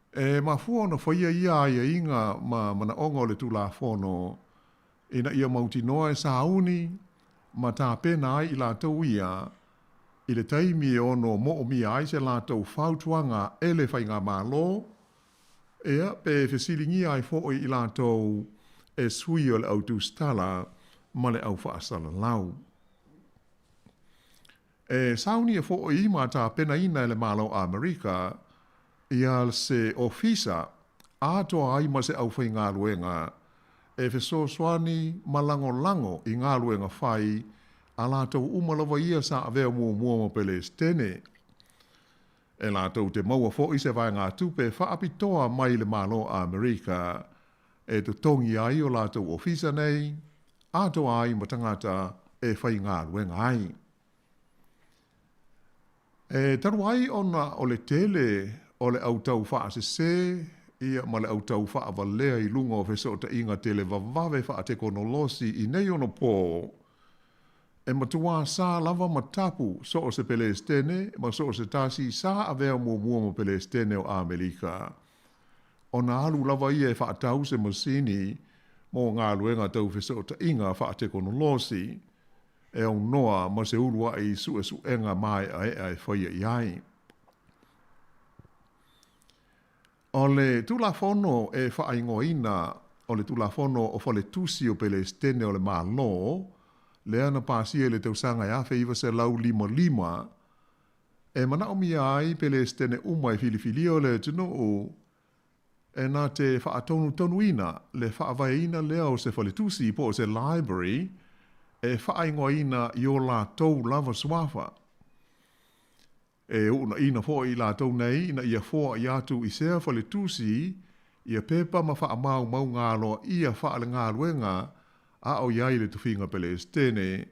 E mafua ona faia ia aiaiga ma manaoga o le Tulafono ina ia mautinoa e sauni ma tapena ai i latou ia i le taimi e ono moomia ai se latou fautuaga e le Faigamalo, Ia, pe fesiligia ai foʻi i latou e sui o le au tusitala ma le au faasalalau. E saunia foʻi ma tapenaina e le Malo Amerika ia se ofisa atoa ai ma se aufaigaluega e fesoasoani ma lagolago i galuega fai a latou uma lava ia sa avea muamua ma Pelesitene. E latou te maua foʻi se vaegatupe faapitoa mai le Malo Amerika e totogi ai o latou ofisa nei, atoa ai ma tagata e faigaluega ai. E talu ai ona o le tele o le autau faasese ia ma le autau faavalea i luga o fesootaiga televavave faatekonolosi i nei ono pō, E matuā sa lava ma tapu so o se Pelesitene ma so o se tasi sa avea muamua ma Pelesitene o Amerika. Ona alu lava ia e faatau se masini mo galuega tau fesootaiga faatekonolosi e aunoa ma se uluai suesuega maeaea e faia i ai. O le Tulafono e faaigoaina o le Tulafono o Faletusi o Pelesitene o le Malo, lea na pasia i le tausaga e 1955, e manaomia ai Pelesitene uma e filifilia o le atunuu e na te faatonutonuina le faavaeina lea o se faletusi po o se library e faaigoaina i o latou lava suafa. E uunaina foi i latou nei ina ia foai atu i sea faletusi ia pepa ma faamaumauga aloaia faalegaluega a o i ai le tofiga Pelesitene,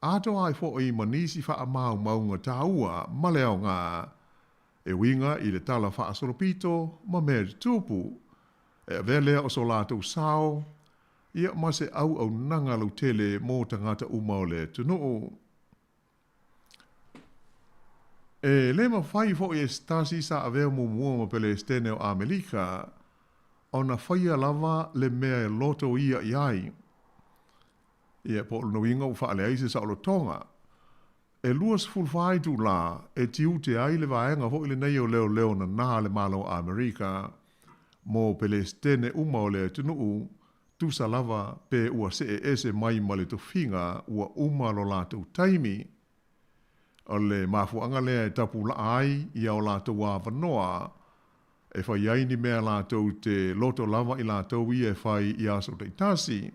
atoa ai foi ma nisi faamaumauga taua ma le aoga e uiga i le tala faasolopito ma mea tutupu, e avea lea o so latou sao, ia ma se auaunaga lautele mo tagata uma o le atunuu. E lē mafai foi e se tasi sa avea muamua ma Pelesitene o Amerika ona faia lava le mea e loto ia i ai. Ia, po o lona uiga ua faaleai se saolotoga. E 24 itulā e tiute ai le vaega foi lenei o leoleo nanā a le Malo o Amerika mo Pelesitene uma o le atunuu, tusa lava pe ua see ese mai ma le tofiga ua uma lo latou taimi. O le mafuaaga lea e tapulaa ai ia o latou avanoa e fai ai ni mea latou te loto lava i latou ia e fai i aso taitasi.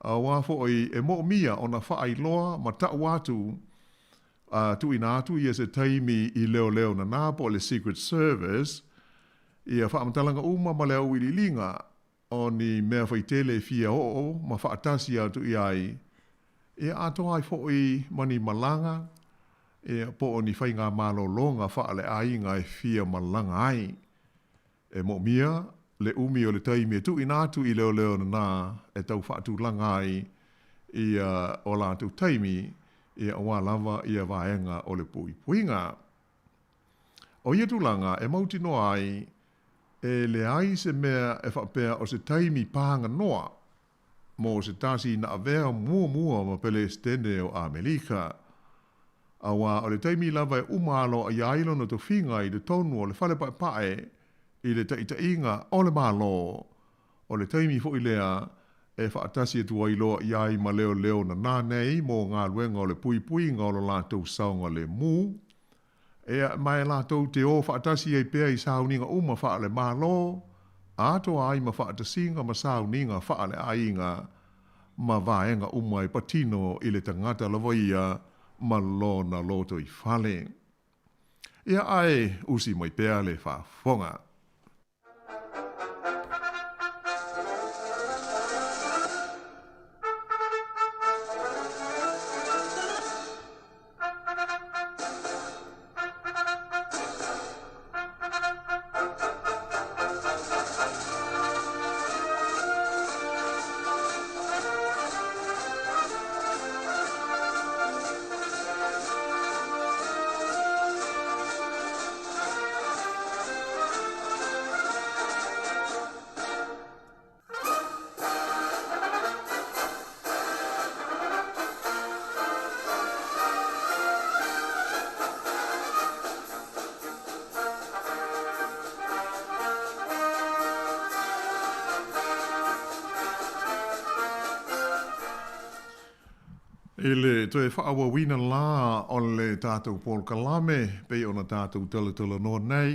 Auā foi e moomia ona faailoa ma ta'u atu a tuuina atu ia se taimi i leoleo nanā po o le Secret Service ia faamatalaga uma ma le auiliiliga o ni mea faitele e fia oo ma faatasi atu i ai, ia atoa ai foi ma ni malaga, ia po o ni faigamalologa faaleaiga e fia malaga ai. E moomia le umi o le taimi e tuuina atu i leoleo nanā e tau faatulaga ai ia o latou taimi, ia auā lava ia vaega o le puipuiga. O ia tulaga e mautinoa ai, e leai se mea e faapea o se taimi paganoa mo se tasi na avea muamua ma Pelesitene o Amerika. Auā o le taimi lava e uma aloaia ai lona tofiga i totonu o le fale paepae i le taitaiga o le Malo, o le taimi foi lea e faatasi atu ai loa i ai ma leoleo nanā nei mo galuega o le puipuiga o lo latou saogalemu, Ea, ma e latou te o faatasi ai pea i sauniga uma faale-Malo, atoa ai ma faatasiga ma sauniga faale-aiga, ma vaega uma e patino i le tagata lava ia ma lona lotoifale. Ia, ae usi mai pea le faafofoga. I le toe faaauauina la o le tatou polokalame pei ona tatou talatalanoa nei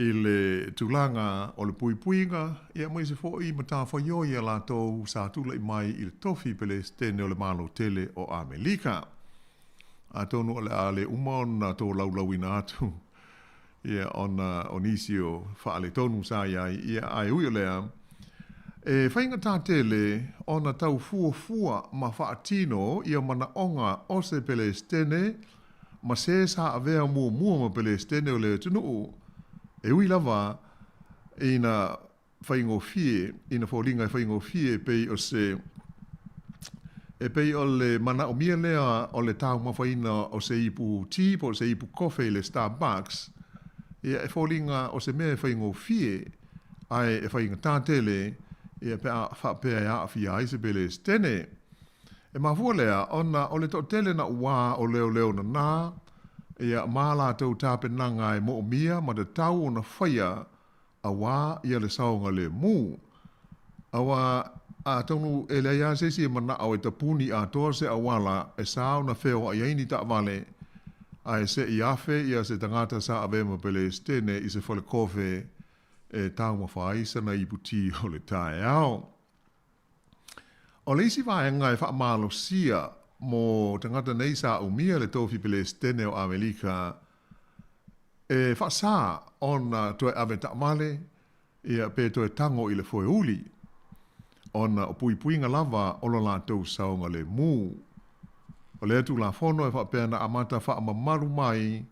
i le tulaga o le puipuiga, ia aemaise foi matafaioi a latou sa tulai mai i le tofi Pelesitene o le Malo tele o Amelika. Atonu o le a le uma ona tolaulauina atu ia ona o nisi o faaletonu sa i ai, ia ae ui o lea, e faigata tele ona tau fuafua ma faatino ia manaoga o se Pelesitene ma se sa avea muamua ma Pelesitene o le atunuu, e ui lava ina faigofie, ina foliga e faigofie e pei o se, e pei o le manaomia lea o le taumafaina o se ipu ti po o se ipu kofe i le Starbucks, ia e foliga o se mea e faigofie, ae e faigata tele. ia pe a faapea e aafia ai se Pelesitene. E mafua lea ona o le toatele na uā o leoleo nanā, ia ma a latou tapenaga e moomia ma tatau ona faia auā ia le saogalemu. Auā atonu e leai lava se isi e manao e tapuni atoa se auala e sa ona feoai ai ni taavale, ae se i afe ia se tagata sa avea ma Pelesitene i se falekofe e taumafa ai sana ipu ti o le taeao. O le isi vaega e faamalosia mo tagata nei sa umia le tofi Pelesitene o Amelika, e faasā ona toe ave taavale ia pe toe tago i le foeuli, ona o puipuiga lava o lo latou saogalemu. O lea Tulafono e faapea na amata faamamalu mai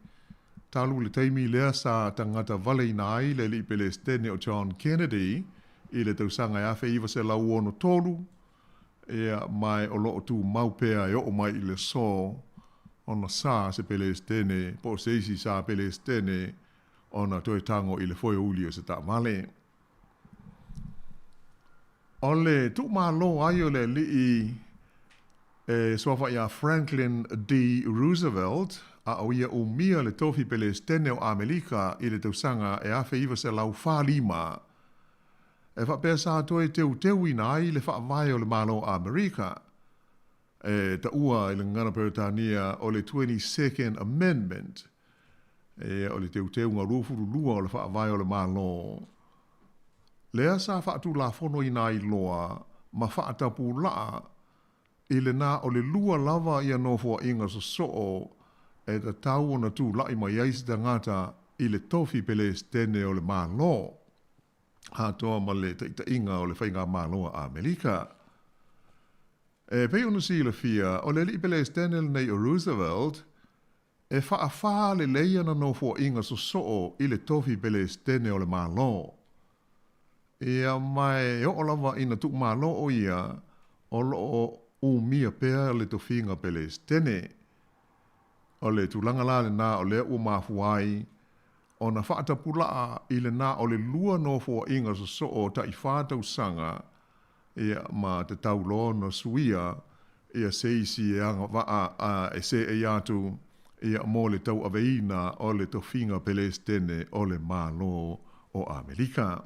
talu le taimi lea sa tagata valeina ai le alii Pelesitene o John Kennedy i le tausaga e 1963, ia, ma o loo tumau pea e oo mai i le aso ona sa se Pelesitene po o se isi sa Pelesitene ona toe tago i le foeuli o se taavale. O le tuumalo ai o le alii e suafa ia Franklin D. Roosevelt a o ia umia le tofi Pelesitene o Amelika i le tausaga e 1945, e faapea sa toe teuteuina ai le faavae o le Malo o Amerika, e taua i le gagana Peretania o le 22nd Amendment, e o le teuteuga 22 o le faavae o le Malo, lea sa faatulafonoina ai loa ma faatapulaa i lena o le lua lava ia nofoaiga sosoo e tatau ona tulai mai ai se tagata i le tofi Pelesitene o le Malo, atoa ma le taitaiga o le Faigamalo a Amerika. E pei ona silafia, o le alii Pelesitene lenei o Roosevelt, e faafā lelei ana nofoaiga sosoo i le tofi Pelesitene o le Malo. Ia, ma e oo lava ina tuumalo o ia, o loo umia pea le tofiga Pelesitene. O le tulaga la lena o lea ua mafua ai ona faatapulaa i lena o le lua nofoaiga sosoo taifā tausaga, ia, ma tatau loa ona suia ia se isi e agavaa e seei atu ia mo le tauaveina o le tofiga Pelesitene o le Malo o Amelika.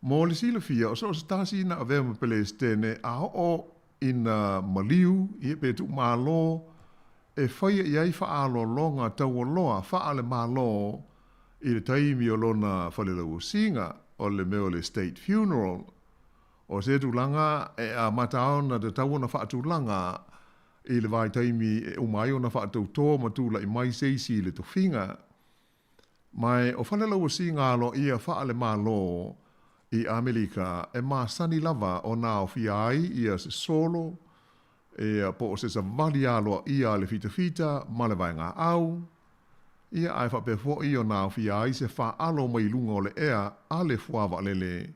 Mo le silafia, o so o se tasi na avea ma Pelesitene a oo ina maliu, ia pe tuumalo, e faia i ai faaaloaloga taualoa faale-Malo i le taimi o lona falelauasiga, o le mea o le state funeral. O se tulaga e amata ona tatau ona faatulaga i le vaitaimi e uma ai ona faatautō ma tula'i mai se isi i le tofiga. Ma o falelauasiga aloaia faale-Malo i Amerika e masani lava ona aofia ai ia se solo, ia po o se savali aloaia a le fitafita ma le vaegaau, ia ae faapea foi ona aofia ai se faalo mai luga o le ea a le fuavaalele,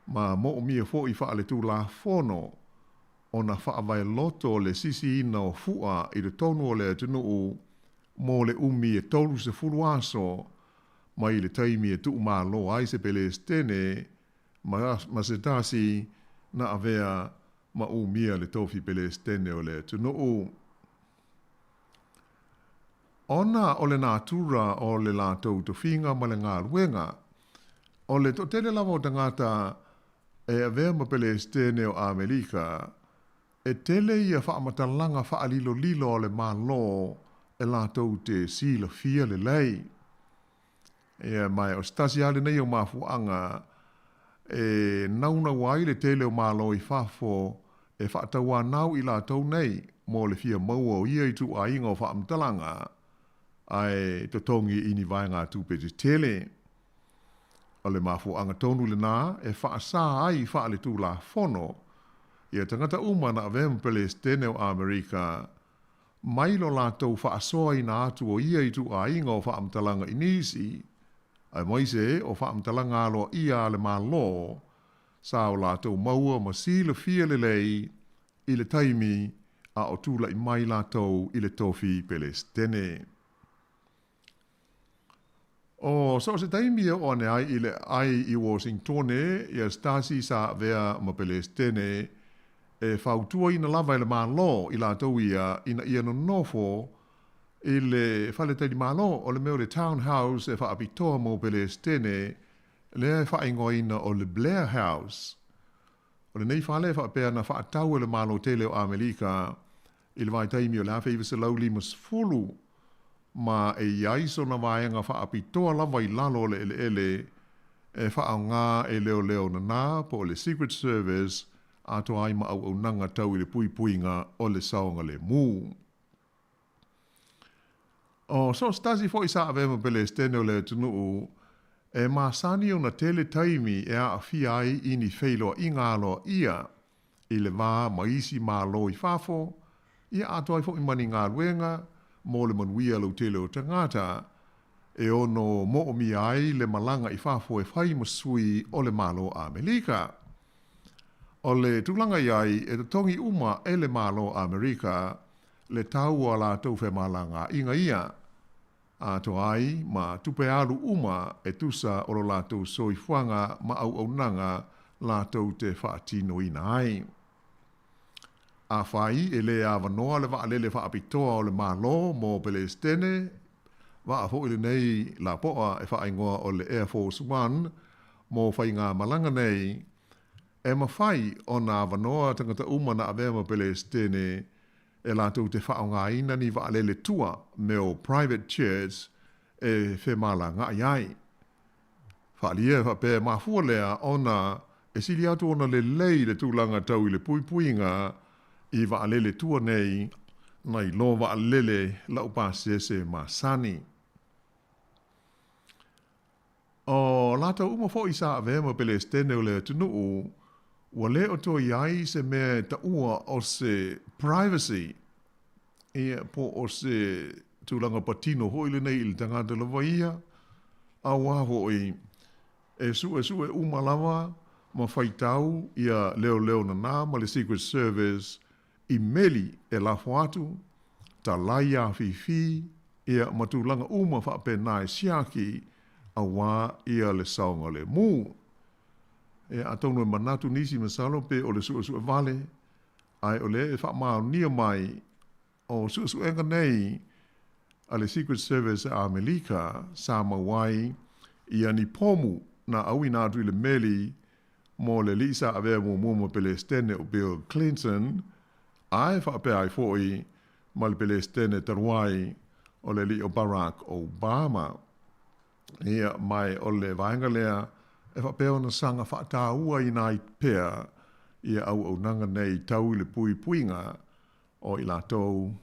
ma moomia foi faaletulafono ona faavaeloto le sisiina o fua i totonu o le atunuu mo le umi e 30 aso mai le taimi e tuumalo ai se Pelesitene ma se tasi na avea ma umia le tofi Pelesitene o le atunuu. Ona o le natura o le latou tofiga ma le galuega, o le toatele lava o tagata e avea ma Pelesitene o Amerika, e tele ia faamatalaga faalilolilo a le Malo e latou te silafia lelei. Ia, ma o se tasi lava lenei o mafuaaga e naunau ai le tele o Malo i fafo e faatauanau i latou nei mo le fia maua o ia ituaiga o faamatalaga ae totogi i ni vaegatupe tetele. O le mafuaaga tonu lena e faasā ai faaletulafono ia tagata uma na avea ma Pelesitene o Amerika mai lo latou faasoaina atu o ia ituaiga o faamatalaga i nisi, aemaise o faamatalaga aloaia a le Malo sa o latou maua ma silafia lelei i le taimi a o tula'i mai latou i le tofi Pelesitene. O so o se taimi e oo ane ai i le aai i Washingtone ia Stasi sa avea ma Pelestene e fautuaina lava e le Malo i latou ia ina ia nonofo i le faletalimalo o le mea o le Town House e faapitoa mo Pelestene lea e faaigoaina o le Blair House. O lenei fale e faapea na faatau e le Malo tele o Amelika i le vaitaimi o le 1950 ma e i ai sona vaega faapitoa lava i lalo o le eleele e faaaoga e leoleo nanā po o le Secret Service atoa ai ma auaunaga tau i le puipuiga o le saogalemu. O so o se tasi foi sa avea ma Pelestene o le atunuu e masani ona tele taimi e aafia ai i ni feiloaiga aloaia i le va ma isi Malo i fafo, ia atoa ai foi ma ni galuega mo le manuia lautele o tagata, e ono moomia ai le malaga i fafo e fai ma sui o le Malo Amelika. O le tulaga i ai, e totogi uma e le Malo Amerika le tau o a latou femalagaaiga ia, atoa ai ma tupe alu uma e tusa o lo latou soifuaga ma auaunaga latou te faatinoina ai. Afai e lē avanoa le vaalele faapitoa o le Malo mo Pelestene, vaa foi lenei lapoa e faaigoa o le Air Force One mo faigamalaga nei, e mafai ona avanoa tagata uma na avea ma Pelestene e latou te faaaogaina ni vaalele tua mea o private jets e femalagaai ai. Faaalia e faapea e mafua lea ona e sili atu ona lelei le tulaga tau i le puipuiga i vaalele tua nei nai lo vaalele laupasese masani. O latou uma foi sa avea ma Pelestene o le atunuu, ua le o toe i ai se mea e taua o se privacy, ia, po o se tulaga patino foi lenei i le tagata lava ia, auā foi e suesue uma lava ma faitau ia leoleo nanā ma le Secret Service i meli e lafo atu, talai afifi, ia ma tulaga uma faapena e siaki auā ia le saogalemu. Ia atonu e manatu nisi masalo pe o le suesue vale, ae o lea e faamaonia mai o suesuega nei a le Secret Service a Amelika sa maua ai ia ni pomu na auina atu i le meli mo le alii sa avea muamua ma Pelestene o Bill Clinton, ae faapea ai foi ma le Pelestene talu ai o le alii o Barack Obama. Ia, ma o le vaega lea e faapea ona saga faatauaina ai pea ia auaunaga nei tau i le puipuiga o i latou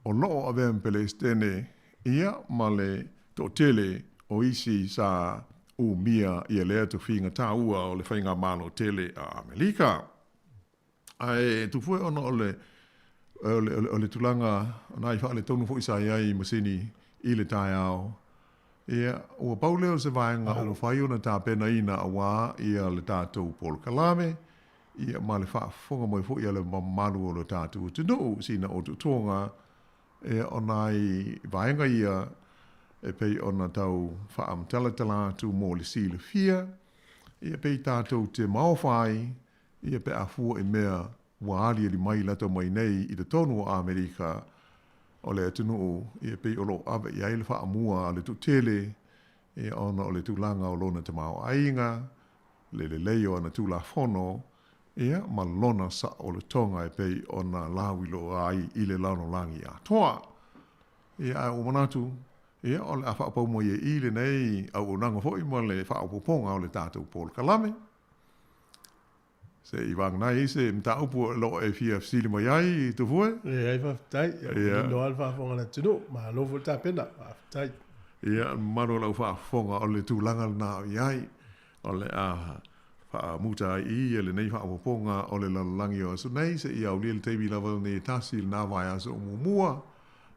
o lo o avea ma Pelestene, ia, ma le toatele o isi sa umia ia lea tofiga taua o le Faigamalo tele a Amelika. Ae tufue ona o le, o le, o le tulaga o nai faaletonu foi sa i ai i masini i le taeao, ia, ua pau lea o se vaega ua mafai ona tapenaina auā ia le tatou polokalame, ia ma le faafofoga mai foi a le mamalu o lo tatou atunuu sina otootoga, ia, o nai vaega ia e pei ona tau faaamatalatala atu mo le silafia, ia pei tatou te maofa ai, ia pe a fua i mea ua aliali mai lata mai nei i totonu o Amerika o le atunuu, ia pei o lo o ave i ai le faamua a le toatele, ia ona o le tulaga o lona tamaoaiga, le lelei o ana Tulafono, ia, ma lona saolotoga e pei ona lauiloa ai i le lalolagi atoa. Ia, ae ua manatu, ia, o le a faapau mai e i lenei auaunaga foi ma le faaopoopoga o le tatou polokalame. Se i vagana ai se mataupu o lo o e fia fesili mai ai, Tufue? Leai, faafetai. Ia, ua manino lava le faafofoga a le atunuu. Malo foi le tapena. Faafetai. Ia, mamalu o lau faafofoga, o le tulaga lena o i ai. O le a faamuta ai i i lenei faaopoopoga o le lalolagi o aso nei, seia aulia le taimi lava lenei e tasi i lena vaiaso o muamua,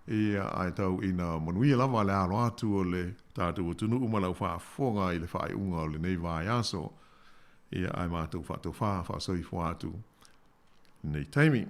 ia, ae tau ina manuia lava le alo atu o le tatou atunuu ma lau faafofoga i le faaiuga o lenei vaiaso, ia, ae matou faatofā faasoifua atu i lenei taimi.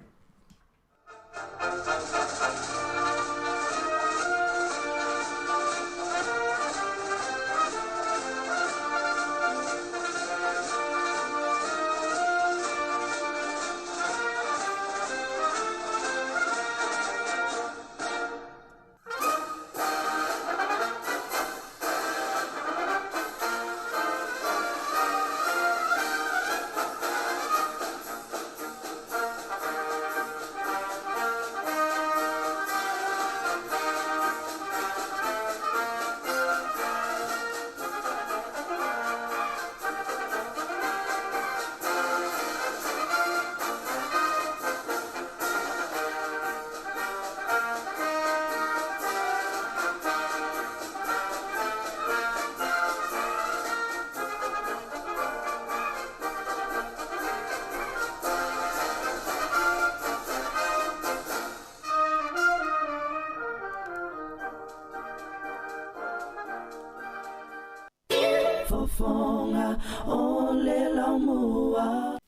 Siufofoga o le laumua.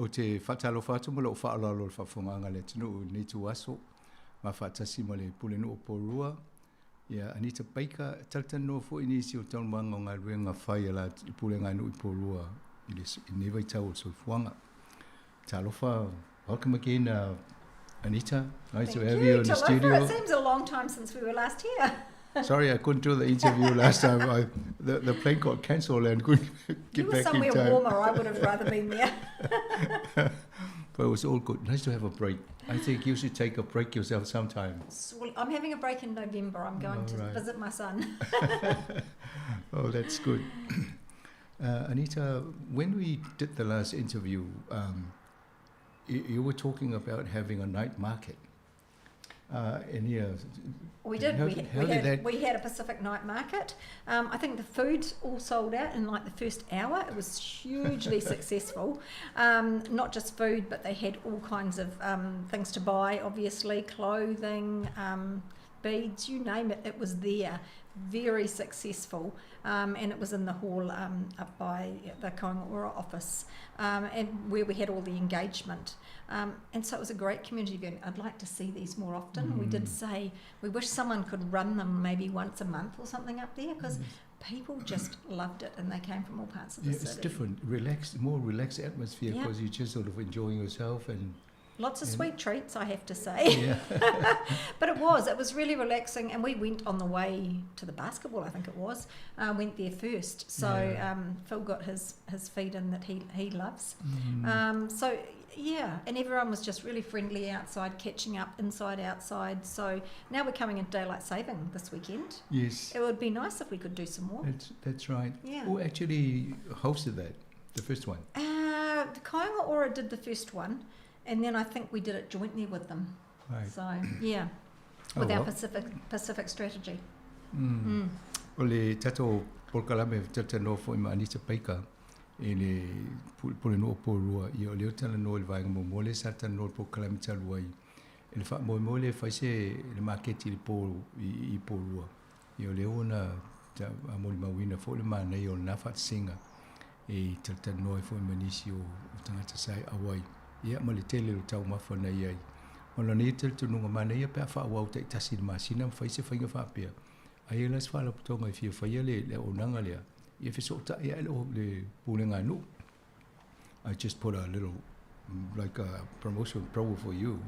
Ou te faatalofa atu ma lou faaaloalo i le faafofogaaga a le atunuu i lenei ituaso, ma faatasi ma le Pulenuu o Porirua, ia Anita Baker, e talatalanoa foi i nisi o taualumaga o galuega fai a le Pulega a Nuu i Porirua i lenei vaitau o le soifuaga. Talofa, welcome again, Anita. Nice Thank to have you, you in the studio. It seems a long time since we were last here. Sorry, I couldn't do the interview last time. I, the, the plane got cancelled and couldn't get you were back somewhere in time. warmer. I would have rather been there. but it was all good. Nice to have a break. I think you should take a break yourself sometime. So, I'm having a break in November. I'm going All to right. visit my son. Oh, that's good. Anita, when we did the last interview, you, you were talking about having a night market. And yeah, We did. How, we, how we, did had, that? we had a Pacific night market. I think the food all sold out in like the first hour. It was hugely successful. Not just food, but they had all kinds of things to buy, obviously, clothing, beads, you name it, it was there. Very successful. And it was in the hall up by the Kāinga Ora office, and where we had all the engagement. And so it was a great community event. I'd like to see these more often. We did say we wish someone could run them maybe once a month or something up there, because people just loved it and they came from all parts of the Yeah, it's city. different, relaxed, more relaxed atmosphere because you're just sort of enjoying yourself and Lots of and sweet treats, I have to say. Yeah. But it was really relaxing, and we went on the way to the basketball, I think it was. Went there first. So Yeah. Phil got his feed in that he loves. So, yeah, and everyone was just really friendly outside, catching up, inside, outside. So now we're coming into daylight saving this weekend. Yes. It would be nice if we could do some more. That's right. Yeah. Who actually hosted that, the first one? The Kāinga Ora did the first one, and then I think we did it jointly with them. Right. So, yeah, Oh, with our well. Pacific strategy. O le tatou polokalame talatalanoa foi ma Anita Baker i le Pulenuu o Porirua. Ia o lea o talanoa i le vaega muamua lea sa talanoa i le polokalame talu ai. I le faamoemoe lea e fai se le maketi i le po i Porirua. Ia o lea ua na molimauina foi le manaia o lena faatasinga e talatalanoa ai foi ma nisi o tagata sa e auai. Ia ma le tele o le taumafa na iai. Ma lona ia talitonuga manaia pe a faaauau taitasi i le masina ma fai se faiga faapea. Ai e la se faalapotopotoga e fia faia le le auaunaga lea, ia fesootai ae le le pulega a nuu. I just put a little like a promotion promo for you.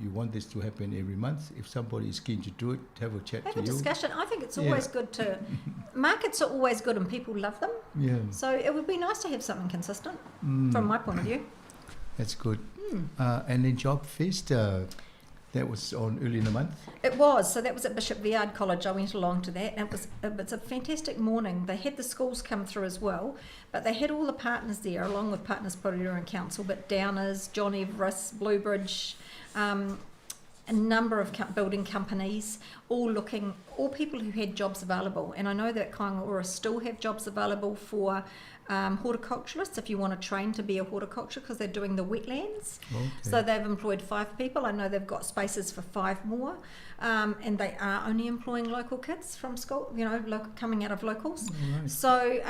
You want this to happen every month. If somebody is keen to do it, have a chat Have to a you. discussion. I think it's always good to... Markets are always good and people love them. Yeah. So it would be nice to have something consistent from my point of view. That's good. And then Job Fest, that was on early in the month? It was. So that was at Bishop Viard College. I went along to that, and it was a fantastic morning. They had the schools come through as well, but they had all the partners there, along with Partners Porirua and Council, but Downers, John Everest, Bluebridge, a number of building companies, all looking, all people who had jobs available. And I know that Kāinga Ora still have jobs available for horticulturalists if you want to train to be a horticulturist, because they're doing the wetlands. Okay. So they've employed 5 people. I know they've got spaces for 5 more, and they are only employing local kids from school, you know, local, coming out of locals. All right. So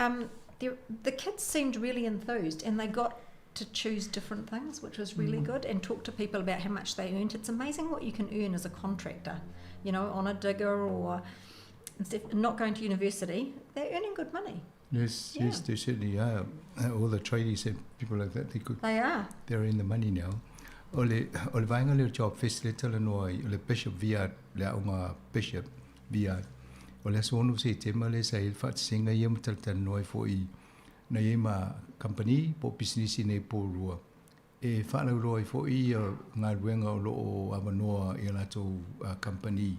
the kids seemed really enthused, and they got to choose different things, which was really good, and talk to people about how much they earned. It's amazing what you can earn as a contractor, you know, on a digger or instead of not going to university, they're earning good money. Yes, Yeah. yes, they certainly are. All the tradies and people like that, they could. They are. They're in the money now. O le, o le vaega lea o Job Fest le talanoa ai, o le Bishop Viard, le aoga Bishop Viard. O le aso 6 Setema le sa i le faatasinga ia ma talatalanoa ai foi na iai ma company po o pisinisi nei Porirua. E faalauiloa ai foi ia galuega o loo avanoa i a latou company.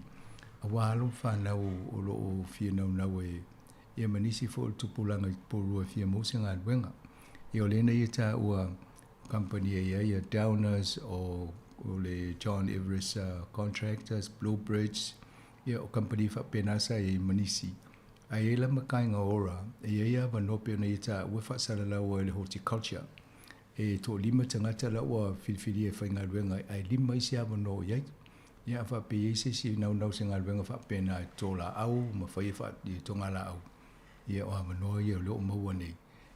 Auā alo ma fanau o loo fia naunau e ia ma nisi foi o le tupulaga i Porirua e fia maua se galuega. Ia o lena ia taua company e iai ia Downers o le John Everest Contractors, Blue Bridge, ia o company faapena sa iai ma nisi. Ae iai la ma Kāinga Ora, e iai avanoa pe ona ia taua e faasalalau ai le horticulture. E toalima tagata la ua filifilia e faigaluega ae lima isi avanoa o iai. Ia a faapea iai se isi naunau se galuega faapena e tō laau ma fai e faa i tonga laau. Ia o avanoa ia o lea o maua nei.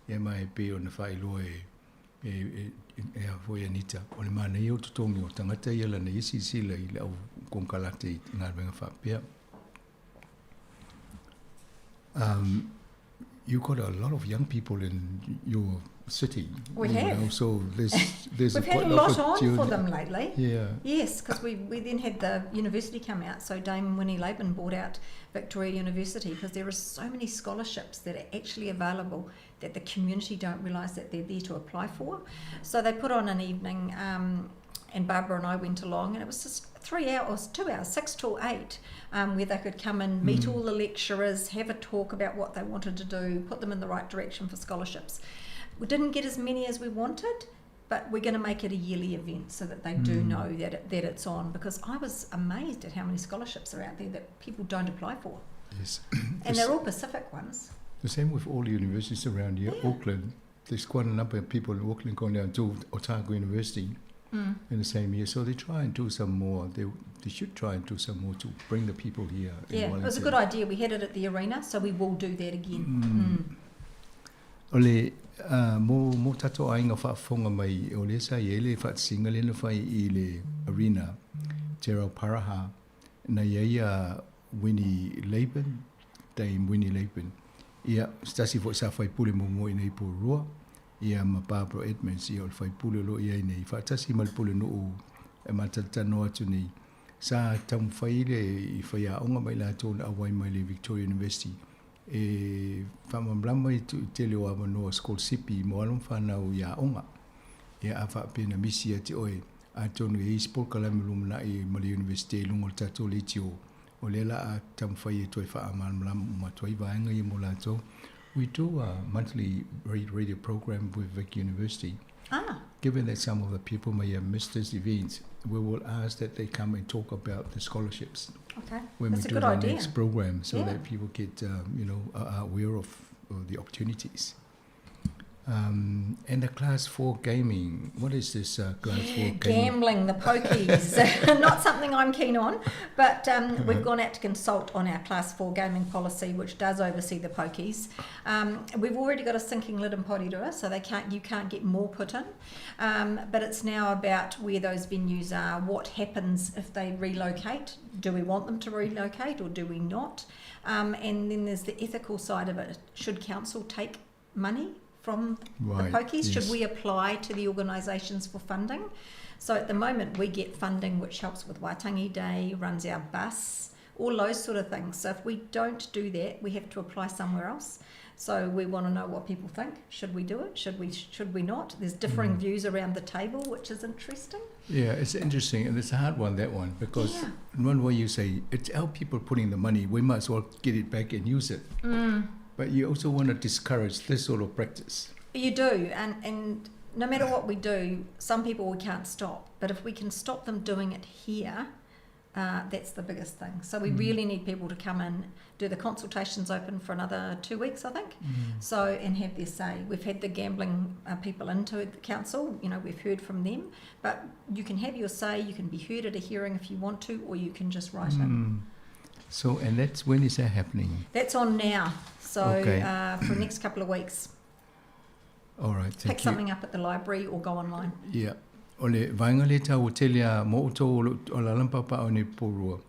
Ia mai e pei ona faailoa e E, e, e a foi Anita, o le manaia o totogi o tagata ia lana ia silasila i le au konekarate i galuega faapea. You got a lot of young people in your city. We have. Know, so there's there's We've a had quite a lot on opportunity. for them lately. Yeah. Yes, because we, we then had the university come out. So Dame Winnie Laban bought out Victoria University because there are so many scholarships that are actually available that the community don't realise that they're there to apply for. So they put on an evening, and Barbara and I went along, and it was just 3 hours, 2 hours, 6 till 8, where they could come and meet all the lecturers, have a talk about what they wanted to do, put them in the right direction for scholarships. We didn't get as many as we wanted, but we're going to make it a yearly event so that they do know that it's on, because I was amazed at how many scholarships are out there that people don't apply for. And they're all Pacific ones. The same with all the universities around here. Auckland, there's quite a number of people in Auckland going down to Otago University in the same year. So they try and do some more. They should try and do some more to bring the people here in Yeah, it was a Wellington. Good idea. We had it at the arena, so we will do that again. O le mo tatou aiga faafofoga mai o lea sa iai le faatasiga lea na fai i le arena Te Rauparaha na iai a Winnie Laban, Dame Winnie Laban. Ia, se tasi foi sa faipule muamua i nei Porirua, ia ma Barbara Edmonds, ia o le faipule o lo o i ai nei. Faatasi ma le pulenuu e matalatalanoa atu nei. Sa taumafai le i faiaoga ma i latou na auai mai le Victoria University e faamalamalama i tele o avanoa sikolasipi mo alo ma fanau i aoga. Ia a faapea na misi ia te oe, atonu e i ai isi polokalame lumanai ma le University i luga o le tatou leitio o lea la a taumafai e toe faamalamalama uma atu ai vaega ia mo latou. We do a monthly radio program with Vic University. Given that some of the people may have missed this event, we will ask that they come and talk about the scholarships when That's we a do good the idea. next program, so that people get are aware of the opportunities. And the class 4 gaming, what is this class 4 gaming? Gambling, the pokies. Not something I'm keen on, but we've gone out to consult on our Class 4 gaming policy, which does oversee the pokies. We've already got a sinking lid in Porirua, so they can't, you can't get more put in. But it's now about where those venues are, what happens if they relocate. Do we want them to relocate or do we not? And then there's the ethical side of it. Should council take money from the pokies? Should we apply to the organisations for funding? So at the moment we get funding which helps with Waitangi Day, runs our bus, all those sort of things. So if we don't do that, we have to apply somewhere else. So we want to know what people think. Should we do it? Should we not? There's differing views around the table, which is interesting. Yeah, it's interesting, and it's a hard one, that one, because in one way you say it's our people putting the money, we might as well get it back and use it. But you also want to discourage this sort of practice. You do, and no matter what we do, some people we can't stop. But if we can stop them doing it here, that's the biggest thing. So we really need people to come in, do the consultations open for another 2 weeks, I think. So, and have their say. We've had the gambling people into the council. We've heard from them. But you can have your say. You can be heard at a hearing if you want to, or you can just write in. So, and that's when is that happening? That's on now. So for the next couple of weeks, All right, thank pick you. something up at the library or go online. Yeah. O le vaega lea taua tele a mo outou o alaala ma paopao nei Porirua.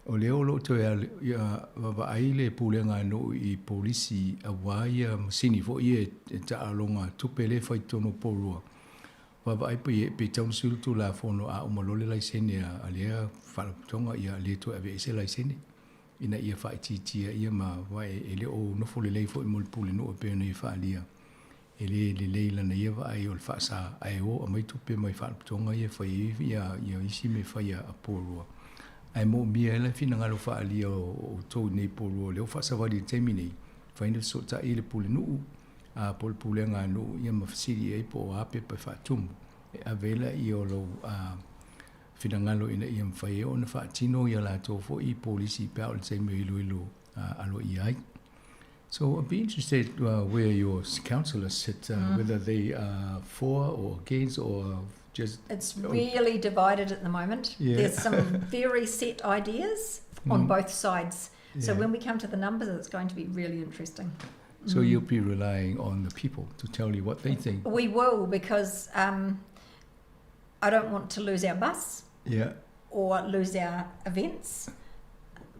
O lea o loo toe ia vaavaai le pulega a nuu i polisi auā ia masini foi ia e taaloga tupe lea e fai i totonu o Porirua. Vaavaai pe pe tatau ona sui le tulafono a uma loa le laisene a lea faalapotopotoga ia le toe aveese laisene ina ia faaitiitia ia ma vae e le o nofo lelei foi mo le pulenuu e pei ona ia faaalia. E lē lelei lana ia vaai o le faasā ae o aumai tupe mai faalapotopotoga ia e fai ai ia ia isi mea fai a Porirua. Ae moomia ai la finagalo faaalia o outou nei Porirua o lea ua faasavali i le taimi nei, mafai ona fesootai le pulenuu a po o le pulega a nuu ia ma fesili ai po o a pepa e faatumu. E ave ai laia o lou finagalo ina ia mafai ai ona faatino ia latou foi polisi pe a o le taimi o iloilo aloaia ai. So I'd be interested where your councillors sit, whether they are for or against or just. It's really divided at the moment. There's some very set ideas on both sides. So when we come to the numbers, it's going to be really interesting. So you'll be relying on the people to tell you what they think. We will, because I don't want to lose our bus or lose our events,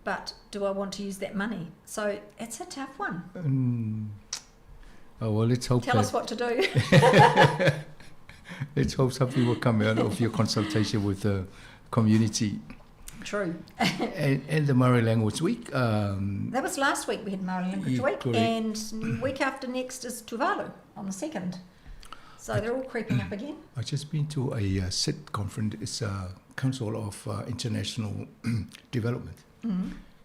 but do I want to use that money? So it's a tough one. Oh, well, let's hope Tell us what to do. Let's hope something will come out of your consultation with the community. True. And the Maori Language Week. That was last week we had Maori Language Yeah, Week, correct. and week after next is Tuvalu on the 2nd. So they're all creeping up again. I've just been to a SIT conference. It's a Council of International Development.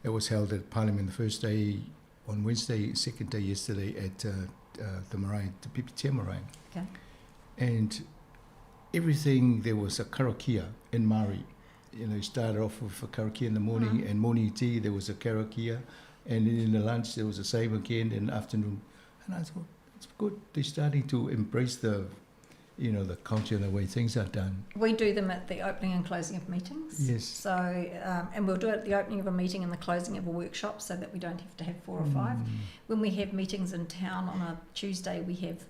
It was held at Parliament the first day on Wednesday, second day yesterday at the Marae, the Pipitea Marae. And everything, there was a karakia in Maori. You know, you started off with a karakia in the morning, and morning tea, there was a karakia. And then in the lunch, there was the same again in the afternoon. And I thought, it's good. They're starting to embrace the culture and the way things are done. We do them at the opening and closing of meetings. And we'll do it at the opening of a meeting and the closing of a workshop so that we don't have to have 4 or 5. When we have meetings in town on a Tuesday, we have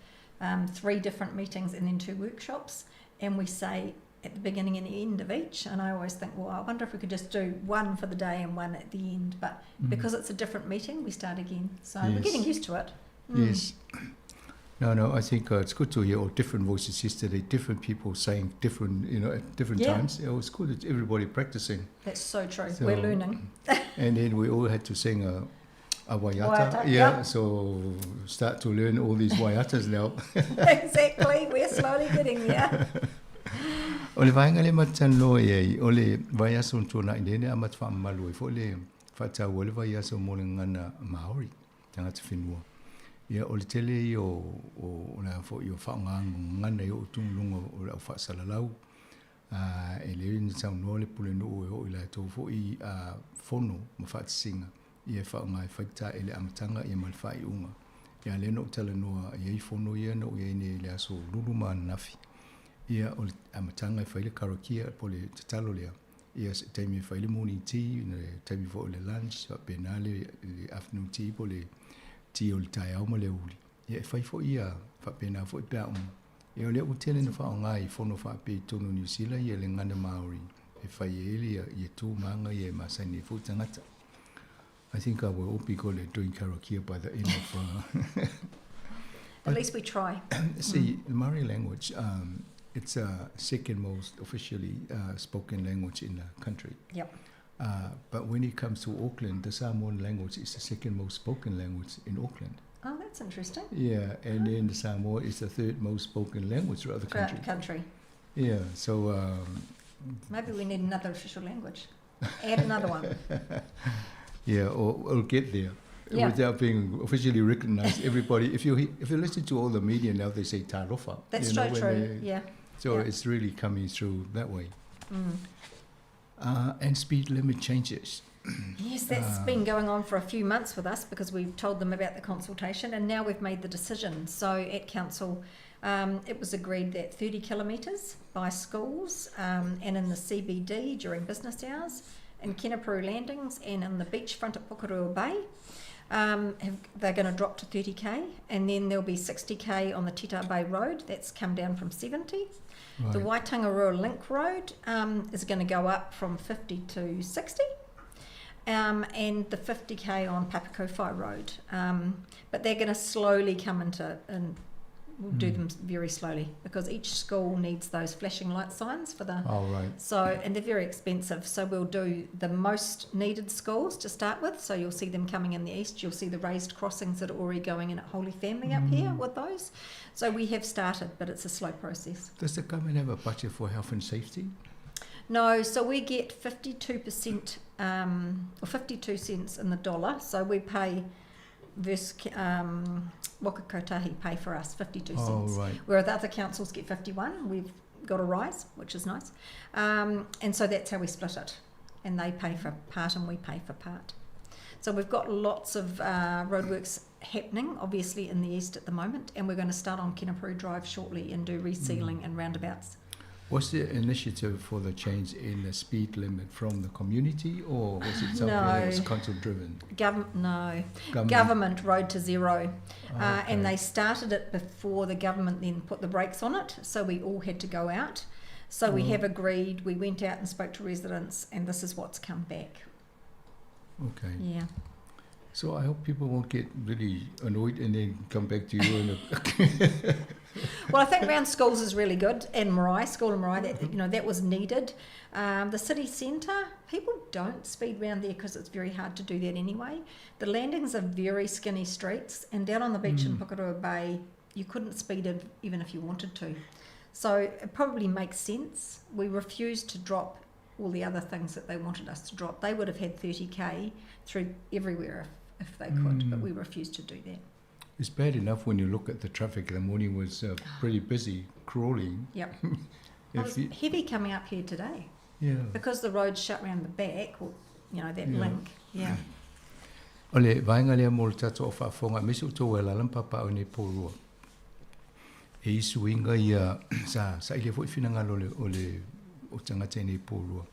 3 different meetings and then 2 workshops, and we say at the beginning and end of each, and I always think, well, I wonder if we could just do one for the day and one at the end, but because it's a different meeting, we start again. So we're getting used to it. Yes. No, no, I think it's good to hear all different voices yesterday, different people saying different, at different times. It was good that everybody practicing. That's so true. We're learning. And then we all had to sing a waiata. Waiata, So start to learn all these waiatas now. Exactly. We're slowly getting there. O le vaenga le matanoa i ai, o le vaiaso na tuanai nei ne a matawhaamalu ai fo le whaatau o le vaiaso mo le ngana Māori, tangata whenua. Ia, o le tele i o la fo i o whaonga ngana i o tungulunga o la whaasalalau. E le ni tau noa le pule nuu e o i la tau fo i fono ma whaatisinga. Ia e whaonga e whaita e le amatanga ia ma le whaiunga. Ia le no tala noa i ei fono ia no i nei le aso lulu ma nafi. Ia o le amatanga e whaile karakia po le tatalo lea. Ia se taimi e whaile morning tea, le taimi fo o le lunch, wa pena le afternoon tea po le tea o le taiao ma le uli. Ia e whai fo ia, wha pena fo i pea umu. Ia o le u tele na whaonga i fono wha pe tonu New Zealand ia le ngana Māori. E whai e ele ia tū maanga ia e masani e fo tangata. I think I will all be good at doing karakia by the end of... At least we try. See, the Maori language, it's a second most officially spoken language in the country. But when it comes to Auckland, the Samoan language is the second most spoken language in Auckland. Oh, that's interesting. Yeah, and then the Samoa is the third most spoken language throughout the Throughout country. the country. Yeah, so... Maybe we need another official language. Add another one. Yeah, or we'll get there. Without being officially recognized. Everybody, if you listen to all the media now, they say Talofa. That's so true, yeah. So it's really coming through that way. And speed limit changes. Yes, that's been going on for a few months with us because we've told them about the consultation and now we've made the decision. So at council, it was agreed that 30 kilometres by schools and in the CBD during business hours, in Kenepuru landings and in the beachfront at Pukerua Bay, they're going to drop to 30k, and then there'll be 60k on the Titahi Bay Road. That's come down from 70. The Waitangarua Link Road is going to go up from 50 to 60, and the 50k on Papakowhai Road. But they're going to slowly come into, and we'll do them very slowly because each school needs those flashing light signs for the... Oh, right. And they're very expensive. So we'll do the most needed schools to start with. So you'll see them coming in the east. You'll see the raised crossings that are already going in at Holy Family up here with those. So we have started, but it's a slow process. Does the government have a budget for health and safety? No, so we get 52%, or 52 cents in the dollar. So we pay... versus Waka Kotahi pay for us 52 cents. Oh, right. Whereas the other councils get 51. We've got a rise, which is nice. And so that's how we split it. And they pay for part and we pay for part. So we've got lots of roadworks happening, obviously, in the east at the moment. And we're going to start on Kenepuru Drive shortly and do resealing and roundabouts. Was the initiative for the change in the speed limit from the community, or was it something that was No. council driven? No. Government. Government Road to Zero. And Okay. they started it before the government then put the brakes on it, so we all had to go out. So we have agreed, we went out and spoke to residents, and this is what's come back. Okay. Yeah. So I hope people won't get really annoyed and then come back to you. And Well, I think round schools is really good, and Marae, school and Marae, that, you know, that was needed. The city centre, people don't speed round there because it's very hard to do that anyway. The landings are very skinny streets, and down on the beach in Pukerua Bay, you couldn't speed it even if you wanted to. So it probably makes sense. We refused to drop all the other things that they wanted us to drop. They would have had 30k through everywhere if they could, but we refused to do that. It's bad enough when you look at the traffic. The morning was pretty busy, crawling. Yep. It If was you, heavy coming up here today. yeah. Because the road's shut round the back, or, you know, that Yeah. link. Yeah. O le vaenga lea mo le tātou o faafofoga, aemaise o tou e alaala ma papaau nei Porirua. E i suiga ia sa sailia foi finagalo o le o le o tagata i nei Porirua.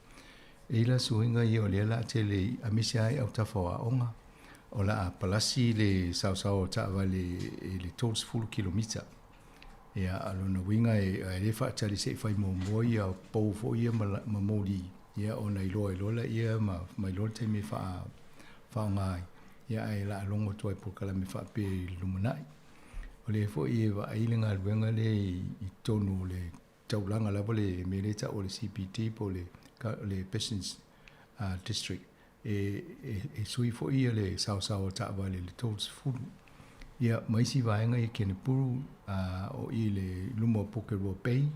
E i la suiga ia o lea la a tele i aemaise ai autafa o aoga, o la a palasi le saosao o taavale i le 30 kilomita. Ia a lona uiga e ae lē faatali seʻi fai muamua ia pou foʻi ia ma ma moli ia ona iloa ai loa laia ma ma iloa le taimi e faa faaaoga ai ia ae laalogo atu ai polokalame faapea i le lumanai. O le foʻi e vaai le galuega lea i totonu o le taulaga lava le mea lea e taʻu o le CBD po o le le business district e e e sui foʻi ia le saosao o taavale i le 30. Ia ma isi vaega ia Kenepuru o i le luma o Pukerua Bay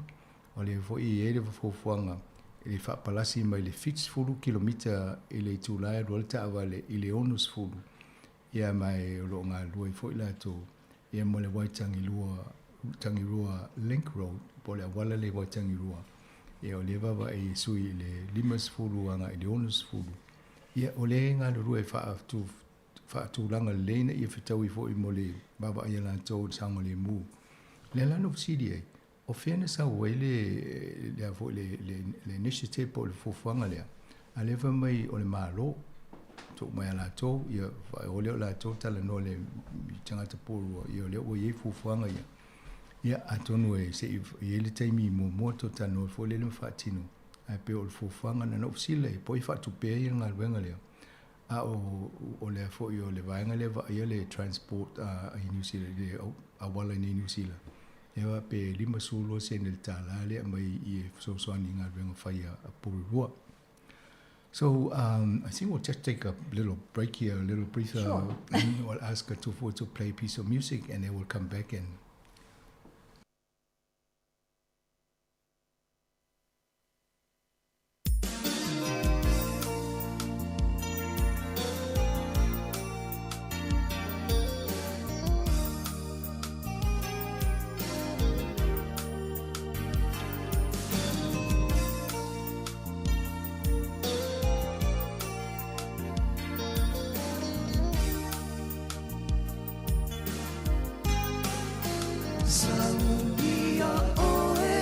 o le foʻi e i ai le fuafuaga i le faapalasi mai le 70 kilomita i le itulā e alu ai le taavale i le 60. Ia ma e o loo galulue ai foʻi latou ia mo le Waitangirua Tangirua Link Road po o le auala le Waitangirua. Ia o lea vaavaai e sui i le 50 agai i le 60. Ia o lea e galulue e faatu faatulaga lelei ina ia fetaui foʻi mo le vaavaai a latou i le saogalemu. Lea la na ou fesili ai, o fea na sau ai le lea foi le le le initiative po o le fuafuaga lea, a o lea fai mai o le Malo tuu mai ia latou, ia o lea o latou talanoa i le tagata Porirua, ia o lea ua i ai fuafuaga ia. Ia atonu e seʻi i ai le taimi muamua tou talanoa foi lele ma faatino, ae pei o le fuafuaga na na ou fesili ai, po o ai faatupea ia le galuega lea. A o o lea foi o le vaega lea e vaaia le transport i New Zealand, le auala i New Zealand, ia pe 52 sene le tālā lea e aumai i e fesoasoani i galuega fai a Porirua. So I think we'll just take a little break here, a little breather. Sure. We'll ask Tufua to play a piece of music and then we'll come back and Saulia oe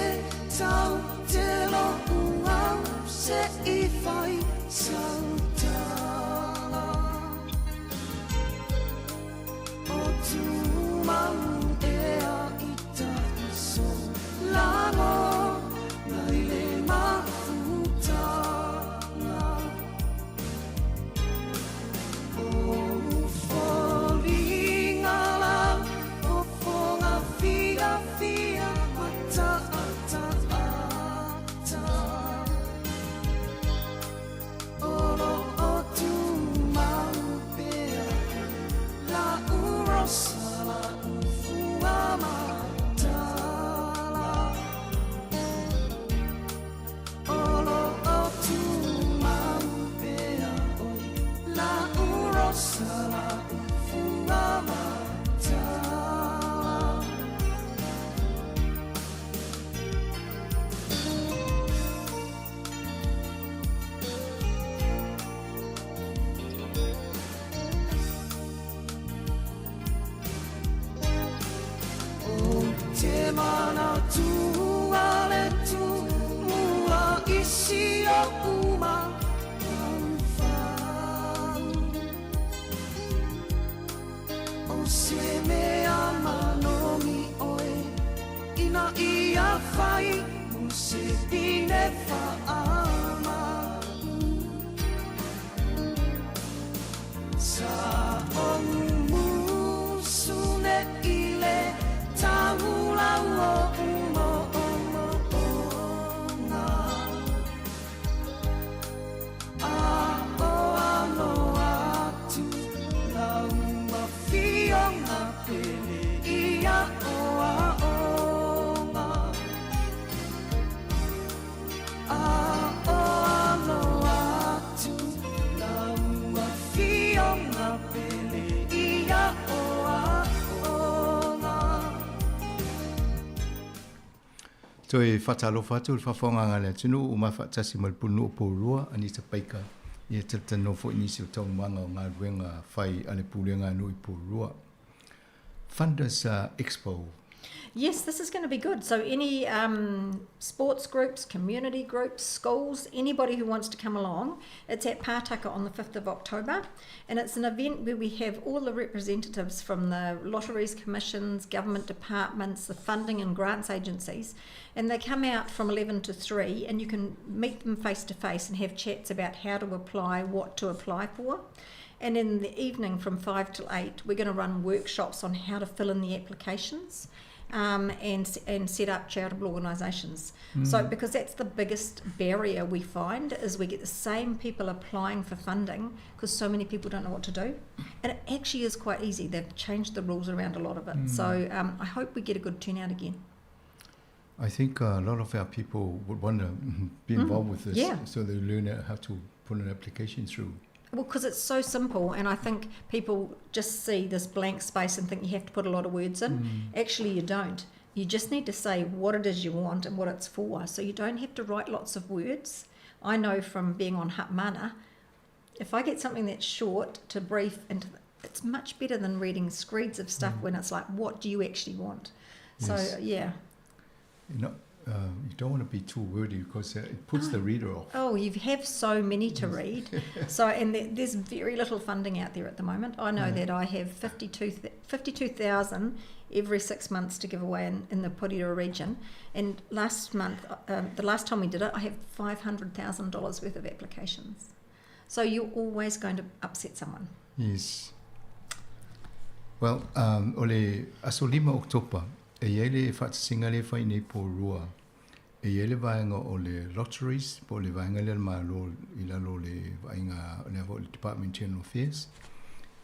tau te lo'u au se i fai sautala O tumau ea i ta'u solago nai le mafutaga O foliga lau fofoga fiafia mataataata O loo tumau pea la'u rosa la'u fuamatala O loo tumau pea oi la'u rosa la'u fuamatala. O te manatua le Se mea manogi ʻoe ina ia fai mu se pine whaama. Sa o sune ile taula o umo o mo ona. A o alo atu lau mafionga pele ia o aonga. A o alo atu lau mafionga pele ia o aonga. Toe faatalofa atu i le faafofogaaga a le atunuu ua mafaatasi ma le Pulenuu o Poulua, Anita Baker, ia talatalanoa foi i nisi o taualumaga o galuega fai a le Pulega a Nuu i Poulua. Funders Expo. Yes, this is going to be good. So any sports groups, community groups, schools, anybody who wants to come along, it's at Pātaka on the 5th of October. And it's an event where we have all the representatives from the lotteries commissions, government departments, the funding and grants agencies, and they come out from 11 to 3, and you can meet them face to face and have chats about how to apply, what to apply for. And in the evening from 5 till 8, we're going to run workshops on how to fill in the applications and set up charitable organisations. So because that's the biggest barrier we find, is we get the same people applying for funding because so many people don't know what to do. And it actually is quite easy. They've changed the rules around a lot of it. So I hope we get a good turnout again. I think a lot of our people would want to be involved with this, so they learn how to put an application through. Well, because it's so simple, and I think people just see this blank space and think you have to put a lot of words in. Actually, you don't. You just need to say what it is you want and what it's for. So you don't have to write lots of words. I know from being on Hapmana, if I get something that's short to brief, and it's much better than reading screeds of stuff when it's like, what do you actually want? So, yeah. You know, you don't want to be too wordy because it puts the reader off. Oh, you have so many to read. And there's very little funding out there at the moment. I know that I have 52,000 every 6 months to give away in the Porirua region. And last month, the last time we did it, I have $500,000 worth of applications. So you're always going to upset someone. Yes. Well, ole aso lima October, e iai le faatasinga le fai nei Porirua. E iai le vaega o le lotteries, po o le vaega lea le malo i lalo o le vaaiga lea foi o le Department of General Affairs.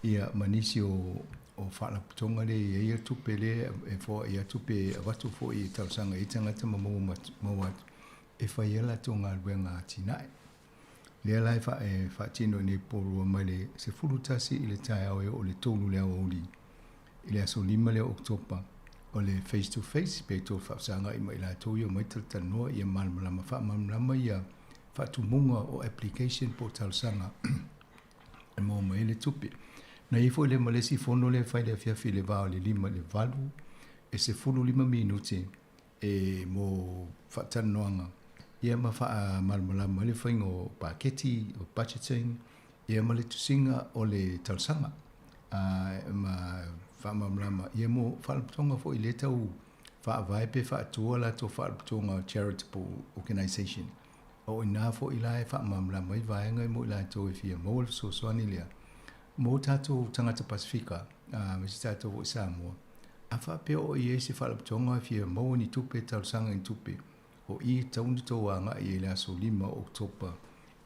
Ia ma nisi o faalapotopotoga le i ai ia tupe le e foai ia tupe avatu foi i talosaga i tagata ma maua atu e fai ai latou galuega atinae. Lea la e faatino i nei Porirua mai le 11 i le taeao e oo i le 3 le aoauli i le aso 5 lea o Oketopa. O le face to face pe tō whaasanga i mai latou ia mai talatalanoa ia malamalama faamalamalama ia faatumuga o application po o talosaga e maua mai ai le tupe. Na iai foi le ma le isi fono lea e fai le afiafi i le va o le 5 i le 8 e 15 minute e mo faatalanoaga ia ma faamalamalama ai le faiga o paketi o budgeting ia ma le tusiga o le talosaga ma faamalamalama ia mo faalapotopotoga foi lea tau faavae pe faatua latou faalapotopotoga charitable organisation. O ina foi la e faamalamalama ai vaega e mo i latou e fia maua le fesoasoani lea mo tatou tagata Pasifika ma si tatou foi Samoa. A faapea o i ai se faalapotopotoga e fia maua ni tupe talosaga ni tupe o i tatau ona tou agai i le aso 5 o Oketopa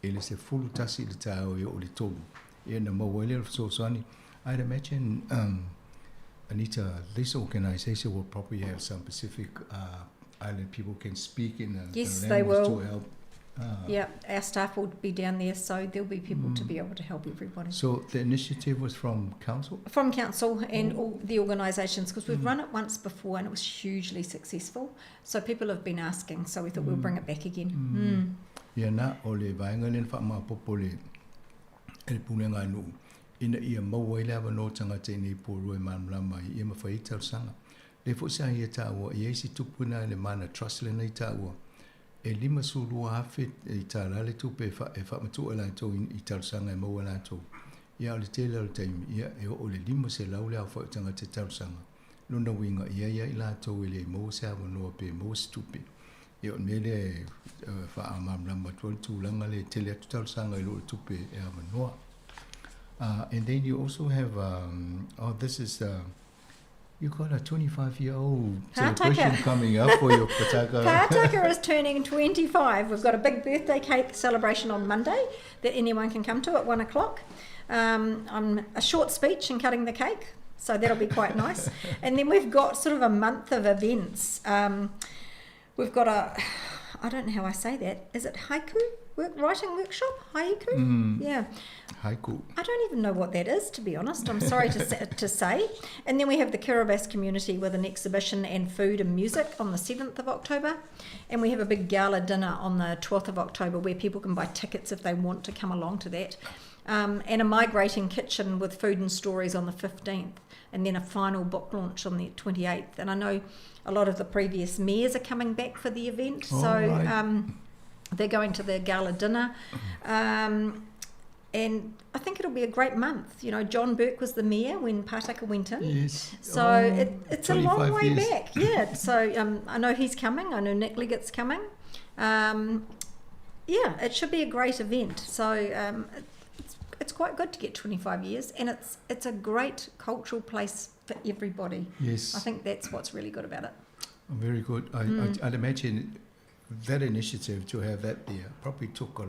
e le 11 i le taeao e oo i le 3 ia na maua ai lea o le fesoasoani. I'd imagine Anita, this organisation will probably have some Pacific Island people can speak in the Yes, they language to will. help. Yeah, our staff will be down there, so there'll be people to be able to help everybody. So the initiative was from council? From council and all the organisations, because we've run it once before and it was hugely successful. So people have been asking, so we thought we'll bring it back again. Ia na o le vaega lea na faamaopoopo le e le Pulega a nuu ina ia maua ai le avanoa o tagata i nei Porirua e malamalama ai ia ma fai ai talosaga. Lea foi sa ia taua i ai se tupu na le Mana Trust lena i taua e 52,000 i tālā le tupe e faamatuu e latou i talosaga e maua e latou. Ia, a o le tele lava o le taimi, ia, e oo i le 500 le aofai o tagata e talosaga. Lona uiga, e i ai lava i latou e le maua se avanoa pe maua se tupe. Ia, o le mea lea e faamalamalama atu ai le tulaga lea e tele atu talosaga i lo le tupe e avanoa. And then you also have, oh, this is, you got a 25-year-old celebration coming up for your Pataka. Pātaka is turning 25. We've got a big birthday cake celebration on Monday that anyone can come to at 1 o'clock. I'm a short speech and cutting the cake, so that'll be quite nice. And then we've got sort of a month of events. We've got a, I don't know how I say that. Is it haiku? Writing workshop? Haiku? Yeah. Haiku. I don't even know what that is, to be honest. I'm sorry to say. And then we have the Kiribati community with an exhibition and food and music on the 7th of October. And we have a big gala dinner on the 12th of October where people can buy tickets if they want to come along to that. And a migrating kitchen with food and stories on the 15th. And then a final book launch on the 28th. And I know a lot of the previous mayors are coming back for the event. Oh, right. They're going to the gala dinner. And I think it'll be a great month. You know, John Burke was the mayor when Pātaka went in. Yes. So Oh, it's a long 25 way years. back. Yeah. So I know he's coming. I know Nick Leggett's coming. Yeah, it should be a great event. So it's quite good to get 25 years, and it's a great cultural place for everybody. Yes. I think that's what's really good about it. Very good. I'd imagine that initiative to have that there probably took a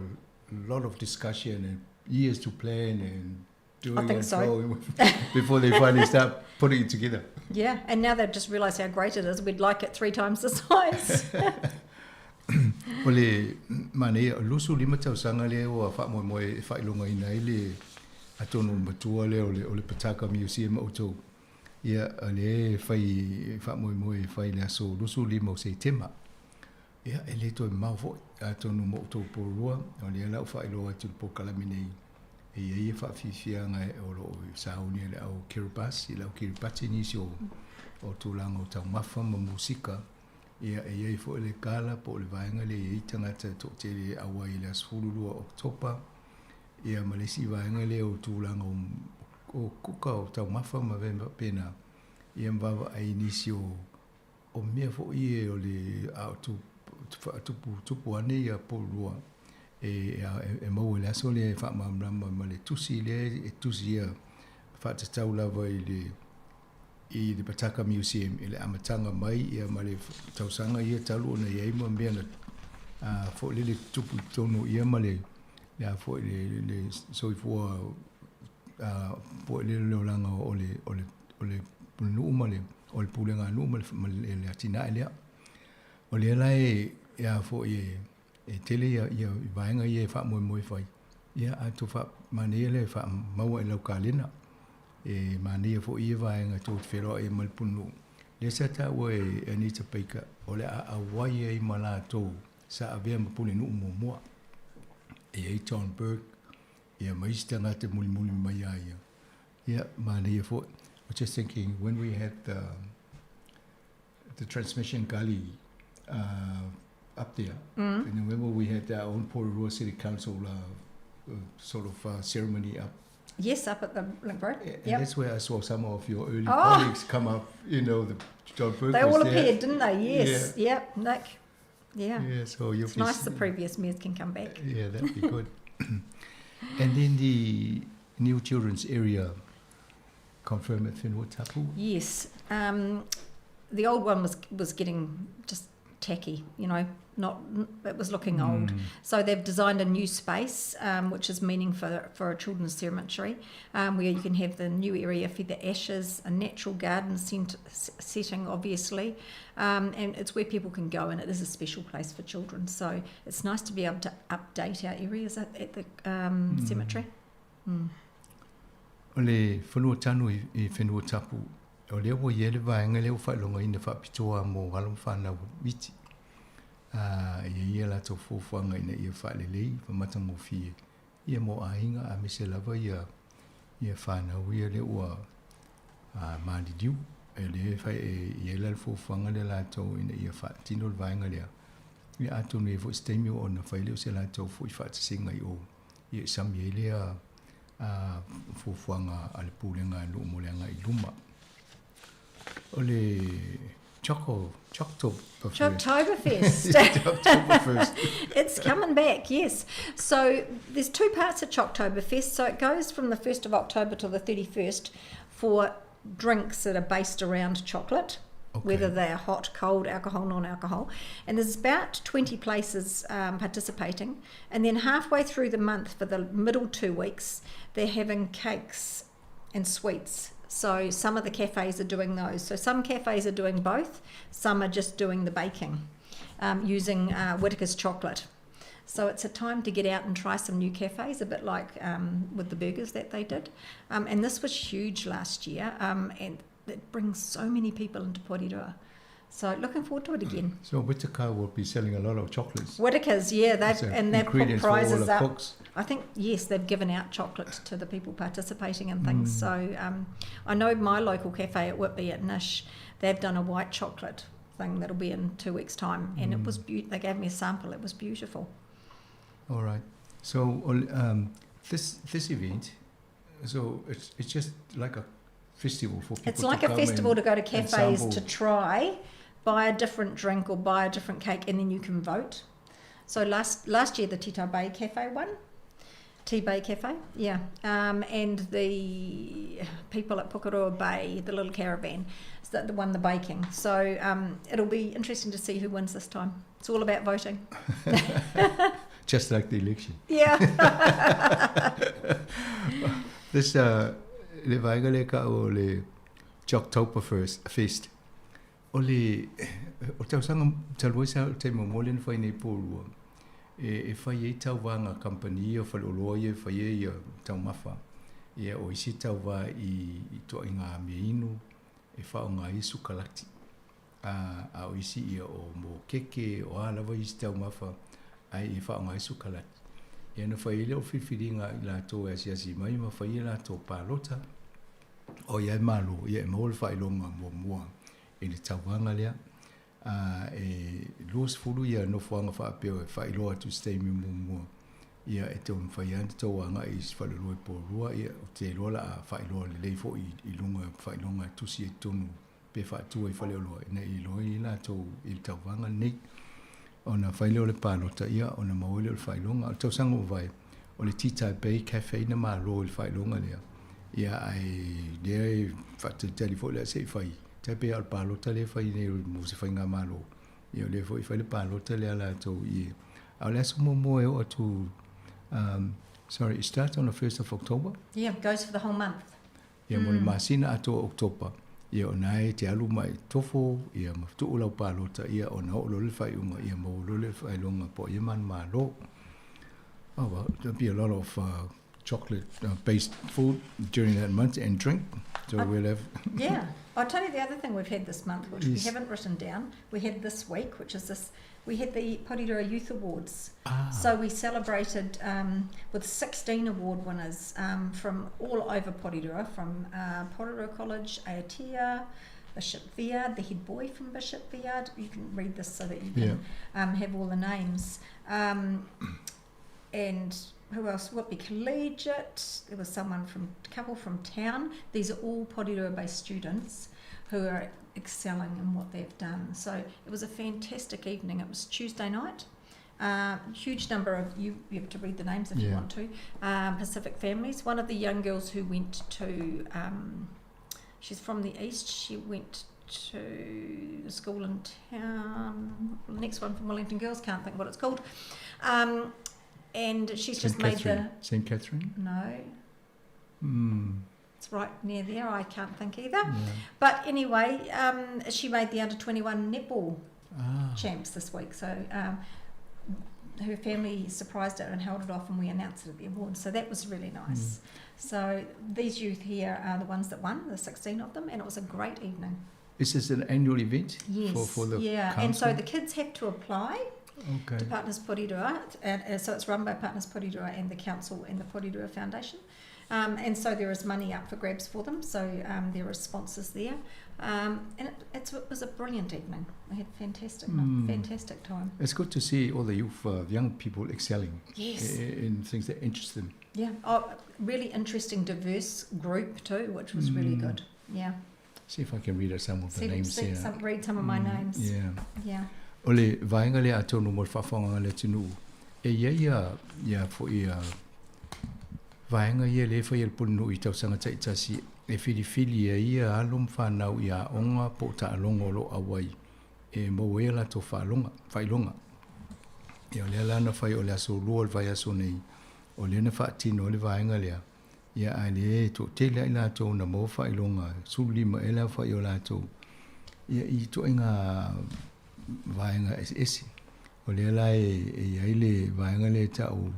lot of discussion and years to plan and doing I think and so. throwing before they finally start putting it together. Yeah, and now they've just realised how great it is. We'd like it 3 times the size. O le manaia, o 25 tausaga lea ua faamoemoe e faailogaina ai le atonu matua lea o le Pataka Museum o outou. Ia, o le fai faamoemoe e fai le aso 25 o Setema. Ia, e le toe mamao foi atonu mo outou Porirua, o lea la ua faailoa atu le polokalame nei. E ia ia faafiafiaga e o loo sauni e le au Kiribati, le au Kiribati nisi o tulaga o taumafa ma musika. Ia, e iai foi le gala po o le vaega le iai tagata toatele e auai i le aso 12 Oketopa. Ia, ma le isi vaega lea o tulaga o kuka o taumafa ma faapena. Ia, ma vaavaai nisi o mea foi e o le a o tupu ane ia Porirua. E maua i le aso lea e faamalamalama ma le tusi lea e tusi ia faatatau lava i le Pataka Museum i le amataga mai ia ma le tausaga ia talu ona iai ma mea na foi lele tupu i totonu ia ma le a foi le soifua foi lele le olaga o le nuu ma le o le pulega a nuu ma le atinae lea. O lea la e a foi e tele ia vaega ia e faamoemoe fai. Ia, a tou faamanaia lea e faamaua i lau kalena. E manaia foi ia vaega tou te feloai ai ma le pulenuu. Lea sa taua e Anita Baker, o le a auai ai ma latou sa avea ma pulenuu muamua. E iai John Burke, ia ma isi tagata mulimuli mai a ia. Ia, manaia foi. I was just thinking, when we had the transmission gully up there, and remember we had our own Porirua City Council sort of ceremony up. Yes, up at the Link Road. And Yep. that's where I saw some of your early colleagues come up, you know, the John Burke They was all there. appeared, didn't they? Yes. Yeah. Yep, Nick. Yeah. Yeah, so you'll It's be nice the previous mayors can come back. Yeah, that'd be good. And then the new children's area confirmed at Whenua Tapu. Yes. The old one was getting just tacky, you know, not it was looking old. So they've designed a new space, which is meaning for a children's cemetery, where you can have the new area for the ashes, a natural garden setting, obviously, and it's where people can go, and it is a special place for children. So it's nice to be able to update our areas at the cemetery. O le whenua tanu i Whenua Tapu, o lea ua ia le vaega lea ua faailogaina faapitoa mo alo ma whanau miti. Ia ia latou fuafuaga ina ia faalelei famatagofie ia mo aiga aemaise lava ia whanau ia lea ua maliliu. E lea fai e ia la le fuafuaga lea latou ina ia faatino le vaega lea. Ia atonu e foi se taimi o ona fai lea o se latou foi faatasiga i o ia sami ai lea Fuafuaga a le pulega a nuu mo le agai i luma. O le Choco, Choctoberfest. Choctoberfest. Choctoberfest. It's coming back, yes. So there's two parts of Choctoberfest. So it goes from the 1st of October to the 31st for drinks that are based around chocolate, whether they're hot, cold, alcohol, non-alcohol. And there's about 20 places participating. And then halfway through the month, for the middle 2 weeks, they're having cakes and sweets. So some of the cafes are doing those. So some cafes are doing both. Some are just doing the baking, using Whittaker's chocolate. So it's a time to get out and try some new cafes, a bit like with the burgers that they did. And this was huge last year, and it brings so many people into Porirua. So looking forward to it again. So Whittaker will be selling a lot of chocolates. Whittaker's, yeah, So they've put ingredients for all prizes the up. cooks. I think, yes, they've given out chocolate to the people participating and things. So I know my local cafe at Whitby at Nish, they've done a white chocolate thing that'll be in 2 weeks' time. And it was they gave me a sample. It was beautiful. All right. So this event, so it's just like a festival for people It's to like a come festival and to go to and cafes sample. to try, buy a different drink or buy a different cake, and then you can vote. So last year the Tito Bay Cafe won. Tea Bay Cafe, yeah. And the people at Pukerua Bay, the little caravan, is that the won the baking. So it'll be interesting to see who wins this time. It's all about voting. Just like the election. Yeah. This le vaega le ka o le Choctoberfest Fest. O le o tausaga talu ai sa o taimi muamua lea na fai nei Porirua. E fai ai tauvaga company ia faleoloa ia e fai ai ia taumafa. Ia o isi tauva i toaiga meainu e faaaoga ai sukalati. A o isi ia o mo keke o a lava isi taumafa ai e faaaoga ai sukalati. Ia na fai ai lea o filifiliga i latou e asiasi mai ma fai ai latou palota. O ia e malo, ia e maua le faailoga muamua i le tauvaga lea. E 20 ia nofoaga faapea e faailoa atu i se taimi muamua. Ia e tau mafai lava ona tou agai i se faleoloa i Porirua, ia ou te iloa la a faailoa lelei foi i luga faailoga e tusi ai totonu pe faatua i faleoloa ina ia iloa ai latou i le tauvaga lenei. Ona fai lea o le palota, ia ona maua ai lea o le faailoga. O le tausaga ua vae, o le Titae Bay Cafe na malo i le faailoga lea. Ia ae lea e faatalitali foi le a se i fai. Tai pei o le palota lea e fai nei mo se faigamalo. Ia o lea foi e fai le palota lea latou i e. A o le aso muamua e oo atu, sorry, it starts on the 1st of October. Yeah, it goes for the whole month. Ia mo le masina atoa o Oketopa. Ia ona e te alu mai tofo, ia ma tuu lau palota, ia ona oo loa le faaiuga, ia maua loa le faailoga po o ia manumalo. Oh well, there'll be a lot of chocolate based food during that month and drink. So we'll have... Yeah. I'll tell you the other thing we've had this month, which we Yes. haven't written down. We had this week, which is this... We had the Porirua Youth Awards. So we celebrated with 16 award winners from all over Porirua, from Porirua College, Aotea, Bishop Viard, the head boy from Bishop Viard. You can read this so that you can have all the names. And who else? Whitby Collegiate. There was someone from, a couple from town. These are all Porirua-based students who are excelling in what they've done. So it was a fantastic evening. It was Tuesday night. Huge number of, you have to read the names if you want to, Pacific families. One of the young girls who went to, she's from the east, she went to the school in town, next one from Wellington Girls, can't think what it's called. And she's just Saint made Catherine. the... Saint Catherine? No. It's right near there, I can't think either. Yeah. But anyway, she made the under-21 netball champs this week. So her family surprised her and held it off, and we announced it at the awards. So that was really nice. So these youth here are the ones that won, the 16 of them, and it was a great evening. Is this an annual event? Yes. For the yeah, and so council? the kids have to apply to Partners Porirua, and so it's run by Partners Porirua and the council and the Porirua Foundation. And so there is money up for grabs for them, so there are sponsors there. And it was a brilliant evening. We had fantastic time. It's good to see all the youth, young people excelling in things that interest them. Yeah, oh, really interesting, diverse group too, which was really good. Yeah. See if I can read out some of the names here. Read some of my names. Yeah. O le vaega lea atonu mo le faafofoga a le atunuu, e i ai ia, ia foi ia vaega ia lea e faia e le Pulenuu i tausaga taitasi e filifili ai ia alo ma fanau i aoga po o taaloga o lo o auai e maua ai a latou faaloga, faailoga. Ia o lea la na fai o le aso lua o le vaiaso nei, o lea na faatino ai le vaega lea, ia ae lea e toatele lava i latou na maua faailoga, 15 ea le aofai o latou, ia i ituaiga vaega eseese. O lea la e i ai le vaega lea e tau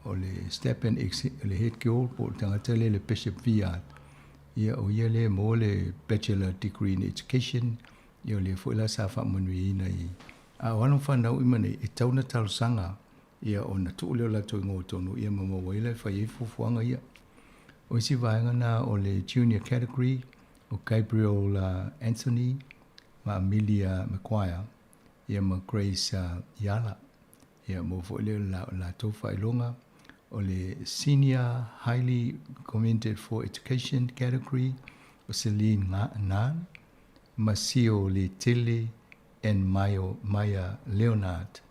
o le Step and Exit, le head girl po o le tagata lea le Bishop Viard. Ia o ia lea e maua le Bachelor Degree in Education, ia o lea foi la sa faamanuiaina i a o alo ma fanau uma nei e tau na talosaga ia ona tuu lea o latou igoa tonu ia ma maua ai la e fai ai fuafuaga ia. O isi vaega na o le Junior Category o Gabriel Anthony ma Amelia Maguire ia ma Grace Iala. Ia maua foi lea o le latou faailoga. O le Senior Highly Commended for Education Category o Celine Nan ma Sio Letele and Maya Leonard.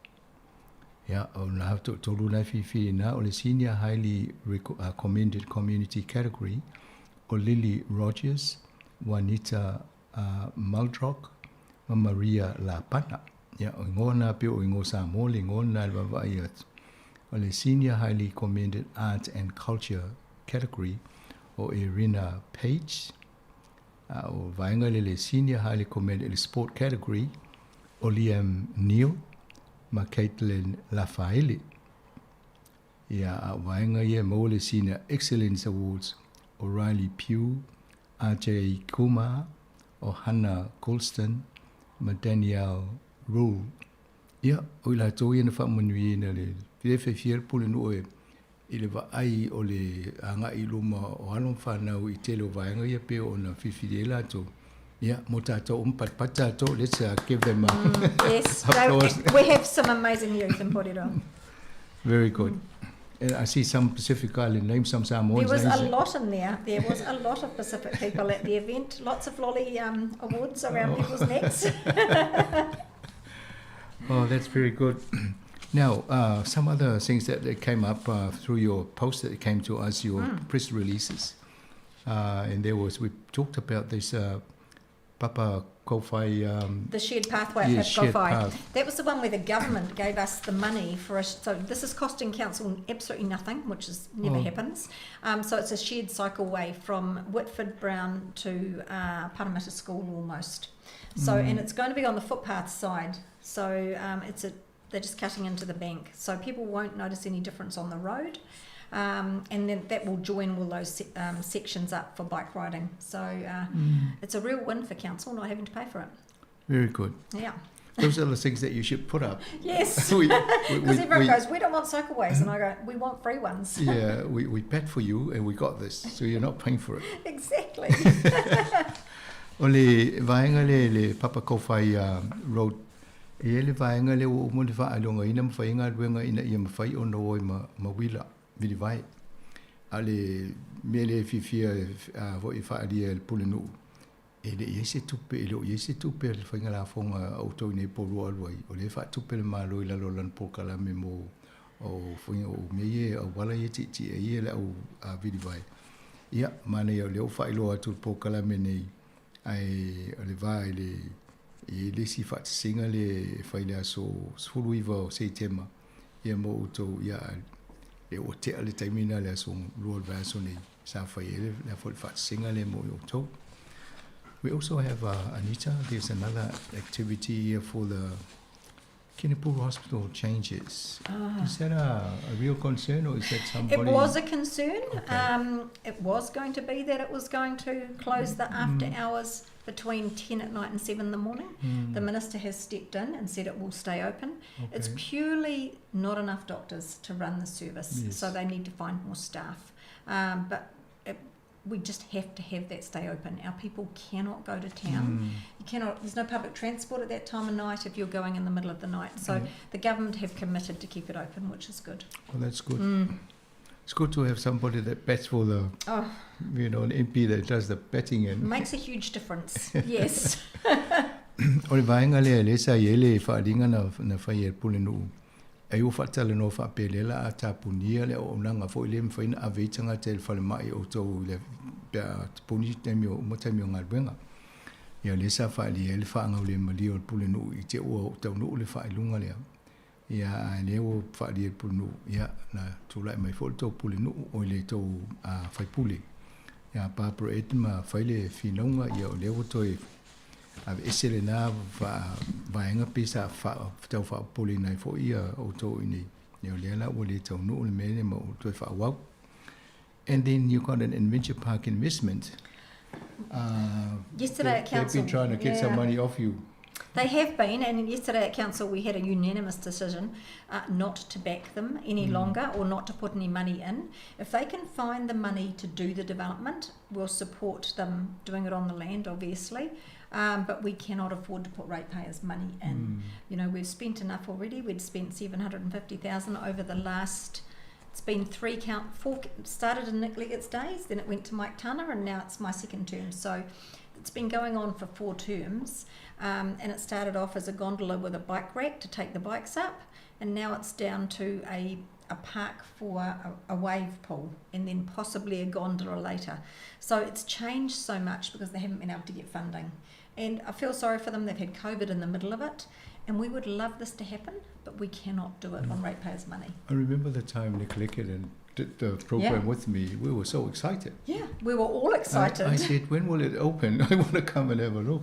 Ia, o na toatolu na e filifili ina, o le Senior Highly Commended Community Category o Lily Rogers, Juanita Muldrock ma Maria Lapana. Ia, o igoa na pei o igoa Samoa le igoa lena i le vaavaai atu. O le Senior Highly Commended Art and Culture Category o Irina Page. A o vaega lea le Senior Highly Commended i le Sport Category o Liam Neal ma Caitlin Lafaele. Ia, a o vaega ia e maua le Senior Excellence Awards o Riley Pugh, RJ Kumar, o Hannah Goulston ma Danielle Rule. Ia, o i latou ia na faamanuiaina le le fiafia le Pulenuu e i le vaai o le agai i luma o alo ma fanau i tele o vaega ia pei ona filifili ai latou. Ia, mo tatou uma, patipati tatou, let's give them a Yes, applause. we have some amazing youth in Porirua. Very good. And I see some Pacific Island names, some Samoan There was names. a lot in there. There was a lot of Pacific people at the event. Lots of lolly awards around people's necks. Oh, that's very good. Now, some other things that came up through your post that came to us, your press releases. And we talked about this Papa Kowhai... the shared pathway at yeah, Papa shared Kowhai. path. That was the one where the government gave us the money for us. So this is costing council absolutely nothing, which is never happens. So it's a shared cycleway from Whitford Brown to Parramatta School almost. And it's going to be on the footpath side. So they're just cutting into the bank. So people won't notice any difference on the road. And then that will join all those sections up for bike riding. So it's a real win for council not having to pay for it. Very good. Yeah. Those are the things that you should put up. Yes. Because everyone goes, we don't want cycleways. And I go, we want free ones. Yeah, we paid for you and we got this, so you're not paying for it. Exactly. O le vaega le, le Papa Kowhai Road, e i ai le vaega lea ua uma ona faailogaina ma fai ai galuega ina ia mafai ona o ai ma uila vilivae. A o le mea lea e fiafia foi e faaalia e le Pulenuu, e le i ai se tupe, e le o i ai se tupe a le faiga lafoga a outou i nei po ua alu ai, o lea e faatupe le Malo i lalo o lana polokalame mo o faiga o mea ia e auala ia e tietie ai ia le au vilivae. Ia, manaia o lea ua faailoa atu le polokalame nei, ae o le va i le e i ai le isi faatasiga lea e fai i le aso 19 o Setema, ia mo outou, ia, lea ua tea le taimi lena i le aso lua o le vaiaso nei, sa fai ai le foi le faatasiga lea mo outou. We also have, Anita, there's another activity here for the Kenepuru Hospital changes. Ah. Is that a, a real concern or is that somebody? It was a concern. Okay. it was going to be that it was going to close the after hours between 10 at night and 7 in the morning. The minister has stepped in and said it will stay open. It's purely not enough doctors to run the service, Yes. so they need to find more staff. but it, we just have to have that stay open. Our people cannot go to town. You cannot. There's no public transport at that time of night if you're going in the middle of the night. So the government have committed to keep it open, which is good. Well, that's good. It's good to have somebody that bats for the, Oh. you know, an MP that does the betting and. Makes a huge difference. Yes. O le vaega lea lea sa i ai le faaaliga na, na fai e le pulenuu, ai ua faatalanoa faapea lea la a tapunia le auaunaga foi lea e mafai ona ave ai tagata i le falemai o outou i le pe a tapuni taimi o uma taimi o galuega. Ia lea sa faaalia ai le faagaulemalie o le pulenuu i te ua oo taunuu le faailuga lea. Ia ae lea ua faaalia e le pulenuu, ia na tulai mai foi le tou pulenuu oi le tou faipule ia Barbara Ed ma fai le finauga, ia o lea ua toe aveese lena vaega pe sa tau faapopoleina ai foi ia outou i inei. Ia o lea la ua le taunuu le mea lea ma ua toe faaauau. And then you got an adventure park investment. Yesterday at They've been council, trying to get some money off you. They have been, and yesterday at council we had a unanimous decision not to back them any longer or not to put any money in. If they can find the money to do the development, we'll support them doing it on the land, obviously, but we cannot afford to put ratepayers' money in. You know, we've spent enough already. We'd spent $750,000 over the last... It's been three count, four, started in Nick Leggett's days, then it went to Mike Tanner, and now it's my second term. So it's been going on for 4 terms, and it started off as a gondola with a bike rack to take the bikes up, and now it's down to a park for a wave pool, and then possibly a gondola later. So it's changed so much because they haven't been able to get funding. And I feel sorry for them. They've had COVID in the middle of it, and we would love this to happen, but we cannot do it on ratepayers' money. I remember the time Nick Leggett and did the program with me. We were so excited. Yeah, we were all excited. I said, when will it open? I want to come and have a look.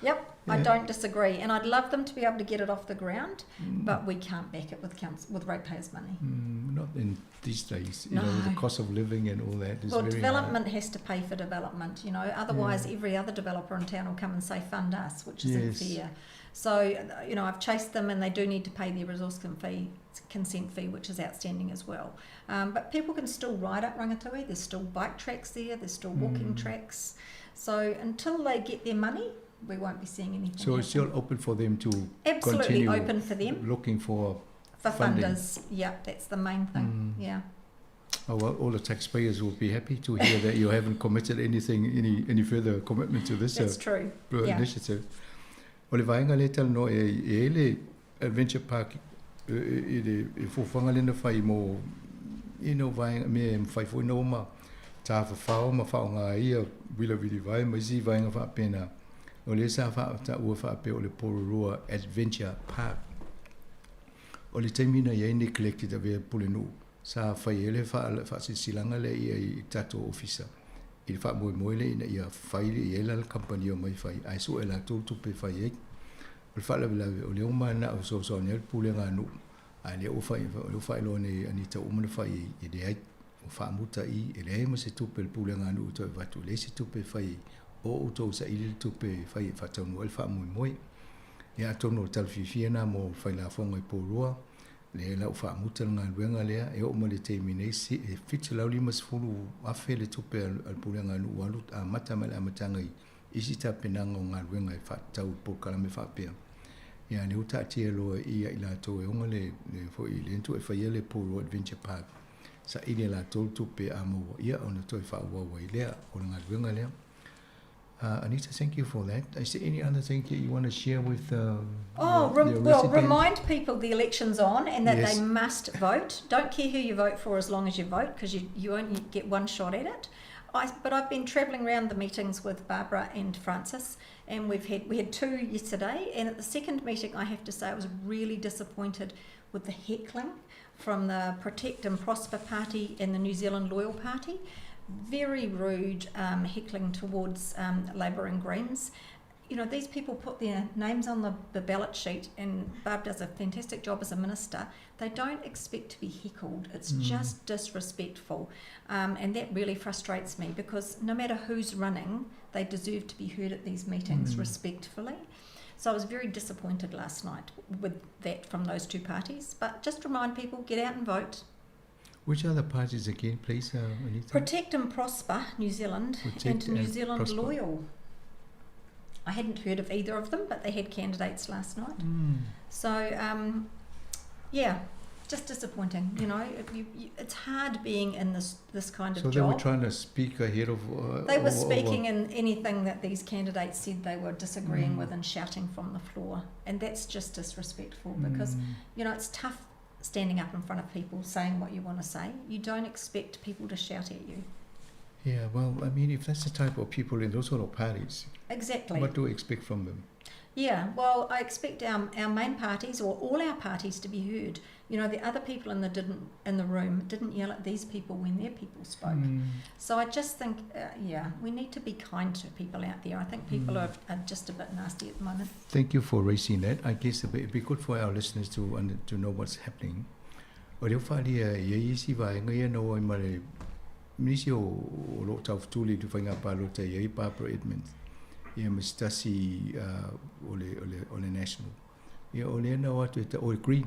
Yep, I don't disagree. And I'd love them to be able to get it off the ground, but we can't back it with council, with ratepayers' money. Not in these days. You know, the No. cost of living and all that is Well, very high. development has to pay for development, you know. Otherwise, every other developer in town will come and say, fund us, which isn't fair. So, you know, I've chased them, and they do need to pay their resource consent fee, which is outstanding as well. But people can still ride up Rangitāiki. There's still bike tracks there. There's still walking tracks. So until they get their money, we won't be seeing anything So it's still happen. open for them to Absolutely continue open for them. Looking for For funding. funders, yeah, that's the main thing, yeah. Oh, well, all the taxpayers will be happy to hear that you haven't committed anything, any further commitment to this, That's true. Initiative. O le vaega le talanoa e ele Adventure Park i le e fuafuaga lea na fai mo you know, vaega mea e mafai foi ona o ma tafafao ma faaaoga ai ia vilivili vai ma isi vaega faapena. O lea sa faataua faapea o le Porirua Adventure Park. O le taimi na iai neglected avea pulenuu, sa fai ai le faasilasila lea ia i tatou ofisa i le faamoemoe lea ina ia fai le i ai la le kampani o mai fai, ae sue latou tupe e fai ai. O le faalavelave, o lea ua mananao e fesoasoani ai le pulega a nuu, ae lea ua fai, o lea ua faailoa nei Anita ua uma ona fai ai, e leai, ua faamuta i, e leai ma se tupe a le pulega a nuu e toe avatu, e leai se tupe e fai ai, o outou saili le tupe e fai e faataunuu ai le faamoemoe. Ia atonu o le talafiafia lena mo le failafoga i Porirua, lea la ua faamuta le galuega lea, e oo mai le taimi nei, e 750,000 le tupe a le pulega a nuu ua alu amata mai le amataga i isi tapenaga o galuega e faatatau i polokalame faapea. Ia lea ua taatia loa i ia i latou e ona le foi le ntu e faia le Porirua Adventure Park. Saili e latou le tupe a maua ia ona toe faaauau ai lea o le galuega lea. Anita, thank you for that. Is there any other thing that you want to share with your residents? Remind people the election's on and that they Yes. must vote. Don't care who you vote for as long as you vote, because you only get one shot at it. But I've been travelling around the meetings with Barbara and Francis, and we had 2 yesterday. And at the second meeting, I have to say I was really disappointed with the heckling from the Protect and Prosper Party and the New Zealand Loyal Party. Very rude heckling towards Labour and Greens. You know, these people put their names on the, the ballot sheet, and Barb does a fantastic job as a minister. They don't expect to be heckled. It's just disrespectful. And that really frustrates me because no matter who's running, they deserve to be heard at these meetings respectfully. So I was very disappointed last night with that from those two parties. But just remind people get out and vote. Which other parties again, please, Anita? Protect and Prosper New Zealand Protect and New and Zealand Prosper. Loyal. I hadn't heard of either of them, but they had candidates last night. So, yeah, just disappointing. You know, It- you, you, it's hard being in this this kind of So job. they were trying to speak ahead of. They were over- speaking in anything that these candidates said they were disagreeing with and shouting from the floor. And that's just disrespectful because, you know, it's tough standing up in front of people saying what you want to say. You don't expect people to shout at you. Yeah, well, I mean, if that's the type of people in those sort of parties, Exactly. what do we expect from them? Yeah, well, I expect our, our main parties or all our parties to be heard. You know, the other people in the didn't in the room didn't yell at these people when their people spoke. So I just think, yeah, we need to be kind to people out there. I think people are, are just a bit nasty at the moment. Thank you for raising that. I guess it'd be, it'd be good for our listeners to under, to know what's happening. O leo whalia, ia isi vaenga ia no ai ma le nisi o, o lo taufutuli tu whainga pālota ia i Barbara Edmonds. Ia ma se tasi o, le, o, le, o le National. Ia o lea na o atu e ta, o le Green.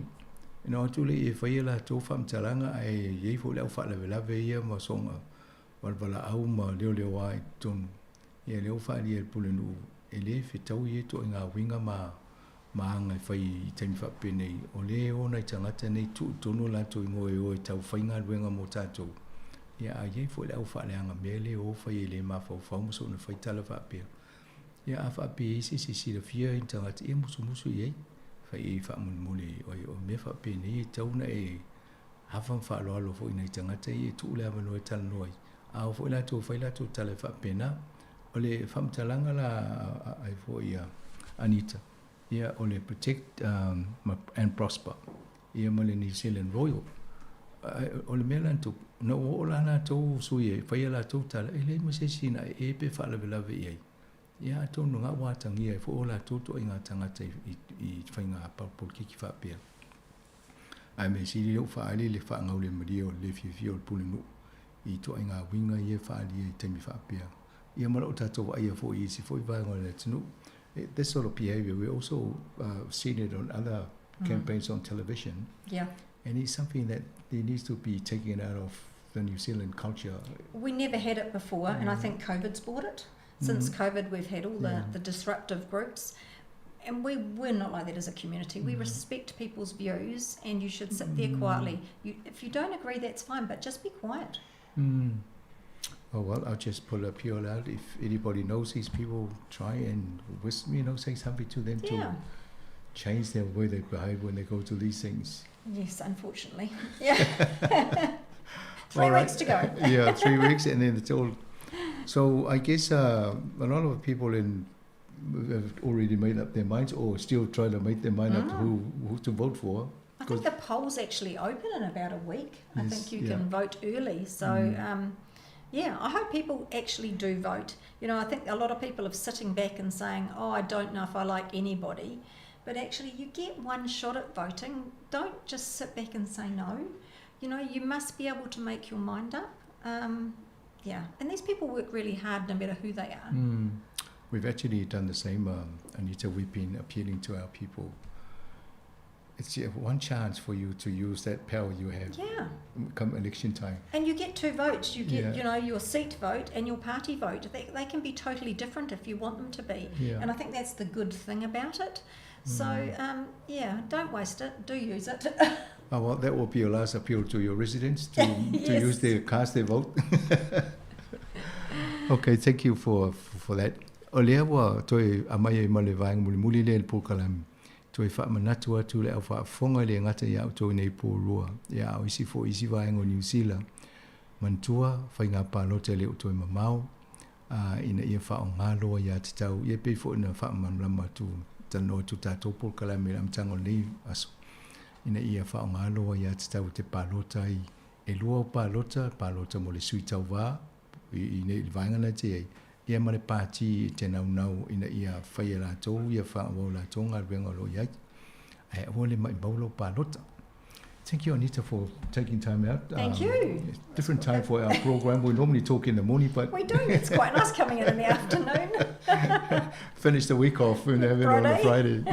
E na o atu le e whaia la tō whamtalanga ai iei fo le au whaalawelawe ia ma songa walawala au ma leo leo ai tonu. Ia leo whaalia le pule nuu e le fetau i e to i ngā winga ma ma anga e whai i taimi whaapenei. O le ona i tangata nei tuu tonu latou i ngoe o e tau whai ngā luenga mō tātou. Ia a iei fo le au whaaleanga mea le o whai e le mawhauwhau mo so na whai tala whaapea. Ia a whaapea i se se sila fia i tangata e musumusu i ei. Whai e whaamulimuli o o mea whaapenei e tauna e hafa whaaloalo fo ina i tangata i e tuu le awanoa e talanoa ai. A o fo i latou whai latou tala e whaapena. O le whamtalanga la ai fo ia Anita. Ia o le protect and prosper. Ia ma le New Zealand Royal. Ai, O le mea la tu na o o la latou sui e whai a latou tala e le ma se sina e e pe whaalawelawe i ai. Ia a tonu ngā wātangia e fo o latou to i ngā tangata i, i, i whai ngā polokiki whaapea. Ai me siri leo whaali le whaangau le maria o le fiafia o le pule nuu i toa i ngā winga i e whaali e taimi whaapea. Ia mara o tātou wa ia fo i isi fo i vaenga o le atunu. This sort of behavior, we also seen it on other campaigns on television. Yeah. And it's something that there needs to be taken out of the New Zealand culture. We never had it before, and I think COVID's brought it. Since COVID, we've had all the, the disruptive groups. And we, we're not like that as a community. We respect people's views, and you should sit there quietly. You, if you don't agree, that's fine, but just be quiet. Oh, well, I'll just put a appeal out. If anybody knows these people, try and whisper, you know, say something to them to change their way they behave when they go to these things. Yes, unfortunately. Yeah. 3 All right. weeks to go. Yeah, 3 weeks, and then it's all. So I guess a lot of people in have already made up their minds, or still trying to make their mind up who to vote for. I think the polls actually open in about a week. I Yes, think you yeah. can vote early. So, yeah, I hope people actually do vote. You know, I think a lot of people are sitting back and saying, oh, I don't know if I like anybody. But actually, you get one shot at voting. Don't just sit back and say no. You know, you must be able to make your mind up. Yeah, and these people work really hard no matter who they are. We've actually done the same, Anita. We've been appealing to our people. It's one chance for you to use that power you have. Yeah. Come election time. And you get 2 votes. You get, Yeah. you know, your seat vote and your party vote. They can be totally different if you want them to be. Yeah. And I think that's the good thing about it. So, yeah, don't waste it. Do use it. Oh, well, that will be your last appeal to your residents to use Yes. their cast their vote. Okay, thank you for that. O lea ua toe amai ai ma le vaenga mulimuli lea i le polokalame. Toe whaamanatu atu le au whaafonga le ngata ia au tō nei pōrua. Ia au isi fo isi vaenga o New Zealand. Mantua, whai ngā pālota le o toe mamau. Ina ia whao ngā loa ia te tau. Ia pei fo ina whaamanulama atu tanoa tu tātou polokalame le amtanga o nei aso. Ina ia whao ngā loa ia te tau te pālota i. E lua o pālota, pālota mo le sui tau wā, i nei le vaenga na te ei. ia ma le pati e te naunau ina ia fai e latou ia faaauau latou galuega o lo o i ai. Ae aua le maʻimau lau palota. Thank you, Anita, for taking time out. Thank you. It's different time for our program. We normally talk in the morning, but we do. It's quite nice coming in the afternoon. Finish the week off and have it on a Friday.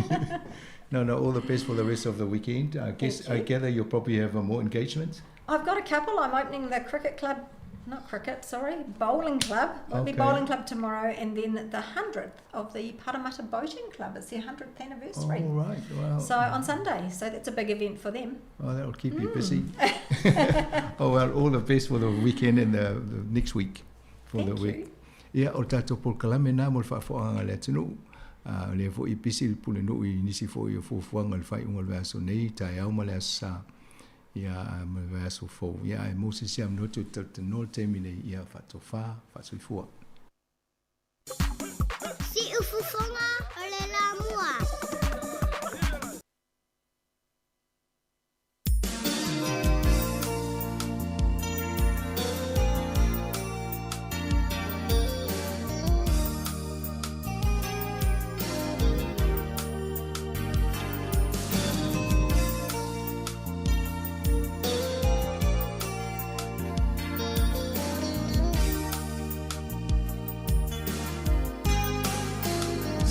No, all the best for the rest of the weekend. I guess I gather you'll probably have more engagements. I've got a couple. I'm opening the cricket club, not cricket, sorry, bowling club. It'll be bowling club tomorrow, and then the 100th of the Paremata Boating Club. It's their 100th anniversary. Oh, right. Wow. So on Sunday. So that's a big event for them. Oh, that'll keep you busy. Oh, well, all the best for the weekend and the next week. For Thank the week. you. Ia, o le tatou polokalame lena mo le faafofoga a le atunuu. O lea foi e pisi le pulenuu i nisi foi o fuafuaga o le faaiuga o le vaiaso nei, taeao ma le aso Sa, ia, ma le vaiaso fou. Ia, ae mo se isi avanoa toe talatalanoa le taimi nei, ia, faatofa, faasoifua. Siufofoga o le lamua.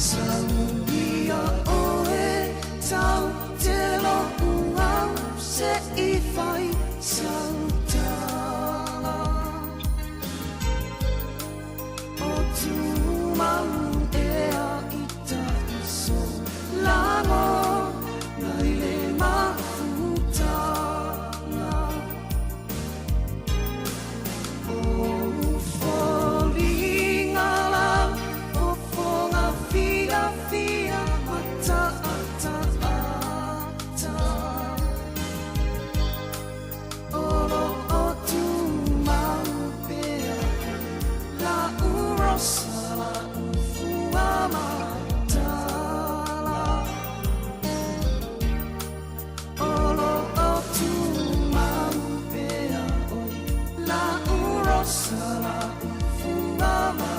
Sauia oe tau te lo'u au se i fai sautala O tumau ea i ta'u solago nai le mafutaga O foliga lau fofoga fiafia mataataata O lo'o tumau pea la'u rosa la'u fuamatala O lo'o tumau pea oi la'u rosa la'u fuamatala.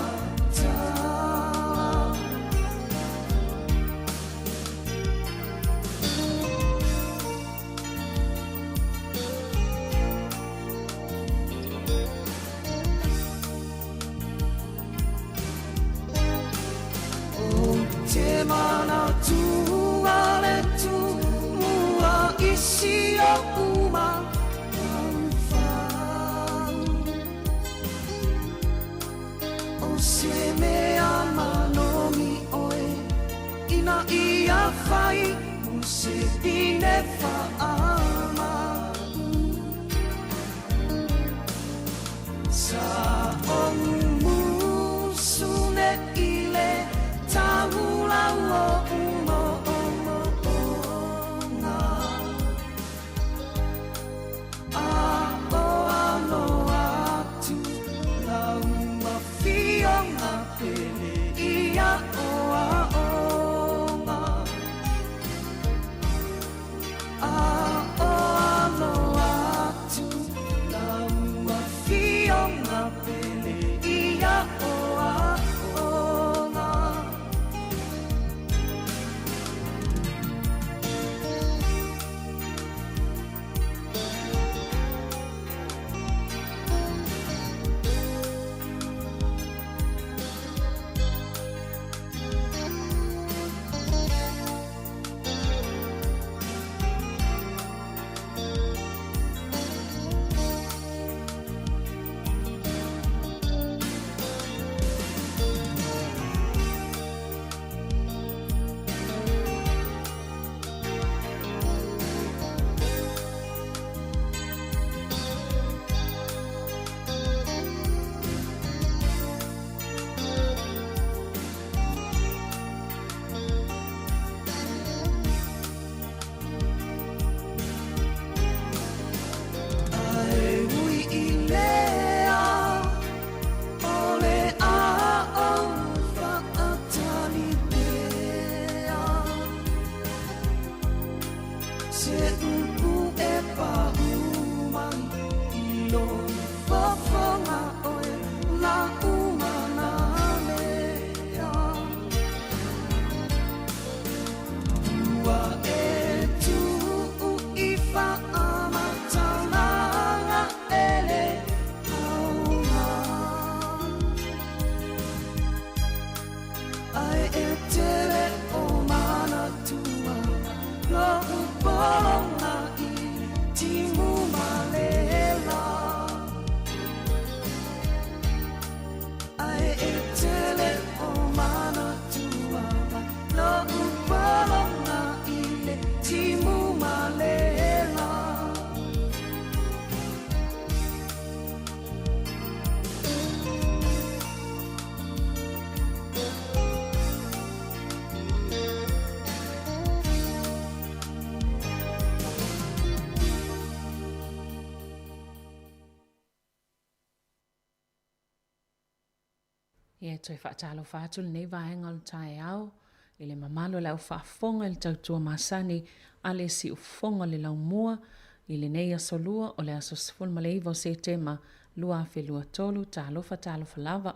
O te manatu a le Tumua i si o'u mafaufau O se mea manogi oe ina ia fai mo se pine fa'amaʻu Sa ou musu nei le taula o'u mo'omo'oga A o alo atu lau afioga pele ia o aoga A o Ia e toe faatalofa atu lenei vaega o le taeao i le mamalu o le au faafofoga i le tautua masani a le siufofoga o le laumua i lenei aso lua o le aso 19 o Setema 2023. Talofa, talofa lava.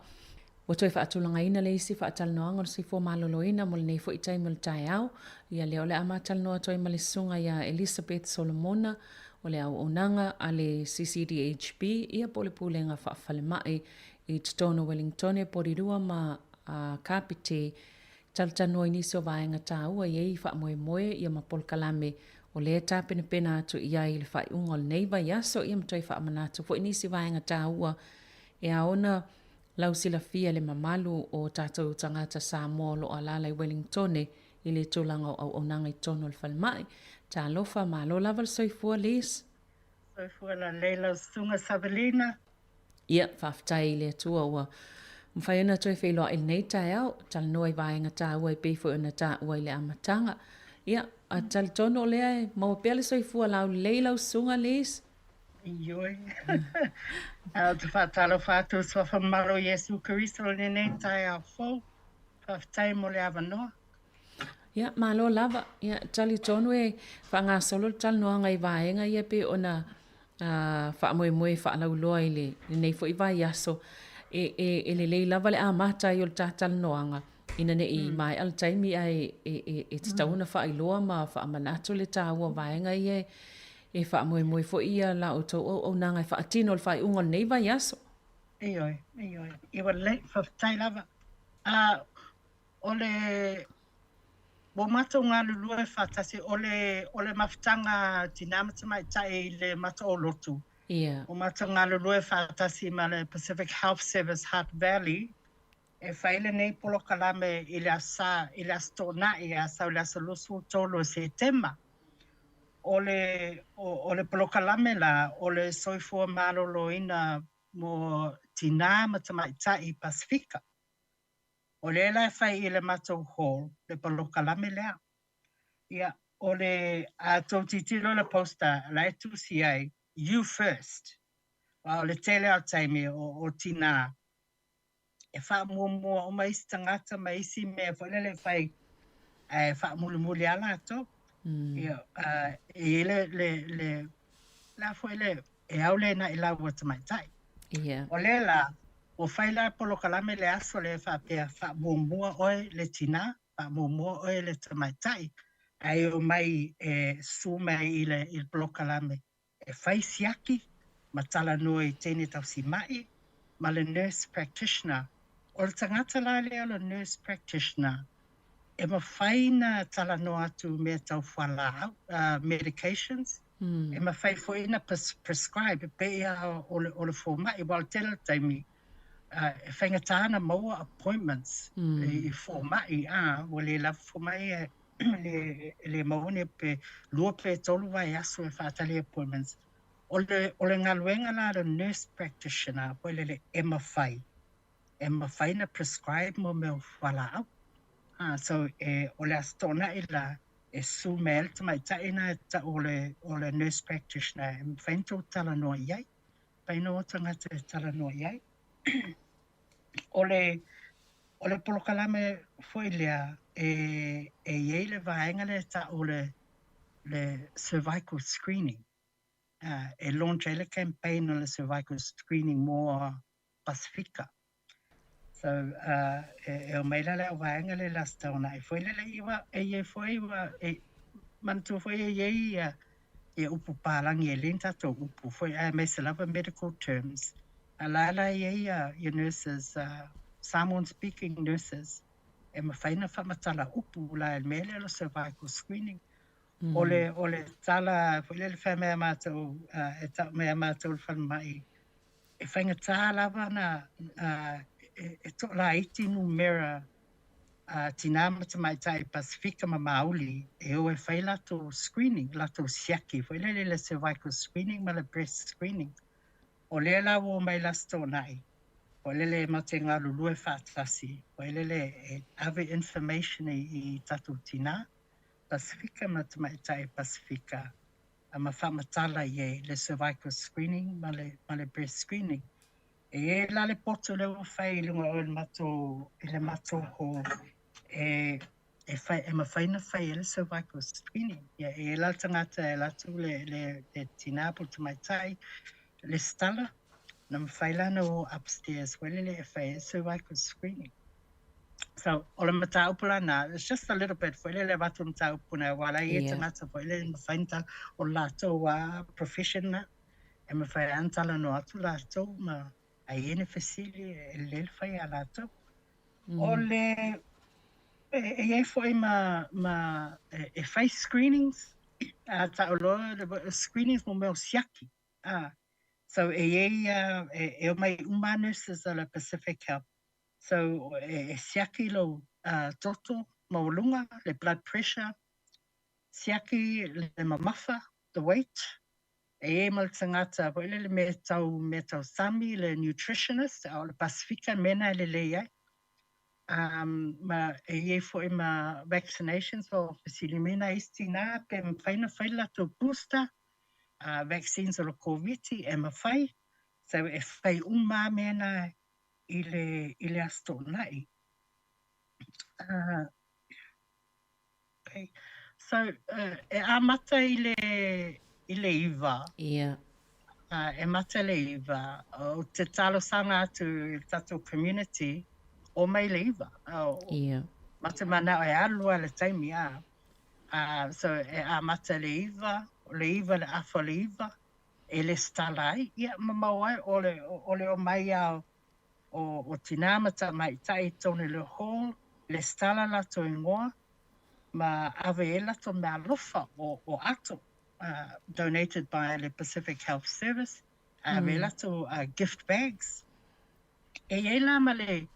Ua toe faatulagaina le isi faatalanoaga o le soifua maloloina mo lenei foi taimi o le taeao. Ia lea o le a ma talanoa atu ai ma le susuga ia Elizabeth Solomona o le auaunaga a le CCDHB ia po o le Pulega Faafalemai i totonu o Wellingtone, Porirua ma Kapiti. Talatalanoa i nisi o vaega taua i ai faamoemoe ia ma polokalame o lea e tapenapena atu i ai i le faaiuga o lenei vaiaso ia ma toe faamanatu foi nisi vaega taua e ao ona lausilafia le mamalu o tatou tagata Samoa o lo o alaala i Wellingtone i le tulaga o auaunaga i totonu o le falemai. Talofa, malo lava le soifua Liz. Soifua lalei lau susuga Savelina. Ia, faafetai i le Atua ua mafai ona toe feiloai i lenei taeao, talanoa i vaega taua e pei foi ona taua i le amataga. Ia, a talitonu o lea e maua pea le soifua laulelei lau susuga Liz. Ioe. Ae ou te faatalofa atu i le Suafa Mamalu o Iesu Keriso i lenei taeao fou. Faafetai mo le avanoa. Ia, malo lava. Ia, talitonu e faagasolo le talanoaga i vaega ia pei ona faamoemoe faalauiloa i lenei foi vaiaso. E, e, e lelei lava le amata ai o le ta talanoaga ina ne i maea le taimi ae e, e, e tatau ona faailoa ma faamanatu le taua o vaega ia e faamoemoe foi ia la outou auaunaga e faatino i le faaiuga o lenei vaiaso. Ioe, ioe. Ua lelei, faafetai lava. A o le ua matou galulue faatasi, o le, o le mafutaga tinā ma tamaitai i le mataolotu. Ia. Ua matou galulue faatasi ma le Pacific Health Service Hutt Valley e fai lenei polokalame i le Aso Sa, i le Aso Toonai, a sau i le aso 23 o Setema. O le, o, o le polokalame la, o le soifua maloloina mo tinā ma tamaitai Pasefika. O lea la e fai i le matou hall le polokalame lea. Ia, o le, a tou tilotilo i le poster, la e tusi ai, You First. Aua o le tele lava o taimi o, o tinā e faamuamua uma isi tagata ma isi mea foi lele e fai ae faamulimuli lava latou. Ia, e i ai le, le, le, le a foi le, e au lena i lau tamaitai. Yeah. O lea la, ua fai la polokalame le aso lea faapea faamuamua oe le tinā, faamuamua oe le tamaitai, ae omai e susu mai i le, i le polokalame e fai siaki ma talanoa i teine tausima'i ma le nurse practitioner. O le tagata la lea o le nurse practitioner, e mafai na talanoa atu i mea tau fualaau, medications, e mafai foi na prescribe e pei lava o le, o le foma'i, aua o le tele o taimi, e faigata na maua appointments i foma'i, a, ua le lava foma'i e le, le maua ni pe lua pe tolu vaiaso e faatali appointments. O le, o le galuega la a le nurse practitioner foi lele e mafai, e mafai na prescribe mo mea o fualaau. Ah, so e, o le Aso Toonai la, e susu mai ai le tamaitai na e tau o le, o le nurse practitioner e mafai ona tou talanoa i ai. Mafai ona o tagata e talanoa i ai. O le, O le polokalame foi lea e e i ai le vaega lea e ta'u o le le cervical screening. E launch ai le campaign o le cervical screening mo Pasifika. So e e omai la le au vaega lea i le Aso Toonai foi lele i ua e i ai foi ua e manatua foi e i ai ia ia upu palagi e le ni tatou upu foi aemaise lava medical terms. A la la e i ai ia nurses, Samoan speaking nurses e mafai ona faamatala upu la i le mea lea o le cervical screening. O le, o le tala foi lele fai mai a matou, e tau mai a matou i le falemai, e faigata lava ona e toalaiti numera tinā ma tamaitai Pasifika ma Māori e o e fai latou screening, latou siaki foi lele le cervical screening ma le breast screening. O lea la ua omai i le Aso Toonai, foi lele matou te galulue faatasi, foi lele e ave information i tatou tinā Pasifika ma tamaitai Pasifika ma faamatala i ai le cervical screening ma le breast screening. E i ai la le potu lea ua fai i luga o le matou, i le matou hall e, e, fai, e mafai ona fai ai le cervical screening. Ia, e i ai la le tagata e alu atu le, le, le tinā po o le tamaitai, lesitala, na mafai la ona o upstairs foi lele e fai ai le cervical screening. So, o le mataupu la na, it's just a little bit foi lele avatu le mataupu na, aua la e i ai tagata foi lele e mafai ona o le latou lava profession na. E mafai lava ona talanoa atu latou ma a i ai ni fesili e lelei le fai ia latou. O le e i ai foi ma ma e fai screenings a ta'u loa le screenings mo mea o siaki a so e i ai e omai uma lava nurses a le Pacific Health so e siaki lou toto maualuga le blood pressure siaki le mamafa the weight E i ai ma le tagata foi lele mea tau mea tau sami, le nutritionist, a o le Pasifika mea na e lelei ai. Um, ma e i ai foi ma vaccinations o fesili mai nai isi tinā pe mafai ona fai le latou booster, vaccines o le Koviti e mafai. So e fai uma lava mea na i le, i le Aso Toonai. Okay. So, e amata i le, i le iva. Yeah. E mata i le iva. O te talosaga atu i le tatou community, o mai le iva. Yeah. Ma te manao e alu lava le taimi, a. So, e amata i le iva, o le iva le afa o le iva, e lesitala ai. Ia, ma maua ai, o le, o le omai a o tinā ma tamaitai i tonu i le hall, lesitala latou ingoa, ma ave ai latou meaalofa o ato, donated by le Pacific Health Service, ave ai latou gift bags. E i ai la ma le,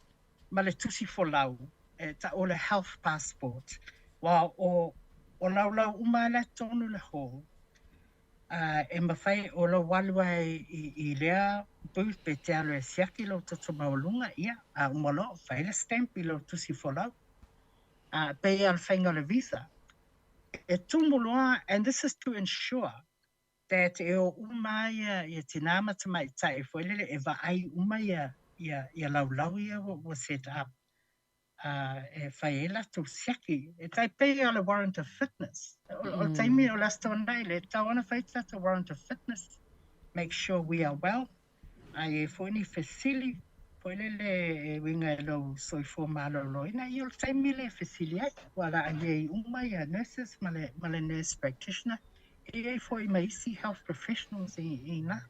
ma le tusi folau, e ta'u o le health passport, aua o, o laulau uma lava la i totonu i le hall, e mafai o lou alu ai i lea booth pe te alu e siaki lou toto maualuga, ia, a uma loa, fai le stamp i lou tusi folau. E pei lava o le faiga o le visa. E tumu loa, and this is to ensure that e o uma lava ia tinā ma tamaitai foi lele e vaai uma ia laulau ia ua set up. E fai ai latou siaki. E tai pei o le warrant of fitness. O le taimi o le Aso Toonai le tatau ona fai tatou warrant of fitness, make sure we are well. A i ai foi ni fesili foi lele e uiga i lou soifua maloloina, ia o le taimi lea e fesili ai. Ua la i ai uma ia nurses ma le, ma le nurse practitioner, e i ai foi ma isi health professionals i ina.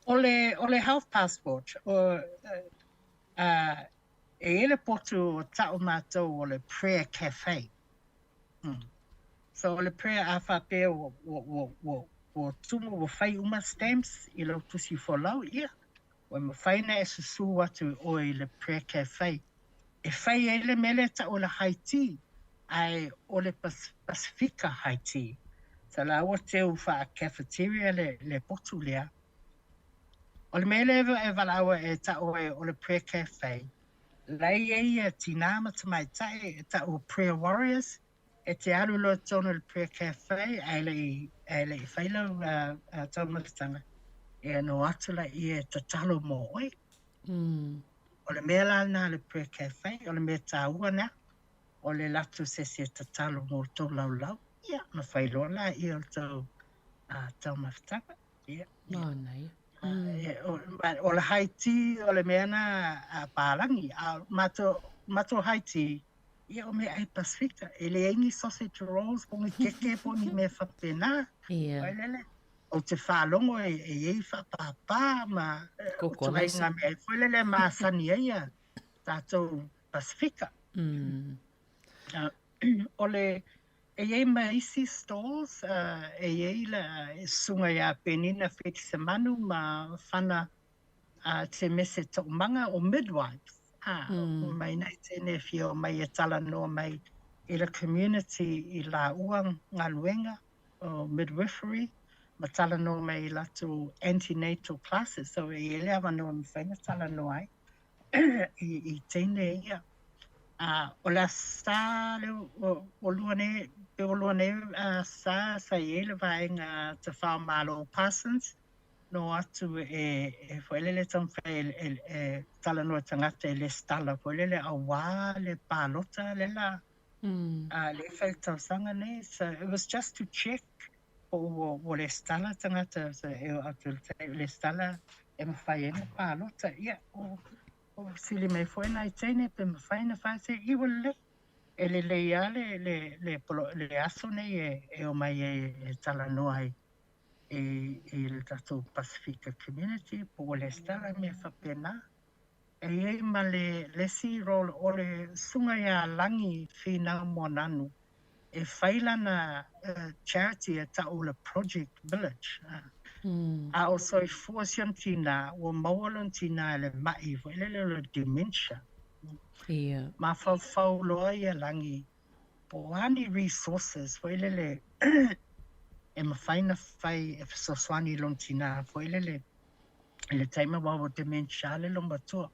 O le, o le health passport, o, e i ai le potu o ta'u matou o le prayer cafe. So o le prayer a faapea ua, ua, ua, ua, ua tumu ua fai uma stamps i lau tusi folau, ia, ua mafai ona e susū atu oe i le prayer cafe. E fai ai le mea lea e ta'u o le high tea, ae o le Pasifika high tea. So la ua teu faa-cafeteria le, le potu lea. O le mea lea e valaau e ta'u ai o le prayer cafe, la e i ai ia tinā ma tamaitai e ta'u o prayer warriors, e te alu loa i totonu o le prayer cafe ae le i, ae le i fai lau taumafatanga, ia ona o atu laia e tatalo mō oe. O le mea la lena a le prayer cafe, o le mea tāua lena, o le alu atu o se isi e tatalo mō tou laulau, ia ona fai loa laia o le tou taumafataga. Ia. Manaia. O le high tea, o le mea na a pālagi, a matou, matou high tea, ia o meaai Pasifika, e leai ni sausage rolls po o ni keke po o ni mea faapena. Ia. Foi lele, ou te faalogo e i ai faapāpā ma ituaiga mea foi lele e masani ai ia tatou Pasifika. O le, e i ai ma isi stalls, e i ai le susuga ia Penina Fitisemanu ma Fana Te Mese To'omaga o midwives, ā, mai nei tēnei e fia omai e talanoa mai i le community i lāua galuega o midwifery ma talanoa mai i latou antenatal classes, so e i ai le avanoa e mafai ona talanoa ai i teine ia. Ā, o le Aso Sa lea ua lua nei, pe ua lua nei Aso Sa sa i ai le vaega Tafao Malo Parsons, na o atu e e foi lele taumafai e e e talanoa i tagata e lesitala foi lele auā le palota le la a lea e fai i le tausaga nei. So it was just to check po ua ua lesitala tagata so e oo atu i le taimi lesitala e mafai ai ona palota. Ia ua ua fesili mai foi nai teine pe mafai ona fai se i ua lelei. E lelei lava le le le le aso nei e e omai ai e talanoa ai i i le tatou Pasifika community po ua lesitala mea faapena. E i ai ma le le isi role o le Susuga ia Lagi Finau Moananu e fai lana charity e ta'u o le Project Village. A o soifua si ona tinā, ua maua lona tinā i le ma'i foi lele o le dementia. Mafaufau loa ia Lagi po o a ni resources foi lele e mafai ona fai e fesoasoani i lona tinā foi lele i le taimi aua ua dementia le loomatua.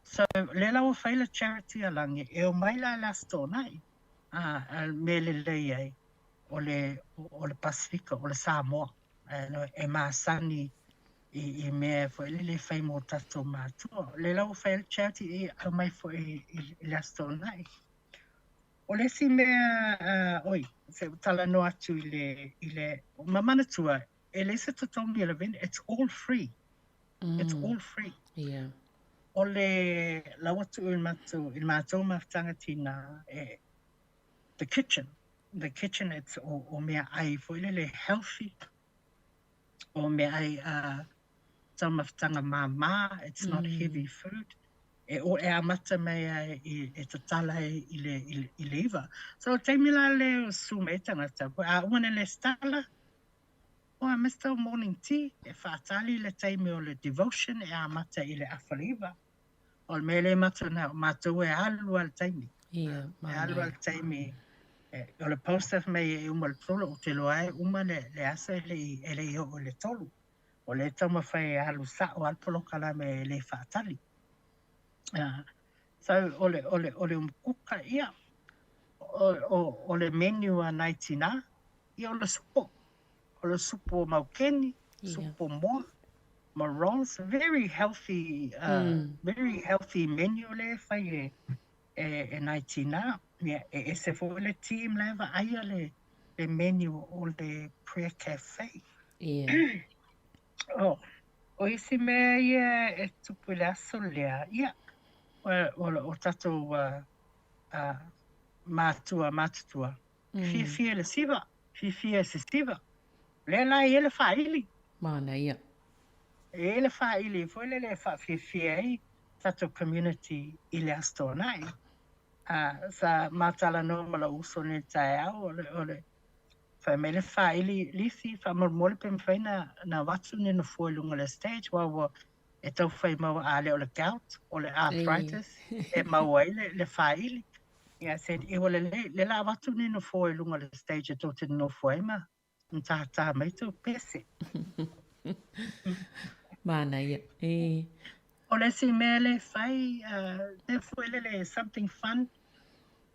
So lea la ua fai le charity a Lagi e omai la i le Aso Toonai a le mea lelei ai o le o le Pasifika o le Samoa e masani i i mea foi lele e fai mo tatou matua. O lea la ua fai ai le charity e aumai foi i le Aso Toonai. O le isi mea, oi, se i ou talanoa atu i le, i le, ma manatua, e leai se totogi o le vendor, it's all free. It's all free. Yeah. O le lau atu i le matou, i le matou mafutaga tinā, e, the kitchen, the kitchen it's o, o meaai foi lele healthy, o meaai a taumafataga māmā, it's not heavy food, e o e amata mai ai i e tatala ai i le i le i le iva. So o le taimi la lea o susu mai ai tagata, a uma nei lesitala, oh I missed our morning tea, e faatali le taimi o le devotion e amata i le afa le iva. O le mea lea matou na, o matou e alu lava i le taimi. Ia, E alu lava i le taimi, o le post fai mai e uma i le tolu, ou te iloa lava e uma le le aso e le i e le i oo i le tolu. O lea e taumafai e alu sa'o lava le polokalame e le faatali. So o le o le o le umukuka ia, o o o le menu a nai tinā, ia o le supo. O le supo maukeni, supo moa, ma rolls, very healthy very healthy menu lea e fai e e e nai tinā. Ia e ese foi le team la e vaaia le le menu o le prayer cafe. Oh, o isi mea ia e tupu i le aso lea, ia, o, o, o tatou mātua matutua, fiafia i le siva, fiafia i se siva. Lea la e i ai le faaili. Manaia. E i ai le faaili foi lele e faafiafia ai tatou community i le Aso Toonai. Sa ma talanoa ma lou uso nei i le taeao, o le, o le, fai mai le faaili lisi, faamolemole pe mafai na, na avatu ni nofoa i luga o le stage, aua ua e tau fai maua a le o le gout, o le arthritis, e maua ai le, le faaili. Ia, I said, e ua lelei, lea la avatu ni nofoa i luga o le stage e tou te nonofo ai ma matātā mai tou pese. Manaia, e. O le isi mea lea e fai, mea foi lele something fun,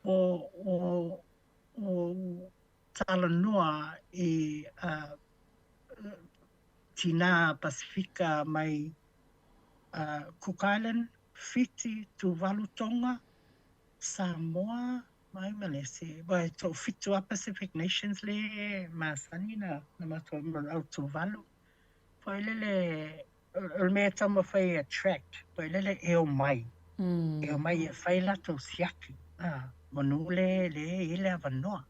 o, o, o talanoa i tinā Pasifika mai Cook Island, Fiti, Tuvalu, Tonga, Samoa, mai ma le isi, aua e toafitu lava Pacific Nations lea e masani na matou au Tuvalu. Foi lele, o le mea e taumafai e attract, foi lele e omai, e omai e fai latou siaki, manu le le i ai le avanoa.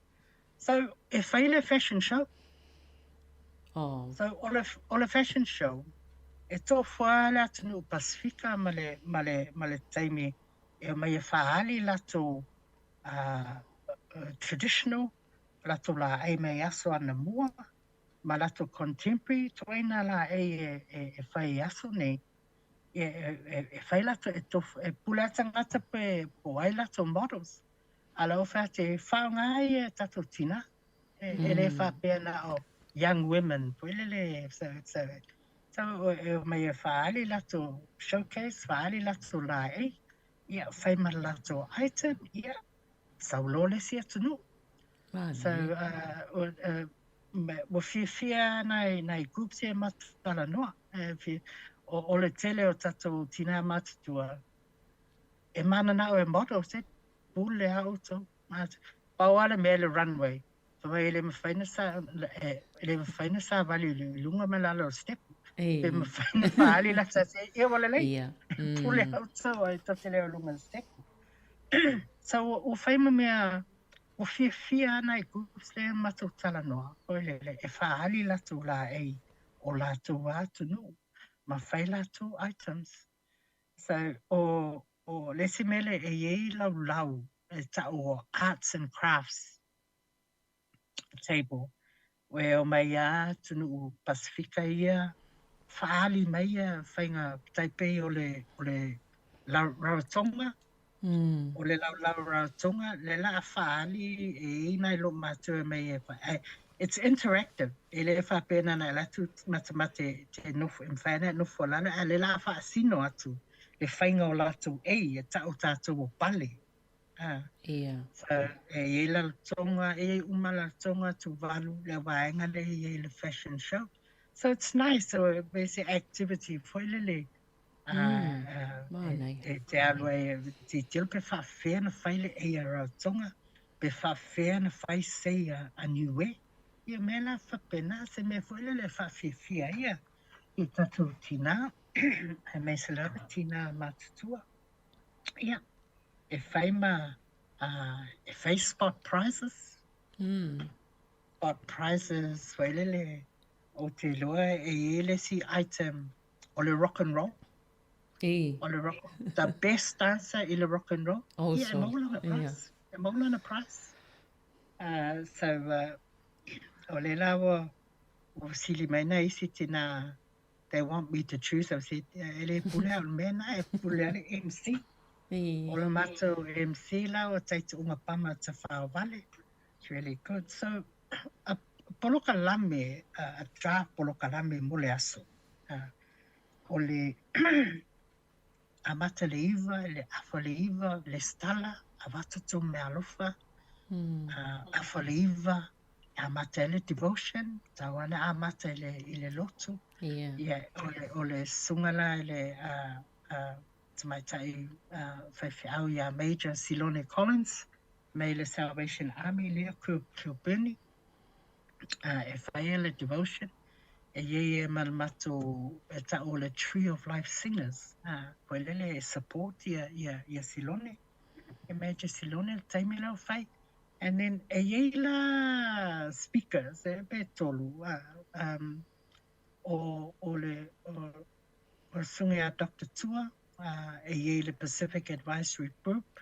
So, e fai le fashion show. Oh. So, o le, o le fashion show, e toafua le atunuu Pasifika ma le, ma le, ma le taimi e omai e faaali latou traditional, latou laei mai aso anamua, ma latou contemporary, tuaina laei e, e, e fai i aso nei, e, e, e fai latou, e, tof, e pule a tagata pe po ai latou models. A la o fai atu e faaaoga ai e tatou tinā. E, e le faapea na o young women foi lele, so, so, so e omai e faaali latou showcase, faaali latou laei, ia, fai ma latou item, ia, sau loa le isi atunuu. So, Ua fiafia nai nai groups ia matou talanoa. E o, o le tele o tatou tinā matutua e mananao e model, said, pule a outou. Pau lava le mea le runway. Fai mai e le mafai ona sa, e le mafai ona savali i luga ma lalo o le step. Pe mafai ona faaali la sa se, ia ua lelei. Pule a outou ai tou te le o luga o le step. So ua fai ma mea ua fiafia lava nai groups lea matou talanoa foi lele e faaali latou laei o latou lava atunuu ma fai latou items. So o o le isi mea lea e i ai laulau e tau o arts and crafts table e omai lava atunuu Pasefika ia faaali mai ia faiga tai pei o le o le Rarotonga o le laulau Rarotonga le la faaali e i ai nai loomātua mai e ai it's interactive e le faapea na ona alu atu matamata te nofo e mafai ona e nofo i lalo ae o le la faasino atu le faiga o latou ei e tau tatou o pale Ah. Ia. So, e i ai Rarotonga, e i ai uma Rarotonga, Tuvalu, le vaega lea e i ai le fashion show. So it's nice, so e se activity foi lele. Manaia. E te alu ai, e titilo pe faafefea ona fai le ei a Rarotonga, pe faafefea ona fai sei a Niue. Ia mea la faapena, se mea foi lele e faafiafia ai i tatou tinā, aemaise lava tinā matutua. Ia, e fai ma, e fai spot prizes. Spot prizes foi lele, ou te iloa e i ai le isi item o le rock and roll. E. O le rock, the best dancer i le rock and roll. Oh, ia, e maua lana prize. E maua lana prize. So, o le la ua, ua fesili mai nai isi tinā they want me to choose, I said, e le pule au i le mea lena, e pule a le MC. O le matou MC la o Taitu'uga Pama Tafaovale. It's really good. So, a polokalame, a draft polokalame mo le aso. O le amata le 9, le afa le 9, lesitala, avatu tou meaalofa, afa le 9, E amata ai le devotion, tau ana amata i le, i le lotu. Yeah. Ia, o le, o le susuga la i le uh, tamaitai faifeau ia Major Silone Collins mai le Salvation Army lea Kilbirnie, e faia le devotion. E i ai e ma le matou e tau o le Tree of Life Singers, koe lele e support ia, ia, ia Silone. E Major Silone le taimi lea o fai. And then e i ai la speakers e pe tolu um, o, o le o, o le susuga ia Doctor Tua, e i ai le Pacific Advisory Group,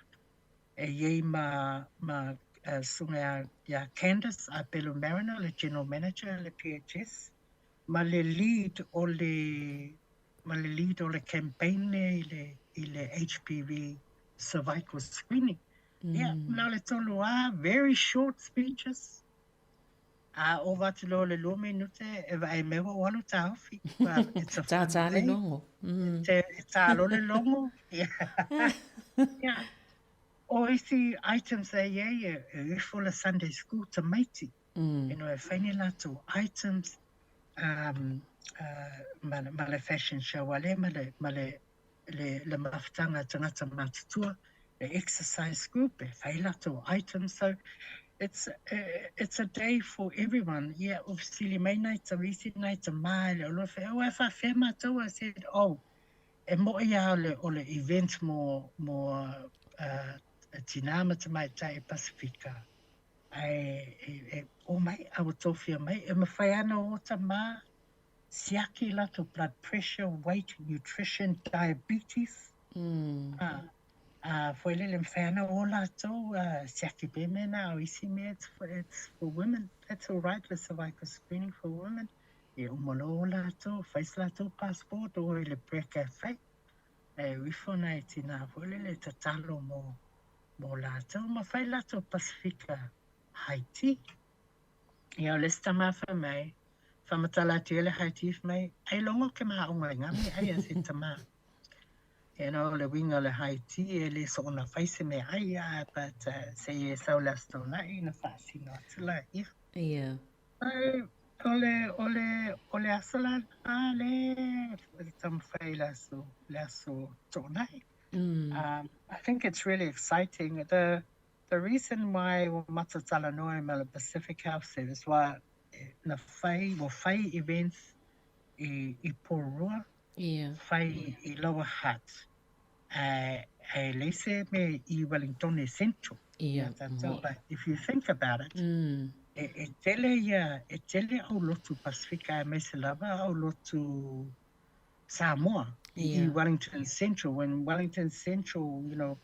e i ai ma, ma susuga ia, ia Candice Apelu Mariner, le General Manager le PHS, ma le lead o le ma le lead o le campaign lea i le, i le HPV cervical screening. Ia, na o le tolu lava, very short speeches. A ova atu loa le lua minute, e vaai mai ua ou alu taofi. But it's a fun Tā le thing. logo. Te, tā loa le logo. Ia. Ia. O isi items e i ai, e ifo le Sunday school tamaiti. You know, e fai ni latou items um, ma, ma le fashion show a lea, ma le, ma le, le, le mafutaga tagata matutua, le exercise group, e fai latou items. So, it's, it's a day for everyone. Yeah, ua fesili mai nai tauisi, nai tamā i le oloa, fai, oh, e faafefea matou? I said, oh, e mo'i lava o le, o le event mo, mo tinā ma tamaitai Pasifika. Ae e omai, a ua tofia mai, e mawhai ana o tamā, siaki latou blood pressure, weight, nutrition, diabetes. A, foi lele, mawhai ana o latou, siaki pe mena o isi mea, it's for, it's for women, that's all right, the cervical screening for women. E uma loa o latou, fai se latou passport o i le Prayer Cafe. E uifo nai tinā foi lele tatalo mo mō lātou ma whai latou Pasifika high tea. Ia o le isi tama fai mai, whamatala atu ia le high tea fai mai, ai logo ke mahaonga i ngā mea ai a se tama. You know, le winga o le high tea e le soona whai se mea ai, but se i e sau le aso tauna'i na whaasino atu la ia. Ia. O le, o le, o le aso la lena le e taumafai i le aso, le aso Toonai. I think it's really exciting. The, the reason why ua matou talanoa ma le Pacific Health Service, ua na fai, ua fai events i, i Porirua, fai i Lower Hutt, ae, ae leai se mea i Wellingtone Central. Tatou, but if you think about it, e, e tele ia, e tele aulotu Pasifika aemaise lava aulotu Samoa i Wellington Central. When Wellington Central, you know,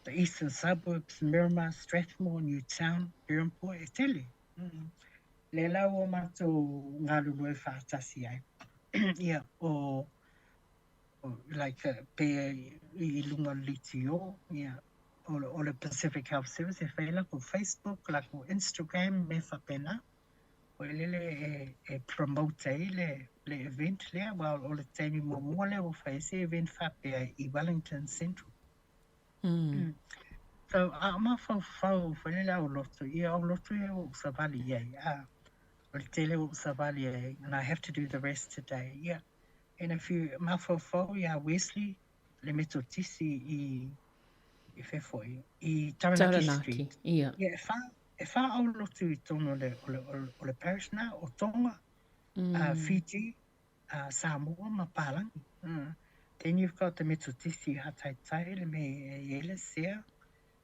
the eastern suburbs, Miramar, Strathmore, Newtown, Berhampore, e tele. Lea la ua matou galulue faatasi ai. Ia, o, o like, pei i luga o le litio, ia, o, o le Pacific Health Service e fai lakou Facebook, lakou Instagram, mea faapena. Foi lele e, e promote ai le, le event lea, well, o le taimi muamua lea ua fai ai se event faapea i Wellington Central. So, a o mafaufau foi lele au lotu, ia au lotu ia ua ou savali i ai, a, o le tele ua ou savali ai, and I have to do the rest today, ia. And if you mafaufau ia Wesley, le Metotisi i, i whea foi, i Taranaki Taranaki, Street. ia. Ia, e wha, e wha au lotu i tonu o le, o le, o le parish na, o Tonga, Fiji, Samoa ma Palangi. Then you've got the Metotisi Hataitai, le me i ai le sea.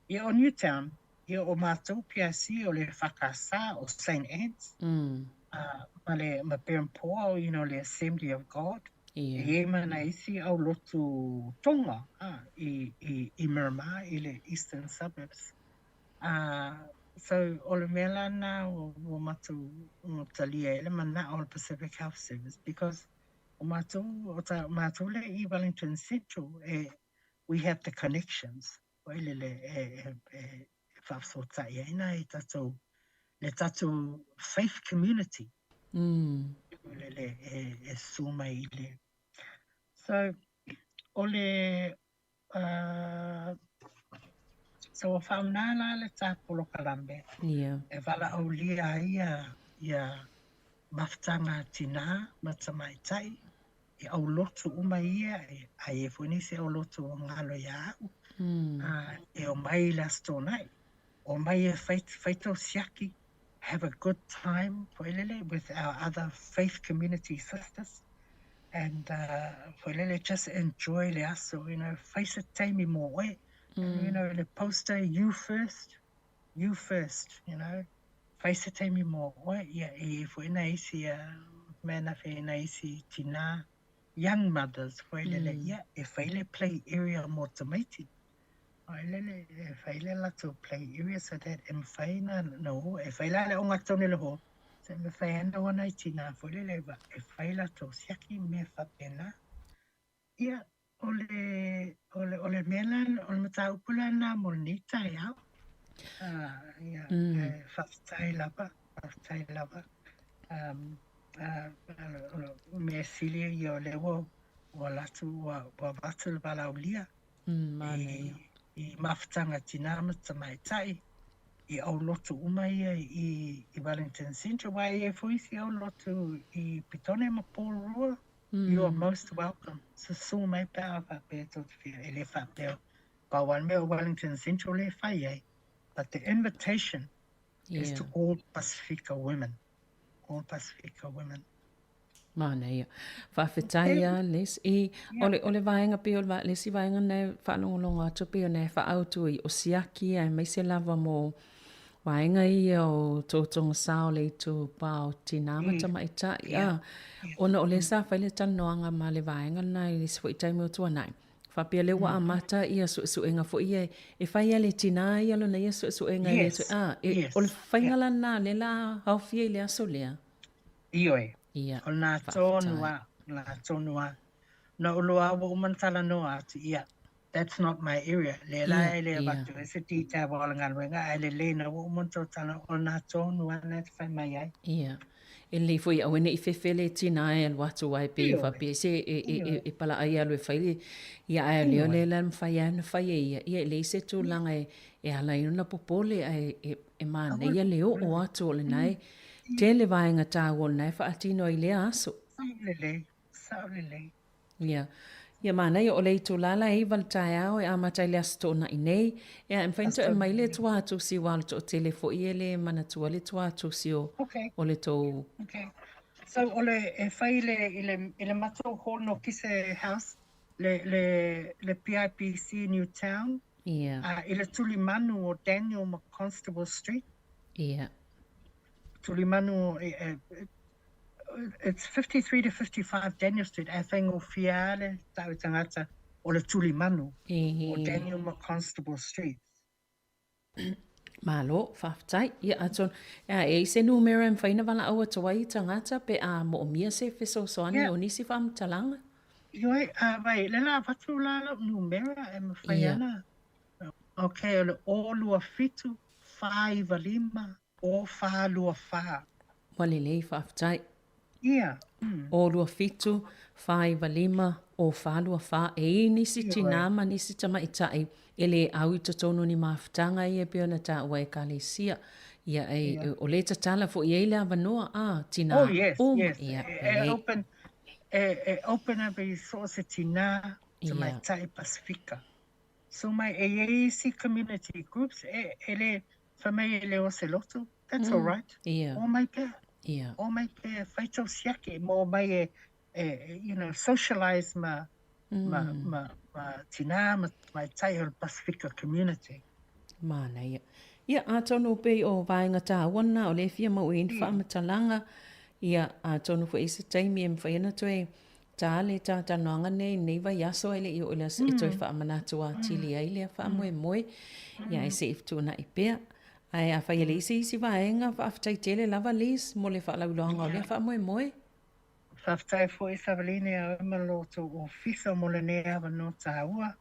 Ia, o Newtown, ia o matou PIC, o le Whakasa, o Saint Anne's, ma le, ma Berhampore, you know, le Assembly of God. Ia. E i ai ma nai isi au lotu Tonga, i, i, i Miramar, i le Eastern Suburbs. So, o le mea la lena ua matou talia ai le manao o le Pacific Health Service because o matou, o ta, matou lea i Wellington Central, e, we have the connections, foi lele e, e, e faafesootai ai nai tatou, le tatou faith community. Foi lele e, e susu mai i le. So, o le, So ua faaaoga la le ta polokalame e valaaulia ai ia, ia mafutaga a tinā ma tamaitai i aulotu uma ia, a i ai foi nisi aulotu ua galo ia au, e omai i le Aso Toonai, omai e fai, fai tou siaki, have a good time foi lele with our other faith community sisters and foi lele just enjoy le aso, you know, fai se taimi mo oe, you know, le poster you first, you first, you know, fai se taimi mo oe, ia e i ai foi nai isi mea na whai nai isi tinā, young mothers foi lele, ia e fai le play area mo tamaiti. Ai lele, e fai le latou play area so that e mawhai na, na o, e fai la le onga tonu le ho, so e mawhai ana o nai tina foi lele, wa, e fai latou siaki mea faapena. Ia, o le, o le, o le mea la, o le mataupu la na mo lenei taeao. Ia, e faafetai lava, faafetai lava. O le mea sili ia o lea ua, ua latou, ua, ua avatu le valaaulia. I, i mafutaga tinā ma tamaitai, i aulotu uma ia i, i Wellington Central, aua e i ai foi isi aulotu i Petone ma Porirua, you are most welcome. Susu mai pe a faapea tou te fia, e le faapea, pau lava le mea o Wellington Central lea e fai ai, but the invitation is to all Pasifika women, all Pasifika women. Manaia. Faafetai a Les. I, o le, o le vaega pei o le, le isi vaega lena e faalogologo atu pei ona e faaautu i o siaki aemaise lava mo vaega ia o totoga o le itupa o tinā ma tamaitai. A, ona o lea sa fai le talanoaga ma le vaega lena i le isi foi taimi o tuanai. Faapea lea ua amata ia suesuega foi ia e fai a le tinā ia lona ia suesuega e le toe, a, e, o le faiga la lena lea la aofia i le aso lea. Ioe. Ia, O lena tonu a, lena tonu a. Na ou loa ua uma ona talanoa atu, ia, that's not my area. Lea la e le avatu ai se detail o le galuega, ae lelei na ua uma ona tou talanoa, o lena tonu a lena e te fai mai ai. Ia. E lelei foi aua ne i fefe le tina e alu atu ai pei e faapea se e, e, e, e palaai e alu e fai le, ia ae o lea o lea la e mafai lava ona fai e ia. Ia e leai se tulaga e, e ala ai ona popole ae e, e manaia le oo atu o lena e. tele vaega taua o lena e faatino ai i lea aso. Sao lelei, sao lelei. Ia. Ia manaia o le itula la e 9 le taeao e amata i le Aso Toonai nei. Ea e mafai ona toe aumai le tuatusi aua o le toatele foi e le manatua le tuatusi o, okay. o le tou. Okay. So o le e fai i le i le i le matou hall no Kise House le le le PIPC Newtown. Ia. I le tulimanu o Daniel ma Constable Street. Ia. Tulimanu e, e, it's 53 to 55 Daniel Street, e faigofie lava le tau tagata o le tulimanu o Daniel ma Constable Street. Malo, faafetai. Ia, atonu, ea, e i se numera e mafai ona valaau atu ai i tagata pe a moomia se fesoasoani o nisi faamatalaga? Ioe, a vai, le la avatu la lau numera e mafai ana. Okay, o le 027 495 0424. Ua lelei, faafetai. Ia. 027 495 0424 E i nisi tinā ma nisi tamaitai e le au i totonu ni mafutaga ia e pei ona taua e Ekalesia. Ia, e, o lea e tatala foi i ai le avanoa, a, tinā Oh, yes, uma. yes. Ia, E, lelei. e open, e, e open up i so o se tinā, tamaitai Pasifika. So mai e i ai isi community groups e, e le, fai mai e le o se lotu, that's all right. O mai pea. O mai pea, fai tau siaki, mo mai e, e, you know, socialize ma, ma, ma, ma tinā, ma tamaitai o le Pasifika community. Manaia. Ia, atonu pei o vaega tāua lena o lea e fia mau i ai ni faamatalaga, ia, atonu foi i se taimi e mafai ona toe Tā le tātanoaga nei i lenei vaiaso ae le i oo i le aso e toe faamanatu atili ai lea faamoemoe, ia ae se i fetuunai pea. Ae afai e leai se isi vaega, faafetai tele lava Liz mo le faalauiloaga o lea faamoemoe. Faafetai foi Savalina ia oe ma lo outou ofisa mo lenei avanoa taua.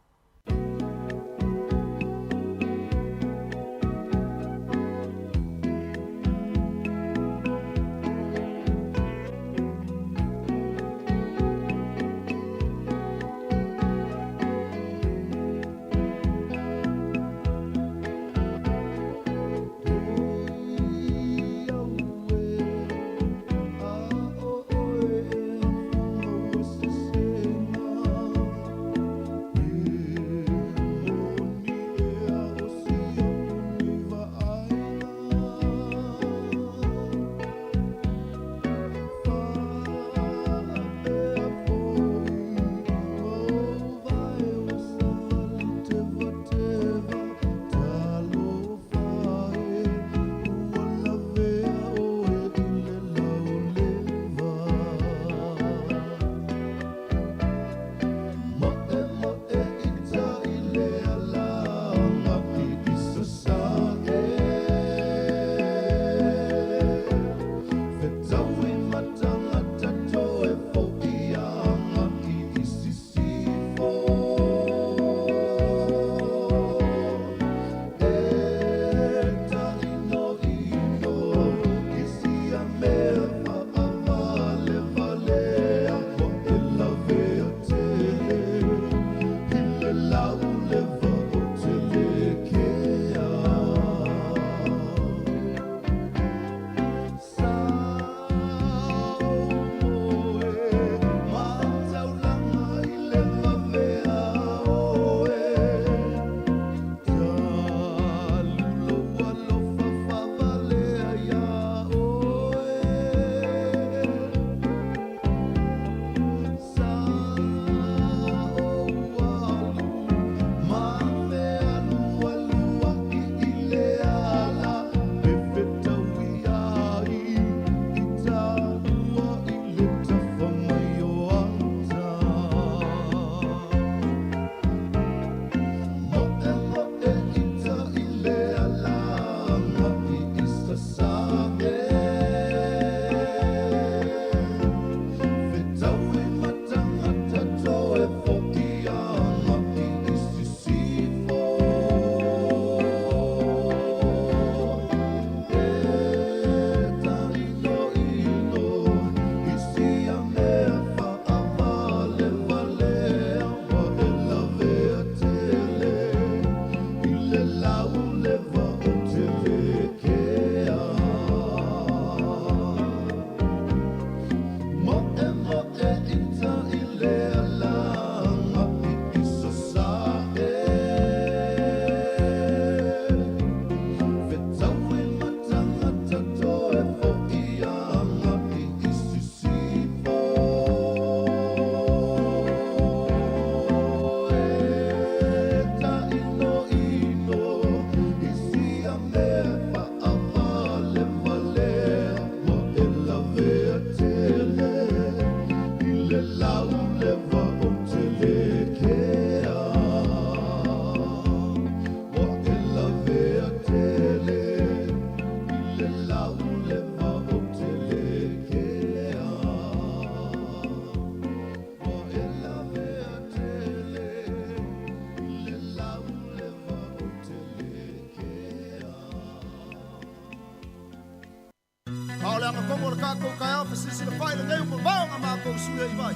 le agatongo o le tatou taeao fesisilafai lenei ua mamao na matou sui ai vai.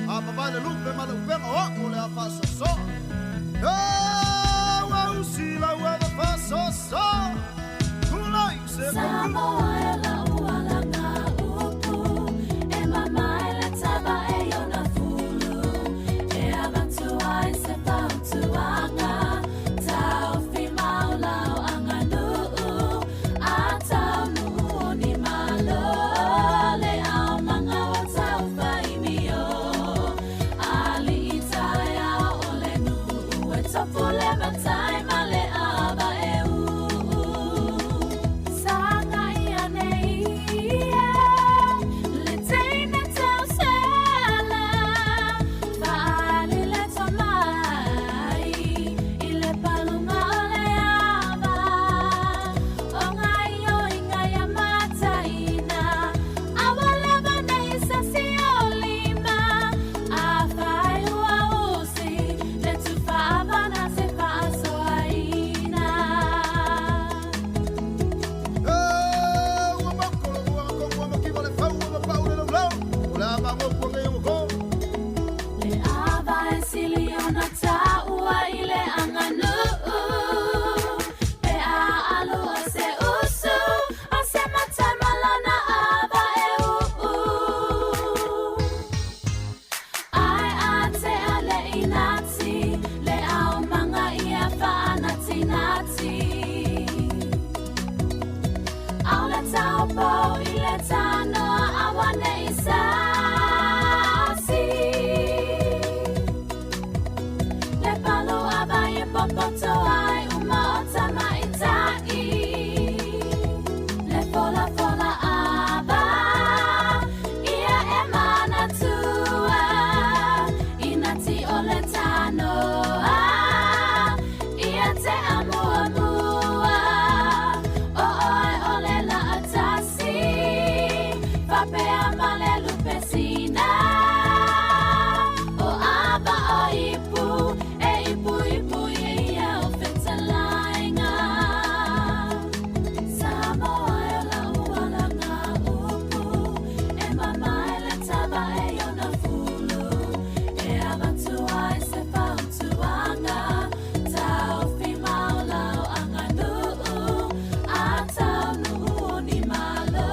A mavae le lupe ma le upega o a'u o le a faasoasoa. E ua usi lau ava faasoasoa. Tulai se Samoa e lau alaga upu e mamae le tava e iona fulu e avatu ai se fautuaga taofi mau lau aganuu a taunuu o ni malo le aumaga o taufaimio alii taeao o le nuu e tofu le matai ma le ava e uu sagai ane ia le teine tausela faaali le tomai i le paluga o le ava o gaioiga ia mataina aua lava nei sasi o lima afai ua usi le tufaavana se faasoaina. Ua mako le ua kongo makiwa le fau ua pau le laulau. O le a magoku ngei o ko. Le ava e sili ona taua i le aganuu pe a alu o se usu o se matai ma lona ava e uu. Ai a te a le inati le aumaga ia faanatinati. Au le taupou i le tanoa aua nei sasi. Le palu ava e popoto ai uma o tamaitai. Le fola fola ava ia e manatua inati o le tanoa ia te amuamua o oe o le laatasi fapea ma le lupesina o ava o ipu e ipu ipu ia o fetalaiga Samoa e lau alaga upu e mamae le tava e iona fulu e avatu ai se fautuaga taofi mau lau aganuu a taunuu o ni malo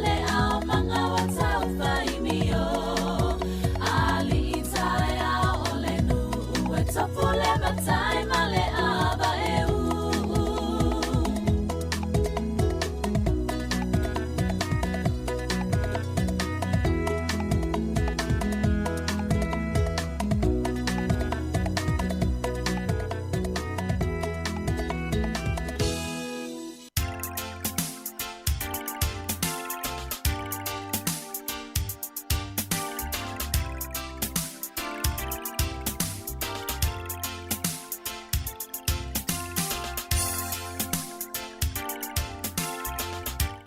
le aumaga o taufaimio alii taeao o le nuu e tofu le matai ma le ava e uu.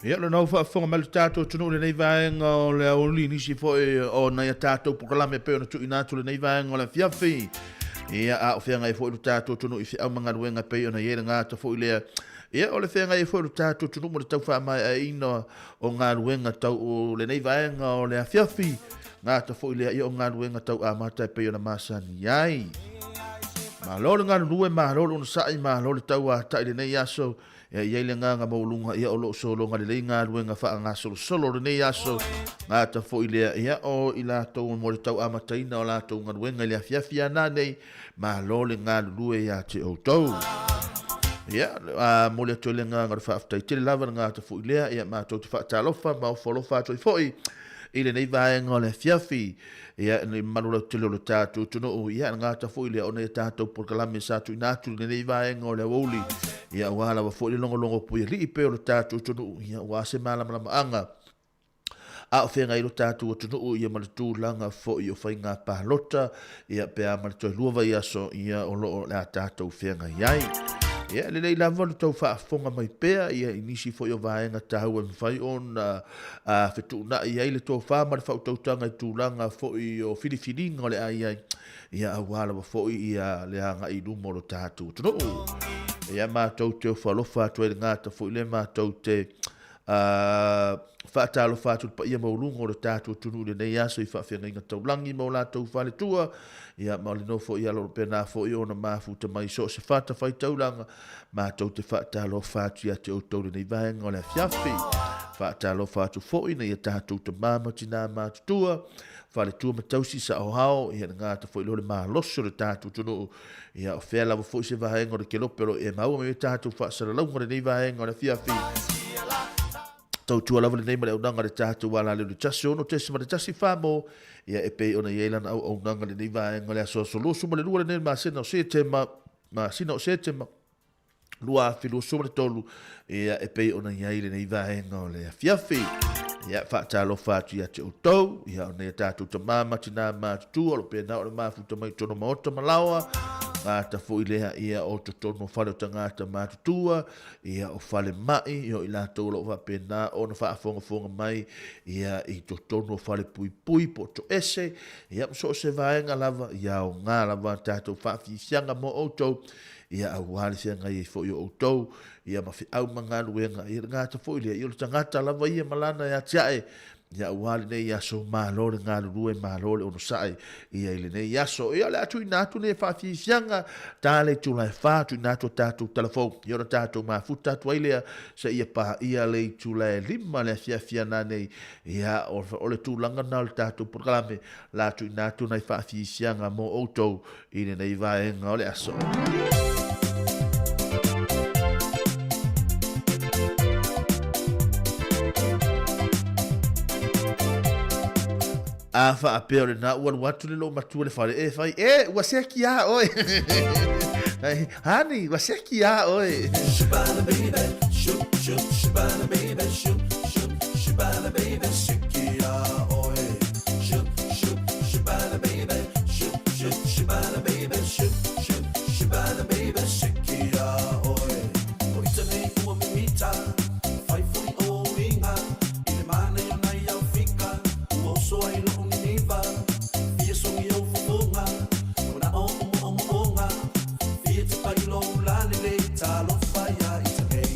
Ia, lona ua faafofoga mai le tatou atunuu i lenei vaega o le aoauli i nisi foi o nai a tatou polokalame e pei ona tuuina atu i lenei vaega o le afiafi. Ia, a o feagai foi lo tatou atunuu i feau ma galuega e pei ona i ai le gata foi lea. Ia, o le feagai ai foi o lo tatou atunuu mo le tau faamaeaina o galuega tau o lenei vaega o le afiafi. Gata foi lea ia o galuega tau amata e pei ona masani ai. Malo le galulue, malo le onosai, malo le tauatai i lenei aso. E i ai le agaga maualuga ia o lo o sologa lelei galuega faagasolosolo o lenei aso, gata foi lea ia o i latou mo le tau amataina o latou galuega i le afiafi a nanei, malo le galulue ia te outou. Ia, a momoli atu ai le agaga o le faafetai tele lava le gata foi lea, ia matou te faatalofa ma ofo alofa atu ai foi i lenei vaega o le afiafi. Ia, le mamalu lautele o le tatou atunuu, ia, le gata foi lea ona ia tatou polokalame sa tuuina atu i lenei vaega o le aoauli, ia, aua lava foi le logologo puialii pea o le tatou atunuu, ia, aua se malamalamaaga a o feagai lo tatou atunuu ia ma le tulaga foi o faiga palota, ia, pe a ma le toe 2 vaiaso, ia, o lo o le a tatou feagai ai. Ia, lelei lava le tou faafofoga mai pea, ia, i nisi foi o vaega taua e mafai ona a fetuunai ai le tofa ma le faautautaga i tulaga foi o filifiliga o le a i ai, ia aua lava foi ia le agai i luma o lo tatou atunuu. Ia matou te ofo alofa atu ai le gata foi le matou te Faatalofa atu i le paia maualuga o le tatou atunuu i lenei aso i faafeagaiga taulagi ma o latou faletua, ia ma o le nofo ia lo pena foi ona mafuta mai so o se fatafaitaulaga, matou te faatalofa atu ia te outou lenei vaega o le afiafi. Faatalofa atu foi na ia tatou tama ma tinā matutua, faletua ma tausi saoao, ia le gata foi lea o le malosi o le tatou atunuu, ia o fea lava foi se vaega o le kelope o lo o e maua mai ai tatou faasalalauga lenei vaega o le afiafi. Tautua lava lenei ma le auaunaga a le tatou alaleo i le 106.1 Famo, ia e pei ona i ai lana auaunaga lenei vaega o le aso aso 22 lenei o le masina o Setema, masina o Setema 2023, ia e pei ona i ai lenei vaega o le afiafi. Ia faatalofa atu ia te outou, ia o nei a tatou tamā ma tinā matutua, o lo pena o le mafuta mai totonu o maota ma laoa, gata foi lea ia o totonu o fale o tagata matutua, ia o falemai, ia o i latou o lo o faapena ona faafogafoga mai ia i totonu o fale puipui po o toese, ia ma so o se vaega lava, ia aoga lava tatou faafiafiaga mo outou, ia aua le feagai ai foi o outou, ia ma feau ma galuega, ia le gata foi lea, ia o le tagata lava ia ma lana e atiae, ia aua lenei aso, malo le galulue, malo le onosai, ia i lenei aso. Ia o le a tuuina atu lenei faafiafiaga, ta le itula e 4, tuuina atu a tatou talafou, ia ona tatou mafuta atu ai lea, seia paia le itula e 5 le afiafi ana nei, ia o le tulaga lena o le tatou polokalame, la tuuina atu nai faafiafiaga mo outou i lenei vaega o le aso. A faapea o lena ua alu atu le loomatua le fale e fai, e, ua seki a oe. Honey, ua seki a oe. Shabana baby, shup shup, shabana baby, shup shup, shabana baby, seki a oe. Shup shup, shabana baby, shup shup, shabana baby, shup shup, shabana baby, seki a oe. O ita nei ua mimita, fai foi o uiga, i le manaia o nai au fika, ua oso ai lo'u niniva, fia sogi ou fofoga, ona o omoomo'oga, fia te pai lou lalelei, talofa ia ita nei.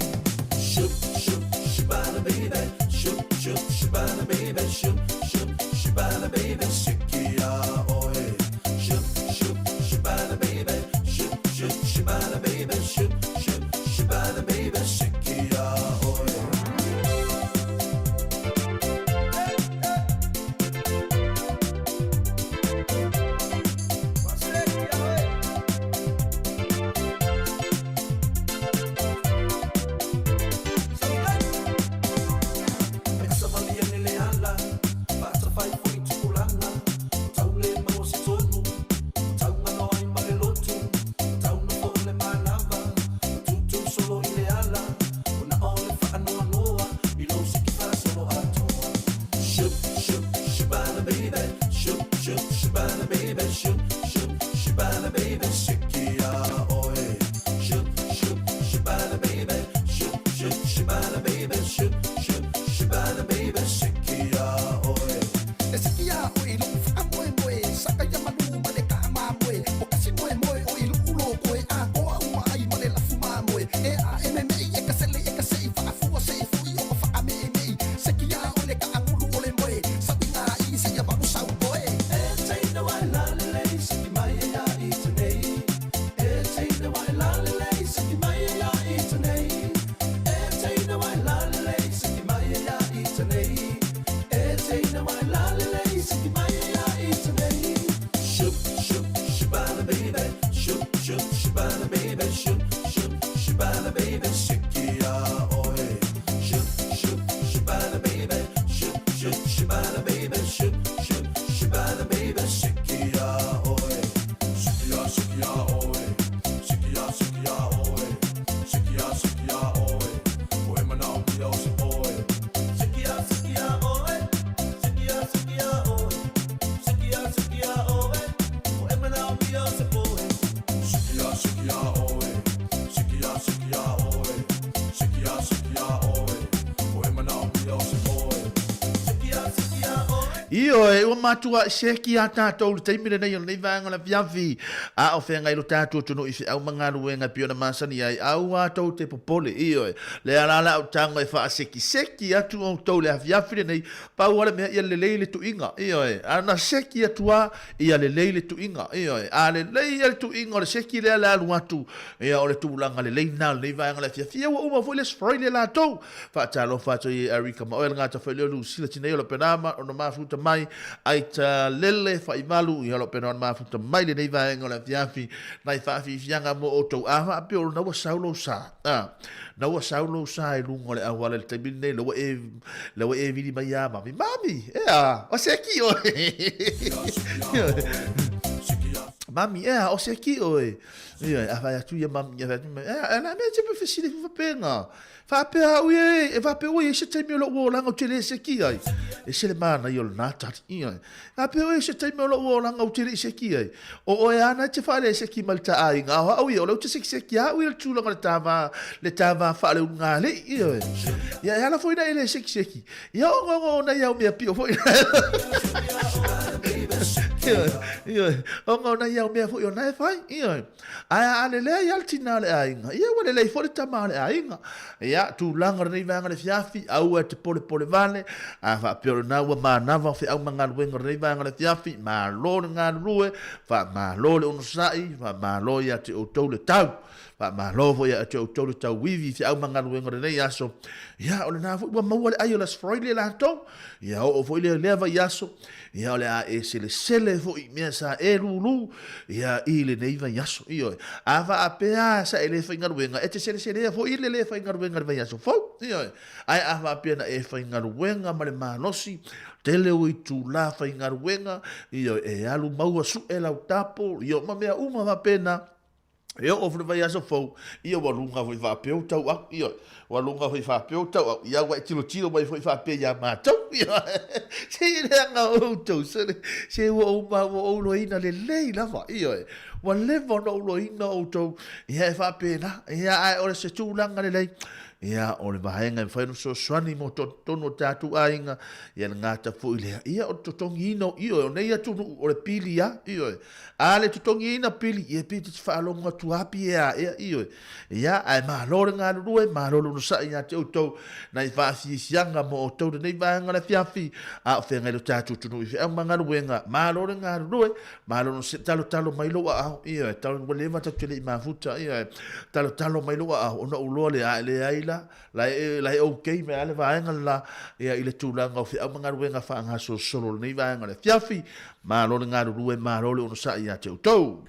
Shup shup, shabana baby, shup shup, shabana baby, shup shup, shabana baby, seki a oe. Shup shup, shabana baby, shup shup, shabana baby, shup shup, shabana baby, seki a oe. Shup, shup, shabana baby, shup, shup, shabana baby, shup, shup, shabana baby, seki a oe. Shup, shup, shabana baby, shup, shup, shabana baby, shup, shup, shabana baby, seki a oe. E seki a oe i lo'u faamoemoe, saka ia malu ma le kaamamoe, o kasi moemoe o i lu'u loko e atoa uma ai ma le lafu mamoe. E a e meme'i e ka sele e ka se'i faafua se'i fo'i o ka faame'eme'i, seki a oe le kaagulu o le moe, saʻiga i seia valu sau oe. E teine wa e lalelei seki mai e ia i tenei. E teine wa e lalelei seki mai e ia i tenei. E teine wa e lalelei seki mai e ia i tenei. E teine wa e lalelei seki mai e ia i tenei. Shup shup shabana baby, shup shup shabana baby, shup shup shabana baby, seki a Ioe, ua matuaʻi seki a tātou i le taimi lenei o lenei vaega o le afiafi, a o feagai lo tatou atunuu i feau ma galuega e pei ona masani ai, aua tou te popole. Ioe, lea la le au tago e faasekiseki atu outou i le afiafi lenei, pau lava le mea ia lelei le tuiga. Ioe, a na seki atu lava, ia lelei le tuiga. Ioe, a lelei le tuiga o le seki lea le alu atu, ia o le tulaga lelei lena o lenei vaega o le afiafi. Ia ua uma foi le Australia latou. Faatalofa atu i Erika ma oe le gata foi leo Lusila Tinei o lo pena ma ona mafuta mai ai ta lele faimalu ia lo pena ona mafuta mai lenei vaega o le afiafi nai faafiafiaga mo outou a faapea o lena ua sau lou sa a na ua sau lou sa i luga o le auala i le taimi lenei la ua e la ua e vili mai ia mami mami e a o se ki oe mami e a o se ki oe ia a fai atu ia mami ia fai atu e a na me te fesili faapena Faapea au ia e faapea ua i ai se taimi o lou olaga ou te le seki ai. E ese le manaia o lena tali. Ioe. Faapea ua i ai se taimi o lou olaga ou te le i seki ai. O oe lava na e te faaleseki mai le ta aiga, a o au ia, o lea ou te sekiseki lava au ia i le tulaga o le ta va, le ta va faaleulugalii. Ioe. Ia e ala foi na e le sekiseki. Ia ongaonga o nai au mea pio foi. Ioe. Ioe. Onga o nai au mea foi o na e fai. Ioe. Ae a lelei lava le tina o le aiga, ia ua lelei foi le tama o le aiga. Ia, tulaga o lenei vaega o le afiafi, aua e te polepole vale, a faapea o lena ua manava o feau ma galuega o lenei vaega o le afiafi, malo le galulue, faamalo le onosai, faamalo ia te outou le tau, faamalo foi ia te outou le tauivi i feau ma galuega o lenei aso. Ia, o lena foi ua maua le ai o le Aso Faraile latou, ia oo foi lea i lea vaiaso, Ia o le a e selesele foi i mea sa e lūlū ia i lenei vaiaso. Ioe. A faapea sa e le faigaluega, e te seleselea foi i le le faigaluega i le vaiaso fou. Ioe. Ae a faapea na e faigaluega ma le malosi, tele o itulā faigaluega, ioe, e alu maua sue lau tapo, ioe, ma mea uma faapena. E oo foi le vaiaso fou, ia ua luga foi faapea ou tauau, ioe, ua luga foi faapea ou tauau, ia ua e tilotilo mai foi faapea ia matou, ioe, se i leaga outou, se, se ua ou, ua ou iloaina lelei lava, ioe, ua leva ona ou iloaina outou, ia e faapena, ia ae o se tulaga lelei, ia o le vaega e mafai ona fesoasoani mo totonu o tatou aiga, ia le gata foi lea, ia o le totogiina o, ioe, o nei atunuu o le pili lava, ioe, A le totogiina pili, ia pei te faalogo atu lava pi e aea, ioe. Ia, ae malo le galulue, malo le onosai ia te outou, nai faafiafiaga mo outou lenei vaega o le afiafi, a o feagai lo tatou atunuu i feau ma galuega, malo le galulue, malo le onosai, talotalo mai lou aao, ioe, talo, ua leva tatou te le i mafuta, ioe, talotalo mai lou aao, ona ou iloa lea, a e leai la, La e, la e okay mai lava le vaega le la, ia, i le tulaga o feau ma galuega faagasolosolo o lenei vaega o le afiafi. Malo le galulue, malo le onosai ia te outou.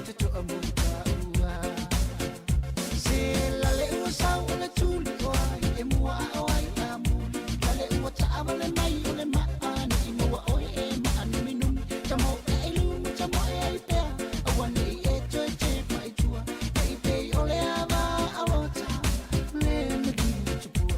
te toa mu taua. Se lale ua sau o le tuli o ai e mua a o ai a muli. Lale ua taavale mai o le maa ne i maua oe e maa numi numi. Ta mo e ilumu ta mo e ai pea. Aua nei e toe te pai tua. Nei pei o le ava alota. Le me ki tupua.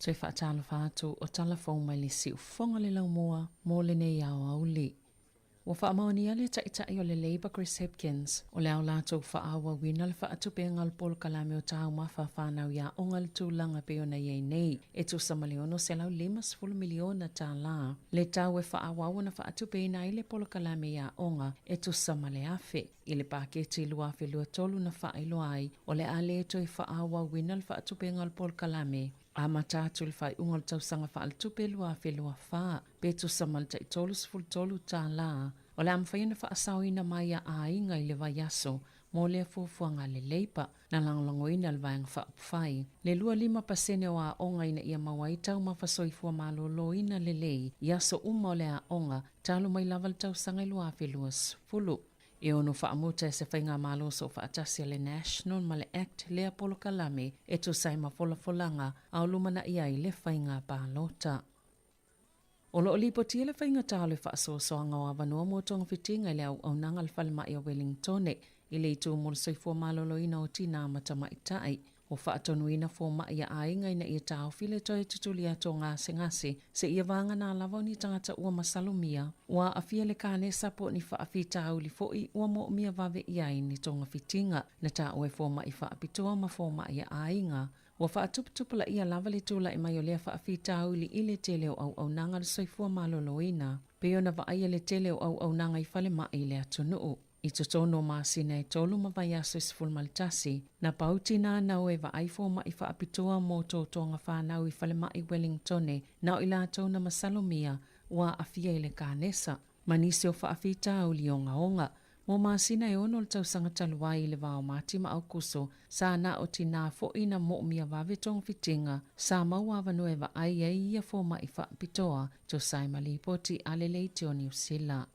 Toe faatalofa atu o tala fou mai le siufofoga o le laumua mo lenei aoauli. Ua faamaonia le Taitai o le Labour Chris Hipkins o le a latou faaauauina le faatupega o le polokalame o taumafa a fanau i aoga i le tulaga e pei ona i ai nei, e tusa ma le $650 miliona tālā le tau e faaauau ona faatupeina ai le polokalame i aoga e tusa ma le 1,000. I le paketi 2023 na faailoa ai, o le a le toe faaauauina le faatupega o le polokalame, amata atu i le faaiuga o le tausaga faaletupe 2024, pe tusa ma le tai $33, o le a mafai ona faasaoina mai a aiga i le vaiaso mo lea fuafuaga a le Labour, na lagolagoina e le Vaega Faaupufai le 25% o aoga ina ia maua ai taumafa soifua maloloina lelei i aso uma o le aoga talu mai lava le tausaga 2020. E ono faamuta e se faigamalo soofaatasi a le National ma le Act lea polokalame e tusa ai ma folafolaga a o lumanai ai le faiga palota. O lo o lipotia le faigata o le faasoasoaga o avanoa mo togafitiga i le auaunaga a le falemai o Wellingtone i le itu mo le soifua maloloina o tinā ma tamaitai. Ua faatonuina fomai a aiga ina ia taofi le toe tutuli atu o gasegase seia vagana lava o ni tagata ua masalomia, ua aafia le kanesa po o ni faafitauli foi ua moomia vave i ai ni togafitiga. Na taua e fomai faapitoa ma fomai a aiga, ua faatuputupulaia lava le tulai mai o lea faafitauli i le tele o auaunaga a le soifua maloloina, pei ona vaaia le tele o auaunaga i falemai i le atunuu. I totonu o masina e tolu ma vaiaso e 11, na pau tinā na o e vaai fomai faapitoa mo tōtōga whānau i falemai Wellingtone na o i latou na masalomia ua aafia i le kanesa, ma nisi o faafitauli ogaoga. Mo masina e ono o le tausaga talu ai i le va o Mati ma Aukuso, sa na o tinā foi na moomia vave togafitiga sa maua avanoa e vaai ai i ia fomai faapitoa, tusa ai ma lipoti a le Leitio Niu Sila.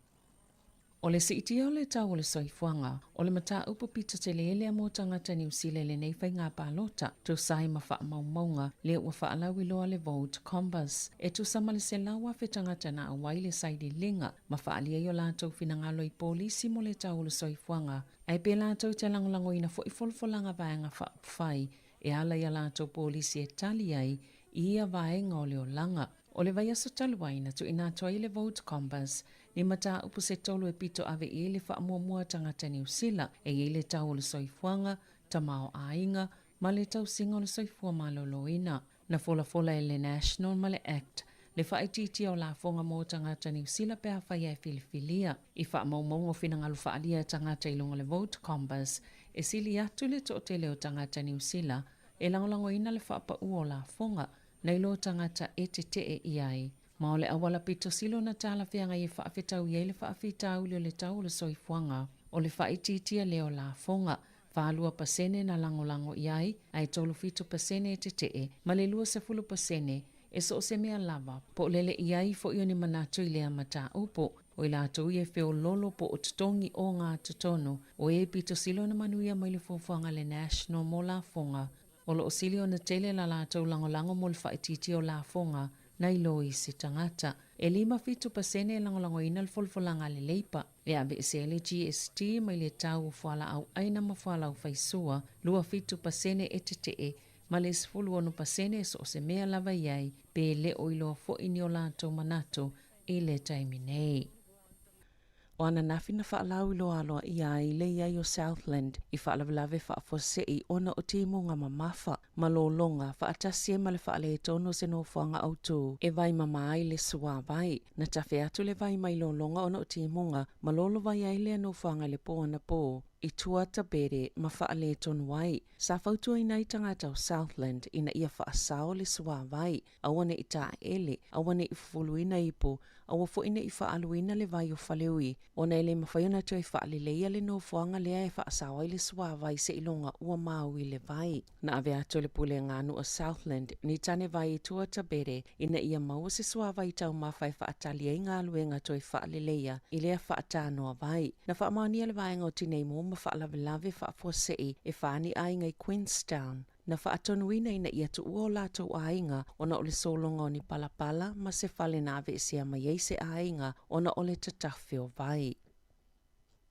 O le siitia o le tau o le soifuaga, o le mataupu pito tele lea mo tagata Niu Sila i lenei faiga palota, tusa ai ma faamaumauga lea ua faalauiloa le Vote Compass. E tusa ma le 100,000 tagata na auai le sailiiliga ma faaalia i o latou finagalo i polisi mo le tau o le soifuaga, ae pe latou te lagolagoina foi folafolaga vaega faaupufai e ala i a latou polisi e tali ai i ia vaega o le olaga. O le vaiaso talu ai na tuuina atu ai le Vote Compass ni mataupu se tolu e pito ave i ai le faamuamua a tagata Niu Sila e i ai le tau o le soifuaga, tamaoaiga, ma le tausiga o le soifua maloloina. Na folafola e le National ma le Act le faaitiitia o lafoga mo tagata Niu Sila pe afai e filifilia. I faamaumauga o finagalo faaalia a tagata i luga o le Vote Compass, e sili atu le toatele o tagata Niu Sila e lagolagoina le faapaua o lafoga nai lo tagata e tetee i ai. Ma o le auala pito sili ona talafeagai e faafetaui ai le faafitauli o le tau o le soifuaga, o le faaitiitia lea o lafoga, 42% na lagolago i ai, ae 37% e tetee, ma le 20% e so o se mea lava, po o lele i ai foi o ni manatu i lea mataupu. O i latou ia e feoloolo po o totogi ogatotonu, o e pito sili ona manuia mai le fuafuaga a le National mo lafoga, O lo o sili ona tele la latou lagolago mo le faaitiitia o lafoga nai lo isi tagata. E 57% e lagolagoina le folafolaga a le Leipa e aveesea ai le GST mai le tau o fualaau aina ma fualaau faisua, 27% e tetee ma le 16% e so o se mea lava i ai pe le o iloa foi ni o latou manatu i le taimi nei. O ananafi na faalauiloa aloaia ai le i ai o Southland i faalavelave faafuasei ona o timuga mamafa ma lologa faatasi ai ma le faaletonu o se nofoaga autū e vai mama ai le suāwai. Na tafe atu le vai mai lologa ona o timuga ma lolovai ai lea nofoaga i le pō anapō i Tuatabere ma faaletonu ai. Sa fautuaina ai tagata o Southland ina ia faasao le suāwai, aua ne i taele, aua ne i fufuluina ipu, aua foi ne i faaaluina le vai o Faleui, ona e le mafai ona toe faaleleia le nofoaga lea e faasao ai le suāwai seiloga ua maui le vai. Na ave atu e le Pulega a Nuu o Southland ni tane vai i Tuatabere ina ia maua se suāwai taumafa e faatali ai galuega toe faaleleia i lea faatanoa vai. Na faamaonia le vaega o Tineimu ma faalavelave faafuasei e fa ni aiga i Queenstown. Na faatonuina ina ia tuua o latou aiga ona o le sologa o ni palapala ma se fale na aveesea mai ai se aiga ona o le tatafe o vai.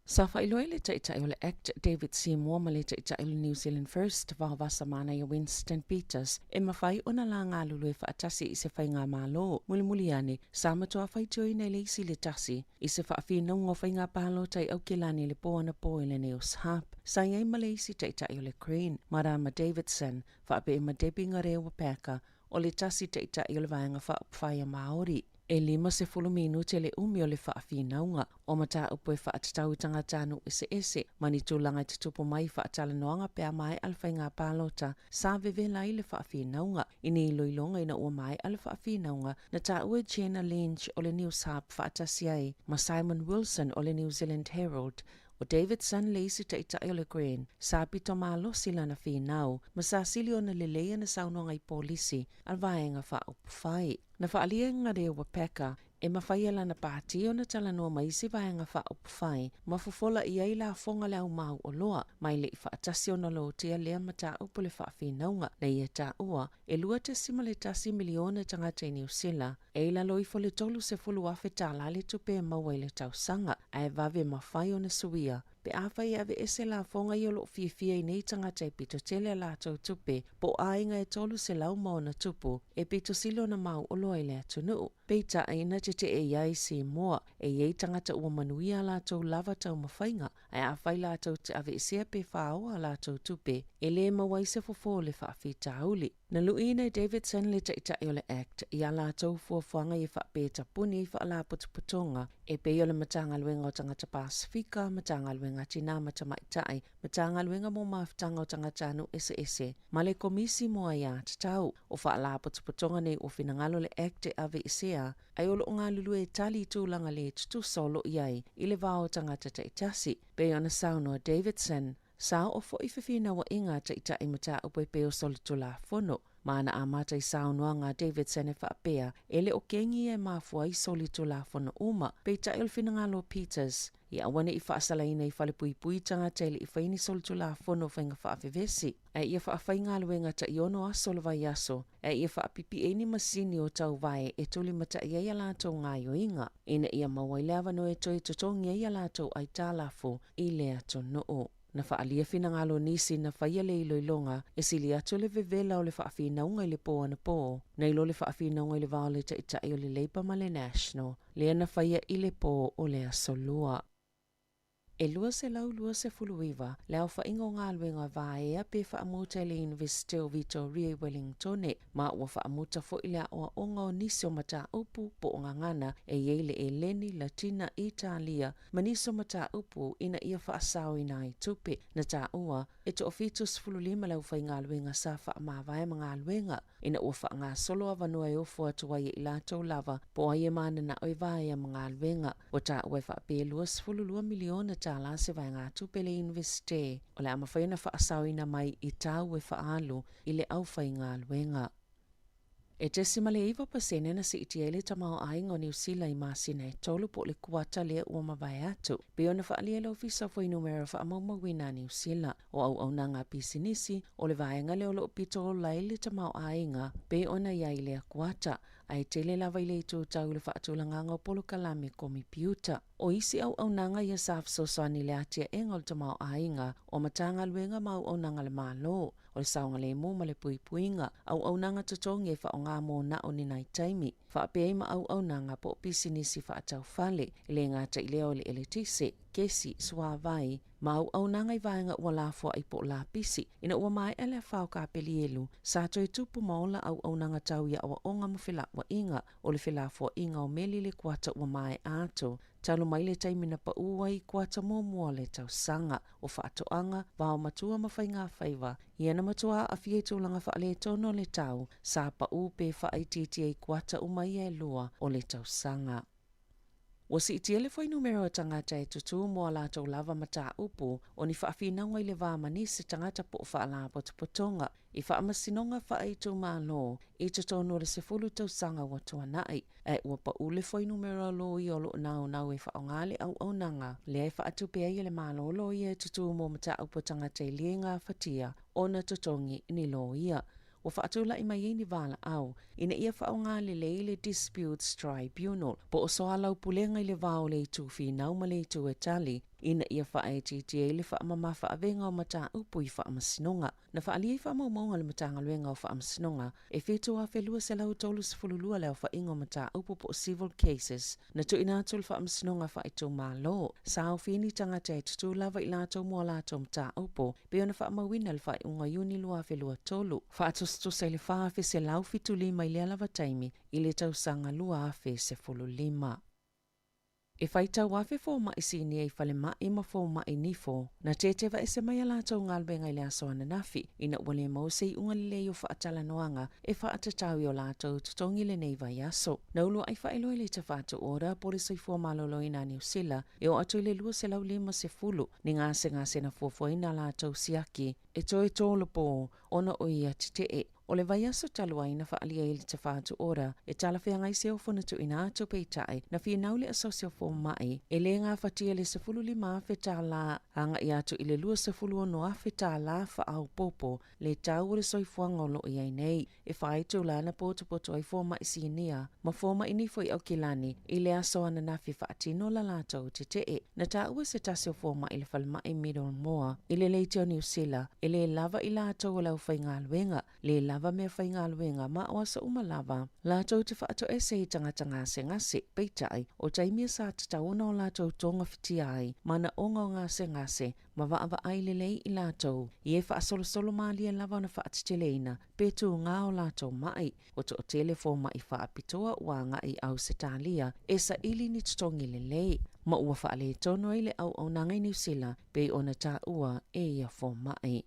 Sa faailoa ai le Taitai o le Act David Seymour ma le Taitai o le New Zealand First Vaovasa Manaia Winston Peters e mafai ona la galulue faatasi i se faigamalo. Mulimuli ane, sa matua faitioina e le isi le tasi i se faafinauga o faiga palota i Aukilani i le po anapo i le News Hub. Sa i ai ma le isi Taitai o le Green, Marama Davidson, faapea ma Debbie Ngarewa Packer, o le tasi Taitai o le Vaega Faaupufai a Māori. E 50 minute le umi o le faafinauga o mataupu e faatatau i tagatanuu eseese ma ni tulaga e tutupu mai i faatalanoaga pe a maea le faiga palota sa vevela ai le faafinauga. I ni iloiloga ina ua maea le faafinauga, na taua e Jenna Lynch o le Newshub faatasi ai ma Simon Wilson o le New Zealand Herald ʻO Davidson le isi taitai o le Green, sa pito malosi lana finau ma sa sili ona lelei ana saunoaga i polisi a le Vaega Faaupufai. Na faaalia e Ngarewa Packer e mafai e lana pati ona talanoa ma isi Vaega Faaupufai ma fofola i ai lafoga le au mau oloa ma e le i faatasi ona lotea lea mataupu le faafinauga na ia taua e 2.1 miliona tagata i Niu Sila e i lalo ifo le 30,000 tala le tupe e maua i le tausaga, ae vave mafai ona suia pe afai e aveese lafoga ia o lo o fiafia i nei tagata e pito tele a latou tupe po o aiga e 300 ma ona tupu e pito sili ona mau oloa i le atunuu. Peitai, na tetee i ai Seymour, e i ai tagata ua manuia a latou lava taumafaiga, ae afai latou te aveesea pe faoa a latou tupe, e le maua ai se fofo o le faafitauli. Na luiina e Davidson le Taitai o le Act i a latou fuafuaga ia faapea e tapuni ai faalapotopotoga e pei o le Matagaluega o Tagata Pasefika, Matagaluega a Tinā ma Tamaitai, Matagaluega mo Mafutaga o Tagatanuu Eseese, ma le Komisi mo Aiatatau. O faalapotopotoga nei ua finagalo le Act e aveesea, ae o lo o galulue e tali i tulaga le tutusa o lo o i ai i le va o tagata taitasi. Pei ona saunoa Davidson, Sa oo foi fefinauaiga a taitai mataupu e pei o solitulafono, ma na amata i saunoaga a Davidson e faapea, e le o kegi ia e mafua ai solitulafono uma. Peitai o le finagalo o Peters, ia aua ne i faasalaina i falepuipui tagata e le i faia ni solitulafono o faiga faavevesi, ae ia faafaigaluega taiono aso o le vaiaso, ae ia faapipii ai ni masini o tauvae e tulimatai ai a latou gaoioiga, ina ia maua ai le avanoa e toe totogi ai a latou aitalafu i le atunuu. Na faaalia finagalo nisi na faia le iloiloga e sili atu le vevela o le faafinauga i le po anapo, nai lo le faafinauga i le va o le Taitai o le Labour ma le National, lea na faia i le po o le Aso Lua. E 229 le aofaiga o galuega vaea pe faamuta i le Iunivesite o Vitoria i Wellingtone, ma ua faamuta foi le aoaoga o nisi o mataupu po o gagana e i ai le Eleni, Latina, Italia, ma nisi o mataupu ina ia faasaoina ai tupe. Na taua, e toa-75 le aufaigaluega sa faamavae ma galuega ina ua faagasolo avanoa e ofo atu ai e i latou lava po o ai e mananao e vaea ma galuega. Ua taua e faapea e $22 miliona tala se vaegatupe le Iunivesite o le a mafai ona faasaoina mai i tau e faaalu i le aufaigaluega. E 0.9% na siitia ai le tamaoaiga o Niu Sila i masina e tolu po o le kuata lea ua mavae atu, pei ona faaalia e le Ofisa o Fuainumera Faamaumauina a Niu Sila. O auaunaga a pisinisi, o le vaega lea o lo o pito ola ai le tamaoaiga pei ona i ai i lea kuata, ae tele lava i le itu tau i le faatulagaga o polokalame komipiuta. O isi auaunaga ia sa fesoasoani i le atiaega o le tamaoaiga o Matagaluega ma auaunaga a le Malo, o le saogalemu ma le puipuiga, auaunaga totogi e faaaoga mo na o ni nai taimi, faapea ai ma auaunaga po o pisinisi faataufale, e le gata i lea o le eletise, kesi, suavai, ma auaunaga i vaega ua lafoai po o lapisi. Ina ua maea le afa o Kapelielu, sa toe tupu ma ola auaunaga tau i aoaoga ma felauaiga, o le felafoaiga o meli i le kuata ua maea atu, talu mai le taimi na paū ai i kuata muamua o le tausaga. O faatoaga, vaomatua ma faigafaiva, ia na matua aafia i tulaga faaletonu o le tau, sa paū pe faaitiitia i kuata uma ia e lua o le tausaga. Ua siitia le fuainumera o tagata e tutū mo a latou lava mataupu o ni faafinauga i le va ma nisi tagata po o faalapotopotoga i faamasinoga faaitumalo i totonu o le 10 tausaga ua tuanai, ae ua pau le fuainumera o loia o lo o naunau e faaaoga le auaunaga lea e faatupe ai e le Malo loia e tutū mo mataupu a tagata e le gafatia ona totogi ni loia. Ua faatulai mai ai ni valaau ina ia faaaoga lelei le Disputes Tribunal po o soalaupulega i le va o le itu finau ma le itu e tali. ina ia faaitiitia ai le faamama-faavega o mataupu i faamasinoga. Na faaalia i faamaumauga a le Matagaluega o Faamasinoga e 7,232 le aofaiga o mataupu po o civil cases na tuuina atu i le Faamasinoga Faaitumalo. Sa aofia ni tagata e tutū lava i latou mo a latou mataupu pei ona faamauina i le faaiuga o Iuni 2023, faatusatusa i le 4,175 i lea lava taimi i le tausaga 2015. E faitau afe fomai sinia i falemai ma fomai nifo na tetevaese mai a latou galuega i le aso ananafi ina ua le maua se iuga lelei o faatalanoaga e faatatau i o latou totogi lenei vaiaso. Na uluai faailoa i le Tafatu Order po o le Soifua Maloloina a Niu Sila e oo atu i le 250 ni gasegase na fuafuaina a latou siaki e toe tolopo ona o ia tetee. O le vaiaso talu ai na faaalia ai le Tafatu Order e talafeagai se ofo na tuuina atu peitai na finau le asosi o fomai e le gafatia le $15,000 agai atu i le $26,000 faaopoopo le tau o le soifuaga o lo o i ai nei. E fai itulā na potopoto ai fomai sinia ma fomai nifo i Aukilani i le aso ananafi e faatino la latou tetee. Na taua se tasi o fomai i le falemai Middlemore i le leitio Niu Sila e le lava i latou o le aufaigaluega, le lava meafaigaluega ma o aso uma lava latou te faatoese i tagata gasegase. Peitai, o taimi sa tatau ona o latou togafitia ai manaoga o gasegase ma vaavaai lelei i latou i e faasolosolo malie lava ona faateteleina pe tugā o latou maʻi. Ua toʻatele fomaʻi faapitoa ua agai i Ausetalia e saili ni totogi lelei, ma ua faaletonu ai le auaunaga i Niu Sila pei ona taua e ia fomaʻi.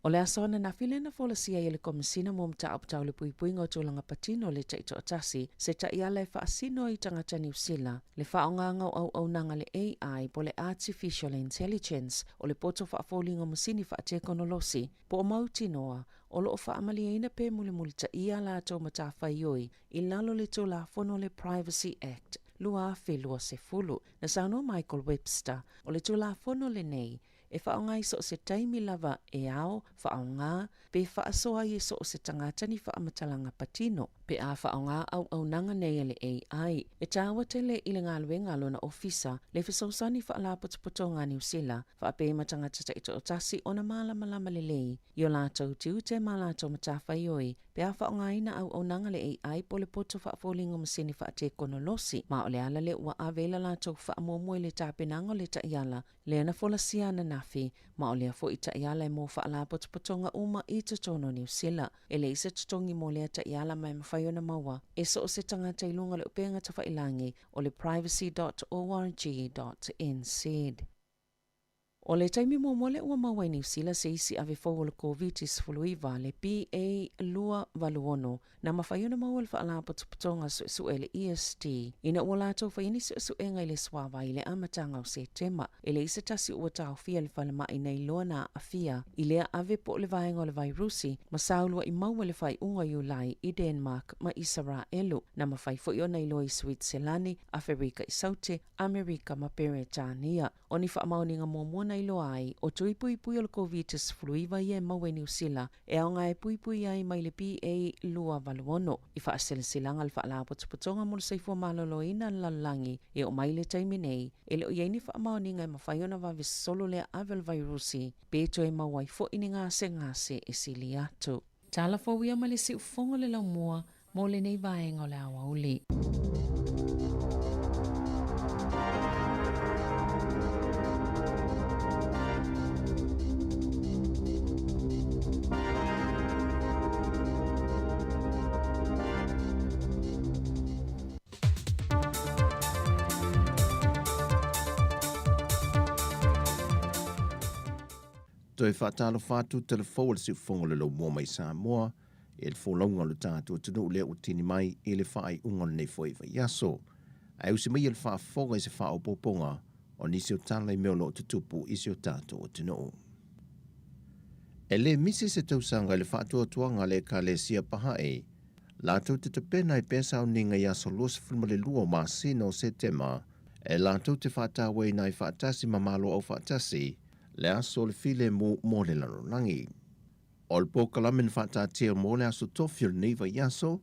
O le aso ananafi lea na folasia ai e le Komesina mo Mataupu Tau le Puipuiga o Tulaga Patino le Taitoatasi se taiala e faasino ai i tagata Niu Sila le faaaogaga o auaunaga a le AI po o le Artificial Intelligence o le poto faafoliga o masini faatekonolosi po o mautinoa o lo o faamalieina pe mulimulitaia a latou matafaioi i lalo o le Tulafono o le Privacy Act 2020. Na saunoa Michael Webster, o le Tulafono lenei e faaaoga i so o se taimi lava e ao, faaaoga, pe faasoa ai e so o se tagata ni faamatalaga patino. Pe a faaaoga auaunaga nei a le AI, e taua tele i le galuega a lona ofisa le fesoasoani faalapotopotoga a Niu Sila, faapea ma tagata taitoatasi ona malamalama lelei i o latou tiute ma latou matafaioi pe a faaaogaina auaunaga le AI po o le poto faafoliga o masini faatekonolosi, ma o le ala lea ua ave ai la latou faamuamua i le tapenaga o le taiala lea na folasia ananafi, ma o lea foi taiala e mo faalapotopotoga uma i totonu o Niu Sila. E leai se totogi mo lea taiala ma e mafai ona maua e so o se tagata i luga o le upega tafailagi o le privacy.org.nz. O le taimi muamua lea ua maua i Niu Sila se isi ave fou o le Koviti-19, le BA.2.86, Na mafai ona maua e le Faalapotopotoga Suesue le EST ina ua latou faia ni suesuega i le suavai i le amataga o Setema. E leai se tasi ua taofia i le falemai na iloa na aafia i lea ave po o le vaega o le vairusi ma sa ulua'i maua i le faaiuga o Iulai i Denmark ma Isaraelu. Na mafai foi ona iloa i Suitiselani, Aferika i Saute, Amerika ma Peretania. O ni faamaoniga muamua na iloa ai, o tui puipui o le Koviti-19 ia e maua i Niu Sila e aoga e puipui ai mai le BA.2.86. I faasilasilaga a le Faalapotopotoga mo le Soifua Maloloina a le Lalolagi e oo mai i le taimi nei, e le o i ai ni faamaoniga e mafai ona vave sosolo lea ave o le vairusi pe toe maua ai foi ni gasegase e sili atu. Tala fou ia mai le siufofoga o le laumua mo lenei vaega o le aoauli. Toe faatalofa atu telefou o le siufofoga o le laumua mai Samoa e le folauga o le tatou atunuu lea ua tini mai i le faaiuga o lenei foi vaiaso. Ae usi maia le faafofoga i se faaopoopoga o nisi o tala i mea o lo o tutupu i si o tatou atunuu. E le misi se tausaga i le faatuatuaga a le Ekalesia Baha'i latou te tapena ai pea sauniga i aso 22 o masina o Setema e latou te faatauaina ai faatasi ma Malo Aufaatasi le aso o le filemu mo le lalolagi. O le polokalame na faataatia mo le aso tofi o lenei vaiaso,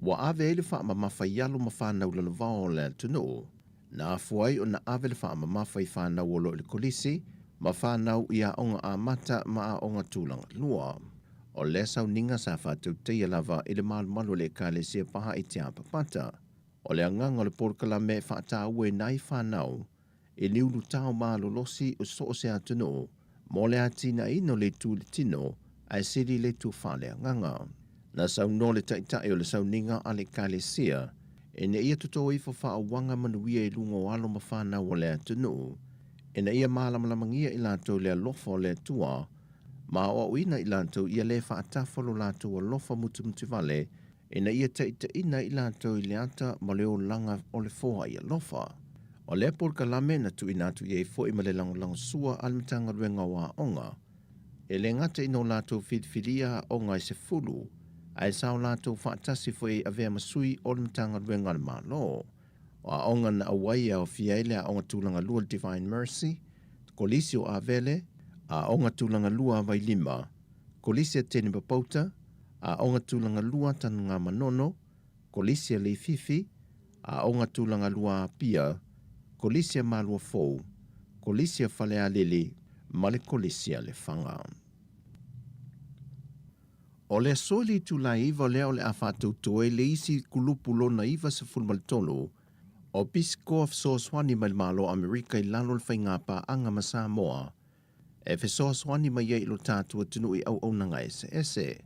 ua ave ai le faamamafa i alo ma fanau lalovao o le atunuu. Na afua ai ona ave le faamamafa i fanau o lo o i le kolisi ma fanau i aoga amata ma aoga tulaga lua. O lea sauniga sa faatautaia lava i le malumalu o le Ekalesia Pahaʻi Tiapapata. O le agaga o le polokalame e faatauaina ai fanau i ni ulutao malolosi o so o se atunuu mo le atinaeina o le itu i le tino ae sili le itu faaleagaga. Na saunoa le taitai o le sauniga a le Ekalesia ina ia totō ifo faauaga manuia i luga o alo ma fanau o le atunuu, ina ia malamalamagia i latou le alofa o le Atua, ma aoaoina i latou ia le faatafa lo latou alofa mutumutivale ina ia taitaiina ai i latou i le ata ma le olaga o le foai alofa. O lea polokalame na tuuina atu i ai foi ma le lagolagosua a le Matagaluega o Aoga, e le gata ina o latou filifilia aoga e 10, ae sa o latou faatasi foi e avea ma sui o le Matagaluega a le Malo. O aoga na auai e aofia ai le Aoga Tulaga Lua le Divine Mercy, Kolisi o Avele, Aoga Tulaga Lua a Vailima, Kolisi a Tene Papauta, Aoga Tulaga Lua Tanugamanono, Kolisi a Leififi, Aoga Tulaga Lua a Apia, Kolisi a Maluafou, Kolisi a Falealili ma le Kolisi a Lefaga. O le aso i le itula e 9 lea o le a faatauto ai le isi kulupu lona 93 o Peace Corps fesoasoani mai le Malo o Amerika i lalo o le faigapaaga ma Samoa e fesoasoani mai ai i lo tatou atunuu i auaunaga eseese.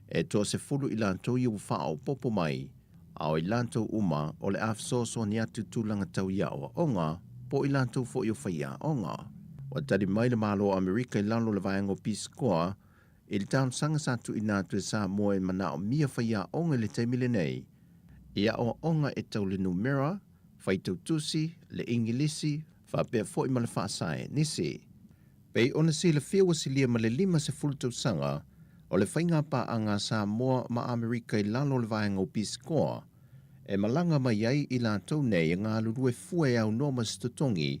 E toa-10 i latou ia ua faaopoopo mai, a o i latou uma o le a fesoasoani atu i tulaga tau i aoaoga po o i latou foi o faiaoga. Ua tali mai le Malo o Amerika i lalo o le vaega o Peace Corps i le talosaga sa tuuina atu e Samoa e manaomia faiaoga i le taimi lenei i aoaoga e tau le numera, faitautusi, le Igilisi, faapea foi ma le faasaenisi. Pei ona silafia ua silia ma le 50 tausaga o le faigapaaga a Samoa ma Amerika i lalo o le vaega o Peace Corps e malaga mai ai i latou nei e galulue fua e aunoa ma se totogi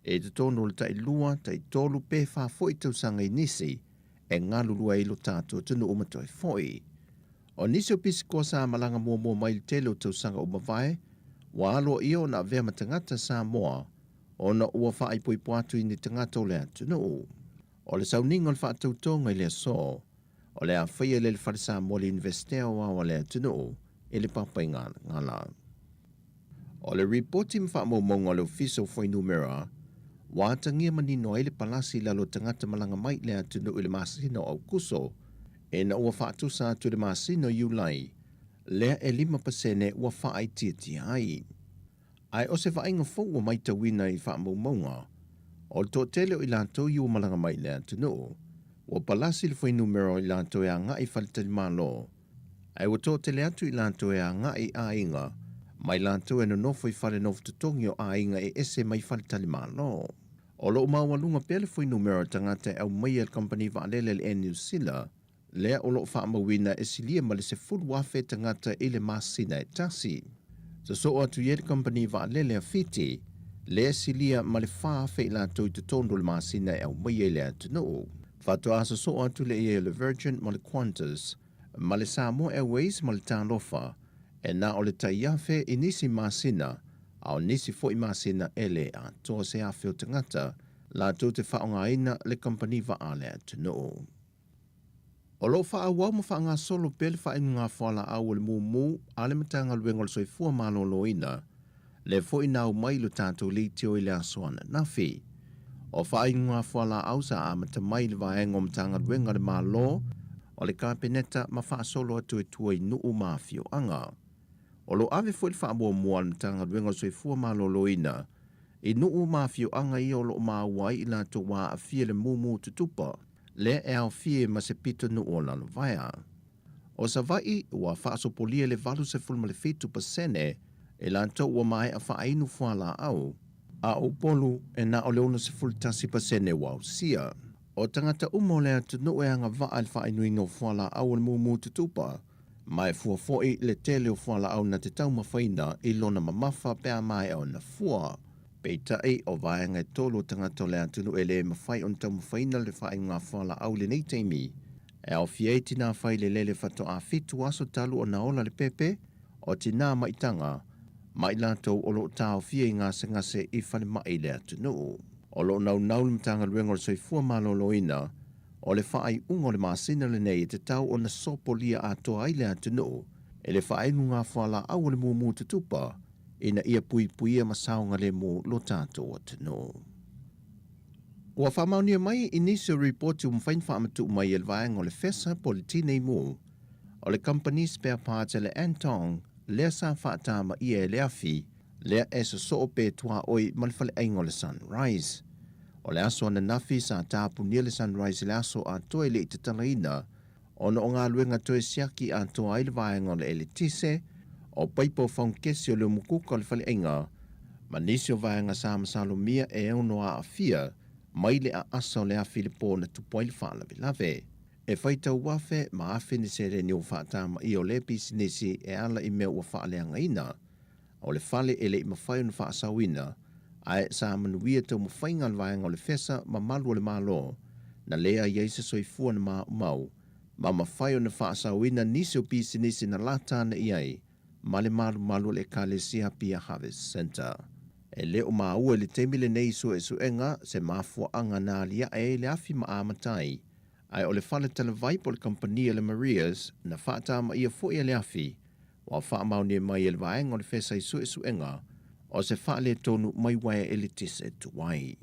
i totonu o le tailua, taitolu pe fa foi tausaga i nisi e galulue ai lo tatou atunuu ma toe foi. O nisi o pisikoa sa malaga muamua mai i le tele o tausaga ua mavae, ua aloaia ona avea ma tagata Samoa ona ua faaipoipo atu i ni tagata o le atunuu. O le sauniga o le faatautoga i le aso, o le a faia lea i le Fale Samoa le Iunivesite Aoao a le atunuu i le Papaigalagala. O le ripoti ma faamaumauga a le Ofisa o Fuainumera, ua atagia manino ai le palasi i lalo o tagata malaga mai i le atunuu i le masina o Aukuso, ina ua faatusa atu i le masina o Iulai, lea e 5% ua faaitiitia ai. Ae o se vaaiga fou ua matauina i faamaumauga, o le toatele o i latou i ua malaga mai i le atunuu, ua palasi le fuainumera o i latou e agai i faletalimalo, ae ua toatele atu i latou e agai i aiga, ma i latou e nonofo i fale nofo totogi o aiga e ese mai faletalimalo. O lo o maualuga pea le fuainumera o tagata e aumaia e le kamupani vaalele a le Air New Zealand, lea o lo o faamauina e silia ma le 10,000 tagata i le masina e tasi. Sosoo atu i ai le kamupani vaalele a Fiti, lea e silia ma le 4,000 i latou i totonu o le masina e aumaia i le atunuu. Faatoa sosoo atu lea i ai o le Virgin ma le Qantas, ma le Samoa Airways ma le Talofa, e na o le tai 1,000 i nisi masina, a o nisi foi masina e le atoa se 1,000 o tagata latou te faaaogaina le kamupani vaa a le atunuu. O lo o faaauau ma faagasolo pea le faaiuga fualaau o le mumu a le Matagaluega o le Soifua Maloloina, lea foi na aumai i lo tatou leitio i le aso ananafi. O faaiuga fualaau sa amata mai i le vaega o Matagaluega a le Malo o le Kapeneta ma faasolo atu i tua i nuu ma afioaga. O lo o ave foi le faamuamua a le Matagaluega o le Soifua Maloloina i nuu ma afioaga ia o lo o maua ai i latou ua aafia i le mumu tutupa, lea e aofia ma se pitonuu o Lalovaea. O Savaii, ua faasopolia le 87% i latou ua maea faainu fualaau, a o Upolu e na o le 61% ua ausia. O tagata uma o le atunuu e agavaa i le faainuina o fualaau o le mumu tutupa, ma e fua foi le tele o fualaau na te taumafaina i lona mamafa pe a maea ona fua. Peitai, o vaega e tolu o tagata o le atunuu e le mafai ona taumafaina le faaiuga fualaau i lenei taimi, e aofia ai tinā failelele faatoa 7 aso talu ona ola le pepe, o tinā maitaga, ma i latou o lo o taofia i gasegase i falemai i le atunuu. O lo o naunau le Matagaluega o le Soifua Maloloina o le faaiuga o le masina lenei e tatau ona sopolia atoa ai le atunuu i le faainu fualaau o le mumu tutupa ina ia puipuia ma saogalemu lo tatou atunuu. Ua faamaonia mai i nisi o ripoti ua mafai ona faamatuu mai e le vaega o le FESA po o le Tinei Mu o le kamupani spare parts a le Antong lea sa faatamaia e le afi lea e sosoo pe tuaoi ma le faleaiga o le Sunrise. O le aso ananafi sa tapunia le Sunrise i le aso atoa e le i tatalaina ona o galuega toe siaki atoa ai le vaega o le eletise, o paipa o faugekesi o le umukuka o le faleaiga ma nisi o vaega sa masalomia e ono aafia mai le aasa o le afi i le po na tupu ai le faalavelave. E faitau afe ma afe ni seleni ua faatamaia o lea pisinisi e ala i mea ua faaleagaina o le fale e le i mafai ona faasaoina, ae sa manuia taumafaiga a le vaega o le FESA ma malu o le Malo, na leai ai se soifua na maumau, ma mafai ona faasaoina nisi o pisinisi na lata ana i ai ma le malumalu o le Ekalesia Apia Harvest Centre. E le o maua i le taimi lenei i suesuega se mafuaaga na aliae ai le afi ma amata ai, ae o le fale talavai po o le kamupani a le Maria's na faatamaia foi e le afi Ua faamaonia mai e le vaega o le FESA i suesuega o se faaletonu mai uaea eletise tuai.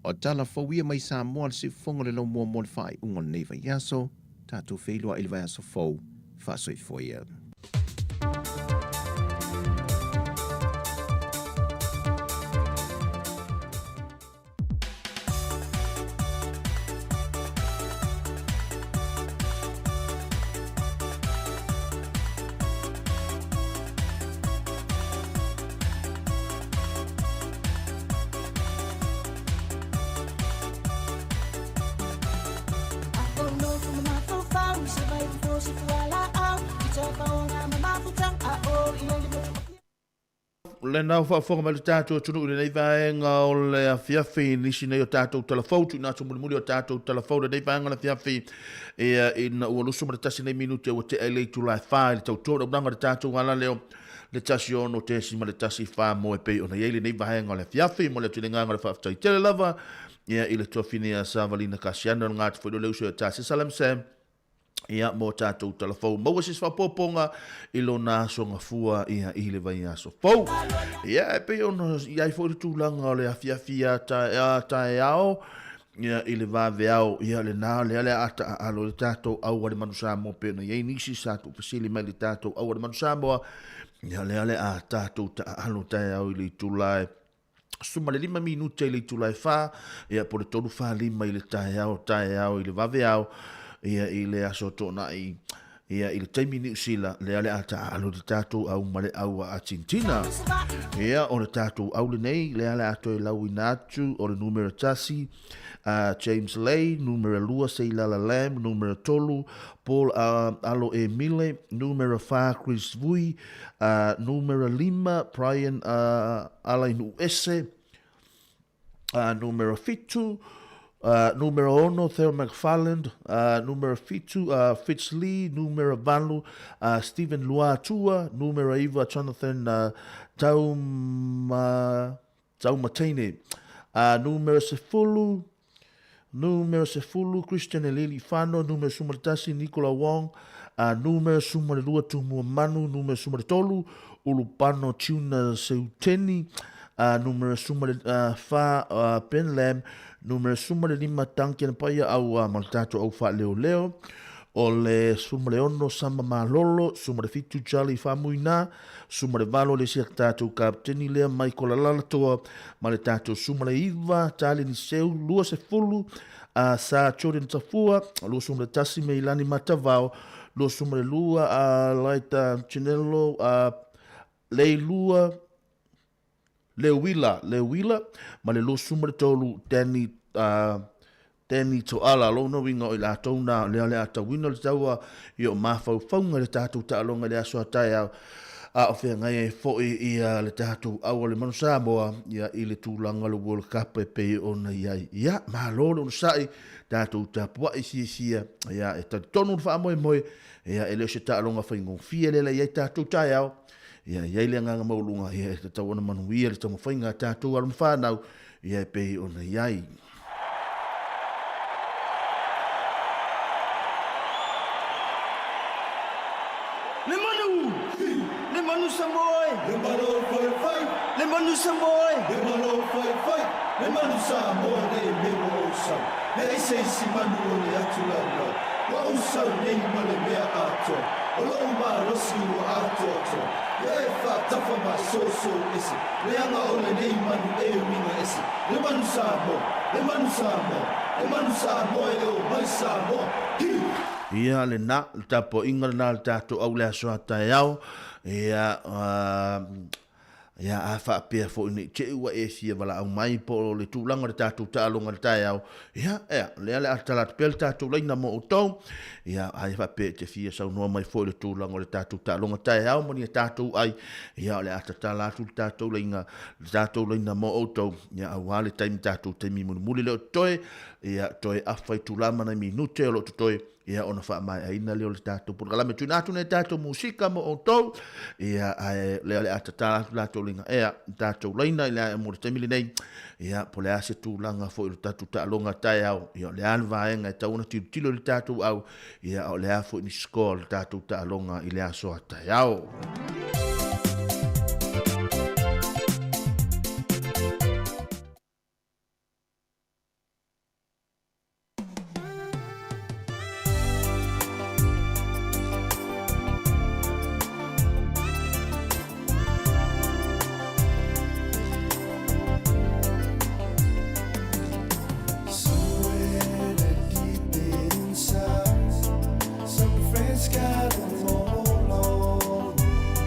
O tala fou ia mai Samoa le siufofoga o le laumua mo le faaiuga o lenei vaiaso. Tatou feiloai i le vaiaso fou. Faasoifua ia. Lena ua faafofoga mai le tatou atunuu i lenei vaega o le afiafi i nisi nei o tatou tala fou, tuuina atu mulimuli o tatou tala fou lenei vaega o le afiafi ia ina ua 21 nei minute ua tea i le itula e 4 i le tautua launaga o le tatou alaleo le 16.14 mo e pei ona i ai lenei vaega o le afiafi. Mo le atu i le agaga o le faafetai tele lava ia i le tuafine ia Savalina Kasiano o le Ngāti Whaidole le uso ia Tā Salam Sam ia mo tatou tala fou. Maua se isi faaopoopoga i lona aso gafua ia i le vaiaso fou. Ia e pei ona i ai foi le tulaga o le afiafi a taeao ia i le vaveao ia lena lea le ata aalo i le tatou au a le Manu Samoa pei ona i ai nisi sa tuufesili mai i le tatou au a le Manu Samoa ia lea le a tatou taaalo taeao i le itula e 15 minute i le itula e 4, ia po o le 3:45 i le taeao, taeao i le vaveao, ia i le aso Toonai, ia i le taimi Niu Sila, lea le a taaalo le tatou au ma le au a Argentina. Ia o le tatou au lenei, lea le a toe lauina atu o le numera 1, James Lay, numera 2, Seilala Lam, numera 3, Paul Alo Emile, numera 4, Chris Vui, numera 5, Brian Alainu'uese, numera 7, numera 6, Theo McFarland, numera 7, Fitz Lee, numera 8, Stephen Luatua, numera 9, Jonathan Tauma, Taumateine, numera 10, numera 10, Christian Elelifano, numera 11, Nicola Wong, numera 12, Tumua Manu, numera 13, Ulupano Tuna Seuteni, numera 14, Ben Lam, numera 15, Duncan Paia au ma le tatou au faaleoleo, o le 16, Sama Malolo, 17, Charlie Famuina, 18 le isi a tatou kapteni lea Michael Alalatoa ma le tatou 19 Taleni Seu, 20 a Sa Jordan Tafua, 21 Meilani Matavao, 22 a Laita Chinello, a Leilua Leuila, Leuila, ma le 23 Danny uh, Danny Toala. Lona uiga o i latou nā lea le atauina o le taua i o mafaufauga i le tatou taaloga i le aso a taeao a o feagai ai foi ia le tatou au a le Manu Samoa ia i le tulaga o le World Cup e pei ona i ai. Ia, malo le onosai, tatou tapuai siasia, ia e talitonu le faamoemoe, ia e le o se taaloga faigofie lea la i ai tatou taeao. Ia, e i ai le agaga maualuga, ia, e tatau ona manuia le taumafaiga a tatou alo ma fanau, ia, e pei ona i ai. Le manu! Le manu Samoa e! Le manu faifai! Le manu Samoa e! Le manu faifai! Le manu Samoa nei me ua ou sau. Leai se isi manu o le atu laulau. Ua ou sau nei ma le mea atoa. O lou malosi ua atoatoa. Ia e faatafa ma soso ese. Leaga o lenei manu e uiga ese. Le manu Samoa! Le manu Samoa! Le manu Samoa e o mai Samoa! Hi! Ia lena, le tapuaiga lena a le tatou au le aso a taeao, ia, ia a faapea foi nei te i ua e fia valaau mai po o le tulaga o le tatou taaloga i le taeao, ia, ea, lea le a tala atu pea le tatou laina mo outou, ia, a ia faapea e te fia saunoa mai foi i le tulaga o le tatou taaloga taeao ma ni a tatou ai, ia, o le a tatala atu le tatou laina, le tatou laina mo outou, ia, aua le taimi tatou taimi mulimuli lea o totoe, ia, toe afa itula ma nai minute o lo o totoe, ia ona faamaeaina lea o le tatou polokalame. Tuuina atu nei tatou musika mo outou, ia, ae lea o le a tatala atu latou laina, ea, tatou laina i le mo le taimi lenei, ia, po o le a se tulaga foi o le tatou taaloga taeao, ia, o le a le vaega e tatau ona tilotilo i le tatou au, ia, o le a foi ni score o le tatou taaloga i le aso a taeao. Somewhere deep inside, some friends got 'em all on me.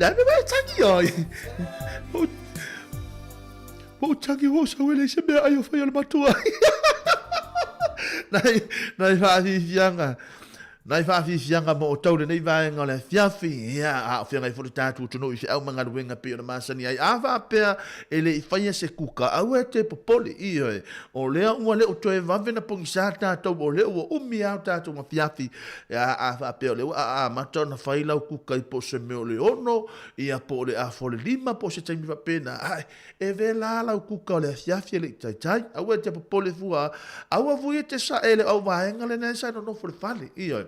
Le a mea tagi ai. O tagi o sa wele se mea ai o whai o le matua. Nai, nai whaafifianga. Nai whaafifianga mo o tau lenei vaega o le afiafi. Ia, a o feagai foi le tatou atunuu i feau ma galuega pei ona masani ai. A faapea e le i faia se kuka, aua e te popole, ioe. O lea ua le o toe vave na pogisa tatou, o lea ua umi lava o tatou afiafi. Ia, a faapea o lea ua amata ona fai lau kuka i po o se mea o le 6, ia po o le afa o le 5, po o se taimi faapena, ae E vela lau kuka o le afiafi e le i taitai. Aua e te popole fua. Aua fui e te sae le au vaega lena e sae nonofo i le fale. Ioe.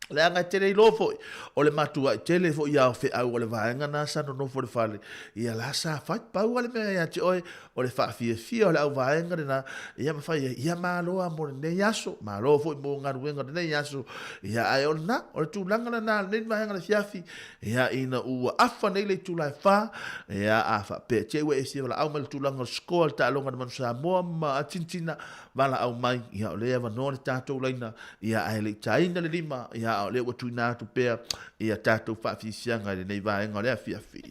Leaga e tele iloa foi, o le matuai tele foi ia o feau o le vaega na sa nonofo i le fale. Ia la sa fai, pau lava le mea ia te oe, o le faafiafia o le au vaega lena, ia ma fai ai, ia malo lava mo lenei aso, malo foi mo galuega o lenei aso. Ia ae o lena, o le tulaga lena o lenei vaega o le afiafi, Ia, ina ua afa nei le itula e 4, ia, a faapea, te i ua e fia valaau mai le tulaga o le score le taaloga a le Manu Samoa ma Argentina, valaau mai, ia, o lea e avanoa le tatou laina, ia, ae le i taina le 5, ia, a o lea ua tuuina atu pea, ia, tatou faafiafiaga i lenei vaega o le afiafi.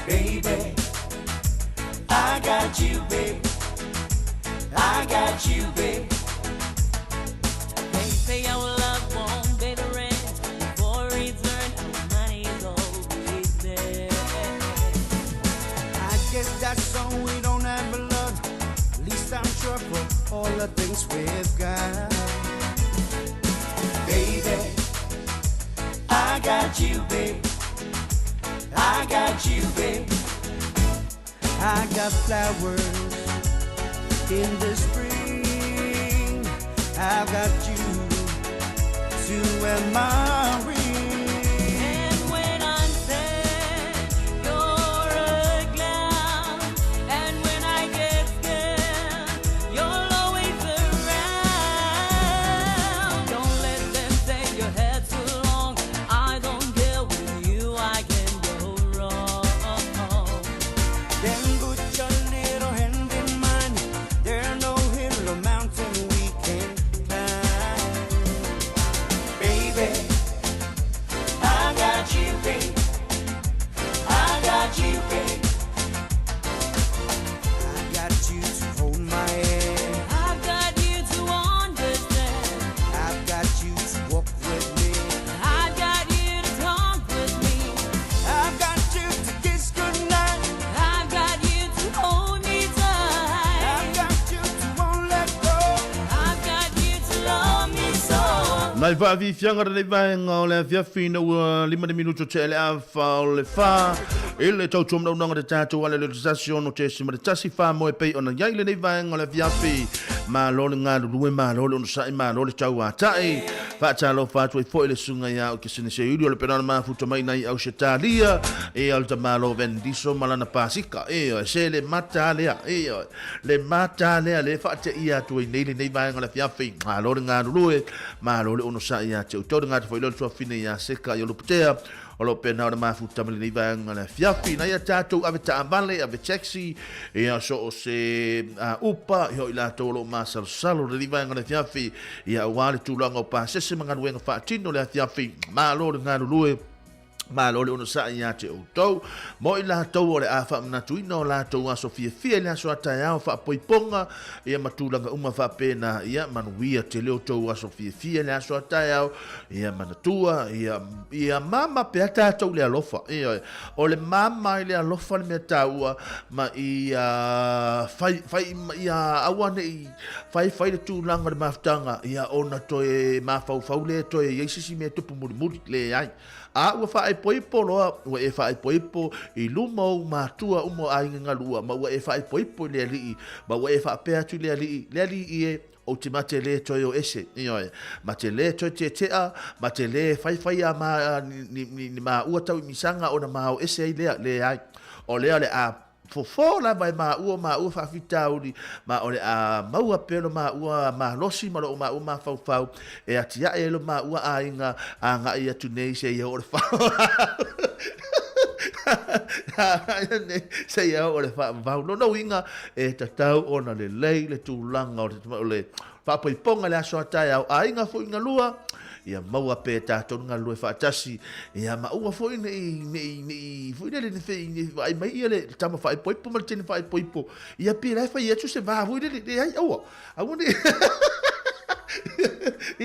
Baby, I got you, babe. I got you, babe. They say our love won't pay the rent. For return, our money is always there. I guess that's so we don't have a lot. At least I'm sure for all the things we've got. Baby, I got you, babe. I got you, babe. I got flowers in the spring. I've got you to wear my ring. And when I'm sad, you're a clown. And when I get scared, you're always around. Don't let them say your hair's too long. I don't care, with you I can go wrong. Then put your little hand in mine. There's no hill or mountain we can climb. Baby, I got you, babe. I got you, babe. I got you to hold my hand. I've got you to understand. I've got you to walk with me. I've got you to talk with me. I've got you to kiss goodnight. I've got you to hold me tight. I've got you to won't let go. I've got you to love me so. Nai faafiafiaga lenei vaega o le afiafi ina ua 5 le minuto tea i le afa o le 4 i le tautuamanaunaga o le tatou ale le 1.1 faamoe pei ona iai lenei vaega o le afiafi. Malo le galulue, malo le onosai, malo le tauata'i. Faatalofa atu ai foi le susuga ia Okesene Seiuli o le pena o le mafuta mai nai Ausetalia ia o le tamalo Vin Diesel ma lana pasika. Ioe, se le mata lea, ioe, le mata lea le faateia atu ai nei lenei vaega o le afiafi. Malo le galulue, malo le onosai ia te outou. Le gata foi lea o le tuafafine ia Seka i Oluputea o lo o pena o le mafuta mai lenei vaega o le afiafi. Nai a tatou ave taavale, ave taxi, ia so o se upa, ia o i latou o lo o masalosalo lenei vaega o le afiafi, ia aua le tulaga o pasese ma galuega faatino le afiafi. Malo le galulue, malo le onosai ia te outou. Mo i latou o le a faamanatuina o latou aso fiafia i le aso a taeao faapoipoga, ia ma tulaga uma faapena, ia manuia tele outou aso fiafia i le aso a taeao, ia manatua, ia, ia mama pea tatou i le alofa. Ioe, o le mama i le alofa le mea taua, ma ia fai, fai, ma ia aua ne i fai, fai le tulaga o le mafutaga, ia ona toe mafaufau lea toe i ai se isi mea tupu mulimuli, leai. A ua faa'ipoipo loa, ua e faa'ipoipo i luma o ou matua uma o aiga galua, ma ua e faa'ipoipo i le Alii, ma ua e faapea atu i le Alii, Le Alii e, ou te mate lē toe o ese, ioe, ma te lē toe tete'a, ma te lē faifai a ma, ni, ni, ni māua tau i misaga ona ma o ese ai lea, leai. O lea o le a fofo lava e māua o māua faafitauli, ma o le a maua pea lo māua malosi ma loo māua mafaufau e atiae ai lo māua aiga agai atu nei seia oo le agai atu nei seia oo le faavavau. Lona uiga e tatau ona lelei le tulaga o le faapoipoga i le aso a taeao, aiga foi galua, ia maua pea e tatou le galulue faatasi, ia ma aua foi ne i, ne i, ne i, foi lele ne i, ne i vaai mai ia le tama faaipoipo ma le teine faaipoipo, ia pei la e fai atu se va foi lele, leai, aua, aua ne i,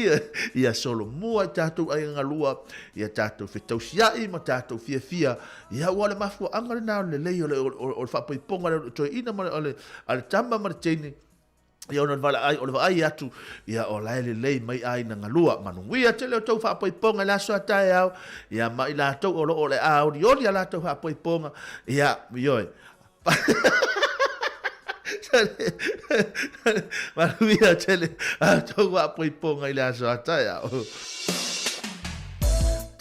ia, ia solomua i tatou aiga galua, ia tatou fetausiai ma tatou fiafia, ia aua o le mafuaaga lena o le lelei o le, o le faapoipoga o le toeaina ma le, a le tama ma le teine, Ia ona o le vaai atu, ia o la e lelei mai aiga galua. Manuia tele o tou faapoipoga i le aso a taeao, ia ma i latou o lo o le a olioli a latou faapoipoga, ia, ioe. Manuia tele a tou faapoipoga i le aso a taeao.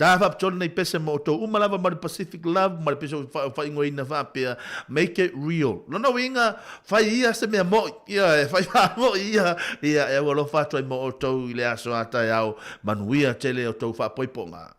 Tā faapitoa lenei pese mo outou uma lava ma le Pacific Love ma le pese o faaigoaina faapea Make It Real. Lona uiga, fai ia se mea mo'i, ioe, fai faamo'i ia, ia e aualofa atu ai mo outou i le aso a taeao. Manuia tele outou faapoipoga.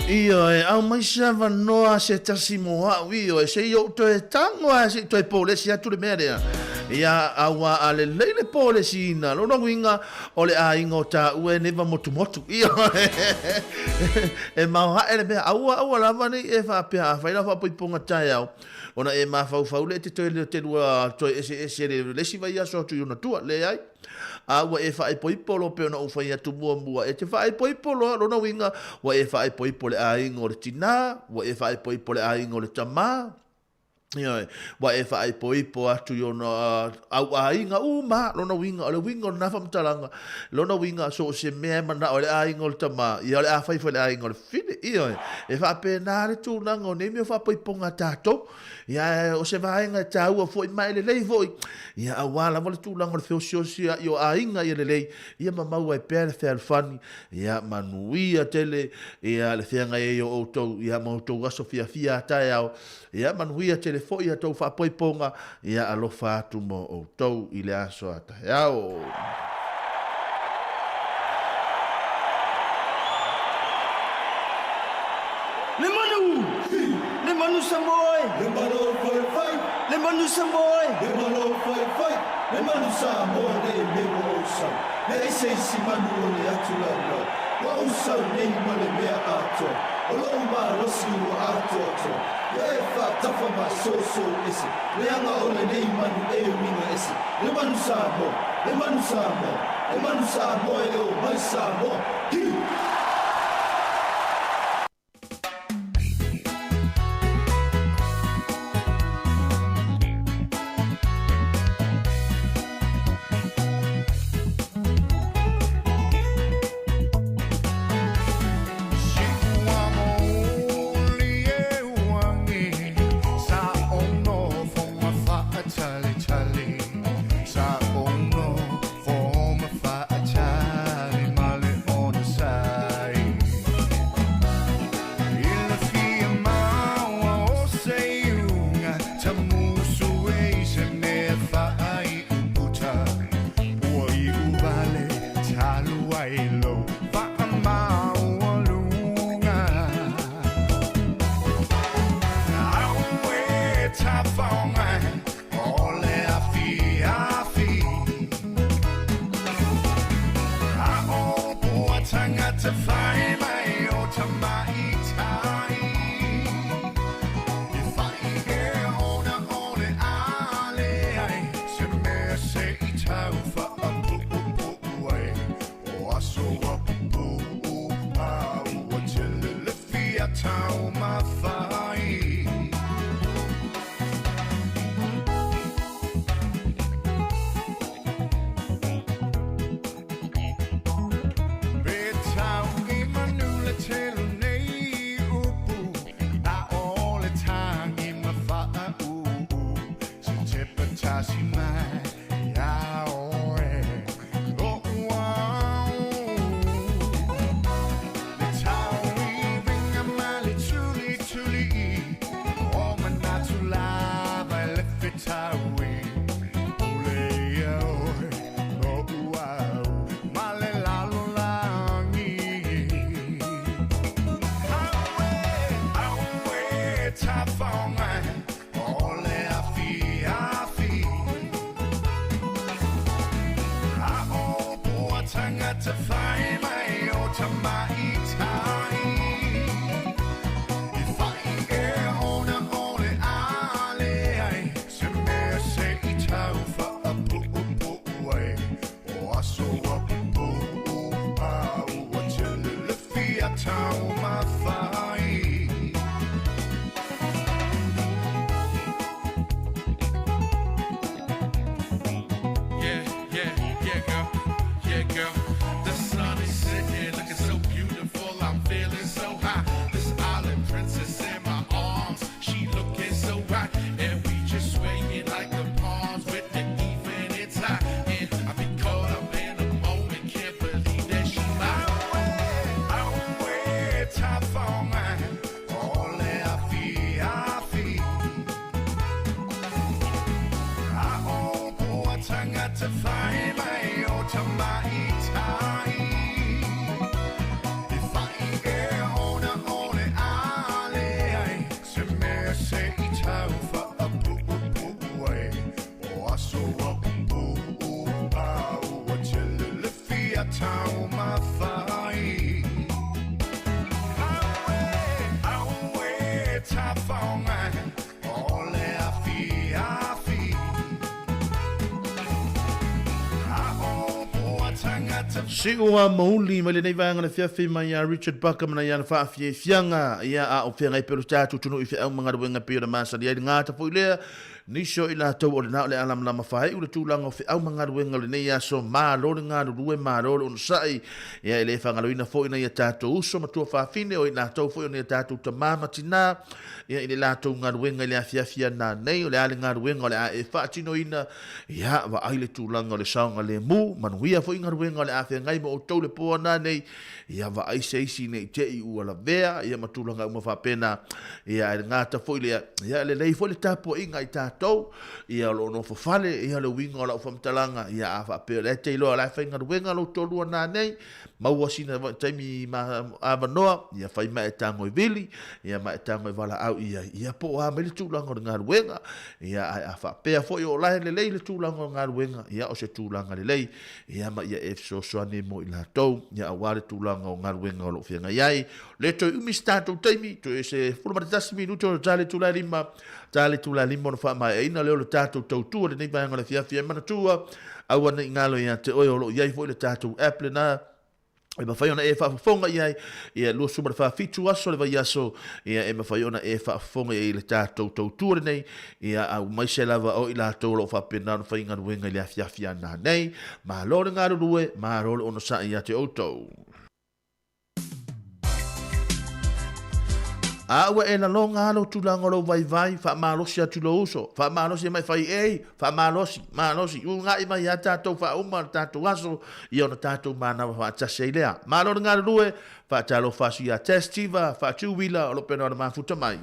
Ioe, aumai se avanoa se tasi mo a'u, ioe, se i ou toe tago ae se i toe polesi atu le mea lea. Ia, auā a lelei le polesiina, lona uiga, o le aiga o tāua e never motumotu. Ioe, e maoae le mea, aua, aua lava nei e faapea, afai lau faapoipoga taeao, ona e mafaufau lea e te toe leo te lua toe eseese le, le isi vaiaso atu i ona tua. Leai. A ua e faaipoipo loa pei ona ou fai atu muamua, e te faaipoipo loa, lona uiga, ua e faaipoipo le aiga o le tinā, ua e faaipoipo le aiga o le tamā, ioe, ua e faaipoipo atu i ona au aiga uma, lona uiga, o le uiga o lena faamatalaga, lona uiga, so o se mea e manao ai le aiga o le tamā, ia o le a fai foi le aiga o le fine, ioe, e faapena le tulaga o nei mea o faaipoipoga a tatou. Ia, o se vaega e tāua foi ma e lelei foi, ia auā lava le tulaga o le feosiosi o aiga ia lelei, ia ma maua ai pea le fealofani, ia manuia tele, ia le feagai ai o outou, ia ma outou aso fiafia a taeao, ia manuia tele foi a tou faapoipoga, ia alofa atu mo outou i le aso a taeao. Le manu! Le manu Samoa e! Le manu faifai! Le manu Samoa e! Le manu faifai! Le manu Samoa nei me ua ou sau. Leai se isi manu o le atu laulau. Ua ou sau nei ma le mea atoa. O lou malosi ua atoatoa. Ia e faatafa ma soso ese. Leaga o lenei manu e uiga ese. Le manu Samoa! Le manu Samoa! Le manu Samoa e o mai Samoa! Hi! mea taumafai. Aue, aue, tafaoga o le afiafi. A o pua tagata. Siʻu a mauli mai lenei vaega le fiafi mai ia Richard Buckham na ia na faafiafiaga ia a o feagai pea lo tatou atunuu i feau ma galuega e pei ona masani ai le gata foi lea nisi o i latou o lena o le alamalama faaiu le tulaga o feau ma galuega o lenei aso. Malo le galulue, malo le onosai. Ia e le faagaloina foi nai a tatou uso ma tuafafine o i latou foi o nai a tatou tamā ma tinā ia i le latou galuega i le afiafi ana nei. O le a le galuega o le a e faatinoina, ia vaai le tulaga o le saogalemu, manuia foi galuega o le a feagai ma outou le po ana nei. Ia vaai se isi nei te i ua lavea, ia ma tulaga uma faapena. Ia ae le gata foi lea, ia e lelei foi le tapuaiga i tatou, ia o lo o nofo fale, ia le uiga o lau faamatalaga, ia a faapea o lea e te iloa o la e faigaluega lou toalua nanei, maua sina taimi ma avanoa, ia fai ma e tago i vili, ia ma e tago i valaau i ai, ia po o a mai le tulaga o le galuega, ia ae a faapea foi o la e lelei le tulaga o le galuega, ia o se tulaga lelei, ia ma ia e fesoasoani mo i latou, ia aua le tulaga o galuega o lo o feagai ai. Le toe umi se tatou taimi, toe se 11 minuti ona ta le itula e 5, ta le itula e 5 ona faamaeaina lea o le tatou tautua i lenei vaega o le afiafi. E manatua, aua ne i galo ia te oe o lo o i ai foi le tatou app lena, e mafai ona e faafofoga i ai, ia 27 aso le vaiaso, ia e mafai ona e faafofoga i ai i le tatou tautua lenei, ia aumaise lava o i latou o lo o faapena ona faigaluega i le afiafi a nanei. Malo le galulue, malo le onosai ia te outou. A ua e laloga lava lou tulaga o lou vaivai, faamalosi atu i lou uso, faamalosi mai fai ei, faamalosi, malosi, uga'i mai ia tatou faauma le tatou aso, ia ona tatou manawa faatasi ai lea. Malo le galulue, faatalofa asu ia Tess Tiva, faatuwila o lo pena o le mafuta mai.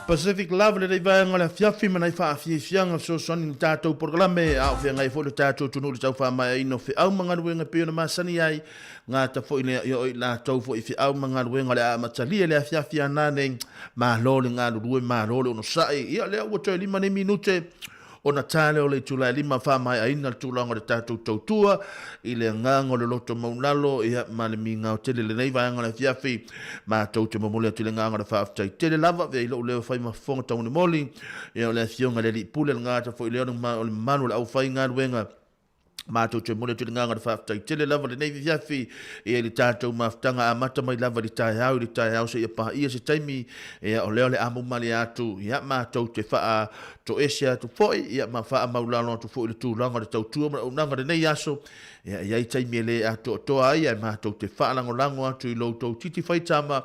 Pacific Love lenei vaega o le afiafi ma nai faafiafiaga fesoasoani i le tatou polokalame a o feagai foi le tatou atunuu i le tau faamaeaina o feau ma galuega e pei ona masani ai gata foi lea ia o i latou foi i feau ma galuega o le a amatalia i le afiafi a nanei. Malo le galulue, malo le onosai. Ia lea ua toe 5 nei minute ona ta lea o le itula e 5 faamaeaina le tulaga o le tatou tautua i le agaga o le loto maualalo ia ma le migao tele i lenei vaega o le afiafi. Matou te momoli atu i le agaga o le faafetai tele lava avea i lou leo e fai ma fofoga taumolimoli ia o le afioga i le Alii Pule le gata foi lea o le mamalu o le aufaigaluega. Matou te momoli atu i le agaga o le faafetai tele lava lenei afiafi ia i le tatou mafutaga amata mai lava i le taeao i le taeao seia paia se taimi ia o lea o le a maumale atu ia matou te faatoese atu foi ia ma faamaulalo atu foi i le tulaga o le tautua ma le auaunaga o lenei aso ia e i ai taimi e le atoatoa ai ae matou te faalagolago atu i lo outou titi faitama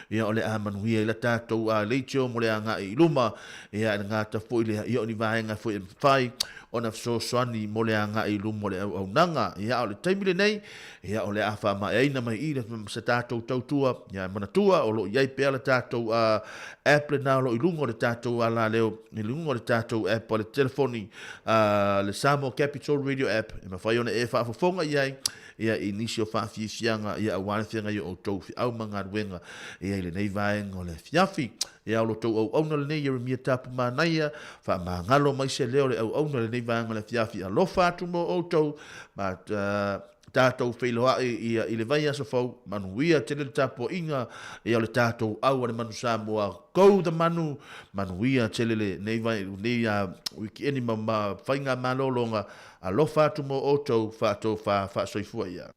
ia o le a manuia i la tatou leitio mo le agai i luma ia e le gata foi lea ia o ni vaega foi e mafai ona fesoasoani mo le agai i luma o le auaunaga. Ia, a o le taimi lenei, ia, o le a faamaeaina mai i i se tatou tautua. Ia, e manatua, o lo o i ai pea le tatou app lena o lo o i luga o le tatou alaleo, i luga o le tatou app a le telefoni, le Samoa Capital Radio App, e mafai ona e faafofoga i ai, ia, i nisi o faafiafiaga, ia, aua le feagai o outou feau ma galuega, ia, i lenei vaega o le afiafi. Ia o lo outou auauna lenei Ieremia Tapu Manaia, faamagalo mai se leo o le auauna i lenei vaega o le afiafi. Alofa atu mo outou, ma tatou feiloai ia i le vaiaso fou. Manuia tele le tapuaiga ia o le tatou au a le Manu Samoa. Go the Manu! Manuia tele lenei vai, lenei wikieni ma faiga malologa. Alofa atu mo outou, faatofa, faasoifua ia.